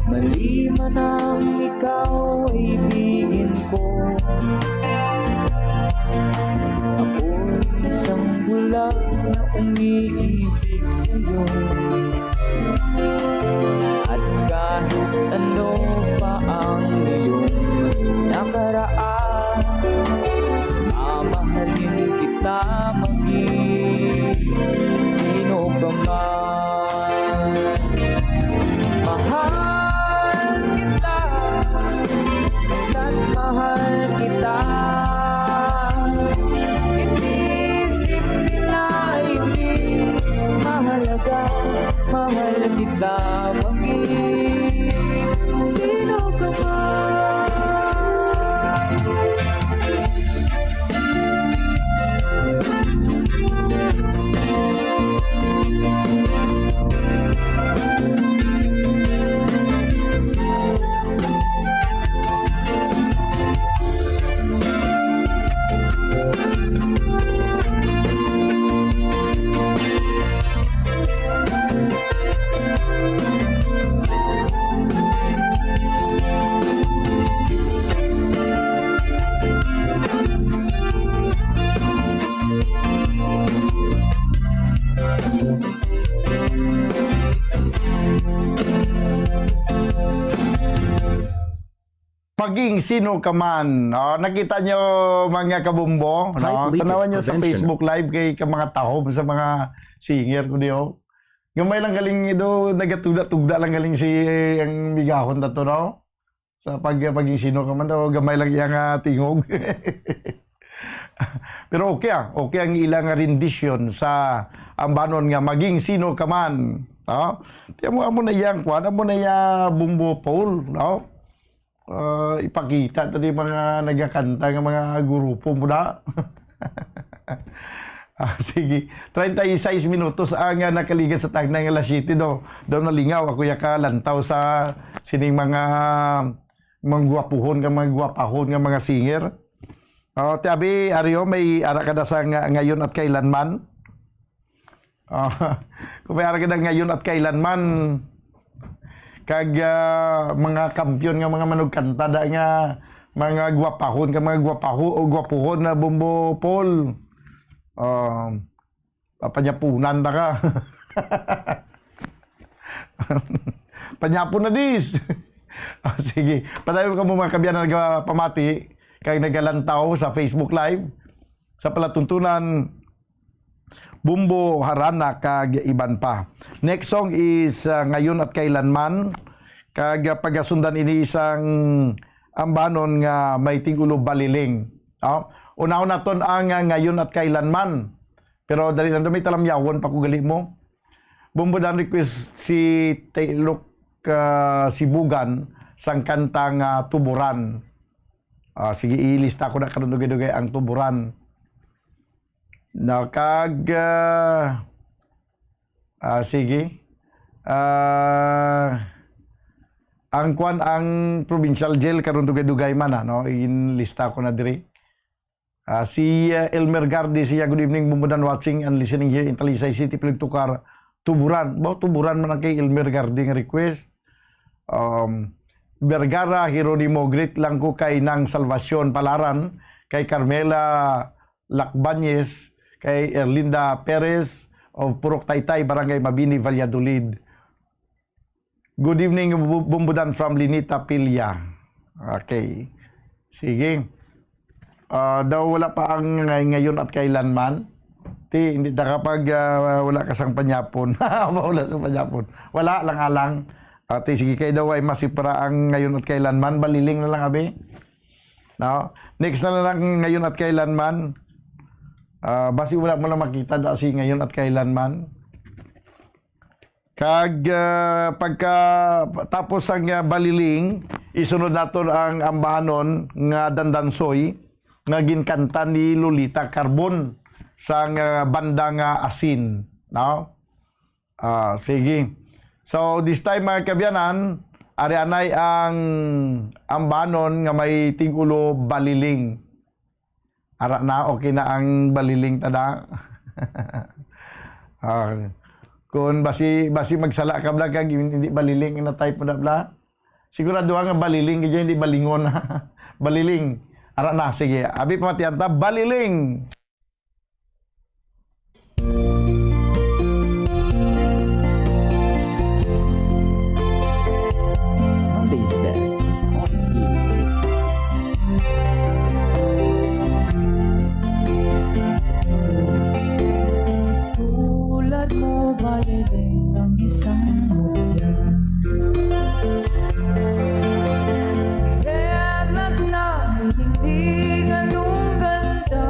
Mali man ang ikaw ay ibigin ko. Ako'y isang bulag na umiibig sa'yo. At kahit ano pa ang iyong nakaraan, mamahalin kita maging sino ka man. Mahal kita, basta't mahal kita. Hindi simple na hindi mahalaga. Mahal kita, maging sino ka man. Maging sino ka man. Oh, nakita nyo, mga kabumbo, Height no? Leakage Tanawan nyo sa Prevention. Facebook Live kay ka mga tahom sa mga singer ko diyo. Gamay lang galing do, nagatugda-tugda lang galing si ang migahon na to, no? Sa pag, paging sino ka man daw, gamay lang iya nga tingog. Pero okay, ah. Okay ang ila nga rendition sa ambanon nga Maging Sino Ka Man, no? Tiyan mo, amo na iyang kwan, amo na iya Bumbo Paul, no? Ah, ipakita to di mga nagakanta nga mga grupo mo na. Ah, sige. Treinta y seis minutos ang, ah, nakaligad sa tagna nga alas siyete daw. Daw nalingaw ako ya ka lantaw sa sining mga, mga gwapuhon nga mga gwapahon nga mga singer. Oh, ti abi, Ario, may ara ka na sa nga, ngayon at kailanman. Ah, kung may ara ka na ngayon at kailanman. Kag, ah, mga kampiyon nga mga manugkanta da nga mga gwapahon ka, mga gwapaho-, o gwapuhon na Bumbo Paul. Ah, papanyapunan ta ka. Panyapon na dis. Ah, sige. Padayon ka mo, mga kabyanan, nagapamati kag nagalantaw sa Facebook Live, sa palatuntunan, Bumbo, Harana, kag iban pa. Next song is, ah, Ngayon at Kailanman, kag, ah, pagasundan ini isang ambanon nga may tigulo Baliling. Oh, unahon naton ang, ah, Ngayon at Kailanman. Pero dali lang, may talamyawon pa ko gali mo. Bumbo, dan request si Taylor, ah, Sibugan sang kanta nga Tuburan. Ah, sige, ilista ko na karon dugay-dugay ang Tuburan. Na kag, ah, ah, sige. Ah, ang kwan, ang provincial jail karon dugay-dugay man, ano, inlista ko na diri. Ah, si, ah, Elmer Gardi, siya, "Good evening, Bumbudan, watching and listening here in Talisay City, Piligtukar, Tuburan." Ba, Tuburan man ang kay Elmer Gardi nga request. Um, Vergara, Jeronimo, greet lang ko kay Nang Salvacion Palaran, kay Carmela Lacbañez, kay Erlinda Perez of Purok Taytay, Barangay Mabini, Valladolid. Good evening, Bu-, Bumbudan from Linita, Pilia. Okay. Sige. Ah, daw wala pa ang ngay-, ngayon at kailanman. Ti, hindi ta kapag, ah, wala ka sang panyapon. Wala sang panyapon. Wala lang alang. Ate, sige, kay daw ay masipra ang ngayon at kailanman. Baliling na lang, abi. No? Next na lang ngayon at kailanman. Ah, basi wala mo lang makita da si ngayon at kailanman. Kag, ah, pagka tapos ang, ah, Baliling, isunod naton ang ambahanon nga Dandansoy nga ginkanta ni Lolita Carbon sang, ah, banda nga Asin, no? Ah, sige. So, this time, mga kabyanan, ari anay ang ambahanon nga may tig-ulo Baliling. Ara na, okay na ang Baliling, tada. Ah, kung basi, basi magsala ka, bla, kag hindi Baliling, na type mo na, bla. Sigurado nga Baliling, kaya hindi Balingon. Baliling. Ara na, sige. Abi pa matiyan ta, Baliling. Sunday's Best. Tulad mo, Baliling, ang isang mutya. Perlas na kining alungganda.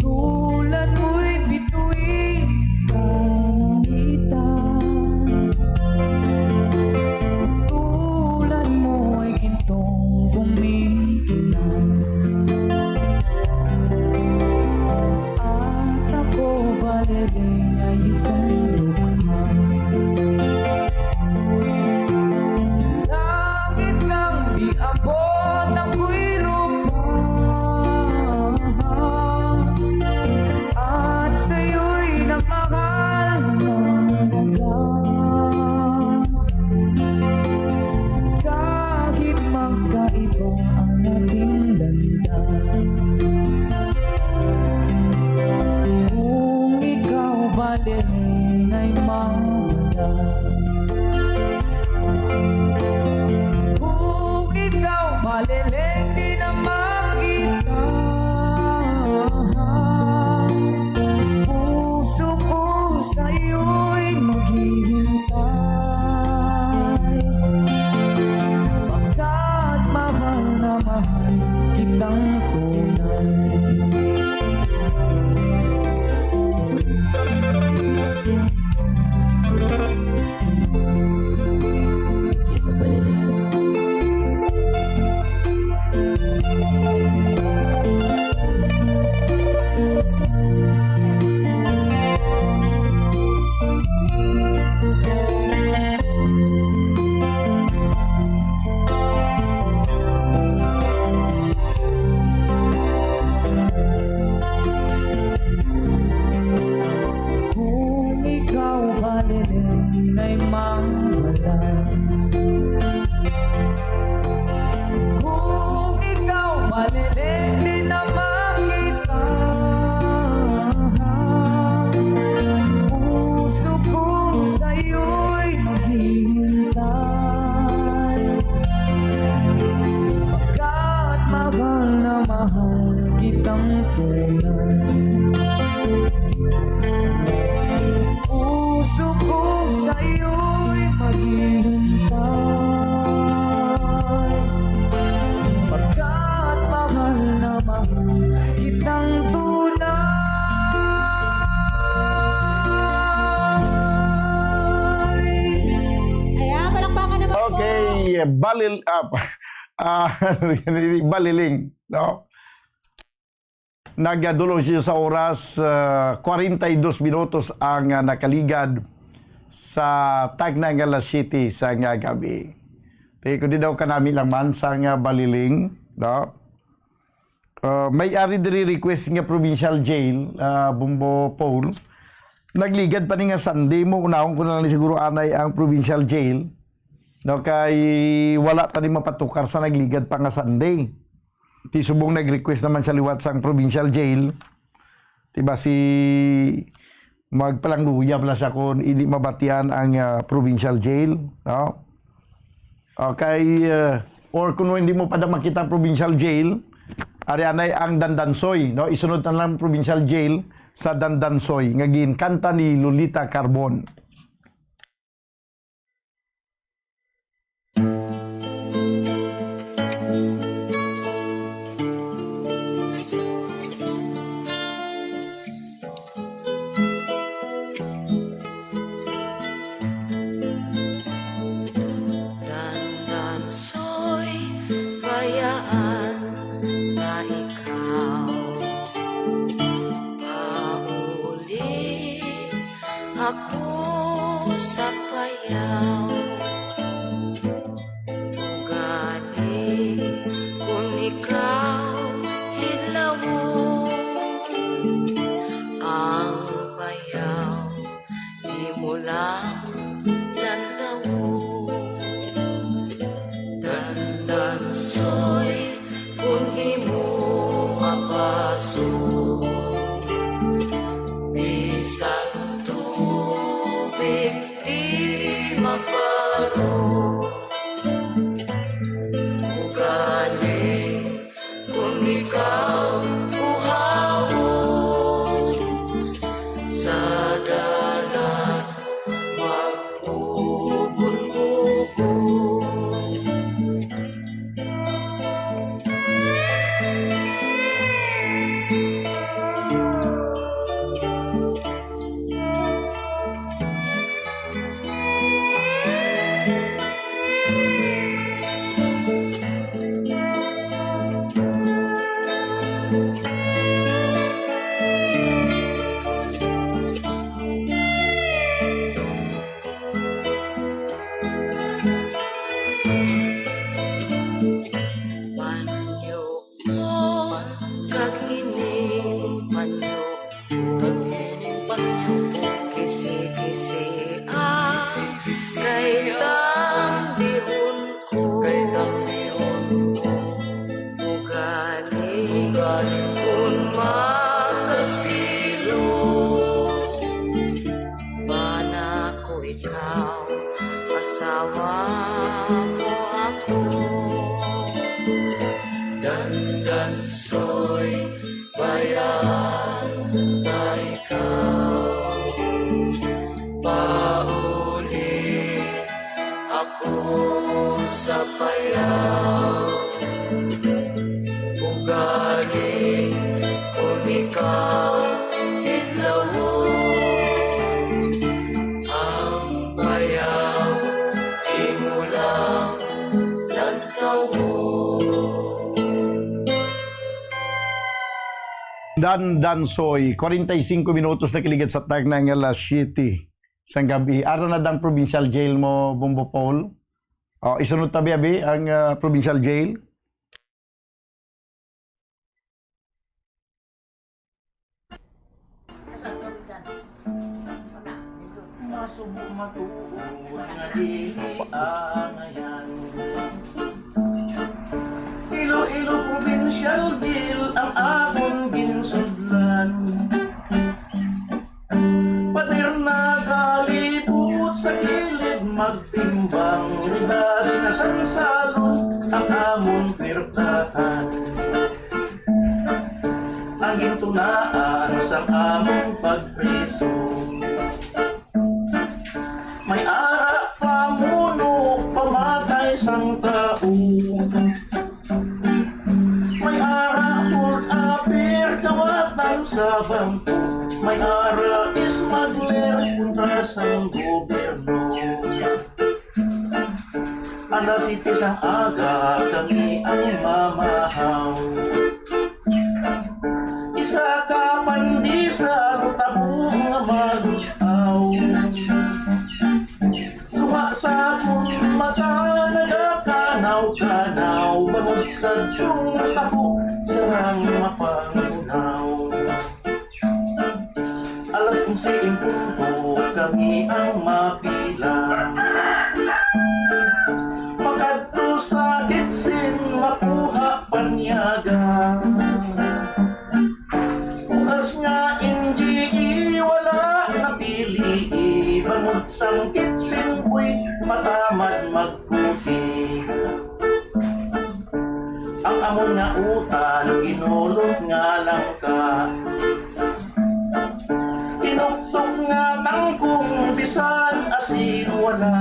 Tulad mo'y bituin sa kalangitan. Tulad mo'y gintong kumikinang. At ako, Baliling, ay isang dukha. Langit nang di abot ang buwiro pa. At sa'yo'y nagmahal ng wagas. Kahit magkaiba ang ating landas. Kung ikaw, Baliling, ay mawala, kung ikaw, Baliling, di na makita, puso ko sa'yo'y maghihintay. Pagkat mahal na mahal kitang tunay. Kung ikaw, Baliling, ay mawala, kung ikaw, Baliling, di na makita, puso ko sa'yo'y maghihintay. Pagkat mahal na mahal kitang tunay. Puso ko sa'yo'y maghihintay. Pagkat mahal na mahal kitang tunay. Ayan, palakpakan naman po. Okay, Balil-, ah, ah, Baliling, no? Nagadulo siya sa oras, ah, kwarenta y dos minutos ang, ah, nakaligad sa tagna nga alas siyete sa nga gabi. Ti, kundi daw kanami lang man sa nga Baliling, no? Ah, may ari diri request nga provincial jail, ah, Bombo Paul. Nagligad pa ni nga Sunday mo, unahon ko na lang ni siguro anay ang provincial jail. No, kay wala ta ni mapatukar sa nagligad pa nga Sunday. Ti subong nag-request naman siya liwat sang provincial jail. Ti basi magpalangluya pala siya kung hindi mabatian ang, ah, provincial jail, no? Okay, ah, or kung hindi mo pa da makita ang provincial jail, ari anay ang Dandansoy, no? Isunod na lang provincial jail sa Dandansoy nga ginkanta ni Lolita Carbon. Gani, kun ikaw hidlawon, ang bayaw imo lang lantawon. Dandansoy, kun imo apason, bisan tubig di mabaro. Ugaling kun ikaw uhawon, sa dalan mag-ubon-ubon. Panyo mo, kag ining panyo, kag ining panyo, kisi-kisi, ah, kisi-kisi, kay ah, tambihon ko, kay tambihon ko. Ugaling, ugaling, kun makasilo, bana ko ikaw, asawa mo ako. Dandansoy, bayaan ta ikaw. Pauli ako sa payaw. Ugaling kun ikaw hidlawon, ang bayaw imo lang lantawon. Dandansoy, kwarenta y singko minutos na kiligad sa tagna nga alas siyete sang gabi. Ara na dang provincial jail mo, Bombo Paul. Oh, isunod tabi, abi, ang, ah, provincial jail. Masubo matuod nga dili angayan. Iloilo Provincial Jail ang akon ginsudlan. Pader nagalibot sa kilid, magtimbang ribas nga sansalon ang amon puwertahan. Ang gintunaan sang amon pagpriso, may ara pamuno, pamatay sang tawo. May ara hold-upper, kawatan sa bangko. May ara smuggler, kontra sang gobyerno. Alas siyete sang aga kami ang mamahaw. Isa ka pandesal, tawo nga mag-aw. Duha sa akon mata nagakanaw-kanaw, bangod sa tong taho sarang mapangunaw. Alas onse en punto kami ang mapila. Makadto sa kitchen, makuha panyaga. Bugas nga N G E wala napili, bangod sang kitchen boy matamad magkuti. Ang amon nga utan, ginulot nga langka. Tinuktok nga tangkong, bisan asin wala.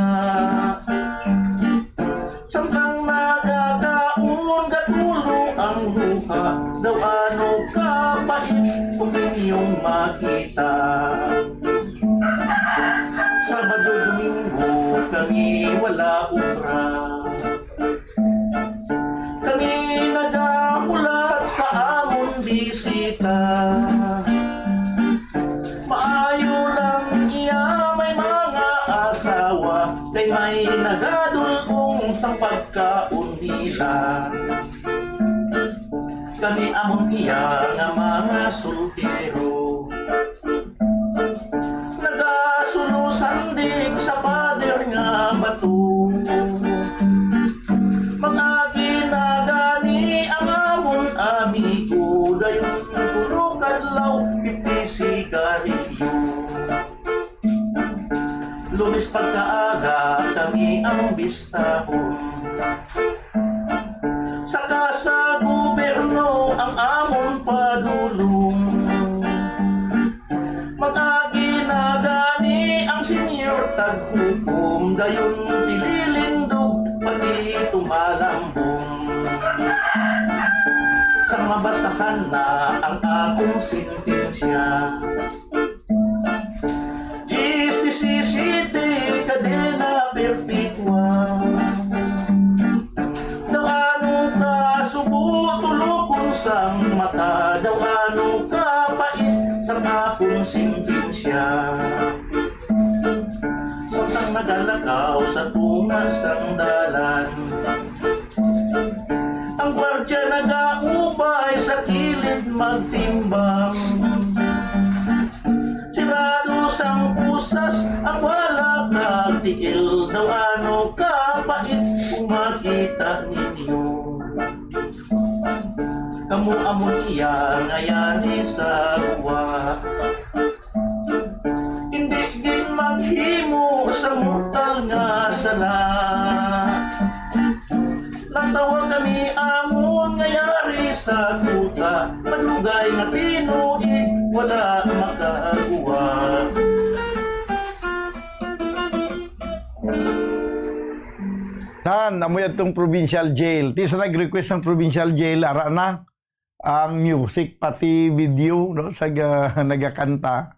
Samtang nagakaon, gatulo ang luha. Daw ano kapait kung inyong makita. Sabado, Domingo, kami wala obra. Kami nagahulat sa amon bisita. Maayo lang iya may mga asawa, ila. Kami amon iya nga mga soltero, nagasulo-sandig sa pader nga bato. Mag-agi na gani ang amon amigo, dayon tulo ka adlaw, fifty sigarilyo. Lunes pagkaaga kami ang bistahon. Saka sa gobyerno ang amon padulong. Mag-agi na gani ang senyor taghukom, dayon tililindog pati tumalambong. Sang mabasahan na ang akong sentensya, Diyes disisiyete, kadena perpetua. Daw ano ka subo, tulokon sang mata, daw ano ka pait sang akong sentensya. Samtang nagalakaw sa tunga sang dalan, ang gwardya nagaubay sa kilid magtimbang. Sirado sang pusas ang wala kag tiil, daw ano ka pait kung makita ninyo. Kamo amo niya nga yari sa guwa. Hindi gid maghimo sa mortal nga sala. Natawa kami amon nga yari sa kuta, madugay nga tinuig wala makagwa. Tan, amoy adtong provincial jail. Ti sa nag-request sang provincial jail, ara na ang music, pati video, no, sa ga-, nagakanta,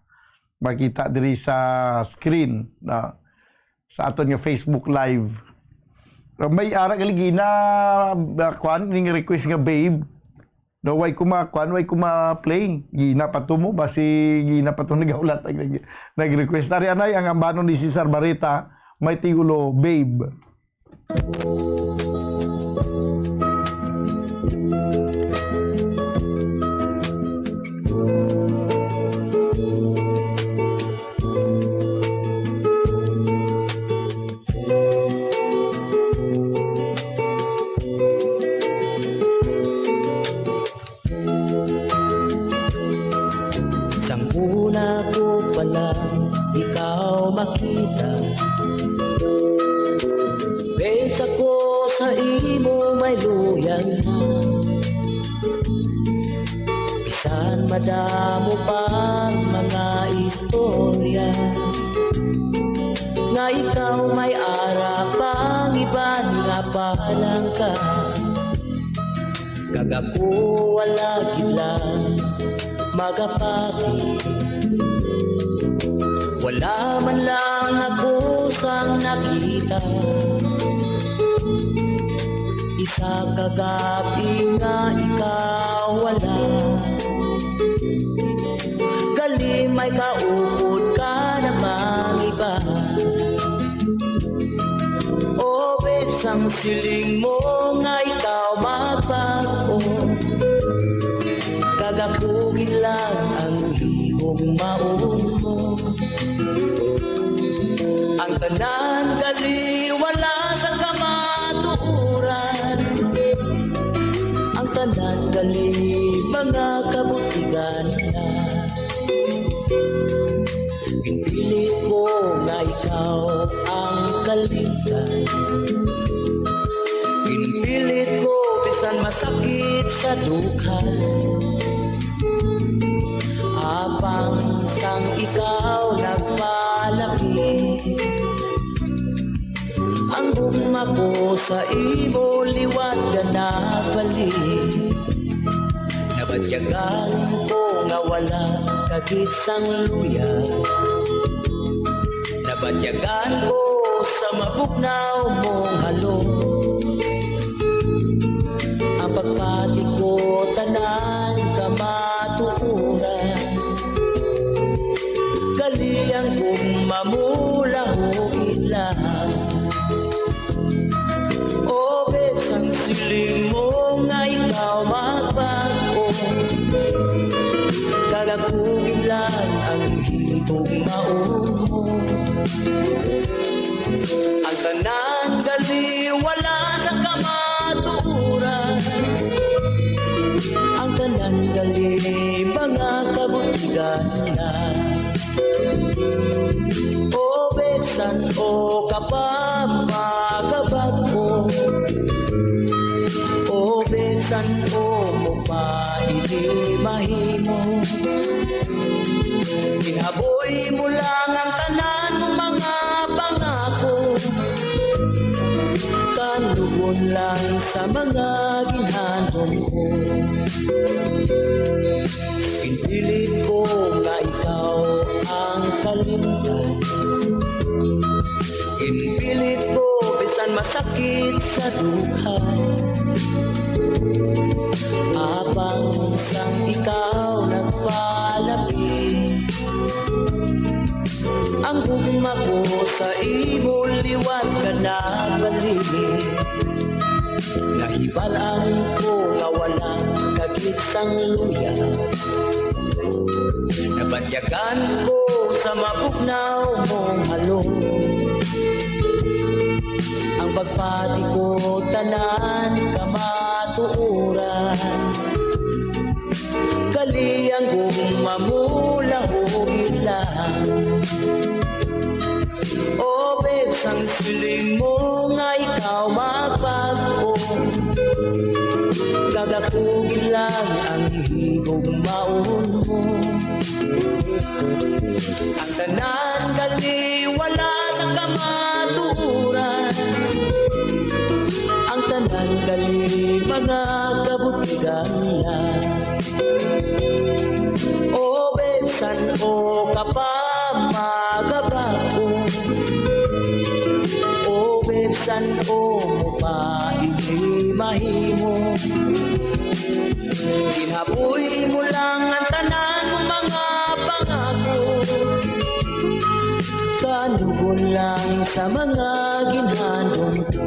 makita diri sa screen, no, sa aton nga Facebook Live. Pero may ara gali gina, ah, kwan, ning request nga Babe. No, way ko ma-, kwan, way ko ma-play. Gina pa to mo, basi gina pa to nagaulat ang nag-, nag-request. Ari anay ang ambanon ni Cesar Barreta, may tigulo, Babe. Sang una ko pa lang ikaw makita, babes, ako sa imo may loyal na. Bisan madamo pang mga istorya nga ikaw may ara pang iban nga palangka. Kag ako wala gid lang magapati. Wala man lang ako sang nakita. Isa ka gab-i nga ikaw wala. Gali may kaupod ka namang iba. Oh, babe, sang siling mo nga ikaw magbago, kag ako gid lang ang ihong maunmo. Ang tanan gali wala sa kamatuoran, ang tanan gali mga kabutigan na. Ginpilit ko nga ikaw ang kalimtan. Ginpilit ko bisan masakit sa dughan. Apang sang ikaw nagpalapit, ang gugma ko sa imo liwat ka nagbalik. Nabatyagan ko nga wala ka gid sang luya. Nabatyagan ko sa mabugnaw mong halong. Ang pagpati ko tanan kamatuoran. Gali ang gugma mo laho lang. Oh, babe, sang Siling mo nga ikaw magbag-o, kag ako lang ang higugmaon mo. Ang tanan gali wala sa kamatuoran. Ang tanan gali mga kabutigan na. O bisan o ka pa magabag-o, o bisan o mo pa ini mahimo. Ginhaboy mo lang ang tanan mo mga pangako, kanugon lang sa mga ginhandom ko. Ginpilit ko nga ikaw ang kalimtan. Ginpilit ko bisan masakit sa dughan. Apang sang ikaw nagpalapit, ang gugma ko sa imo liwat ka nagpalimit. Nahibalaan ko nga wala ka gid sang luya. Nabanyagan ko sa mabugnaw mong halong. Ang pagpati ko tanan kamatuoran. Gali ang gugma mo lahugit lang. O babes, ang siling mo nga ikaw magbag-o, kag ako gid lang ang higugmaon mo. Ang tanan gali wala sa kamatuoran. Ang tanan gali mga kabutigan lang. O babes, san-o ka pa magabag-o? O babes, san-o mo pa ini mahimo? Ginhaboy mo lang ang tanan mo mga pangako. Kanugon lang sa mga ginhandom ko.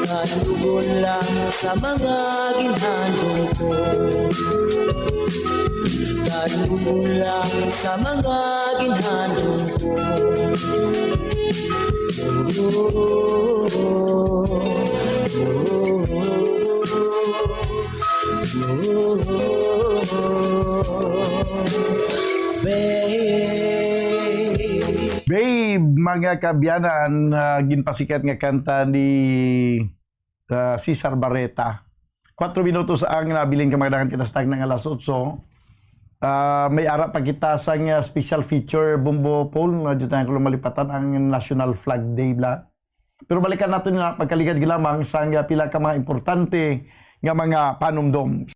Kanugon lang sa mga ginhandom ko. Kanugon lang sa mga ginhandom ko. Babe. Babe, mga kaabyanan, ah, ginpasikat nga kanta ni, ah, Cesar Barreta. Kwatro minutos ang nabilin, kag mga daghan kita sa tagna nga alas otso. Ah, may ara pa kita sang, ah, special feature, Bombo Paul, nga dito tayo malipatan ang National Flag Day, bla. Pero balikan naton nga pagkaligad lamang sang, ah, pila ka mga importante nga mga panumdom.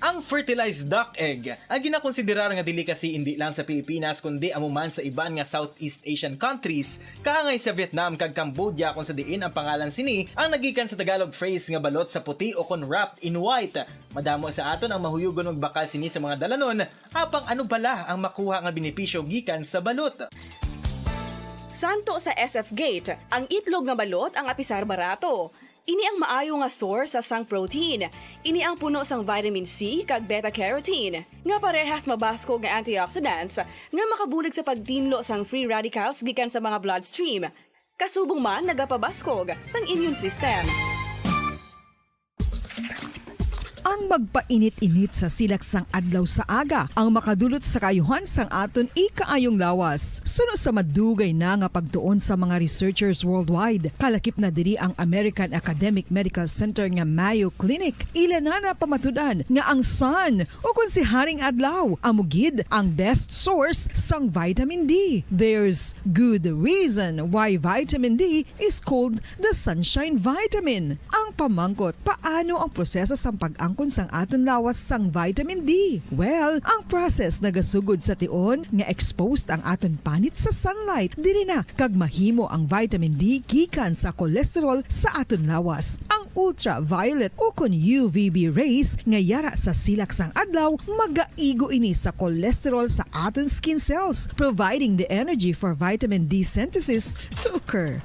Ang fertilized duck egg ang ginakonsiderar nga delicacy indi lang sa Pilipinas, kundi amo man sa iban nga Southeast Asian countries, kaangay sa Vietnam kag Cambodia, kung sa diin ang pangalan sini ang nagikan sa Tagalog phrase nga balot sa puti o kon wrapped in white. Madamo sa aton ang mahuyugon magbakal sini sa mga dalanon, apang ano bala ang makuha nga benepisyo gikan sa balot? Santo sa S F Gate, ang itlog nga balot ang apisar barato. Ini ang maayo nga source sang protein. Ini ang puno sang vitamin C kag beta-carotene, nga parehas mabaskog nga antioxidants nga makabulig sa pagtinlo sang free radicals gikan sa mga bloodstream. Kasubong man nagapabaskog sang immune system. Ang magpainit-init sa silak sang adlaw sa aga ang makadulot sa kaayuhan sang aton ikaayong lawas. Suno sa madugay na nga pagtuon sa mga researchers worldwide, kalakip na diri ang American Academic Medical Center nga Mayo Clinic. Ila na napamatud-an nga ang sun, o kon si Haring Adlaw, amo gid ang best source sang vitamin D. There's good reason why vitamin D is called the sunshine vitamin. Ang pamangkot, paano ang proseso sang pag-angkon sang aton lawas sang vitamin D? Well, ang process nagasugod sa tion nga exposed ang aton panit sa sunlight. Diri na kag mahimo ang vitamin D gikan sa cholesterol sa aton lawas. Ang ultraviolet o kon U V B rays nga yara sa silak sang adlaw, magaigo ini sa cholesterol sa aton skin cells, providing the energy for vitamin D synthesis to occur.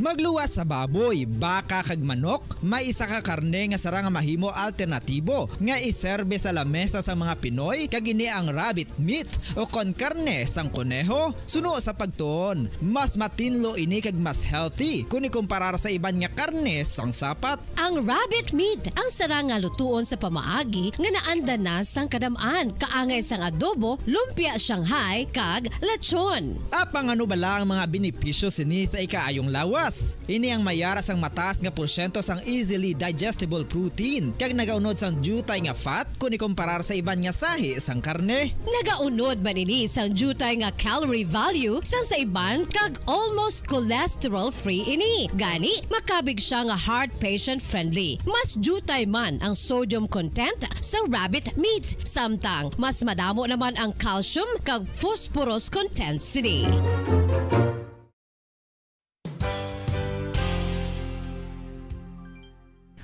Magluwas sa baboy, baka kag manok, may isa ka karne nga sarang nga mahimo alternatibo nga iserbe sa lamesa sa mga Pinoy, kag ini ang rabbit meat o kon karne sang koneho. Suno sa pagtuon, mas matinlo ini kag mas healthy kon ikumparar sa iban nga karne sang sapat. Ang rabbit meat ang sarang nga lutuon sa pamaagi nga naanda na sang kadam-an, kaangay sang adobo, lumpia Shanghai, kag lechon. Apang ano bala ang mga benepisyo sini sa ikaayong lawas? Ini ang may ara sang mataas nga porsyento sang easily digestible protein, kag nagaunod sang diutay nga fat kon ikumparar sa iban nga sahi sang karne. Nagaunod man ini sang diutay nga calorie value sang sa iban, kag almost cholesterol-free ini. Gani, makabig siya nga heart patient-friendly. Mas diutay man ang sodium content sa rabbit meat, samtang mas madamo naman ang calcium kag phosphorus content sini.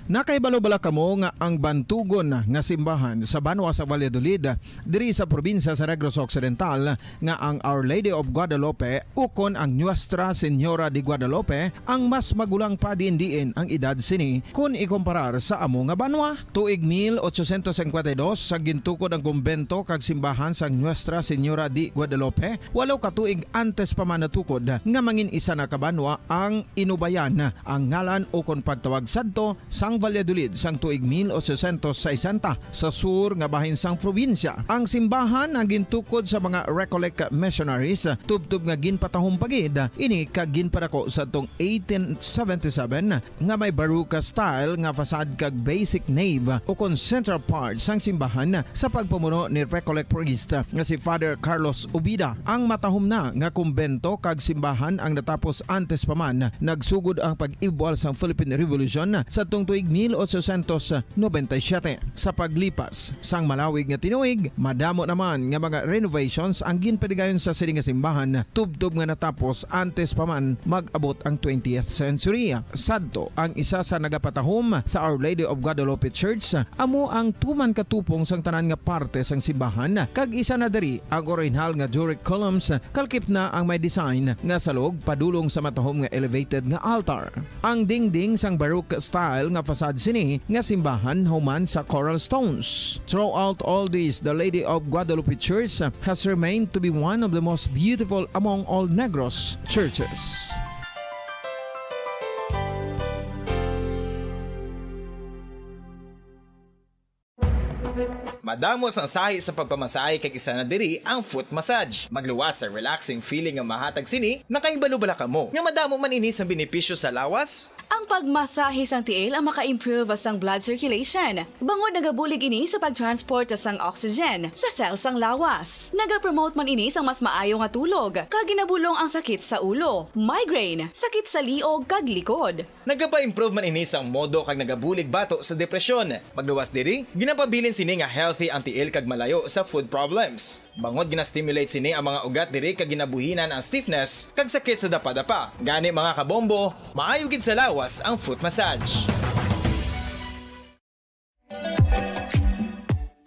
Nakahibalo bala kamo nga ang bantugon nga simbahan sa banwa sa Valladolid, diri sa probinsya sa Negros Occidental, nga ang Our Lady of Guadalupe ukon ang Nuestra Señora de Guadalupe ang mas magulang pa diin-diin ang edad sini kon ikumparar sa amo nga banwa? Tuig mil ochocientos cincuenta y dos sa gintukod ang kumbento kag simbahan sang Nuestra Señora de Guadalupe, walo ka tuig antes pa man natukod nga mangin isa na ka banwa ang Inubayan ang ngalan ukon pagtawag sadto sang Valladolid sang tuig mil ochocientos sesenta sa sur nga bahin sang probinsya. Ang simbahan ang gintukod sa mga Recollect missionaries, tubtob nga ginpatahom pa gid ini kag ginpadako sadtong eighteen seventy-seven nga may Baroque style nga facade kag basic nave ukon central part sang simbahan sa pagpamuno ni Recollect priest nga si Father Carlos Ubida. Ang matahom na nga kumbento kag simbahan ang natapos antes pa man nagsugod ang pag-ibwal sang Philippine Revolution sadtong tuig mil ochocientos noventa y siete. Sa paglipas sang malawig nga tinuig, madamo naman nga mga renovations ang ginpatigayon sa sini nga simbahan, tubtob nga natapos antes pa man mag-abot ang twentieth century. Sadto, ang isa sa nagapatahom sa Our Lady of Guadalupe Church amo ang tuman ka tupong sang tanan nga parte sang simbahan, kag isa na diri ang orihinal nga Doric columns, kalkip na ang may design nga salog padulong sa matahom nga elevated nga altar. Ang dingding sang Baroque style nga facade sini nga simbahan human sa coral stones. Throughout all this, the Lady of Guadalupe Church has remained to be one of the most beautiful among all Negros churches. Madamo sang sahi sa pagpamasahe, kag isa na diri ang foot massage. Magluwas sa relaxing feeling nga mahatag sini. Nakahibalo bala kamo nga madamo man ini sang benepisyo sa lawas? Ang pagmasahe sang tiil ang maka-improve sang blood circulation, bangod nagabulig ini sa pag-transport sang oxygen sa cell sang lawas. Nagapromote man ini sang mas maayo nga tulog, kag ginabulong ang sakit sa ulo, migraine, sakit sa liog, kag likod. Nagapa-improve man ini sang modo kag nagabulig bato sa depresyon. Magluwas diri, ginapabilin sini nga healthy ang tiil kag malayo sa foot problems. Bangod gina-stimulate sini ang mga ugat diri kag ginabuhinan ang stiffness kag sakit sa dapadapa. Gani, mga kabombo, maayo gid sa lawas ang foot massage.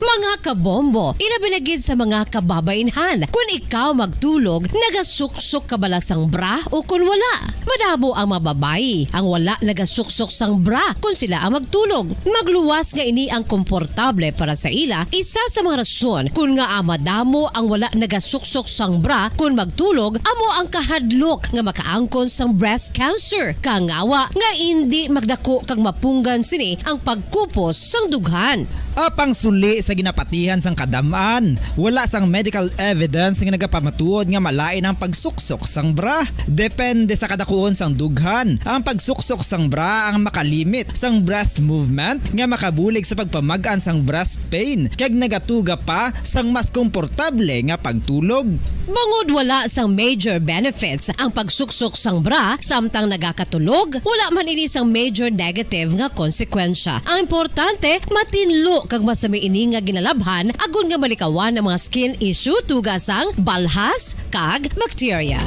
Mga kabombo, ilabi na gid sa mga kababainhan, kun ikaw magtulog, nagasuksok ka bala sang bra o kun wala? Madamo ang mga babayi ang wala nagasuksok sang bra kun sila ang magtulog. Magluwas nga ini ang komportable para sa ila. Isa sa mga rason kun ngaa madamo ang wala nagasuksok sang bra kun magtulog amo ang kahadlok nga makaangkon sang breast cancer, kangawa nga indi magdako kag mapunggan sini ang pagkupos sang dughan. Apang suli sa ginapatihan sang kadam-an, wala sang medical evidence nga nagapamatuod nga malain ang pagsuksok sang bra. Depende sa kadakuon sang dughan, ang pagsuksok sang bra ang makalimit sang breast movement nga makabulig sa pagpamag-an sang breast pain, kag nagatuga pa sang mas komportable nga pagtulog. Bangod wala sang major benefits ang pagsuksok sang bra samtang nagakatulog, wala man ini sang major negative nga konsekwensya. Ang importante, matinlo kag masami ini nga ginalabhan, agod nga malikawan ang mga skin issue, tuga sang balhas kag bakterya.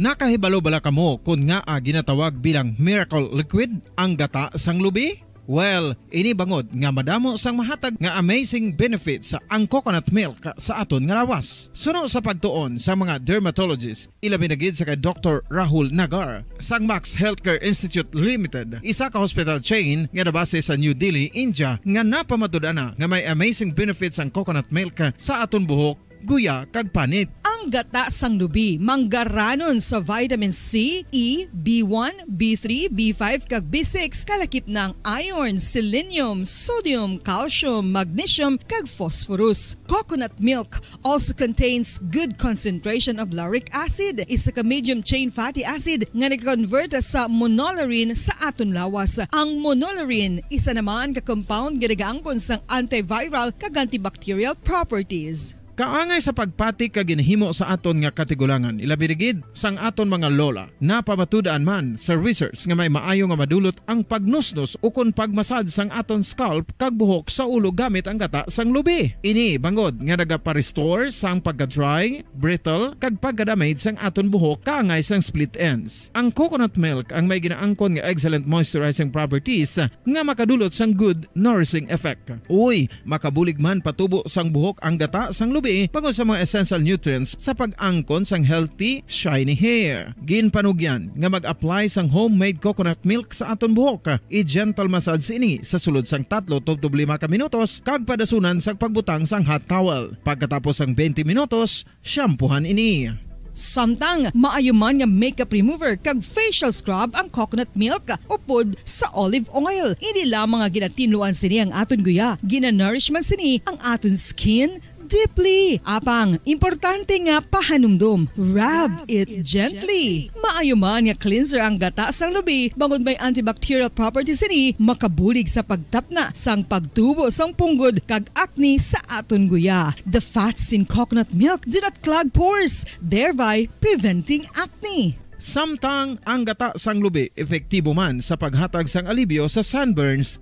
Nakahibalo bala kamo kon ngaa ginatawag bilang miracle liquid ang gata sang lubi? Well, ini bangod nga madamo sang mahatag nga amazing benefits ang coconut milk sa aton nga lawas. Suno sa pagtuon sa mga dermatologist, ilabi na gid sa kay Doktor Rahul Nagar sang Max Healthcare Institute Limited, isa ka hospital chain nga nabase sa New Delhi, India, nga napamatud-an na nga may amazing benefits ang coconut milk sa aton buhok, guya, kag panit. Ang gata sang lubi manggaranon sa vitamin C, E, B one, B three, B five, kag B six, kalakip na ang iron, selenium, sodium, calcium, magnesium, kag phosphorus. Coconut milk also contains good concentration of lauric acid, isa ka medium chain fatty acid nga nag-convert sa monolaurin sa aton lawas. Ang monolaurin, isa naman ka compound nga nagaangkon sang antiviral kag antibacterial properties. Kaangay sa pagpati kag ginhimo sa aton nga katigulangan, ilabi na gid sang aton mga lola. Napamatud-an man sa research nga may maayo nga madulot ang pagnusnos ukon pag-massage sang aton scalp kag buhok sa ulo gamit ang gata sang lubi. Ini bangod nga nagapa-restore sang pagka-dry, brittle, kag pagka-damage sang aton buhok kaangay sang split ends. Ang coconut milk ang may ginaangkon nga excellent moisturizing properties nga makadulot sang good nourishing effect. Uy, makabulig man patubo sang buhok ang gata sang lubi bangod sa mga essential nutrients sa pag-angkon sang healthy, shiny hair. Ginpanugyan nga mag-apply sang homemade coconut milk sa aton buhok. I-gentle massage ini sa sulod sang tatlo tubtob lima ka minutos kag padasunan sa pagbutang sang hot towel. Pagkatapos sang twenty minutos, shampoohan ini. Samtang maayo man nga makeup remover kag facial scrub ang coconut milk upod sa olive oil. Hindi lamang nga ginatinluan sini ang aton guya, ginanourish man sini ang aton skin deeply. Apang, importante nga pahanumdom, rub it gently. Maayo man nga cleanser ang gata sang lubi, bangod may antibacterial properties sini, makabulig sa pagtapna sang pagtubo sang punggod kag acne sa aton guya. The fats in coconut milk do not clog pores, thereby preventing acne. Samtang ang gata sang lubi epektibo man sa paghatag sang alibyo sa sunburns.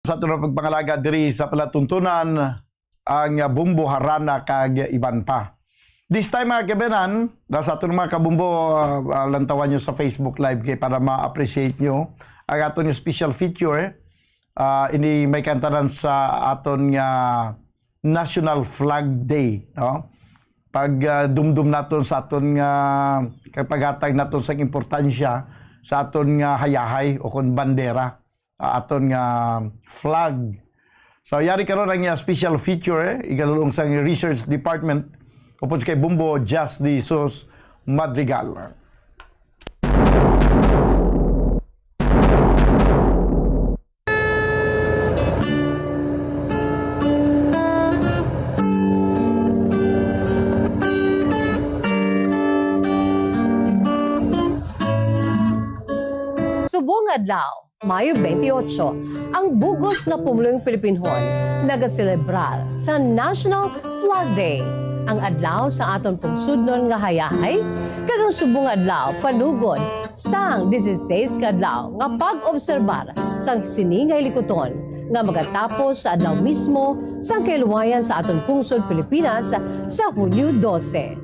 Sa aton nga pagpangalaga diri sa palatuntunan, ang, ah, Bumbo Harana kag iban pa. This time, mga kabayan, na sa aton mga kabumbo, ah, ah, lantawan nyo sa Facebook Live kay para ma-appreciate nyo ang aton nga special feature. Ah, ini may kantanan sa aton nga National Flag Day, no? Pag, ah, dumdum naton sa aton nga, kag paghatag naton sa importansya sa aton nga hayahay o kon bandera, ah, aton nga flag. So, yari karon ang iya special feature, eh, igalulong sang Research Department, upod sa kay Bumbo Jazz de Jesus Madrigal. Subong adlaw, Mayo twenty-eight, ang bug-os nga pumulong Pilipinhon nagaselebrar sa National Flag Day, ang adlaw sa aton pungsudnon nga hayahay, kag ang subong adlaw palugod sang dieciséis ka adlaw nga pag-obserbar sang sini nga hilikuton nga magatapos sa adlaw mismo sang kahiluwayan sa aton pungsod Pilipinas sa Hunyo dose.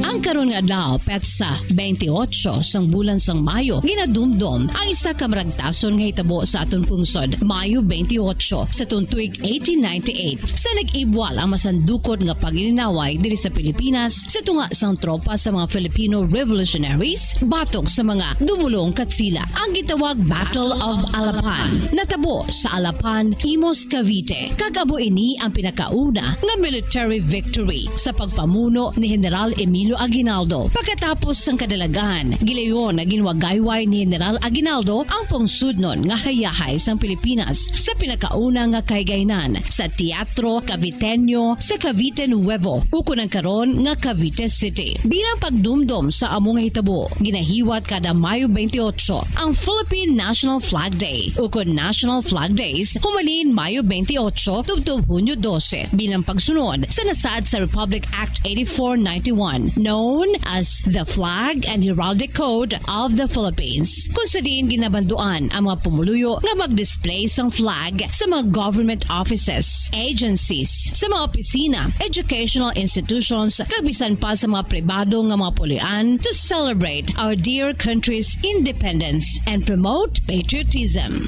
Ang karon nga adlaw, petsa twenty-eight sang bulan sang Mayo, ginadumdom ang isa ka maragtason nga hitabo sa aton pungsod, Mayo twenty-eight, sa tuig eighteen ninety-eight, sa nag-ibwal ang masandukot nga paghilinaway diri sa Pilipinas sa tunga sang tropa sa mga Filipino revolutionaries batok sa mga dumulong Katsila. Ang gitawag Battle of Alapan natabo sa Alapan, Imus, Cavite, kag amo ini ang pinakauna nga military victory sa pagpamuno ni General Emilio Aguinaldo. Pagkatapos sang kadalagan, gilayon nga ginwagayway ni General Aguinaldo ang pungsudnon nga hayahay sang Pilipinas sa pinakauna nga kahigaynan sa Teatro Caviteño sa Cavite Nuevo, ukon ang karon nga Cavite City. Bilang pagdumdom sa amo nga hitabo, ginahiwat kada Mayo twenty-eight ang Philippine National Flag Day, ukon National Flag Days, humalin Mayo twenty-eight tubtob Hunyo dose, bilang pagsunod sa nasaad sa Republic Act eighty-four ninety-one, no known as the Flag and Heraldic Code of the Philippines, kung sa diin ginabanduan ang mga pumuluyo nga mag-display sang flag sa mga government offices, agencies, sa mga opisina, educational institutions, kag bisan pa sa mga pribado nga mga pulian to celebrate our dear country's independence and promote patriotism.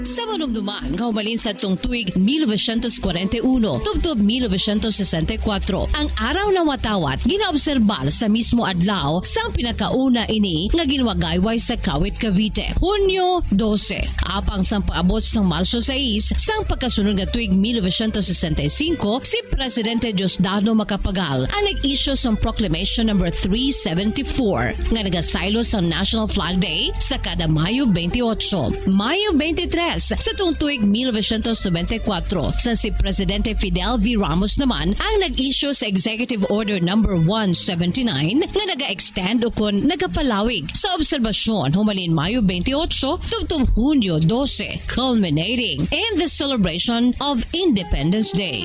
Sa manumduman nga humalin sa tung tuig mil novecientos kwarenta y uno tubtob mil novecientos sesenta y kuwatro, ang Araw ng Watawat ginaobserbar sa mismo adlaw sang pinakauna ini nga ginwagayway sa Kawit, Cavite, Hunyo dose. Apang sang pag-abot sang Marso sais sang pagkasunod nga tuig mil novecientos sesenta y singko, si Presidente Diosdado Macapagal ang nag-issue sang Proclamation Number three seventy-four nga nagasaylo sang National Flag Day sa kada Mayo twenty-eight. Mayo twenty-three sa tung tuig mil novecientos nobenta y kuwatro, sa si Presidente Fidel V. Ramos naman ang nag-issue sa Executive Order Number one seventy-nine nga naga-extend ukon nagapalawig sa obserbasyon humalin Mayo twenty-eight tubtob Hunyo dose, culminating in the celebration of Independence Day.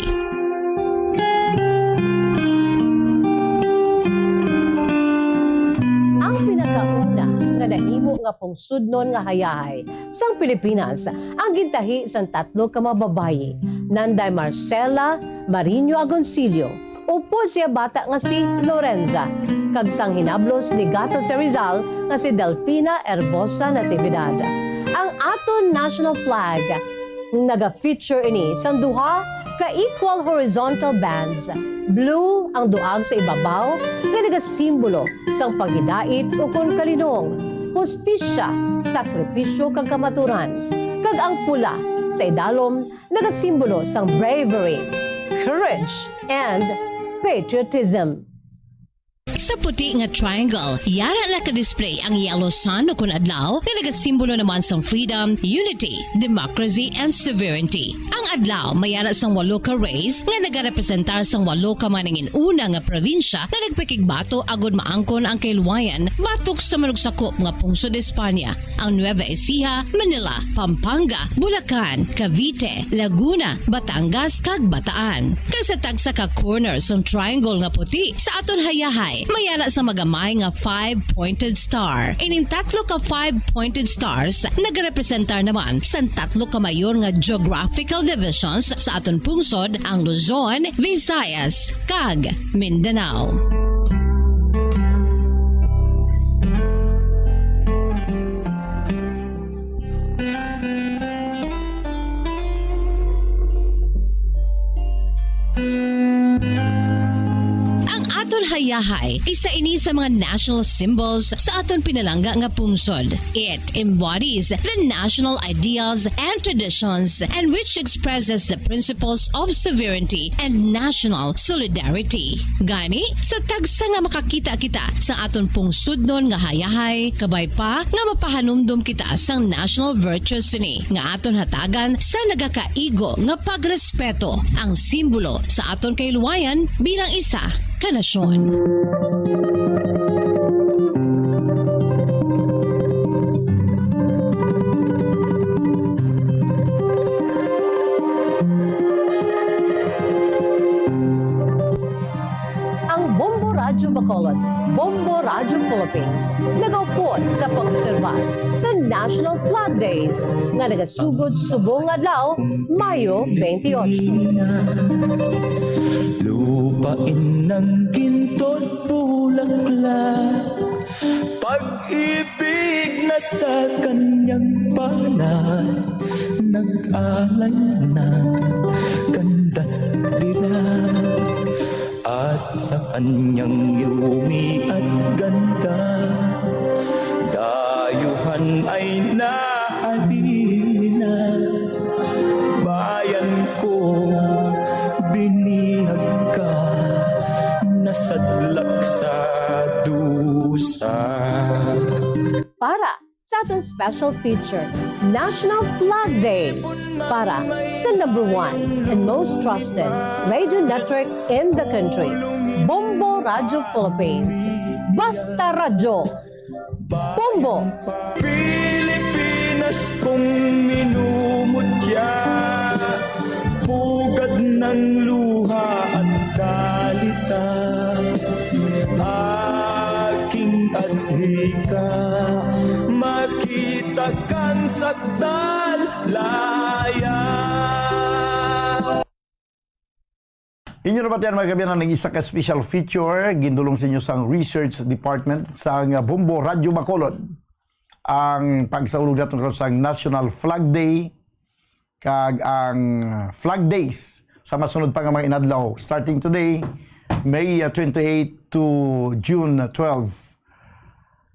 Ang pinakauna nga nahimo nga pungsudnon nga hayahay sang Pilipinas ang gintahi sang tatlo ka mga babayi, Nanday Marcela Mariño Agoncillo, upod sa iya bata nga si Lorenza, kag sang hinablos ni Gato Cerizal nga si Delfina Herbosa Natividad. Ang aton national flag, naga-feature ini sang duha ka equal horizontal bands. Blue ang duag sa ibabaw nga nagasimbolo sang paghidait ukon kalinong, hustisya, sakripisyo, kag kamaturan, kag ang pula sa idalom nagasimbolo sang bravery, courage, and patriotism. Sa puti nga triangle, yara naka-display ang yellow sun ukon adlaw nga nagasimbolo naman sang freedom, unity, democracy, and sovereignty. Ang adlaw may yara sang walo ka rays nga nagarepresentar sang walo ka maningin-una nga probinsya nga nagpakigbato agud maangkon ang kahilwayan batok sa manugsakop nga pungsod Espanya, ang Nueva Ecija, Manila, Pampanga, Bulacan, Cavite, Laguna, Batangas, kag Bataan. Kag sa tagsa ka corner sang triangle nga puti sa aton hayahay, may yara sang magamay nga five-pointed star. Ining tatlo ka five-pointed stars nagarepresentar naman sang tatlo ka mayor nga geographical divisions sa aton pungsod, ang Luzon, Visayas, kag Mindanao. Ang aton hayahay, isa ini sa mga national symbols sa aton pinalangga nga pungsod. It embodies the national ideals and traditions, and which expresses the principles of sovereignty and national solidarity. Gani, sa tagsa nga makakita kita sa aton pungsudnon nga hayahay, kabay pa nga mapahanumdom kita sang national virtues sini nga aton hatagan sa nagakaigo nga pagrespeto, ang simbolo sa aton kahilwayan bilang isa ka nasyon. Ang Bombo Radyo Bacolod, Bombo Radyo Philippines, nagaupod sa pag-obserbar sa National Flag Days nga nagasugod subong adlaw, Mayo twenty-eight. Lupain ng ginto't bulaklak, pag-ibig na sa kanyang palad, nag-alay ng kanda't dilag, at sa kanyang yumi at ganda, dayuhan ay nahalina. Bayan ko, binihag ka, nasadlak sa dusa. Para sa aton special feature, National Flag Day, para sa number one and most trusted radio network in the country, Bombo Radyo Philippines. Basta Radyo, Bombo! Pilipinas kong minumulong. Pugad ng luha at dalita, aking adhika, makita kang sakdal laya. Inyo nabatian, mga kaabyanan, ang isa ka special feature gindulong sa inyo sang Research Department sang Bombo Radyo Bacolod, ang pagsaulog naton karon sang National Flag Day kag ang Flag Days sa masunod pa nga mga inadlaw, starting today, May, uh, twenty-eight to June twelve.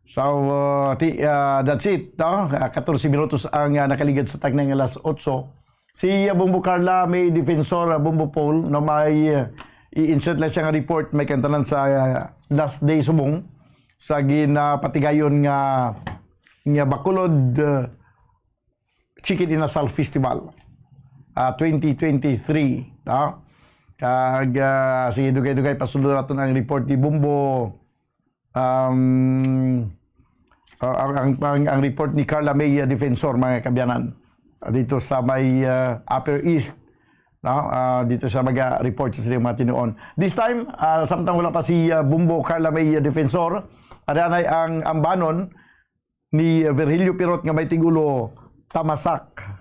So, uh, ti-, uh, that's it, no? Uh, katorse minutos ang, uh, nakaligad sa tagnay nga alas otso. Si, uh, Bombo Carla May Defensor, uh, Bombo Paul, no, may, uh, i-insert lang siya nga report, may kantanan sa, uh, last day subong sa ginapatigayon nga, nga Bacolod, uh, Chicken Inasal Festival, uh, twenty twenty-three, no? Kag, uh, sige, dugay-dugay, pasundo naton ang report ni Bombo. Um, uh, ang, ang, ang, ang report ni Carla May, uh, Defensor, mga kaabyanan, uh, dito sa may, uh, Upper East, no? Uh, dito sa mga report sa silang mga tinuon. This time, uh, samtang wala pa si, uh, Bombo Carla May, uh, Defensor, ari anay ang ambanon ni, uh, Virgilio Pirot nga may tigulo Tamasak.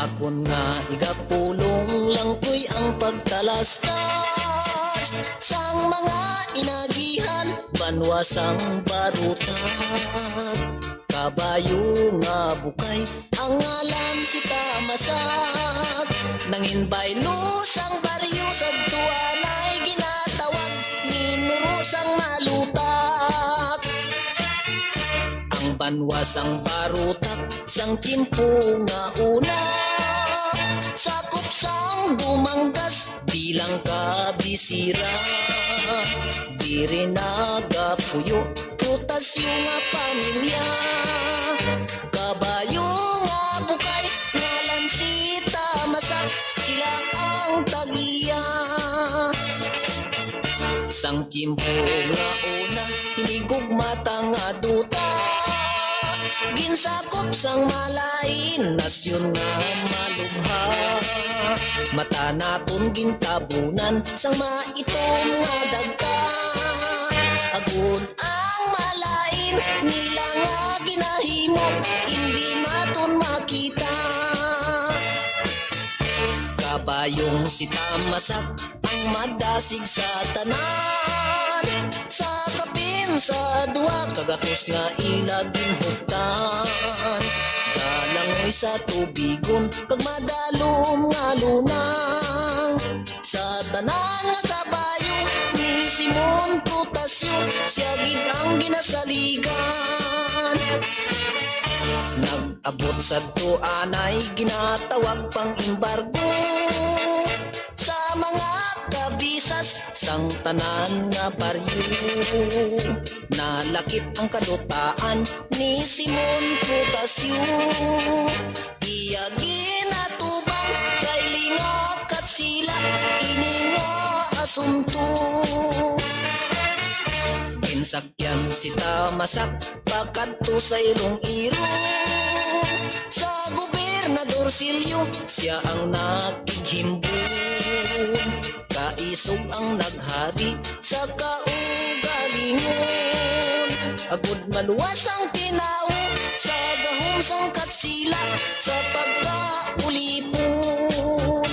Akon nga igapulong lang ko'y ang pagtalastas sang mga inagihan, banwa sang barutak, kabayo nga bukay, ang ngalan si Tamasak. Nangin baylo sang baryo, sadto anay ginatawag, minuro sang malutak. Ang banwa sang barutak sang tiyempo nga una, sakop sang Dumangas bilang kabisira. Diri nagapuyo Prutasyo nga pamilya, kabayo nga bukay, ngalan si Tamasak, sila ang tag-iya. Sang tiyempo nga una, hinigugma ta nga duta, ginsakop sang malain, nasyon nga malubha. Mata naton gintabunan sang maitom nga dagta, agud ang malain nila nga ginahimo, indi naton makita. Kabayong si Tamasak ang madasig sa tanan, sa kapin sa duha ka gatos nga ila ginhuptan. Galangoy sa tubigon kag madalom nga lunang. Sa tanan nga kabayo ni Simon Prutasyo, siya gid ang ginasaligan. Nag-abot sadto anay ginatawag pang-embargo sa mga kabisas sang tanan nga baryo. Nalakip ang kadutaan ni Simon Prutasyo. Iya ginatubang kay lingakat sila ini nga asunto. Ginsakyan si Tamasak pakadto sa irong-irong sa Gobernador Silio, siya ang naghigimbong. Kaisog ang naghari sa kaugalingon. Agud maluwas ang tinawo sa gahom sang Katsila sa pagkaulipon.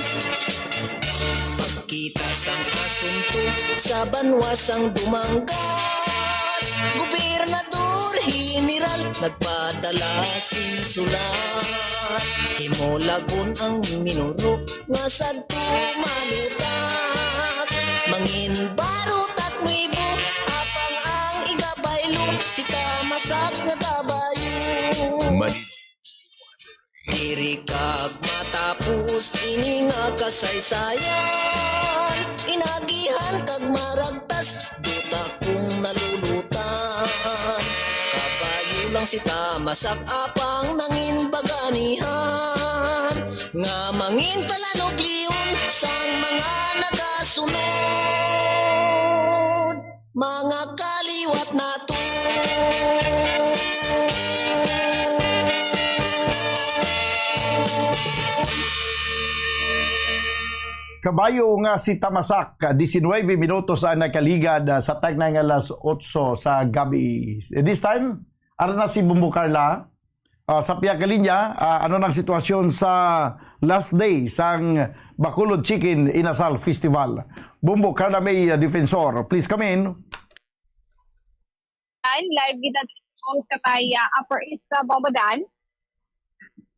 Pagkita sang asunto sa banwa sang Dumangas, Gobernador General nagpadala sing sulat. Himulagon ang minuro nga sadto malutak. Mangin barutak nuibo, apang ang igabaylo si Tamasak nga kabayo. Manila. Diri kag matapos ini nga kasaysayan, inagihan kag maragtas, duta kong nalulutan. Kabayo lang si Tamasak, apang nangin baganihan. Nga mangin palanublion sang mga nagasunod, mga kaliwat nato. Kabayo nga si Tamasak, diecinueve minutos ang nakaligad, ah, sa time na nga alas otso sa gabi. This time, ara na si Bumbo Carla. Ah, sa pihak nga linya, ah, ano nang sitwasyon sa last day sang Bacolod Chicken Inasal Festival? Bumbo Carla May, ah, Defensor, please come in. Live kita diri subong sa may, ah, Upper East sa Bombodan.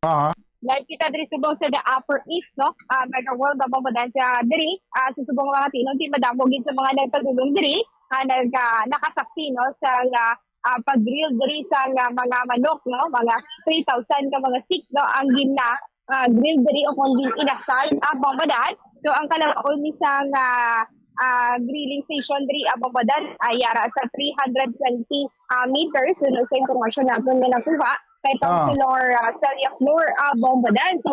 Aha. Live kita diri subong sa the Upper East, no? Ah, Mega World sa Bombodan sa diri, ah, sa subong mga tinon, di madamo gid sa mga nagpadulong diri, ah, nag, ah, nakasaksi, no, sa, ah, ah, pag-grill diri sa, ah, mga manok, no? Mga three thousand ka mga sticks, no? Ang gina, ah, grill diri o kung gin-inasal, ah, Bombodan. So, ang kalabaon ni sa, ah, ah, grilling station diri, ah, Bombodan, ay yara sa three hundred twenty, ah, meters, sunod sa impormasyon naton nga nakuha kay Ah. Councilor, ah, Celia Flor, ah, Bombodan. So,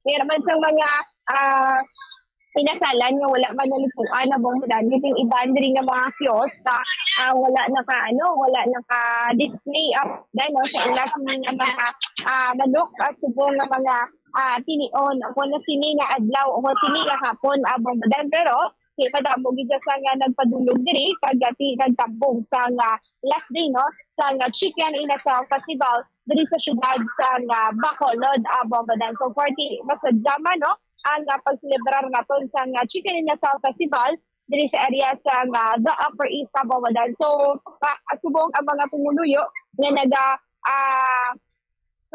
may naman sa mga, ah, inasalan nga wala man nalutuan, ah, Bombodan. Kay ang iban diri nga mga kiosk, ah, ah, wala naka, ano, wala naka-display, ah, Bombodan, no, sa ila sini nga mga, ah, manok, ah, subong nga mga, ah, tinion, o kung sini nga adlaw, o kung sini nga hapon, ah, Bombodan. Pero, di madamo gid sa nga nagpadulong diri, kag ati nagtambong sa nga last day, no, sa nga Chicken Inasal Festival diri sa siyudad sa nga Bacolod, ah, Bombodan. So, forty, masadya man, no, ang, ah, pagselebrar naton sa nga Chicken Inasal Festival diri sa area sa nga the Upper East sa Bombodan. So, ah, subong ang mga pumuluyo nga naga, ah,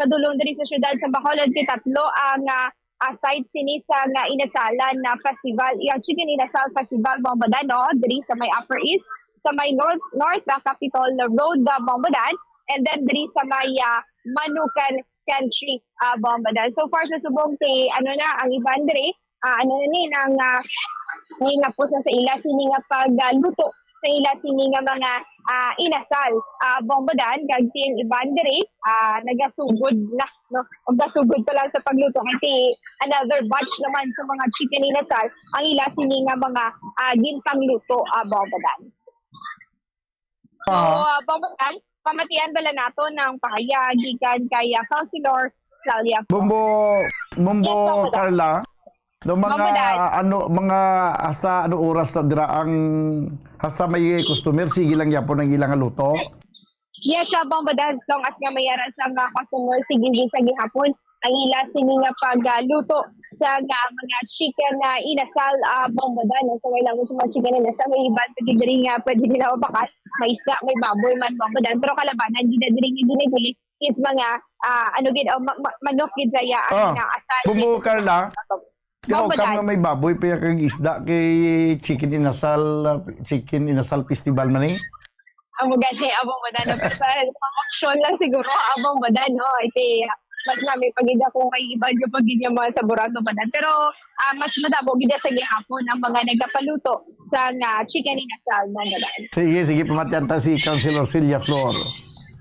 padulong diri sa siyudad sa Bacolod, kay tatlo ang, ah, ah, site sini sa nga inasalan na festival, yung Chicken Inasal Festival, Bombodan, no? Diri sa may Upper East, sa may North, North, ah, Capitol Road, ah, Bombodan, and then diri sa may, ah, Manukan Country, ah, Bombodan. So far sa subong kay, ano na, ang iban diri, ah, ano na ni, nang, ah, may nga po sa, sa ila, sini nga pagluto sa ila sini nga mga, ah, inasal, ah, Bombodan, kag ti ang iban diri, ah, nagasugod na, no? Nagasugod pa lang sa pagluto, kay ti another batch naman sa mga chicken inasal, ang ila sini nga mga, ah, ginpangluto, ah, Bombodan. So, Ah. ah, Bombodan, pamatian bala nato ng pahayag gikan kay, ah, Councilor Claudia. Bumbo, Bumbo Yes, Bumbo. Carla, no, mga Bumbo, Dad. Ano, mga hasta ano oras na dira ang hasta may customer, sige lang yapon ang ilang luto. Yes, sa Bombodan, as long as nga mayara sa mga customer, sige, sige, sa gihapon ang ila sini nga pagluto sa nga mga chicken na inasal, ah, Bombodan. So, may lang sa mga chicken inasal, may iban pa gid diri nga pwede nila mabakan. May isda, may baboy man, Bombodan. Pero kalabanan gid na diri nga ginagili is mga, ah, ano gid, oh, ma- ma- manok gid, Jaya, ang Ah, inaasal. Bumbo Carla, ikaw Bombodan. Kam nga may baboy pa kag isda kay chicken inasal, ah, chicken inasal festival man eh. Amo gani, amo mo na, no? Sa promotion lang siguro, amo mo na, no? Kasi, ah, mas nami pag hindi ako may iba yung pag hindi mga saburan mo na. Pero, ah, mas madamo gid sa gihapon ang mga nagapaluto sa nga chicken inasal, mga ganun. Sige, sige, pamatian ta si Councilor Celia Flor.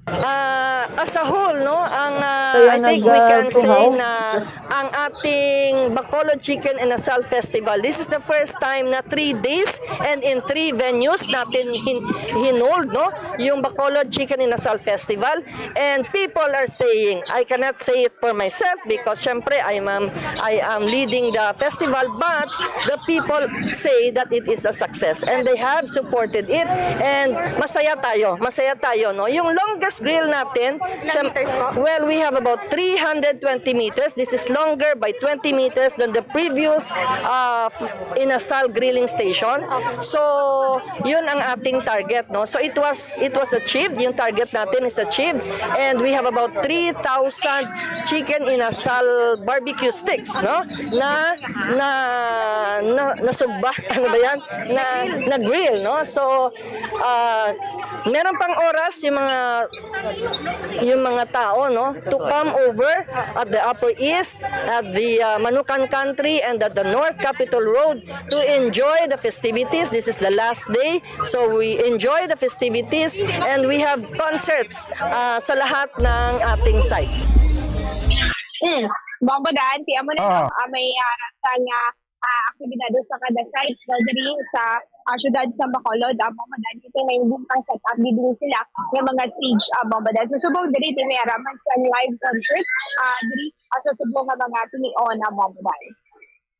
Ah, as a whole, no, ang, ah, Kaya I think we can nag-, say uh, na ang ating Bacolod Chicken Inasal Festival, this is the first time na three days and in three venues natin hin- hinold, no, yung Bacolod Chicken Inasal Festival. And people are saying, I cannot say it for myself because syempre I am, um, I am leading the festival, but the people say that it is a success and they have supported it. And masaya tayo, masaya tayo, no? Yung longest grill natin, Ilang meters po? Well, we have about three hundred twenty meters. This is longer by twenty meters than the previous, uh, f- Inasal grilling station. So, yun ang ating target, no? So, it was, it was achieved. Yung target natin is achieved. And we have about three thousand chicken inasal barbecue sticks, no? Na, na, na, nasugba. Ano ba yan? Na, na grill, no? So, ah, meron pang oras yung mga yung mga tao, no, to come over at the Upper East, at the, uh, Manukan Country, and at the North Capitol Road to enjoy the festivities. This is the last day, so we enjoy the festivities and we have concerts, uh, sa lahat ng ating sites. Mm. Bongbo Dan, ti amo na, no? Ah. Ah, may, ah, sang, ah, ah, aktibidades sa kada site, no, diri sa, ah, siyudad sa Bacolod, ah, Bongbo Dan, ito may bug-os nga set up, diri sila nga mga stage, ah, Bongbo Dan. So, subong diri, ti may ara man sang live concert, ah, diri, ah, sa subong nga mga tinion, ah, Bongbo Dan.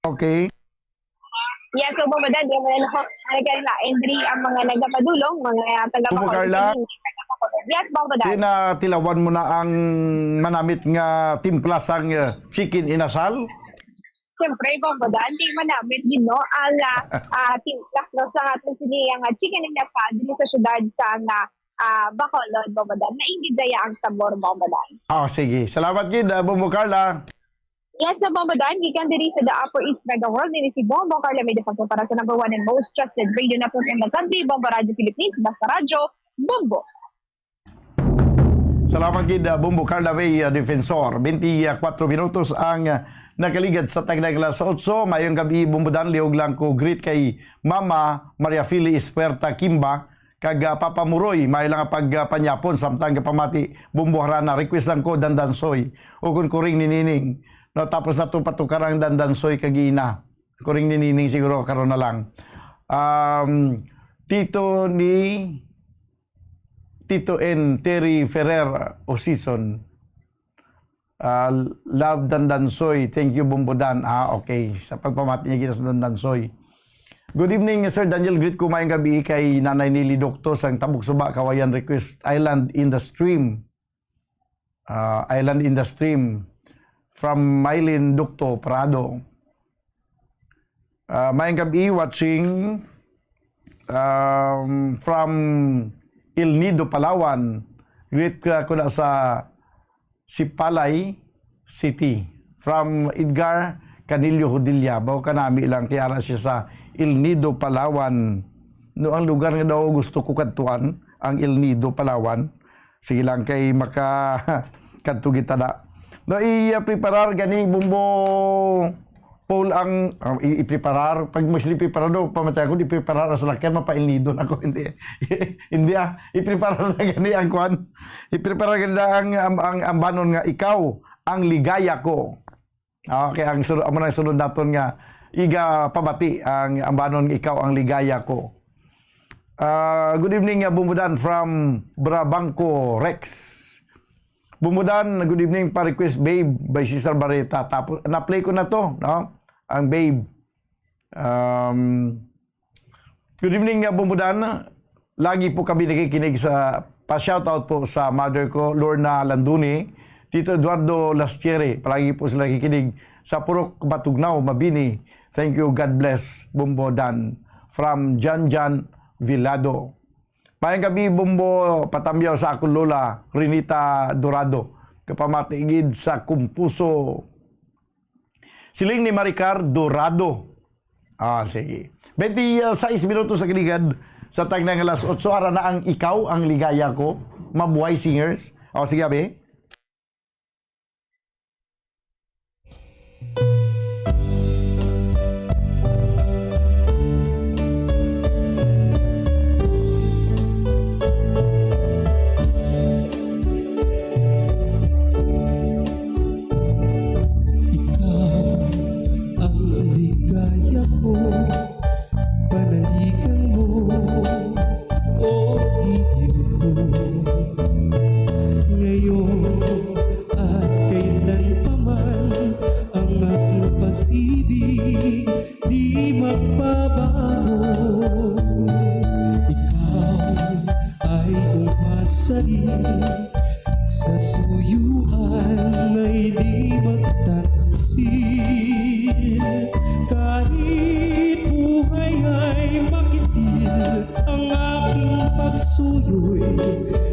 Okay. Yes, so, Bongbo Dan, di mo na, no? Ano ka na? And diri ang mga nagapadulong, mga taga Bongbo Bacolod, Carla? Yes, Bongbo Dan. Di na tilawan mo na ang manamit nga timpla sang, uh, chicken inasal? Siyempre, Bongbo Dan, di manamit gid, no, ang, ah, ah, timpla, no, sa aton sini ang, ah, chicken inasal diri sa siyudad sa, ah, ah, Bacolod, Bongbo Dan. Nainggit daya ang sabor, Bongbo Dan. Ah, sige. Salamat gid, ah, Bongbo Carla. Yes, na Bongbo Dan, gikan diri sa The Upper East Mega World, ini si Bongbo Carla May Defacto para sa number one and most trusted radio network in the country, Bongbo Radio Philippines, basta radyo, Bongbo. Salamat gid, uh, Bongbo Carla May, uh, Defensor. Twenty-four minutos ang, uh, nakaligad sa tagna nga alas otso. Mayong gabi, Bongbo Dan, lihog lang ko greet kay Mama Maria Fili Espuerta Kimba, kag, ah, Papa Muroy, may lang nga pag, ah, panyapon, samtang gapamati, Bumbo Harana, request lang ko, Dandansoy, o kun Kuring ni Nining. No, tapos na to patukar ang Dandansoy kag Ina. Kuring ni Nining siguro karon na lang. Um, Tito ni, Tito N, Terry Ferrer, Osison. Ah, love Dandansoy. Thank you, Bumbo Dan. Ah, okay. Sa pagpamati niya gid sa Dandansoy. Good evening, Sir Daniel. Greet ko mayong gabi kay Nanay Nili Dokto sang Tabok Suba, Kawayan. Request Island in the Stream. Ah, Island in the Stream. From Mylene Dokto Prado. Ah, mayong gabi, watching, um, from El Nido, Palawan. Greet, ah, ko na sa Sipalay City. From Edgar Canillo Hodilla. Baw kanami lang, kay ara siya sa El Nido, Palawan. No, ang lugar nga daw gusto ko kadtuan, ang El Nido, Palawan. Sige lang, kay maka kadto kita na. No, i-preparar gani, Bumbo Paul, ang, ah, i-, i-preparar. Pag mas preparado, pamatay ako, i-preparar ang salakyan, mapa-El Nido na ako. Hindi. Hindi, ah. I-preparar na gani ang kwan. I-preparar gani na ang, ang, ang ambanon nga ikaw ang ligaya ko. Okay, ang sunod, amo na ang sunod naton nga iga pabati ang ambanon nga ikaw ang ligaya ko. Ah, good evening, ah, Bumbo Dan from Brabangco, Rex. Bumbo Dan, good evening, pa-request Babe by Cesar Barreta. Tapos, na-play ko na to, no? Ang Babe. Um, good evening, uh, Bumbo Dan. Lagi po kami nakikinig sa, pa-shoutout po sa mother ko, Lorna Landuni, Tito Eduardo Lastiere. Palagi po sila nakikinig sa Purok Batugnaw, Mabini. Thank you, God bless, Bumbo Dan. From Jan Jan Vilado. Mayang gabi, Bumbo, patamyaw sa akon lola, Renita Dorado. Kapamati gid sa kumpuso. Siling ni Maricar Dorado. Ah, sige. Twenty-six minutos sa kaligad sa tagna nga alas otso, ara na ang Ikaw ang Ligaya Ko, Mabuhay Singers. Oh, sige, abi. Ikaw ang ligaya ko, panaligan mo, o giliw ko. Ngayon at kailanpaman, ang aking pag-ibig di magbabago. Ikaw ay umasalig sa suyuan, may di magtataksil. Kahit buhay ay makitil, ang aking pagsuyo'y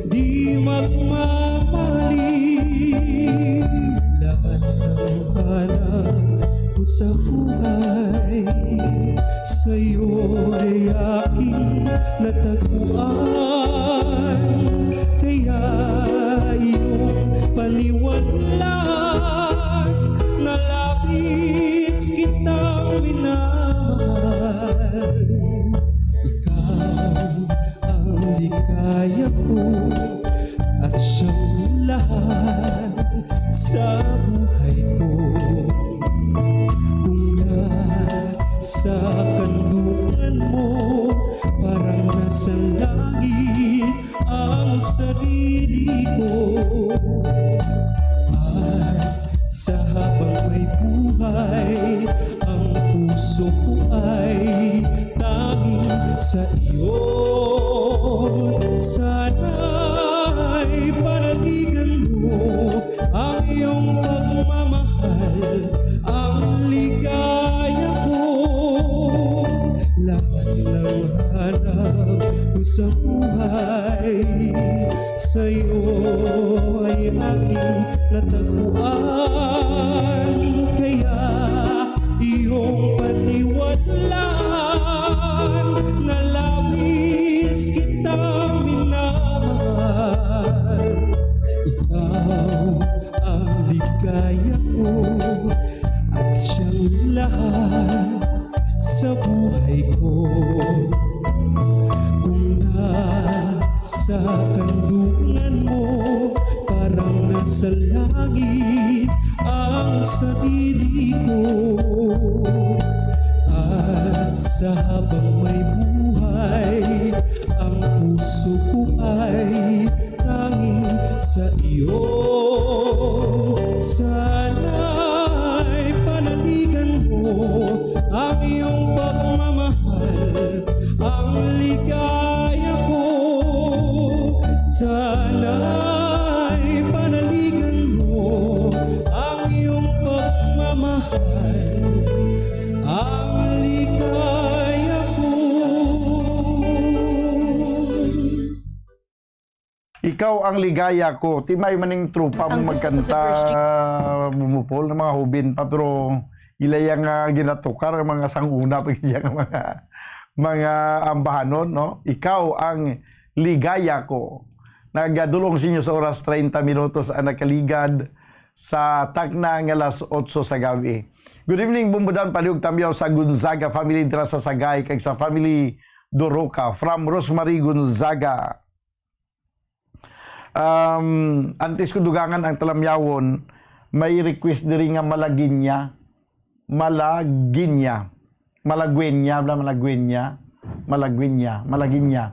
di magmamali. Lahat ng hanap ko sa buhay, sa'yo'y aking natagpuan. Kaya iyong paniwalaan na labis kitang minamahal. Ikaw ang ligaya ko at siyang lahat sa buhay ko. Sa kandungan mo, parang nasa langit ang sarili ko. At sa habang may buhay, ang puso ko ay tanging sa iyo. Sana'y panaligan mo ang iyong pagmamahal, ang ligaya ko. Lahat ng hanap ko sa buhay, sa'yo ay aking natagpuan. Kaya iyong paniwalaan na labis kitang minamahal. Ikaw ang ligaya ko at siyang lahat sa buhay ko. Kung nasa kandungan mo, parang nasa langit ang sarili ko. At sa habang may buhay, ang puso ko ay tanging sa iyo. Sana'y panaligan mo ang iyong pagmamahal, ang ligaya ko. Sana'y panaligan mo ang iyong pagmamahal, ang ligaya ko. Ikaw ang ligaya ko. Timay maning tropa mo magkanta, Bumupol, ng mga hubin pa, pero ila yang, ah, ginatukar ang mga sanguna, pag iya nga mga, mga ambahanon, no? Ikaw ang ligaya ko. Nagadulong sa inyo sa oras, treinta minutos ang nakaligad sa takna nga alas otso sa gabi. Good evening, Bumbudan, palihog tamyaw sa Gonzaga family dira sa Sagay kag sa family Doroca from Rosemary Gonzaga. Um, antes ko dugangan ang talamyawon, may request diri nga Malaginya. Malaginya. Malaguenya, bla, Malaguenya. Malaguenya, Malaginya.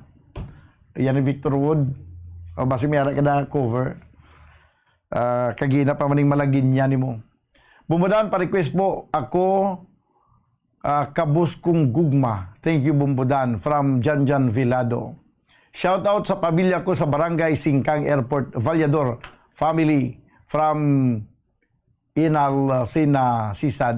Yan ni Victor Wood. O, basi may ara ka na cover. Ah, kagina pa maning Malaginya nimo. Bumbudan, pa-request po ako, ah, Kabus Kong Gugma. Thank you, Bumbudan. From Janjan Vilado. Shout out sa pamilya ko sa Barangay Singkang Airport, Vallador family. From Inal, ah, Sina Sisad.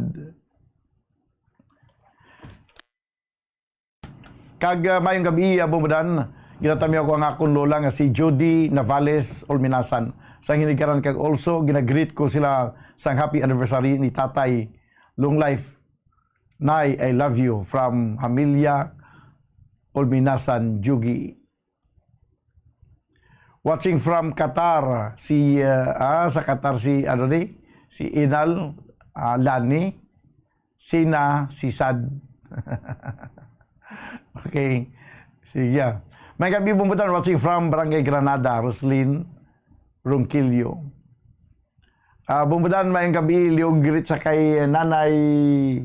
Kag, ah, mayong gabi, ah, Bumbudan. Ginatamyaw ko ang akon lola nga si Judy Navales Olminasan. Sang hinigaran kag also, ginagreet ko sila sang happy anniversary ni Tatay. Long life, Nay, I love you. From Amelia Olminasan Jugi. Watching from Qatar, si, ah, ah, sa Qatar si, ano ni, si Inal, ah, Lani, Sina, si Sad. Okay. Sige, ah. May gabi, Bumbudan, watching from Barangay Granada, Roslyn Ronquillo. Ah, Bumbudan, mayong gabi, liog greet sa kay Nanay,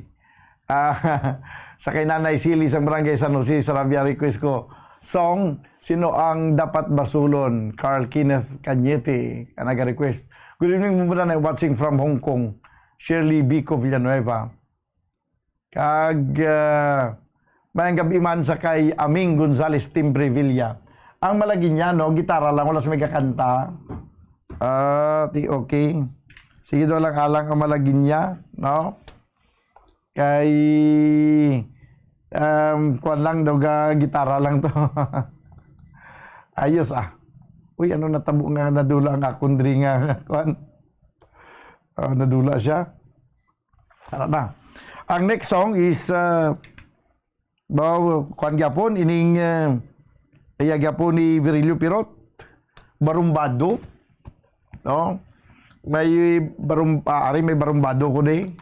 ah, sa kay Nanay Sili sa Barangay San Jose, Sarabia, request ko song, Sino ang Dapat Basulon, Carl Kenneth Cañete, ang naga-request. Good evening, Bumbudan, I'm watching from Hong Kong, Shirley Bico Villanueva. Kag, ah, mayang gabi man sa kay Aming Gonzales Timbrevilla. Ang Malaginya, no, gitara lang, wala sa may kakanta. Ah, ti-, okay. Sige daw lang alang ang Malaginya, no? Kay, um, kuwan lang daw, ga-, gitara lang to. Ayos, ah. Uy, ano natabo nga nadula ang akon diri nga, kuwan? Ah, nadula siya. Tara na. Ang next song is, uh, ba, kuwan gyapon, ining, uh, iya gyapon ni Virilio Pirot, Barumbado. No? May barum-, ah, ari may Barumbado ko di.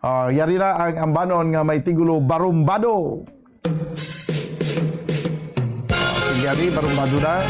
Ah, yari na ang ambanon nga may tigulo, Barumbado. Yari, Barumbado na.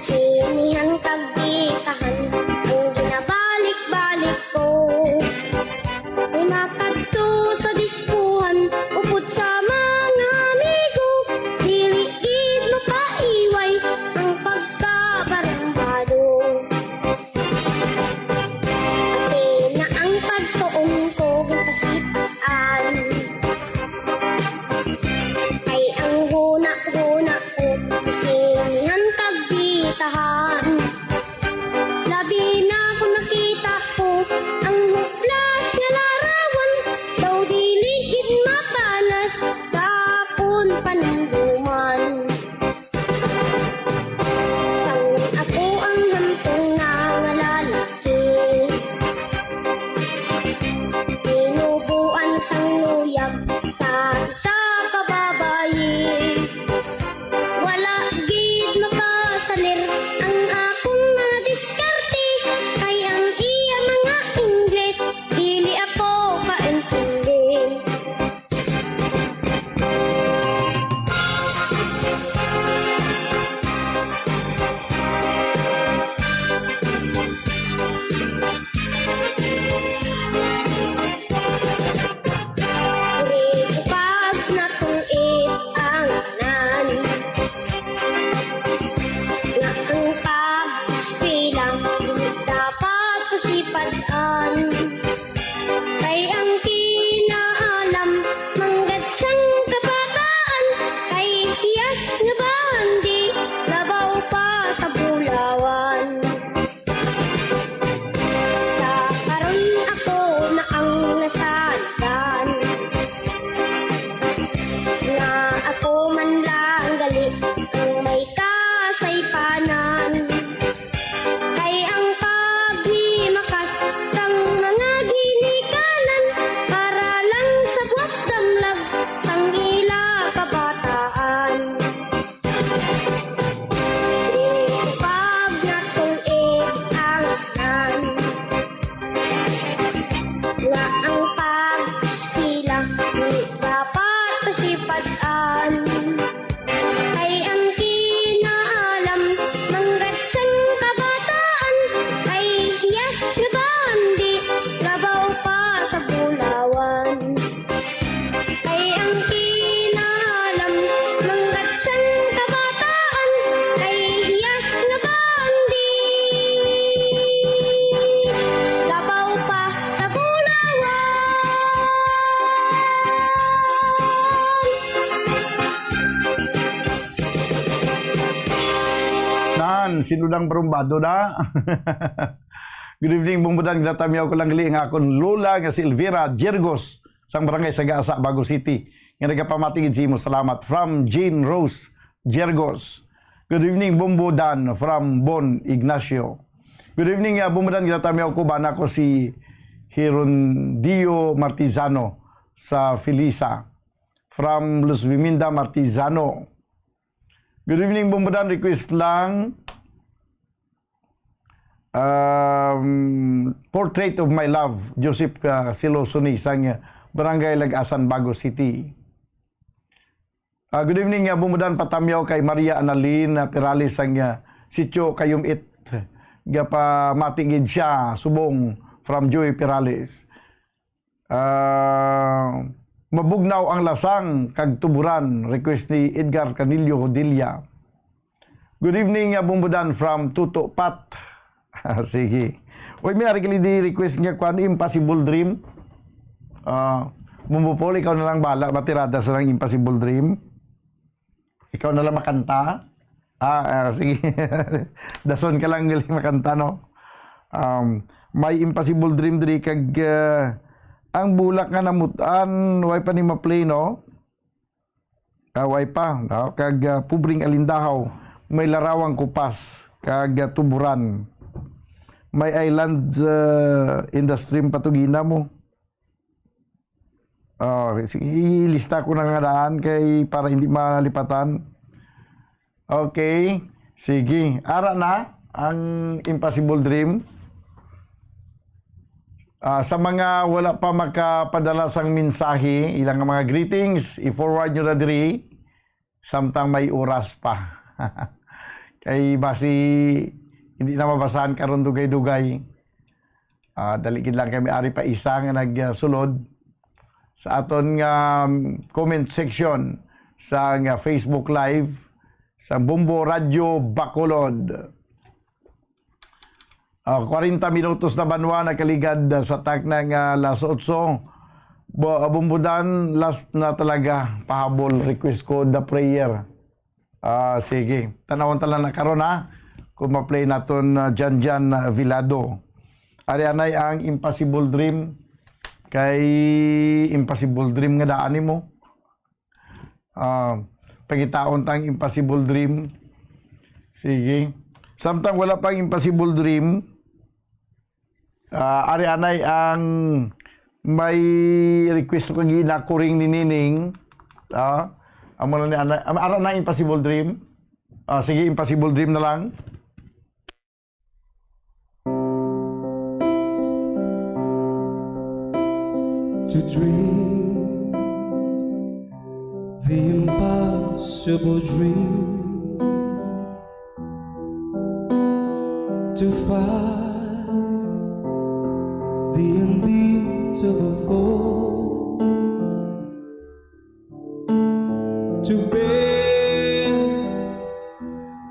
Sinihan kag bitahan ang ginabalik-balik ko. May makadto sa diskuhan, upod sa mga amigo, dili gid mapaiway ang pagkabarumbado. Pati na ang pagtuon ko ginpasitan. Kay ang guna-guna ko sa sinihan kag bitahan. Labi na kung nakita ko ang huplas nga larawan, daw dili gid mapanas sa akon panumduman. Sang ako ang hantong nga lalaki, tinubuan sang luyag sa isa ka babayi. Wala gid makasalir ang akong mga diskarte, kay ang iya mga Ingles dili ako kaintindi. Diri ko pag natungid ang tanan, nga ang pag-eskwela dili dapat pasipad-an. Kay ang kinaalam manggad sang kabataan, kay hiyas nga bandi labaw pa sa bulawan. Sa karon ako na ang nasandan, nga ako man lang gali ang may kasaypanan. Kay ang paghimakas sang mga ginikanan para lang sa buwas damlag sang ila kabataan. Di pag natulid ang tanan, nga ang pag-eskwela di dapat pasipad-an. Kay ang kinaalam manggad sang kabataan, kay hiyas nga bandi labaw pa sa bulawan. Kay ang kinaalam manggad sang kabataan, kay hiyas nga bandi labaw pa sa bulawan. Nan, sino nang barumbado na? Good evening, Bumbudan. Ginatamyaw ko lang gali nga akon lola nga si Elvira Jergos sang Barangay Sagasa, Bago City, nga nagapamati gid sa imo. Salamat. From Jane Rose Jergos. Good evening, Bumbudan, from Bon Ignacio. Good evening, uh, Bumbudan. Ginatamyaw ko, bana ko si Hirondio Martizano sa Felisa. From Luz Biminda Martizano. Good evening, Bumbudan. Request lang, um, Portrait of My Love, Joseph, uh, Siloso ni sang, uh, Barangay Lagasan, Bago City. Uh, good evening, uh, Bumbudan, patamyaw kay Maria Annalyn, uh, Perales sang, uh, Sitio Kayumit. Gapamati gid siya subong from Joey Perales. Ah, Mabugnaw ang Lasang kag Tuburan, request ni Edgar Canillo Hodilla. Good evening, ah, Bumbudan from Tuto Pat. Sige. Uy, may ari gali di request nga kwan, Impossible Dream. Ah, Bumbu Paul, ikaw na lang bala, matirada sa nang Impossible Dream. Ikaw na lang makanta? Ah, ah, sige. Dason ka lang gali makanta, no? Um, may Impossible Dream diri kag, ah, ang bulak nga namutan, way pa ni ma-play, no? Ah, way pa, no? Kag, ah, Pobreng Alindahaw, may Larawang Kupas, kag, ah, Tuburan. May Island, ah, in the Stream pa to gina mo. Oh, sige, ilista ko na nga daan kay para hindi malipatan. Okay. Sige. Ara na ang Impossible Dream. Ah, sa mga wala pa makapadala sang mensahe, ilang mga greetings, i-forward nyo na diri. samtang may oras pa. Kay basi hindi na mabasahan karon dugay-dugay. Ah, dali gid lang kami ari pa isa nga nagsulod sa aton nga, um, comment section sa nga Facebook Live sa Bombo Radio Bacolod. Ah, kwarenta minutos na banwa nakaligad, ah, sa takna nga alas otso. Bo-, Bombo Dan, last na talaga, pahabol, request ko the prayer. Ah, sige. Tanawon ta lang na karon, ha, kung ma-play naton, ah, Jan Jan, ah, Vilado. Ari anay ang Impossible Dream. Kay Impossible Dream nga daan nimo. Ah, pangitaon ta ang Impossible Dream. Sige. Samtang wala pang Impossible Dream, ah, ari anay ang may request ko kay ginakuring ni Nining. Ah, amo na ni anay, am-, ara na Impossible Dream. Ah, sige, Impossible Dream na lang. To dream the impossible dream, to fight the unbeatable foe, to bear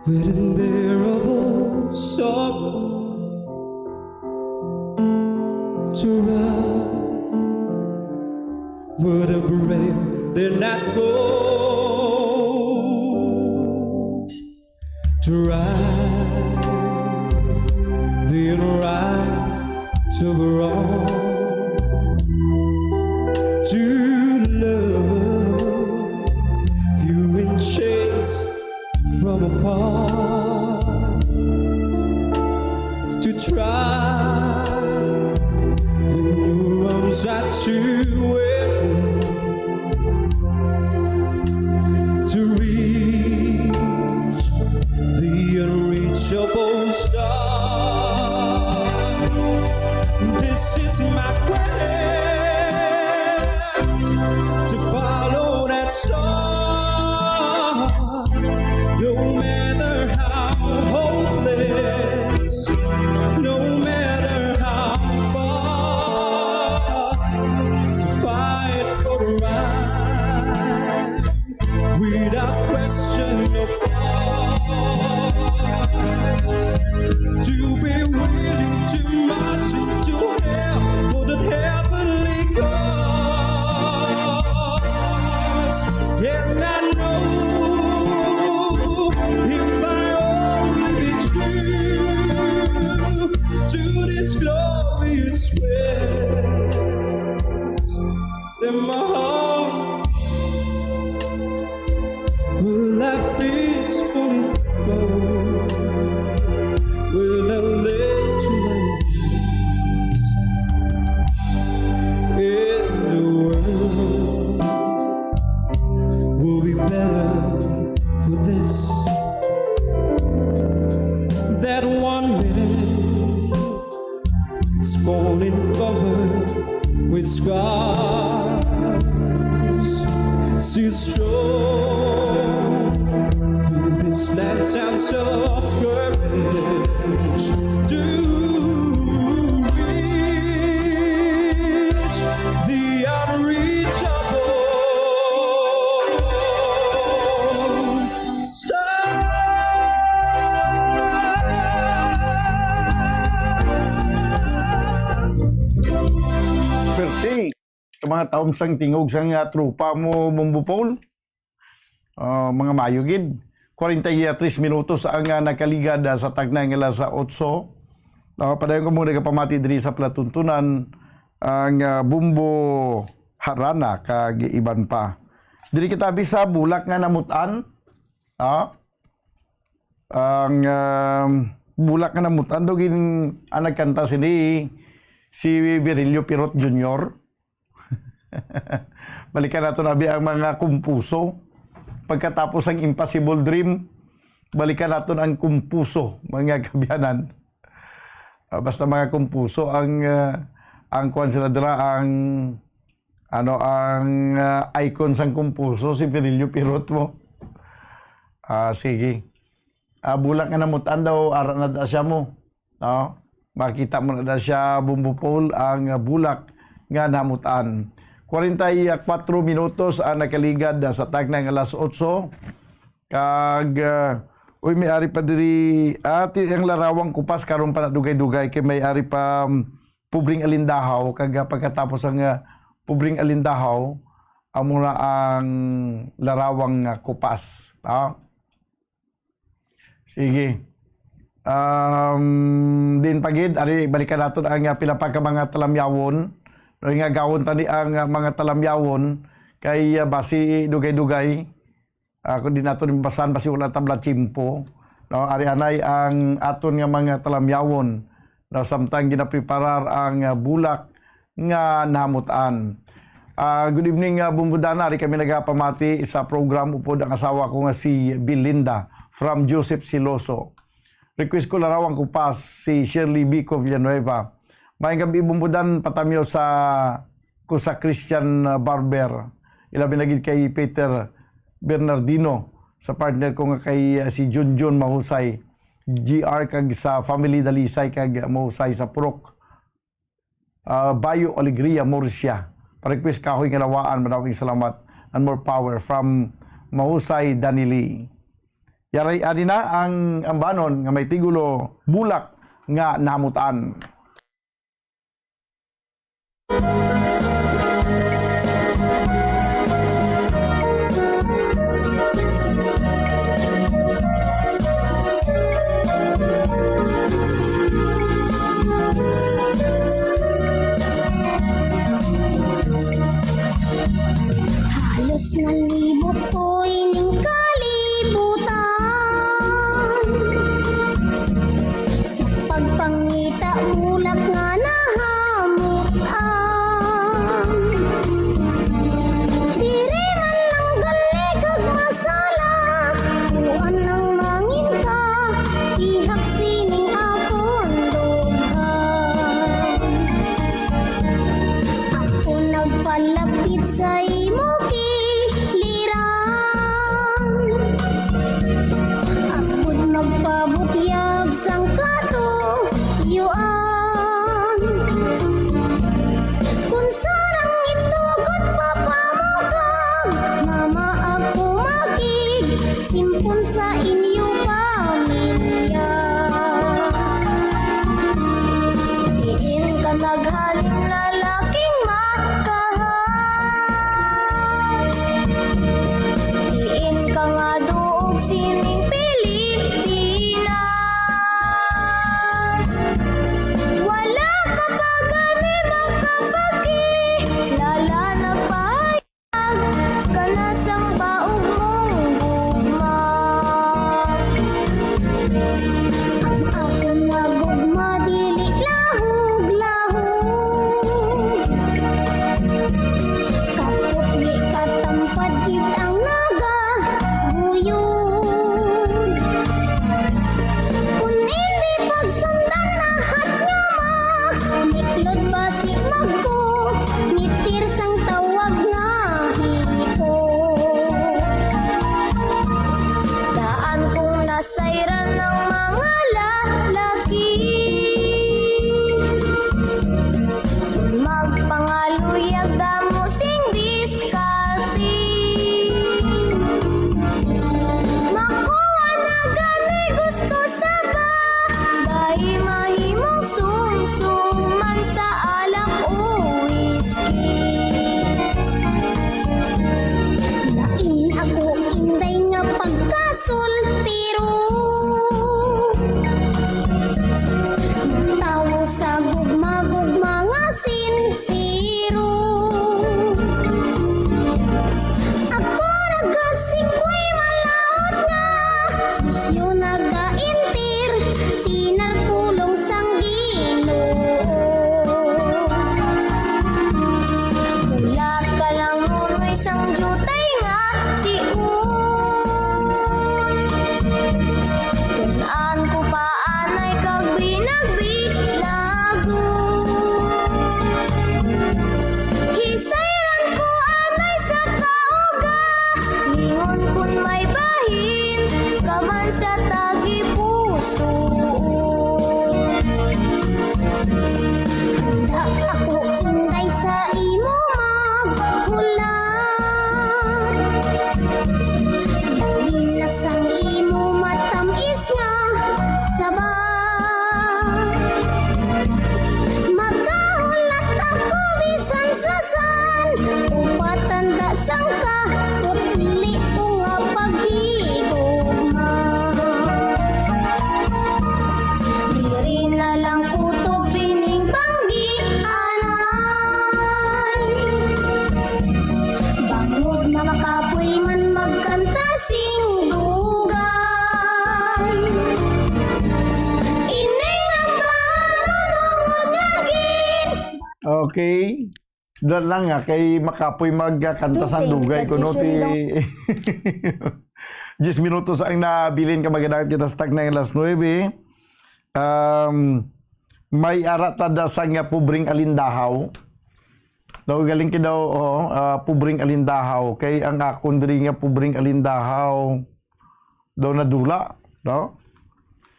with unbearable sorrow, to run with a brave dare not go, to right the unright to wrong, to love you in chains from apart, to try the new arms that you wear, to reach the unreachable star. This is my quest, to follow that star, no matter how hopeless, no matter how far, to fight for the right without question or pause, to be willing to march into hell for that heavenly cause. And I know if I only be true to this glorious quest, then my heart will have peace forever. Will the legends in the world will be better for this. That one minute it's falling covered with scars. She's strong through this last ounce of courage to reach the unreachable. Perti, sa mga taom sang tingog sang, ah, tropa mo, Bombo Paul. Ah, mga mayo gid. Kwarenta y tres minutos ang, ah, nakaligad, ah, sa tagna nga alas otso. Ah, padayon ko mo nagapamati diri sa palatuntunan ang, ah, Bombo Harana kag iban pa. Diri kita abi sa bulak nga namutan. Ah, ang, um, bulak nga namutan daw gin-, ang nagkanta sini si Virilio Pirot Junior. Balikan naton abi ang mga kumpuso. Pagkatapos ang Impossible Dream, balikan naton ang kumpuso, mga kaabyanan. Ah, basta mga kumpuso ang, ah, ang kuwan sila dira, ang, ano, ang, ah, icon sang kumpuso, si Virilio Pirot mo. Ah, sige. Ah, bulak nga namutan daw, ara na da siya mo. No? Makita mo na da siya, Bumbo Paul, ang, ah, bulak nga namutan. Kwarenta y kuwatro minutos ang nakaligad, ah, sa tagna nga alas otso. Kag, ah, uy, may ari pa diri, ah, ti-, ang larawang kupas karon pa na dugay-dugay kay may ari pa, um, pobreng alindahaw, kag, ah, pagkatapos ang, ah, pobreng alindahaw, amo na ang larawang, ah, kupas, no? Sige. Um, din pa gid, ari, balikan naton ang, ah, pila pa ka mga talamyawon. No, nga gawon tani ang, ah, mga talamyawon kay, ah, basi dugay-dugay. Ako din naton basahan basi wala tabla tiyempo. No, ari anay ang aton nga mga talamyawon. No, samtang ginapreparar ang, ah, bulak nga nahamutan. Ah, good evening, ah, Bumbudan. Ari kami nagapamati sa program upod ang asawa ko nga si Belinda from Joseph Siloso. Request ko larawang kupas si Shirley Bico Villanueva. Maayong gabi, Bumbudan, patamyo sa ko sa Christian, ah, Barber. Ilabi na gid kay Peter Bernardino, sa partner ko nga kay, ah, si Junjun Mahusay, G R, kag sa family Dalisay kag Mahusay sa Purok, ah, Bayo Alegria, Murcia. Pa-request kahoy nga lawaan, madawing salamat and more power from Mahusay Danili. Yari, adi na ang ambanon nga may tigulo, Bulak nga Namutan. Halos nalibot ko ining kalibutan sa pagpangita bulak nga nahamutan. Diri man lang gali kag masala, kuan ang mangin ka, ihak sining akon dughan. Ako nagpalapit sa imo kiliran. Ako magpabutyag sang katuyuan. Kun sarang itugot mapamukag, mama ako makig simpon sa inyo pamilya. Diin ka naghalin, lalaking makahas? Diin ka nga duog sining Pilipinas? Wala ka pa gani makapakilala, nagpahayag ka na sang baog mong gugma. Ang akon nga gugma dili lahog-lahog. Kaputli, katampad gid ang nagaguyod. Kun indi pagsundan, ahat nga maniklod, basi magkumitir sang tawag nga hipon. Daan kong nasayran ang mga lalaki. Magpangaluyag damo sing diskarte. Makuha na gani gusto sa babayi, mahimong sumsuman sa alak o whisky. Lain ako, inday, nga pagkasultiro. Tawo sa gugma-gugma nga sinsiro. Ako nagasikway malaut nga bisyo nagaintir, pinarpulong sang Ginoo. Hulat ka lang, Nonoy, sang diutay nga tiun. Man sa tagipusoon. Handa ako, Inday, sa imo maghulat. Dali na sang imo matamis nga saba. Magahulat ako bisan sa san, upat tanda sang ka, putli ko nga paghigugma. Diri na lang kutob ining banggi, anay. Bangod na makapoy man magkanta sing dugay. Ining ang bahanunod nga gin- Okay. Dali lang nga, kay makapoy magkanta sang dugay kuno ti. Diyes minutos ang nabilin ka, magadagat kita sa tagna nga alas nuebe. Um, may ara ta da sang nga pobreng alindahaw. Daw galing kay daw, oh, ah, pobreng alindahaw. Kay ang akon diri nga pobreng alindahaw daw nadula, no?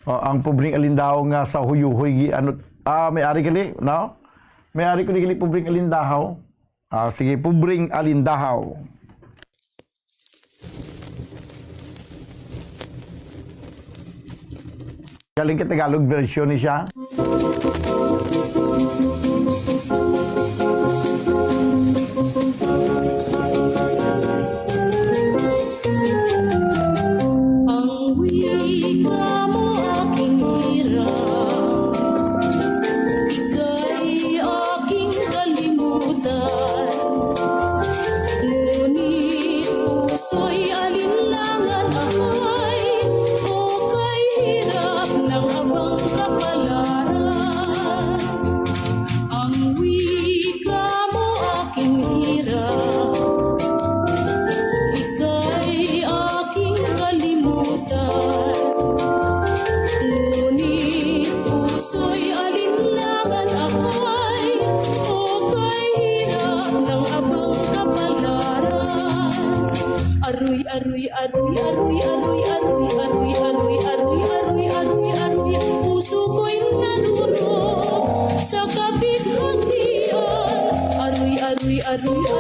Oh, ang pobreng alindahaw nga sa huyuhoy, gi-, ano, ah, may ari gali, no? May ari ko ni gali pobreng alindahaw. Ah, sige, pobreng alindahaw. Galing ka Tagalog version ni siya. Ang wika mo aking hirap, ika'y aking kalimutan. Ngunit puso'y alinlangan ako'y, o kay hirap ng abang kapalaran. Ang wika mo aking hirap, ika'y aking kalimutan. Ngunit puso'y alinlangan ako'y, o kay hirap ng abang kapalaran. Aroy, aroy, aroy, aroy, puso ko'y nadurog sa kapighatian. Aroy, aroy, aroy,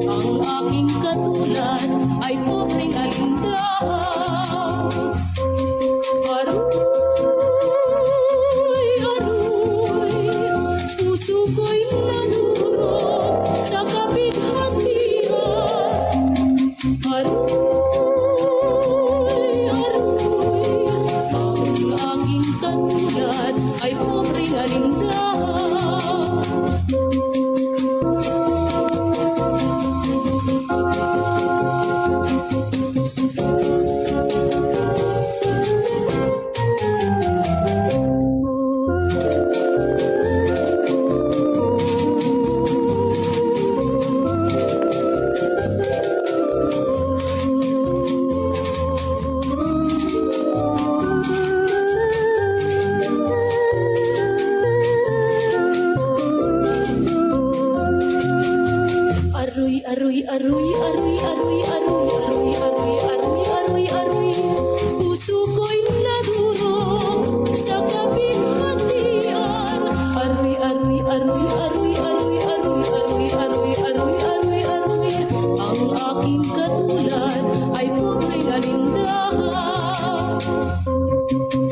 ang aking katulad ay pobreng alindahaw. Aroy, aroy, puso ko'y nadurog sa kapighatian. Aroy, aroy, ang aking katulad ay pobreng alindahaw. Aroy, aroy, aroy, puso ko'y nadurog sa kapighatian. Aroy, aroy, aroy, ang aking katulad ay pobreng alindahaw.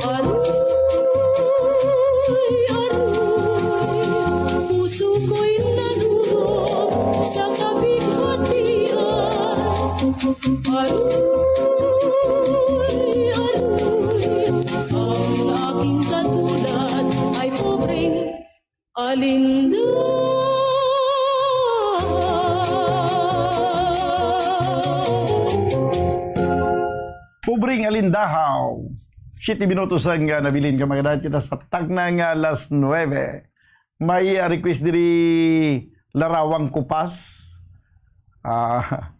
Aroy, aroy, puso ko'y nadurog sa kapighatian. Aroy, aroy, ang aking katulad ay pobreng alindahaw. Pobreng alindahaw. Siyete minutos ang, ah, nabilin ka, magadagat kita sa tagna nga alas nuebe. May, ah, request diri, Larawang Kupas. Ah,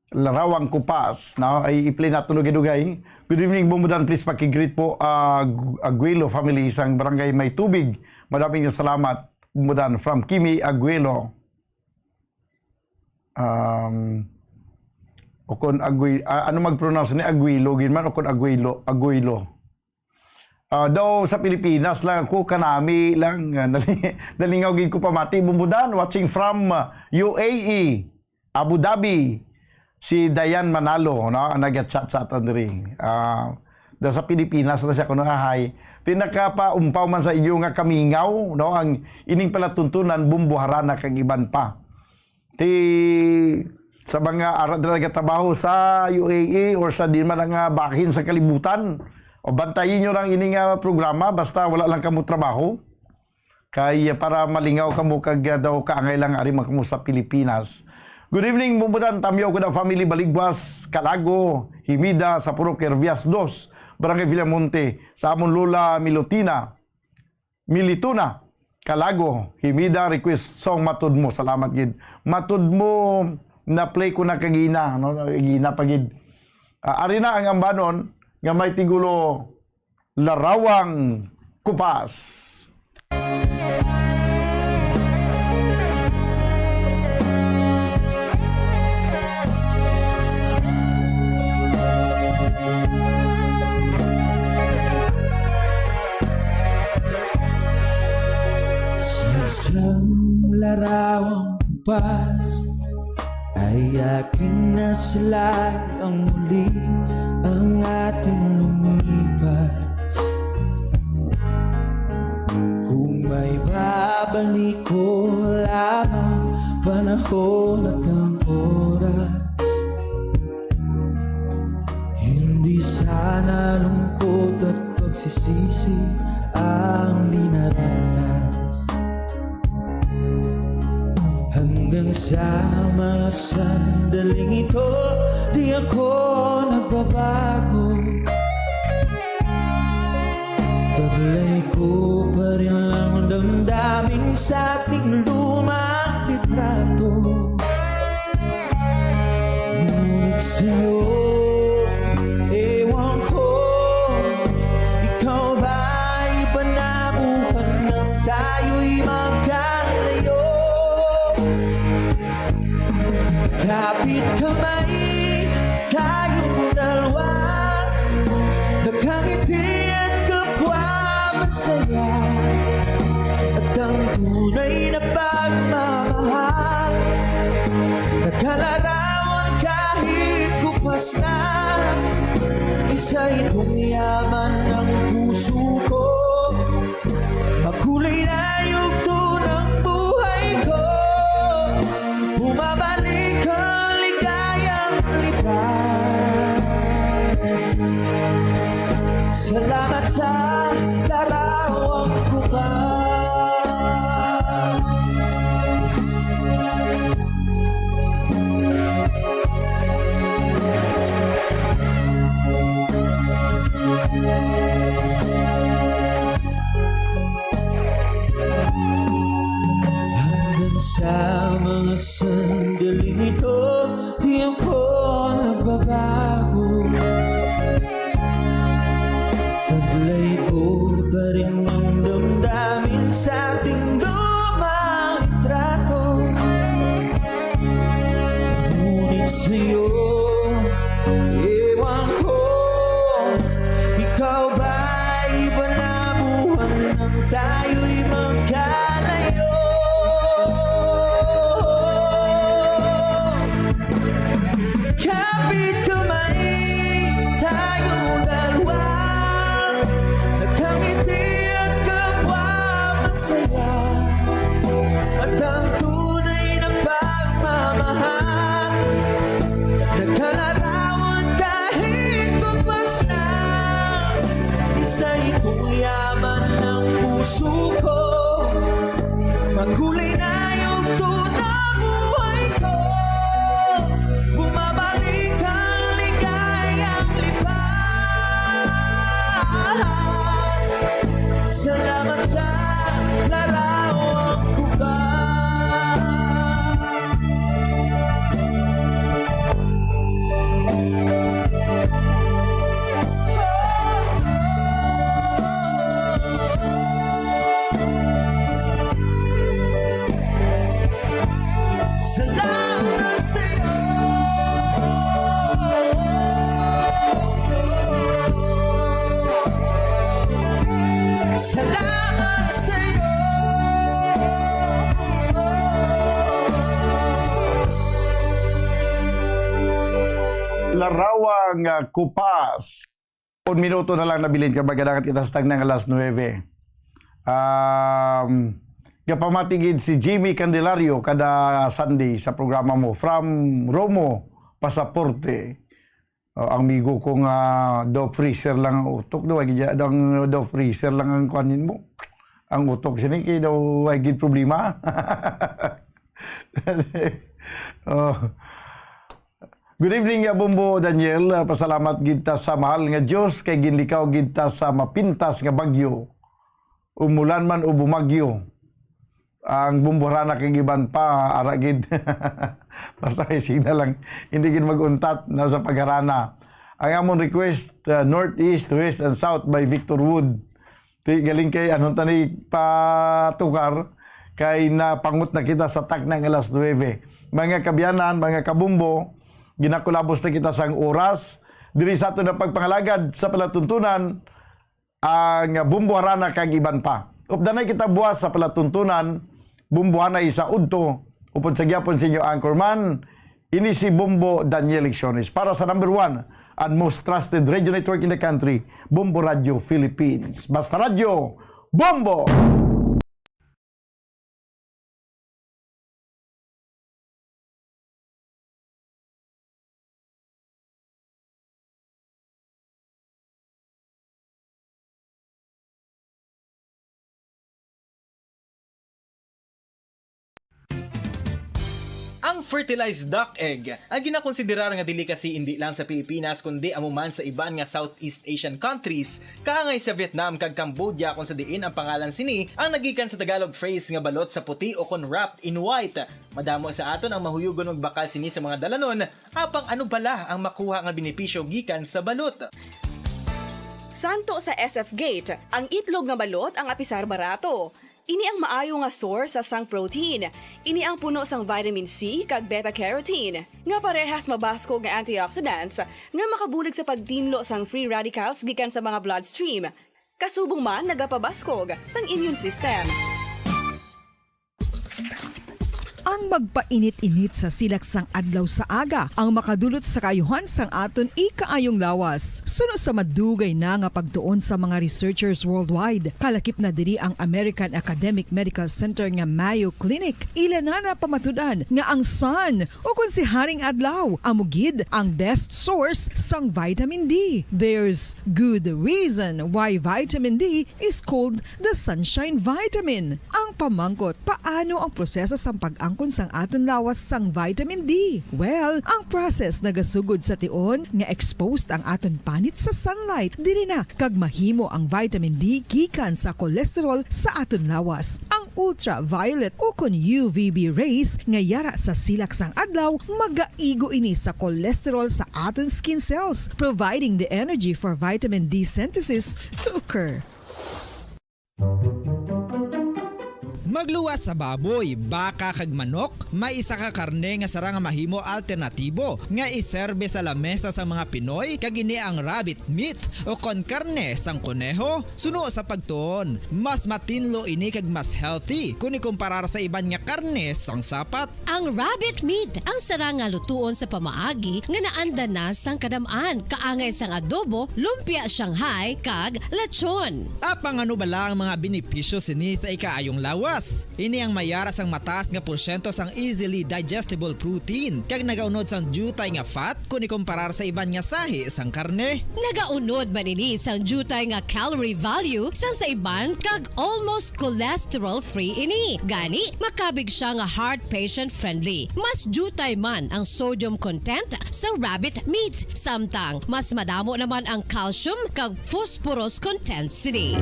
Larawang Kupas, no? Ay, i-play nato dugay-dugay. Good evening, Bombodan. Please paki-greet po, ah, Agu-, Aguilo family, sang Barangay May Tubig. Madaming salamat, Bombodan. From Kimi Aguilo. Um, O kon Aguy-, ah, ano mag-pronounce ni Aguilo, gid man, o kon Aguilo, Aguilo. Ah, daw sa Pilipinas lang ako, kanami lang, ah, nali-, nalingaw gid ko pamati, Bumbudan, watching from, ah, U A E, Abu Dhabi, si Dayan Manalo, no, ang nag-chat sa aton diri. Ah, daw sa Pilipinas na siya kuno, ahay. Ti nakapaumpaw man sa inyo nga kamingaw, no, ang ining palatuntunan, bumbuharana kag iban pa. Ti sa mga ara dira nagatrabaho sa U A E or sa di man nga bahin sa kalibutan, o bantayi nyo lang ini nga programa, basta wala lang kamo trabaho. Kay, ah, para malingaw kamo kag, ah, daw kaangay lang ari man kamo sa Pilipinas. Good evening, Bumbudan, Tamyo, Kuda family, Baligwas, Calago, Himida, sa Purok Hervias dos, Barangay Villamonte, sa amon Lola Milutina. Milituna, Calago, Himida, request song Matud Mo. Salamat gid. Matud Mo, na-play ko na kagina, no? Kagina pa gid. Ah, ari na ang ambanon nga may tigulo Larawang Kupas. Sa isang larawang kupas ay aking naslay ang muli ang ating lumipas. Kung may babalik ko lamang panahon at ang oras, hindi sana lungkot at pagsisisi ang dinaranas. Hanggang sa mga sandaling ito, di ako nagbabago. Taglay ko pa rin ang damdamin sa ating lumang litrato. Ngunit sa'yo, ewan ko, ikaw ba'y panabuhan nang tayo'y magkalayo? Kapit kamay tayong dalawa, nakangiti at kapwa masaya, at ang tunay na pagmamahal, nakalarawan kahit kupas na. Isa itong yaman ng puso ko, makulay na yugto ng buhay ko. Bumabalik ang ligayang lipas. Salamat sa larawang kupas. Hanggang sa mga sandaling ito, di ako nagbabago. Taglay ko pa rin ang damdamin sa ating lumang litrato. Ngunit sa'yo, ewan ko, ikaw ba'y panabuhan nang tayo'y magkalayo? Kapit kamay tayo dalawa, nakangiti at kapwa masaya, at ang tunay na pagmamahal, nakalarawan kahit kupas na. Isa itong yaman ng puso ko, makulay na yugto na buhay ko. Bumabalik ang ligayang lipas. Salamat sa larawang kupas. Larawang, ah, Kupas. Un minuto na lang nabilin kag magadangat kita sa tagna nga alas nuebe. Um, gapamati gid si Jimmy Candelario kada Sunday sa programa mo, From Romo, Pasaporte. Oh, ang migo ko nga daw freezer lang ang utok, daw, ay, daw, daw freezer lang ang kuanin mo. Ang utok sini kay daw ay gid problema. Oh. Good evening, ya Bombo Daniel. Ah, pasalamat gid ta sa mahal nga Dios kay ginlikaw gid ta sa mapintas nga bagyo. Umulan man o bumagyo, ang bumbuharana kag iban pa, ara gid. Basta may signal lang, hindi gid mag-untat na sa pagharana. Ang amon request, uh, Northeast, West, and South by Victor Wood. Ti, galing kay, ano ta ni patukar, kay napangot na kita sa takna nga alas nuebe. Mga kabyanan, mga kabumbo, ginakulabos na kita sang oras. Diri sa aton na pagpangalagad sa palatuntunan, ang bumbuharana kag iban pa. Updanay kita buwas sa palatuntunan, bumbuhanay sa udto, upod sa gyapon sa inyo anchorman, ini si Bombo Daniel Lecciones para sa number one and most trusted radio network in the country, Bombo Radio Philippines. Basta Radyo, Bombo! Ang fertilized duck egg, ang ginakonsiderar nga delicacy indi lang sa Pilipinas, kundi amo man sa iban nga Southeast Asian countries, kaangay sa Vietnam kag Cambodia, kung sa diin ang pangalan sini ang nagikan sa Tagalog phrase nga balot sa puti o kon wrapped in white. Madamo sa aton ang mahuyugon magbakal sini sa mga dalanon, apang ano bala ang makuha nga benepisyo gikan sa balot? Santo sa S F Gate, ang itlog nga balot ang apisar barato. Ini ang maayo nga source sa sang protein. Ini ang puno sang vitamin C kag beta carotene, nga parehas mabaskog nga antioxidants nga makabulig sa pagtinlo sang free radicals gikan sa mga bloodstream. Kasubong man nagapabaskog sang immune system. Ang magpainit-init sa silak sang adlaw sa aga ang makadulot sa kaayuhan sang aton ikaayong lawas. Suno sa madugay na nga pagtuon sa mga researchers worldwide, kalakip na diri ang American Academic Medical Center nga Mayo Clinic. Ila na napamatud-an nga ang sun, o kon si Haring Adlaw, amo gid ang best source sang vitamin D. There's good reason why vitamin D is called the sunshine vitamin. Ang pamangkot, paano ang proseso sang pag-angkon sang aton lawas sang vitamin D? Well, ang process nagasugod sa tion nga exposed ang aton panit sa sunlight, diri na kag mahimo ang vitamin D gikan sa cholesterol sa aton lawas. Ang ultraviolet o kon U V B rays nga yara sa silak sang adlaw, magaigo ini sa cholesterol sa aton skin cells, providing the energy for vitamin D synthesis to occur. Magluwas sa baboy, baka kag manok, may isa ka karne nga sarang nga mahimo alternatibo nga iserbe sa lamesa sang mga Pinoy, kag ini ang rabbit meat o kon karne sang koneho. Suno sa pagtuon, mas matinlo ini kag mas healthy kon ikumparar sa iban nga karne sang sapat. Ang rabbit meat ang sarang nga lutuon sa pamaagi nga naanda na sang kadam-an, kaangay sang adobo, lumpia Shanghai, kag lechon. Apang ano bala ang mga benepisyo sini sa ikaayong lawas? Ini ang mayara sang mataas nga porsyento sang easily digestible protein kag nagaunod sang diutay nga fat kon ikumparar sa iban nga sahi sang karne. Nagaunod man ini sang diutay nga calorie value sang sa iban kag almost cholesterol-free ini. Gani, makabig sia nga heart patient-friendly. Mas diutay man ang sodium content sa rabbit meat, samtang mas madamo naman ang calcium kag phosphorus content sini.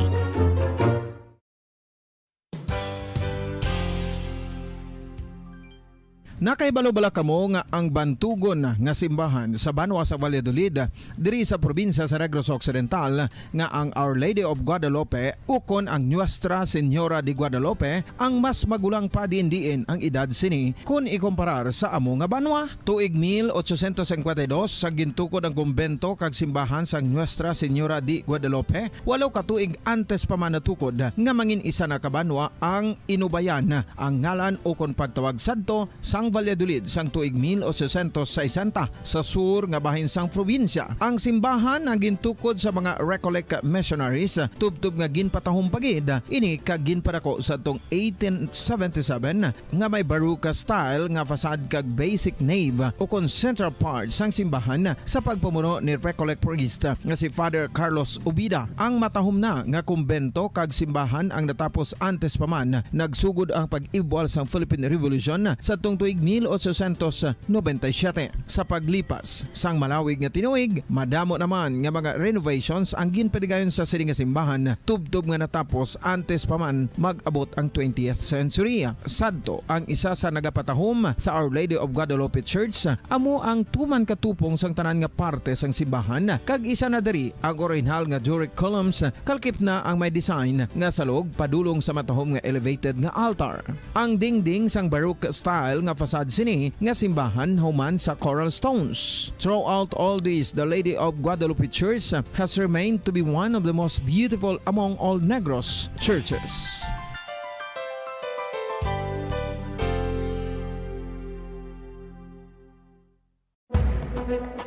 Nakahibalo bala kamo nga ang bantugon nga simbahan sa banwa sa Valladolid, diri sa probinsya sa Negros Occidental, nga ang Our Lady of Guadalupe ukon ang Nuestra Señora de Guadalupe ang mas magulang pa diin-diin ang edad sini kon ikumparar sa amo nga banwa? Tuig mil ochocientos cincuenta y dos, sa gintukod ang kumbento kag simbahan sang Nuestra Señora de Guadalupe, walo ka tuig antes pa man natukod nga mangin isa na ka banwa ang Inubayan, ang ngalan ukon pagtawag sadto sang Valladolid sang tuig mil ochocientos sesenta sa sur nga bahin sang probinsya. Ang simbahan ang gintukod sa mga Recollect missionaries, tubtob nga ginpatahom pa gid ini kag ginpadako sadtong eighteen seventy-seven nga may Baroque style nga facade kag basic nave ukon central part sang simbahan sa pagpamuno ni Recollect priest nga si Father Carlos Ubida. Ang matahom na nga kumbento kag simbahan ang natapos antes pa man nagsugod ang pag-ibwal sang Philippine Revolution sadtong tuig mil ochocientos noventa y siete. Sa paglipas sang malawig nga tinuig, madamo naman nga mga renovations ang ginpadigayon sa sini nga simbahan, tubtob nga natapos antes pa man mag-abot ang twentieth century. Sadto, ang isa sa nagapatahom sa Our Lady of Guadalupe Church amo ang tuman ka tupong sang tanan nga parte sang simbahan, kag isa na diri ang orihinal nga Doric columns, kalkip na ang may design nga salog padulong sa matahom nga elevated nga altar. Ang dingding sang Baroque style nga facade sini nga simbahan human sa coral stones. Throughout all this, the Lady of Guadalupe Church has remained to be one of the most beautiful among all Negros churches.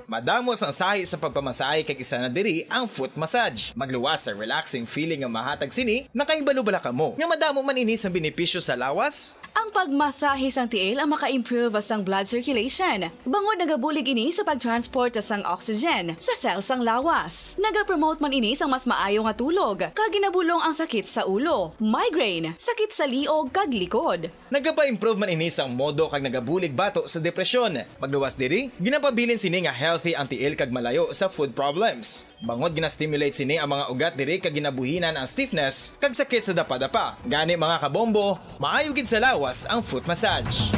Madamo sang sahi sa pagpamasahe kag isa na diri ang foot massage. Magluwas sa relaxing feeling nga mahatag sini. Nakahibalo bala kamo nga madamo man ini sang benepisyo sa lawas? Ang pagmasahe sang tiil ang maka-improve sang blood circulation, bangod nagabulig ini sa pag-transport sang oxygen sa cell sang lawas. Nagapromote man ini sang mas maayo nga tulog, kag ginabulong ang sakit sa ulo, migraine, sakit sa liog, kag likod. Nagapa-improve man ini sang modo kag nagabulig bato sa depresyon. Magluwas diri, ginapabilin sini nga healthy ang tiil kag malayo sa foot problems. Bangod gina-stimulate sini ang mga ugat diri kag ginabuhinan ang stiffness kag sakit sa dapadapa. Gani, mga kabombo, maayo gid sa lawas ang foot massage.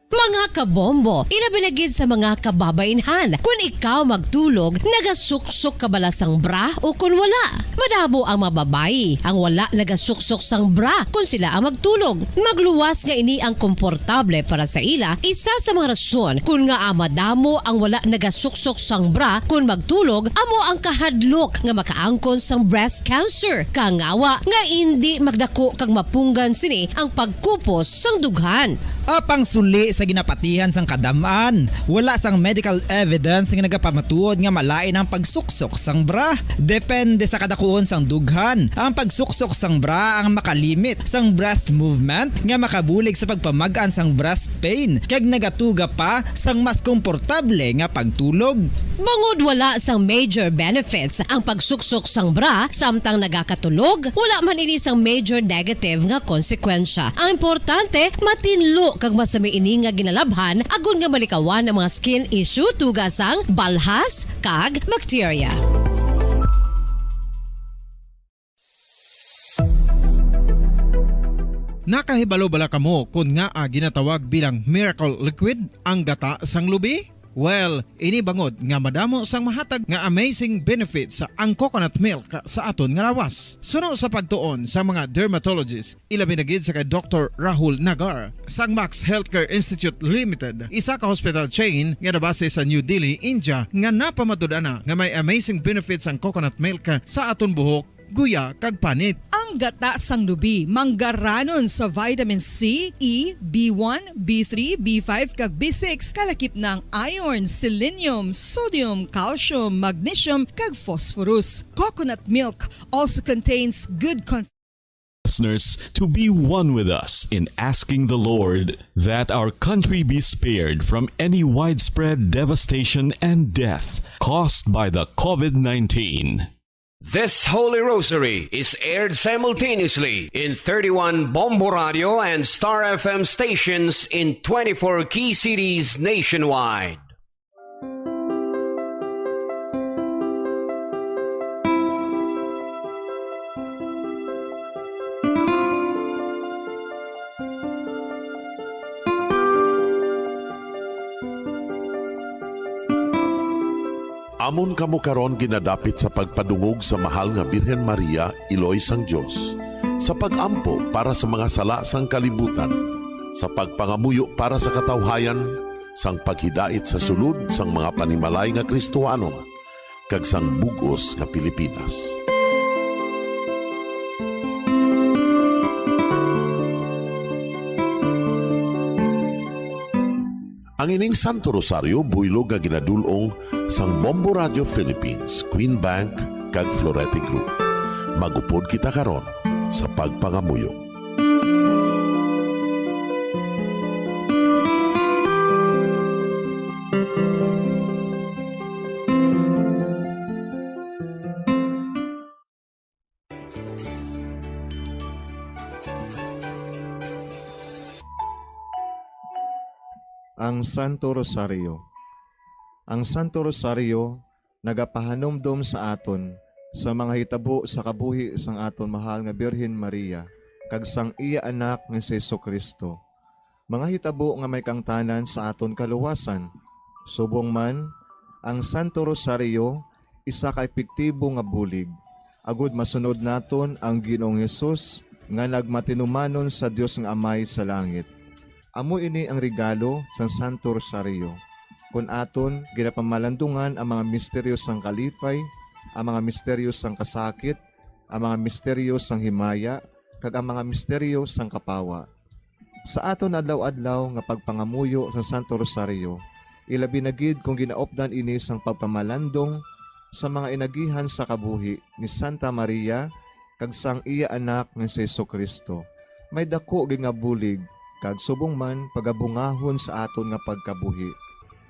Mga kabombo, ilabi na gid sa mga kababainhan, kun ikaw magtulog, nagasuksok ka bala sang bra o kun wala? Madamo ang mga babayi ang wala nagasuksok sang bra kun sila ang magtulog. Magluwas nga ini ang komportable para sa ila, isa sa mga rason kun ngaa madamo ang wala nagasuksok sang bra kun magtulog amo ang kahadlok nga makaangkon sang breast cancer. Kangawa nga indi magdako kag mapunggan sini ang pagkupos sang dughan. Apang suli sa ginapatihan sang kadam-an, wala sang medical evidence nga nagapamatuod nga malain ang pagsuksok sang bra. Depende sa kadakuon sang dughan. Ang pagsuksok sang bra ang makalimit sang breast movement nga makabulig sa pagpamag-an sang breast pain kag nagatuga pa sang mas komportable nga pagtulog. Bangod wala sang major benefits ang pagsuksok sang bra samtang nagakatulog, wala man ini sang major negative nga konsekwensya. Ang importante, matinlo kag masami ini nga ginalabhan agod nga malikawan ang mga skin issue tuga sang balhas kag bakterya. Nakahibalo bala kamo kon ngaa ginatawag bilang miracle liquid ang gata sang lubi? Well, ini bangod nga madamo sang mahatag nga amazing benefits ang coconut milk sa aton nga lawas. Suno sa pagtuon sa mga dermatologist, ilabi na gid sa kay Doktor Rahul Nagar sang Max Healthcare Institute Limited, isa ka hospital chain nga nabase sa New Delhi, India, nga napamatud-an na nga may amazing benefits ang coconut milk sa aton buhok, guya, kag panit. Ang gata sang lubi manggaranon sa vitamin C, E, B one, B three, B five, kag B six, kalakip na ang iron, selenium, sodium, calcium, magnesium, kag phosphorus. Coconut milk also contains good cons- Listeners, to be one with us in asking the Lord that our country be spared from any widespread devastation and death caused by the COVID nineteen. This Holy Rosary is aired simultaneously in thirty-one Bombo Radio and Star F M stations in twenty-four key cities nationwide. Amon kamo karon ginadapit sa pagpadungog sa Mahal nga Birhen Maria, Iloy sang Dios, sa pag-ampo para sa mga sala sang kalibutan, sa pagpangamuyo para sa katawhayan, sang paghidait sa sulod sang mga panimalay nga Kristohanon, kag sang bug-os nga Pilipinas. Ang ining Santo Rosario buylog nga ginadul-ong sang Bombo Radio Philippines, Queen Bank, kag Florete Group. Mag-upod kita karon sa pagpangamuyo. Ang Santo Rosario. Ang Santo Rosario nagapahanumdom sa aton sa mga hitabo sa kabuhi sang aton mahal nga Birhen Maria kag sang iya Anak nga si Jesu-Cristo, mga hitabo nga may kaangtanan sa aton kaluwasan. Subong man, ang Santo Rosario isa ka epektibo nga bulig, agud masunod naton ang Ginoong Hesus nga nagmatinumanon sa Dios nga Amay sa langit. Amo ini ang regalo sang Santo Rosario, kon aton ginapamalandungan ang mga misteryo sang kalipay, ang mga misteryo sang kasakit, ang mga misteryo sang himaya, kag ang mga misteryo sang kapawa. Sa aton adlaw-adlaw nga pagpangamuyo sa Santo Rosario, ilabi na gid kon ginaupdan ini sang pagpamalandong sa mga inagihan sa kabuhi ni Santa Maria kag sang iya Anak nga si Jesu-Cristo, may daku gid nga bulig kag subong man pagabungahon sa aton nga pagkabuhi.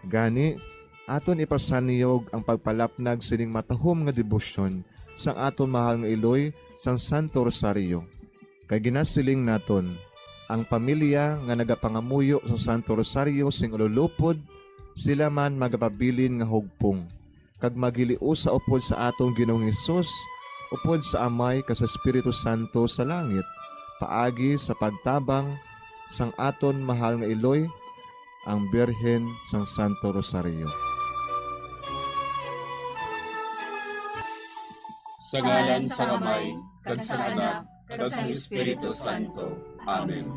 Gani, aton ipasanyog ang pagpalapnag sining matahom nga debosyon sang aton mahal nga iloy sang Santo Rosario. Kay ginasiling naton, ang pamilya nga nagapangamuyo sa Santo Rosario sing ululupod, sila man magapabilin nga hugpong, kag maghiliusa upod sa aton Ginoong Hesus, upod sa Amay kag sa Espiritu Santo sa langit, paagi sa pagtabang sang aton mahal nga iloy, ang Birhen sang Santo Rosario. Sa ngalan sang Amay, kag sang Anak, kag sang Espiritu Santo. Amen.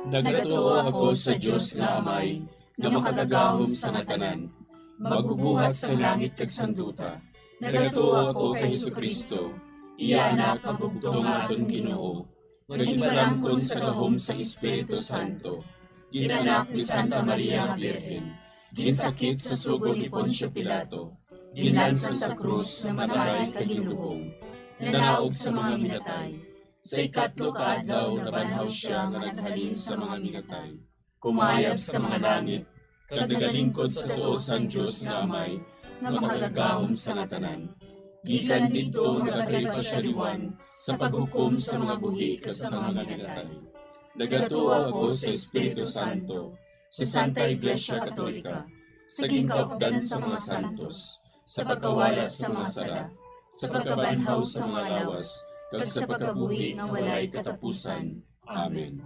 Nagatuo ako sa Dios nga Amay, nga makagagahom sa nga tanan, magbubuhat sang langit kag sang duta. Nagatuo ako kay Jesu-Cristo, iya Anak nga bugtong nga aton Ginoo, nga ginpalamkon sa gahom sang Espiritu Santo, gin-anak ni Santa Maria nga Birhen, ginsakit sa sugo ni Poncio Pilato, ginlansang sa krus, namatay kag ginlubong, nanaog sa mga minatay. Sa ikatlo ka adlaw nabanhaw sia nga naghalin sa mga minatay, kumayab sa mga langit, kag nagalingkod sa tuo sang Dios nga Amay, nga makagagahom sa nga tanan. Gikan didto magakalipa sia liwan sa paghukom sa mga buhi kag sa mga minatay. Nagatuo ako sa Espiritu Santo, sa Santa Iglesia Katolika, sa ginkaupdan sa mga santos, sa pagkawala sa mga sala, sa pagkabanhaw sa mga lawas, kag sa pagkabuhi nga walay katapusan. Amen.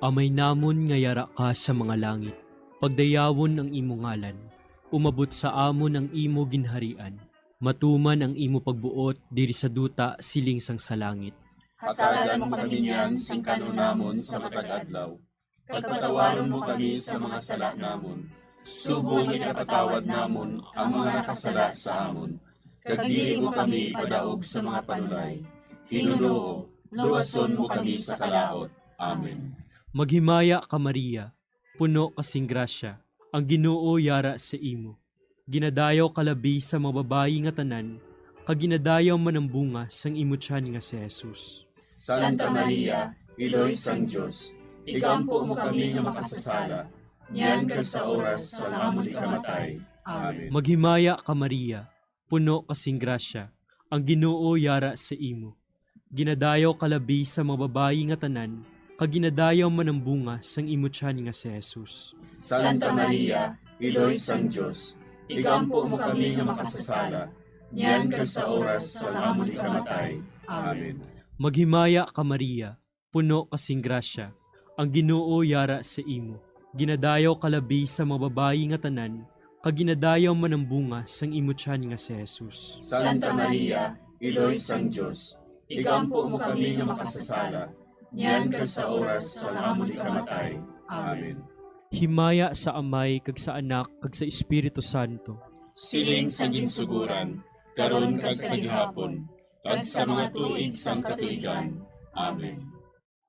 Amay namon nga yara ka sa mga langit, pagdayawon ang imo ngalan, umabot sa amon ang imo ginharian, matuman ang imo pagbuot diri sa duta siling sang sa langit. Hatagan mo kami niyan sing kan-on namon sa matag adlaw, kag patawaron mo kami sa mga sala namon, subong nga ginapatawad namon ang mga nakasala sa amon, kag dili mo kami ipadaog sa mga panulay. Hinunoo, luwason mo kami sa kalaut. Amen. Maghimaya ka, Maria, puno ka sing grasya, ang Ginoo yara sa imo. Ginadayaw ka labi sa mga babayi nga tanan, kag ginadayaw man ang bunga sang imo tiyan nga si Jesus. Santa Maria, Iloy sang Dios, igampo mo kami nga makasasala, niyan kag sa oras sang amon ikamatay. Amen. Maghimaya ka, Maria, puno ka sing grasya, ang Ginoo yara sa imo. Ginadayaw ka labi sa mga babayi nga tanan, kag ginadayaw man ang bunga sang imo tiyan nga si Jesus. Santa Maria, Iloy sang Dios, igampo mo kami nga makasasala, niyan kag sa oras sang amon ikamatay. Amen. Maghimaya ka, Maria, puno ka sing grasya, ang Ginoo yara sa imo. Ginadayaw ka labi sa mga babayi nga tanan, kag ginadayaw man ang bunga sang imo tiyan nga si Jesus. Santa Maria, Iloy sang Dios, igampo mo kami nga makasasala, niyan kag sa oras sang amon ikamatay. Amen. Himaya sa Amay, kag sa Anak, kag sa Espiritu Santo. Siling sa ginsuguran, karon kag sa gihapon, kag sa mga tuig sang katuigan. Amen.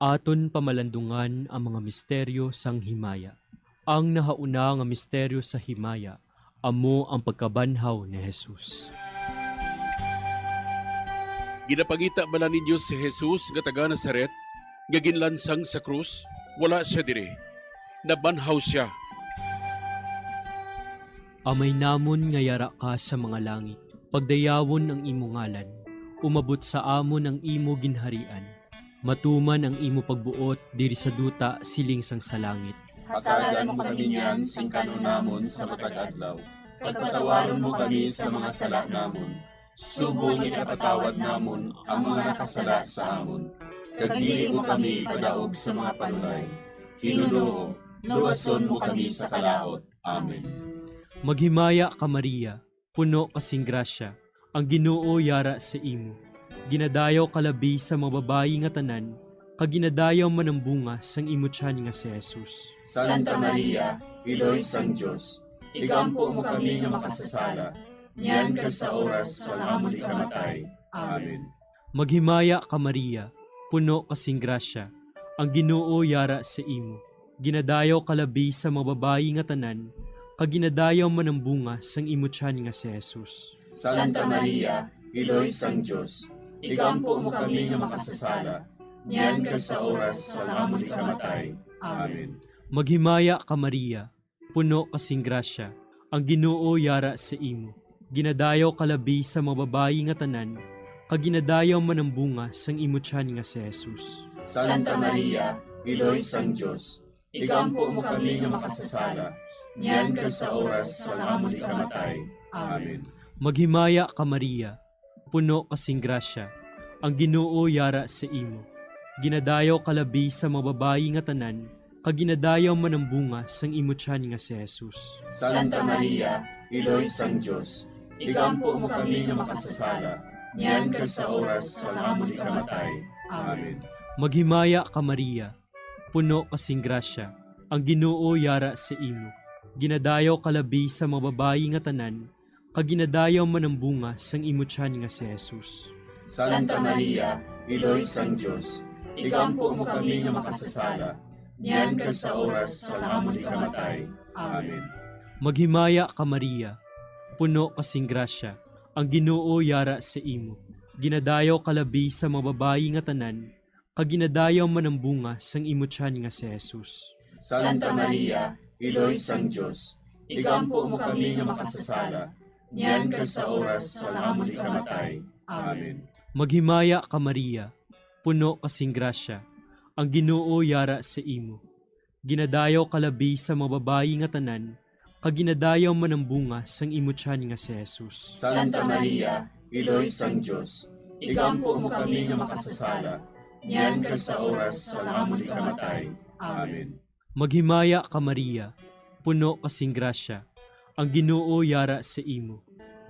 Aton pamalandungan ang mga misteryo sang himaya. Ang nahauna nga misteryo sa himaya amo ang pagkabanhaw ni Jesus. Ginapangita bala ninyo si Jesus nga taga Nazaret nga ginlansang sa krus? Wala sia diri. Nabanhaw sia. Amay namon nga yara ka sa mga langit, pagdayawon ang imo ngalan. Umabot sa amon ang imo ginharian. Matuman ang imo pagbuot diri sa duta siling sang sa langit. Hatagan mo kami niyan sing kan-on namon sa matag adlaw, kag patawaron mo kami sa mga sala namon, subong nga ginapatawad namon ang mga nakasala sa amon. Kag dili mo kami ipadaog sa mga panulay. Ginoo, luwason mo kami sa kalaut. Amen. Maghimaya ka, Maria, puno ka sing grasya, ang Ginoo yara sa imo. Ginadayaw ka labi sa mga babayi nga tanan, kag ginadayaw man ang bunga sang imo tiyan nga si Jesus. Santa Maria, Iloy sang Dios, igampo mo kami nga makasasala, niyan kag sa oras sang amon ikamatay. Amen. Maghimaya ka, Maria, puno ka sing grasya, ang Ginoo yara sa imo. Ginadayaw ka labi sa mga babayi nga tanan, kag ginadayaw man ang bunga sang imo tiyan nga si Jesus. Santa Maria, Iloy sang Dios, igampo mo kami nga makasasala, niyan kag sa oras sang amon ikamatay. Amen. Maghimaya ka, Maria, puno ka sing grasya, ang Ginoo yara sa imo. Ginadayaw ka labi sa mga babayi nga tanan, kag ginadayaw man ang bunga sang imo tiyan nga si Jesus. Santa Maria, Iloy sang Dios, igampo mo kami nga makasasala, niyan kag sa oras sang amon ikamatay. Amen. Maghimaya ka, Maria, puno ka sing grasya, ang Ginoo yara sa imo. Ginadayaw ka labi sa mga babayi nga tanan, kag ginadayaw man ang bunga sang imo tiyan nga si Jesus. Santa Maria, Iloy sang Dios, igampo mo kami nga makasasala, niyan kag sa oras sang amon ikamatay. Amen. Maghimaya ka, Maria, puno ka sing grasya, ang Ginoo yara sa imo. Ginadayaw ka labi sa mga babayi nga tanan, kag ginadayaw man ang bunga sang imo tiyan nga si Jesus. Santa Maria, Iloy sang Dios, igampo mo kami nga makasasala, niyan kag sa oras sang amon ikamatay. Amen. Maghimaya ka, Maria, puno ka sing grasya, ang Ginoo yara sa imo. Ginadayaw ka labi sa mga babayi nga tanan, kag ginadayaw man ang bunga sang imo tiyan nga si Jesus. Santa Maria, Iloy sang Dios, igampo mo kami nga makasasala, niyan kag sa oras sang amon ikamatay. Amen. Maghimaya ka, Maria, puno ka sing grasya, ang Ginoo yara sa imo. Ginadayaw ka labi sa mga babayi nga tanan, kag ginadayaw man ang bunga sang imo tiyan nga si Jesus. Santa Maria, Iloy sang Dios, igampo mo kami nga makasasala, niyan kag sa oras sang amon ikamatay. Amen. Maghimaya ka, Maria, puno ka sing grasya, ang Ginoo yara sa imo.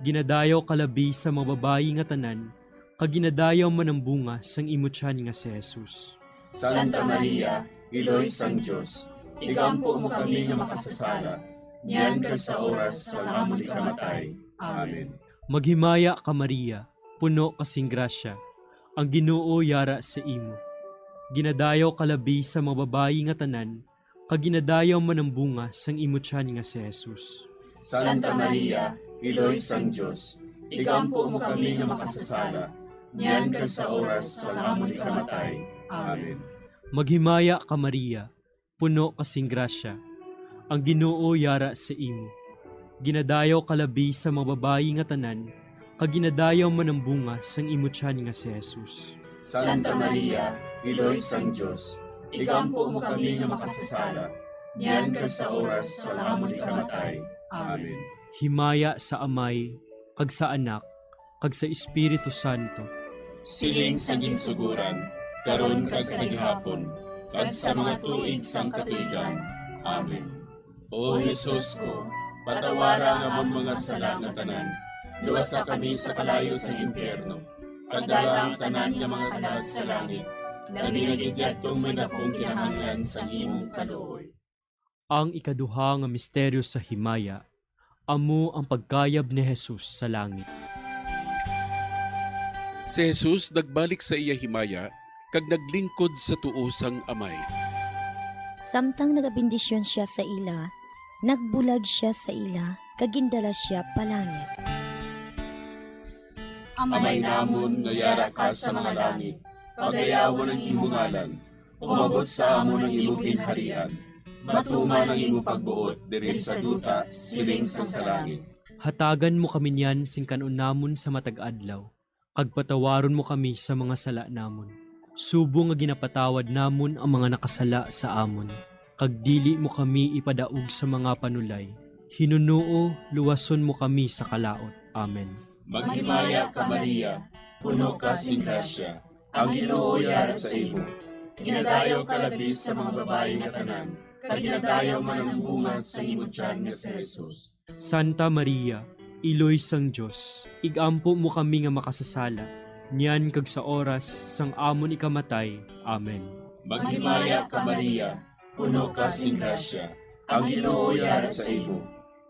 Ginadayaw ka labi sa mga babayi nga tanan, kag ginadayaw man ang bunga sang imo tiyan nga si Jesus. Santa Maria, Iloy sang Dios, igampo mo kami nga makasasala, niyan kag sa oras sang amon ikamatay. Amen. Maghimaya ka, Maria, puno ka sing grasya, ang Ginoo yara sa imo. Ginadayaw ka labi sa mga babayi nga tanan, kag ginadayaw man ang bunga sang imo tiyan nga si Jesus. Santa Maria, Iloy sang Dios, igampo mo kami nga makasasala, niyan kag sa oras sang amon ikamatay. Amen. Maghimaya ka, Maria, puno ka sing grasya, ang Ginoo yara sa imo. Ginadayaw ka labi sa mga babayi nga tanan, kag ginadayaw man ang bunga sang imo tiyan nga si Jesus. Santa Maria, Iloy sang Dios, igampo mo kami nga makasasala, niyan kag sa oras sang amon ikamatay. Amen. Himaya sa Amay, kag sa Anak, kag sa Espiritu Santo. Siling sa ginsuguran, karon kag sa gihapon, kag sa mga tuig sang katuigan. Amen. O Jesus ko, patawara ang amon mga sala nga tanan, luwasa kami sa kalayo sang impyerno, kag dala ang tanan nga mga kalag sa langit, labi na gid yadtong may dakong kinahanglan sang imong kaluoy. Ang ikaduha nga misteryo sa himaya amo ang pagkayab ni Jesus sa langit. Si Jesus nagbalik sa iya himaya kag naglingkod sa tuo sang Amay. Samtang nagabendisyon sia sa ila, nagbulag sia sa ila, kag gindala sia palangit. Amay namon nga yara ka sa mga langit, pagayawon ang imo ngalan. Umabot sa amon ang imo ginharian. Matuman ang imo pagbuot diri sa duta, siling sang sa langit. Hatagan mo kami niyan sing kan-on namon sa matag adlaw, kag patawaron mo kami sa mga sala namon, subong nga ginapatawad namon ang mga nakasala sa amon, kag dili mo kami ipadaog sa mga panulay. Hinunoo, luwason mo kami sa kalaut. Amen. Maghimaya ka, Maria, puno ka sing grasya, ang Ginoo yara sa imo. Ginadayaw ka labi sa mga babayi nga tanan, kag ginadayaw man ang bunga sa imo tiyan nga si Jesus. Santa Maria, Iloy sang Dios, ig-ampo mo kami nga makasasala, niyan kag sa oras sang amon ikamatay. Amen. Maghimaya ka, Maria, puno ka sing grasya, ang Ginoo yara sa imo.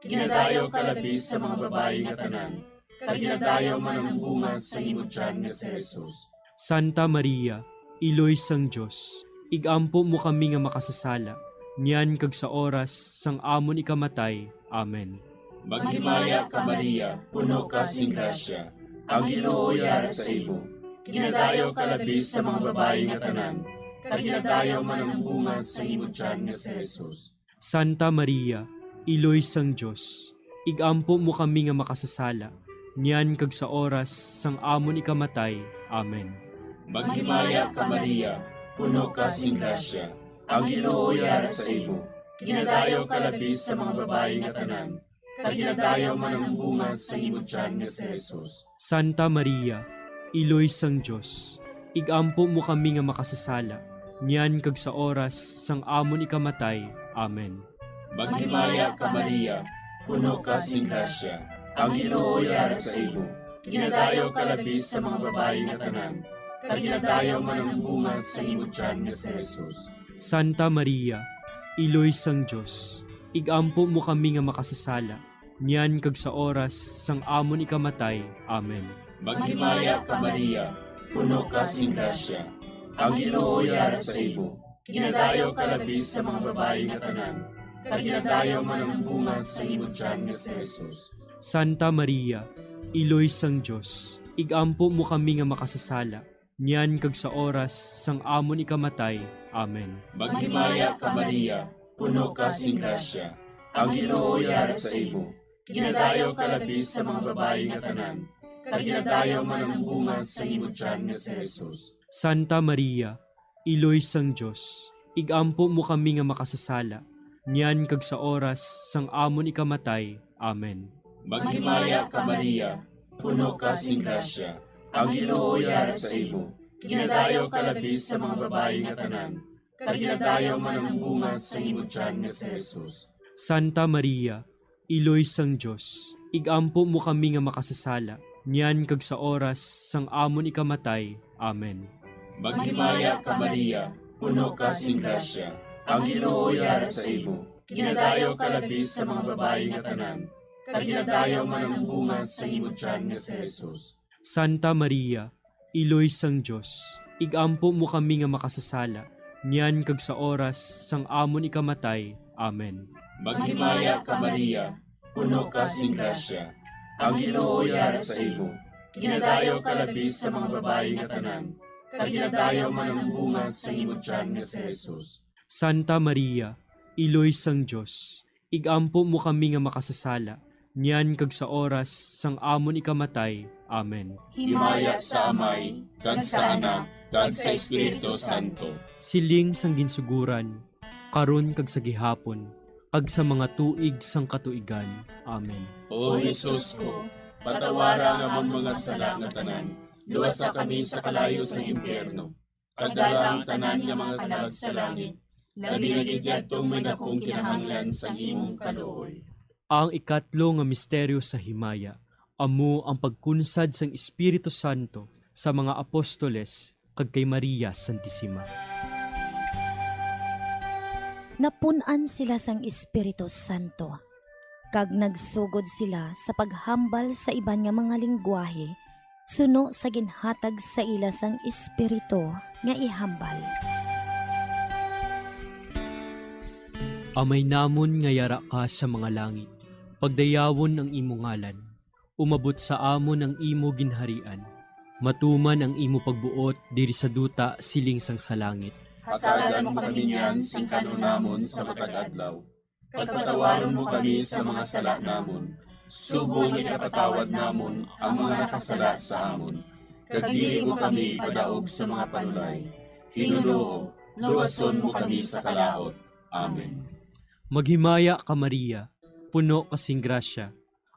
Ginadayaw ka labi sa mga babayi nga tanan, kag ginadayaw man ang bunga sa imo tiyan nga si Jesus. Santa Maria, Iloy sang Dios, ig-ampo mo kami nga makasasala, niyan kag sa oras sang amon ikamatay. Amen. Maghimaya ka, Maria, puno ka sing grasya, ang Ginoo yara sa imo. Ginadayaw ka labi sa mga babayi nga tanan, kag ginadayaw man ang bunga sa imo tiyan nga si Jesus. Santa Maria, Iloy sang Dios, ig-ampo mo kami nga makasasala, niyan kag sa oras sang amon ikamatay. Amen. Maghimaya ka, Maria, puno ka sing grasya, ang Ginoo yara sa imo. Ginadayaw ka labi sa mga babayi nga tanan, kag ginadayaw man ang bunga sa imo tiyan nga si Jesus. Santa Maria, Iloy sang Dios, ig-ampo mo kami nga makasasala, niyan kag sa oras sang amon ikamatay. Amen. Maghimaya ka, Maria, puno ka sing grasya, ang Ginoo yara sa imo. Ginadayaw ka labi sa mga babayi nga tanan, kag ginadayaw man ang bunga sa imo tiyan nga si Jesus. Santa Maria, Iloy sang Dios, ig-ampo mo kami nga makasasala, niyan kag sa oras sang amon ikamatay. Amen. Maghimaya ka, Maria, puno ka sing grasya, ang Ginoo yara sa imo. Ginadayaw ka labi sa mga babayi nga tanan, kag ginadayaw man ang bunga sa imo tiyan nga si Jesus. Santa Maria, Iloy sang Dios, ig-ampo mo kami nga makasasala, niyan kag sa oras sang amon ikamatay. Amen. Maghimaya ka, Maria, puno ka sing grasya, ang Ginoo yara sa imo. Ginadayaw ka labi sa mga babayi nga tanan, kag ginadayaw man ang bunga sa imo tiyan nga si Jesus. Santa Maria, Iloy sang Dios, ig-ampo mo kami nga makasasala, niyan kag sa oras sang amon ikamatay. Amen. Maghimaya ka, Maria, puno ka sing grasya, ang Ginoo yara sa imo. Ginadayaw ka labi sa mga babayi nga tanan, kag ginadayaw man ang bunga sa imo tiyan nga si Jesus. Santa Maria, Iloy sang Dios, ig-ampo mo kami nga makasasala, niyan kag sa oras sang amon ikamatay. Amen. Maghimaya ka, Maria, puno ka sing grasya, ang Ginoo yara sa imo. Ginadayaw ka labi sa mga babayi nga tanan, kag ginadayaw man ang bunga sa imo tiyan nga si Jesus. Santa Maria, Iloy sang Dios, ig-ampo mo kami nga makasasala, niyan kag sa oras sang amon ikamatay. Amen. Maghimaya ka, Maria, puno ka sing grasya, ang Ginoo yara sa imo. Ginadayaw ka labi sa mga babayi nga tanan, kag ginadayaw man ang bunga sa imo tiyan nga si Jesus. Santa Maria, Iloy sang Dios, ig-ampo mo kami nga makasasala, niyan kag sa oras sang amon ikamatay. Amen. Himaya sa Amay, kag sa Anak, kag sa Espiritu Santo. Siling sang ginsuguran, karon kag sa gihapon, kag sa mga tuig sang katuigan. Amen. O Jesus ko, patawara ang amon mga sala nga tanan, luwasa kami sa kalayo sang impyerno, kag dala ang tanan nga mga kalag sa langit, labi na gid yadtong may dakong kinahanglan sang imong kaluoy. Ang ikatlo nga misteryo sa himaya amo ang pagkunsad sang Espiritu Santo sa mga apostoles kag kay Maria Santisima. Napun-an sila sang Espiritu Santo, kag nagsugod sila sa paghambal sa iban nga mga linggwahe suno sa ginhatag sa ila sang Espiritu nga ihambal. Amay namon nga yara ka sa mga langit, pagdayawon ang imo ngalan. Umabot sa amon ang imo ginharian. Matuman ang imo pagbuot diri sa duta siling sang sa langit. Hatagan mo kami niyan sing kan-on namon sa matag adlaw. Kag patawaron mo kami sa mga sala namon, subong nga ginapatawad namon ang mga nakasala sa amon. Kag dili mo kami ipadaog sa mga panulay. Hinunoo, luwason mo kami sa kalaut. Amen. Maghimaya ka, Maria, puno ka sing grasya,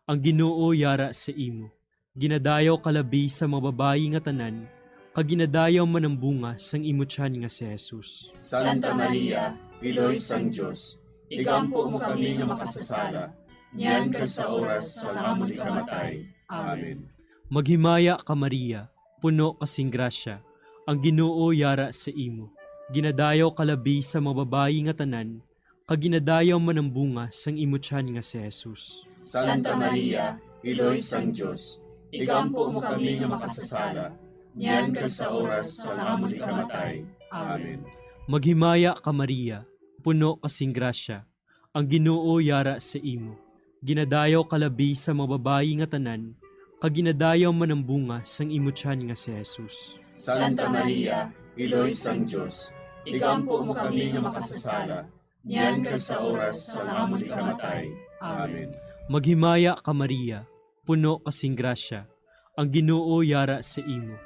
ang Ginoo yara sa imo. Ginadayaw ka labi sa mga babayi nga tanan, kag ginadayaw man ang bunga sang imo tiyan nga si Jesus. Santa Maria, Iloy sang Dios, igampo mo kami nga makasasala, niyan kag sa oras sang amon ikamatay. Amen. Maghimaya ka, Maria, puno ka sing grasya, ang Ginoo yara sa imo. Ginadayaw ka labi sa mga babayi nga tanan, kag ginadayaw man ang bunga sang imo tiyan nga si Jesus. Santa Maria, Iloy sang Dios, igampo mo kami nga makasasala, niyan kag sa oras sang amon ikamatay. Amen. Maghimaya ka, Maria, puno ka sing grasya, ang Ginoo yara sa imo. Ginadayaw ka labi sa mga babayi nga tanan, kag ginadayaw man ang bunga sang imo tiyan nga si Jesus. Santa Maria, Iloy sang Dios, igampo mo kami nga makasasala, niyan kag sa oras sang amon ikamatay. Amen. Maghimaya ka, Maria, puno ka sing grasya, ang Ginoo yara sa imo.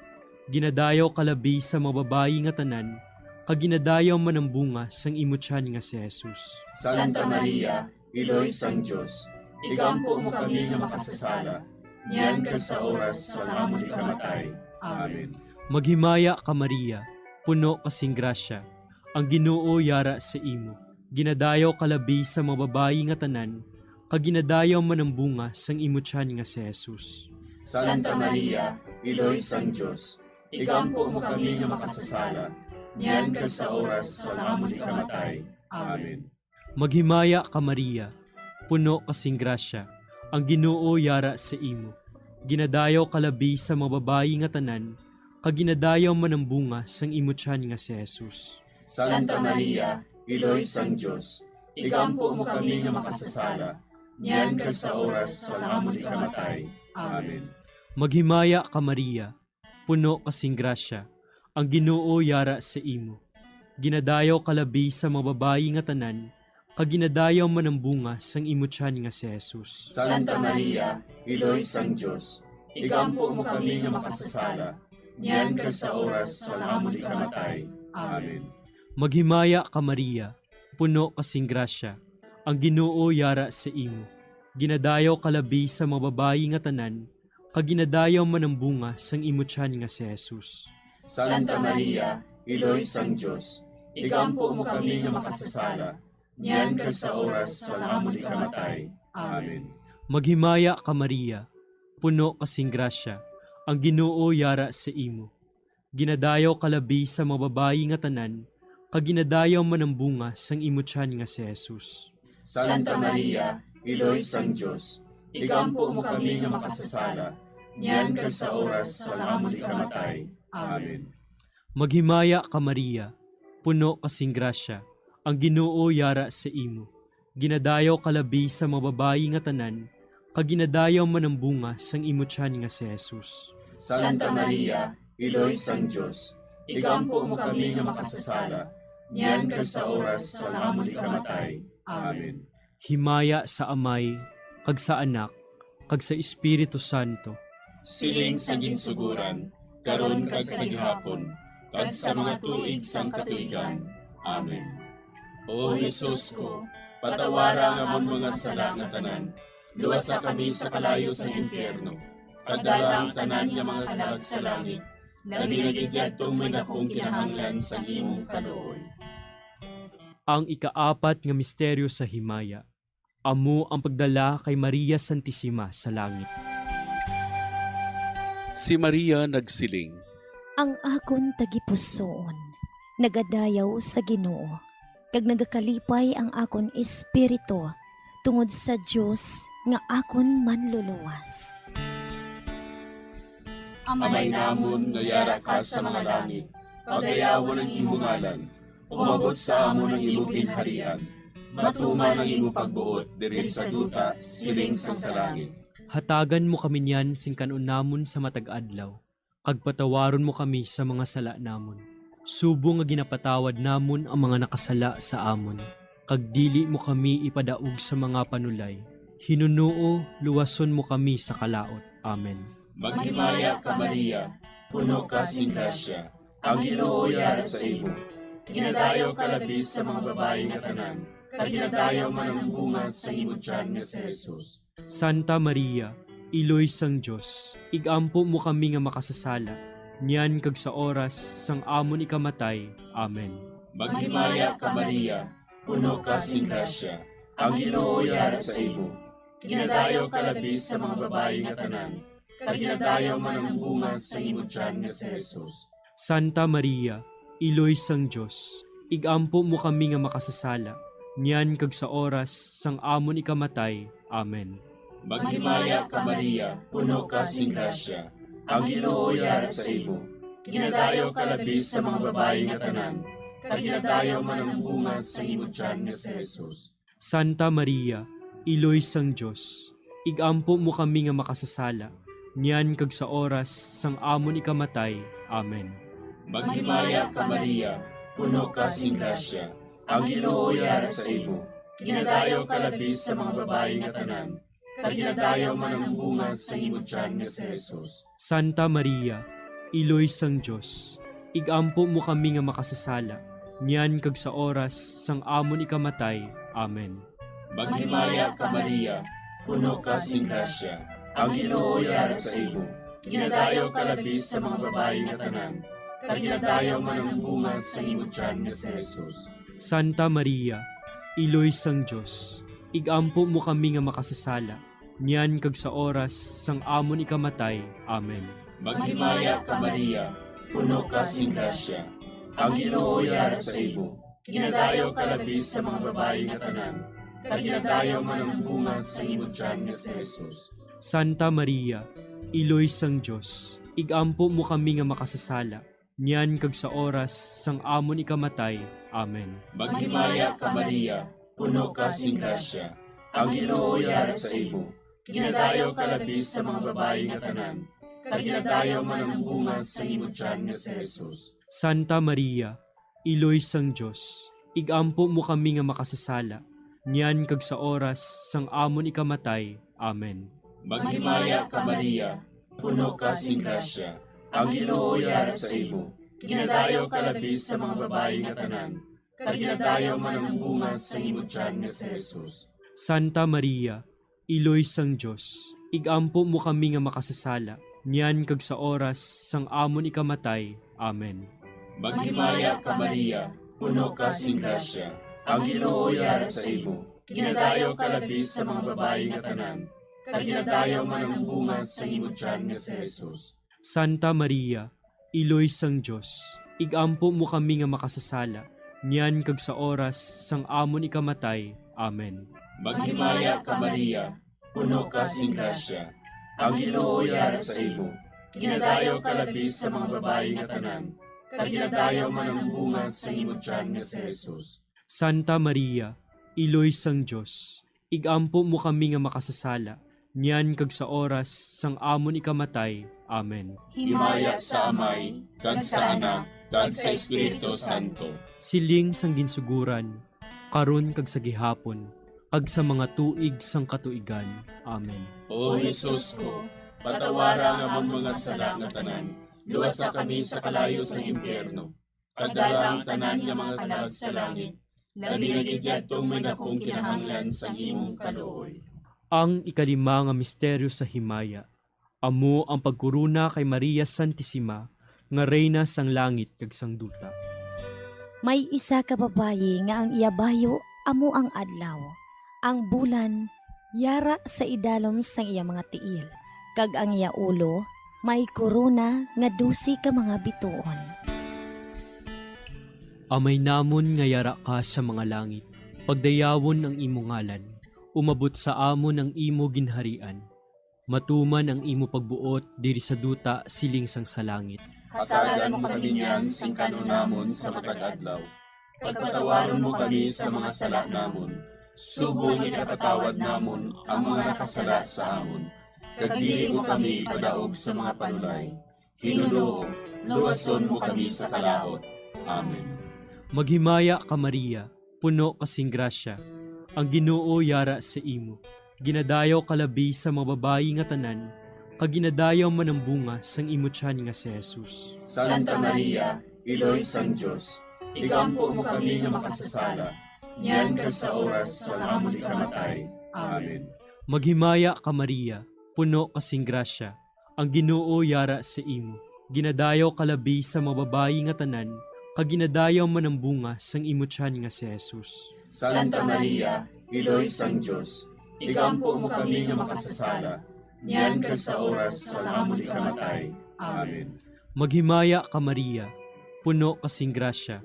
Ginadayaw ka labi sa mga babayi nga tanan, kag ginadayaw man ang bunga sang imo tiyan nga si Jesus. Santa Maria, Iloy sang Dios, igampo mo kami nga makasasala, niyan kag sa oras sang amon ikamatay. Amen. Maghimaya ka, Maria, puno ka sing grasya, ang Ginoo yara sa imo. Ginadayaw ka labi sa mga babayi nga tanan, kag ginadayaw man ang bunga sang imo tiyan nga si Jesus. Santa Maria, Iloy sang Dios, igampo mo kami nga makasasala, niyan kag sa oras sang amon ikamatay. Amen. Maghimaya ka, Maria, puno ka sing grasya, ang Ginoo yara sa imo. Ginadayaw ka labi sa mga babayi nga tanan, kag ginadayaw man ang bunga sang imo tiyan nga si Jesus. Santa Maria, Iloy sang Dios, igampo mo kami nga makasasala, niyan kag sa oras sang amon ikamatay. Amen. Maghimaya ka, Maria, puno ka sing grasya, ang Ginoo yara sa imo. Ginadayaw ka labi sa mga babayi nga tanan, kag ginadayaw man ang bunga sang imo tiyan nga si Jesus. Santa Maria, Iloy sang Dios, igampo mo kami nga makasasala, niyan kag sa oras sang amon ikamatay. Amen. Maghimaya ka, Maria, puno ka sing grasya, ang Ginoo yara sa imo. Ginadayaw ka labi sa mga babayi nga tanan, kag ginadayaw man ang bunga sang imo tiyan nga si Jesus. Santa Maria, Iloy sang Dios, igampo mo kami nga makasasala, niyan kag sa oras sang amon ikamatay. Amen. Maghimaya ka, Maria, puno ka sing grasya, ang Ginoo yara sa imo. Ginadayaw ka labi sa mga babayi nga tanan, kag ginadayaw man ang bunga sang imo tiyan nga si Jesus. Santa Maria, Iloy sang Dios, igampo mo kami nga makasasala, niyan kag sa oras sang amon ikamatay. Amen. Maghimaya ka, Maria, puno ka sing grasya, ang Ginoo yara sa imo. Ginadayaw ka labi sa mga babayi nga tanan, kag ginadayaw man ang bunga sang imo tiyan nga si Jesus. Santa Maria, Iloy sang Dios, igampo mo kami nga makasasala, niyan kag sa oras sang amon ikamatay. Amen. Himaya sa Amay, kag sa Anak, kag sa Espiritu Santo. Siling sa ginsuguran, karon kag sa gihapon, kag sa mga tuig sang katuigan. Amen. O Jesus ko, patawara ang amon mga sala nga tanan, luwasa kami sa kalayo sa impyerno, kag dala ang tanan nga mga kalag sa langit, labi na gid yadtong may dakong kinahanglan sa imong kaluoy. Ang ikaapat nga misteryo sa himaya, amo ang pagdala kay Maria Santisima sa langit. Si Maria nagsiling, Ang akon tagipusoon nagadayaw sa Ginoo, kag nagakalipay ang akon espiritu tungod sa Dios nga akon Manluluwas. Amay namon nga yara ka sa mga langit, pagayawon ang imo ngalan, umabot sa amon ang imo ginharian. Matuman ang imo pagbuot diri sa duta, siling sang sa langit. Hatagan mo kami niyan sing kan-on namon sa matag adlaw, kag patawaron mo kami sa mga sala namon, subong nga ginapatawad namon ang mga nakasala sa amon, kag dili mo kami ipadaog sa mga panulay. Hinunoo, luwason mo kami sa kalaut. Amen. Maghimaya ka, Maria, puno ka sing grasya, ang Ginoo yara sa imo. Ginadayaw ka labi sa mga babayi nga tanan, kag ginadayaw man ang bunga sa imo tiyan nga si Jesus. Santa Maria, Iloy sang Dios, igampo mo kami nga makasasala, niyan kag sa oras sang amon ikamatay. Amen. Maghimaya ka, Maria, puno ka sing grasya, ang Ginoo yara sa imo. Ginadayaw ka labi sa mga babayi nga tanan, kag ginadayaw man ang bunga sa imo tiyan nga si Jesus. Santa Maria, Iloy sang Dios, igampo mo kami nga makasasala, niyan kag sa oras sang amon ikamatay. Amen. Maghimaya ka, Maria, puno ka sing grasya, ang Ginoo yara sa imo. Ginadayaw ka labi sa mga babayi nga tanan, kag ginadayaw man ang bunga sa imo tiyan nga si Jesus. Santa Maria, Iloy sang Dios, igampo mo kami nga makasasala, niyan kag sa oras sang amon ikamatay. Amen. Maghimaya ka, Maria, puno ka sing grasya, ang Ginoo yara sa imo. Ginadayaw ka labi sa mga babayi nga tanan, kag ginadayaw man ang bunga sa imo tiyan nga si Jesus. Santa Maria, Iloy sang Dios, igampo mo kami nga makasasala, niyan kag sa oras sang amon ikamatay. Amen. Maghimaya ka, Maria, puno ka sing grasya, ang Ginoo yara sa imo. Ginadayaw ka labi sa mga babayi nga tanan, kag ginadayaw man ang bunga sa imo tiyan nga si Jesus. Santa Maria, Iloy sang Dios, igampo mo kami nga makasasala, niyan kag sa oras sang amon ikamatay. Amen. Maghimaya ka, Maria, puno ka sing grasya, ang Ginoo yara sa imo. Ginadayaw ka labi sa mga babayi nga tanan, kag ginadayaw man ang bunga sa imo tiyan nga si Jesus. Santa Maria, Iloy sang Dios, igampo mo kami nga makasasala, niyan kag sa oras sang amon ikamatay. Amen. Maghimaya ka, Maria, puno ka sing grasya, ang Ginoo yara sa imo. Ginadayaw ka labi sa mga babayi nga tanan, kag ginadayaw man ang bunga sa imo tiyan nga si Jesus. Santa Maria, Iloy sang Dios, igampo mo kami nga makasasala, niyan kag sa oras sang amon ikamatay. Amen. Maghimaya ka, Maria, puno ka sing grasya, ang Ginoo yara sa imo. Ginadayaw ka labi sa mga babayi nga tanan, kag ginadayaw man ang bunga sa imo tiyan nga si Jesus. Santa Maria, Iloy sang Dios, igampo mo kami nga makasasala, niyan kag sa oras sang amon ikamatay. Amen. Maghimaya ka, Maria, puno ka sing grasya, ang Ginoo yara sa imo. Ginadayaw ka labi sa mga babayi nga tanan, kag ginadayaw man ang bunga sa imo tiyan nga si Jesus. Santa Maria, Iloy sang Dios, igampo mo kami nga makasasala, niyan kag sa oras sang amon ikamatay. Amen. Maghimaya ka, Maria, puno ka sing grasya, ang Ginoo yara sa imo. Ginadayaw ka labi sa mga babayi nga tanan, kag ginadayaw man ang bunga sa imo tiyan nga si Jesus. Santa Maria, Iloy sang Dios, igampo mo kami nga makasasala, niyan kag sa oras sang amon ikamatay. Amen. Himaya sa Amay, kag sa Anak, kag sa Espiritu Santo. Siling sang ginsuguran, karon kag sa gihapon, kag sa mga tuig sang katuigan. Amen. O Jesus ko, patawara ang amon mga sala nga tanan, luwasa kami sa kalayo sang impyerno, kag dala ang tanan nga mga kalag sa langit, labi na gid yadtong may dakong kinahanglan sang imong kaluoy. Ang ikalima nga misteryo sa himaya, amo ang pagkorona kay Maria Santisima nga Reyna sang langit kag sang duta. May isa ka babayi nga ang iya bayo amo ang adlaw, ang bulan yara sa idalom sang iya mga tiil, kag ang iya ulo may korona nga dose ka mga bituon. Amay namon nga yara ka sa mga langit, pagdayawon ang imo ngalan, umabot sa amon ang imo ginharian, matuman ang imo pagbuot diri sa duta siling sang sa langit. Hatagan mo kami niyan sing kan-on namon sa matag adlaw. Pagpatawaron mo kami sa mga sala namon, subong nga ginapatawad namon ang mga nakasala sa amon, kag dili mo kami ipadaog sa mga panulay. Ginoo, luwason mo kami sa kalaut. Amen. Maghimaya ka, Maria, puno ka sing grasya, ang Ginoo yara sa imo. Ginadayaw ka labi sa mga babayi nga tanan, kag ginadayaw man ang bunga sang imo tiyan nga si Jesus. Santa Maria, Iloy sang Dios, igampo mo kami nga makasasala, niyan kag sa oras sang amon ikamatay. Amen. Maghimaya ka, Maria, puno ka sing grasya, ang Ginoo yara sa imo. Ginadayaw ka labi sa mga babayi nga tanan, kag ginadayaw man ang bunga sang imo tiyan nga si Jesus. Santa Maria, Iloy sang Dios, igampo mo kami nga makasasala, niyan kag sa oras sang amon ikamatay. Amen. Maghimaya ka, Maria, puno ka sing grasya,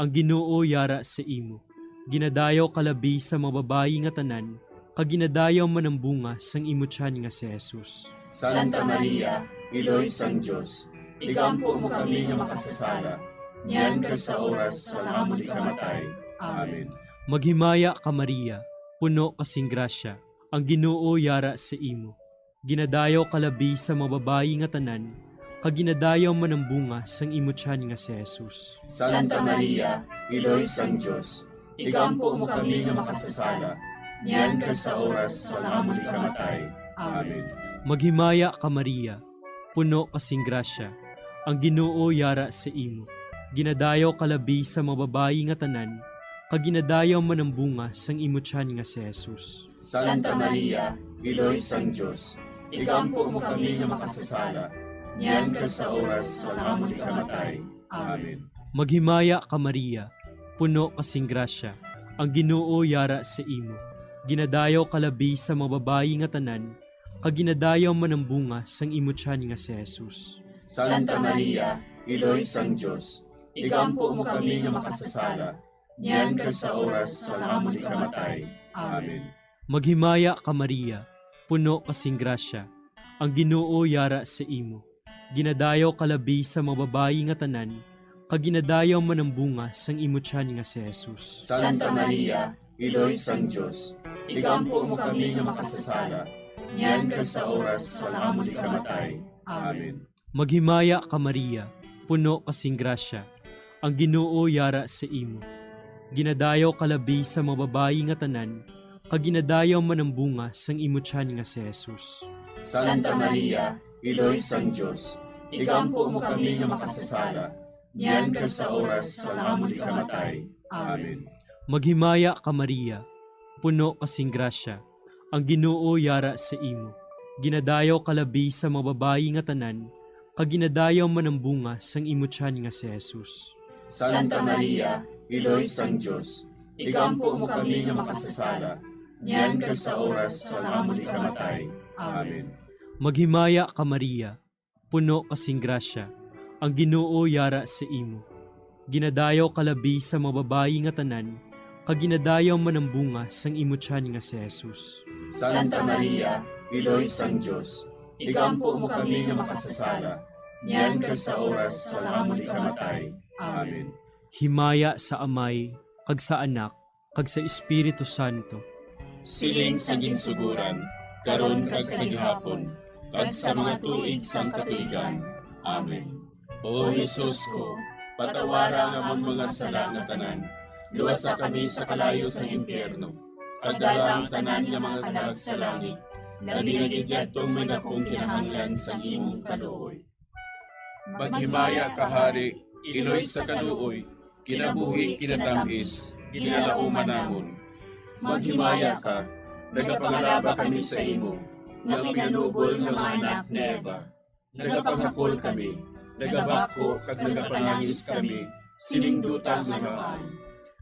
ang Ginoo yara sa imo. Ginadayaw ka labi sa mga babayi nga tanan, kag ginadayaw man ang bunga sang imo tiyan nga si Jesus. Santa Maria, Iloy sang Dios, igampo mo kami nga makasasala, niyan kag sa oras sang amon ikamatay. Amen. Maghimaya ka, Maria, puno ka sing grasya, ang Ginoo yara sa imo. Ginadayaw ka labi sa mga babayi nga tanan, kag ginadayaw man ang bunga sang imo tiyan nga si Jesus. Santa Maria, Iloy sang Dios, igampo mo kami nga makasasala, niyan kag sa oras sang amon ikamatay. Amen. Maghimaya ka, Maria, puno ka sing grasya, ang Ginoo yara sa imo. Ginadayaw ka labi sa mga babayi nga tanan, kag ginadayaw man ang bunga sang imo tiyan nga si Jesus. Santa Maria, Iloy sang Dios, igampo mo kami nga makasasala, niyan kag sa oras sang amon ikamatay. Amen. Maghimaya ka, Maria, puno ka sing grasya, ang Ginoo yara sa imo. Ginadayaw ka labi sa mga babayi nga tanan, kag ginadayaw man ang bunga sang imo tiyan nga si Jesus. Santa Maria, Iloy sang Dios, igampo mo kami nga makasasala, niyan kag sa oras sang amon ikamatay. Amen. Maghimaya ka, Maria, puno ka sing grasya, ang Ginoo yara sa imo. Ginadayaw ka labi sa mga babayi nga tanan, kag ginadayaw man ang bunga sang imo tiyan nga si Jesus. Santa Maria, Iloy sang Dios, igampo mo kami nga makasasala, niyan kag sa oras sang amon ikamatay. Amen. Maghimaya ka, Maria, puno ka sing grasya, ang Ginoo yara sa imo. Ginadayaw ka labi sa mga babayi nga tanan, kag ginadayaw man ang bunga sang imo tiyan nga si Jesus. Santa Maria, Iloy sang Dios, igampo mo kami nga makasasala, niyan kag sa oras sang amon ikamatay. Amen. Maghimaya ka, Maria, puno ka sing grasya, ang Ginoo yara sa imo. Ginadayaw ka labi sa mga babayi nga tanan, kag ginadayaw man ang bunga sang imo tiyan nga si Jesus. Santa Maria, Iloy sang Dios, igampo mo kami nga makasasala, niyan kag sa oras sang amon ikamatay. Amen. Maghimaya ka, Maria, puno ka sing grasya, ang Ginoo yara sa imo. Ginadayaw ka labi sa mga babayi nga tanan, kag ginadayaw man ang bunga sang imo tiyan nga si Jesus. Santa Maria, Iloy sang Dios, igampo mo kami nga makasasala, niyan kag sa oras sang amon ikamatay. Amen. Himaya sa Amay, kag sa Anak, kag sa Espiritu Santo. Siling sa ginsuguran, karon kag sa gihapon, kag sa mga tuig sang katuigan. Amen. O Jesus ko, patawara ang amon mga sala nga tanan, luwasa kami sa kalayo sang impyerno, kag dala ang tanan nga mga kalag sa langit, labi na gid yadtong may dakong kinahanglan sang imong kaluoy. Maghimaya ka, Hari, Iloy sa kaluoy, kinabuhi, kinatamis, ginalauman namon. Maghimaya ka, nagapangalaba kami sa imo, nga pinanubol nga mga anak ni Eva. Nagapangakol kami, nagabakho kag nagapanangis kami sining duta nga namaan.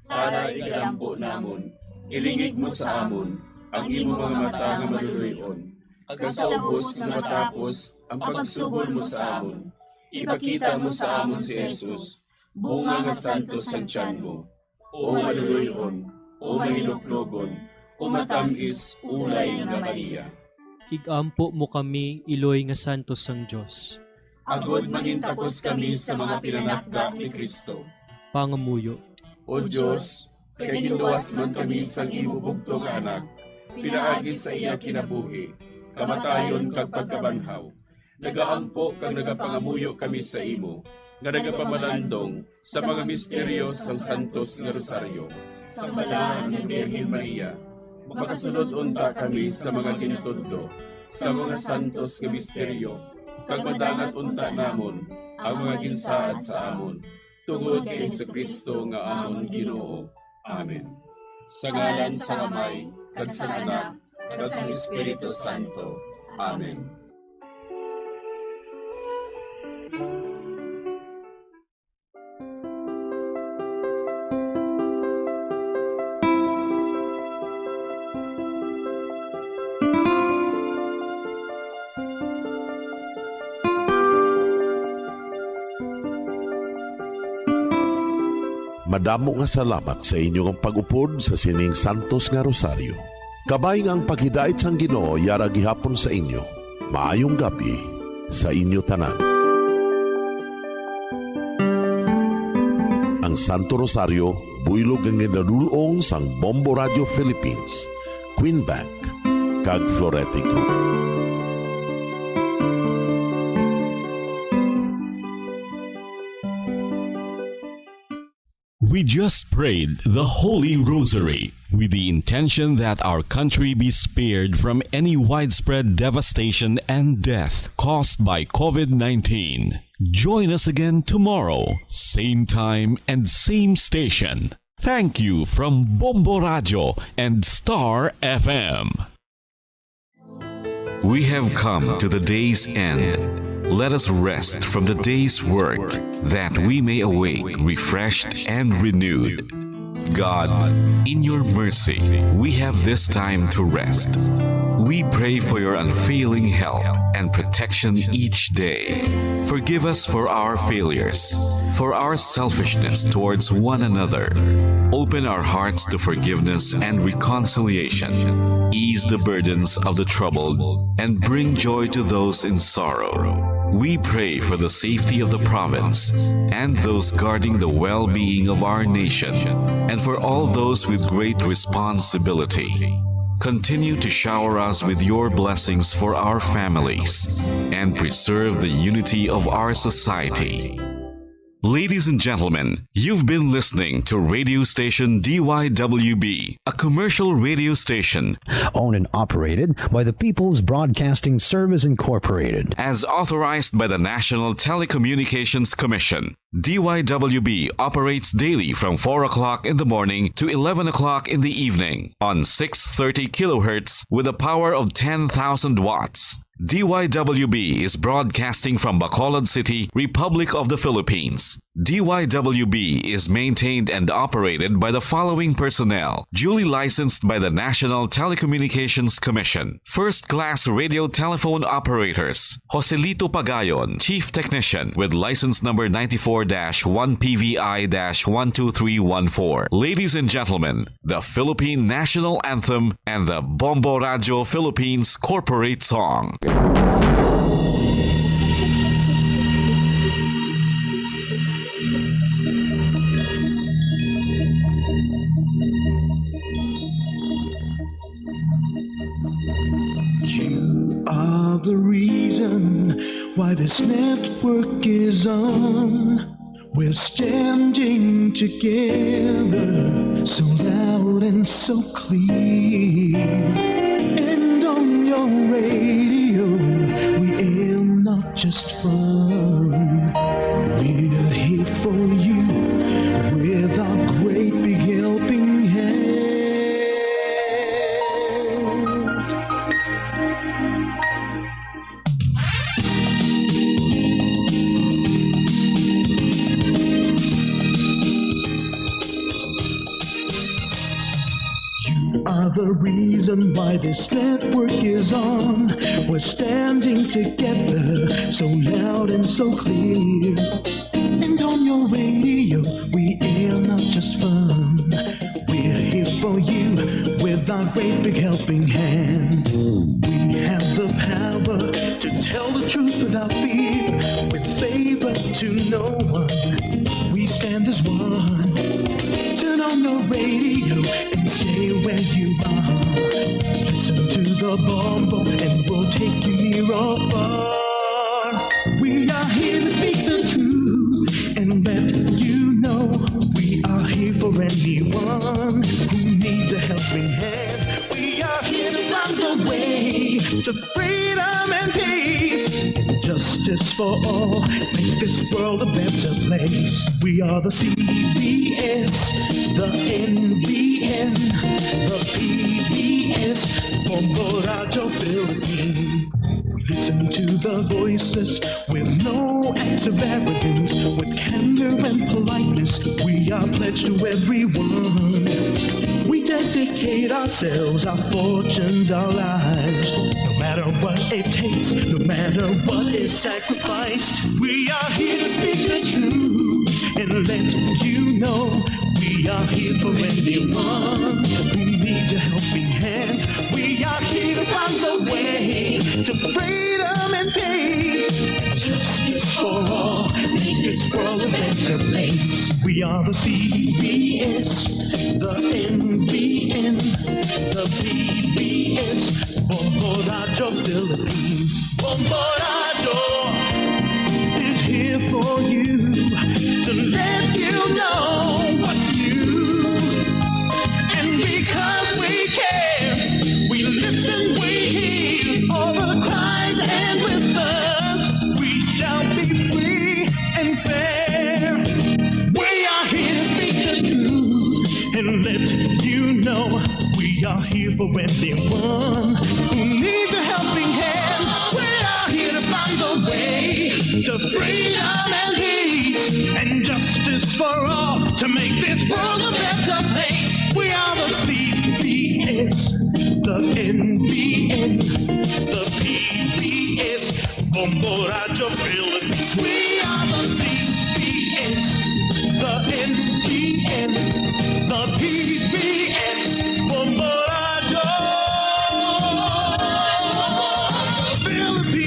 Tara, igalampo namon, ilingig mo sa amon ang imo mga mata nga maluloy-on, kag sa ubos nga matapos ang pagsugol mo sa amon, ipakita mo sa amon si Jesus, bunga nga santos sang tiyan mo. O maluloy-on, o mahinuklogon, o matamis ulay nga Maria. Igampo mo kami, Iloy nga santos sang Dios. Agod mangintakos kami sa mga pinanakda ni Cristo. Pangamuyo. O Dios, kay ginluwas man kami sang imo bugtong nga Anak, pinaagi sa iya kinabuhi, kamatayon kag pagkabanhaw, nagaampo kag nagapangamuyo kami sa imo, nga nagapamalandong sa mga misteryo sang Santos nga Rosaryo, sang Balaan nga Birhen Maria. Makasulod unta kami sa mga gintudlo sa mga santos nga misteryo, kag madangat unta namon ang mga ginsaad sa amon, tungod kay Jesu-Cristo nga amon Ginoo. Amen. Sa ngalan sang Amay, kag sang Anak, kag sang Espiritu Santo. Amen. Madamo nga salamat sa inyo nga pag-upod sa sining santos nga rosaryo. Kabay nga ang paghidait sang Ginoo yara gihapon sa inyo. Maayong gab-i sa inyo tanan. Ang Santo Rosario, buylog nga ginadul-ong sang Bombo Radio Philippines, Queen Bank, kag Florete Group. We just prayed the Holy Rosary with the intention that our country be spared from any widespread devastation and death caused by COVID nineteen. Join us again tomorrow, same time and same station. Thank you from Bombo Radio and Star F M. We have come to the day's end. Let us rest from the day's work, that we may awake refreshed and renewed. God, in your mercy, we have this time to rest. We pray for your unfailing help and protection each day. Forgive us for our failures, for our selfishness towards one another. Open our hearts to forgiveness and reconciliation. Ease the burdens of the troubled and bring joy to those in sorrow. We pray for the safety of the province and those guarding the well-being of our nation, and for all those with great responsibility. Continue to shower us with your blessings for our families and preserve the unity of our society. Ladies and gentlemen, you've been listening to radio station D Y W B, a commercial radio station owned and operated by the People's Broadcasting Service Incorporated, as authorized by the National Telecommunications Commission. D Y W B operates daily from four o'clock in the morning to eleven o'clock in the evening on six thirty kilohertz with a power of ten thousand watts. D Y W B is broadcasting from Bacolod City, Republic of the Philippines. D Y W B is maintained and operated by the following personnel, duly licensed by the National Telecommunications Commission. First-class radio telephone operators, Joselito Pagayon, Chief Technician, with license number ninety-four dash one P V I dash one two three one four. Ladies and gentlemen, the Philippine National Anthem and the Bombo Radio Philippines Corporate Song. You are the reason why this network is on. We're standing together, so loud and so clear. And on your radio, we aim not just fun. We're here for you with our great big helping hand. You are the reason why this network is on. We're standing together, so loud and so clear. And on your radio, we air not just fun. We're here for you with our great big helping hand. We have the power to tell the truth without fear, with favor to no one. We Stand as one. Turn on the radio and stay where you are. Listen to the Bombo and we'll take you near or far. We are here to speak the truth and let you know we are here for anyone who needs a helping hand. We are here to find the way to freedom and peace. Justice for all, make this world a better place. We are the C B S, the N B N, the P B S, Bombo Radyo Philippines. Listen to the voices with no acts of arrogance, with candor and politeness. We are pledged to everyone. We dedicate ourselves, our fortunes, our lives. No matter what it takes, no matter what is sacrificed, we are here to speak the truth and let you know we are here for anyone who needs a helping hand. We are here to find the way to freedom and peace. Justice for all, make this world a better place. We are the C B S, the N B N, the P B S, Bombo Radyo Philippines. Bombo Radyo is here for you to let you know what's new. And because we care, we listen, we hear all the cries and whispers. We shall be free and fair. We are here to speak the truth and let you know we are here for anyone who needs a helping hand. We are here to find the way to freedom and peace and justice for all to make this world a better place. We are the C B S, the N B N, the P B S, Bombo Radyo Philippines. We are the C B S, the N B N, the P B S, Bombo Radyo Philippines.